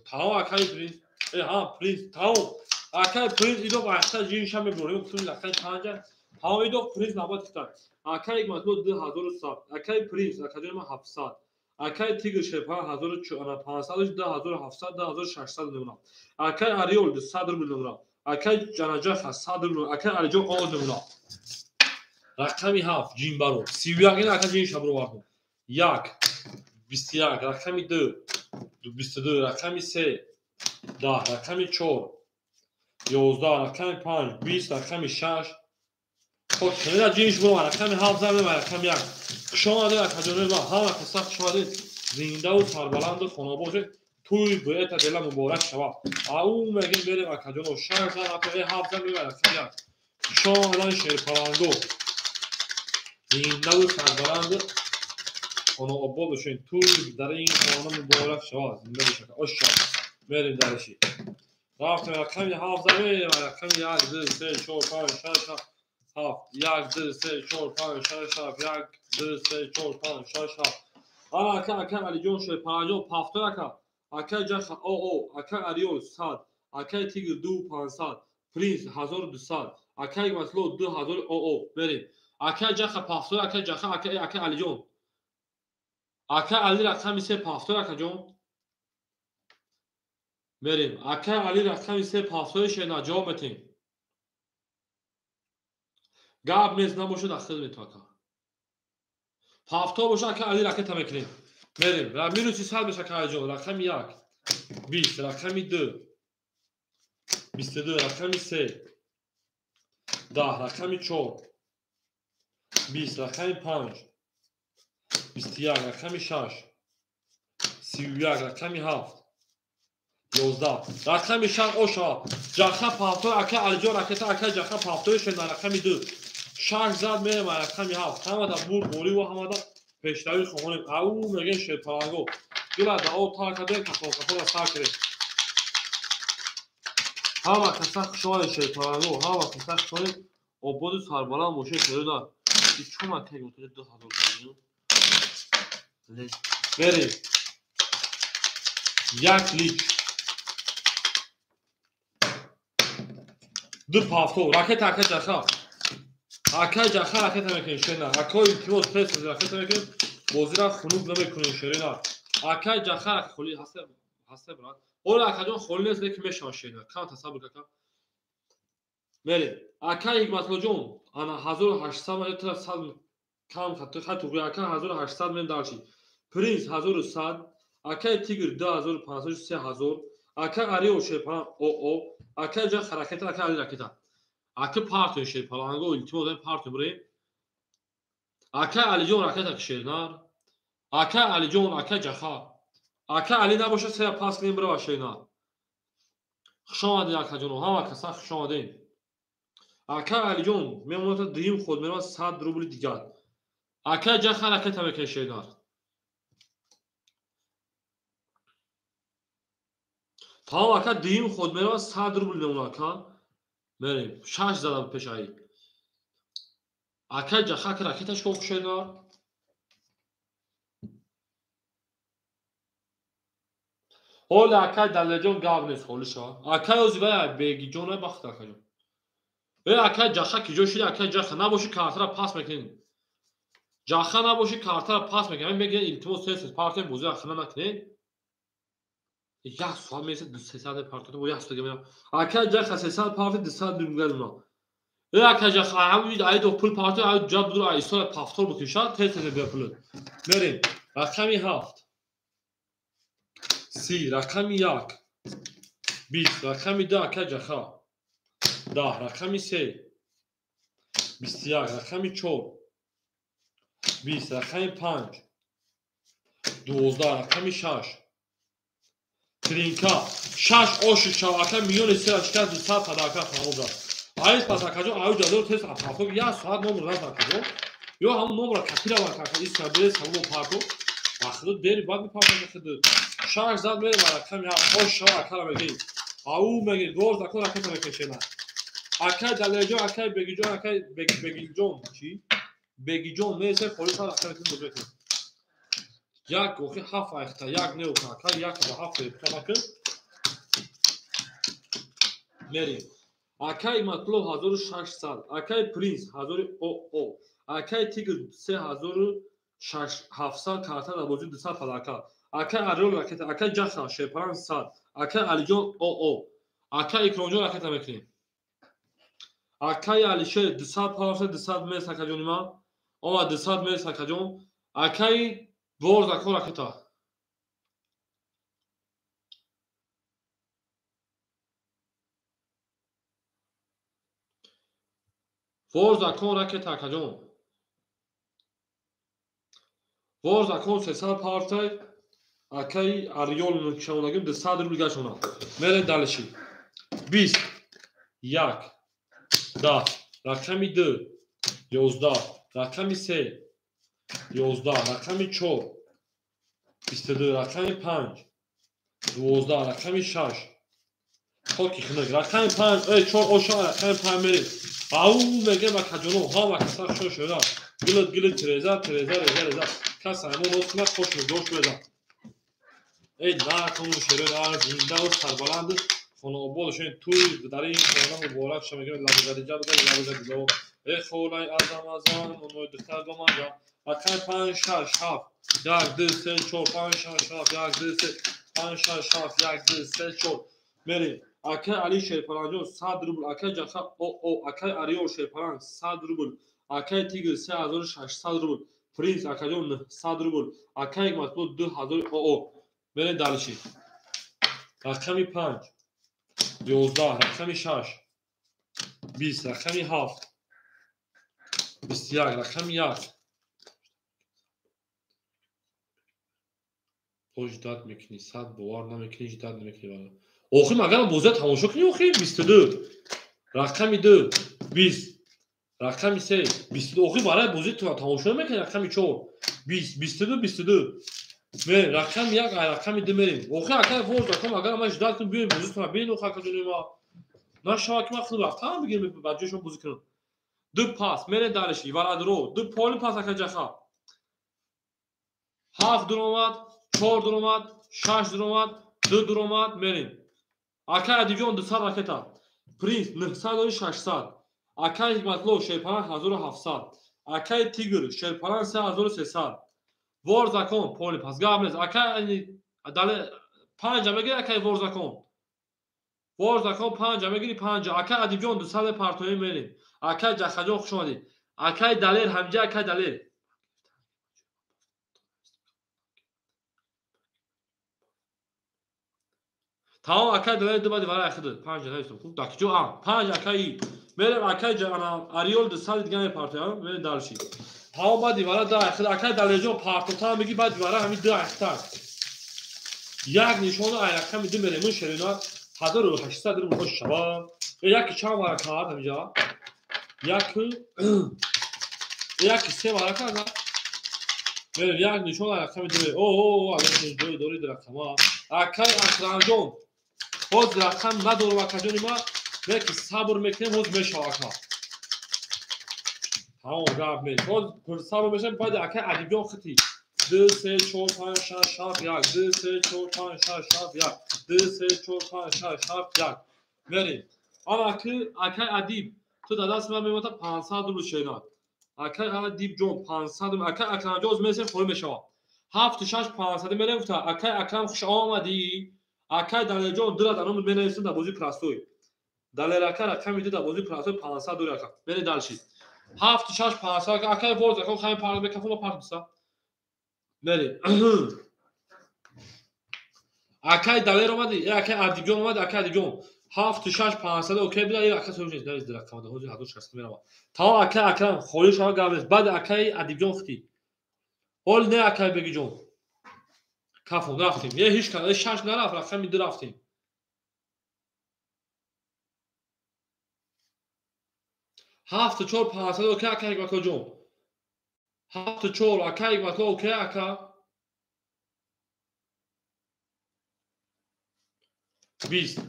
тамом акаи принц ҳа принц тамом акаи принц идо ахта ҷинша мебурем акаи панҷа тамом идо принц набад китад акаи матло 2100 акаи принц акаҷони ман 700 акаи тигр шерпан 1500 2700 2600 мемонам акаи ариол 100 рубл мемонам акаи ҷанаҷаха 100 рубл акаи алиҷон оз мемонам рақами 7 ҷинбаро 31 ин ака ҷинша бировардум 1 21 рақами 2 22 рақами 3 10 рақами 4 11 рақами 5 20 рақами 6 хоб кунед ҷинш буром рақами 7 зардем рақами 1 хуш омадед акаҷонои ман ҳама каса хуш омадед зиндаву сарбаланду хонобод шед туй буэта дела муборак шавад ау мегем берем акаҷоно 6 зан 7 зан мебарем рақами 1 хуш омадан шерпаланго зиндаву сарбаланду хонаобод бошед туй дар ин хона муборак шавад зинда бошад ош шавад мерем дариши рафтем рақами 7 зан мерем рақами 1 2 3 4 5 6 7 1 2 3 4 5 6 7 1 2 3 4 5 6 7 ана ака ака алиҷон шерпанаҷон пафтор ака ака ҷаха оо ака ариол 100 акаи тигр 2500 принц 1200 акаи матло 2000 оо мерем ака ҷаха пафтор ака ҷаха ака ака алиҷон ака али рақами 3 пафтор акаҷон мерем ака али рақами 3 пафтори шена ҷавоб метем гап нест набошад ахир мету ака пафтор боша ака али ракета мекунем мерем минуси 100 меша ака алиҷон рақами 1 20 рақами 2 22 рақами 3 10 рақами 4 20 рақами 5 21 рақами 6 31 рақами 7 11 рақами 6 оша ҷаха пафтор ака алиҷон ракета ака ҷаха пафтори шена рақами 2 6 зад мерем рақами 7 ҳамада бурд бориву ҳамада пешравӣ хонем ау мегем шерпаланго дила да о тар кардем кафон кафона сар кардем ҳама каса хуш омадед шерпаланго ҳама каса хуш омадед ободу сарбаланд бошед шерона чума кай 2000 мерем як лич ду пафтор ракета ака ҷаха ака ҷаха ракета мекунем шерина акои илтимос тез ракета мекунем бозира хунук намекунем шерина ака ҷаха холи ҳаста брат ола акаҷон холи нест лекин мешавад шерина кам тасаббур ака мерем ака ҳикматлоҷон ана 1800 ма 100 кам хат туғри ака 1800 мем дарши принц 1100 акаи тигр 2500 3000 ака арио шерпалан оо ака ҷаха ракета ака али ракета ака партои шерпаланго илтимос партои бурем ака алиҷон ракета шернар ака алиҷон ака ҷаха ака али набошад сера пас кунем бирава шернар хуш омадед акаҷоно ҳама каса хуш омадед ака алиҷон мемонад дуюм ход меравад 100 рубли дигар ака ҷаха ракета мекунед шернар тамом ака дуюм ход меравад 100 рубл мемонад ака мерем 6 зада пешаи ака ҷаха ака ракеташ ко шернар ҳоли акай далелҷон гап нест холи шава акай ози вай бегиҷон бахт акаҷон акай ҷаха ки ҷо шиди акай ҷаха набоши картара пас мекунед ҷаха набоши картара пас мекунед мегӯяд илтимос тез тез партои бозиро хина накунед як соат месад 300 партои бо як соат мегӯям акай ҷаха 300 парти 200 мегӯяд уна Ака ҷаха ҳамин айдо пул парто ай ҷаб дур ай истода пафтор бикиша тез тез бия пулат. Мерем. Рақами 7. 30 рақами 1. 20 рақами 2 ака ҷаха. 10 рақами 3. 21 рақами 4. 20 рақами 5. 12 рақами 6. Тринка 6 оши шав ака миллиони сера шикаст 200 падака фаҳмод рафт. Айс пас акаҷон аю ҷадор тез апафтоб як соат номр рафт акаҷон. Ё ҳамун номра капира вар ака ис сабре самон парто. Ахидо дери бад мепартад хидо. 6 зад мере ва рақами 7 ош шав акара мегӣ. Ау мегӣ роз акон ракета мекашена. Акай Далерҷон, акай Бегиҷон, акай Бегилҷон чӣ? Бегиҷон мересе холис ҳар рақами тун бозӣ. Як охи 7 айхта, як не ока, акай як ба 7 репка накун. Мерем. Акай Матлов 1600, акай Принц 1000 ОО, акай Тигр 3700 карта дар бозӣ 200 палака, акай Ариол ракета, акай Ҷаха Шерпаран 100, акай Алиҷон ОО, акай Икромҷон ракета мекунем. Акай Алишер 200 палафта 200 мес акаҷони ман, омад 200 мес акаҷон, акай Борз акон ракета. Борз акон ракета акаҷон. Борз акон 300 партай, акай Ариол нишонагим 200 рубл гашона. Мерем далиши. 20 1 10 рақами 2 11 рақами 3 11 рақами 4 22 рақами 5 12 рақами 6 хоки хинак рақами 5 4 оша рақами 5 мерем. Ау мегем акаҷоно ҳама каса шо шуда. Гилит гилит тереза тереза реза реза. Кас аймон оз кунад хош дош беза. Эй накун шеро на зинда ва сарбаланд хонаобод шен туй дар ин хона муборак ша мегем лабзадиҷа буда лабзадиҷа. Эй холай азам азам оной духтар доманҷа. Рақами 5 6 7 1 2 3 4 5 6 7 1 2 3 5 6 7 1 2 3 4 мерем. Акай Али Шерпаранҷон 100 рубл, акай Ҷаха ОО, акай Ариол Шерпаранг 100 рубл, акай Тигр 3600 рубл, Принц акаҷон 900 рубл, акай Матлуб 2000 ОО. Мерем далиши. Рақами 5 11 рақами 6 20 рақами 7 21 рақами 1 То ждат мекунӣ, 100 бовар намекунӣ, ждат намекунӣ. Охи магар бозиа тамошо кунӣ охи 22 рақами 2 20 рақами 3 22 охи барои бозӣ тамошо намекунӣ рақами 4 20 22 22 мерем рақами 1 ай рақами 2 мерем. Охи акай форз рақам агар ман ждат кунам биёем бозитона бинед охи акаҷони ма нашава ки ман худ рафтам бигирем ба ҷои шумо бозӣ кунам. 2 пас мерем дариши варадро 2 поли пас ака ҷаха 7 дуромад 4 дуромад 6 дуромад 2 дуромад мерем. Акай Адибҷон 200 ракета, Принц 900 600, акай Ҳикматлов Шерпаран 1700, акай Тигр Шерпаран 3300, Ворзакон поли пас гап нест. Акай дале 5 мегири акай Ворзакон. Ворзакон 5 мегири 5. Акай Адибҷон 200 партои мерем. Акай Ҷахаҷон хуш омадед. Акай Далер ҳамҷа акай Далер. Тамом акай Далер ду баъди варай хидд 5 наистам. Хуб дакиҷо а 5 акай мерем акай Ариол 200 дига мепартоям мерем дарши. Тамом баъди вара да хид акай Далерҷон партотам меги баъди вара ҳамин ду айхтар. Як нишона ай рақами 2 мерем шерина 1800 рубл хош шава. Яки чанд вара кард ҳаминҷа? Яки се вара кард. Мерем як нишона ай рақами 2 мерем. О о агар ҷой дорид рақама. Акай Акрамҷон ҳоз рақам надорам акаҷони ма, леки сабр мекунем ҳоз мешава ака. Тамом гап нест. Ҳоз пурсабр мешавем баъди акай Адибҷон хити 2 3 4 5 6 7 1 2 3 4 5 6 7 1 2 3 4 5 6 7 1 мерем. Ана акай Адиб ту дар дасти ман мемонад 500 рубл шеринат. Акай Адибҷон 500 рубл, акай Акрамҷон ҳоз мересем холӣ мешавад. 7 6 500 мерем гуфта акай Акрам хуш омадӣ. Акай Далерҷон дура дар номи менависам дар бозии простой. Далерака рақами 2 дар бозии платои 500 дори ака. Мере дальше. 7 6 500 акай боз ака хами пар бекафума пар биса. Мере. Акай Далер омади, акай Адибҷон омади, акай Адибҷон. 7 6 500 окей буда, ака соҳиб нест, навиз рақам да, ҳозир 1600 мерава. Тамом акай Акрам холӣ шава гап нест. Баъд акай Адибҷон хити. Ҳол не акай Бегиҷон. Кафон рафтем. Е ҳеч кас, 6 нарафт, рақами 2 рафтем. 7 4 500 окей акай Ҳикматуллоҷон. 7 4 акай Ҳикматулло окей ака. 20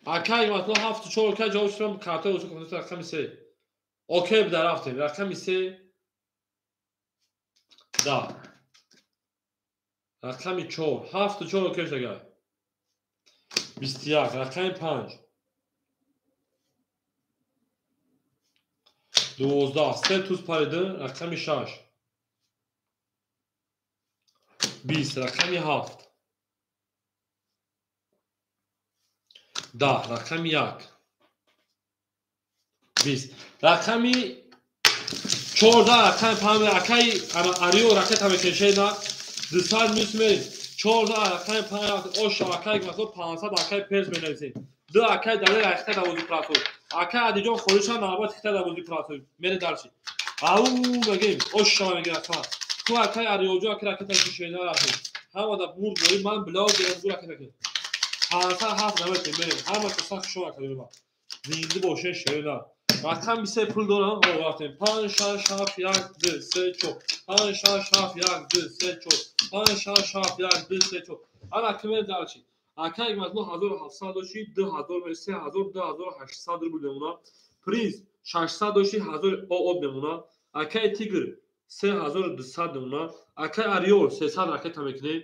акай Ҳикматулло 7 4 окей ҷавоб шудам картаи усул компютер рақами 3. Окей буда рафтем. Рақами 3 да. Рақами 4 7 4 окей шудага. 21 рақами 5 12 се туз париды рақами 6 20 рақами 7 10 рақами 1 20 рақами 14 рақами 5 акай Арио ракета мекешена 200 мис мерем 14 рақами 5 ош акай масо 500 акай перс менависем 2 акай Далер ахта давози плато акай Адиҷон холиша навбат хита давози плато мере дальше. Ау мегем ош шава мегем ака ку акай Ариоҷо акай ракета кишена рафтем ҳамада бурд бори ман блог гирам ракета ки 507 наметем мерем ҳама каса хушо ака дорем зинда боше шена рақами 3 пул дорам ҳо рафтем 5 6 7 1 2 3 4 5 6 7 1 2 3 4 5 6 7 1 2 3 4 ана киме дальше. Акай Ҳикматулло 1700 дошти 2000 3000 2800 рубл мемона. Принц 600 дошти 1000 ОО мемона. Акай Тигр 3200 мемона. Акай Ариол 300 ракета мекунем.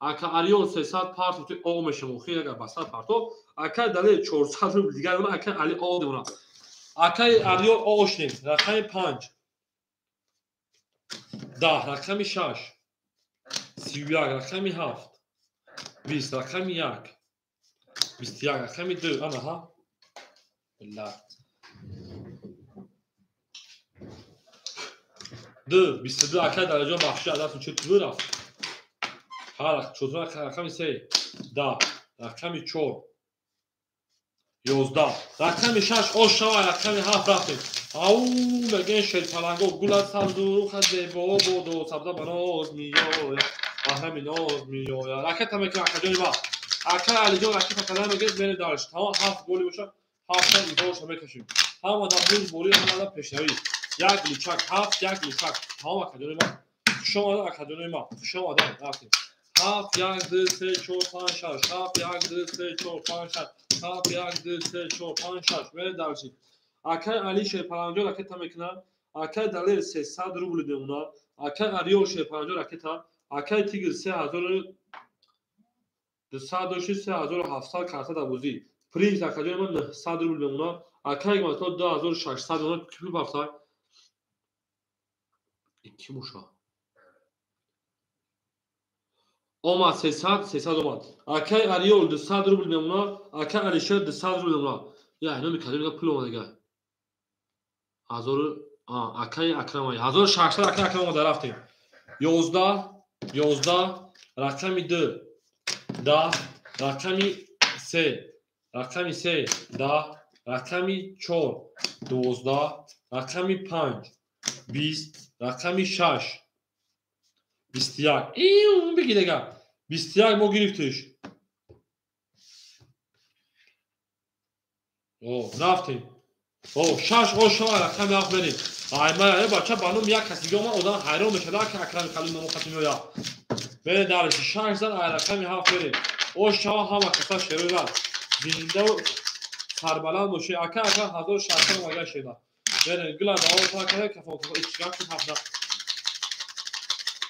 Ака Ариол 300 парту ОО мешавад. Хеле агар ба 100 парту. Акай Далер 400 рубл дигар мемона. Акай Али ОО мемона. Акай Ариол ОО шудем. Рақами 5 10 рақами 6 31 рақами 7 20 рақами 1 21 рақами 2 ана ҳа билла 2 22 акай Дараҷон бахши адатун чӣ ту рафт ҳа чотур рақами 3 10 рақами 4 11 рақами 6 ош шава рақами 7 рафтем. Ау мегӯян шерпаланго гулат сабзу рухат зебо боду сабза ба ноз меояд баҳрами ноз меояд. Ракета мекунам акаҷони ма. Акай Алиҷон ракета кадан мегӯяд мерем дальше. Тамом 7 голи бошад 7 изоша мекашем. Ҳамада бурд борӣ ҳамада пешравӣ. Як лучак 7 як лучак. Тамом акаҷони ма. Хуш омадед акаҷони ма. Хуш омадед рафтем. 7 1 2 3 4 5 6 7 1 2 3 4 5 6 7 1 2 3 4 5 6 мерем дальше. Акай Али Шерпаланҷо ракета мекунад. Акай Далер 300 рубл мемонад. Акай Ариол Шерпаланҷо ракета. Акай Тигр 3200 дошти 3700 карта дар бозӣ. Принц акаҷони ман 900 рубл мемонад. Акай Ҳикматулло 2600 мемонад. Ки пул бафта? Ки боша? Омад 300 300 омад. Акай Ариол 200 рубл мемонад. Акай Алишер 200 рубл мемонад. Я ино мекардем пул омадага. 1000 акай Акрам 1600 акай Акрам омада рафтем. 11 11 рақами 2 10 рақами 3 рақами 3 10 рақами 4 12 рақами 5 20 рақами 6 21. Ин бигӣ дега 21 мо гирифтиш. О рафтем. О 6 ошава рақами 7 мерем. Ай ма бача ба ном як кас дига омад одам ҳайрон мешавад ки Акрами Халил номо хати меояд. Мере дальше 6 зан ай рақами 7 мерем. Ошава ҳама каса шерои раст. Зиндаву сарбаланд бошед. Ака ака 1600 омада шеда. Мерем гула давом та кафон кафон ичган шуд ҳафта.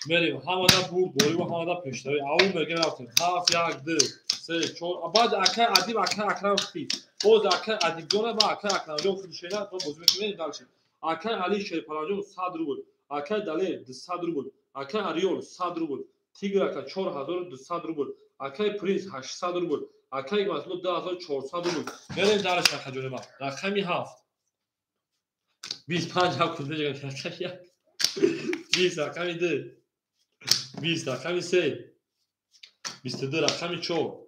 Мерем ҳамада бурд борӣ ва ҳамада пешравӣ. Аввал мегем рафтем. 7 1 2 3 4 баъд акай Адиб акай Акрам хити. Боз акай Адибҷона ва акай Акрамҷон хити шеда то бозӣ мекунем дальше. Акай Али Шерпаланҷон 100 рубл. Акай Далер 200 рубл. Акай Ариол 100 рубл. Тигр ака 4200 рубл. Акай Принц 800 рубл. Акаи Ҳикматулло 2400 рубл. Мерем дараш акаҷони ман. Рақами 7. 25 ҳафт кунда ҷага рақами 1. 20 рақами 2. 20 рақами 3. 22 рақами 4.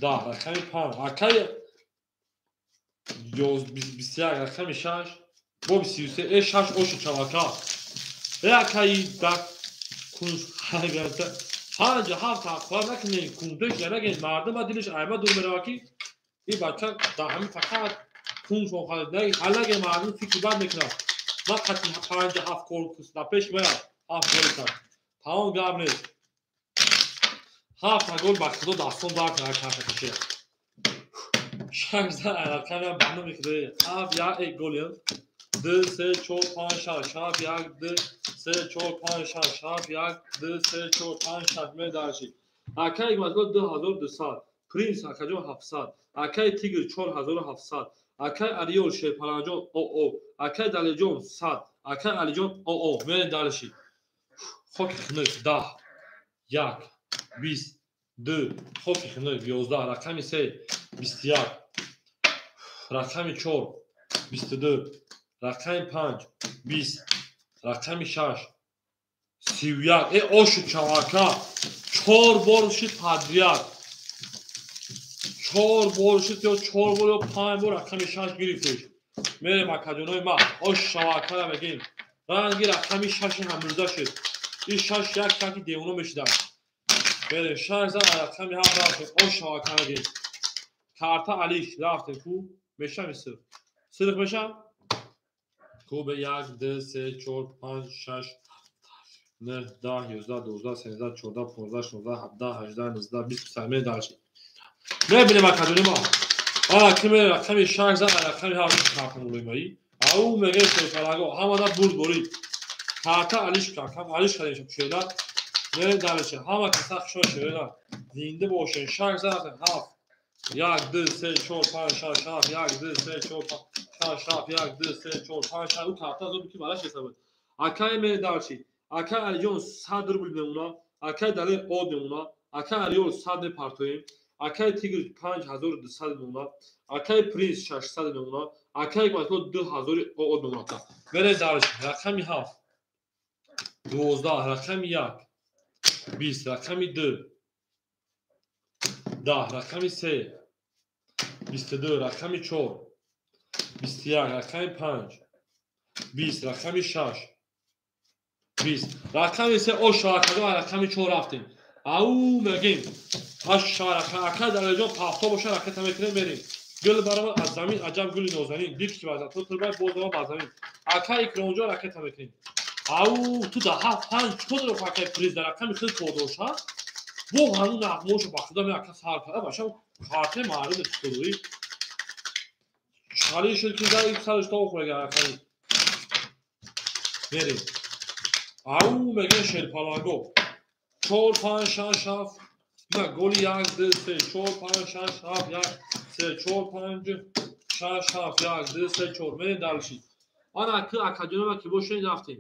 10 рақами 5. Акаи 21 рақами 6. Бо 23 6 оши чавака. Акаи да кунс хайгарта. 5 7 ҳаққор накунед, кунпеш нагин, мардум ба дилиш айма дур мерава ки ин бача дар ҳамин фақат кунс охарид. Ҳалаге мардум фикри бад мекунад. Ман қати 5 7 кор дар пеш меяд, 7 гол кард. Тамом гап нест. 7 гол ба худо дастон дард кард карта кашид. 6 рақами ба номи худои 7 1 гол 2 3 4 5 6 7 1 2 3 4 5 6 7 1 2 3 4 5 6 медарши. Акаи Ҳикматулло 2200, Принс акаҷон 700, акаи Тигр 4700, акаи Ариёл Шерпаланҷон ОО, акаи Далерҷон 100, акаи Алиҷон ОО. Медарши. Хоки хунук 10 1 20 2 хоки хунук 11 рақами 3 21 рақами 4 22 рақами 5 20 рақами 6 31. Ошу чавака 4 бор шуд подряд. 4 бор шуд ё 4 бор ё 5 бор рақами 6 гирифтеш. Мерем акаҷонои ма ош чавакара мегем. Ранги рақами 6 ҳамрӯза шуд. Ин 6 як шаки девона мешудам. Мерем 6 зан рақами 7 рафтем. Ош чавака мегем. Карта алиш рафтем ку мешам сирх. Сирх мешам? Кубе 1 2 3 4 5 6 9 10 11 12 13 14 15 16 17 18 19 20 23 медарши. Мебинем акаҷони ма. Ана ки мере рақами 6 зан рақами 7 картамулои маи. Ау мегем шерпалаго ҳамада бурд борид. Карта алиш кардам, алиш кардем шеда. Мерем дарши. Ҳама каса хушо шеда. Зинда бошен. 6 зан 7 1 2 3 4 5 6 7 1 2 3 4 5 6 7 1 2 3 4 5 6 у карта зуд ки бараш ҳисоб. Акаи мере дарши. Акаи Алиҷон 100 рубл мемона, акаи Далер об мемона, акаи Ариёл 100 мепартоем, акаи Тигр 5200 мемона, акаи Принс 600 мемона, акаи Ҳикматулло 2000 об мемона. Мере дарши. Рақами 7 12 рақами 1 20 рақами 2 10 рақами 3 22 рақами 4 21 рақами 5 20 рақами 6 20 рақами 3 ош рақами рақами 4 рафтем. Ау мегем 8 рақам ака Далерҷон пафто боша ракета мекунем мерем. Гул баромад аз замин аҷаб гули нозанин дид ки база ту турбай боз ба замин. Ака Икромҷон ракета мекунем. Ау ту да 7 5 чикор дорӣ акаи приз дар рақами хел кор доша. Бо ҳанӯз нағмошо ба худо ме ака сар карда баша карте маълуме чикор дорӣ. Чали шуд ки дар сараш то хӯрага рақами. Мерем. Ау мегем Шерпалаго 4 5 6 7 на голи 1 2 3 4 5 6 7 1 3 4 5 6 7 1 2 3 4 мерем дарши. Ана ки акаҷонома ки бошен рафтем.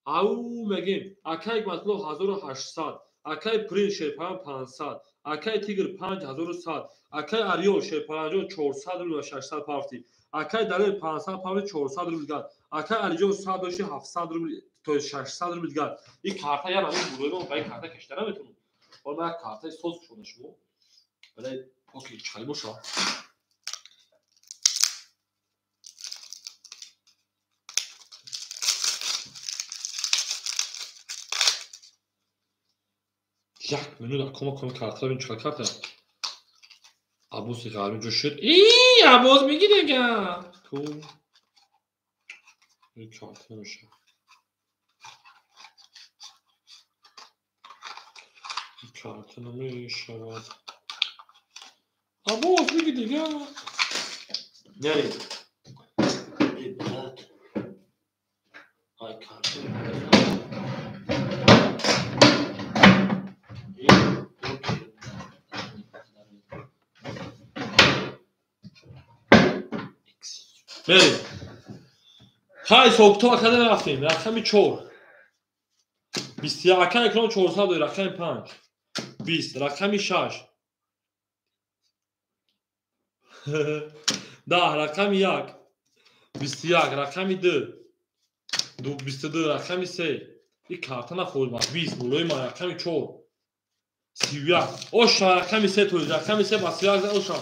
Ау мегем акаи Ҳикматулло 1800, акаи Принс Шерпалан 500, акаи Тигр 5100, акаи Ариёл Шерпаланҷон 400 рубл ва 600 пафти, акаи Далер 500 пафти 400 рубл гад, акаи Алиҷон 100 дошти 700 рубл то 600 рубл гад. Ин карта я равон гурӯҳи ба ин карта кашида наметавонам. Ҳоло ман як картаи соз кушода шумо. Вале поки чали боша. Як минут акома ком карта бин чикар карта. Абоси ғарби ҷо шуд. И абос меги дега. Ту ин карта намеша. Карта намешавад. Абос меги дега. Не. Ибрат. Ай карта. Мерем. Хай ҳисобкитоб акада рафтем. Рақами 4. 21 ака экран 400 дорӣ, рақами 5. 20 рақами 6. 10 рақами 1 21 рақами 2 22 рақами 3 и карта нахӯрд ма 20 мулои ма рақами 4 31 оша рақами 3 то рақами 3 ба 31 оша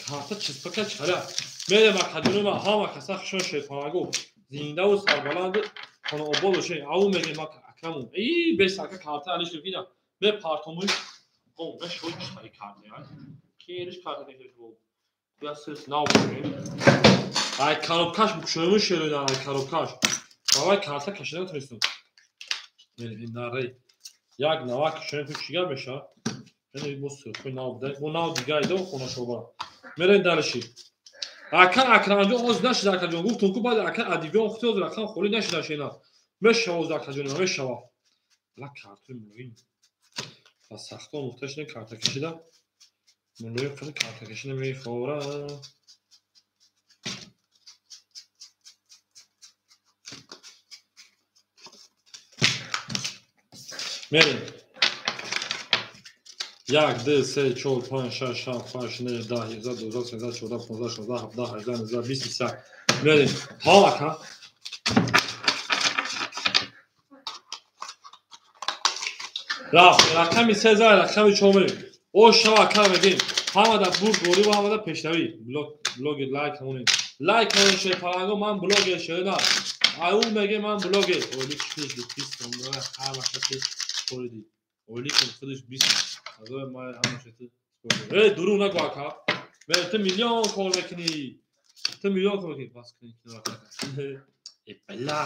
карта чиспака чара мерем академия ма ҳама каса хушон шерпанаго зиндаву сарбаланд хонаобод бошед ау мегем акаму и бесака карта алиш ина ме партомуй о ме шой чари карта я кириш карта нехеш я сес нав ай коробкаш букшоему шеруна ай коробкаш давай карта кашида натонистам наре як навак кушоем ку чига меша яъне мо сӯхои нав буда мо нав дига ида хонашоба мерем дарши ака Акрамҷон оз нашида акаҷон гуфтум ку баъд ака Адибён хути оз рақам холӣ нашида шена мешава оз акаҷон мешава ла картои муҳим ба сахто омӯхта шуда карта кашида мулоим қадр карта кашида мехора мерем 1 2 3 4 5 6 7 8 9 10 11 12 13 14 15 16 17 18 19 20 21 мерем ҳа ака рафт рақами 3 зай рақами 4 мерем о шава ака мегем ҳамада бурдборӣ ва ҳамада пешравӣ блогер лайк ҳамонед лайк ҳамонед шерпаланго ман блогер шерина ау меге ман блогер ойлик шиш 20 сомона ҳамаша хориди ойликам худаш 20 ҳазор ма ҳамаша э дурӯғ нагӯ ака ту миллион кор мекунӣ ту миллион кор мекунӣ бас кунӣ э бла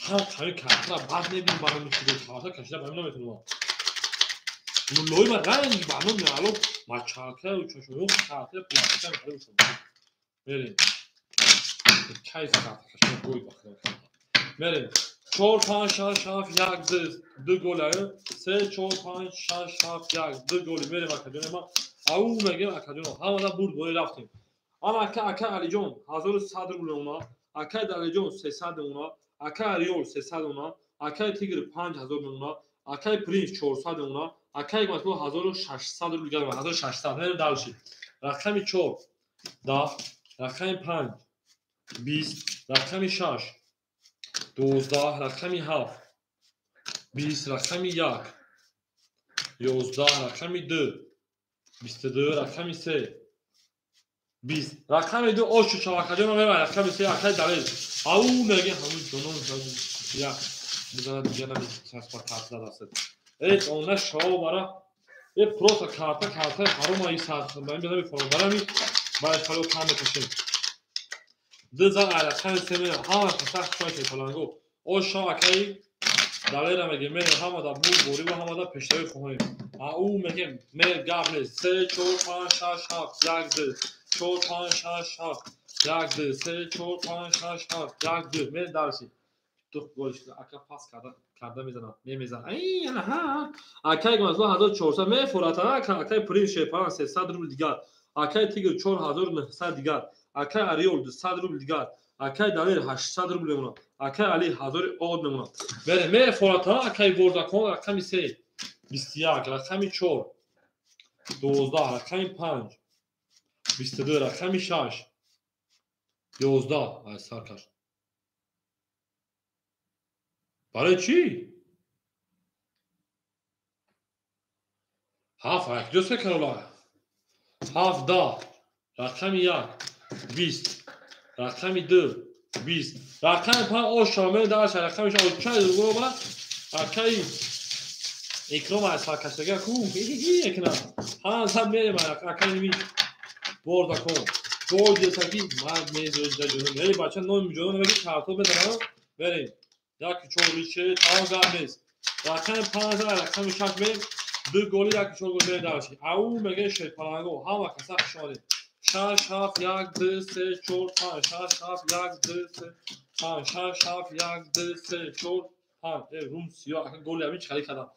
ҳам ҳамин картара бад мебинӣ барои мушкилот карта кашида барои наметунам муллои ма ранги барном меало мачалка чошоё карта пластика мехӯрем мерем кайф карта кашида гой бахӯрем мерем 4 5 6 7 1 2 2 гола 3 4 5 6 7 1 2 голи мерем акаҷон ма ау мегем акаҷон ҳамада бурд бори рафтем ана ака ака Алиҷон 1100 рубл мемона акаи Далиҷон 300 мемона акаи Риёл 300 мемона акаи Тигр 5000 мемона акаи Принц 400 мемона акаи Матлуб 1600 рубл гардам 1600 мерем дальше рақами 4 10 рақами 5 20 рақами 6 12 рақами 7 20 рақами 1 11 рақами 2 22 рақами 3 20 рақами 2 ошу шавакаҷон мебарад рақами 3 акаи Далел ау меге ҳамун ҷонон я бизанад дига намечаспа карта дастад э она шаво бара э просто карта карта ҳарома и сар ба ин намефорам барами баъд хало кам мекашем ду зан рақами се мерем ҳама каса хушои шепаланго о шав акаи Далера мегем мерем ҳамада бурдборӣ ва ҳамада пешравӣ хоҳем ау мегем мер гап нест 3 4 5 6 7 1 2 4 5 6 7 1 2 3 4 5 6 7 1 2 мер дарси ду гол ака пас карда мезанад мемезанад ай аҳа акаи Гмазло 1400 мефорад ака акаи Принц шерпалан 300 рубл дигар акаи Тигр 4900 дигар акаи Ариёл 200 рубл дигар акаи Далер 800 рубл мемонад акаи Али 1000 од мемонад мере мефорад акаи Бордакон рақами 3 21 рақами 4 12 рақами 5 22 рақами 6 11 ай саркаш барои чӣ 7 як 2 3 карола 7 10 рақами 1 20 рақами 2 20 рақами 5 оша ме дар рақами 6 чай дугоба акаи Икром аз саркашдага ку екна ҳа саб мерем акаи ми бордакон гол десаки мард мезоҷа ҷонум эй бача ном ҷонум меги карто медарам мерем як 4 3 тамом гап нест рақами 5 рақами 6 мерем ду голи як 4 гол мерем дарши ау меге шерпаланго ҳама каса хуш омадед 6 7 1 2 3 4 5 6 7 1 2 3 5 6 7 1 2 3 4 5 э рум сиё ака голи ҳамин чӣ хари кардам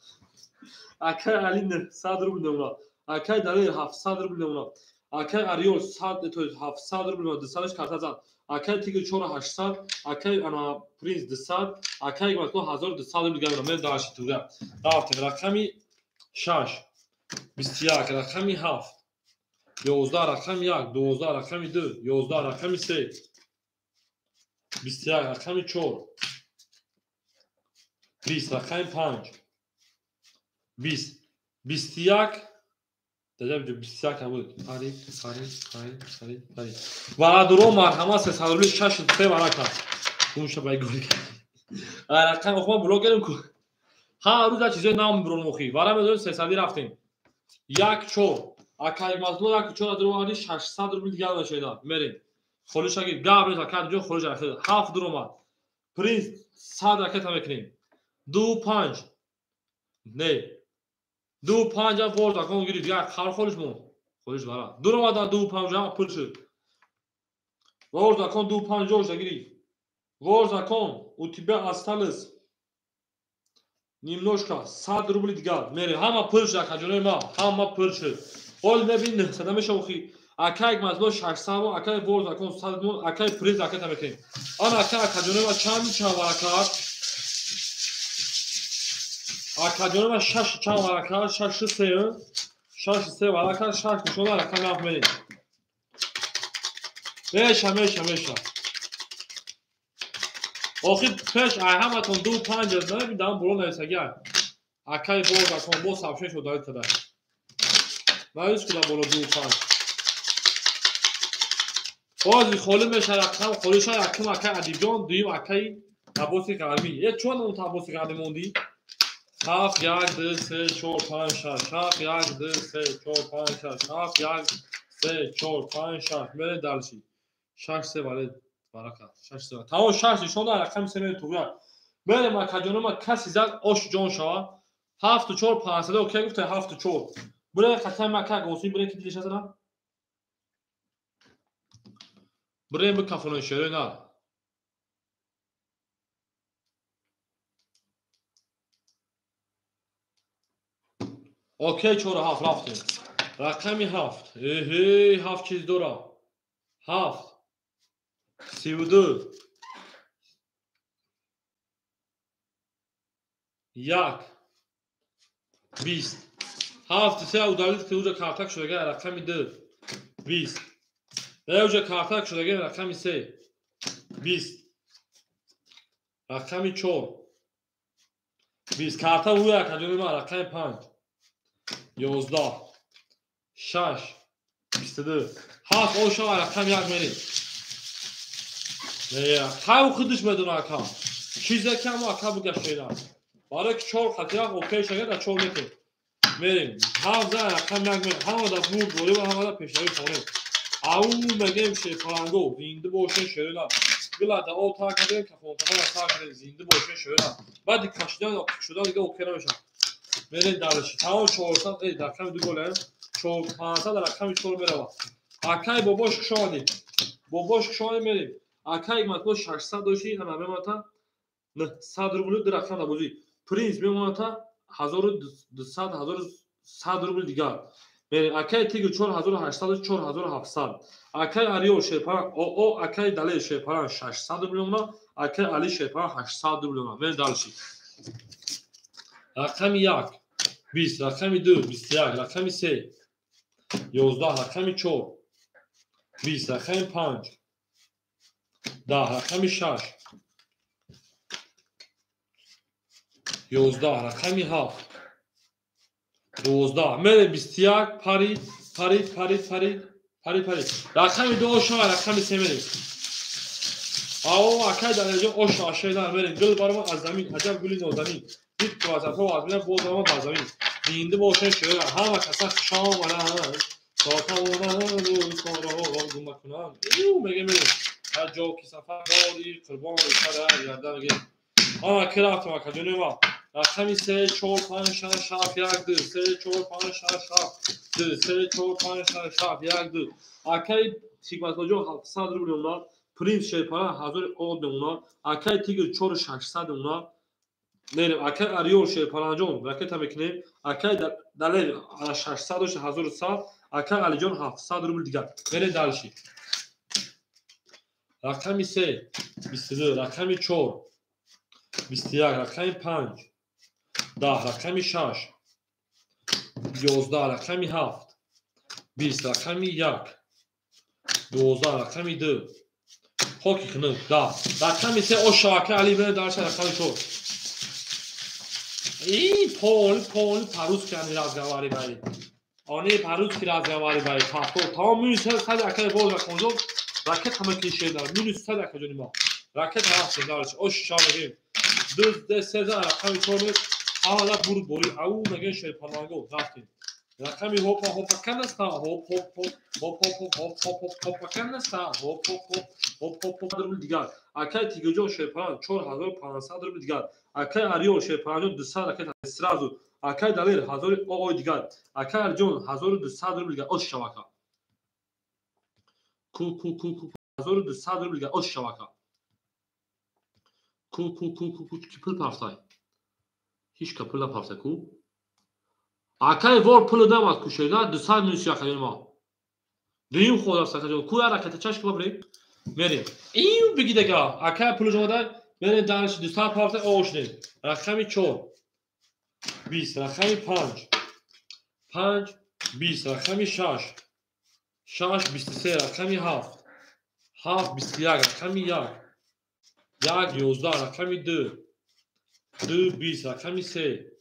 акаи Али 900 рубл мемонад акаи Далер 700 рубл мемонад акаи Ариёл 100 то 700 рубл мемонад 200-ш карта зад акаи Тигр 4800 акаи ана Принц 200 акаи Гматло 1200 рубл гардам мер дарши туга рафтем рақами 6 21 рақами 7 11 рақами 1, 12 рақами 2, 11 рақами 3, 21 рақами 4, 20 рақами 5, 20, 21, даҷа 21 ҳам буд. Парид, парид, парид, парид, парид. Варадуро марҳамат 300 рубли 6 3 варака. Гумша бай гол. Рақам охма блогерим ку. Ҳар рӯз як чизои нав мебурон охи. Вара медонем 300 рафтем. 1 4. Акай мазлум 1 4 дуромади 600 рубли дигар мешавад. Мерем. Холишаги гап нест акай ҷон холиш 7 дуромад. Принц 100 ракета мекунем. 2 5. Не. 2 5 ам форд акон гирифт. Як хар холиш мон. Холиш вара. Дуромада 2 5 ам пул шуд. Ворд акон 2 5 ҷош гирифт. Вор закон, у тебя осталось немножко 100 рублей дигар. Мере, ҳама пул шуд, акаҷонои ма, ҳама пул шуд. Ҳол мебин 900 мешава охи. Акай мазло 600, акай вор закон 100 мон, акай приз аката мекунем. Ана ака акаҷонои ма чанд чанд варака? Акаҷонои ма 6 чанд варака? 6 3, 6 3 варака, 6 нишона рақам ҳафт мерем. Меша, меша, меша. Охир пеш ай ҳаматон 2 5 аз намебинам боло нависагӣ. Акай бо закон бо сабшен шуд дарит када. Навис куда боло 2 5. Бози холӣ меша рақам, холӣ ша якум акай Адибҷон, дуюм акай Аббоси Ғармӣ. Е чун он Аббоси Ғармӣ мондӣ? 7 1 2 3 4 5 6 7 1 2 3 4 5 6 7 1 3 4 5 6 мере дальше. 6 3 вале барака 6 3. Тамом 6 нишон рақами 3 мере туғра. Мерем акаҷонома каси зад ош ҷон шава. 7 4 500 окей гуфта 7 4. Буре хатам ака госин буре ки дилша зана. Буре бу кафоно шере на. Окей 4 7 рафтем. Рақами 7. Эҳе 7 чиз дора. 7 32 1 20 7 3 удалить ки уже картак шудага рақами 2 20 уже картак шудага рақами 3 20 рақами 4 20 карта уя акаҷони ман рақами 5 11 6 22 7 оша рақами 1 мерем. Хав худаш медона ака. Чизе ки ҳамо ака бугашена. Барои ки 4 хатия окей шага да 4 метр. Мерем. 7 за рақам 1 мерем. Ҳама да бурд борӣ ва ҳама да пешравӣ хонем. Ау мегем шерпаланго, зинда бошен шерена. Гила да о та кардем, кафонтаҳо та кардем, зинда бошен шерена. Баъди кашидан шудан дига окей намешавад. Мерем дальше. Тамом 400 рақами 2 голем. 4 500 рақами 4 меравад. Акай бобош хуш омадед. Бобош хуш омадед мерем. Акай матло 600 дошти, ана мемоната 900 рубли ду рақам да бозӣ. Принц мемоната 1200 1100 рубли дигар. Мерем акай Тигр 4800 4700. Акай Арио Шерпаран оо акай Далер Шерпаран 600 рубли мемона, акай Али Шерпаран 800 рубли мемона. Мерем дальше. Рақами 1 20, рақами 2 21, рақами 3 11, рақами 4 20, рақами 5 10, рақами 6 11, рақами 7 12. Мерем 21 парид, парид, парид, парид, парид, парид. Рақами 2 оша рақами 3 мерем. Ао акай Далерҷон оша ашайдан мерем. Гул барома аз замин, аҷаб гули нозанин. Дид ки вазатҳо аз мина боз барома ба замин. Зинда бошен шеъра, ҳама каса хуш омаданд. То тавонанд дӯстонро гум накунанд. Мегем мерем. Ҳар ҷо ки сафар дорӣ, қурбони сарат гардан мегем. Ана ки рафтем акаҷони ма. Рақами 3 4 5 6 7 1 2 3 4 5 6 7 2 3 4 5 6 7 1 2. Акай Ҳикматуллоҷон 700 рубл мемонад. Принц Шерпаран 1000 од мемонад. Акай Тигр 4600 мемонад. Мерем акай Ариёл Шерпаранҷон ракета мекунем. Акай Далер 600 дошт 1100, акай Алиҷон 700 рубл дигар. Мерем дальше. Рақами 3 22, рақами 4 21, рақами 5 10, рақами 6 11, рақами 7 20 рақами 1 12 рақами 2 хоки хунук 10 рақами 3 ош шавака али бе дарша рақами 4 и пол пол по-русски они разговаривали. Они по-русски разговаривали. Повтор. Тамом минус 100 акай боз рақамҷон ракет ҳама клише дорад. Минус 100 акаҷони мо. Ракет ҳаст дарш. Ош шаваги. 2 3 рақами 4 ҳамада бурд бори. Ау мегӯян шерпаланго рафтем. Рақами хопа хопа канаста хоп хоп хоп хоп хоп хоп хоп хоп хопа канаста хоп хоп хоп хоп хоп хоп рубл дигар. Акай Тигирҷон шерпаланг 4500 рубл дигар. Акай Ариён шерпалангҷон 200 ракет сразу. Акай Далер 1000 оой дигар. Акай Алиҷон 1200 рубл дигар. Ош шавака. Ку ку ку ку 1200 рубл дигар. Ош шавака. Ку ку ку ку ку ки пул пафтай. Ҳеч ка пул напафтай ку. Акай вор пул намад кушеда 200 минус якаҷон мо. Дуюм ход аст акаҷон. Ку я ракета чашк бабре. Мерем. Ин бигидага. Акай пул ҷода мерем дарш 200 пафтай ош нем. Рақами 4 20 рақами 5 5 20 рақами 6 6 23 рақами 7 7 21 рақами 1 1 11 рақами 2 2 20 рақами 3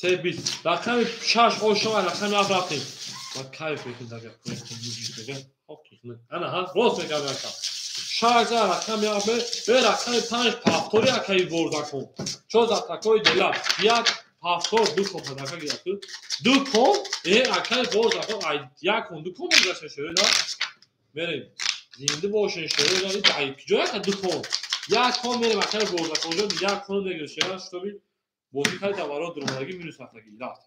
3 20 рақами 6 ошова рақами 7 рафтем. Ва кайф мекунад ана ҳа рост мекардам ака. 6 рақами 7 бе рақами 5 пафтори акаи вордакон. Чор затакои дела 1 пафтор 2 кон падака гирад. 2 кон акаи вордакон ай 1 кон 2 кон мегашта шояд. Мерем. Зинда бошен шояд. Ай куҷо ака 2 кон? 1 кон мерем акаи вордакон ҷо 1 кон мегирад шояд шутоби бозӣ кард даваро дуромадаги минус рафтаги рафт.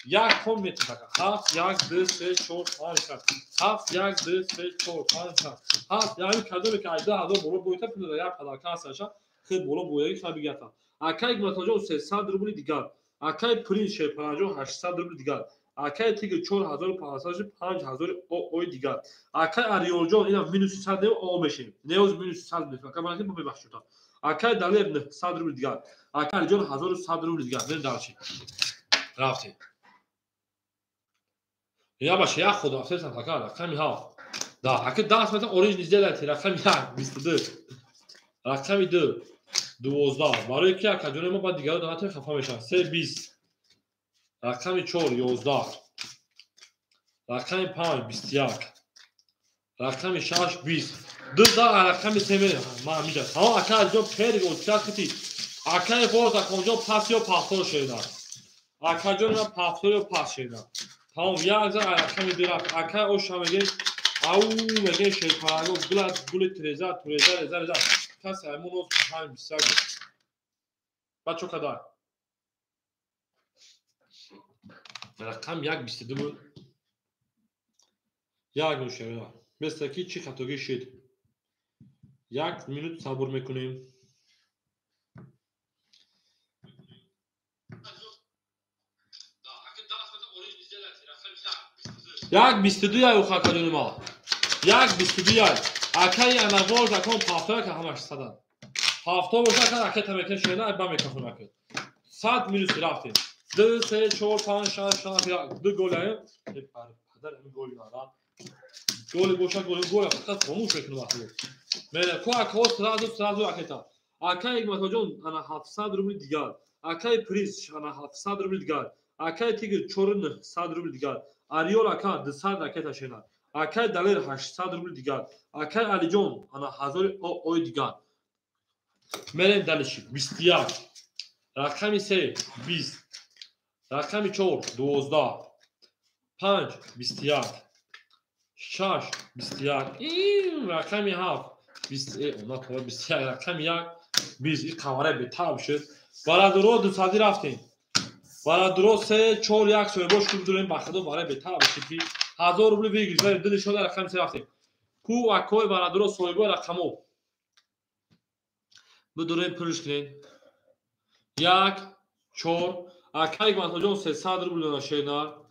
1 кон метавака. 7 1 2 3 4 5 6 7 1 2 3 4 5 6 7 яъне кадоме ки 2000 боло боита пул да як падака ҳасташа хел боло бояги ша бигата. Акай Гматоҷон 300 рубли дигар. Акай Принц Шерпаланҷон 800 рубли дигар. Акай Тигр 4500 5000 оой дигар. Акай Ариёнҷон ина минус 100 не о мешем. Неоз минус 100 мешем. Акай ман бибахшед. Акай Далер 900 рубли дигар. Акай Алиҷон 1100 рубли дигар. Бен дарчи. Рафтем. Я баша як ход рафтем ака рақами 7. Да, ака 10 метр оранж не сделайте рақами 1 22. Рақами 2 12. Барои ки ака ҷони мо ба дигарро донатем хафа мешаванд. 3 20. Рақами 4 11. Рақами 5 21. Рақами 6 20. 2 да рақами 3 мерем. Ман миҷа. Тамом ака ҷон пер отчат кити. Акаи боз аконҷон пас ё пахтор шеда. Ака ҷон ма пахтор ё пас шеда. Тамом як за рақами 2 рафт. Ака оша мегем ау мегем шерпаранго гула гули треза туреза реза реза. Касе аймон оз 5 21. Бачо кадар. Рақам 1 22 буд. Як мушавида. Беста ки чӣ хатогӣ шид. 1 минут сабр мекунем. Як 22 яй ухакаҷони мо. Як 22 яй. Акаи анавор закон пафтор ка ҳамаш садан. Пафтор боша ака ракета мекунем шена ба мекафон ака. 100 минус рафтем. 2 3 4 5 6 7 1 2 гол аем. Падар ин гол надад. Голи боша гол гол фақат хомӯш мекунам ахло. Мере ку ака сразу сразу ракета. Акаи Гматоҷон ана 700 рубли дигар. Акаи Приз ана 700 рубли дигар. Акаи Тигр 400 рубли дигар. Ариёл ака 200 ракета шена. Акаи Далер 800 рубли дигар. Акаи Алиҷон ана 1000 оой дигар. Мерем далиши 21. Рақами 3 20. Рақами 4 12. 5 21. 6 21. Ин рақами 7 20 она то 21 рақами 1 20. Ин қамара бетаб шуд. Барадуро 200 рафтем. Барадуро 3 4 1 соҳибош ку бидурем ба худо барои бетаб шуд ки 1000 рубли выигрыш. Дили шода рақами 3 рафтем. Ку акои барадуро соҳибои рақамо. Бидурем пулш кунем. 1 4 акаи Гматоҷон 300 рубл дона шена.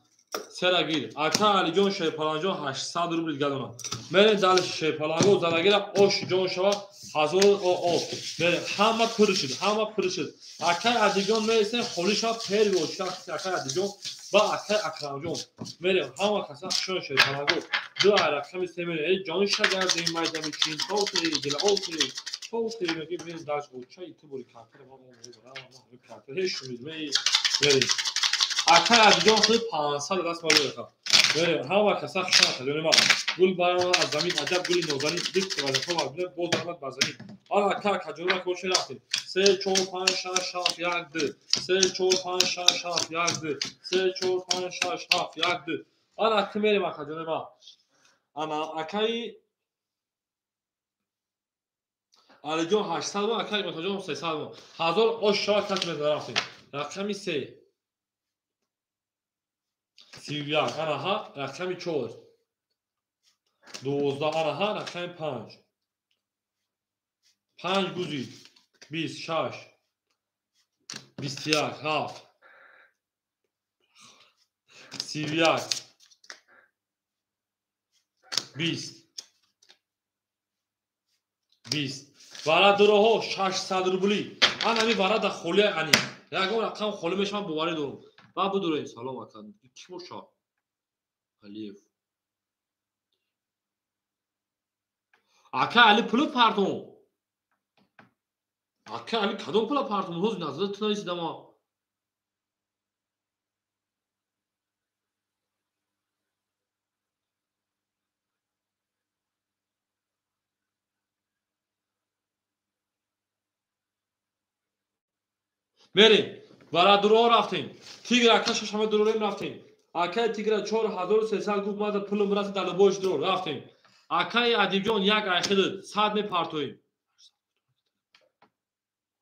Серагир. Ака Алиҷон Шерпаланҷон 800 рубл дигар дона. Мерем далиш Шерпаланго зарагира ош ҷон шава Ҳазор о мерем. Ҳама пур шуд, ҳама пур шуд. Акай Адибҷон мересем, холӣ шав первый очередь акай Адибҷон ва акай Акрамҷон. Мерем, ҳама каса хушон шуд. Ҳамаго ду ай рақами се мерем. Эй ҷони шагардем майдами чин, тоти дил оти тоти мегӣ мерем даш оча иту бури камтар ма камтар ҳеч шумид мерем. Акай Адибҷон худ 500 даст малӯ. Мерем, ҳама каса хушон шуд. Ҷони ма гул баромад аз замин, аҷаб гули нозанин, дик вазифа вазифа боз омад ба замин. Ҳала ака акаҷонро коше рафтем. 3 4 5 6 7 1 2 3 4 5 6 7 1 2 3 4 5 6 7 1 2. Ҳала ака мерем акаҷони ма. Ана акаи Алиҷон 800 ва акаи Матаҷон 300 ва. 1000 ош шава кас мезанам рафтем. Рақами 3 31 ана ҳа рақами 4 12 ана ҳа рақами 5 5 гузид 26 21 7 31 20 20. Вара дуроҳо 600 рубли. Ан ами вара да холия ани. Ягон рақам холӣ мешавам боварӣ дорам. Ба будуроем салом ака. Ки боша? Алиев. Ака Али пулу партон. Ака Али кадом пула партон? Ҳозир назар ту нарасидама. Мерем. Вара дуроҳо рафтем. Тигр ака шашама дурорем рафтем. Акаи Тигра 4300 гуфт мада пулум расид дар лубош дур рафтем. Акаи Адибҷон як айхидид 100 мепартоем.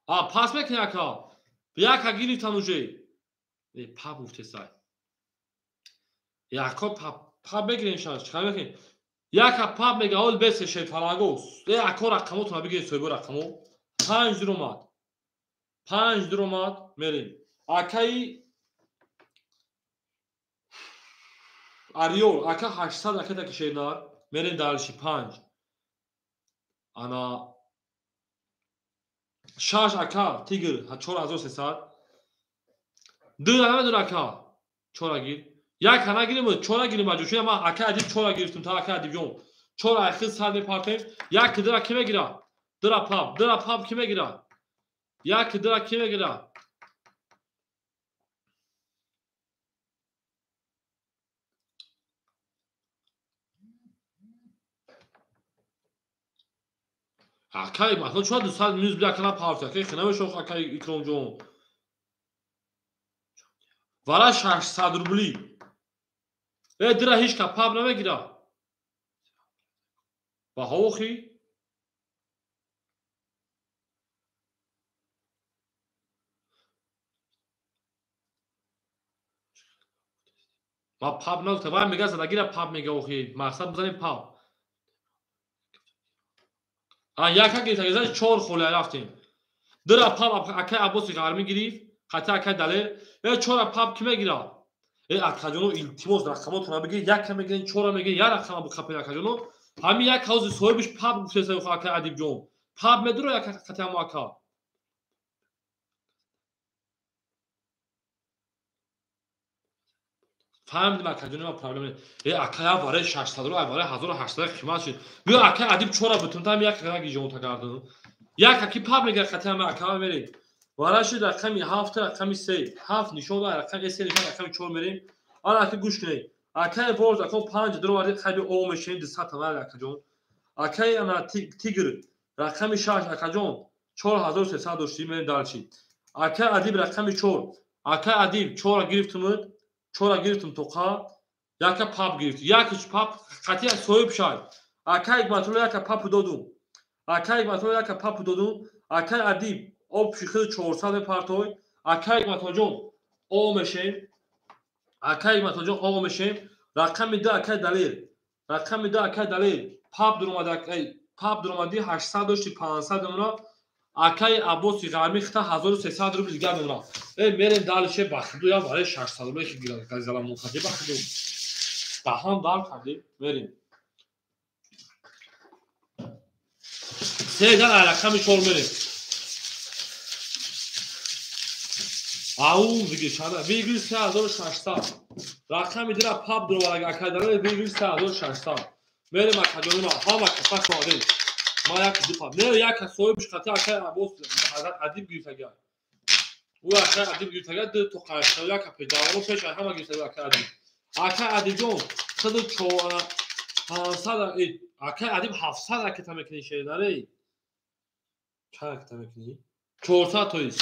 А пас мекунӣ ака? Яка гирифтан уже. Пап гуфтесай. Яко пап пап мегирем шаш, чӣ мекунем? Яка пап мега ҳол бесе шефалаго. Э ако рақамотона бигиред соҳибо рақамо. 5 дуромад. 5 дуромад мерем. Акаи Ариёр, ака 800 ака таки шернар, мерем дарши 5. Ана 6 ака Тигр 4300. 2 намедон ака 4 гир. Як нагирим, 4 гирим аҷо. Чун ман ака Адиб 4 гирифтум та ака Адибҷон. 4 айхи 100 мепартем. Як дира ки мегира? Дира пап, дира пап ки мегира? Як дира ки мегира? Акай, масалан, чоя 200 минус бля кана партия, акай хинаме шох акай Икромҷон. Вара 600 рубли. Э, дира ҳеч ка пап намегира. Ба ҳавохи? Ма пап нагуфта, вай мега задагира пап мега охи. Мақсад бизанем пап. А яка гирифта, гирифта 4 холия рафтем. Дира пап акай Аббоси Ғармӣ гирифт, қатъи акай Далер. Э 4 пап ки мегира? Э акаҷоно илтимос рақамотона бигиред, яка мегирен, 4 мегирен, як рақама бухапед акаҷоно. Ҳамин як ҳавзи соҳибиш пап гуфтеса акай Адибҷон. Пап медуро як қатъи ҳамо ака. Фаҳмидим акаҷони ма проблем. Э ака я вараи 600 ру, вараи 1800 қимат шуд. Биё ака Адиб 4 бутун там як раги ҷон тагардун. Як аки пап мегира қатъи ҳама ака мерем. Вара шуд рақами 7 рақами 3. 7 нишон дод, рақами 3 нишон, рақами 4 мерем. Ала аки гӯш кунед. Акаи борз ако 5 дуроварди қайби о мешинем 200 тамар акаҷон. Акаи ана Тигр рақами 6 акаҷон 4300 доштим мерем дарчи. Акаи Адиб рақами 4. Акаи Адиб 4 гирифтумуд. 4 гирифтум тоқа, яка пап гирифт. Якич пап қатъи соҳиб шай. Акаи Ҳикматулло яка папу додум. Акаи Ҳикматулло яка папу додум. Акаи Адиб об шихи 400 мепартой. Акаи Ҳикматуллоҷон о мешем. Акаи Ҳикматуллоҷон о мешем. Рақами 2 акаи Далер. Рақами 2 акаи Далер. Пап дуромад, пап дуромади 800 дошти 500 мемона. Акаи Аббоси Ғармӣ хита 1300 рубл дигар мемона. Э мерем далше бахиду я вараи 600 рубл хи гирад газаламон хади бахиду. Даҳан дар кардем, мерем. Се дан рақами 4 мерем. Ау вигишана вигил 3600. Рақами дира паб дровараг акадара вигил 3600. Мерем акаҷони ма ҳама каса шоҳадем. Ма як ду паб. Не як соҳибш хати акай Аббос Ҳазрат Адиб гирифтага. Ӯ акай Адиб гирифтага ду то қайша як педаро пеш ҳама гирифтага акай Адиб. Акай Адибҷон саду чор 500 акай Адиб 700 ракета мекунӣ шеринаре. Чанд ракета мекунӣ? 400 тоист.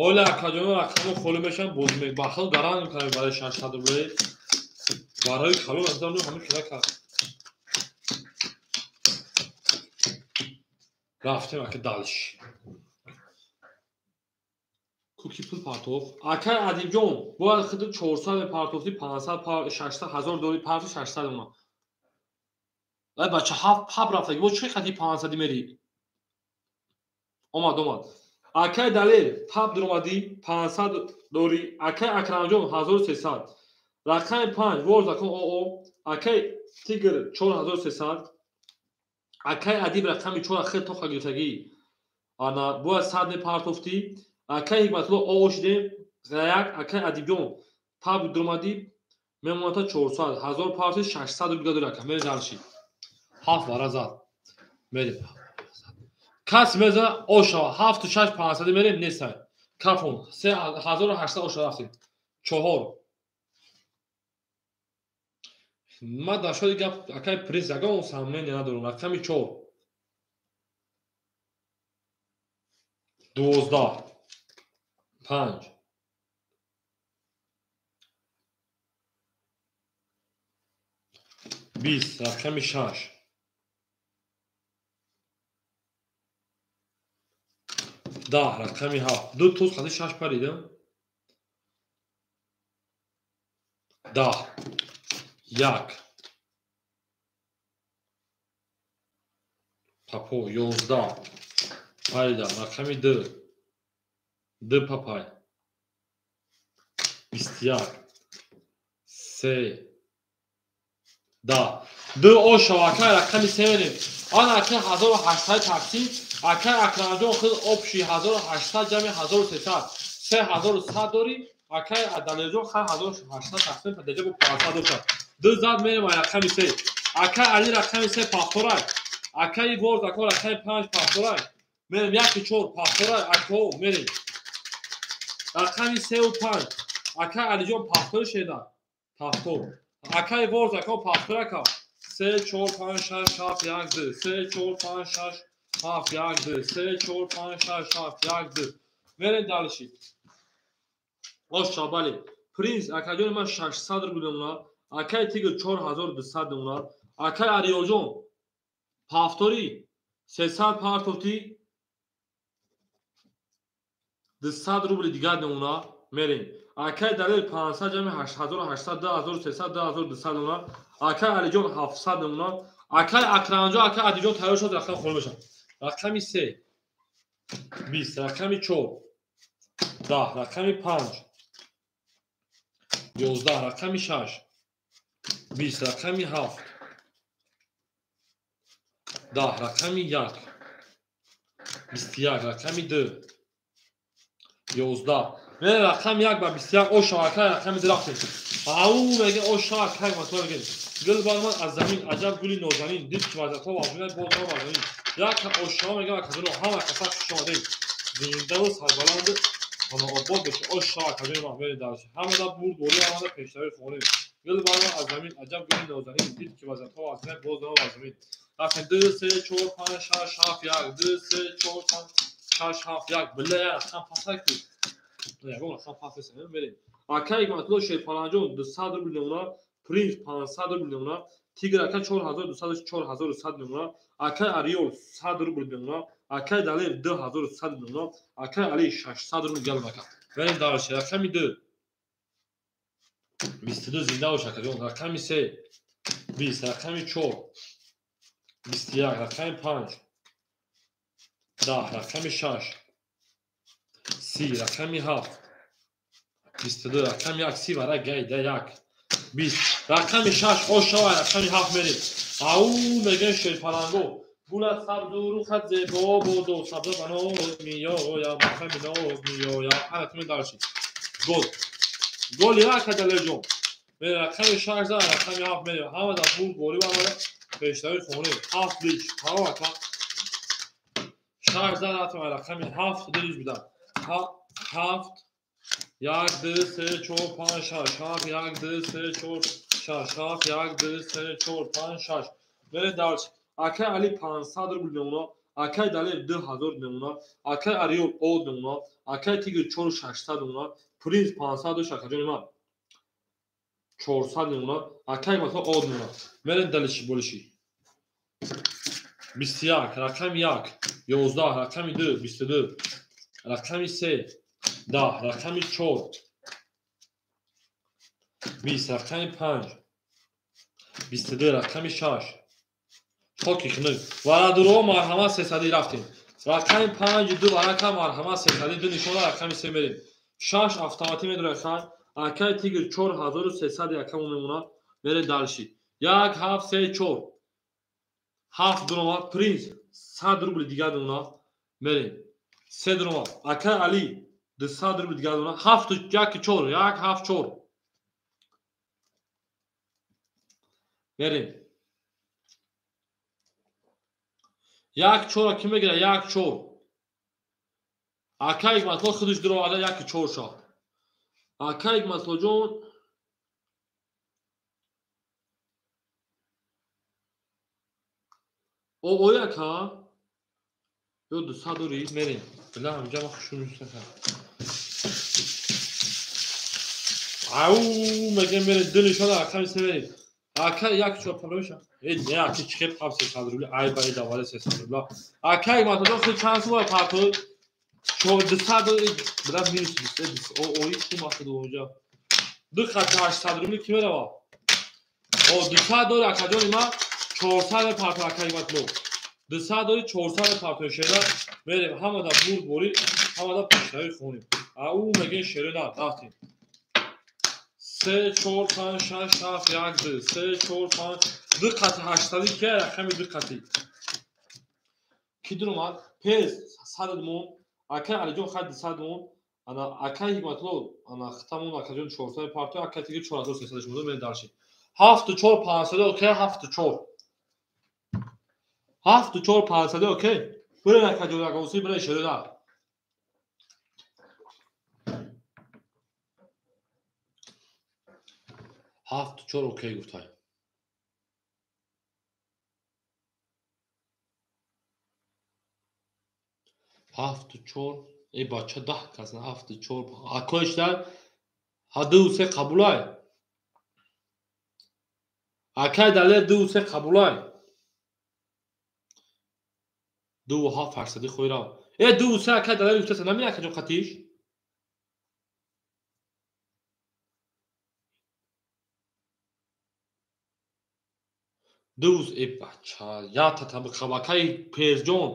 Оля акаҷоно рақамо холӣ мешаванд, боз бахал гаранг мекунанд барои 600 рубле. Барои калон аз ҳамин хела кард. Рафтем ака далш. Куки пул партоф. Акай Адибҷон, бояд худ 400 партофти 500 600 1000 дори партоф 600 ума. Ай бача ҳафт паб рафтаги. Бо чӣ қади 500 мери? Омад, омад. Акай Далер паб дуромадӣ 500 дори. Акай Акрамҷон 1300. Рақами 5 вор закон ОО. Акай Тигр 4300. Акай Адиб рақами 4 хел тоха гирифтагӣ. Ана бояд 100 мепартофтӣ. Акай Ҳикматулло ОО шидем. Як акай Адибҷон паб дуромадӣ мемоната 400. 1000 партофтӣ 600 рубл дори ака. Мерем дарши. 7 вара зад. Мерем. Кас мезана оша 7 6 500 мерем несай. Кафон 3800 оша рафтем. 4. Ма дар шоди гап акай приз ягон сомнение надорам. Рақами 4. 12 5 20 рақами 6 10 рақами 7. Ду туз қади 6 паридам. 10 1 папо 11 паридам. Рақами 2 2 папай 21 3 10 2 оша акай рақами 3 мерем. Ана акай 1800 тақсим. Акай Акрамҷон худ обши 1800 ҷамъи 1300 3100 дори. Акай Далерҷон хай 1800 тақсим падаҷа бо 500 дошад. Ду зад мерем ай рақами 3. Акай Али рақами 3 пахторай. Акай Ворд ака рақами 5 пахторай. Мерем 1 4 пахторай ако мерем. Рақами 3 ва 5. Акай Алиҷон пахтор шеда. Пахтор. Акай Ворд ака пахтор ака. 3 4 5 6 7 1 2 3 4 5 6 7 1 2 3 4 5 6 7 1 2 мерем далши. Оша бале. Принц акаҷони ман 600 рубл мемонад. Акай Тигр 4200 мемонад. Акай Ариёҷон пафтори 300 партофти 200 рубли дигар мемонад. Мерем. Акай Далер 500 ҷамъи 8800 2300 2200 мемонад. Акай Алиҷон 700 мемонад. Акай Акрамҷон акай Адиҷон тайёр шуд рақам холӣ мешавад. Рақами 3 20 рақами 4 10 рақами 5 11 рақами 6 20 рақами 7 10 рақами 1 21 рақами 2 11 мерем рақами 1 ба 21 оша акай рақами 2 рафтем. Ау мегем оша акай матла мегем. Гул бар ман аз замин аҷаб гули нозанин дид ки вазъиятҳо вазминад боз ҳам аз замин. Як оша мегем акаҷоно ҳама каса хуш омадед. Зиндаву сарбаланд ҳама обод бошед. Оша акаҷони ман мерем дарш. Ҳамада бурд борӣ ҳамада пешравӣ хонем. Гул бар ман аз замин аҷаб гули нозанин дид ки вазъиятҳо вазминад боз ҳам аз замин. Рафтем 2 3 4 5 6 7 1 2 3 4 5 6 7 1 билла як рақам пасак ку. Ягон рақам пас нест. Мерем. Акай Ҳикматулло Шерпаланҷон 200 рубл мемонад. Принц 500 рубл мемонад. Тигр ака 4200 4100 мемонад. Акай Ариёл 100 рубл мемонад. Акай Далер 2100 мемонад. Акай Али 600 рубл галм ака. Мерем дарши. Рақами 2 22 зинда бош акаҷон. Рақами 3 20 рақами 4 21 рақами 5 10 рақами 6 30 рақами 7 22 рақами 1 30 вара гайда 1 20. Рақами 6 ош шава, рақами 7 мерем. Ау мегӯем шерпаланго. Гулат сабзу рухат зебо бодо, сабза ба ноз меоям, рақами ноз меоям. Ана ту медарши. Гол. Гол як Далерҷон. Рақами 6 за, рақами 7 мерем. Ҳама дар бурд борӣ ва ҳама пешравӣ хонем. 7 лич. Тамом ака. 6 за рақами 7 ду лич будан. 7 1 2 3 4 5 6 7 1 2 3 4 6 7 1 2 3 4 5 6. Мерем дарш. Акай Али 500 рубл мемона, акай Далер 2000 мемона, акай Ариёл од мемона, акай Тигр 4600 мемона, Принц 500 шакаҷони ман 400 мемона, акай масалан од мемона. Мерем далиши болиши. 21 рақами 1, 11 рақами 2, 22 рақами 3, 10 рақами 4, 20 рақами 5, 22 рақами 6. Хоки хунук. Варадуро марҳамат 300 рафтем. Рақами 5 2 варака марҳамат 300 ду нишона рақами 3 мерем. 6 автоматӣ медорад хан. Акай Тигр 4300 якамон мемонад. Мерем дарши. 1 7 3 4. 7 дурома Принц 100 рубл дигар мемонад. Мерем. 3 дурома. Акай Али 200 рубл дигар мемонад. 7 1 4 1 7 4. Мерем. 1 4 ки мегирад? 1 4. Акай Ҳикматло худаш дуроварда 1 4 шад. Акай Ҳикматлоҷон о яка ё 200 дори мерем. Била ҳамҷа ма хушум мешавад. Ау мегем мерем ду нишона рақами 3 мерем. Акай 1 4 палоша. Э не аки чихеп ҳафт 300 рубли ай ба даваре 300 рубла. Акай Ҳикматлоҷон худ чанд сум партои 400 бира минус 200 о ои сум аст онҷа. Ду хати 800 рубли ки мерава? О 200 дори акаҷони ма 400 партои акай Ҳикматло. 200 дори 400 партои шера мерем ҳама да бурд борӣ, ҳама да пешравӣ хонем. Ау мегем шере на рафтем. 3 4 5 6 7 1 2 3 4 5 ду қати 800 ки рақами ду қати. Ки дуромад? Пез 100 мон, акай Алиҷон хай 200 мон, ана акай Ҳикматло ана хитамон акаҷон 400 партои, акай Тигр 4300 шумода мерем дарши. 7 4 500 окей 7 4. 7 4 500 окей. Бурен акаҷон акаоси бурен шере на. 7 4 окей гуфтай. 7 4 эй бача 10 кас 7 4 акоишдар ҳа 2 3 қабулай. Акай Далер 2 3 қабулай. 2 7 фарсади хойрав. Э 2 3 акай Далер гуфтаса намин акаҷон қатиш? Дӯз э бача ята табақабакаи Пезҷон.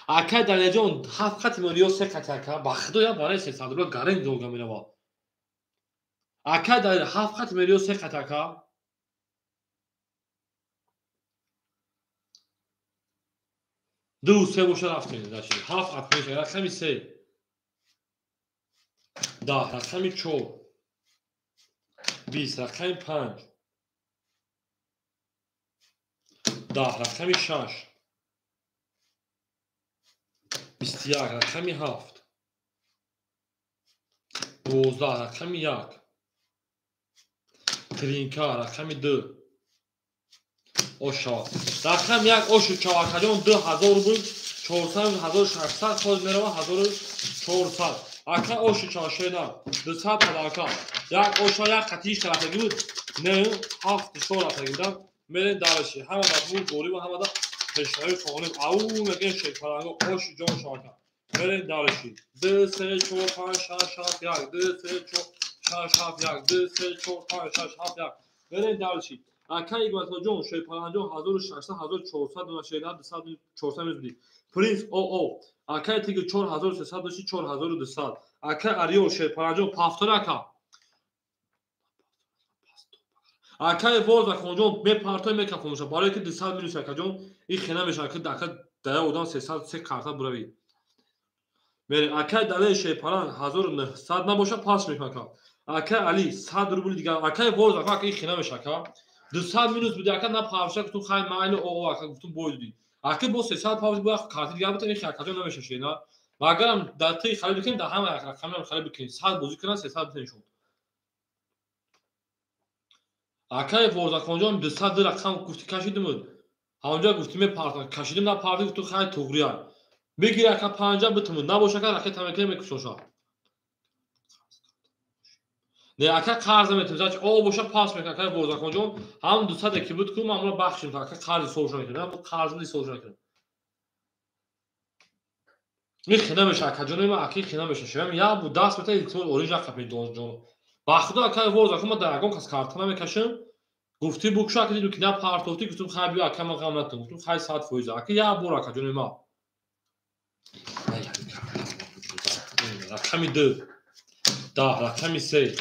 Акай Далерҷон 7 қати мон ё 3 қати ака ба худо я барои 300 рубла гарен долга мерава. Акай Далер 7 қати мон ё 3 қати ака. 2 3 боша рафтем даши. 7 қат меша рақами 3. 10 рақами 4. 20 рақами 5. 10 рақами 6. 21 рақами 7. 12 рақами 1. Тринка рақами 2. Оша. Рақами 1 ошу чавакаҷон 2000 рубл 400 1600 хоз мерава 1400. Ака ошу чавашена 200 падака. Як оша як қатиш рафтагӣ буд. 9 7 4 рафтагӣ будам. Мерем дараши. Ҳама да бурд борӣ ва ҳама да пешравӣ хонем. Ау мегем шерпаланго ошу ҷон шавака. Мерем дараши. 2 3 4 5 6 7 1 2 3 4 6 7 1 2 3 4 5 6 7 1. Мерем дараши. Акай Ҳикматлоҷон шерпаланҷон 1600 1400 дона шера 200 400 мезбудӣ. Принц о. Акай Тигр 4300 дошти 4200. Акай Ариёл шерпаланҷон пафтор ака. Акаи Возаконҷон мепартой мекафонуша, барое ки 200 минус акаҷон, ин хена мешавад ки ака дая одам 303 карта буравӣ. Мерем, акаи Далери Шерпаланг 1900 набоша пас мекунад ака. Акаи Али 100 рубли дигар. Акаи Возакон ака ин хена мешавад ака. 200 минус буди ака на парша гуфтум хай майли о ака гуфтум бой додӣ. Ака бо 300 павз бо карти дигар бутам ин акаҷон намешавад шена. Магарам дар ти харид бикунем дар ҳама рақамам харид бикунем 100 бозӣ кунан 300 битен шуд. Акаи Возаконҷон 200 рақам гуфти кашидим. Ҳамонҷо гуфти мепартам кашидим на парти гуфту хай туғрия. Бигир ака 50 битум набоша ака ракета мекунем мекушоша. Не ака қарз наметем зач о боша пас мекунам акаи Возаконҷон ҳам 200 ки буд ку ман амро бахшим ака қарз ҳисобшо мекунам қарз ҳисобшо мекунам. Ин хина меша акаҷони ман аки хина меша шавам як бу даст мета илтимос оринҷ нақапед ҷон. Ба худо акаи Возакон ман дар ягон кас карта намекашам. Гуфти букшу ака дидум ки на партофтӣ гуфтум хай биё ака ман ғам натун гуфтум хай 100% ака як бор акаҷони ман. Рақами 2 10 рақами 3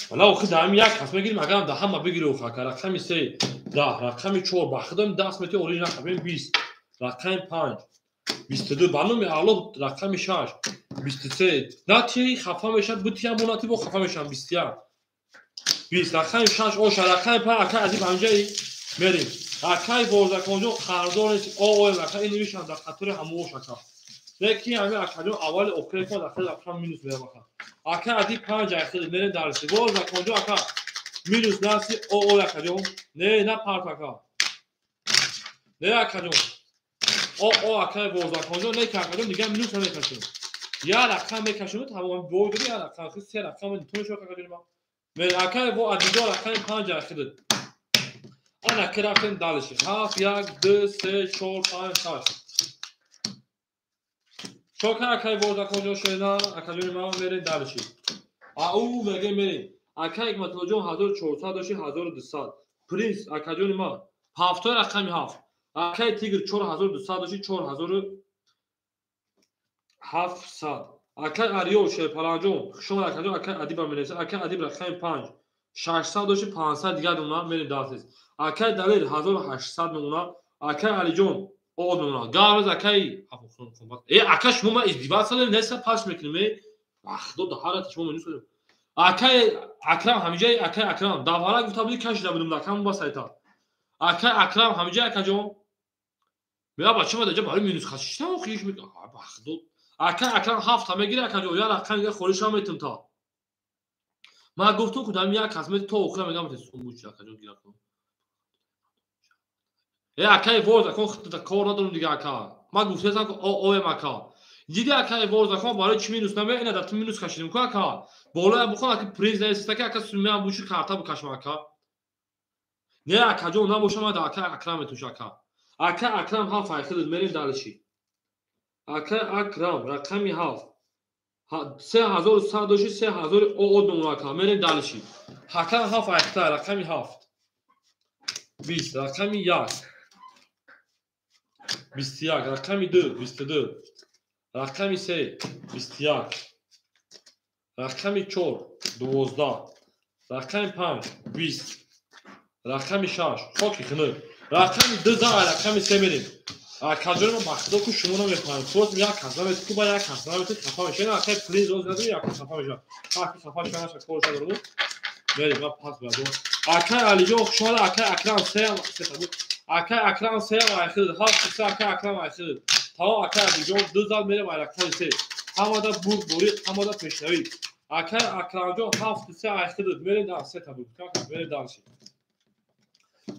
вала охи дар як кас мегирим агарам дар ҳама бигири охи ака рақами 3 10 рақами 4 ба худо даст мети оринҷ нақапем 20 рақами 5 22 ба номи Аллоҳ рақами 6 23 натии хафа мешавад бутиям бо натӣ бо хафа мешавам 21 20 рақами 6 оша рақами 5 ака азиб ҳамҷаи мерем. Акаи Возаконҷон қарздор нест оем ака ин нивишам дар қатори ҳамоош ака. Леки ҳами акаҷон аввали охире кун дар хел минус мерам ака. Ака адиб 5 айхел мерем дарси. Возаконҷон ака минус наси о акаҷон. Не на парт ака. Не акаҷон. О акаи Возаконҷон не акаҷон дигар минус намекашем. Я рақам мекашем тамом бой дори я рақам хел се рақам ту шо акаҷон ма. Мер акаи во адиҷон рақами 5 айхел. Ана ки рафтем дальше. 7 1 2 3 4 5 6. Чока акаи Возаконҷон шена акаҷони ман мерем дальше. Ау меге мерем. Акаи Ҳикматуллоҷон 1400 дошти 1200. Принс акаҷони ман ҳафтои рақами 7. Акаи Тигр 4200 дошти 4700. Акаи Ариё Шерпаланҷон хушомад акаҷон акаи Адиба менависад. Акаи Адиб рақами 5 600 дошти 500 дигар мемонад мерем дальше. Акаи Далер 1800 мемонад. Акаи Алиҷон о мемонад. Гавраз акаи ака шумо ма издиваться неста пас мекунем э вахдо да ҳарата шумо минус акаи Акрам ҳамиҷаи акаи Акрам давара гуфта буди кашида будум рақам ба сайта. Акаи Акрам ҳамиҷаи акаҷон меа бача ма даҷа барои минус хашишта охиш вахдо акаи Акрам ҳафта мегири акаҷон я рақам дига холиша метум та. Ман гуфтум ку дам як кас мети то охира мегам сумбуч акаҷон гира кун. Э акаи Возакон худта кор надорум дига ака. Ман гуфтаам ки оем ака. Диди акаи Возакон барои чӣ минус наме ина дар ту минус кашидим ку ака. Болоя бухон ака принз наиста ки ака сумиам бучи карта букашам ака. Не акаҷон набошам ман дар акаи Акрам метуш ака. Акаи Акрам ҳафт айхел мерем дальше. Акаи Акрам рақами 7 3100 дошти 3000 од мемонад ака мерем дальше. Ҳакам 7 айхта рақами 7 20 рақами 1 21 рақами 2 22 рақами 3 21 рақами 4 12 рақами 5 20 рақами 6 хоки хунук рақами 2 рақами 3 мерем. Акаҷони ман ба худо ку шумо намефаҳмед. Просто як кас намети ку ба як кас намети хафа мешавад. Акаи принз оз надори як хафа мешавад. Аки хафа шавад корша дорад. Мерем ман пас бардор. Акаи Алиҷон хушомад акаи Акрам 3 3 буд. Акаи Акрам 3 айхил 7 3 акаи Акрам айхил. Тамом акаи Алиҷон 2 зал мерем рақами 3. Ҳамада бурд бурӣ, ҳамада пешравӣ. Акаи Акрамҷон 7 3 айхил мерем дар 3 та буд. Мерем дальше.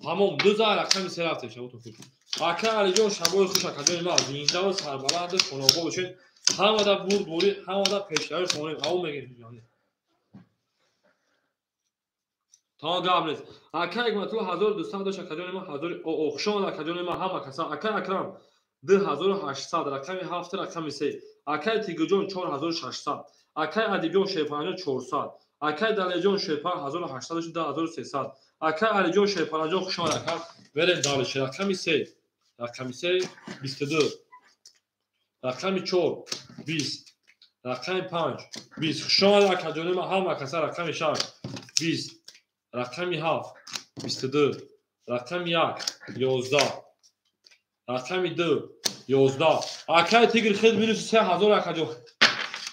Тамом 2 зал рақами 3 рафтем шабо хуш. Акаи Алиҷон шабои хуш акаҷони ман зинда ва сарбаланд хонобод бошед. Ҳамада бурд бурӣ, ҳамада пешравӣ хонем. Ав мегирем. Тамом гап нест. Акаи Ҳикматулло 1200 дошт акаҷони ман 1000 хушомад акаҷони ман ҳама каса. Акаи Акрам 2800 рақами 7 рақами 3. Акаи Тигрҷон 4600. Акаи Адибҷон Шерпаланҷон 400. Акаи Далерҷон Шерпалан 1800 дошт 2300. Акаи Алиҷон Шерпаланҷон хушомад ака. Мерем дальше рақами 3 рақами 3 22 рақами 4 20 рақами 5 20. Хушомад акаҷони ман ҳама каса рақами 6 20, рақами 7, 22, рақами 1, 11, рақами 2, 11. Акай Тигр хел минус 3000 акаҷон.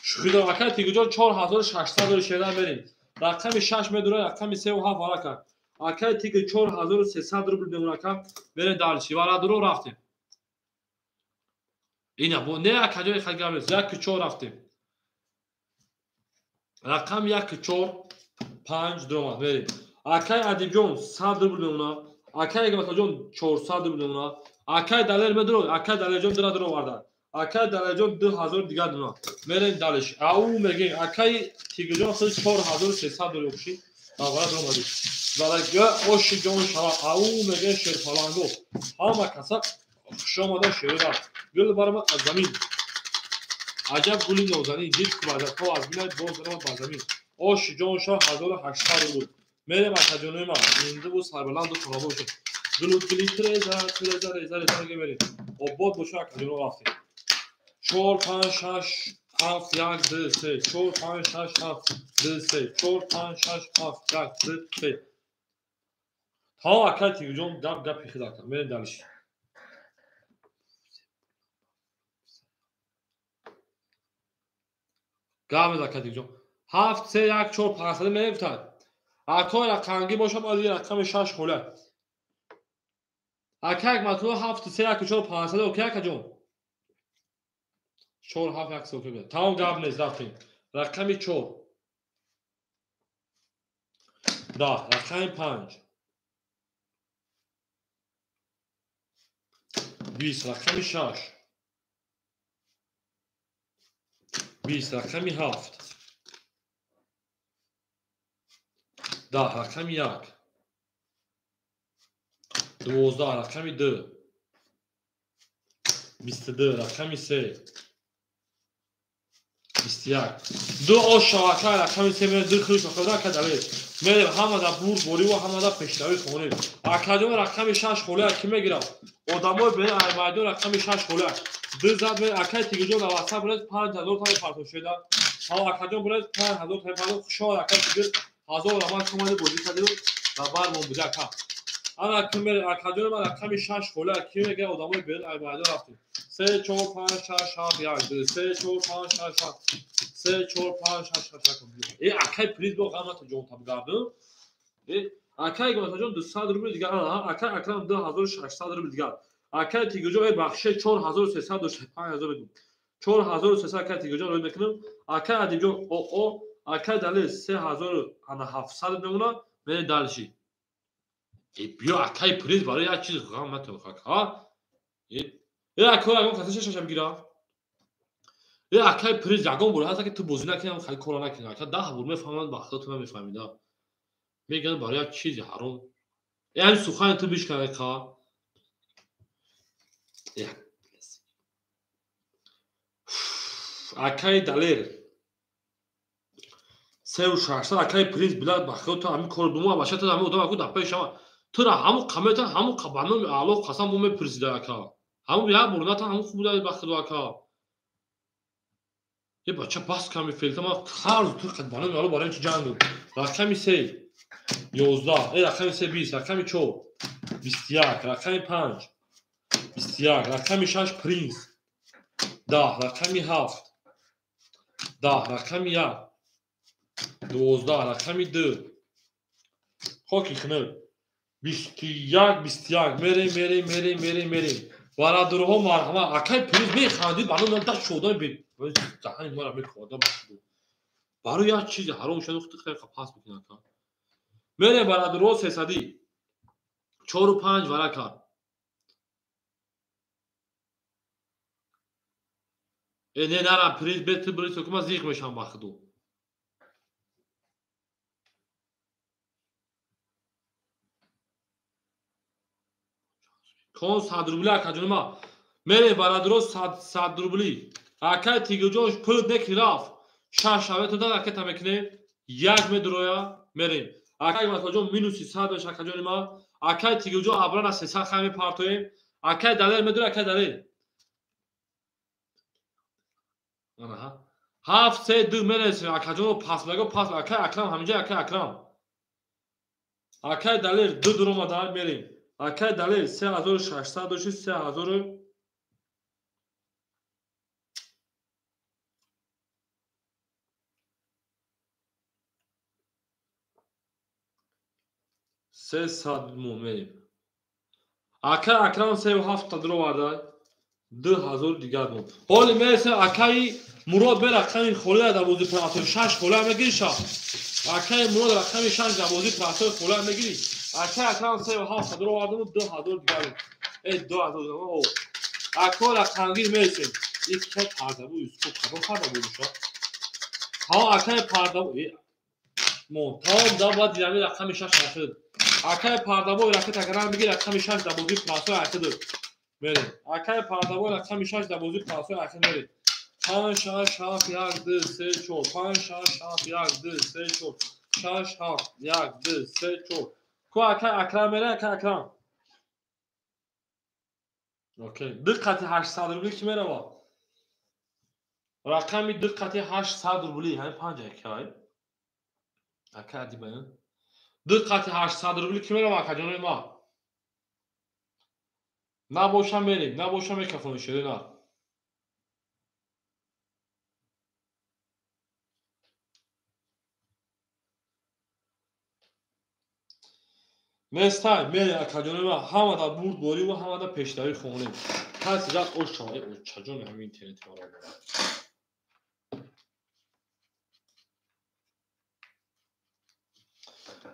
Шӯхӣ дорам. Акай Тигрҷон 4600 шеъра мерем. Рақами 6 медура, рақами 3 ва 7 варака. Акай Тигр 4300 рубл мемона ака. Мерем дальше. Варадуро рафтем. Ина бо не акаҷон хел гап нест. 1 4 рафтем. Рақам 1 4 5 дуромад мерем. Акай Адибҷон 100 рубл мемона. Акай Эгматоҷон 400 рубл мемона. Акай Далер медуро, акай Далерҷон дира дуро оварда. Акай Далерҷон 2000 дигар мемона. Мерем дальше. Ау мегем акай Тигрҷон худ 4300 рубл шид. Аввал дуромадӣ. Валага оши ҷон шава. Ау мегем шерпаланго. Ҳама каса хуш омада шеъра. Гул барма аз замин. Аҷаб гули нозанин, дид ку базатҳо аз бинай боз даромад ба замин. Оши ҷон шава 1800 рубл. Мерем акаҷонои ман, зиндаву сарбаланду хонобод бошед. Гулу гули треза, треза, реза, реза мерем. Обод бошед акаҷоно рафтем. 4 5 6 7 1 2 3 4 5 6 7 2 3 4 5 6 7 1 2 3. Та акай Тигрҷон гап гапи хел ака. Мерем дальше. Гап мезад акай Тигрҷон. 7 3 1 4 5 мегуфтад. Акай рақамгӣ бошад, бояд рақами 6 хола. Акай Акматулло 7 3 1 4 5 окей акаҷон. 4 7 1 3 окей. Тамом гап нест, рафтем. Рақами 4. 10, рақами 5. 20, рақами 6. 20, рақами 7. 10, рақами 1. 12, рақами 2. 22, рақами 3. 21. Ду ош шавака рақами 3 мерем, ду хӯш мехӯрда ака Далер. Мерем ҳамада бурд борӣ ва ҳамада пешравӣ хонем. Акаҷон рақами 6 холия ки мегирам? Одамои бе майдон рақами 6 холия. Ду зад мерем акай Тигрҷон дар WhatsApp буред 5000 тани партофшуда. Ҳа акаҷон буред 5000 тани партоф. Хушҳол акай Тигр 1000 раман команди бозӣ кардем ва бармон буда ака. Ана ки мерем акаҷон ман рақами 6 холия ки мегирам? Одамои бе майдон рафтем. 3 4 5 6 7 1 2 3 4 5 6 7 3 4 5 6 7 1. Э акай приз бо ғамата ҷон табгардум. Э акай Гаматаҷон 200 рубл дигар, акай Акрам 2600 рубл дигар. Акай Тигрҷон э бахше 4300 дошт 5000 рубл. 4300 акай Тигрҷон рӯй мекунам. Акай Адибҷон о акай Далер 3700 мемона. Мере дальше. Э биё акай приз барои як чиз ғамата ха. Э акай ягон касе шашам гира. Э акай приз ягон бор ҳаста ки ту бозӣ накунӣ, хеле кора накунӣ. Ака 10 бор мефаҳманд, ба худо ту намефаҳмида. Мегӯянд барои як чизи ҳаром. Э ҳамин сухани ту бишкан ка. Акай Далер 3600 акай приз билад ба худо ту ҳамин кор дума баша ту ҳамин одам аку дар пеши шава. Тура ҳамун қамета ҳамун ба номи Аллоҳ қасам бо мепурсида ака. Ҳамун як бор натан ҳамун хуб буда ба худо ака. Е бача бас ками фелта ман ҳар рӯз ту қад ба номи Аллоҳ барои чи ҷанг буд. Рақами 3 11, э рақами 3 20, рақами 4 21, рақами 5 21, рақами 6 принц 10, рақами 7 10, рақами 1 12, рақами 2 хоки хунук 21 21 мерем мерем мерем мерем мерем. Бародарҳо марҳамат акай приз механдид ба номи да шодан бе даҳани мара мехӯрда барои як чизи ҳаром шуда худро хеле пас мекунад ака. Мерем бародарҳо 300 4 5 варака. Э не нара приз бе ту бирис ки ман зиқ мешам ба худо. Кон 100 рубли акаҷон ма. Мерем бародарҳо 100 рубли. Акай Тигрҷон пул неки рафт. 6 шавета дар акета мекунем. 1 медроя мерем. Акай Гаматоҷон минуси 100 меша акаҷони ма. Акай Тигрҷон абрана 300 хай мепартоем. Акай Далер медроя акай Далер. Ана 7 3 2 мересем акаҷон пас мего пас акай Акрам ҳаминҷа акай Акрам. Акай Далер 2 дуромада мерем. Акай Далер 3600 доши 3000 300 мо мерем. Акай Акрам 37 дуроварда 2000 дигар мо. Ҳоли мересем акаи Мурод бе рақами холия дар бозии пронасой 6 холия мегири ша. Акаи Мурод рақами 6 дар бозии пронасой холия мегири. Акаи Акрам 37 дуровардаму 2000 дигар. 2000. Ако рақамгир мересем. Ик ча пардабу Юсуф кадом пардабу ша? Ҳа акаи пардабу мо тамом да баъд дидами рақами 6 ахир. Акаи пардабой ракет акрам бигир рақами 6 дар бозии пронасой ахир. Мерем. Акаи пардабой рақами 6 дар бозии пронасой ахир мерем. 5 6 7 1 2 3 4 5 6 7 1 2 3 4 6 7 1 2 3 4. Ку акаи Акрам мере, акаи Акрам. Окей. Диққати 800 рубли ки мерава? Рақами диққати 800 рубли, ҳамин 5 акай. Акай адибаян. Диққати 800 рубли ки мерава акаҷонои ма? Набошам мерем, набошам микрофони шири на. Нестай, мерем акаҷонои ма, ҳама дар бурдборӣ ва ҳама дар пешравӣ хонем. Каси зад ош шава, очаҷони ҳамин интернети маро.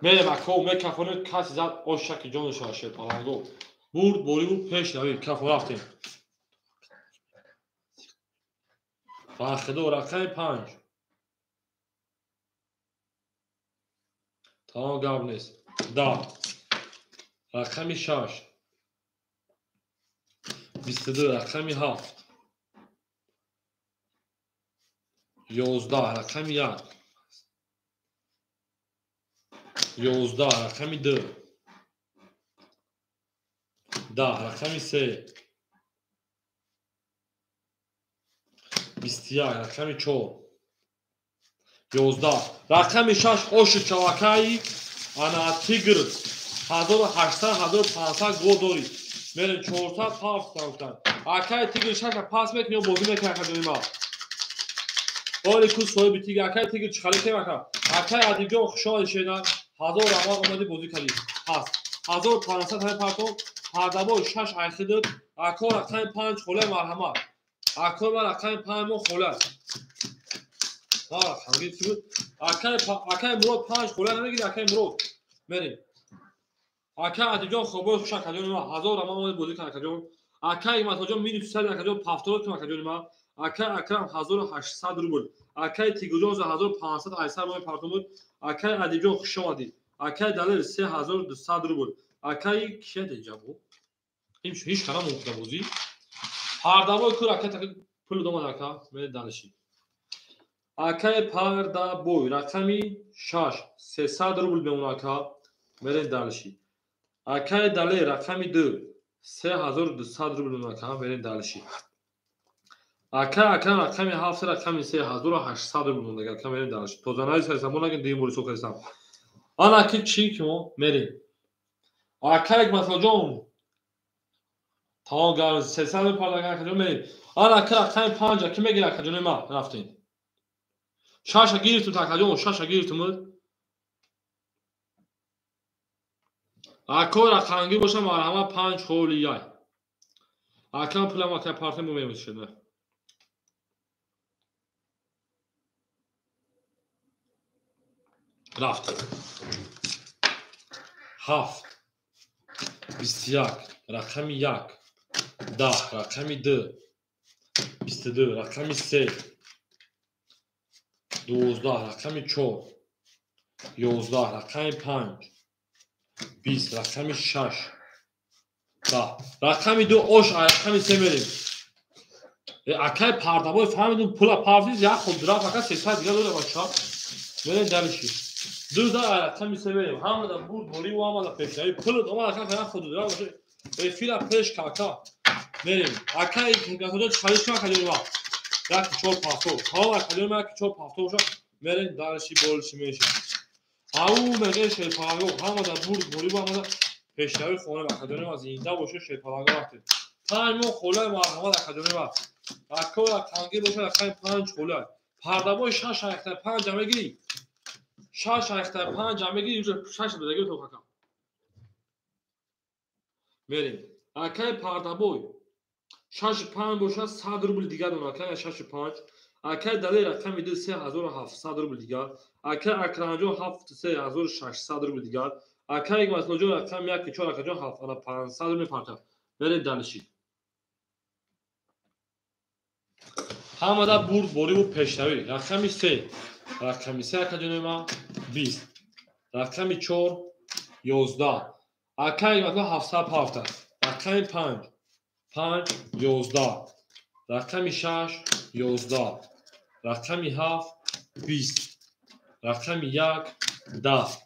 Мерем ако мекафонем, каси зад ош шаки ҷону шава шерпаланго. Бурдбориву пешравӣ, кафо рафтем. Бахидо рақами 5. Тамом гап нест. 10. Рақами 6. 22 рақами 7. 11 рақами 1. 11 рақами 2. 10 рақами 3. 21 рақами 4. 11 рақами 6 оши чавакаи ана тигр 1800 1500 гол дорӣ. Мерем 400 700. Акаи тигр 6 пас мекунӣ бозӣ мекунӣ акаҷони ма. Оли ку соҳиби тигр акаи тигр чӣ халӣ кем ака? Акаи Адибҷон хушҳол шена 1000 рамон омадӣ бозӣ кардӣ. Пас 1500 ҳамин партон пардабой 6 айхидр ако рақами 5 холе марҳамат. Ако ма рақами 5 мо холе. Ҳа рақамгир чӣ буд? Акаи Мурод 5 холе намегири акаи Мурод. Мерем. Акаи Адибҷон хобой хуш акаҷони ма 1000 рамон омадӣ бозӣ кар акаҷон. Акаи Иматоҷон минус 100 акаҷон 70 кун акаҷони ма. Акаи Акрам 1800 рубл. Акаи Тигрҷон 1500 айсар мои партон буд. Акаи Адибҷон хуш омадӣ. Акаи Далер 3200 рубл. Акаи кия деҷа бу? Ҳеҷ кара мумкина бозӣ. Пардабой кур акаи пул домад ака, мере далиши. Акаи Пардабой рақами 6 300 рубл мемона ака, мере далиши. Акаи Далер рақами 2 3200 рубл мемона ака, мере далиши. Акаи Акрам рақами 7 рақами 3 1800 рубл мемона ака, мере далиши. Тозанаи сарсам монагин дигим бори сохресам. Ана ки чӣ ки мо мерем. Акаи Матоҷон тамом гар 300 пардаган акаҷон мерем. Ана ака рақами 5 ки мегири акаҷони ма рафтем. 6 гирифтум акаҷон, 6 гирифтум. Ако рақамгир бошам марҳамат 5 холи яй. Акам пулам ака партем бо мемешад. Рафт. 7 21 рақами 1 10 рақами 2 22 рақами 3 12 рақами 4 11 рақами 5 20 рақами 6 10 рақами 2 ош рақами 3 мерем. Акаи пардабой фаҳмидум пула партиз як хуб рафт ака 300 дига дора бача. Мерем дариши. 2 да рақами 3 мерем. Ҳамада бурд борӣ ва ҳамада пешравӣ. Пулат омад ака як худ рафт. Эфира пеш кака. Мерем. Акаи гасоҷо чӣ кун акаҷони ма? 1 4 5 ҳа акаҷони ма 1 4 5 боша. Мерем дариши болиши меши. Ау меге шерпаланго ҳамада бурд бориб ҳамада пешравӣ хона акаҷони ма зинда боша шерпаланго рафтем. 5 моҳ холаи марҳамат акаҷони ма. Акоя қангир боша рақами 5 холай. Пардабои 6 ҳафта 5 мегирӣ. 6 ҳафта 5 мегирӣ, уже 6 додагӣ то какам. Мерем. Акай пардабой 6 5 боша 100 рубл дигар дон акай 6 5. Акай далел рақами 2 3700 рубл дигар. Акай Акрамҷон 7 3600 рубл дигар. Акай Маслоҷон рақами 1 4 акаҷон 7 500 рубл парта. Мерем далиши. Ҳамада бурд бориву пешравӣ. Рақами 3. Рақами 3 акаҷони ма 20. Рақами 4 11. Акай Масло 707. Рақами 5 5 11. Рақами 6 11. Рақами 7 20. Рақами 1 10.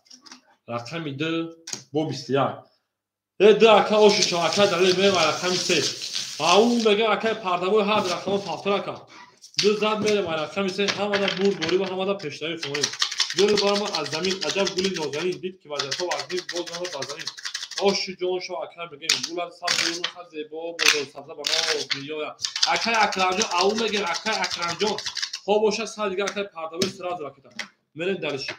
Рақами 2 бо 21. 2 ака оши ака далел мерем рақами 3. Ау мега акай пардабои ҳар рақамо пафтар ака. 2 зад мерем рақами 3. Ҳамада бурд бориб ҳамада пешравӣ хонем. Гул барма аз замин аҷаб гули нозанин дид ки вазифа вазнин боз наро ба замин. Оши ҷон шо ака мегем гулат сабз руха зебо бозор сабза ба ноз меояд. Акай Акрамҷон ау мегем акай Акрамҷон. Хоб боша сад дигар акай пардабои сразу ракета. Мерем дариши.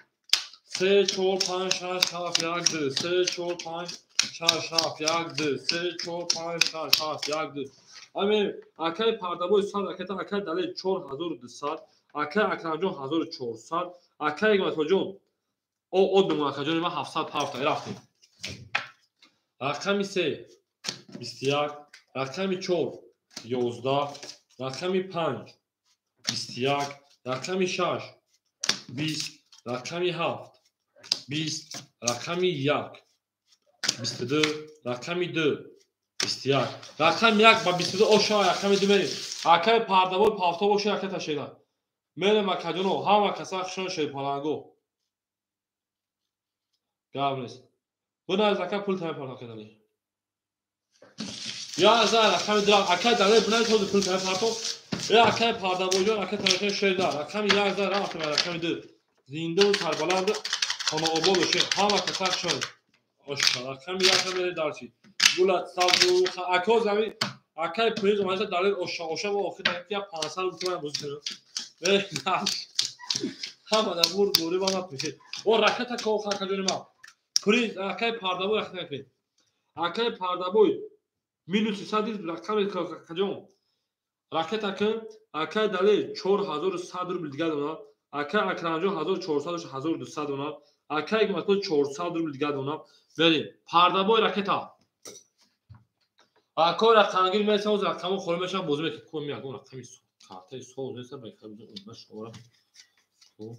3 4 5 6 7 1 2 3 4 5 6 7 1 2 3 4 5 6 7 1 2. Ами акай пардабои сад ракета акай далел 4200, акай Акрамҷон 1400, акай Масоҷон о од бемон акаҷони ман 707 рафтем. Рақами 3 21, рақами 4 11, рақами 5 21, рақами 6 20, рақами 7 20, рақами 1 22, рақами 2 21. Рақами 1 ба 22 оша рақами 2 мерем. Акай пардабой пафто боша ака ташена. Мерем акаҷоно ҳама каса хушон шерпаланго. Гап нест. Буназ ака пул таме партоф кардани. Я за рақами 2 акай далел буназ ҳозир пул таме партоф. Акай пардабойҷон ака тамошои шердар. Рақами 1 за рафтем рақами 2. Зинда ва сарбаланд хонаобод бошед. Ҳама каса хушон. Оша рақами 1 мерем дарчи. Гулат сабзу ака зами акай пулиз омада далел оша оша ва охир я 500 рубл ман бозӣ кунам. Ҳамада бурд борӣ ва ма пешед. О ракета ко акаҷони ма. Пулиз акай пардабой ракета накунед. Акай пардабой минуси 100 рақами акаҷон. Ракета кун акай далел 4100 рубл дигар дона. Акай Акрамҷон 1400 1200 дона. Акай Масо 400 рубл дигар дона. Берем. Пардабой ракета. Акой рақамгир месоз рақамо холӣ мешавад бозӣ мекунад. Ко меягон рақами картаи соз нест ба хаб шовара. Хоб.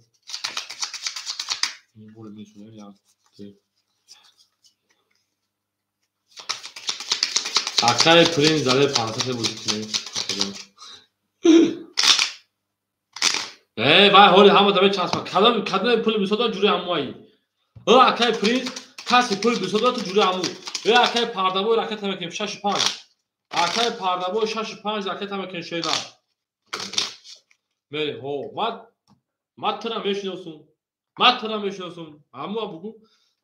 Ин бол мешавад як ду. Акай принц зале 500 бозӣ кунем. Вай ҳоли ҳама даме часпа. Кадом кадом пули бисода ҷури ҳамуай. Акай принц каси пули бисода ту ҷури ҳаму. Акай пардабой ракета мекунем 6 5. Акай пардабой 6 5 ракета мекунем шеда. Мерем. Ҳо, ман тура мешиносум. Ман тура мешиносум. Ҳамуа бугу.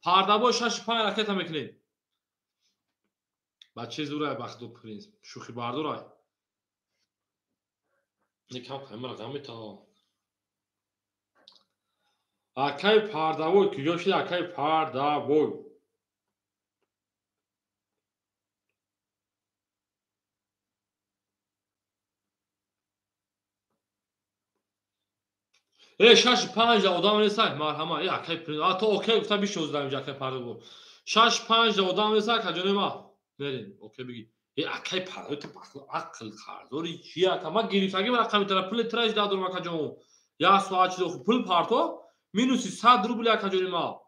Пардабой 6 5 ракета мекунем. Бачаи зурай бахту принц. Шӯхи бардорай. Некам камера гамита. Акай пардабой куҷо шид акай пардабой? 6 5 одам несай марҳама. Акай принц. А то окей гуфтам бишоздам инҷа акай пардабой. 6 5 одам несай акаҷони ма. Мерем окей бигӣ. Акай пардабой ту ақл қарздори чи ака? Ман гирифтагӣ рақами тара пули тираш дадорам акаҷон. Як соат чиз пул парто минуси 100 рубл акаҷони ма.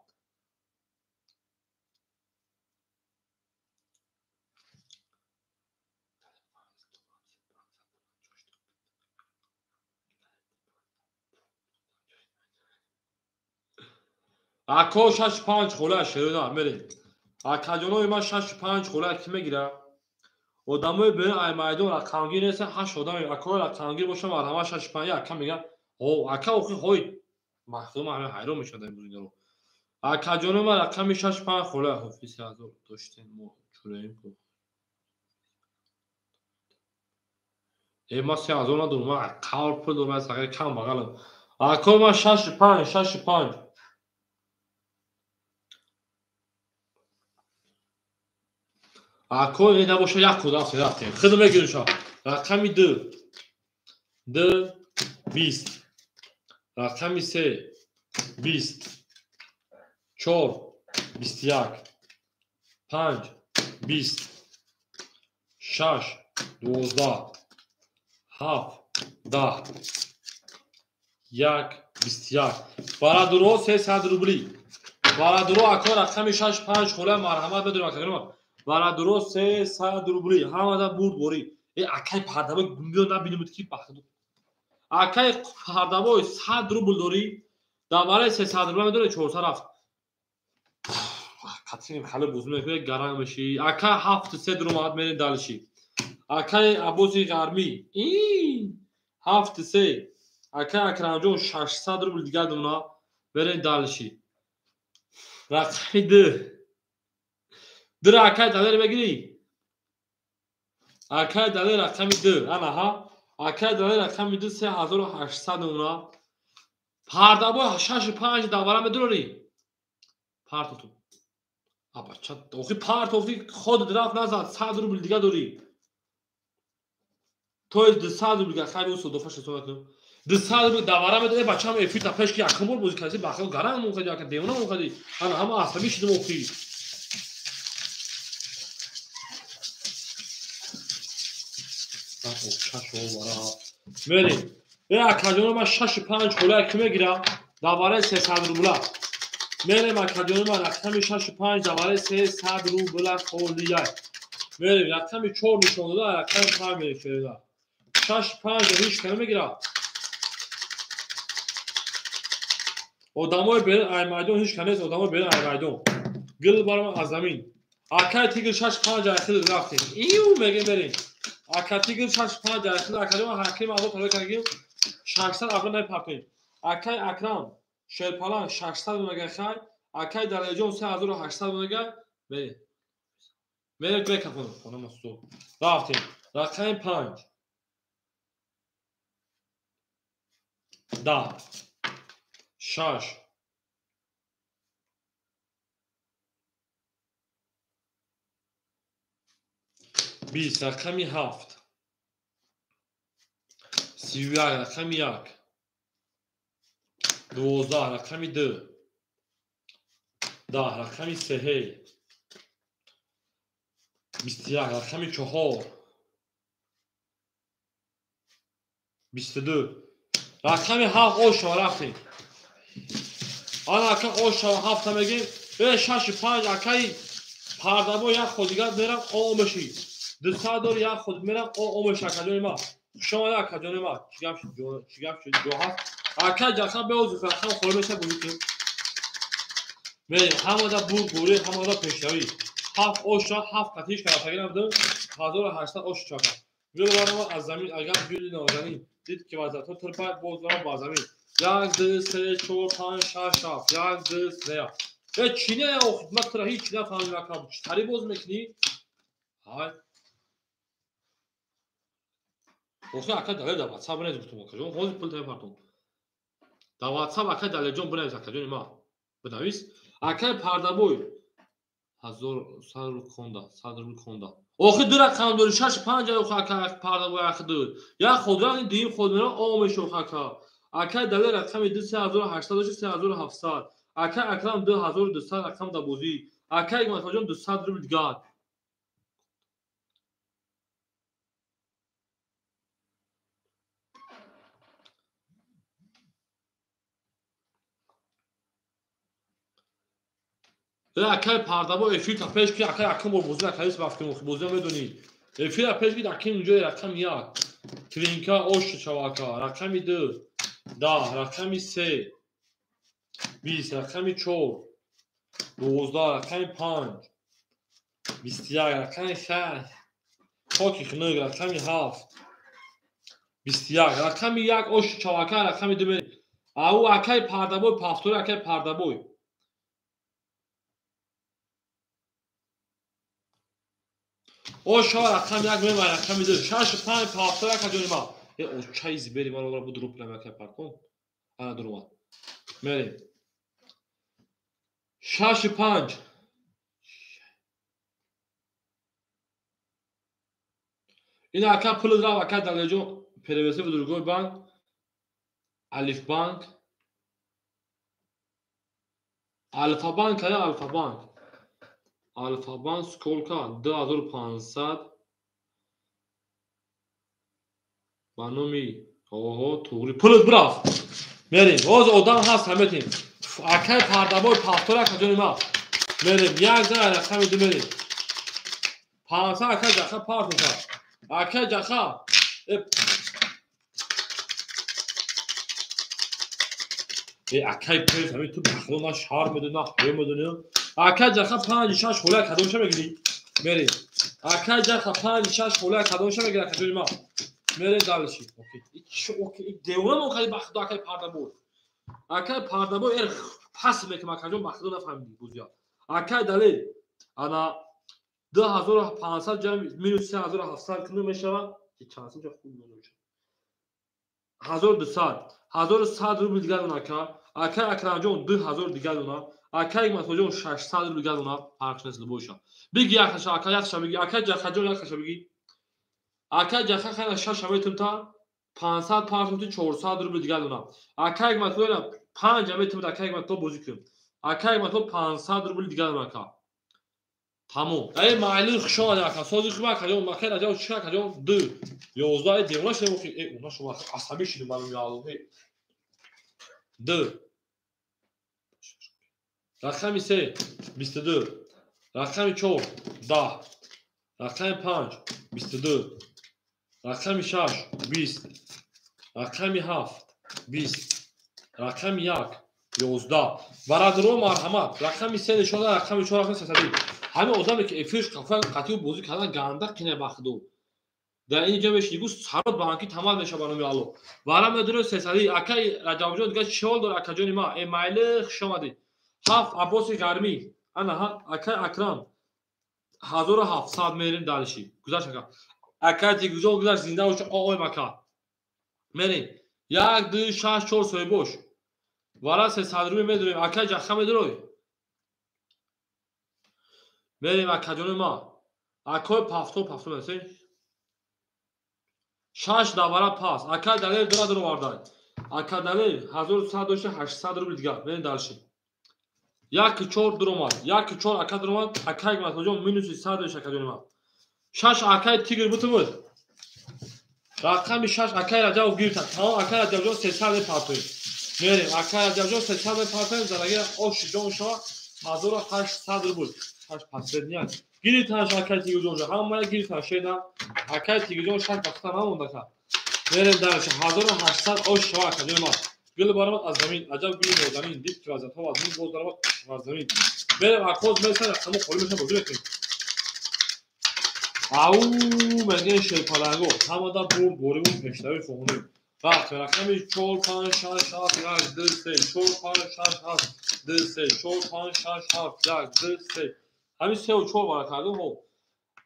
Ако 6 5 хола шерона мерем. Акаҷонои ман 6 5 хола ки мегира? Одамои берун ай майдон рақамгир нестан, 8 одам ако рақамгир бошам марҳама 6 5 ака меган. Ҳо ака охи ҳой махдум ҳама ҳайрон мешавад ин бузингаро. Акаҷоно ман рақами 6-5 хола ҳофиз 1000 доштем мо чураем ку. Ма 3000 надорам, ман қавр пул дорам, аз ҳақиқат кам бағалам. Ако ман 6-5, 6-5. Ако ин набоша як код рафтем, рафтем. Худ мегирем ша. Рақами 2. 2 20. Рақами 3 20. 4 21. 5 20. 6 12. 7 10. 1 21. Барадуро 300 рубли. Барадуро ако рақами 6 5 хола марҳамат бидорем акаҷоно. Барадуро 300 рубли. Ҳамада бурд борӣ. Акай пардабой гумбиё набинемуд ки бахту. Акай пардабой 100 рубл дорӣ. Дар барои 300 рубл медорӣ 400 рафт. Қатъи хали бозӣ мекунӣ гаранг мешӣ. Ака 7-3 дуромад мерем далиши. Акай Аббоси Ғармӣ. 7-3. Акай Акрамҷон 600 рубл дигар дуна мерем далиши. Рақами 2. Дира акай Далер мегирӣ? Акай Далер рақами 2. Ана ҳа. Акай Далер рақами 2 3800 дуна. Пардабой 6-5 давара медурорӣ? Партоту. Абача, охи партофти ход рафт назад 100 рубл дига дорӣ. То есть 200 рубл дига хайр усо дофа шесо накунам. 200 рубл давара медорӣ бачам эфир та пеш ки якум бор бозӣ кардӣ бахо гаранг мон кардӣ ака девона мон кардӣ. Ана ҳама асабӣ шудем охи. Мерем. Акаҷоно ман 6-5 хола ки мегирам давараи 300 рубла. Мерем акаҷоно ман рақами 6-5 давараи 300 рубла холия. Мерем рақами 4 нишон дода рақами 5 мерем шеда. 6-5 ҳеч кам мегирад. Одамои берун ай майдон ҳеч кам нест, одамои берун ай майдон. Гил барам аз замин. Акай тигр 6-5 ай хил рафтем. Иу мегем мерем. Ака тигр 6-5 ай хил акаҷоно ҳаким азо талаб кардем 600 абра напартоем. Акай Акрам Шерпалан 600 мега хай, акай Далерҷон 3800 мега мерем. Мерем бекафон хона масу. Рафтем. Рақами 5. 10. 6. 20. Рақами 7. 31. Рақами 1. 12. Рақами 2. 10. Рақами 3. 21. Рақами 4. 22. Рақами 7 ошо рафтем. Ана ака ошо 7 мегем. 6-5 акаи пардабо як ход дигар мерам о меши. 200 дор як ход мерам о меши акаҷони ма. Хуш омада акаҷони ма. Чӣ гап шуд? Чӣ гап шуд? Ҷо ҳаст? Ака ҷаха беозу рақам холӣ меша бозӣ кунем. Мерем ҳамада бурд бурӣ, ҳамада пешравӣ. 7 оша 7 қатиш кардагӣ набудам. 1800 ош чака. Гул аз замин агар гули нозанин дид ки вазъиятҳо тирпай боз барам ба замин. 1 2 3 4 5 6 7 1 2 3. Чӣ не охи ман тура ҳеҷ нафаҳмидам ака. Чӣ тари боз мекунӣ? Ҳай. Охи ака Далер дар WhatsApp бинавис гуфтум акаҷон. Ҳозир пул тайёр кардам. Дар WhatsApp ака Далерҷон бинавис акаҷони ма. Бинавис. Акаи Пардабой 1100 рубл хонда, 100 рубл хонда. Охи ду рақам дори 6-5 охи ака Пардабой ахи ду. Як ход дуюм ход мерам о мешо охи ака. Акаи Далер рақами 2 3800 дошт 3700. Акаи Акрам 2200 рақам дар бозӣ. Акаи Ҳикматуллоҷон 200 рубл дигар. Акаи Пардабо эфир та пеш ки акаи акам бор бозӣ накардист ба фикрам охи бозиам медонӣ. Эфир та пеш ки аким инҷо рақами 1. Тринка ош шава ака. Рақами 2 10. Рақами 3 20. Рақами 4 12. Рақами 5 21. Рақами 6 хоки хунук. Рақами 7 21. Рақами 1 ош шава ака. Рақами 2 ау акаи Пардабой пафтори акаи Пардабой. О шава рақами як мерем рақами ду. Шаш панҷ пафтор акаҷони ма. Э очаи зибери ман ора буд рупла мака паркон. Ана дурума. Мерем. Шаш панҷ. Ин ака пул рав ака Далерҷон перевести в другой банк. Алиф банк. Алфа банк ая Алфа банк. Алфа банк сколько? 2500 ба номи оҳо туғри пулат бирафт. Мерем. Ҳозир одам ҳаст ҳаметем. Акай пардабой пафтор акаҷони ма. Мерем. Як зан рақами ду мерем. 500 акай ҷаха партоша. Акай ҷаха. Э акай пес ҳамин ту бахло на шаҳр медони на ҳоё медони. Акай ҷаха 5 6 хола кадомша мегирӣ? Мерем. Акай ҷаха 5 6 хола кадомша мегирӣ акаҷони ма? Мерем дальше. Окей. Окей. Девона мо кади бахто акай пардабой. Акай пардабой эр пас мекунам акаҷон бахто нафаҳмидӣ бузия. Акай Далел ана 2500 ҷамъ минус 3700 кунем мешавад. Чанд сум хуб мешавад? 1200. 1100 рубл дигар дона ака. Акай Акрамҷон 2000 дигар дона. Акай Масоҷон 600 рубл дигар дона. Фарқ нест боша. Биги якша ака якша биги. Акай Ҷахаҷон якша биги. Акай Ҷаха хайна 6 аметр та 500 500 400 рубл дигар дона. Акай Масоҷон 5 аметр акай Масоҷон бозӣ кун. Акай Масоҷон 500 рубл дигар дона ака. Тамом. Эй майли хуш омадӣ ака. Сози хуб акаҷон, махер аҷон чи акаҷон 2 11 эй девона шудем охи. Эй уна шумо асабӣ шудем ман меалло. Эй 2 рақами 3 22 рақами 4 10 рақами 5 22 рақами 6 20 рақами 7 20 рақами 1 11. Бародаро марҳамат. Рақами 3 нишон рақами 4 рақами 300. Ҳамин одаме ки эфирш қафа қатиу бозӣ кардан ганда қина бахду. Дар ин ҷо мешини гӯ сарот банки тамад меша ба номи Алло. Вара медуро 300. Акай Раҷабҷон дигар чӣ ҳол дора акаҷони ма? Э майли хуш омадӣ. 7 Аббоси Гармӣ. Ана ҳа акай Акрам 1700 мерем далиши. Гузашт ака. Акай Тигрҷон гузашт зинда бош оой мака. Мерем. 1 2 6 4 соҳибош. Вара 300 рубл медурем. Акай Ҷаха медурой. Мерем акаҷони ма. Акой пафто пафто месен. 6 давара пас. Акай Далер дора дуровардай. Ака Далер 1100 дошта 800 рубл дигар. Мерем дальше. 1 4 дуромад. 1 4 ака дуромад. Акай Масоҷон минуси 100 дошта акаҷони ма. 6 акай Тигр бутумуд. Рақами 6 акай Раҷабов гирифта. Тамом акай Раҷабҷон 300 мепартоем. Мерем. Акай Раҷабҷон 300 мепартоем. Зараги ош ҷон шава 1800 рубл. 8 последняк. Гирифтанш акай Тигрҷон ҷо. Ҳамая гирифтан шена. Акай Тигрҷон 6 вақта намонда ка. Мерем дальше. 1800 ош шава акаҷони ма. Гул баромад аз замин. Аҷаб гули нозанин. Дид ки вазиятҳо аз замин боз баромад аз замин. Мерем акоз месан рақамо холӣ мешан бозӣ мекунем. Ау мегӯян шерпаланго. Ҳамада бурд бориву пешравӣ хоҳонем. Вақт рақами 4 5 6 7 1 2 3 4 5 6 7 2 3 4 5 6 7 1 2 3. Ҳамин 3 ва 4 бара кардем. Хоб.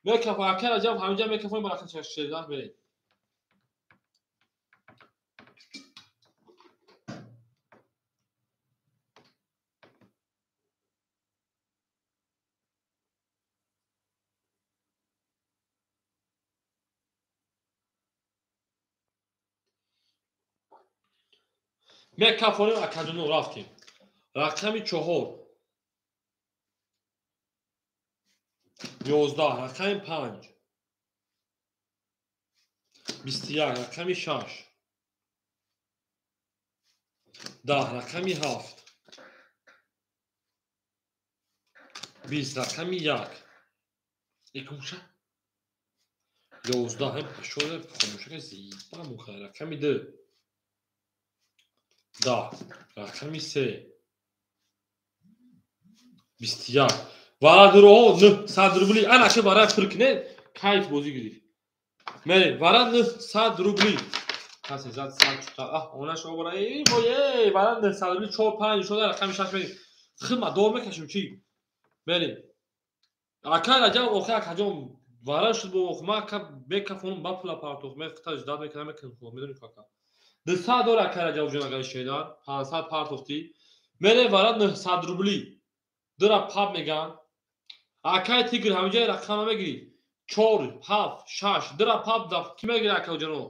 Мекафа акай Раҷаб ҳаминҷа мекафоем ба рақами 16 мерем. Мекафонем акаҷоно рафтем. Рақами 4 11 рақами 5 21 рақами 6 10 рақами 7 20 рақами 1 икумша 11 ҳам пашода хомӯшака зиба муха рақами 2 10 рақами 3 21. Варадуроҳо 900 рубли. Ана ки барои пур кине кайф бозӣ гирифт. Мерем вара 900 рубли. Касе зад 100 чута. Аҳ, онаш обара. Эй вой, эй, вара 900 рубли 4 5 шуда рақами 6 мерем. Хима дор мекашем чӣ? Мерем. Акай Раҷаб охир акаҷон Вара шуд бо ма бекафонум ба пула партофт. Ме хита ждат мекунам, мекунам худо, медонӣ кака. 200 дора акай Раҷабовҷон агар шедар, 500 партофтӣ. Мере вара 900 рубли. Дира паб меган. Акай Тигр ҳамиҷа рақам намегирӣ. 4, 7, 6 дира паб да ки мегира акаҷоно?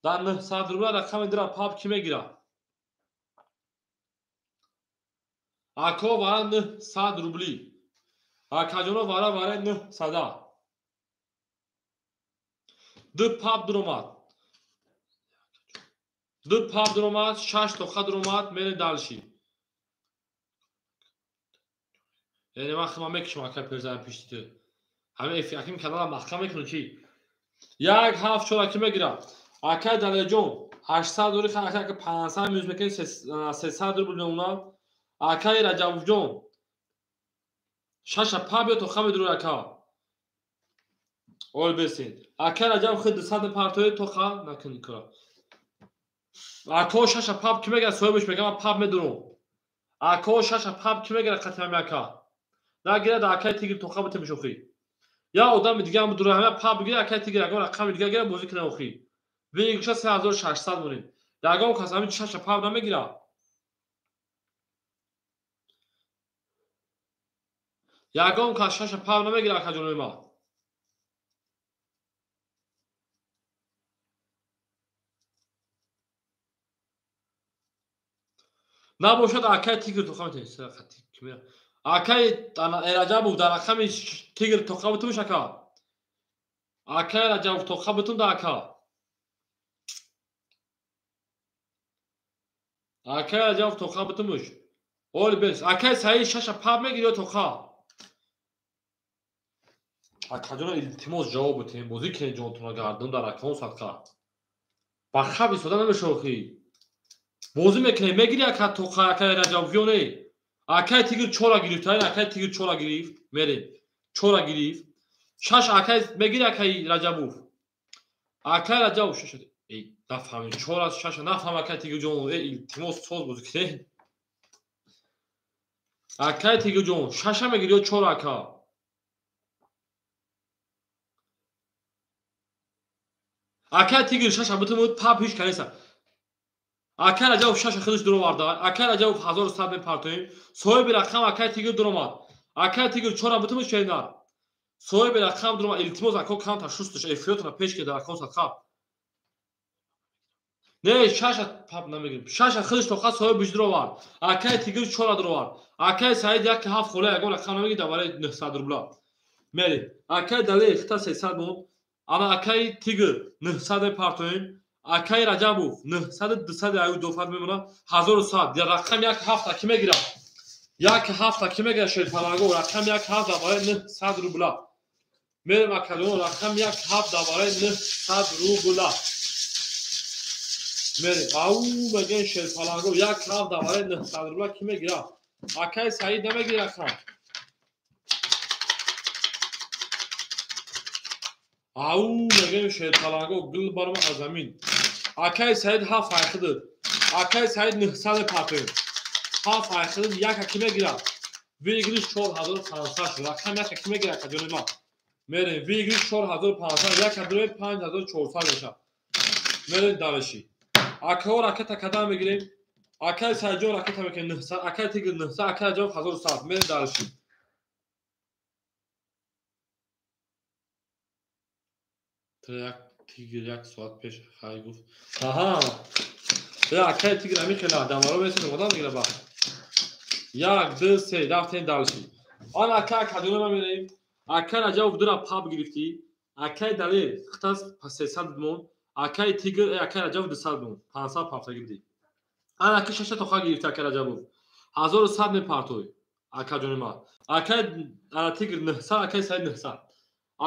Дар 900 рубла рақами дира паб ки мегира? Ако вара 900 рубли. Акаҷоно вара вара 900. Ду паб дуромад. Ду паб дуромад, 6 тоқа дуромад, мере далши. Яъне ман худам мекушам акай перзаи пишти ту. Ҳамин аким канала маҳкам мекунӣ чи? 1 7 4 ки мегирад. Акай Далерҷон 800 дори ха акай 500 минус мекунӣ 300 рубл мемонад. Акай Раҷабовҷон 6 паб ё тоқа медури ака. Ол бесин. Акай Раҷаб худ 200 партои тоқа накунӣ кора. Ако 6 паб ки мегирад соҳибаш мегӯяд ман паб медурам. Ако 6 паб ки мегирад қатъиян ака. Нагирад акай Тигр тоқа битем охи. Я одами дига ҳам дура ҳама паб бигирад акай Тигр ягон рақами дига гирад бозӣ кунад охи. Выигрыша 3600 монем. Ягон кас ҳамин 6 паб намегирад. Ягон кас 6 паб намегирад акаҷонои ман. Набошад акай Тигр тоқа метем. Акай Раҷабов дар рақами Тигр тоқа битумш ака. Акай Раҷабов тоқа битум да ака. Акай Раҷабов тоқа битумш. Оли бес. Акай Саид 6 паб мегири ё тоқа? Акаҷоно илтимос ҷавоб битем. Бозӣ кунед ҷонтона гардон дар рақам садқа. Ба хаб истода намешохӣ. Бозӣ мекунед, мегири ака тоқа акай Раҷабов ё не? Акай Тигр 4 гирифт, акай Тигр 4 гирифт, мерем. 4 гирифт. 6 акай мегири акай Раҷабов. Акай Раҷабов 6. Эй, нафаҳмид. 4 6 нафаҳм акай Тигр ҷон. Эй, илтимос соз бозӣ кунед. Акай Тигр ҷон, 6 мегири ё 4 ака? Акай Тигр 6 битумуд, паб ҳеч канеса. Акай Раҷабов 6 худаш дуроварда. Акай Раҷабов 1100 мепартоем. Соҳиби рақам акай Тигр дуромад. Акай Тигр 4 битумуд шенар. Соҳиби рақам дуромад. Илтимос ако камтар шусташ эфиротона пеш ки дар рақам садқа. Не, 6 паб намегирем. 6 худаш тоқа соҳибиш дуровард. Акай Тигр 4 дуровард. Акай Саид 1 7 хола ягон рақам намегирад барои 900 рубла. Мери. Акай Далер хита 300 монд. Ана акай Тигр 900 мепартоем. Акай Раҷабов 900 200 аю дофат мемонад 1100. Я рақам 1 7 ки мегирад? 1 7 ки мегирад шерпаланго? Рақам 1 7 барои 900 рубла. Мерем акаҷон рақам 1 7 барои 900 рубла. Мерем. Ау мегӯем шерпаланго 1 7 барои 900 рубла ки мегирад? Акай Саид намегирад рақам. Ау мегӯем шерпаланго гул барома аз замин. Акай Саид 7 айхидид. Акай Саид 900 партоем. 7 айхидид 1 ки мегирад? Выигрыш 4500 шуд. Рақам 1 ки мегирад акаҷони ман? Мерем выигрыш 4500 1 дурои 5400 мешавад. Мерем далеши. Акаҳо ракета кадам мегирем? Акай Саидҷон ракета мекунем 900, акай Тигр 900, акай Раҷабов 1100. Мерем далеши. Як Тигр 1 соат пеш хай гуфт. Аҳа. Акай Тигр ҳамин хела дамаро месозем, одам мегира ба. 1 2 3 рафтем далши. Он акай кадуна ма мерем. Акай Раҷабов дура паб гирифтӣ. Акай Далер хитас 300 мон. Акай Тигр акай Раҷабов 200 мон. 500 пафта гирифтӣ. Ан акай 6 тоқа гирифтӣ акай Раҷабов. 1100 мепартой. Акаҷони ма. Акай Тигр 900, акай Саид 900.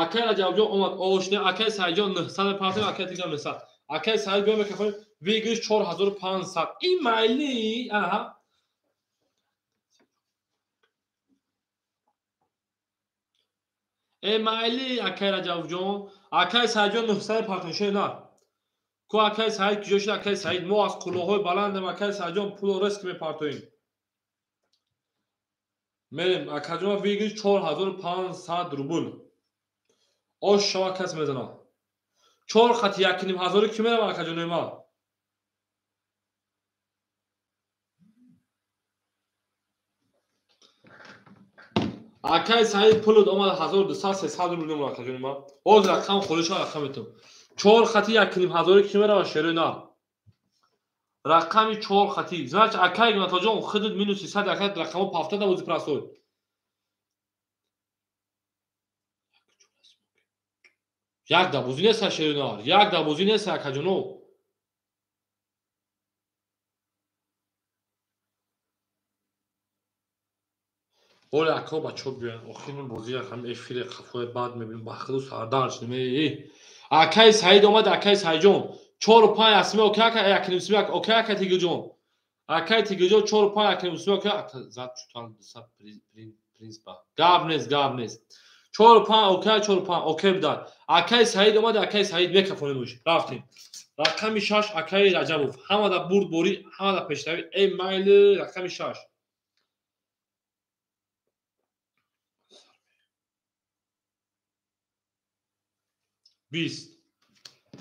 Акай Раҷабҷон омад ошне, акай Саидҷон 900 мепартоем, акай Тигр 900. Акай Саид биё мекафоем, выигрыш 4500. Ин майли, аҳа. Э майли акай Раҷабҷон, акай Саидҷон 900 мепартоем, шуне на. Ку акай Саид куҷо шуд акай Саид? Мо аз қуллаҳои баландем, акай Саидҷон пуло риск мепартоем. Мерем, акаҷон выигрыш 4500 рубл. Ош шава кас мезанад. 4 хати 1.5 ҳазори ки мерава акаҷонои ман? Акай Саид пулуд омад 1200-300 рубл мемонад акаҷони ман. Ҳозир рақам холиша рақам метум. 4 хати 1.5 ҳазори ки мерава шерои нар? Рақами 4 хати. Значит, акай Игнатоҷон худут минус 300 акай рақамо пафта да бози простой. Як да бозӣ нест шерои нар. Як да бозӣ нест акаҷоно. Оля ако бачо биён. Охир ман бозӣ ҳам эфири қафои бад мебинам. Ба худу сардар шудем. Акай Саид омад, акай Саидҷон. 4-5 асми окей ака, 1.5 окей ака Тигирҷон. Акай Тигирҷон 4-5 1.5 окей ака зад чутал 200 принципа. Гап нест, гап нест. 4-5 окей, 4-5 окей будан. Акай Саид омад, акай Саид мекафонем уш. Рафтем. Рақами 6 акай Раҷабов. Ҳамада бурдборӣ, ҳамада пешравӣ. Эй майли рақами 6. 20.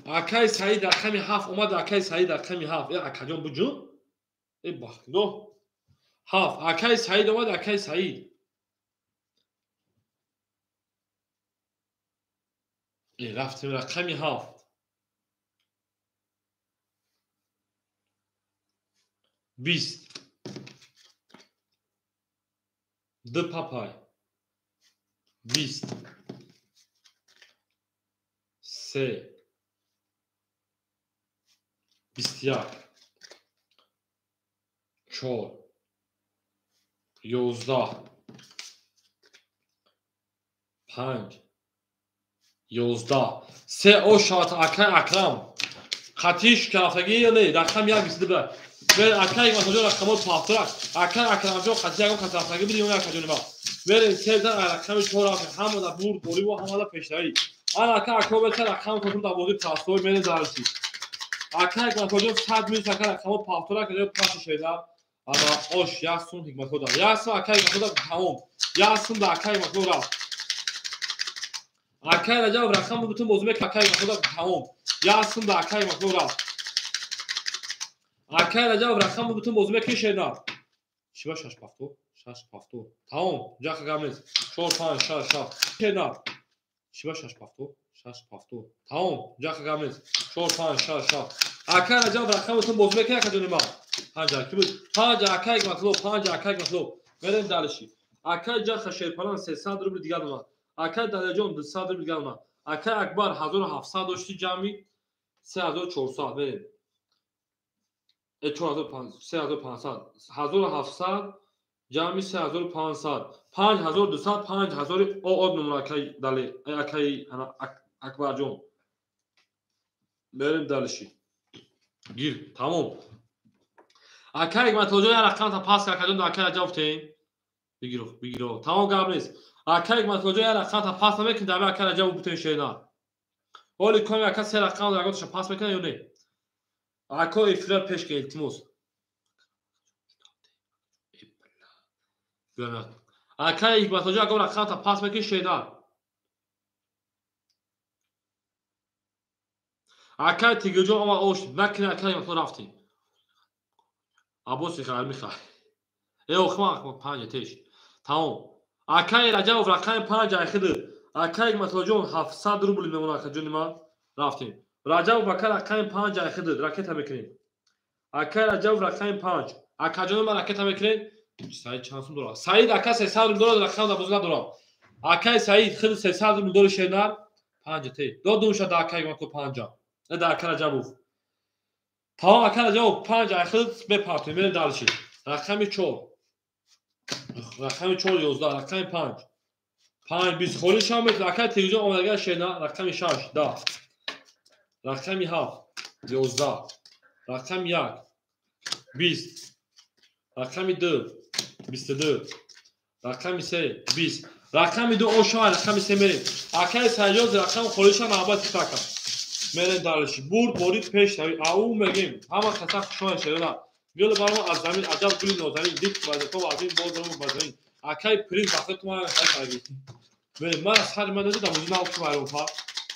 Акай Саид рақами 7 омад, акай Саид рақами 7. Э акаҷон буҷун? Э бахтино. 7. Акай Саид омад, акай Саид. Э рафтем рақами 7. 20. 2 папай. 20. 3. 21. 4. 11. 5. 11. 3 о шават акай Акрам. Қатиш кафтагӣ ё не? Рақам 1 22. Бер акай Игнатоҷон рақамот пафтурак. Акай Акрамҷон қати ягон кафтагӣ биди ё не акаҷони ман? Берем севдан рақами 4 рафтем. Ҳамада бурд борӣ ва ҳамада пешравӣ. Ана ака ако бета рақам тотум дар бозӣ простой мере зарси. Акай Игнатоҷон 100 минус ака рақамо пафтурак ё паши шеда. Ана ош як сум ҳикматҳо дорад. Як сум акай Игнатоҷон тамом. Як сум да акай Игнатоҷон рафт. Акай Раҷабов рақам бутун бозӣ мекунад акай Игнатоҷон тамом. Як сум да акай Игнатоҷон рафт. Акай Раҷабов рақам бутун бозӣ мекунад шеда. Чӣ ба 6 пафто? 6 пафто. Тамом. Ҷаха гап нест. 4 5 6 7. Шеда. Чӣ ба 6 пафто? 6 пафто. Тамом. Ҷаха гап нест. 4 5 6 7. Акай Раҷабов рақам бутун бозӣ мекунад акаҷони ман. 5 ки буд? 5 акай Игнатоҷон, 5 акай Игнатоҷон. Мерем далиши. Акай Ҷаха Шерпалан 300 рубл дигар омад. Акай Даляҷон 200 рубл дигар омад. Акай Акбар 1700 дошти ҷамъи 3400 мерем. 4500, 3500, 1700 ҷамъи 3500, 5200, 5000 оод номра акай Дали, акай Акбарҷон. Мерем далиши. Гир, тамом. Акай Игнатоҷон як рақам та пас акаҷон да акай Раҷабов тем. Бигиро, бигиро. Тамом гап нест. Акай Игнатоҷон як рақам та пас намекунад, дар акай Раҷабов бутен шена. Оли коми ака се рақам ягонташа пас мекунад ё не? Ако эфира пеш ки илтимос. Акай Игнатоҷон ягон рақам та пас мекунад шена. Акай Тигирҷон омад ош накунад акай Игнатоҷон рафтем. Аббоси хар михай. Э охма 5 теш. Тамом. Акай Раҷабов рақами 5 айхиди. Акай Игнатоҷон 700 рубл мемонад акаҷони ман. Рафтем. Раҷабов ака рақами 5 айхиди. Ракета мекунем. Акай Раҷабов рақами 5. Акаҷони ман ракета мекунем. Саид чанд сум дорад? Саид ака 300 рубл дорад, рақам дар бозӣ надорам. Акай Саид хиди 300 рубл дори шенар. 5 те. Додум ша да акай Игнатоҷон 5. Не да ака Раҷабов. Тамом ака Раҷабов 5 айхиди мепартем. Мерем далиши. Рақами 4. Рақами 4 11, рақами 5. 5 20 холӣ шав метавонад. Акай Тигирҷон омадагар шена. Рақами 6 10. Рақами 7 11. Рақами 1 20. Рақами 2 22. Рақами 3 20. Рақами 2 ошава, рақами 3 мерем. Акай Саидҷон рақам холӣ шав навбат тифака. Мерем далиши. Бурд борид пеш рави. Ау мегем. Ҳама каса хушҳол шена. Гул баро аз замин аҷаб гули нозанин дид вазифа ва аз ин боз ба замин. Акай принц вақте ту ман хай карди. Ман сари ман надидам, бозӣ нав ки вайронфа.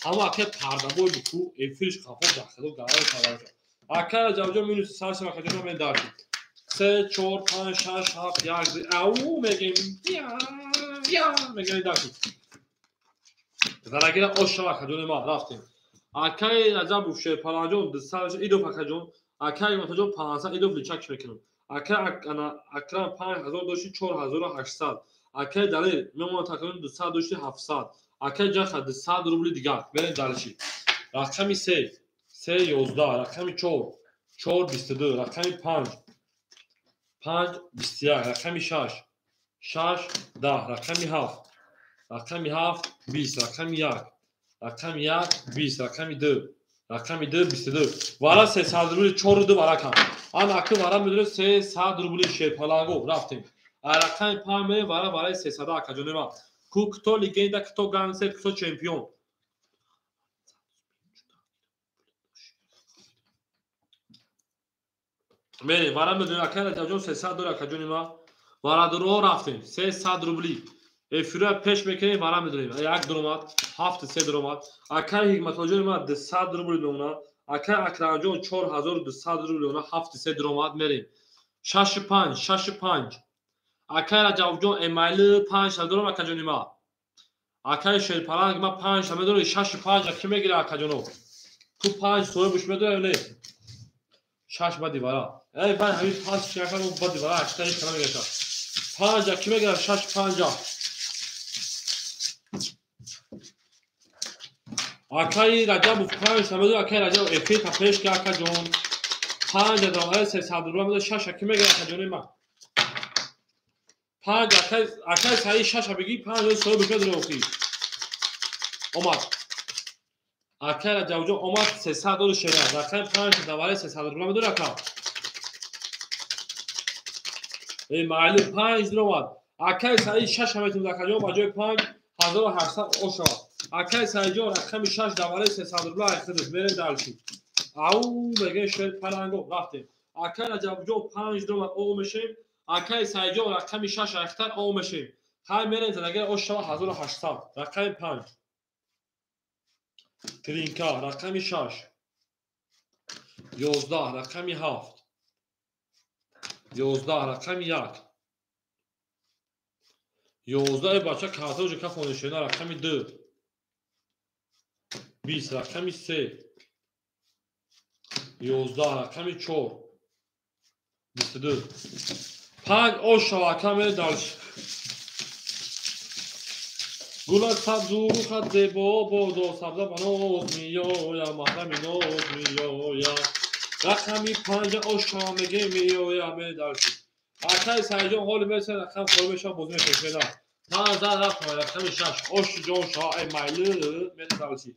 Ҳама акай пардабой буку, эфириш қафо дахило гараи пардаша. Акай Раҷабҷон минус сар шава акаҷон мен дарки. 3 4 5 6 7 1 ау мегем. Я мегем дарки. Зарагира ош шава акаҷони ма рафтем. Акай Раҷабов Шерпаланҷон 200 идов акаҷон, акай Матаҷон 500 идов личак мекунам. Акай Акрам 5000 дошти 4800. Акай Далер мемона такроран 200 дошти 700. Акай Ҷаха 200 рубли дигар. Берем дальше. Рақами 3 3 11, рақами 4 4 22, рақами 5 5 21, рақами 6 6 10, рақами 7 рақами 7 20, рақами 1 рақами 1 20, рақами 2 рақами 2 22. Вара 300 рубли 4 2 вара кам. Ан аки вара медуре 300 рубли Шерпаланго рафтем. Рақами 5 мерем вара вараи 300 акаҷони ма. Ку кто легенда, кто гангстер, кто чемпион. Мерем вара медуре акай Раҷабҷон 300 дора акаҷони ма. Вара дуро рафтем 300 рубли. Эфира пеш мекунем вара медурем. Як дуромад, 7 3 дуромад. Акай Ҳикматуллоҷони ма 200 рубли мемонад. Акай Акрамҷон 4200 рубли мемонад. 7 3 дуромад мерем. 6 5 6 5. Акай Раҷабҷон эмайли 5 дорам акаҷони ма. Акай Шерпаланг ма 5 медорам 6 5 ки мегира акаҷоно. Ку 5 соҳибш медорам не. 6 бади вара. Эй бай ҳамин 5 шака бади вара 8 ҳеч кана мегирад. 5 ки мегира 6 5. Акай Раҷабов 5 медорам акай Раҷабов эфир та пеш ки акаҷон. 5 дорам 300 рубл медорам 6 ки мегира акаҷони ма. 5 акай саи 6 бигӣ 5 соҳибш медорам охи. Омад. Акай Раҷабҷон омад 300 дори шера. Рақами 5 давари 300 рубл медорам ака. Эй майли 5 дуромад. Акай саи 6 метавонад акаҷон ба ҷои 5800 ошава. Акай Саиҷон рақами 6 давари 300 рубл айхидис. Мерем дальше. Ау мегем Шерпаланго рафтем. Акай Раҷабҷон 5 дуромад о мешем. Акай Саиҷон рақами 6 айхтар о мешем. Хай мерем задагар ошава 1800. Рақами 5. Тринка рақами 6. 11 рақами 7. 11 рақами 1. 11 бача картоҷа кафонешена рақами 2. 20 рақами 3. 11 рақами 4. 22. 5 ошава ака мере дальше. Гулат сабзу рухат зебо бодо сабза ба ноз меоя маҳрами ноз меоя. Рақами 5 ошава меге меоя мере дальше. Акай Саиҷон ҳоли мерса рақам холӣ мешава бозӣ мекунем. 5 рафтам рақами 6 ош ҷон шава эй майли мере дальше.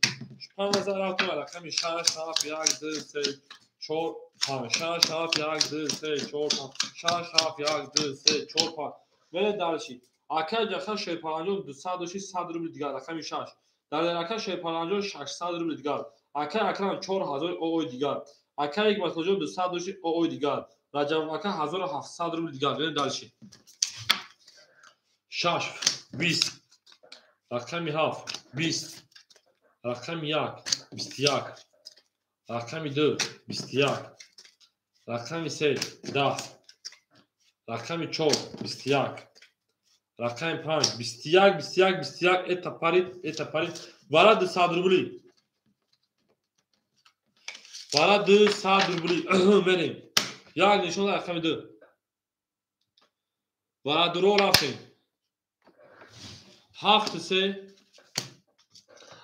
5 рафтам рақами 6 7 1 2 3 4 5 6 7 1 2 3 4 5 6 7 1 2 3 4 5 мере дальше. Акай Ҷахан Шерпаланҷон 200 дошти 100 рубли дигар рақами 6. Дар ака Шерпаланҷон 600 рубли дигар. Акай Акрам 4000 оой дигар. Акай Ҳикматуллоҷон 200 дошти оой дигар. Раҷаб ака 1700 рубли дигар. Мерем дальше. 6 20 рақами 7 20 рақами 1 21 рақами 2 21 рақами 3 10 рақами 4 21 рақами 5 21 21 21 это парит, это парит. Вара 200 рубли. Вара 200 рубли. Мерем. Як нишон рақами 2. Вара дуро рафтем. 7 3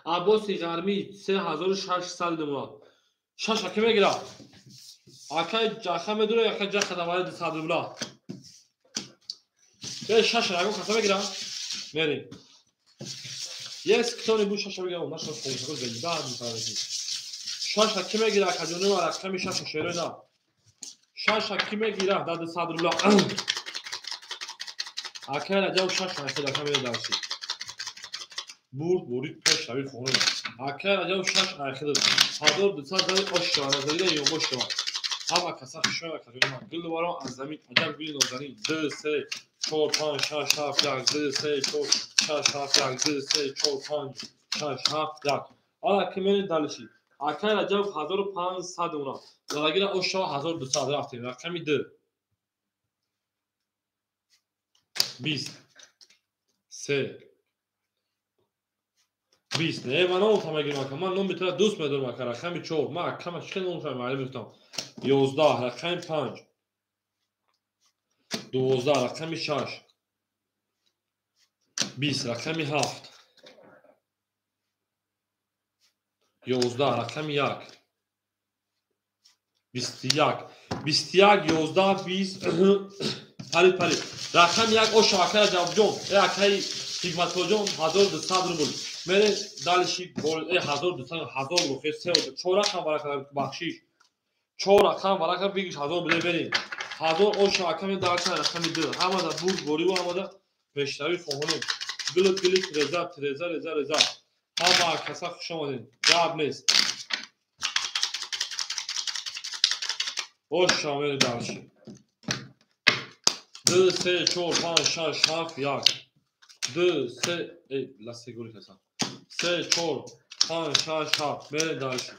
Аббоси Ғармӣ 3600 демонад. 6 ака мегирад. Акай Ҷаха медура, акай Ҷаха давари 200 рубла. Бе 6 рагон каса мегирад. Мерем. Есть кто-нибудь 6 мегирад, наша хонсаро зинда мефармоед. 6 аки мегирад, акаҷони ма рақами 6 шерои на. 6 аки мегирад да 200 рубла. Акай Раҷаб 6 аки рақам медад. Бурд бурид пеш рави хона. Акай Раҷаб 6 аки 1200 зари ош шава, назарида ёбош шава. Ҳама каса хушоя акаҷони ма. Гул барон аз замин аҷаб гули нозанин. 2 3 4 5 6 7 1 2 3 4 6 7 1 2 3 4 5 6 7 1. Ала ки мерем далиши. Акай Раҷабов 1500 уна. Залагира ошава 1200 рафтем. Рақами 2. 20 3 20. Не, ман номам мегирам ака. Ман номи тура дӯст медорам ака. Рақами 4. Ман акама чӣ ном маълум мекунам. 11 рақами 5. 12 рақами 6. 20 рақами 7. 11 рақами 1. 21 21 11 20 парид парид. Рақами 1 оша ака Раҷабҷон, акаи Ҳикматуллоҷон 1200 рубл. Мере далиши бол 1200 1000 рубл. 3 4 рақам варақа бахшиш. 4 рақам варақа бигиш 1000 биле берем. 1000 оша ака мен далша рақами 2. Ҳамада бурд бориву ҳамада пешравӣ хоҳонем. Гулут гулут реза реза реза реза. Ҳама каса хуш омадед. Гап нест. Оша мере далши. 2 3 4 5 6 7 1. 2 3 ласе гули каса. 3 4 5 6 7 мере далши.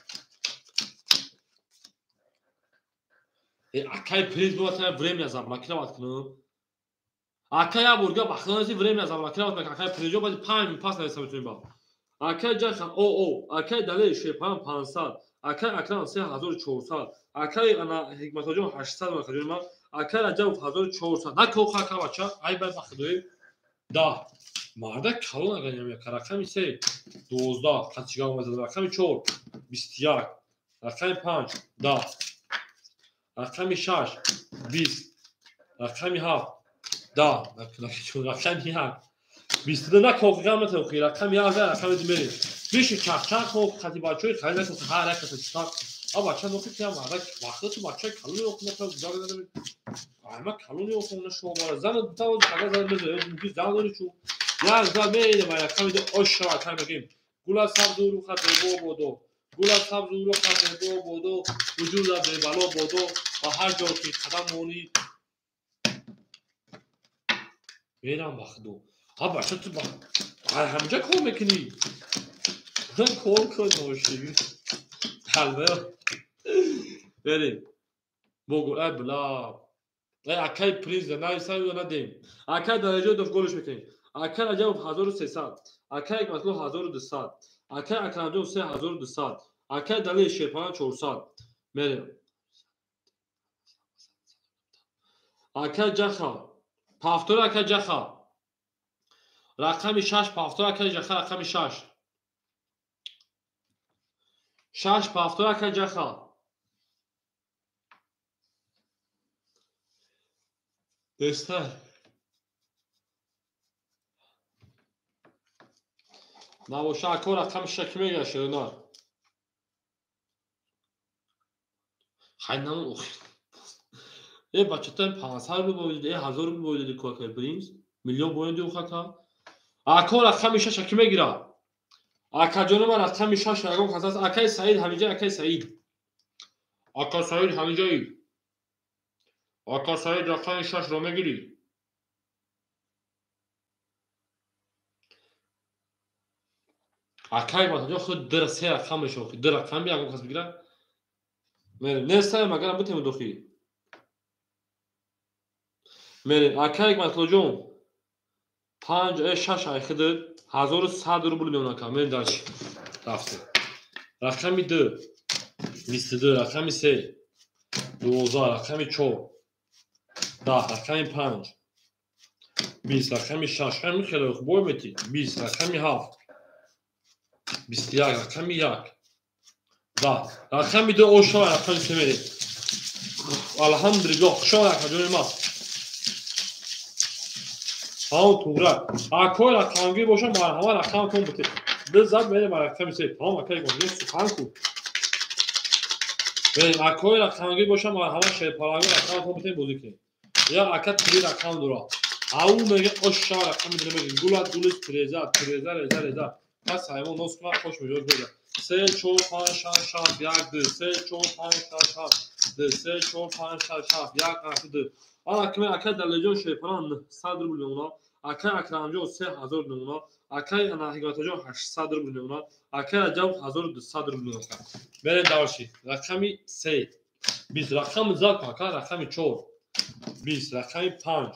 Акай приз бувата время заблокировать кунам. Акай я бурга бахтонаси время заблокировать мекунам. Акай призо баъди 5 минут пас нависа метавонем ба. Акай Ҷахан о акай Далери Шерпаён 500, акай Акрам 3400, акай ана Ҳикматуллоҷон 800 макаҷони ман, акай Раҷабов 1400. Накоха ака бача, ай бай бахтои. 10. Марда калон аганям яка. Рақами 3 12 қатчига омада. Рақами 4 21, рақами 5 10, рақами 6 20, рақами 7 10, рақами 1 22. Накоха гам натохи. Рақами 1 рақами 2 мерем. Биши чахчах хо қати бачаи хайр накоха ҳар як каса читак. А бача нохи ки марда вақта ту бачаи калони охуна та заг ама калони охуна шо бара. Зан та ага зан меза мумкин зан дори чу. Як зан мерем рақами 2 оша рақами мегим. Гула сабзу руха зебо бодо. Гула сабзу руха зебо бодо. Вуҷуда бебало бодо. Ва ҳар ҷо ки қадам монӣ мерам бахдо. А бача ту ҳамҷа кор мекунӣ? Кор кун бошӣ. Ҳалва. Берем. Богу ай бла. Ай акай приз нависа ё надем. Акай дараҷаи доф голш мекунем. Акай Раҷабов 1300, акай Ҳикматулло 1200, акай Акрамҷон 3200, акай Далери Шерпаён 400. Мерем. Акай Ҷаха, пафтор акай Ҷаха. Рақами 6 пафтор акай Ҷаха, рақами 6. 6 пафтор акай Ҷаха. Дестар. Набоша ако рақами 6 ки мегирад ширина? Хай намон охир. Бачатан 500 рубл боиди, 1000 рубл боиди ку акай принц, миллион боиди ухака. Ако рақами 6 ки мегирад? Акаҷони ман рақами 6 ягон кас аст. Акай Саид ҳаминҷа, акай Саид. Ака Саид ҳаминҷаи. Ака Саид рақами 6 ро мегирӣ? Акай матаҷон худ ду се рақам мешавад. Ду рақам ягон кас бигирад? Мерем. Нестаем агарам битем дохи. Мерем. Акай Ҳикматуллоҷон 5 6 айхиди 1100 рубл мемонад. Мерем дальше. Рафтем. Рақами 2 22, рақами 3 12, рақами 4 10, рақами 5 20, рақами 6. Ҳамин хеле бой метӣ. 20, рақами 7 21, рақами 1 10, рақами 2 оша рақами 3 мерем. Алҳамдулиллоҳ, хуш омад акаҷони ман. Ҳамон туғра. Акои рақамгир боша марҳамат рақамтон бутед. Ду зад мерем ба рақами 3. Тамом акаи гон, сухан ку. Мерем акои рақамгир боша марҳамат шерпаланги рақамтон бутед бозӣ кунед. Я ака три рақам дора. Ау мега оша рақами 2 мегим. Гулат гулис треза, треза, реза, реза. Пас ҳайвон нос кунад хош меҷоз беда. 3 4 5 6 7 1 2 3 4 5 6 7 2 3 4 5 6 7 1 2. Ана акай Далеҷон Шерпаран 900 рубл мемонад. Акай Акрамҷон 3000 мемонад. Акай ана Ҳикматҷон 800 рубл мемонад. Акай Раҷаб 1200 рубл мемонад. Берем дальше. Рақами 3. 20 рақами зад ака, рақами 4. 20 рақами 5.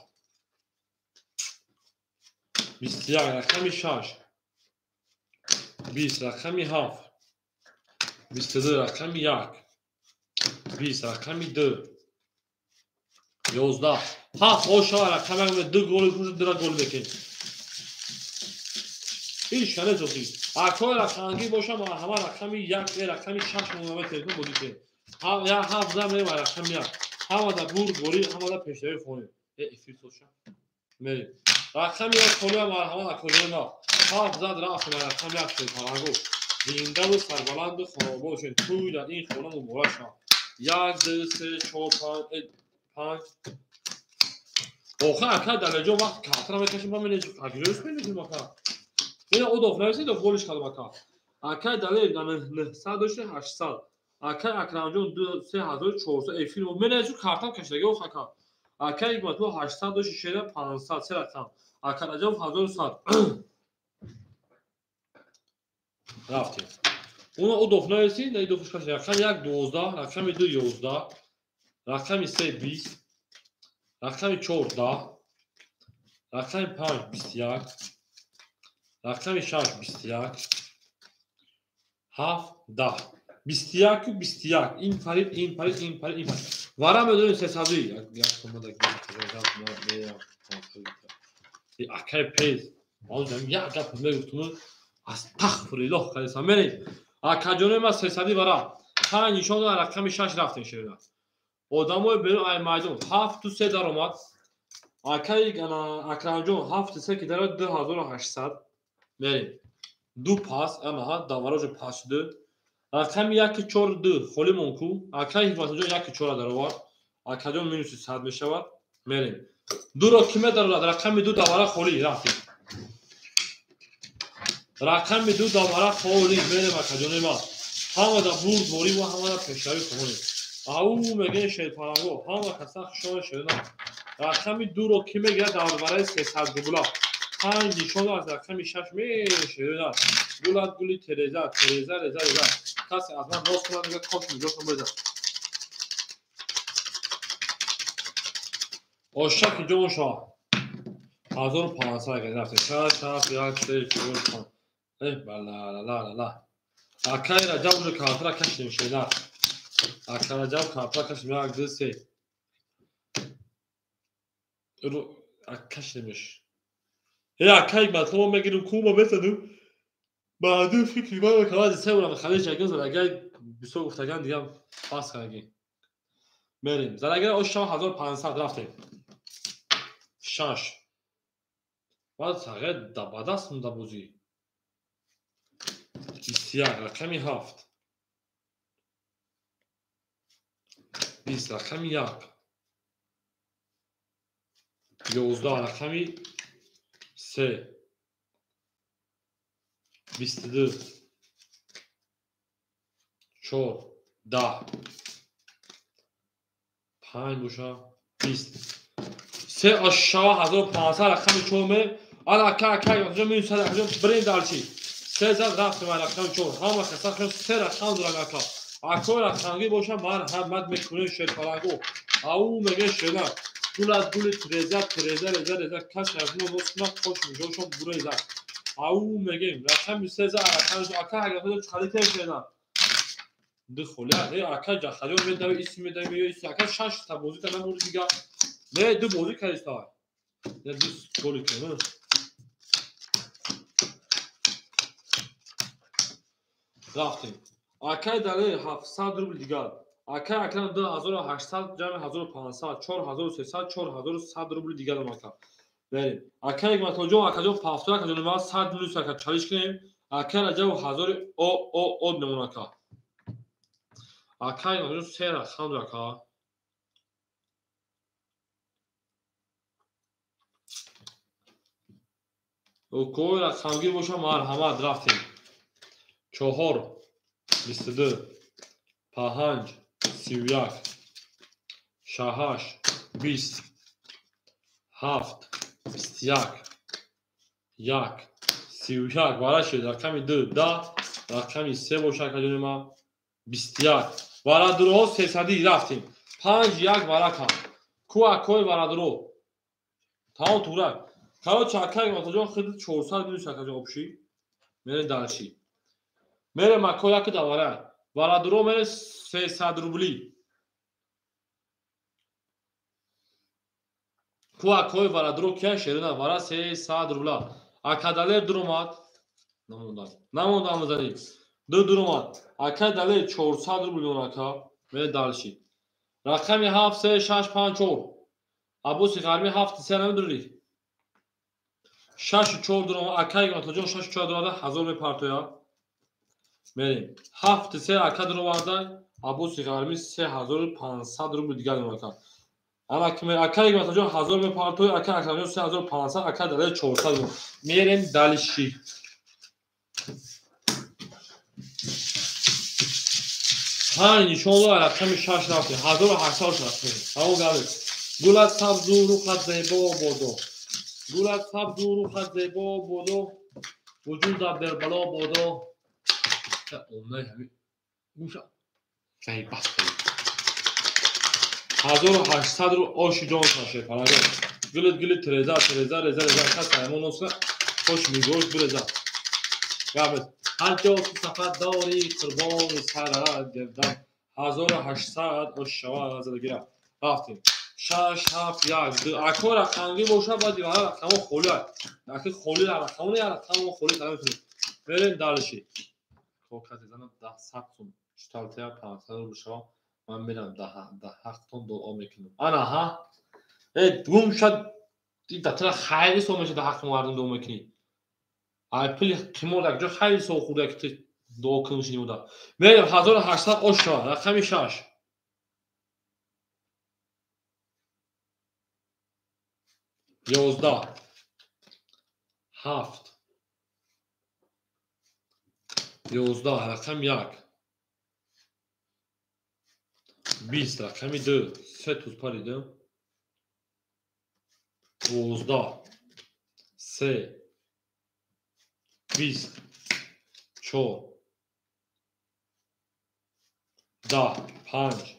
21 рақами 6. 20 рақами 7. 22 рақами 1. 20 рақами 2. 11. 7 оша рақами 2 гол кушт, 2 гол мекунем. Ин шане зоти. Акой рақамги боша, ҳама рақами 1, рақами 6 монда телефон бозӣ кунем. Я 7 зам мерем рақами 1. Ҳамада бурд борӣ, ҳамада пешравӣ хонем. Эфир соша. Мерем. Рақами 1 холия марҳамат акоҷона. 7 зад рафт рақами 1 шуд паранго. Зиндаву сарбаланду хонобод бошед. Тӯй дар ин хона муборак шавад. 1 2 3 4 5 5. Охир ака Далеҷон вақт картра мекашим, ба менеҷ агрӯс менеҷим ака. Ина одоф нависед, голиш кардам ака. Акай Дале 900 дошта 800. Акай Акрамҷон 3400 эфир менеҷу картам кашидаги ох ака. Акай Ҳикматулло 800 дошта шера 500 се рақам. Ака Раҷабов 1100. Рафтем. Уна одоф нависед, на идофш кашида. Рақами 1 12, рақами 2 11, рақами 3 20, рақами 4 10, рақами 5 21, рақами 6 21, 7 10. 21 21. Ин парид, ин парид, ин парид, ин парид. Вара медонем сесадӣ. Як сомада акай пез. Як гап мегуфтум, астағфируллоҳ кардесам. Мерем. Акаҷонои ман сесадӣ вара. 5 нишон дод, рақами 6 рафтем шерина. Одамои берун ай майдон 7 3 даромад. Акай Акрамҷон 7 3 ки даромад 2800. Мерем. Ду пас, анаҳа давароҷо пас шуд. Рақами 1 4 2 холӣ монку. Акай Ҳикматҷон 1 4 даровард. Акаҷон минуси 100 мешавад. Мерем. Дуро ки медарорад? Рақами 2 давара холӣ рафтем. Рақами 2 давара холӣ мерем акаҷони ман. Ҳамада бурд борӣ ва ҳамада пешравӣ хоҳонем. Ау мегӯем шерпаранго, ҳама каса хушона шерина. Рақами 2-ро ки мегирад дар бараи 300 рубла. 5 нишон аз рақами 6 мешерина. Гулат гули Тереза, Тереза, Реза, Реза. Касе аз ман рост кунад, мегӯяд кош миҷошон безад. Ошаки ҷон шоҳ. 1500 агар рафтем. 6 7 1 3 4 5. Бала ла ла ла. Акай Раҷаб уже картра кашидем шерина. Ака Раҷаб картра кашидем 1 2 3. Кашидемш. Акай Ҳикматулло мегирем кума месадем. Баъду фикри ман кавази се урам халиш ягон залагай бисёр гуфтаган дигам пас кардаги. Мерем. Залагай ош 1500 рафтем. 6. Баъд сағир ба даст монда бозӣ. 21 рақами 7. 20 рақами 1. 11 рақами 3. 22 4 10 5 боша 20 3 ошава 1500 рақами 4 ме. Ана ака ака ҷо минус 100 ҷо брем далчи. 3 зад рафтем рақами 4. Ҳама каса се рақам доранд ака. Акои рақамгӣ боша марҳамат мекунем шерпаранго. Ау мегӯем шерна. Гул аз гули Тереза, Тереза, Реза, Реза. Касе аз мо нос кунад, кош миҷошон бурезад. Ау мегӯем рақами 3 зад рақами ака агар чӣ тем шерна. Ду холия. Ака ҷахалиён медаве, иси медаве, меё иси. Ака 6 та бозӣ карда мурди дигар. Не, ду бозӣ кардиста. Не, ду голи кардам. Рафтем. Акай Дале 700 рубл дигар. Акай Акрам 2800 ҷамъи 1500, 4300, 4100 рубл дигар ака. Берем. Акай Ҳикматуллоҷон, акаҷон 71 акаҷон ма 100 минус ака чалиш кунем. Акай Раҷабов 1000 о о о мемон ака. Акай Ҳикматуллоҷон се рақам ака. Окой рақамгир боша марҳамат рафтем. 4 22 5 31 6 20 7 21 1 31 вара шуд рақами 2 10 рақами 3 боша акаҷони ман 21 варадуроҳо 300 рафтем 5 1 варака ку акои варадуро тамом турак короче акай матоҷон хид 400 минус акаҷон обши мерем дальше мерем ако як давара варадуро мере 300 рубли ку акои варадуро кия шерина вара 300 рубла акадалер дуромад намонда амазани ду дуромад акадалер 400 рубл дон ака мере дальше рақами 7 3 6 5 4 абоси ғармӣ 7 3 намедурӣ 6 4 дуромад акай матоҷон 6 4 дуромада 1000 мепартоя мерем 7 3 ака дуромада абоси ғармӣ 3500 рубл дигар дуромад ана ки акай матоҷон 1000 мепартоя ака акрамҷон 3500 ака далер 400 рубл мерем дальше панҷ нишон дод рақами 6 рафтем 1800 рафтем ҳамон гап гулат сабзу рухат зебо бодо гулат сабзу рухат зебо бодо вуҷудат бербало бодо ғайбат 1800 ру оши ҷон шаше фарагон гулит гулит тереза тереза реза реза кас аймон носа хош мигош биреза гап ҳар ҷо ки сафар дорӣ қурбони сарат гирдам 1800 ош шава задагира рафтем 6 7 1 2 ако рақамгӣ боша баъд рақамо холӣ аки холӣ рақамо не рақамо холӣ кара метавонем мерем дальше кокати занам 100 сум шталтия 500 рубл шава ман мерам даҳ тон дуо мекунам ана ҳа э гум шад датра хайри сом меша даҳ ҳаққи мардум дуо мекунӣ ай пули қимор як ҷо хайри сом хӯрда ки дуо кунӣ шунида мерем 1800 ош шава рақами 6 11 7 11 рақами 1 20 рақами 2 3 туз паридем 12 3 20 4 10 5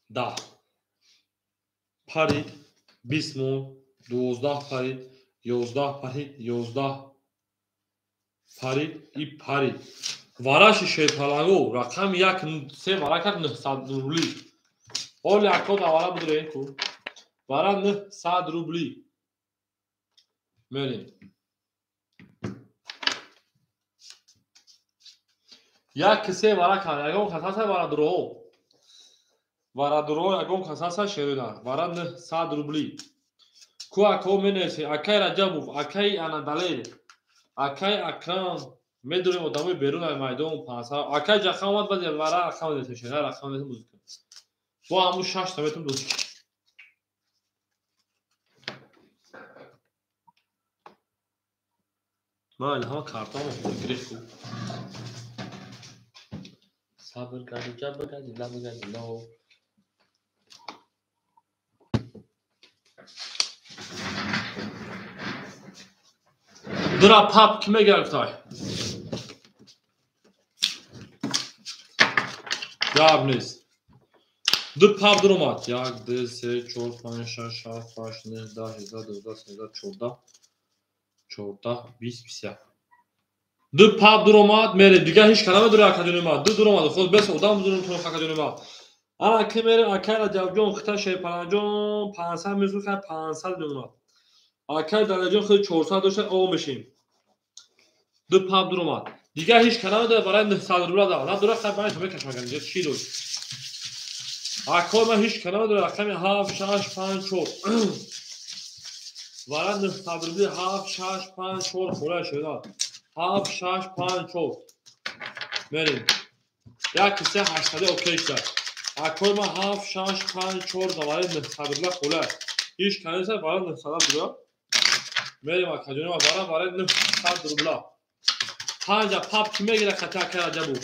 10 парид 20 мон 12 парид 11 парид 11 парид и парид вараши шерпаланго рақами 1 3 вара кард 900 рубли ҳоли ако давара будре ку вара 900 рубли мерем як се вара кард ягон кас ҳаста варадуроҳо варадуроҳо ягон кас ҳаста шерӯда вара 900 рубли ку ако менависем акай раҷабов акай анадалер акай акрам медурем одамои берун аз майдон 500 акай ҷахан омад баъд вара рақам менависем шера рақам менависем музыка бо ҳамун 6 та метавонем дозӣ ман ҳама картамо гирифт ку сабр карди ҷабр карди лаб карди ло дура пап ки мегирифтай гап нест ду пап дуромад 1 2 3 4 5 6 7 8 9 10 11 12 13 14 14 20 21 ду пап дуромад мере дигар ҳеҷ каламе дура акаҷони ма ду дуромад худ бес одам дурум тун акаҷони ма ана ки мере акай раҷабҷон хита шерпаланҷон 500 мезуха 500 дуромад акай далаҷон худ 400 дошта о мешим ду пап дуромад дигар ҳеҷ каламе дора барои 900 рубла да на дура хай барои мекашам агар инҷа чӣ дошт акой ма ҳеҷ каламе дора рақами 7 6 5 4 вара 900 рубли 7 6 5 4 хӯра шуда 7 6 5 4 мерем 1 3 8 окей шуда акой ма 7 6 5 4 давари 900 рубла хӯра ҳеҷ канеса вара 900 рубла мерем акаҷони ма вара барои 900 рубла панҷа пап ки мегира қати акай раҷабу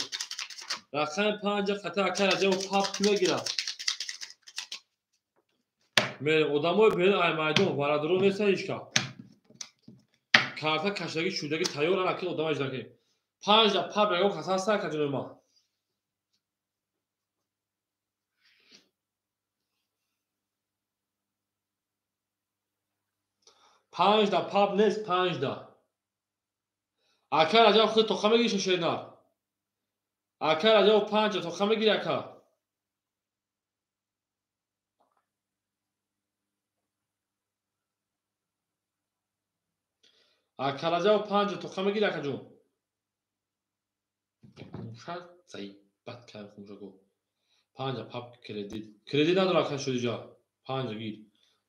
рақами панҷа қати акай раҷабу пап ки мегира Одамои берин ай майдон варадоро неста ҳечка. Карта кашдаги шудаги тайёр ана ки одама иҷдаки. 5 да паб ягон кас ҳаста акаҷони ма. Панҷ да паб нест, 5 да. Ака Раҷаб худ тоқа мегири шошернар. Ака Раҷаб 5 да тоқа мегири ака. Ака Раҷаб 5 да тоқа мегири акаҷон. Мушак заибат кардем хумшако. 5 да паб кредит. Кредит надора ака шодиҷа. 5 гир.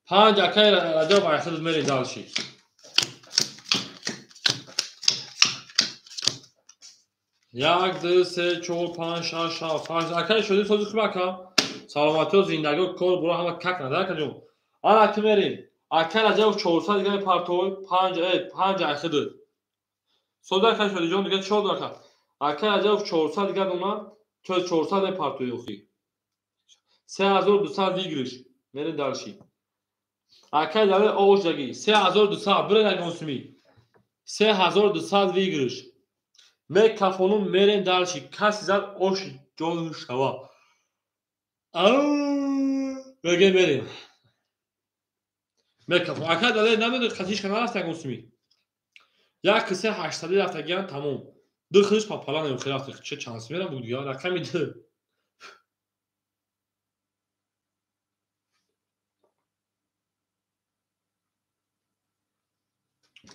5 акай Раҷаб айхудат мери дальше. 1, 2, 3, 4, 5, 6, 7, 8. Акай шоди сози хуб ака. Саломатиё, зиндагиё, кор, буро ҳама как нада акаҷон. Ана ки мерем. Акай Раҷаб 400 дига мепартой, 5 айхудат. Сози акай шодиҷон дига чор дора ака. Акай Раҷаб 400 дига дона, 400 мепартой охи. 3200 выигрыш. Мерем дальше. Акай дале оғош даги. 3200 бирен агонсуми. 3200 выигрыш. Мекафонум мерем дальше. Каси зад ош ҷон шава. Меге мерем. Мекафон. Акай дале намедонед қатиш кана рафта агонсуми. Як кисе 800 рафтагиян тамом. Ду худш папала намехӯ рафта. Че чанд сум мерам буд дига? Рақами 2.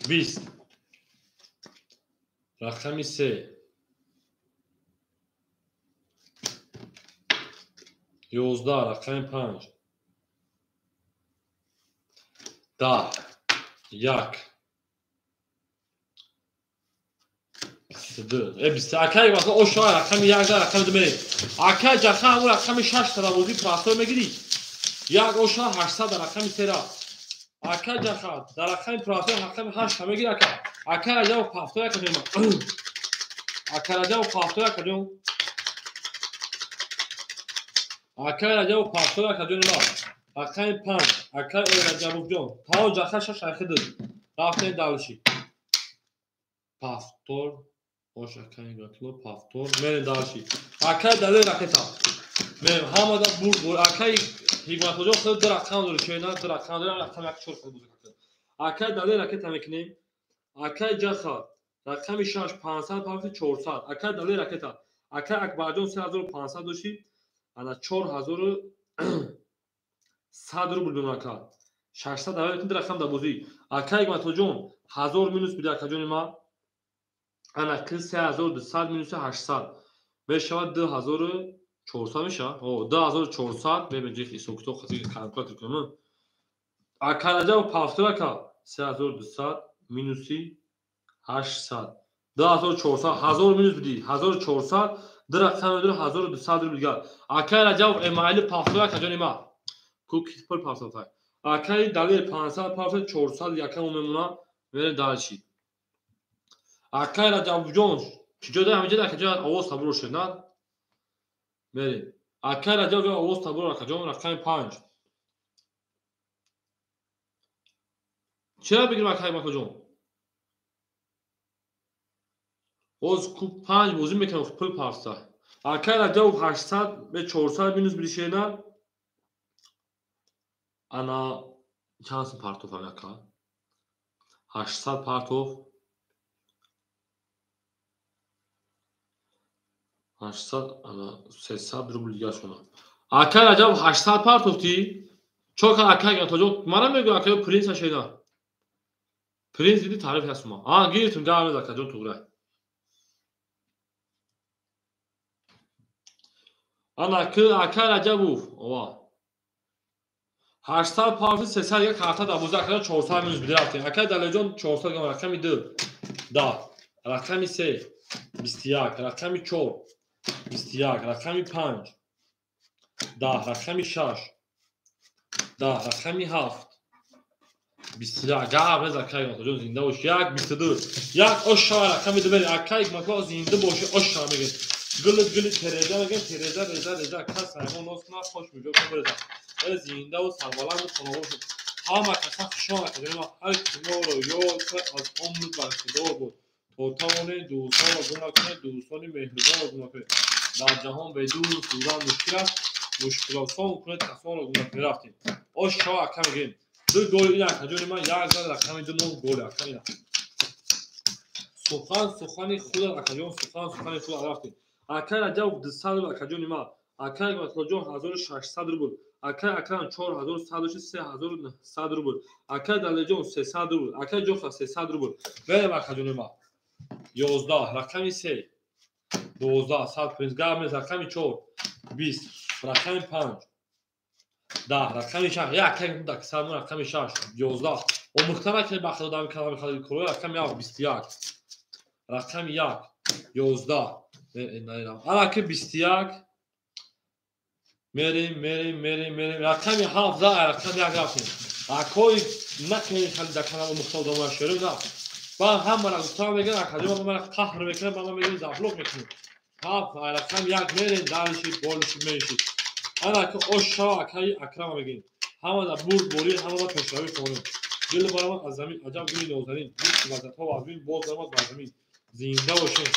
20. Рақами 3. 11. Рақами 5. 10. 1. 2. 20. Акай масалан ош шава рақами 1 да рақами 2 мерем. Акай ҷаха ҳамун рақами 6 тарабозӣ простой мегирӣ. 1 ош шава 800 да рақами 3 ра. Ака ҷаха дар рақами простой рақами 8 мегирӣ ака. Ака Раҷаб пафтой ака ҷон. Ака Раҷаб пафтой ака ҷон. Ака Раҷаб пафтой ака ҷон ма. Рақами 5. Ака Раҷабов ҷон. Тао ҷаха 6 айхидид. Рафтем дальше. Пафтор. Ош ака Ибратулло пафтор. Мерем дальше. Ака дале ракета. Мерем ҳамада бурд. Акаи Ҳикматуллоҷон худ ду рақам дорад, чойна ду рақам дорад, рақами 1 4 худ бузург. Акай дале ракета мекунем. Акай ҷаха рақами 6 500 пафти 400. Акай дале ракета. Акай Акбарҷон 3500 дошти. Ана 4100 рубл дон ака. 600 давай ду рақам да бозӣ. Акай Ҳикматуллоҷон 1000 минус бида акаҷони ма. Ана 3200 минус 800. Мешавад 2400 мешавад? О, 2400. Мебинем ҷих ҳисоб китоб хати калкулятор кунам. Ака Раҷаб пафтор ака 3200 минуси 800. 2400 1000 минус биди 1400 ду рақам дора 1200 рубл дигар. Акай Раҷаб эмайли пафтор ака ҷони ма. Ку китпул пафтор. Акай Далер 500 пафтор 400 якам мемона мере дальше. Акай Раҷаб ҷон чиҷо да ҳамиҷо ака ҷон овоз табур шуд на? Мерем. Акай Раҷаб ҷон овоз табур ака ҷон рақами 5. Чера бигирем акай Ҳикматуллоҷон? Боз ку 5 бозӣ мекунам пул пафта. Акай Раҷаб 800 бе 400 минус бидишена. Ана чанд сум партоф ака? 800 партоф. 800 ана 300 рубл дигар шуна. Акай Раҷаб 800 партофтӣ? Чор кар акай Ҳикматуллоҷон мана мегӯ акай принс ашена. Принс диди таъриф ҳастума. А гирифтум гап акаҷон туғрай. Ана акай Раҷабов ова. 800 партофти 300 дигар карта да бозӣ акаҷон 400 минус биди рафтем. Акай Далерҷон 400 гам рақами 2. 10. Рақами 3. 21. Рақами 4. 21. Рақами 5. 10. Рақами 6. 10. Рақами 7. 21. Гап нез акай Ҳикматуллоҷон зинда бош. 1 22. 1 ош шава рақами 2 бери. Акай Ҳикматулло зинда боши ош шава мегӯяд. Гули гули тереза мегӯяд. Тереза реза реза кас ҳайвон нос кунад хош меҷо кун береза. Зиндаву сарбаланду хонавор шуд. Ҳама каса хушон акаҷони ман, ҳар ки моро ёд кард аз умр бархӯрдор буд. То тавонед дӯстонро гум накунед, дӯстони меҳрубонро гум накунед. Дар ҷаҳон бе дӯст будан мушкил аст, мушкилосон кунед касонро гум накунед. Рафтем. Ош шава ака мегирем. Ду гол ин акаҷони ман, як зад рақами ду нӯҳ гол ака ина. Сухан сухани худат акаҷон, сухан сухани худат. Рафтем. Акай Раҷаб 200 рубл акаҷони ман. Акай Ҳикматуллоҷон 1600 рубл. Акай Акрам 4100 3100 рубл. Акай Далерҷон 300 рубл. Акай Ҷоха 300 рубл. Берем акаҷони ман. 11 рақами 3 12 100 пинҷ гап нест. Рақами 4 20 рақами 5 10 рақами 6 як акай даксар рақами 6 11 омӯхта накунед ба худо дами калами халил куро. Рақами 7 21 рақами 1 11 ана ки 21 мерем мерем мерем мерем рақами 7 рақами 1 рафтем. Акои накунед хали дар канал омӯхта одамоя шерем на. Ман ҳамаро гуфтам мегӯям акаҷон, ман қаҳр мекунам, ман мегӯям заблок мекунем. 7 рақами 1 мерем далиши болиши мениши. Ана ки ош шава акаи Акрама мегӯем. Ҳамада бурд борӣ, ҳамада пешравӣ хонем. Дил баромад аз замин, аҷаб гули нозанин, гул лаззатҳо аз бин боз баромад бар замин. Зинда бошем.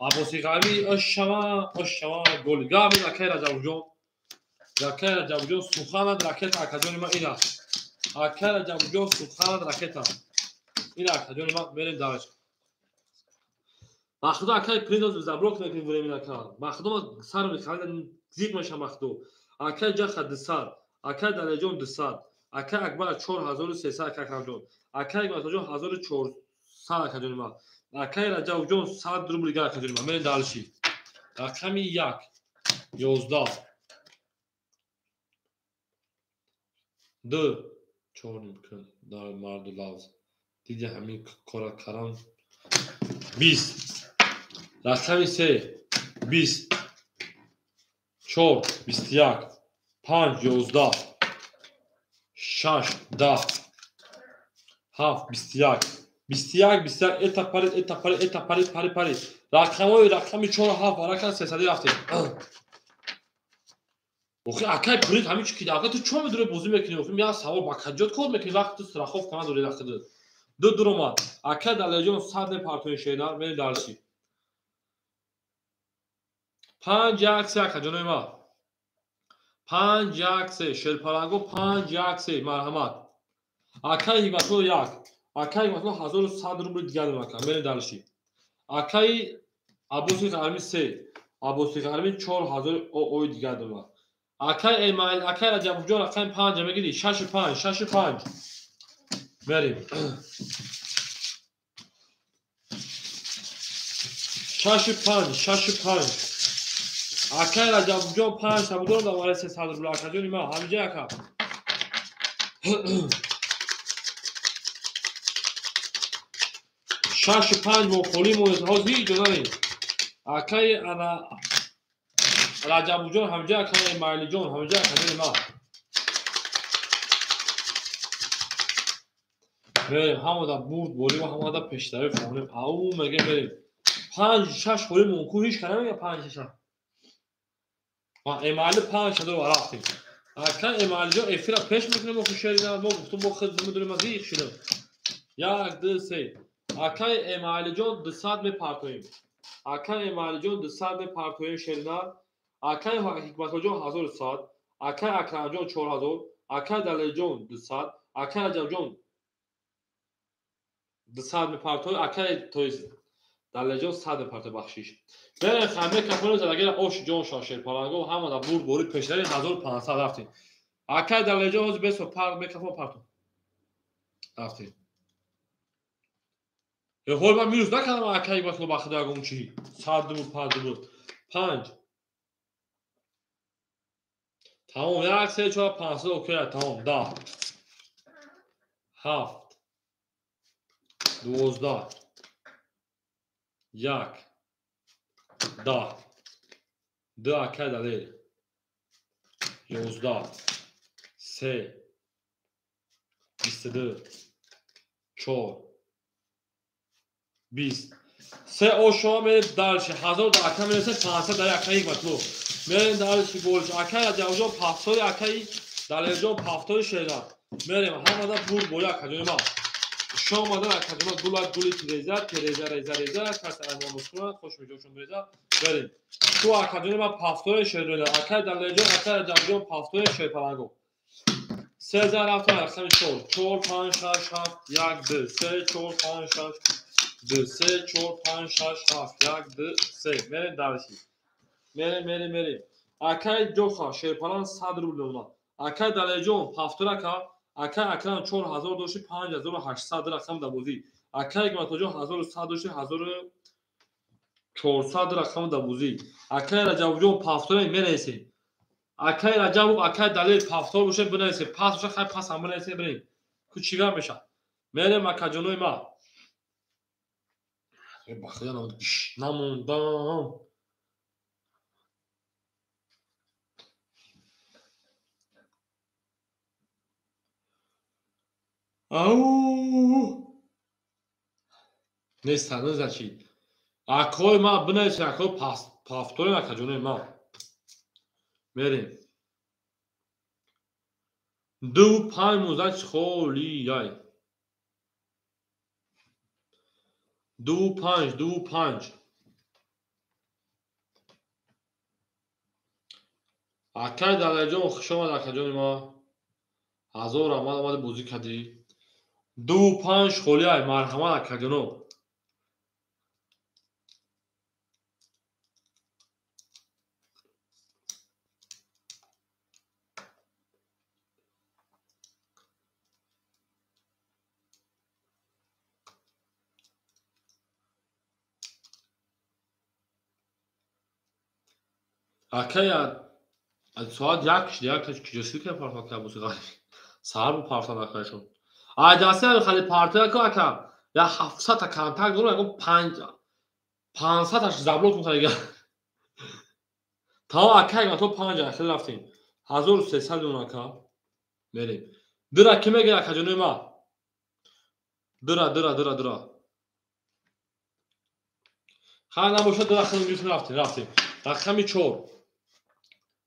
Аббоси Ғарбӣ ош шава, ош шава гол. Гап акаи Раҷабҷон. Акаи Раҷабҷон суханат ракета акаҷони ман ин аст. Акаи Раҷабҷон суханат ракета. Ин акаҷони ман мерем дараш. Махудо акаи принт заблок мекунем времена ака. Махудо ма сар мехалида зиқ мешам махудо. Акаи Ҷаха 200, акаи Далерҷон 200, акаи Акбар 4300 акаи Акрамҷон, акаи Ҳикматуллоҷон 1400 акаҷони ман. Акаи Раҷабҷон 100 рубл дигар акаҷони ман. Мерем далши. Рақами 1 11 2 4 кун дар марду лавз. Диди ҳамин кора карам 20 рақами 3 20 4 21 5 11 6 10 7 21 21 21 это пари это пари это пари пари пари рақамҳои рақами 4 7 баракат 300 рафтем. Охи акай принт ҳамин чи ки ака ту чо медури бозӣ мекунӣ? Охи як савол ба каҷот кор мекунӣ вақти ту страховка надорӣ вақти ду дуромад. Акай Далерҷон 100 мепартои шернар мерем дарси. 5 1 3 акаҷонои ман. 5 1 3 шерпаланго 5 1 3 марҳамат. Акай Ҳикматулло 1 акаи Ҳикматулло 1100 рубл дигар мекунам. Мерем дарси. Акаи Аббоси Ғармӣ 3 Аббоси Ғармӣ 4000 ои дигар дорад. Акаи Эмаил акаи Раҷабҷон рақами 5 мегирӣ 6 5 6 5 мерем. 6 5 6 5 акаи Раҷабҷон 5 та будорам дар вараи 300 рубл акаҷони ман ҳамиҷа ака. 6 5 мо холӣ монед ҳозир ҳеҷ ҷо нарем. Акаи ана Раҷабҷон ҳамиҷа акаи Эмаилиҷон ҳамиҷа акаҷони ман. Мерем ҳамада бурд борӣ ва ҳамада пешравӣ хонем. Ау мегем мерем. 5 6 холӣ мумкин ҳеҷ ка намегӯяд 5 6. Ма Эмаили 5 ша дорам рафтем. Акаи Эмаилиҷон эфира пеш мекунем охи шерина мо гуфтум мо худ намедонем аз зиқ шудем. 1 2 3 акаи Эмаилиҷон 200 мепартоем. Акаи Эмаилиҷон 200 мепартоем шерина. Акаи Ҳикматуллоҷон 1100, акаи Акрамҷон 4000, акаи Далерҷон 200, акаи Раҷабҷон 200 мепартоем, акаи то есть Далерҷон 100 мепартоем бахшиш. Берем хаме кафони задагира ош ҷон ша шерпаланго ҳамада бурд борӣ пешдари 1500 рафтем. Акаи Далерҷон ҳозир бесо пар мекафон партом. Рафтем. Ҳол ман минус накардам акаи Ҳикматулло ба худо ягон чи. 100 рубл 5 рубл. 5 тамом 1 3 4 5 окей тамом 10 7 12 1 10 2 акаи Далер 11 3 22 4 20 се ошома мерем дальше 1000 дар ака мерасад 500 дар акаи Ҳикматулло. Мерем дарши болиш. Акай Раҷабҷон пафтори, акай Далерҷон пафтори шеран. Мерем ҳамада бурд боя акаҷони ман. Шомада акаҷони ман гулак гули тиреза, тереза реза реза, кас аймон мускунад, хуш меҷошон реза. Мерем. Ту акаҷони ман пафтори шеран. Акай Далерҷон, акай Раҷабҷон пафтори шерпаланго. Се зан рафтан рақами 4. 4 5 6 7 1 2 3 4 5 6 2 3 4 5 6 7 1 2 3. Мерем дарши. Мерем, мерем, мерем. Акай Ҷоха шерпалан 100 рубл мемонад. Акай Далерҷон пафтор ака, акай Акрам 4000 дошти 5800 рақам дар бозӣ. Акай Ҳикматуллоҷон 1100 дошти 1400 рақам дар бозӣ. Акай Раҷабҷон пафтор мерасем. Акай Раҷабов, акай Далер пафтор боше бинависем. Пас боша хай пас ҳам бинависем бирем. Ку чӣ гап мешавад? Мерем акаҷонои ман. Ба худо намондам. Ау! Нест ҳанӯза чӣ? Акои ман бинависем, акои пафторем акаҷонои ман. Мерем. 2 5 музач холияй. 2 5 2 5. Акай Далерҷон хуш омад акаҷони ма. 1000 раҳмат омади бозӣ кардӣ. 2 5 холияй марҳамат акаҷоно. Акай аз соат 1 шуд, як куҷо ки партоф кард бози ғариб. Саҳар бу партоф накардашон. Айдаси хали партоя ку ака, я 700 та контакт дорам, ягон 500 таш заблок мекунад дигар. Тамом акай ма то 5 ахир рафтем. 1300 мемонад ака. Мерем. Дира ки мегирад акаҷонои ма? Дира, дира, дира, дира. Хай набошад дира хеле гирифтем рафтем, рафтем. Рақами 4.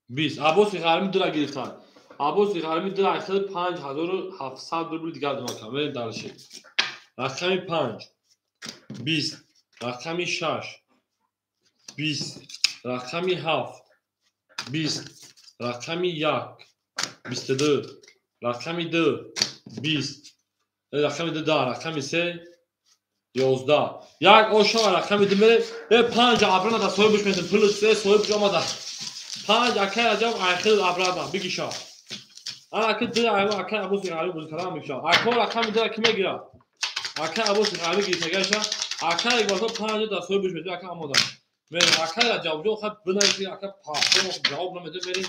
20. Аббоси Ғармӣ дира гирифтанд. Аббоси Ғармӣ дира ахир 5700 рубл дигар донад. Мерем дарши. Рақами 5. 20. Рақами 6. 20. Рақами 7. 20. Рақами 1. 22. Рақами 2. 20. Рақами 2 10. Рақами 3 11. Як ошо рақами 2 мерем. 5 абрана да соҳибш метем. Плюс 3 соҳибш омада. 5 акай Раҷаб айхил абрана бигиша. Ана ака 2 айма акай Аббоси Ғариб бозӣ кардан мекша. Ако рақами 2 ки мегирад? Акай Аббоси Ғариб гирифтагаша. Акай Иқболто 5 да соҳибш метем. Ака омода. Мерем акай Раҷабҷон хат бинависи ака пафтор ҷавоб намедем мерем.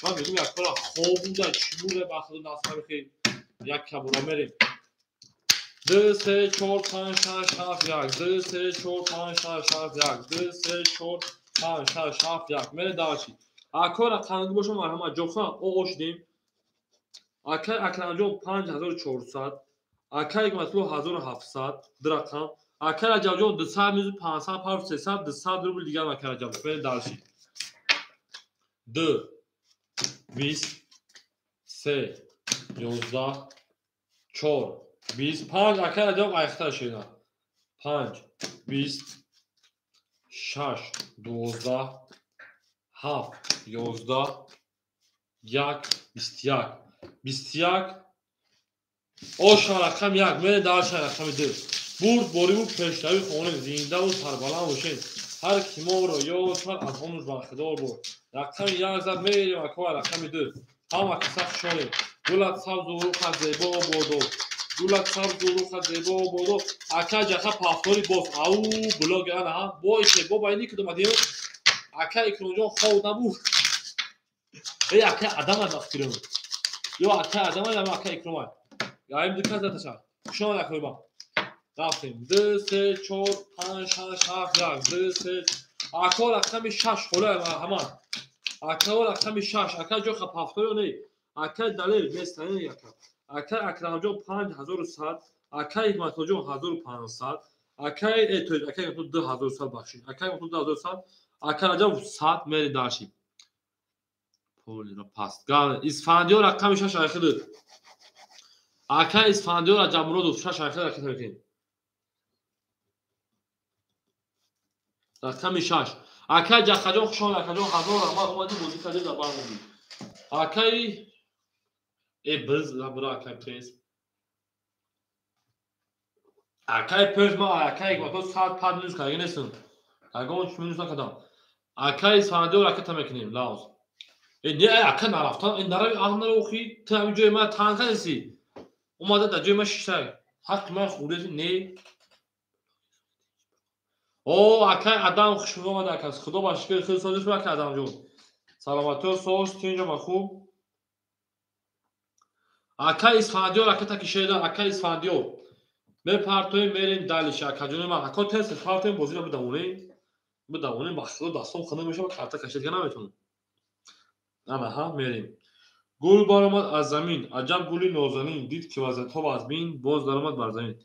Ман мегӯям як бора хоб буда чӣ буда ба худ насабихи як кабура мерем. 2 3 4 5 6 7 1 2 3 4 5 6 7 1 2 3 4 5 6 7 1. Мерем дарши. Ако рақамги бошам марҳамат ҷохан ошдем. Акай Акрамҷон 5400, акай Ҳикматулло 1700 ду рақам, акай Раҷабҷон 200 мизу 500 5 300 200 рубл дигар акай Раҷаб. Мерем дарши. 2 20 3 11 4 20 5 акай Раҷаб айхта шина. 5 20 6 12 7 11 1 21 21 оша рақам 1 мерем дарша рақами 2. Бурд бориву пешравӣ хонем зиндаву сарбаланд бошем. Ҳар ки моро ёд кард аз онуш бархидор буд. Рақами 1 зад мерем акова рақами 2. Ҳама каса хушонем. Гулат сабзу рухат зебо бодо. Гулат сабзу рухат зебо бодо. Ака ҷаха пафтори боз. Ау блогер ана ҳа. Бой зебо ба ини кудум адим. Ака Икромҷон хоб набуд. Эй ака адам ад фикрим. Ё ака адам ад ака Икром ад. Яим дикат заташа. Хушомад акои ма. Рафтем. 2 3 4 5 6 7 1 2 3 Ако рақами 6 хола марҳамат. Ака рақами 6. Ака ҷоха пафтори не. Ака Далер местани ака. Ака Акрамҷон 5100, ака Ҳикматуллоҷон 1500, ака ака Ҳикматулло 2100 бахшид. Ака Ҳикматулло 2100, ака Раҷаб 100 мери дарши. Полиро паст. Исфандиёр рақами 6 айхид. Ака Исфандиёр Раҷабмуродов 6 айхид ракета мекунем. Рақами 6. Ака Ҷахаҷон хуш омадед, акаҷон ҳазор раҳмат омадӣ бозӣ кардед дар барномаи. Акаи биз бира акаи прес. Акаи прес ма акаи ҳикматулло 100 пад минус карда нестам. Ягон чиз минус накардам. Акаи Исфандиёр ракета мекунем, лавз. Не, ака нарафтан, нарави, аҳ нарави, охи, ту ҳамин ҷои ман танг кардеси. Омада дар ҷои ман шиштай. Ҳаққи ман хӯрдеси, не. О, акай Адам хуш омад, ака. Худо ба шукр, хеле созиш ака Адамҷон. Саломатиё соз, тинҷо ма хуб. Ака Исфандиёр ракета кишеда, ака Исфандиёр. Мепартоем, мерем далиша, акаҷони ман. Ако тез партоем, бозиро бидавонем. Бидавонем, ба худо дастом хунук мешавад, карта кашида наметавонам. Ана ҳа, мерем. Гул баромад аз замин, аҷаб гули нозанин, дид ки вазиятҳо вазмин, боз даромад бар замин.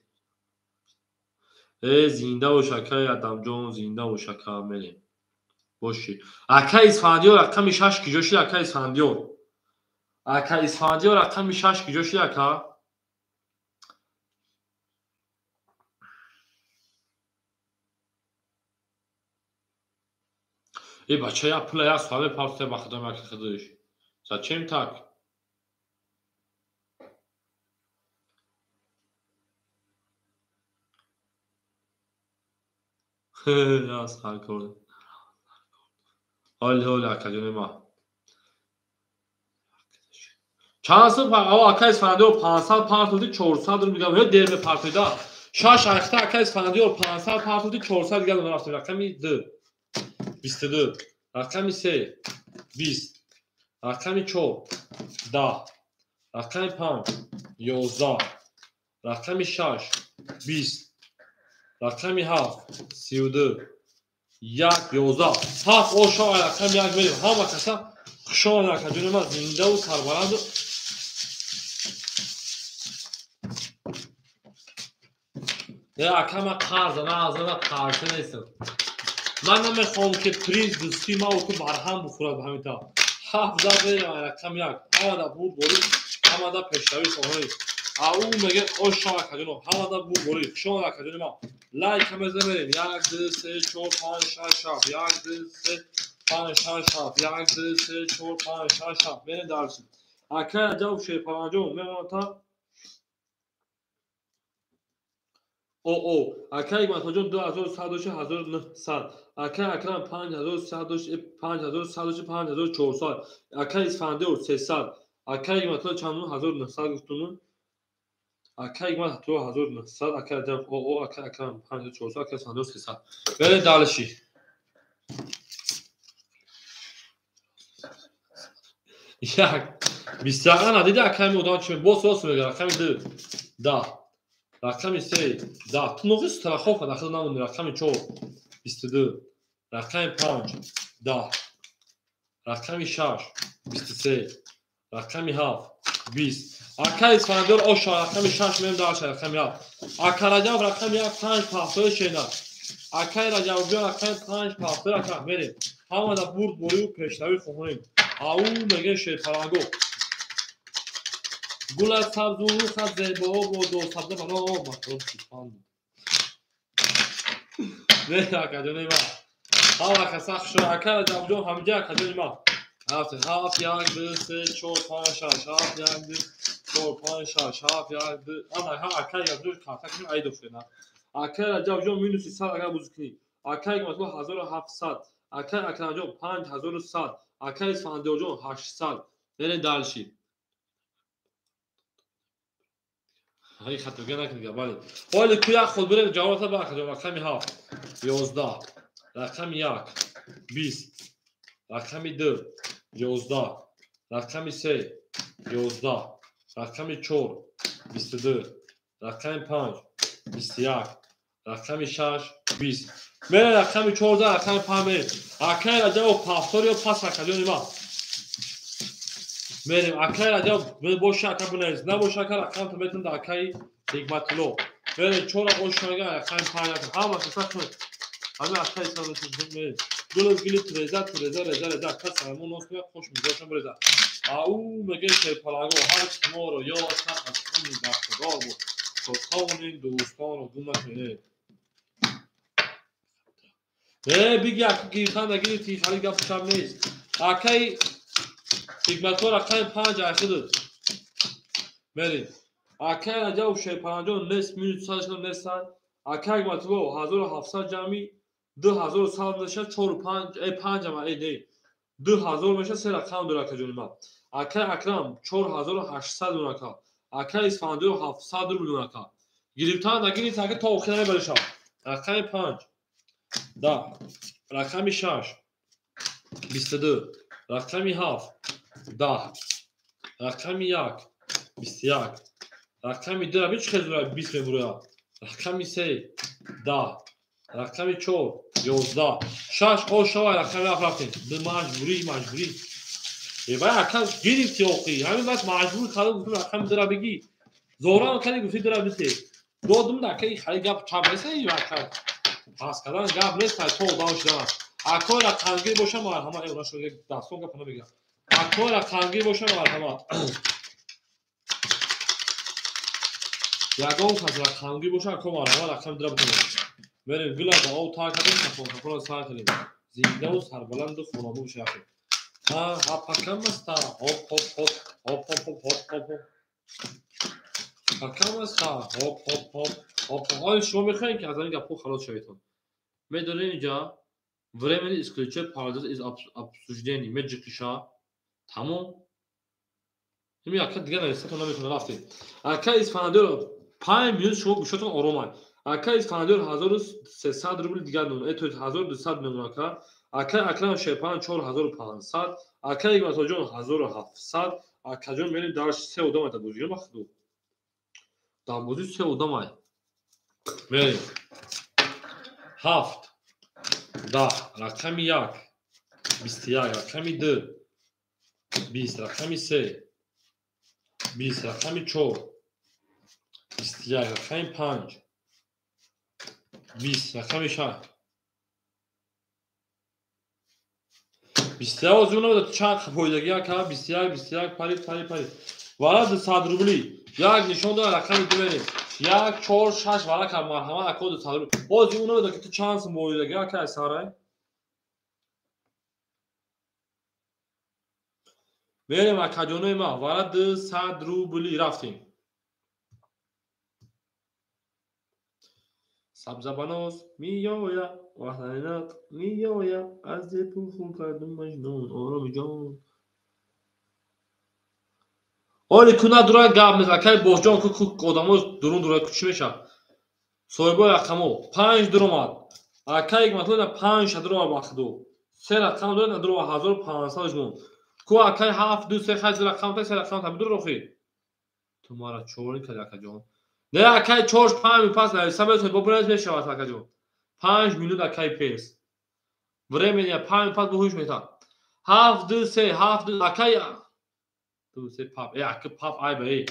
Зинда бош акаи Адамҷон, зинда бош ака, мерем. Боши. Ака Исфандиёр рақами 6 киҷо шид, ака Исфандиёр? Ака Исфандиёр рақами 6 киҷо шид, ака? Бача, я пула я суҳбат мепартоя ба худо маки худиш. Зачем так? Ҳоли ҳоли акаҷони ман. Чанд сум ака Исфандиёр 500 партоди 400 рубл дигар дер мепартоида. 6 айхта ака Исфандиёр 500 партоди 400 дигар рафтем. Рақами 2 22, рақами 3 20, рақами 4 10, рақами 5 11, рақами 6 20, рақами 7 32, 1 11, 7 ошо рақами 1 мерем. Ҳама каса хуш омадед акаҷони ман, зиндаву сарбаланду. Ака ман қарза, на аз ман қарза нестам. Ман намехоҳам ки приз дӯстии ман ту барҳам бухӯрад ба ҳамин тавр. 7 зад мерем рақами 1. Ҳамада бурд борид, ҳамада пешравӣ хоҳонӣ. Ау меге ошо акаҷоно, ҳамада бурд борид. Хуш омадед акаҷони ман. Лайк мезанем, мерем. 1 2 3 4 5 6 7, 1 2 3 5 6 7, 1 2 3 4 5 6 7. Мерем дарси. Ака Раҷаб Шерпаланҷон мемонад та О, ака Ҳикматуллоҷон 2100 дошт, 1900. Ака Акрам 5100 дошт, 5100 дошт, 5400. Ака Исфандиёр 300. Ака Ҳикматулло чанд 1900 гуфтум. Ака Ҳикматулло 1900, ака Раҷаб О, ака Акрам 5400, ака Исфандиёр 300. Берем далиши. Як 21 ана диди ака ми одам чи боз боз мегӯяд. Рақами 2 10, рақами 3 10. Ту ноқис страховка дахил намонди. Рақами 4 22, рақами 5 10, рақами 6 23, рақами 7 20. Ака Исфандиёр ошо рақами 6 мерем дарша рақами 7. Ака Раҷаб рақами 1 5 пафтои шена. Акаи Раҷабҷон рақами 5 пафтои ака мерем. Ҳамада бурд борию пешравӣ хоҳонем. Ау меге шерпаланго. Гул аз сабзу рухат зебо бодо сабза бано маҳрум шуданд. Не акаҷони ман. Ҳама каса хуш ака Раҷабҷон ҳамиҷа акаҷони ман. 7 7 1 2 3 4 5 6 7 1 2 4 5 6 7 1 2. Ана ҳа ака Раҷабҷон карта кунем айдо шуда. Ака Раҷабҷон минуси 100 агар бузӣ кунӣ. Ака Ҳикматулло 1700, ака Акрамҷон 5100, ака Исфандиёрҷон 800. Мерем далши. Ҳай хатога накунед, бале. Ҳоли ку як худ бирем ҷавобата ба акаҷон. Рақами 7 11, рақами 1 20, рақами 2 11, рақами 3 11, рақами 4 22, рақами 5 21, рақами 6 20. Мерем рақами 14, рақами 5 мерем. Акаи Раҷабов пафтор ё пас акаҷони ман. Мерем акаи Раҷаб боша ака бинавис, набоша ака рақамто метавонед дар акаи Ҳикматулло. Мерем 4 ошага рақами 5 ҳама каса кунед. Ҳамин акай исман гул аз гули туреза, туреза, реза, реза. Ака Салмон нос меяд, хош мизошам реза. Ау меге шерпаланго ҳар шуморо ёд аз они бахтдор буд. Сотонин дӯстонро гум накунед. Э, биги ака гирифтан нагирифти, хали гап шаб нест. Акай Ҳикматҳо рақами 5 айхидуд. Мерим. Акай Раҷабов шерпаланҷон нест, минус 100 нестанд. Акай Ҳикматулло 1700 ҷамъи 2100 меша, 4 5, 5 ама, не. 2000 меша, се рақам дора акаҷони ман. Акай Акрам 4800 дона ака. Акай Исфандиёр 700 рубл дона ака. Гирифтан нагирифт, ака то охир намебаришам. Рақами 5. 10. Рақами 6. 22. Рақами 7. 10. Рақами 1. 21. Рақами 2. Бин чӣ хел зура 20 мебурояд. Рақами 3. 10. Рақами 4. 11. 6. О шава рақами 7 рафтем. Маҷбурӣ, маҷбурӣ. Вай ака гирифти охи. Ҳамин бас маҷбур кардам, гуфтам рақами 2-ра бигӣ. Зорам кардӣ, гуфти 2-ра бите. Додум да ака, хали гап чап нест, ака. Пас кардан гап нест, то одам шудан. Акои рақамгир боша марҳамат. Э, уна дастон гап намегирам. Акои рақамгир боша марҳамат. Ягон кас рақамгир боша, ако марҳамат, рақами 2-ра битонед. Мерем, гула ба об тар кардем, кафон кафонро сар кардем. Зиндаву сарбаланду хонобо бошед. Ҳа, ҳа, пакам аст, хоп, хоп, хоп, хоп, хоп, хоп, хоп, хоп, хоп. Пакам аст, хоп, хоп, хоп, хоп. Оё шумо мехоҳед, ки аз ҳамин гапҳо халос шаведтон? Медонед, инҷа временно исключает паразит из обсуждений. Меҷиқиша. Тамом. Ими ака дигар нависатон наметавонад, рафтем. Ака Исфандиёр 5 минут шумо гӯшатон оромай. Ака Исфандиёр 1300 рубл дигар мемонад. То 1200 мемонад ака. Ака Акрам Шерпан 4500, ака Ҳикматуллоҷон 1700, акаҷон мерем дар се одам ай дар бозӣ махду. Дар бозӣ се одам ай. Мерем. 7 10 рақами 1 21 рақами 2 20 рақами 3 20 рақами 4 21 рақами 5 20 рақами 6 21. Озу набуда чанд фоидаги ака 21 21 парид, парид, парид. Вара 200 рубли як нишон дора, рақами 2 мерем. 1 4 6 вара ка марҳамат ака, 200 рубли. Озу набуда ки ту чанд сум фоидаги ака сарай. Мерем, акаҷонои ма, вара 200 рубли рафтем. Сабзабаноз миёя, ваҳнат миёя, аз депу хун кардум маҷнун, ороми ҷон. Оли куна дура гап нест, акай бозҷон, ку одамо дурун дура ку чӣ мешавад? Соҳибои рақамо 5 дуромад. Акай Ҳикматулло 5 ша дуромад бахду. Се рақам дорад, дуромад 1500 мон. Ку акай 7 2 3 8 рақам та се рақам та бидур охи. Ту мара чорӣ кардӣ, акаҷон. Не, акай 4 5 пас нависа метавонед, бо бинавис мешавад, акаҷон. 5 минут акай пес. Времени 5 пас бо ҳуш метавад. 7 2 3 7 2 акай 2 3 пап. Э, ака пап ай ба э.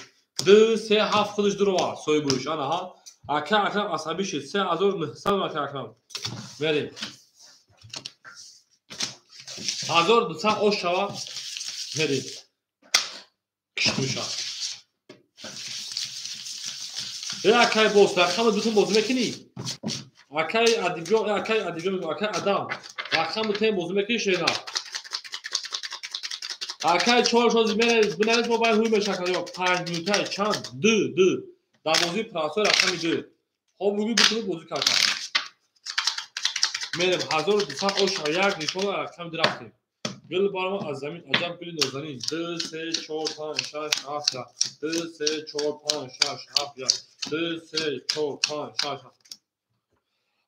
2 3 7 худаш дуровард соҳибуш. Ана ҳа. Ака Акрам асабӣ шуд. 3900 ака Акрам. Мерем. 1200 ош шава. Мерем. Киштуша. Э, акай боз, рақами дутон бозӣ мекунӣ? Акай Адибҷон, акай Адибҷон, акай Адам. Рақами дутон бозӣ мекунӣ шена? Акай чор шози меравис, бинавис, мо бай ҳуй мешакад. 5 минутай чанд? 2 2. Дар бозии прасои рақами 2. Хоб бугӯ битунед бозӣ карда. Мерем 1200 ош як нишона рақами 2 рафтем. Гул барма аз замин аҷаб гули нозанин. 2 3 4 5 6 7 1 2 3 4 5 6 7 1 2 3 4 5 6 7.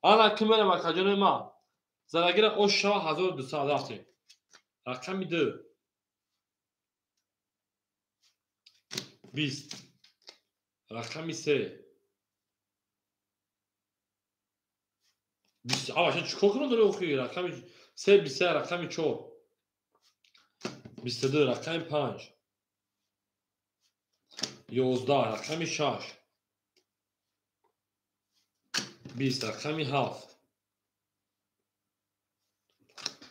Ана ки мерем, акаҷони ман. Зарагира ош шава 1200 рафтем. Рақами 2 20 рақами 3 20. Ава чӣ кор кунам дори охи? Рақами 3 23 рақами 4 22 рақами 5 11 рақами 6 20 рақами 7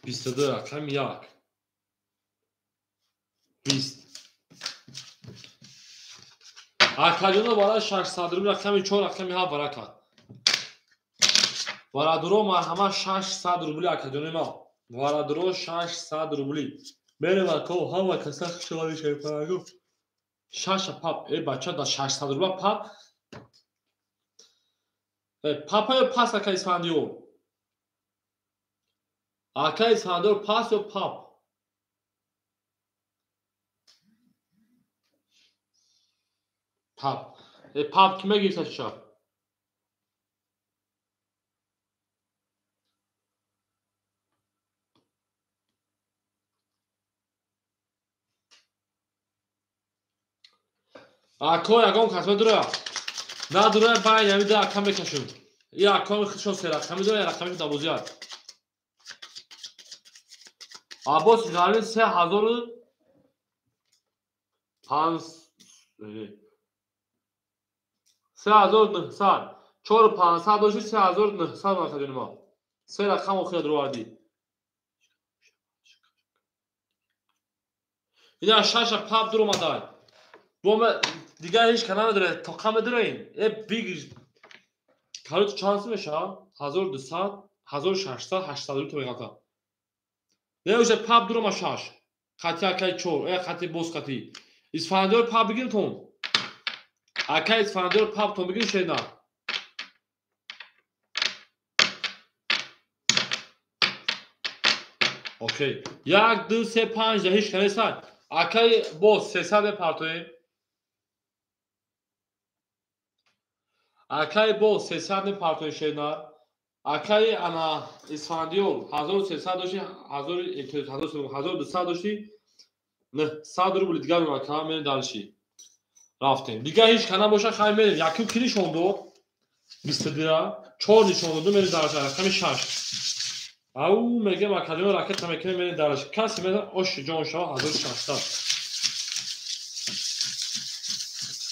22 рақами 1. 20. Акаҷоно барои 600 рубл рақами 4 рақами 7 баракат. Бародаро марҳамат 600 рубли акаҷони ма. Бародаро 600 рубли. Мерем ако ҳама каса хушовади шайпараго. Шаша пап, бача да 600 рубла пап. Папа ё пас ака Исфандиёр? Ака Исфандиёр пас ё пап? Пап. Пап ки мегирифта шаша? Ако ягон кас медура? Надура байн ами да ака мекашум. И акоми худшон се рақами дора, я рақами дабозият. Аббос Галин 3500 3900 4500 дошти 3900 макаҷони ма. Се рақам охира дуровардӣ. Ина шаша пап дуромадай. Бома дигар ҳеҷ ка намедора, тоқа медораин. Бигир. Короче чанд сум мешавад? 1200, 1600, 800 рубл меғалта. Не уже пап дурома шаш. Қати акай 4, қати боз қати. Исфандиёр пап бигирим тон. Акай Исфандиёр пап тон бигирим шена. Окей. 1 2 3 5 ҳеҷ ка нестад. Акай боз 300 мепартоем. Акай боз 300 мепартоем шена. Акай ана Исфандиёр 1300 дошти, 1200 дошти, 900 рубл дигар мемака, мерем дальше. Рафтем. Дигар ҳеҷ ка набоша, хай мерем. Якум ки нишон дод? 22 4 нишон дод, мерем дальше, рақами 6. Ау мегем академия ракета мекунем, мерем дальше. Касе мезан ош ҷон шава 1600.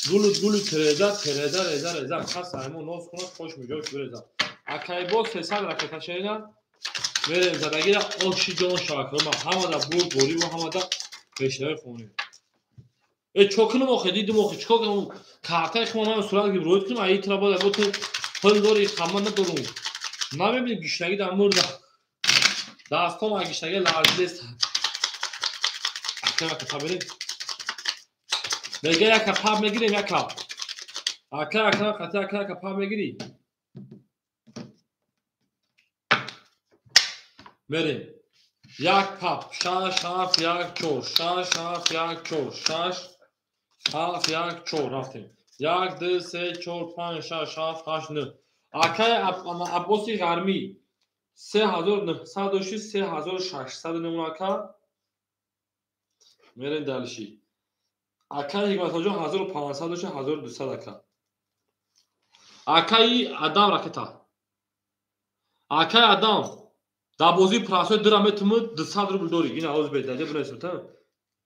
Гулу гулу тереза, тереза, реза, реза. Кас аймон ноз кунад, хош миҷош биреза. Акайбо 300 ракета шерина. Мерем задагира оши ҷон шава. Ҳамада бурд бориву ҳамада пешравӣ хонем. Чо кунам охе, дидум охе, чикор кунам? Картаи худам ман сурат гирифт, рӯй кунам, ай тра бояд, ту пул дори, хамма надорум. Намебинӣ гишнагӣ дар мурда. Дастом ай гишнагӣ ларзидест. Акай ака таберем. Мега яка пап мегирем яка. Ака ака қати ака яка пап мегирӣ. Мерем. Як пап 6 7 1 4 6 7 1 4 6 7 1 4 рафтем. 1 2 3 4 5 6 7 8 9. Акай Аббоси Ғармӣ 3900 дошти, 3600 намуна ака. Мерем дальше. Акай Ҳикматоҷон 1500 дошти, 1200 ака. Акаи Адам ракета. Акаи Адам дар бозии прасои дира метумуд 200 рубл дорӣ. Ин авоз бед, даҷа бинависем, та?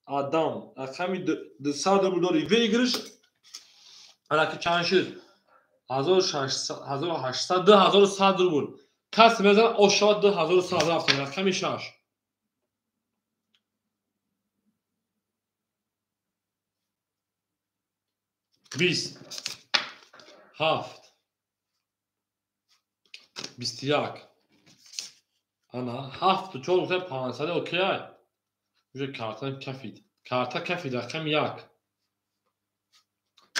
Адам рақами 200 рубл дорӣ. Выигрыш раки чанд шуд? 1600, 1800, 2100 рубл. Кас мезанад ош шавад 2100 рафтем. Рақами 6. 20 7 21 ана 7 4 500 окей. Уже карта кафид. Карта кафид рақами 1.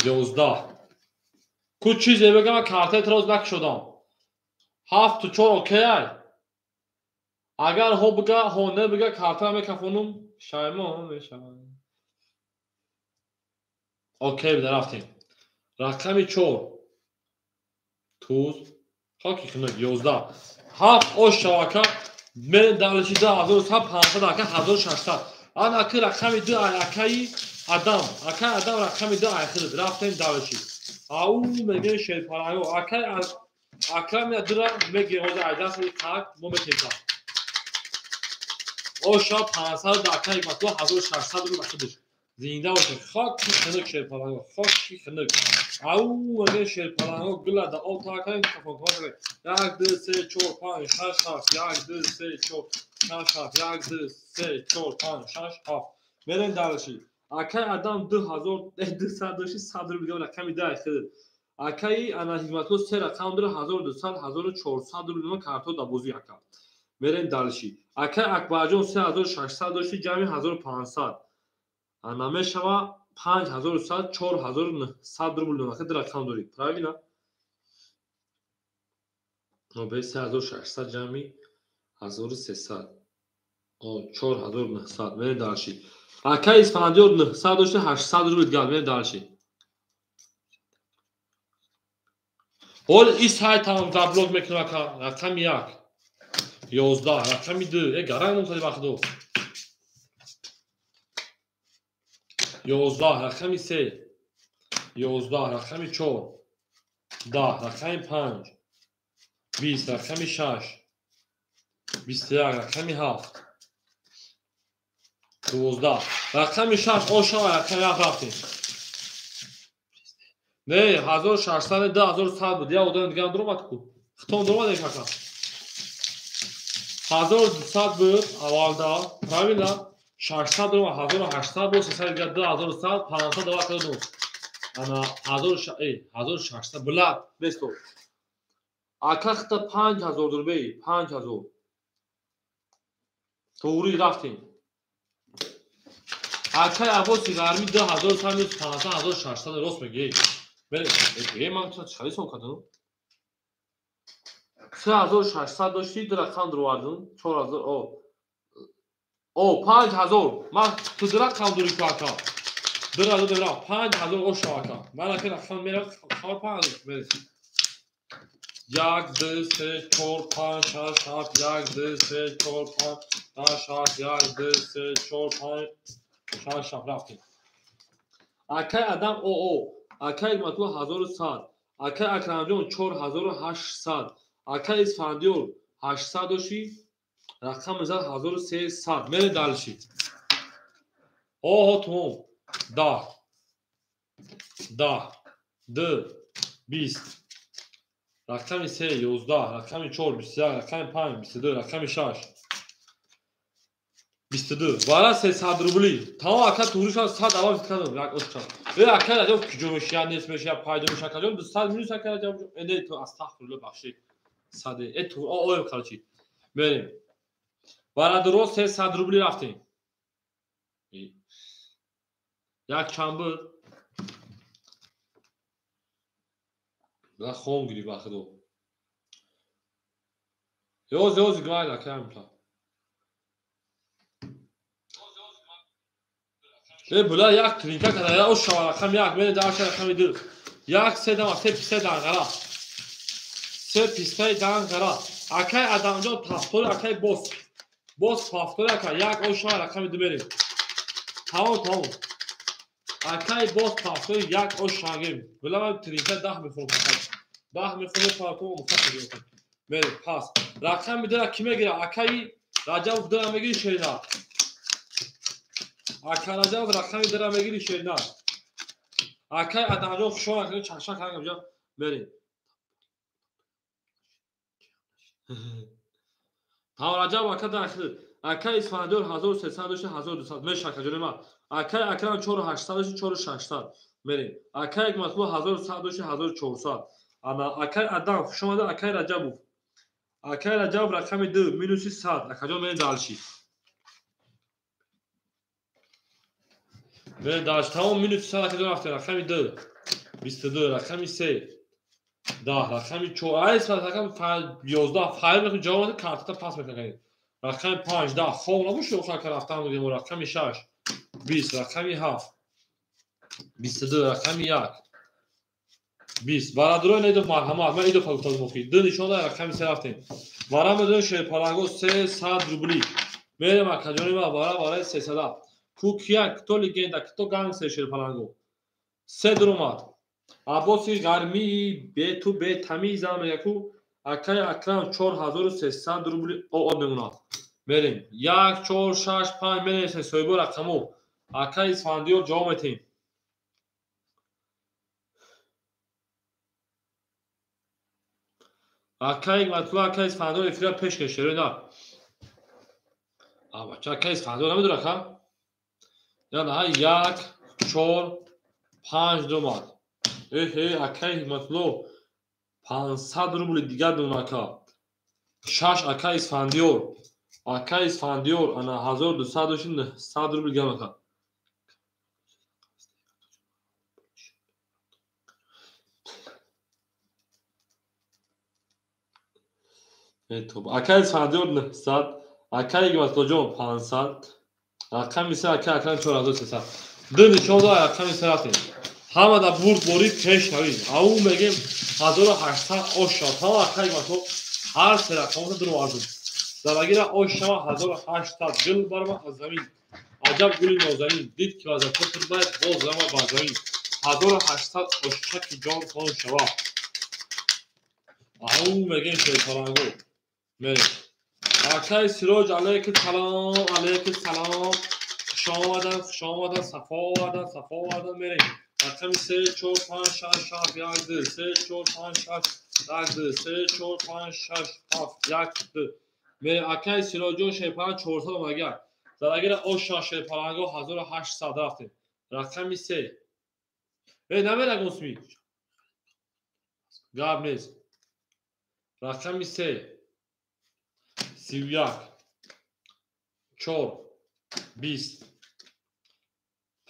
11. Ку чизе бегам картаи троз накушодам. 7 4 окей. Агар ҳо бига, ҳо не бига карта мекафонум, шаймон мешавам. Окей, бида рафтем. Рақами 4. Туз. Хоки хунук 11. 7 ош шавака. Мерем дальше 2500 ака 1600. Ан аки рақами 2 ай акаи Адам. Акаи Адам рақами 2 ай худат. Рафтем дальше. Ау мегем шерпараё. Акаи Акрам я дира мегем ҳозир ай даст қак мо метем. Оша 500 акаи ма 2600 рубл худаш. Зинда бошед. Хоки хунук шерпараё. Хоки хунук. Ау мегем шерпараё гула да об та акаи кафон. 1 2 3 4 5 6 7 1 2 3 4 6 7 1 2 3 4 5 6 7. Мерем дальше. Акай Адам 2200 дошти 100 рубл рақами 10 хид. Акаи ана Ҳикматулло се рақам дора 1200 1400 рубл карто да бозӣ ака. Мерем дальше. Акай Акбарҷон 3600 дошти ҷамъи 1500. Ана мешава 5100 4900 рубл хид рақам дорӣ. Правильно? Бе 3600 ҷамъи 1300. 4900. Мерем дальше. Акай Исфандиёр 900 дошти 800 рубл дигар. Мерем дальше. Ҳол ин сайтам заблок мекунам ака. Рақами 1 11 рақами 2 гаранг мусади вақтдо 11 рақами 3 11 рақами 4 10 рақами 5 20 рақами 6 21 рақами 7 12 рақами 6 ошава рақами 7 рафтем. Не 1600 2100 буд. Я одам дигар дуромад ку. Хитон дуромад ака. 1200 буд аввалда, правильно? 600 дуромад 1800 буд, 300 дигар 2100 500 дава кардум. Ана 1600 билад бесто. Ака хита 5000 рубл, 5000. Туғри рафтем. Акай Аббоси Ғармӣ 2100 500 1600 рост мегӯӣ. Бере, ман чӣ хеле ҳисоб кардам? 3600 дошти, ду рақам дуровардам. 4000, о 5000. Ман ту ду рақам дури ку ака. Ду рақам дурам 5000 ошав ака. Ман ака рақам мерам 5000 мерасӣ. 1 2 3 4 5 6 7 1 2 3 4 5 6 7 1 2 3 4 5 6 7 рафтем. Акай Адам о Акай Ҳикматулло 1100, Акай Акрамҷон 4800, Акай Исфандиёр 800 дошти, рақам зад 1300. Мере дальше. Оҳо тамом. 10 10 2 20 рақами 3 11 рақами 4 21 рақами 5 22 рақами 6 22 вара 300 рубли. Тамом ака туғри шуд 100 аввал кардам як ошча. Э ака Раҷаб куҷо мешия нест мешия пайдо меша ака ҷон 200 минус ака Раҷаб ҷон. Э не ту астағфируллоҳ бахшид. 100 э ту оем короче. Мерем. Вара дуро 300 рубли рафтем. Як чанд буд? Бла хом гирифт ба худо. Ёз ёз гмайла кам. Бula як тринка када о шава рақам як мене даша рақами ду. Як се дама се писта данғара. Се пистаи данғара. Акай Адамҷон тафтори акай бос. Бос тафтори ака як о шава рақами ду мерем. Тамом тамом. Акай бос тафтори як о шагем. Була ман тринка 10 мехӯрам фақат. 10 мехӯрам фақат мухат мерем пас. Рақами ду ки мегира? Акай Раҷаб ду мегири шерина. Ака Раҷаб рақами дара мегири шерина. Акай Адамҷон хушҳол акай чашма кардам ҷо мерем. Тамом Раҷаб ака дахил. Акай Исфандиёр 1300 дошти 1200 меша ака ҷони ман. Акай Акрам 4800 дошти 4600 мерем. Акай Ҳикматулло 1100 дошти 1400. Ана акай Адам хуш омада акай Раҷабов. Акай Раҷаб рақами 2 минуси 100. Акаҷон мерем дальше. Мерем дальше. Тамом минуси 100 акаҷон рафтем. Рақами 2 22 рақами 3 10 рақами 4 ай рақами 11 файл мекунем ҷавоб надем картата пас мекунем. Рақами 5 10 хоб набоши охир ка рафтан мегем рақами 6 20 рақами 7 22 рақами 1 20 бародарон идо марҳамат ман идо факултат мохи ду нишон дар рақами 3 рафтем. Вара медонем шерпаланго 300 рубли. Мерем акаҷони ма вара вараи 300. Кукия кто легенда кто гангстер шерпаланго. Се дуромад. Аббоси Ғармии бету бетамизам мегаку акай Акрам 4300 рубли ОО мемонад. Мерем 1 4 6 5 менависем соҳибо рақамо. Акай Исфандиёр ҷавоб метиҳем. Акай Ҳикматулло акай Исфандиёр эфира пеш кашед на. Бача акай Исфандиёр намедора ака? Яна 1 4 5 2 омад. Эҳе, акай Ҳикматулло 500 рубли дигар дон ака. 6 акай Исфандиёр. Акай Исфандиёр ана 1200 дошти 900 рубли дигар ака. Акай Исфандиёр 900, акай Ҳикматуллоҷон 500, рақами 3 акай Акрам 4300. Ду нишон дод рақами 3 рафтем. Ҳамада бурд борид пеш равид. Ау мегем 1800 ош шавад. Ҳама акай Ҳикматулло ҳар се рақамро дур овардем. Залагира ош шава 1800 гул барма аз замин. Аҷаб гули нозанин дид ки вазифа турбай боз зама ба замин. 1800 ошчаки ҷон хон шава. Ау мегем шерпаланго. Мерем. Акай Сироҷ алайки салом, алайки салом. Хуш омадан, хуш омадан, сафо овардан, сафо овардан. Мерем. Рақами 3 4 5 6 7 1 2 3 4 5 6 1 2 3 4 5 6 7 1 2. Мерем. Акай Сироҷон шерпаланг 400 омадагар. Залагира оша шерпаланго 1800 рафтем. Рақами 3. Намераг усми. Гап нест. Рақами 3. 31 4 20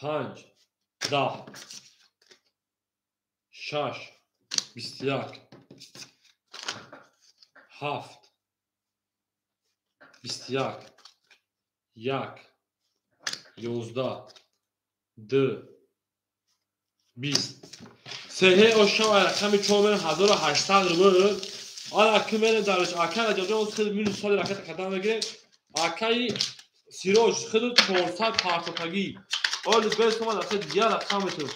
5 10 6 21 7 21 1 11 2 20. Сеҳе ошава рақами 4 1800 рубл. Ала ки мерем дарш акай Раҷабҷон худ минус 100 ракета қадам мегирем. Акаи Сироҷ худ 400 партотагӣ. Оли бес омад ака дигар рақам метавон.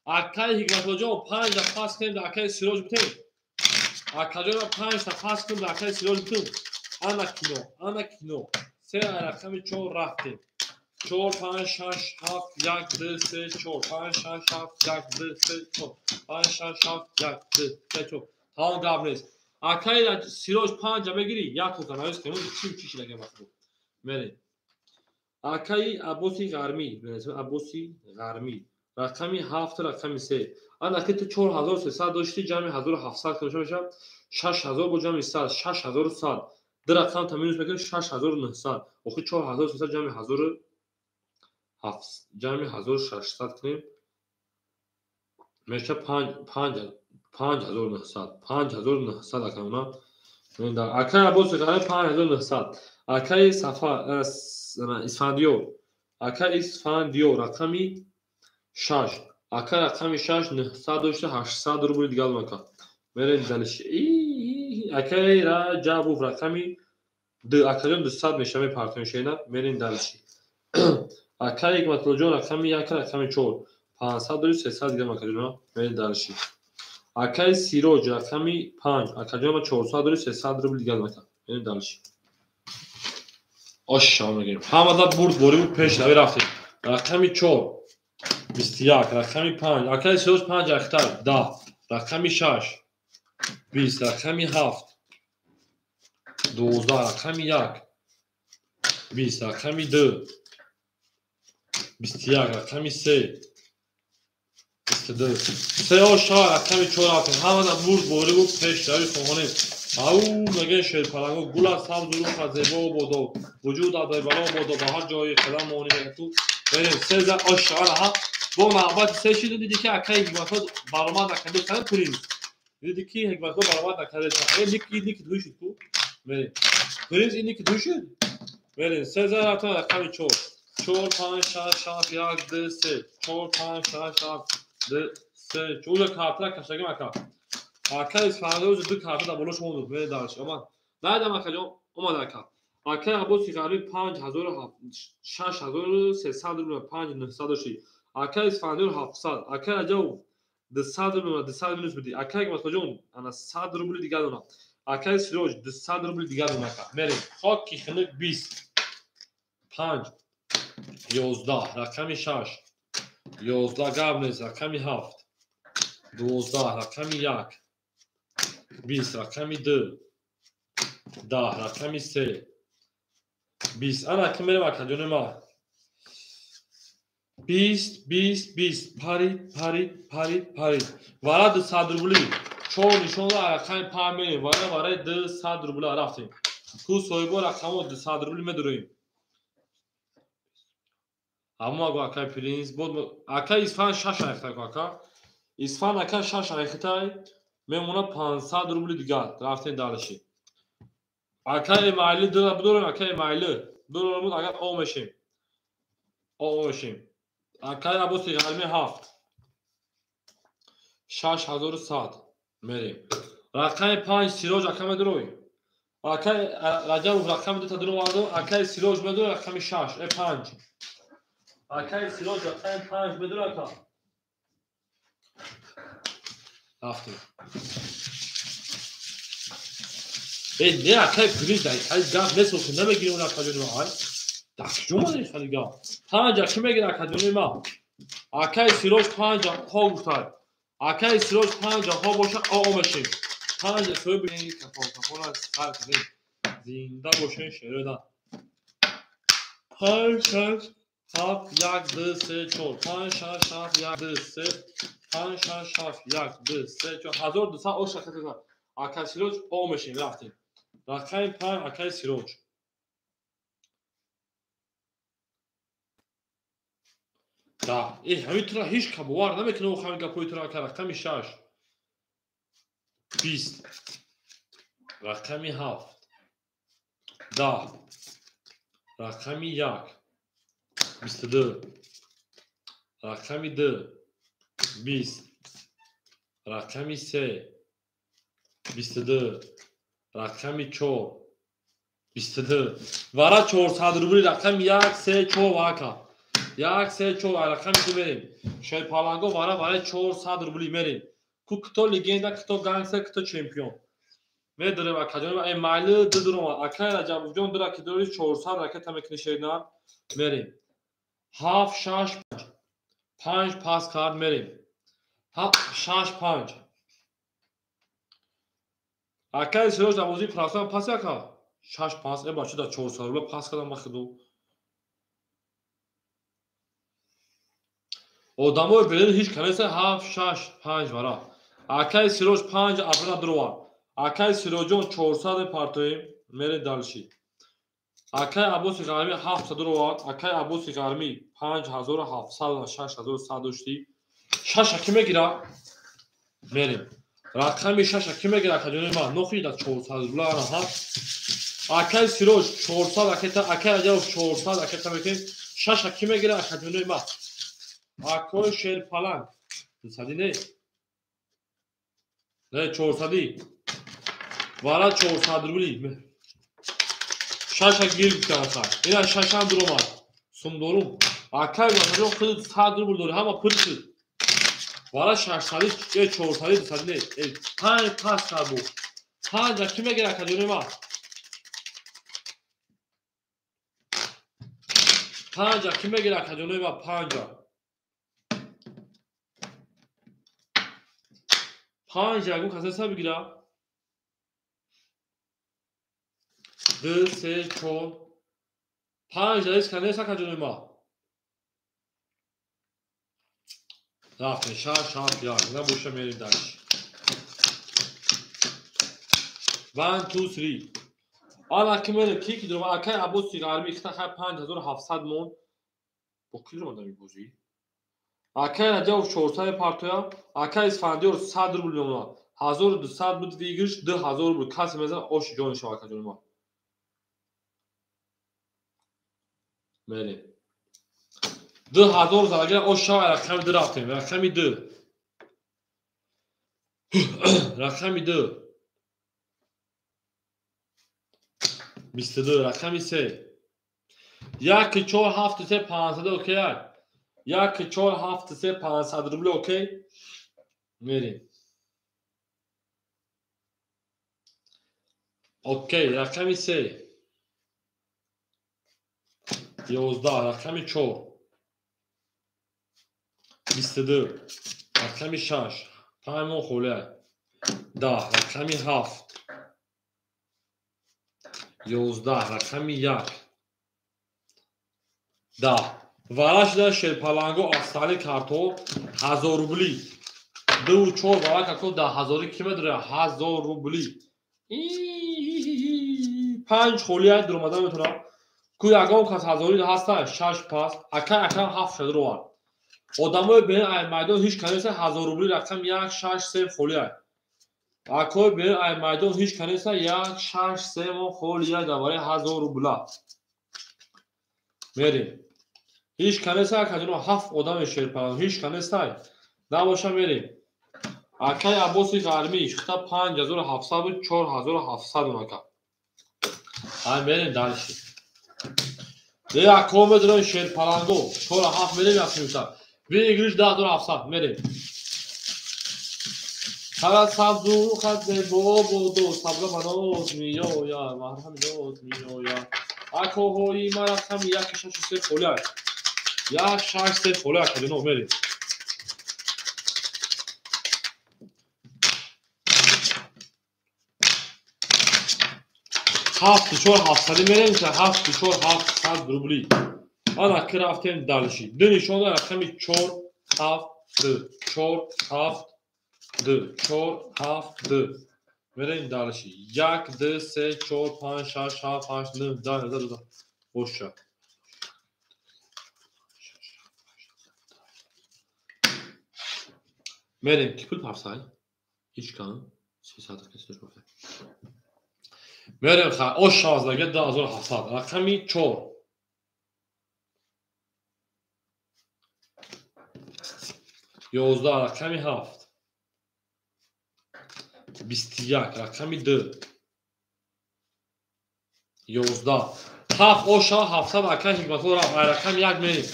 Акаи Ҳикматуллоҷон 5 та пас кунем дар акаи Сироҷ битем. Акаҷон 5 та пас кунем дар акаи Сироҷ битем. Ана кино, ана кино. Се рақами 4 рафтем. 4 5 6 7 1 2 3 4 5 6 7 1 2 3 4 5 6 7 1 2 3 4. Тамом гап нест. Акаи Сироҷ 5 мегирӣ, як тока навис кунем, чӣ чӣ шидаги вақт. Мерем. Акаи Аббоси Ғармӣ, мерасем Аббоси Ғармӣ. Рақами 7 рақами 3. Ана ки ту 4300 доштӣ, ҷамъи 1700 кунем мешавад 6000 бо ҷамъи 100, 6100. Ду рақам та минус мекунем 6900. Охир 4300 ҷамъи 1000 ҷамъи 1600 кунем мешавад 5 5900 5900 акамона. Акаи Аббоси Ғармӣ 5900. Акаи Сафар Исфандиёр. Акаи Исфандиёр рақами 6. Акаи рақами 6 900 дошта 800 рубли дигар мака. Мерем далиш. Акаи Раҷабов рақами 2. Акаҷон 200 мешава мепартоем шена. Мерем далиш. Акаи Ҳикматуллоҷон рақами 1 рақами 4. 500 дори 300 дигар макаҷон. Мерем далиш. Акаи Сироҷ рақами 5. Акаҷон 400 дори 300 рубли дигар мака. Мерем далиш. Оша мегирем. Ҳамада бурд борӣ пеш нави рафтем. Рақами 4 21, рақами 5. Акаи Сироҷ 5 ахтар 10. Рақами 6 20, рақами 7 12, рақами 1 20, рақами 2 21, рақами 3 22. Се оша рақами 4 рафтем. Ҳамада бурд борӣ буд пеш нави хоҳонем. Ау мегӯяд шерпаланго гулат сабзу руха зебо бодо вуҷудат бебало бодо ба ҳар ҷое қадам монӣ ту. Мерем се за оша ҳа бо навбати се шиду диди ки акаи Ҳикматулло баромад накарда кана принц. Диди ки Ҳикматулло баромад накарда. Ники ники дуй шуд ку. Мерем. Принц ин ники дуй шуд. Мерем се за рафтан рақами 4 4 5 6 7 1 2 3 4 5 6 7 2 3. Уже картра кашагим ака. Акаи Исфандиёр ду карта дар боло шумо буд. Мерем дарш. Омад. Найдам акаҷон, омад ака. Акаи Аббоси Ғармӣ 6300 рубл 5900 дошти. Акаи Исфандиёр 700. Акаи Раҷабов 200 рубл 200 минус буди. Акаи Ҳикматуллоҷон ана 100 рубли дигар дона. Акаи Сироҷ 200 рубли дигар дона ака. Мерем. Хоки хунук 20 5 11 рақами 6 11 гап нест рақами 7 12 рақами 1 20 рақами 2 10 рақами 3 20. Ана ки мерем акаҷони ма. 20, 20, 20. Парид, парид, парид, парид. Вара 200 рубли. 4 нишонро рақами 5 мерем. Вара вараи 200 рубли рафтем. Ку соҳибо рақамо 200 рубли медуроем. Ҳамо аго акай принс бод акай Исфан 6 айхтай ку ака. Исфан ака 6 айхтай мемона 500 рубли дигар. Рафтем дальше. Акай Эмайли дора бидорем акай Эмайли. Дорем буд агар о мешем. О мешем. Акай Аббоси Ғарми 7. 6100 мерем. Рақами 5 Сироҷ ака медурой. Акай Раҷабов рақами 2 та дуроварду. Акай Сироҷ медурой рақами 6, 5. Акай Сироҷ рақами 5 медурой ака. Рафтем. Не акай принс дай хали гап нест охи намегирем он акаҷони ма ай. Дар куҷо омадем хали гап? 5 ки мегира акаҷони ма? Акай Сироҷ 5 ҳо гуфтай. Акай Сироҷ 5 ҳо боша о мешем. 5 соҳиби кафон кафона сар кардем. Зинда бошен шерода. 5 6 7 1 2 3 4 5 6 7 1 2 3 5 6 7 1 2 3 4 1200 ош ракета. Акай Сироҷ о мешем рафтем. Рақами 5 акай Сироҷ. Да, ҳамин тура ҳеҷ ка бовар намекунад ҳамин гапҳои тура ака. Рақами 6 20. Рақами 7 10. Рақами 1 22. Рақами 2 20. Рақами 3 22. Рақами 4 22. Вара 400 рубли рақами 1 3 4 вака. 1 3 4 рақами 2 мерем. Шерпаланго вара вара 400 рубли мерем. Ку кто легенда, кто гангстер, кто чемпион. Медорем акаҷон ва Эмайли ду дурома. Акай Раҷабовҷон дура ки дори 400 ракета мекунӣ шернар. Мерем. 7 6 5. 5 пас кард мерем. 7 6 5. Акай Сироҷ дар бозии профессионал пас ака? 6 пас. Бача дар 400 рубла пас кардам ма худо. Одамои берун ҳеҷ канеса 7 6 5 вара. Акай Сироҷ 5 абра дуровар. Акай Сироҷон 400 партоем мерем дальше. Акай Аббоси Ғармӣ 700 дуровар. Акай Аббоси Ғармӣ 5700 6100 дошти. 6 ки мегира? Мерем. Рақами 6 ки мегира акаҷони ман? Нохи дар 400 рубла ана ҳа. Акай Сироҷ 400 ракета, акай Раҷабов 400 ракета мекунем. 6 ки мегира акаҷони ман? Акой Шерпаланг. 200 не? Не 400. Вара 400 рубли. 6 гир гуфтан хай. Ина 6 ҳам дуромад. Сумдорум. Акай Раҷабов худ 100 рубл дори, ҳама пул шуд. Вара 600, 400, 200 не. 5 пас кард. 5 ки мегира акаҷони ман? 5 ки мегира акаҷони ман? 5. 5 ягон касе са бигира? 2 3 4 5 ҳеҷ кас нест акаҷони ман. Рафтем 6 7 1. Набоша мерем дальше. 1 2 3. Ана ки мерем ки ки дуром акай Аббоси Ғармӣ хита хай 5700 мон. Бо ки дуром дар бозӣ? Акай Раҷабов 400 партоя, акай Исфандиёр 100 рубл мемонад. 1200 буд выигрыш, 2000 рубл. Касе мезанад оши ҷони шава акаҷони ман. Мерем. 2000 залагира ош шава рақами 2 рафтем. Рақами 2. Рақами 2. 22 рақами 3. 1 4 7 3 500 окей. 1 4 7 3 500 рубли окей. Мерем. Окей, рақами 3. 11 рақами 4. 22 рақами 6. 5 моҳ холия. 10 рақами 7. 11 рақами 1. 10. Вара шуда шерпаланго асали карто 1000 рубли. 2 4 вара како 10000 ки медора 1000 рубли. 5 холия дуромада метонам. Ку ягон кас ҳазори ҳаста 6 пас, ака ака 7 шадровар. Одамои бен ай майдон ҳеч канеса 1000 рубли рақам 1 6 3 холия. Акои бен ай майдон ҳеч канеса 1 6 3 мо холия давари 1000 рубла. Мерим. Ҳеч канеса акаҷоно 7 одами шерпалан ҳеч канеса набоша мерим. Акай Аббоси Ғармӣ шихта 5700 буд 4700 ака. Ай мерим дальше. Де ако медорем шерпаланго 47 мерим ясмюса. Выигрыш 10700 мерим. Хара сабзу хат бо бо сабза маноз миёя марҳам ёз миёя. Акоҳои ма рақами 1 6 3 холия. 1 6 3 холия кадино мерим. Ҳафт чор ҳафтсади мерем, 7 4 700 рубли. Ана ки рафтем дальше. Ду нишона рақами 4 7 2 4 7 2 4 7 2. Мерем дальше. 1 2 3 4 5 6 7 8 9 10 11 12. Боша. Мерем ки пул пафсай? Ҳеч кан 300 кас пафсай. Мерем ха ош 16 2700 рақами 4. 11 рақами 7. 21 рақами 2. 11 7 оша 700 ака ҳикматулло рафт. Ай рақами 1 мерем.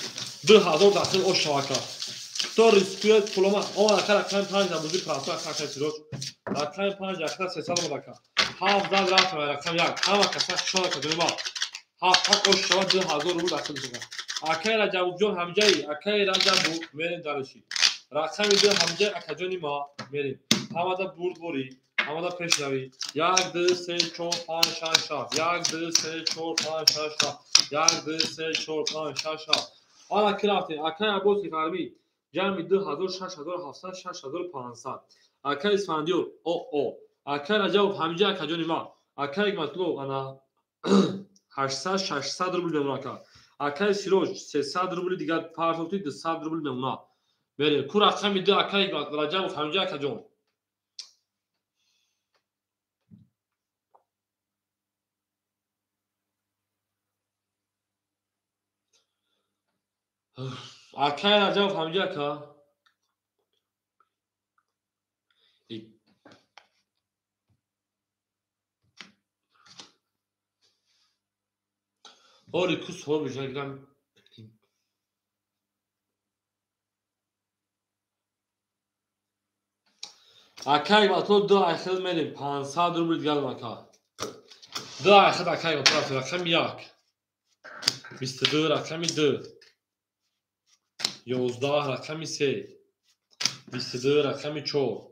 2000 дахил оша ака. То рискует пулома. О ака рақами 5 набузи прасо ака ака сироҷ. Рақами 5 ака 300 омад ака. 7 зад рафт рақами 1. Ҳама каса хушҳол ака ҷониба. 7 ош шава 2000 рубл дахил мешавад. Акаи Раҷабовҷон ҳамҷаи, акаи Раҷабов мерем дараши. Рақами 2 ҳамҷаи акаҷони ма мерем. Ҳамада бурдборӣ, ҳамада пешравӣ. 1 2 3 4 5 6 7. 1 2 3 4 5 6 7. 1 2 3 4 5 6 7. Ана ки рафтем. Акаи Аббоси Ғарбӣ ҷамъи 2000 6700 6500. Акаи Исфандиёр о о. Акаи Раҷабов ҳамҷаи акаҷони ма. Акаи Ҳикматулло ана 800 600 рубл мемона ака. Акаи Сироҷ 300 рубли дигар партофти 200 рубл мемона. Мерем. Ку рақами 2 акаи Раҷабов ҳамҷаи акаҷон. Акаи Раҷабов ҳамҷаи ака. Ори ку суол бижагирам. Акаи Ҳикматулло 2 айхел мерем 500 рубл дигар ака. 2 айхел акаи Ҳикматулло рақами 1. 22 рақами 2. 11 рақами 3. 22 рақами 4.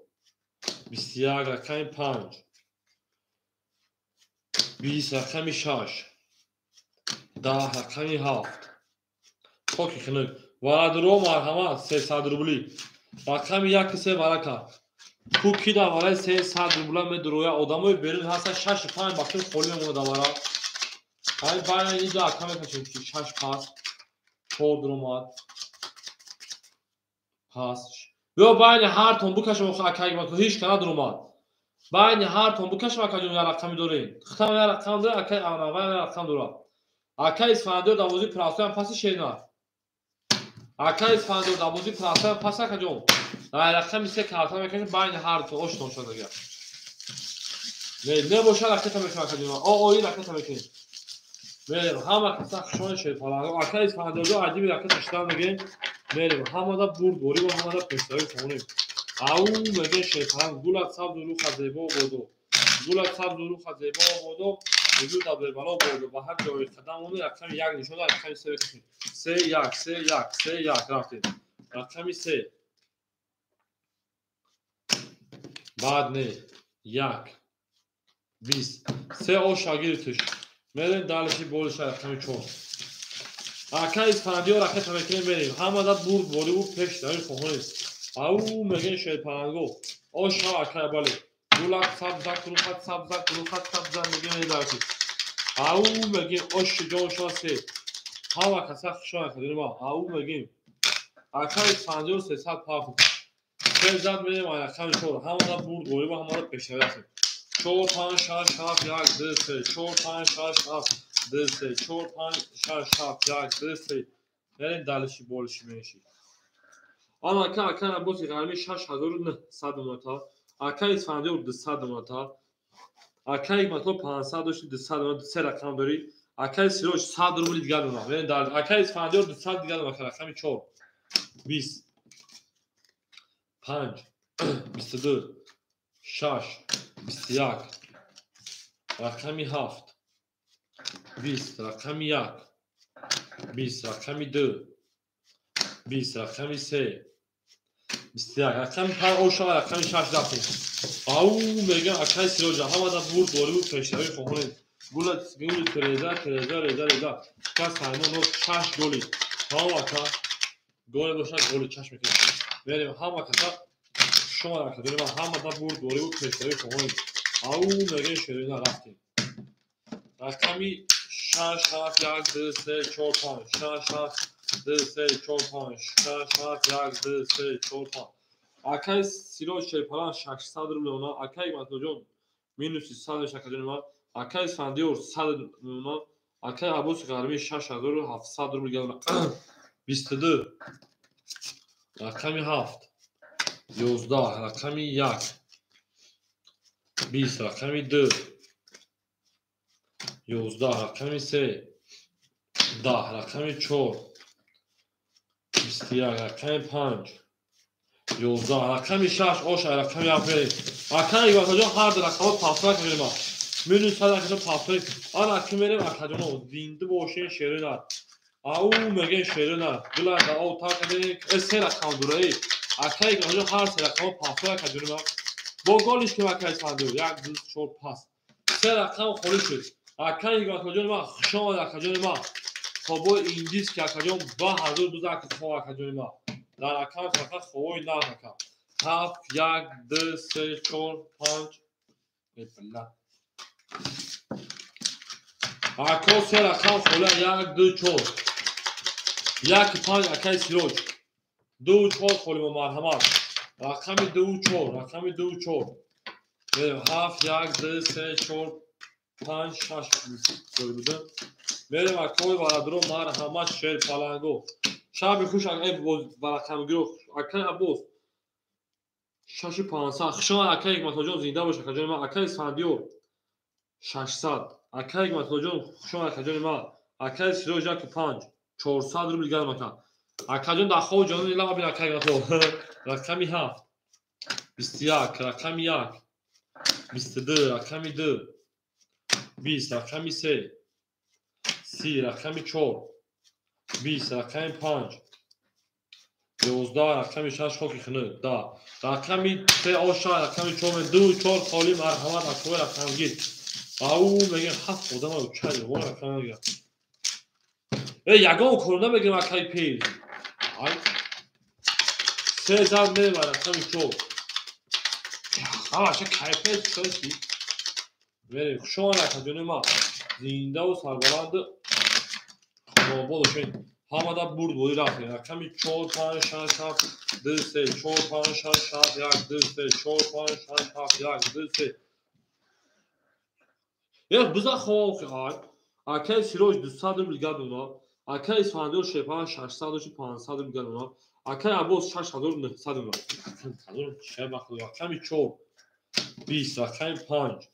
21 рақами 5. 20 рақами 6. 10 рақами 7. Хоки хинук. Варадуро марҳамат 300 рубли. Рақами 1 3 варака. Ку ки дар вараи 300 рубла медуроя одамои берун ҳаста 6 5 бахти холӣ мемонад дар вара. Ҳай байни ин ду ака мекашем ки 6 пас 4 дуромад. Пас. Биё байни ҳартон букашем охи акаи ҳикматулло ҳеч ка надуромад. Байни ҳартон букашем акаҷон як рақами дорем. Хитам як рақам дорем, акаи Анвар як рақам дорад. Акаи Исфандиёр дар бозии прасоям паси шерна. Акаи Исфандиёр дар бозии прасоям пас акаҷон. Дар рақами 3 карта мекашем байни ҳартон оштон шуд агар. Не, небошад ракета мекунем акаҷон. О, ои ракета мекунем. Мерем ҳама каса хушони шерпаланго. Акаи Исфандиёр аҷиби ракета шидан мегем. Мерем ҳамада бурдборӣ ва ҳамада пешравӣ хонем. Ау мегем шерпаланг гулат сабзу руха зебо бодо. Гулат сабзу руха зебо бодо. Вуҷуд абребало бодо. Ба ҳар ҷои қадам монӣ рақами 1 нишон дод, рақами 3 мекашем. 3 1 3 1 3 1 рафтем. Рақами 3. Баъд не 1 20 3 оша гирифтиш. Мерем далиши болиша рақами 4. Акай Исфандиёр ракета мекунем мерем. Ҳамада бурд бориву пешравӣ хоҳонем. Ау мегӯем шерпаланго. Оша акай бале. Гулак сабзак рухат сабзак рухат сабзак мегӯем медарси. Ау мегӯем оши ҷон шо се. Ҳама каса хушон кардем. Ау мегӯем. Акай Исфандиёр 300 паф. Се зад мерем рақами 4. Ҳамада бурд бориву ҳамада пешравӣ ҳастем. 4 5 6 7 1 2 3 4 5 6 7 2 3 4 5 6 7 1 2 3. Мерем далиши болиши менши. Ама ака ака Аббоси Ғармӣ 6900 моната, ака Исфандиёр 200 моната, ака Ҳикматулло 500 дошти 200 моната, се рақам дорӣ, акаи Сироҷ 100 рубли дигар дорам. Мерем дал ака Исфандиёр 200 дигар дорам, рақами 4 20 5 22 6 21 рақами 7 20 рақами 1 20 рақами 2 20 рақами 3 21 рақами 5 оша рақами 6 рафтем. Ау мегӯям акаи Сироҷа ҳамада бурд бориву пешравӣ хоҳонем. Гула гули тереза тереза реза реза кас ҳаймон 6 голи. Тамом ака голе бошад голи чашм мекунем. Мерем ҳама каса шумо ракадорем ҳамада бурд бориву пешравӣ хоҳонем. Ау мегӯем шерина рафтем. Рақами 6 7 1 2 3 4 5 6 7 2 3 4 5 6 7 1 2 3 4 5. Акаи Сироҷ Шерпалан 600 рубл мемонад, акаи Ҳикматуллоҷон минуси 100 мешавад акаҷони ман, акаи Исфандиёр 100 мемонад, акаи Аббоси Ғармӣ 6700 рубл гардонад. 22 рақами 7 11 рақами 1 20 рақами 2 11 рақами 3 10 рақами 4 21 рақами 5 11 рақами 6 оша рақами 7. Акаи Ҳикматуллоҷон ҳар ду рақамҳо пафтора кардем. Минус 100 акаҷон пафтора. Ана ки мерем акаҷоно зинда бошен шерина. Ау мегӯем шерина. Гула да ов та кардем. Се рақам дураи. Акаи Ҳикматуллоҷон ҳар се рақамҳо пафтора кардем. Бо голиш ки акаи Исфандиёр 1 2 4 пас. Се рақам холӣ шуд. Акаи Ҳикматуллоҷон ман хуш омад акаҷони ман. Хобои индис ки акаҷон ба 1000 ака хоб акаҷони ман. Дар рақам фақат хобои нағз ака. 7 1 2 3 4 5 бла. Ако се рақам холӣ 1 2 4 1 5 акаи Сироҷ 2 4 холӣ мо марҳамат. Рақами 2 4 рақами 2 4 7 1 2 3 4 5 6 холӣ буда. Мерем акои бародаро марҳамат шерпаланго. Шаби хуш акаи барақамгиро акаи Аббос 6500. Хуш омад акаи Ҳикматуллоҷон зинда бош акаҷони ман. Акаи Исфандиёр 600. Акаи Ҳикматуллоҷон хуш омад акаҷони ман. Акаи Сироҷ 1 5 400 рубл гарм ака. Акаҷон дар хоб ҷонон ила бин акаи Ҳикматулло. Рақами 7 21 рақами 1 22 рақами 2 20 рақами 3 30 рақами 4 20 рақами 5 11 рақами 6 хоки хунук 10 рақами 3 оша рақами 4 2 4 холӣ марҳамат акои рақамгир. Ау мегӯем 7 одам чай во рақамгир. Ягон кор намегирем акаи пеш. Ай се зад мерем рақами 4. Ҳамаша кайфият чист? Мерем хуш омад акаҷони ман. Зиндаву сарбаланд хонобод бошед. Ҳамада бурд борӣ рафтем. Рақами 4 5 6 7 2 3 4 5 6 7 1 2 3 4 5 6 7 1 2 3. Як биза хоб ай. Акаи Сироҷ 200 рубл гардонад. Акаи Исфандиёр Шерпалан 600 дошти 500 рубл гардонад. Акаи Аббос 6900 рубл. Рақами 4 20 рақами 5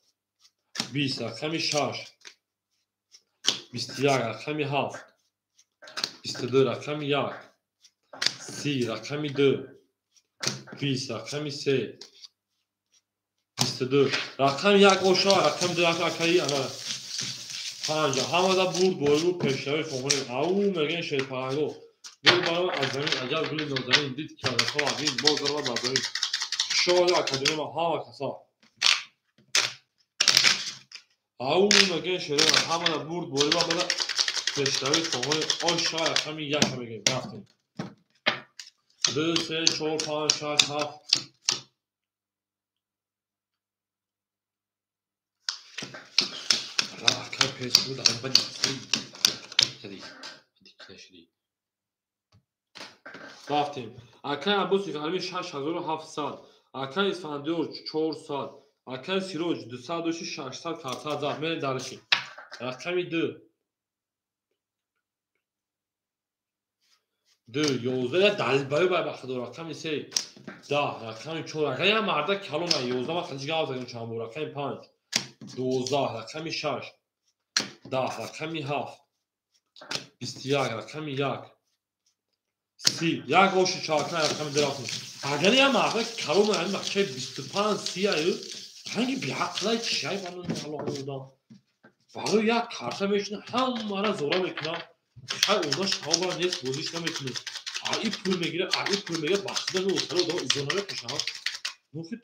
20 рақами 6 21 рақами 7 22 рақами 1 30 рақами 2 20 рақами 3 22 рақами 1 оша рақами 2 акаи ана 5 ҳамада бурд бориву пешравӣ хоҳонем. Ау мегӯем шерпаланго. Гул баром аз замин аҷаб гули нозанин дид ки аз хоб боз даромад бар замин. Хуш омадед акаҷони ман ҳама каса. Ау мегӯем шерина ҳамада бурд бориву ҳамада Пешравӣ хоҳони оша рақами 1 мегирем. Рафтем. 2, 3, 4, 5, 6, 7. Акай пеш буд, рафтем. Акай Аббоси Ғармӣ 6700, акай Исфандиёр 400, акай Сироҷ 200 600 карта зад. Мерем дарши. Рақами 2. 2, 11 далбаю бай бахадор. Рақами 3, 10, рақами 4, рақами як марда калона 11 ма хадиш гап задем чанд бор. Рақами 5, 12, рақами 6, 10, рақами 7, 21, рақами 1, 30, як оши чарка рақами 2 рафтем. Агар як марда калона ҳамин бачаи 25 30 аю ранги беақлай чишай барои Аллоҳ одам. Барои як карта мешина ҳамаро зора мекунам. Хай онда шавобара нест, бозиш намекунем. Аи пул мегира, аи пул мегира, бахтида меостара одам изо намекушам. Нухи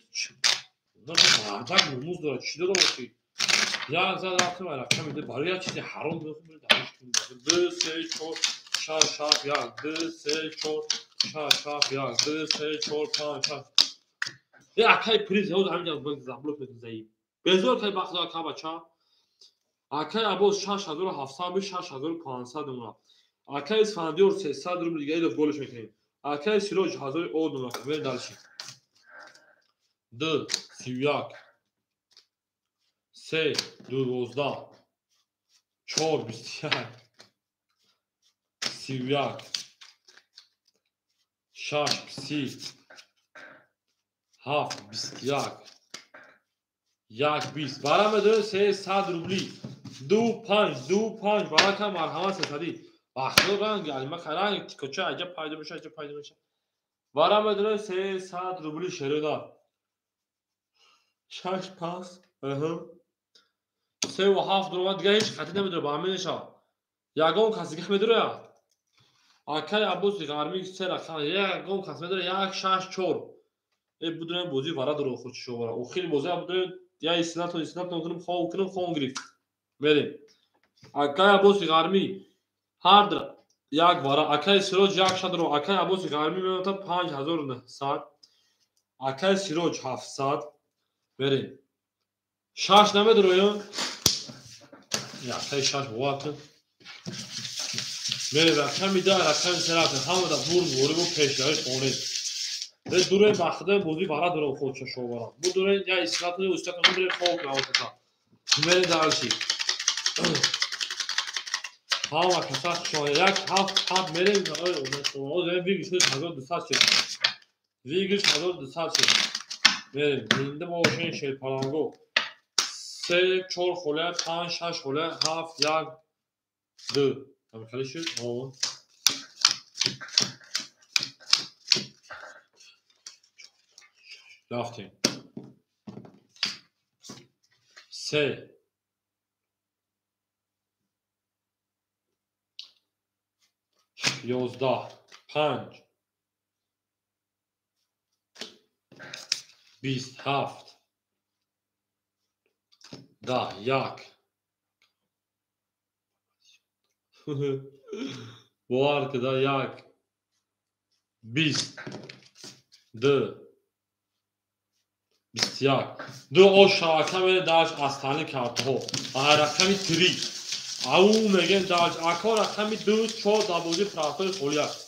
мардак номуз дорад, чӣ дора охи? Як зад рафтем рақами 2 барои як чизи ҳаром мехӯрем, дариш кунем. 2, 3, 4, 6, 7, 1, 2, 3, 4, 6, 7, 1, 2, 3, 4, 5, 6. Е акай приз ҳоз ҳаминҷа заблок мекунем заиб. Безор кай бахтида ака бача. Акай Аббос 6700 буд, 6500 мемонад. Акай Исфандиёр 300 рубл дига илов голиш мекунем. Акай Сироҷ 1000 од мемонад. Мерем дальше. 2, 31, 3, 12, 4, 21, 31, 6, 30, 7, 21, 1, 20. Бараме 2, 300 рубли. 2, 5, 2, 5. Барака марҳамат 300. Вақто ранг алима ранг тикоча аҷа пайдо меша, аҷа пайдо меша. Бараме 2, 300 рубли шерода. 6 пас. 3 ва 7 дуромад дига ҳеҷ хати намедора, ба ҳамин мешавад. Ягон кас дига медорояд. Акай Аббоси Ғармӣ 3 рақам, ягон кас медора 1, 6, 4. Э будурем бозӣ вара дора худ шовара. Охири бозӣ будурем я истинатон истинатон кунем, хов кунем, хов гирифт. Мерем. Акай Аббоси Ғармӣ ҳар як вара, акай Сироҷ як шадро, акай Аббоси Ғармӣ меота 5900, акай Сироҷ 700. Мерем. 6 намедороем. Акай 6 бовар кун. Мерем рақами 10, рақами 3 рафтем. Ҳамада бурд ворибу пешравӣ хонед. Дуре бахтида бозӣ вара дора худша шовара. Будуре я истинатон истинатон будуре хов кунам. Мерем дальше. Ҳама каса хушомадед. 1, 7, 7 мерем. Выигрыш 1200 шуд. Выигрыш 1200 шуд. Мерем. Зинда бошен шерпаланго. 3, 4 хола, 5, 6 хола, 7, 1, 2. Ҳамин хеле шуд? Ҳо. Рафтем. 3, 11, 5, 27, 10, 1. Бовар кида 1, 20, 2, 21. 2 ош шавака мере дарш астани картҳо. Рақами 3. Ау мегем дарш. Ака рақами 2, 4 дар бозии правҳои холӣ аст.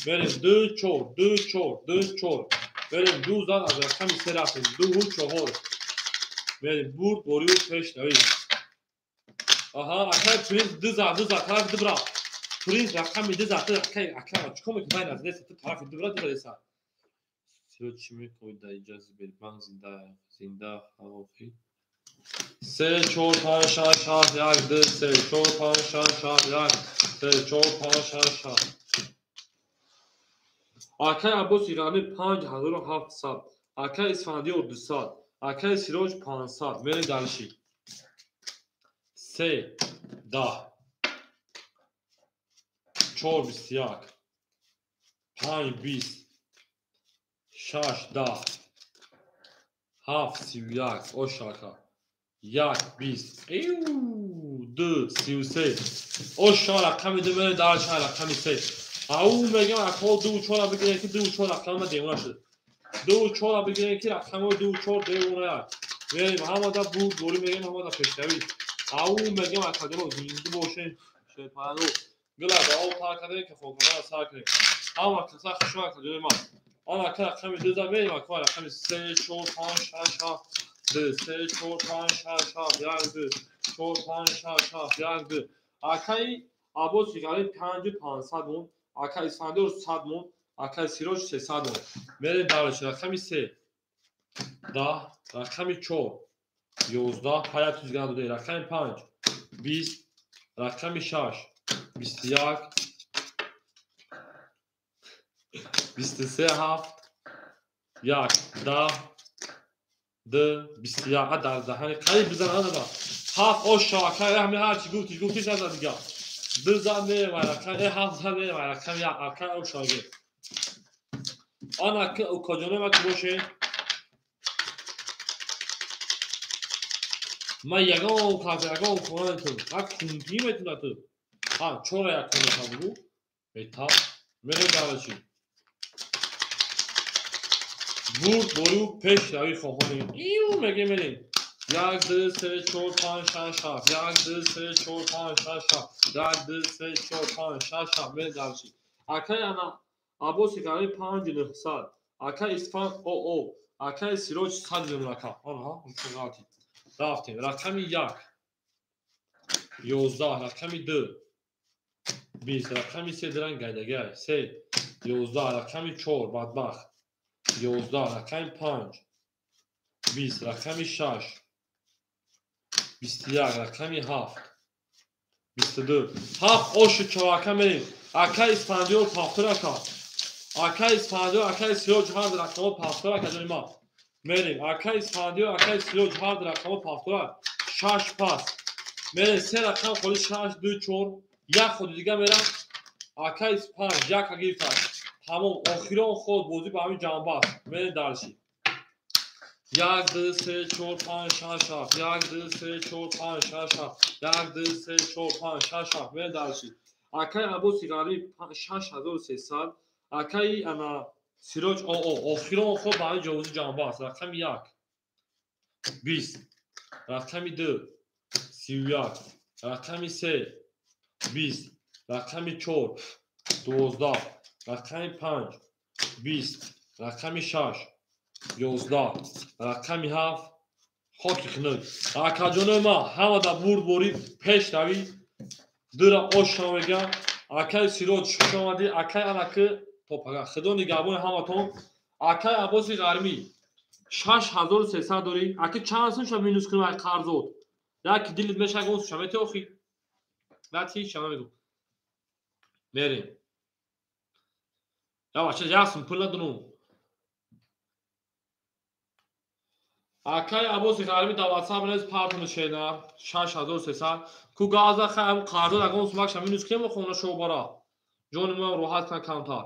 Мерем 2, 4, 2, 4, 2, 4. Мерем 2 зад аз рақами 3 рафтем. 2, 4. Мерем бурд борию пешравӣ. Аҳа, акай принц 2 зад, 2 зад, тарафи 2 бира. Принц рақами 2 зад, акай, акай, чикор мекунӣ? Байн аз нест, ту тарафи 2 бира, 2 зад еса. Сиро чӣ мекунӣ дар инҷа Сбербанк зинда, зинда охи? 3, 4, 5, 6, 7, 1, 2, 3, 4, 5, 6, 7, 1, 3, 4, 5, 6, 7. Акай Аббоси Ғармӣ 5700, акай Исфандиёр 200, акай Сироҷ 500. Мерем дальше. 3, 10, 4, 21, 5, 20, 6, 10, 7, 31, ошака, 1, 20, 2 33. Ош рақами 2 мере дар рақами 3. Ау мегам ако 2 4 бигирем ки 2 4 рақама девона шуд. 2 4 бигирем ки рақами 2 4 девона. Мерем ҳамада буд борӣ мегем ҳамада пешравӣ. Ау мегам академо зинда бошен шерпану. Гила ба об тар кардем ки хокона сар кунем. Ҳама каса хушо академо ман. Ана ка рақами 2 за мерем ако рақами 3 4 5 6 7 2 3 4 5 6 7 1 2 4 5 6 7 1 2. Акаи Аббоси Ғариб 5500 мон, акаи Исфандиёр 100 мон, акаи Сироҷ 300 мон. Мерем давраш рақами 3 10, рақами 4 11, ҳаят тузгана додаи, рақами 5 20, рақами 6 21, 23 7 1 10 2 21. Дар даҳани қариб бизан ада ҳафт оша акай ҳами ҳарчи гуфти гуфти наза дига бизан мерем рақам ҳафт зан мерем рақам як акай ошаге ана ки укаҷоне ма ки боше ман ягон кас ягон хона метун ак кунки метуна ту ҳа чора як хона табу мета мерем дарачи бурд борю пеш рави хоҳонем ию меге мерем 1 2 3 4 5 6 7 1 2 3 4 5 6 7 1 2 3 4 5 6 7 мерем дарачи акай ана Аббоси Ғариб 5900, акай Исфанд оо, акай Сироҷ 100 миллион ака. Аҳа, ғалати. Рафтем. Рақами 1 11, рақами 2 20, рақами 3 диран гайдагай 3 11, рақами 4 бадбахт 11, рақами 5 20, рақами 6 21, рақами 7 22. 7 ошу чорака мерем. Акай Исфандиёр пафтор ака. Акай Исфандиёр, акай Сироҷ ҳар рақамо пафтор ака ҷони ма. Мерем. Акай Исфандиёр, акай Сироҷ ҳар рақамо пафтор. 6 пас. Мерем се рақам холи 6 2 4, як ходи дига мерам. Акай 5 як гирифта. Тамом, охирон ход бозӣ ба ҳамин ҷанба аст. Мерем дарши. 1 2 3 4 5 6 7 1 2 3 4 5 6 7 1 2 3 4 5 6 7 мерем дарши. Акай Аббоси Ғариб 6300, акай ана Сироҷ оо, охирон ход ба ҳамин ҷовузи ҷанба аст. Рақами 1 20, рақами 2 31, рақами 3 20, рақами 4 12, рақами 5 20, рақами 6 11, рақами 7 хоки хунук. Акаҷонои ман ҳамада бурд борӣ пеш равӣ. Дура оша мегам. Акай Сироҷ хуш омадӣ. Акай анаки топага. Худо нигаҳбони ҳаматон. Акай Аббоси Ғармӣ 6300 дорӣ. Аки чанд сумша минус кунам ай қарзот? Яки дилит мешава он сумша мети охи. На ти ҳеч намегум. Мерем. Я бача як сум пул надонум. Акай Аббоси Ғармӣ дар WhatsApp нез партони шена 6300. Ку газа хай қарзот агон сумакша минус кунем хона шо бара. Ҷони ман роҳат кан камтар.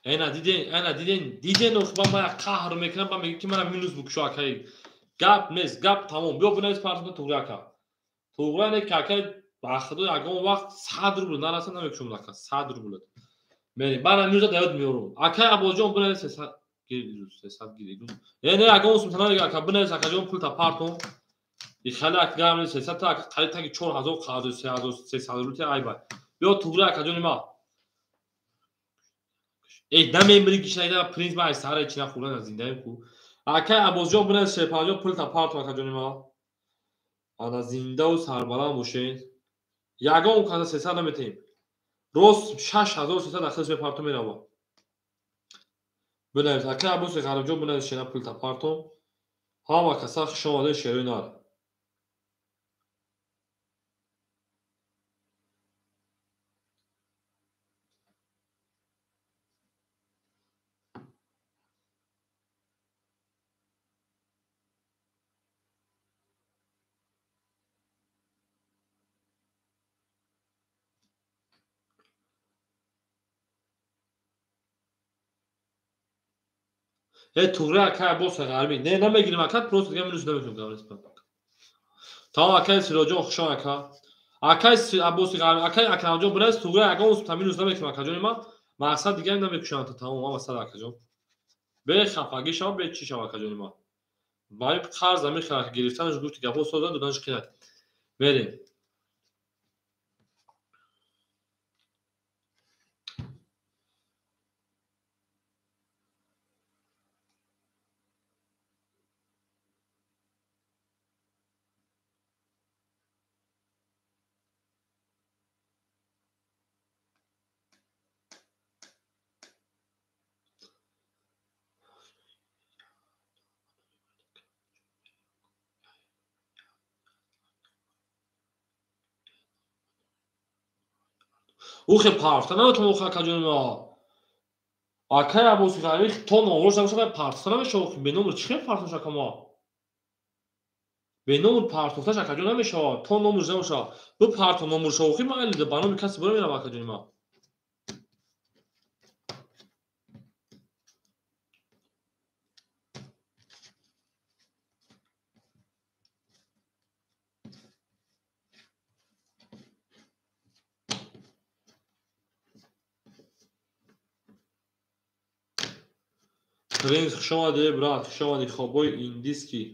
Эна диден, эна диден, диден охба ман қаҳр мекунам, ба мегӯ ки мана минус букшо акай. Гап нест, гап тамом. Биё бинавис партони туғри ака. Туғри не ки акай ба худо ягон вақт 100 рубл нараса намекушам ака, 100 рубл. Мерем, бана минуса даёд меорум. Акай Аббосҷон бинавис 300 гирид, 300 гирид. Не, не, ягон сум танавига ака, бинавис акаҷон пул та партон. Ихали ак гам нест, 300 та ака қариб таги 4000 қарз 3000 300 рубл айбай. Биё туғри акаҷони ма. Эй, намемири гишнаида принц ма сара чина хӯрдан зиндаем ку. Акай Аббосҷон бинавис 50 пул та партон акаҷони ма. Ана зиндаву сарбаланд бошед. Ягон каса 300 наметем. Рост 6300 ахиз мепартом мерава. Бинавис акай Аббоси Ғарибҷон бинавис шена пул та партон. Ҳама каса хуш омадед шерои нар. Э туғри акай Аббоси Ғармӣ. Не, намегирим ака, просто дига минус намекунем гаврес. Тамом акай Сироҷон, хушон ака. Акай Аббоси Ғармӣ, акай Акрамҷон бинавис туғри ягон сумта минус намекунем акаҷони ман. Мақсад дига намекушам та тамом ама сад акаҷон. Бе хафагӣ шава, бе чӣ шава акаҷони ман. Ба ин қарз ами хела гирифтанаш гуфти гапҳо соза доданаш қинат. Мерем. Ухе парта наметавон ухе акаҷони ма. Акай Аббоси Ғармӣ то номрош набошад партофта намешавад. Ухе бе номр чӣ хел партофта акама? Бе номр партофташ акаҷон намешавад. То номрш набошад. Бу парто номрша ухи майли ба номи касе бура мерава акаҷони ма. Принц, хуш омадӣ, брат, хуш омадӣ. Хобои индийский.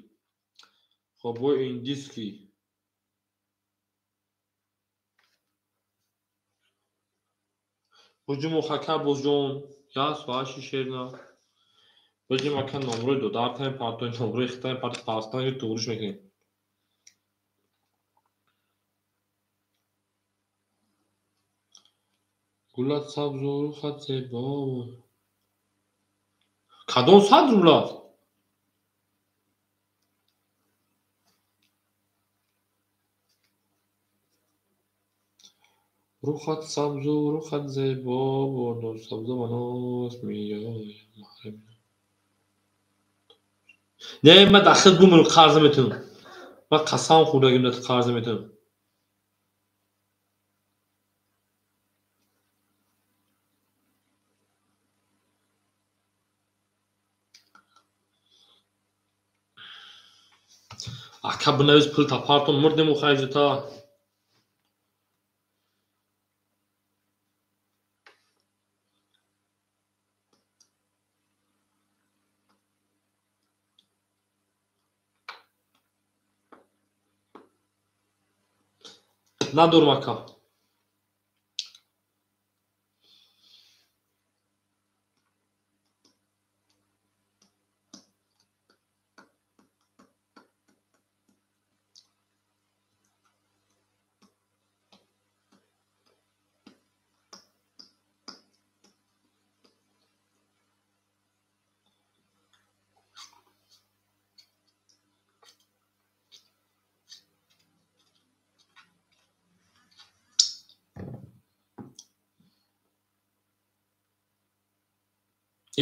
Хобои индийский. Ҳуҷум хака бозҷон, я суаши шерна. Ҳуҷум ака номрои додартаем партои номрои хитаем парто партан ки туғриш мекунем. Гулат сабзу рухат зебо. Кадом 100 рубла? Рухат сабзу рухат зебо бо сабзу маност меоям маҳрам. Не, ман дахил бумру қарз наметавонам. Ман қасам хӯрдагим да қарз наметавонам. Ака бинавис пул тапартон мурдем ухайҷата. Надорам ака.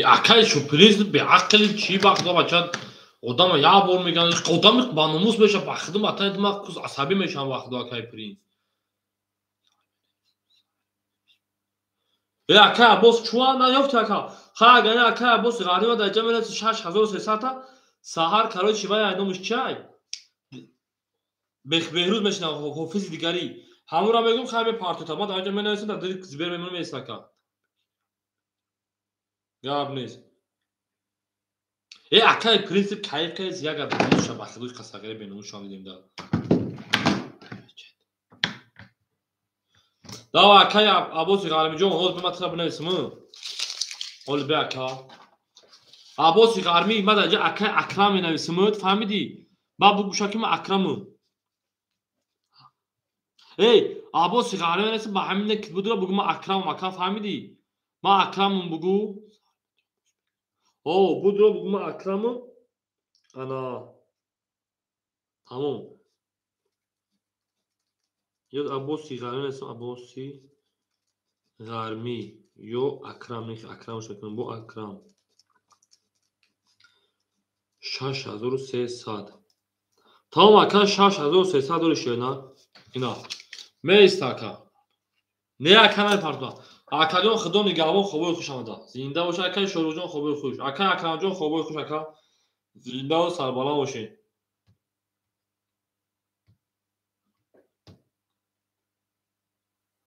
Акай шуприз беақли чӣ бахто бача одама як бор меган одами ба номус меша бахтум ата ма куз асабӣ мешам вақто акай принц. Э акай Аббос чуа наёфти ака. Ха агар акай Аббос Ғарима дар ҷа мераси 6300 та саҳар короче вай ай номаш чай? Беҳрӯз мешинам ҳофизи дигарӣ. Ҳамонро мегӯм хай мепартота. Ма дар ҷа менависам дар дили зибер мемонам меист ака. Гап нест. Э акай принцип кайф кайс як адамуша бахидуш қасағири беномушам дидем да. Дава акай Аббоси Ғармиҷон ҳоз ба ман тира бинависам. Ҳоли бе ака. Аббоси Ғармӣ ма дар ҷа акай Акрам менависам, фаҳмидӣ? Ба бугӯша ки ман Акрамам. Эй, Аббоси Ғармӣ менависам ба ҳамин ки будра бугӯ ман Акрамам, ака фаҳмидӣ? Ман Акрамам бугӯ. О, будро бугӯ ман Акрамам. Ана. Тамом. Ё Аббоси Ғармӣ менависам Аббоси Ғармӣ ё Акрам, не Акрамш мекунам, бо Акрам. 6300. Тамом ака 6300 дори шена. Ина. Меист ака. Не ака намепартоам. Акаҷон, худо нигаҳбон, хобои хуш омада. Зинда боша, акаи Шоруҷон, хобои хуш. Ака Акрамҷон, хобои хуш, ака. Зиндаву сарбаланд бошед.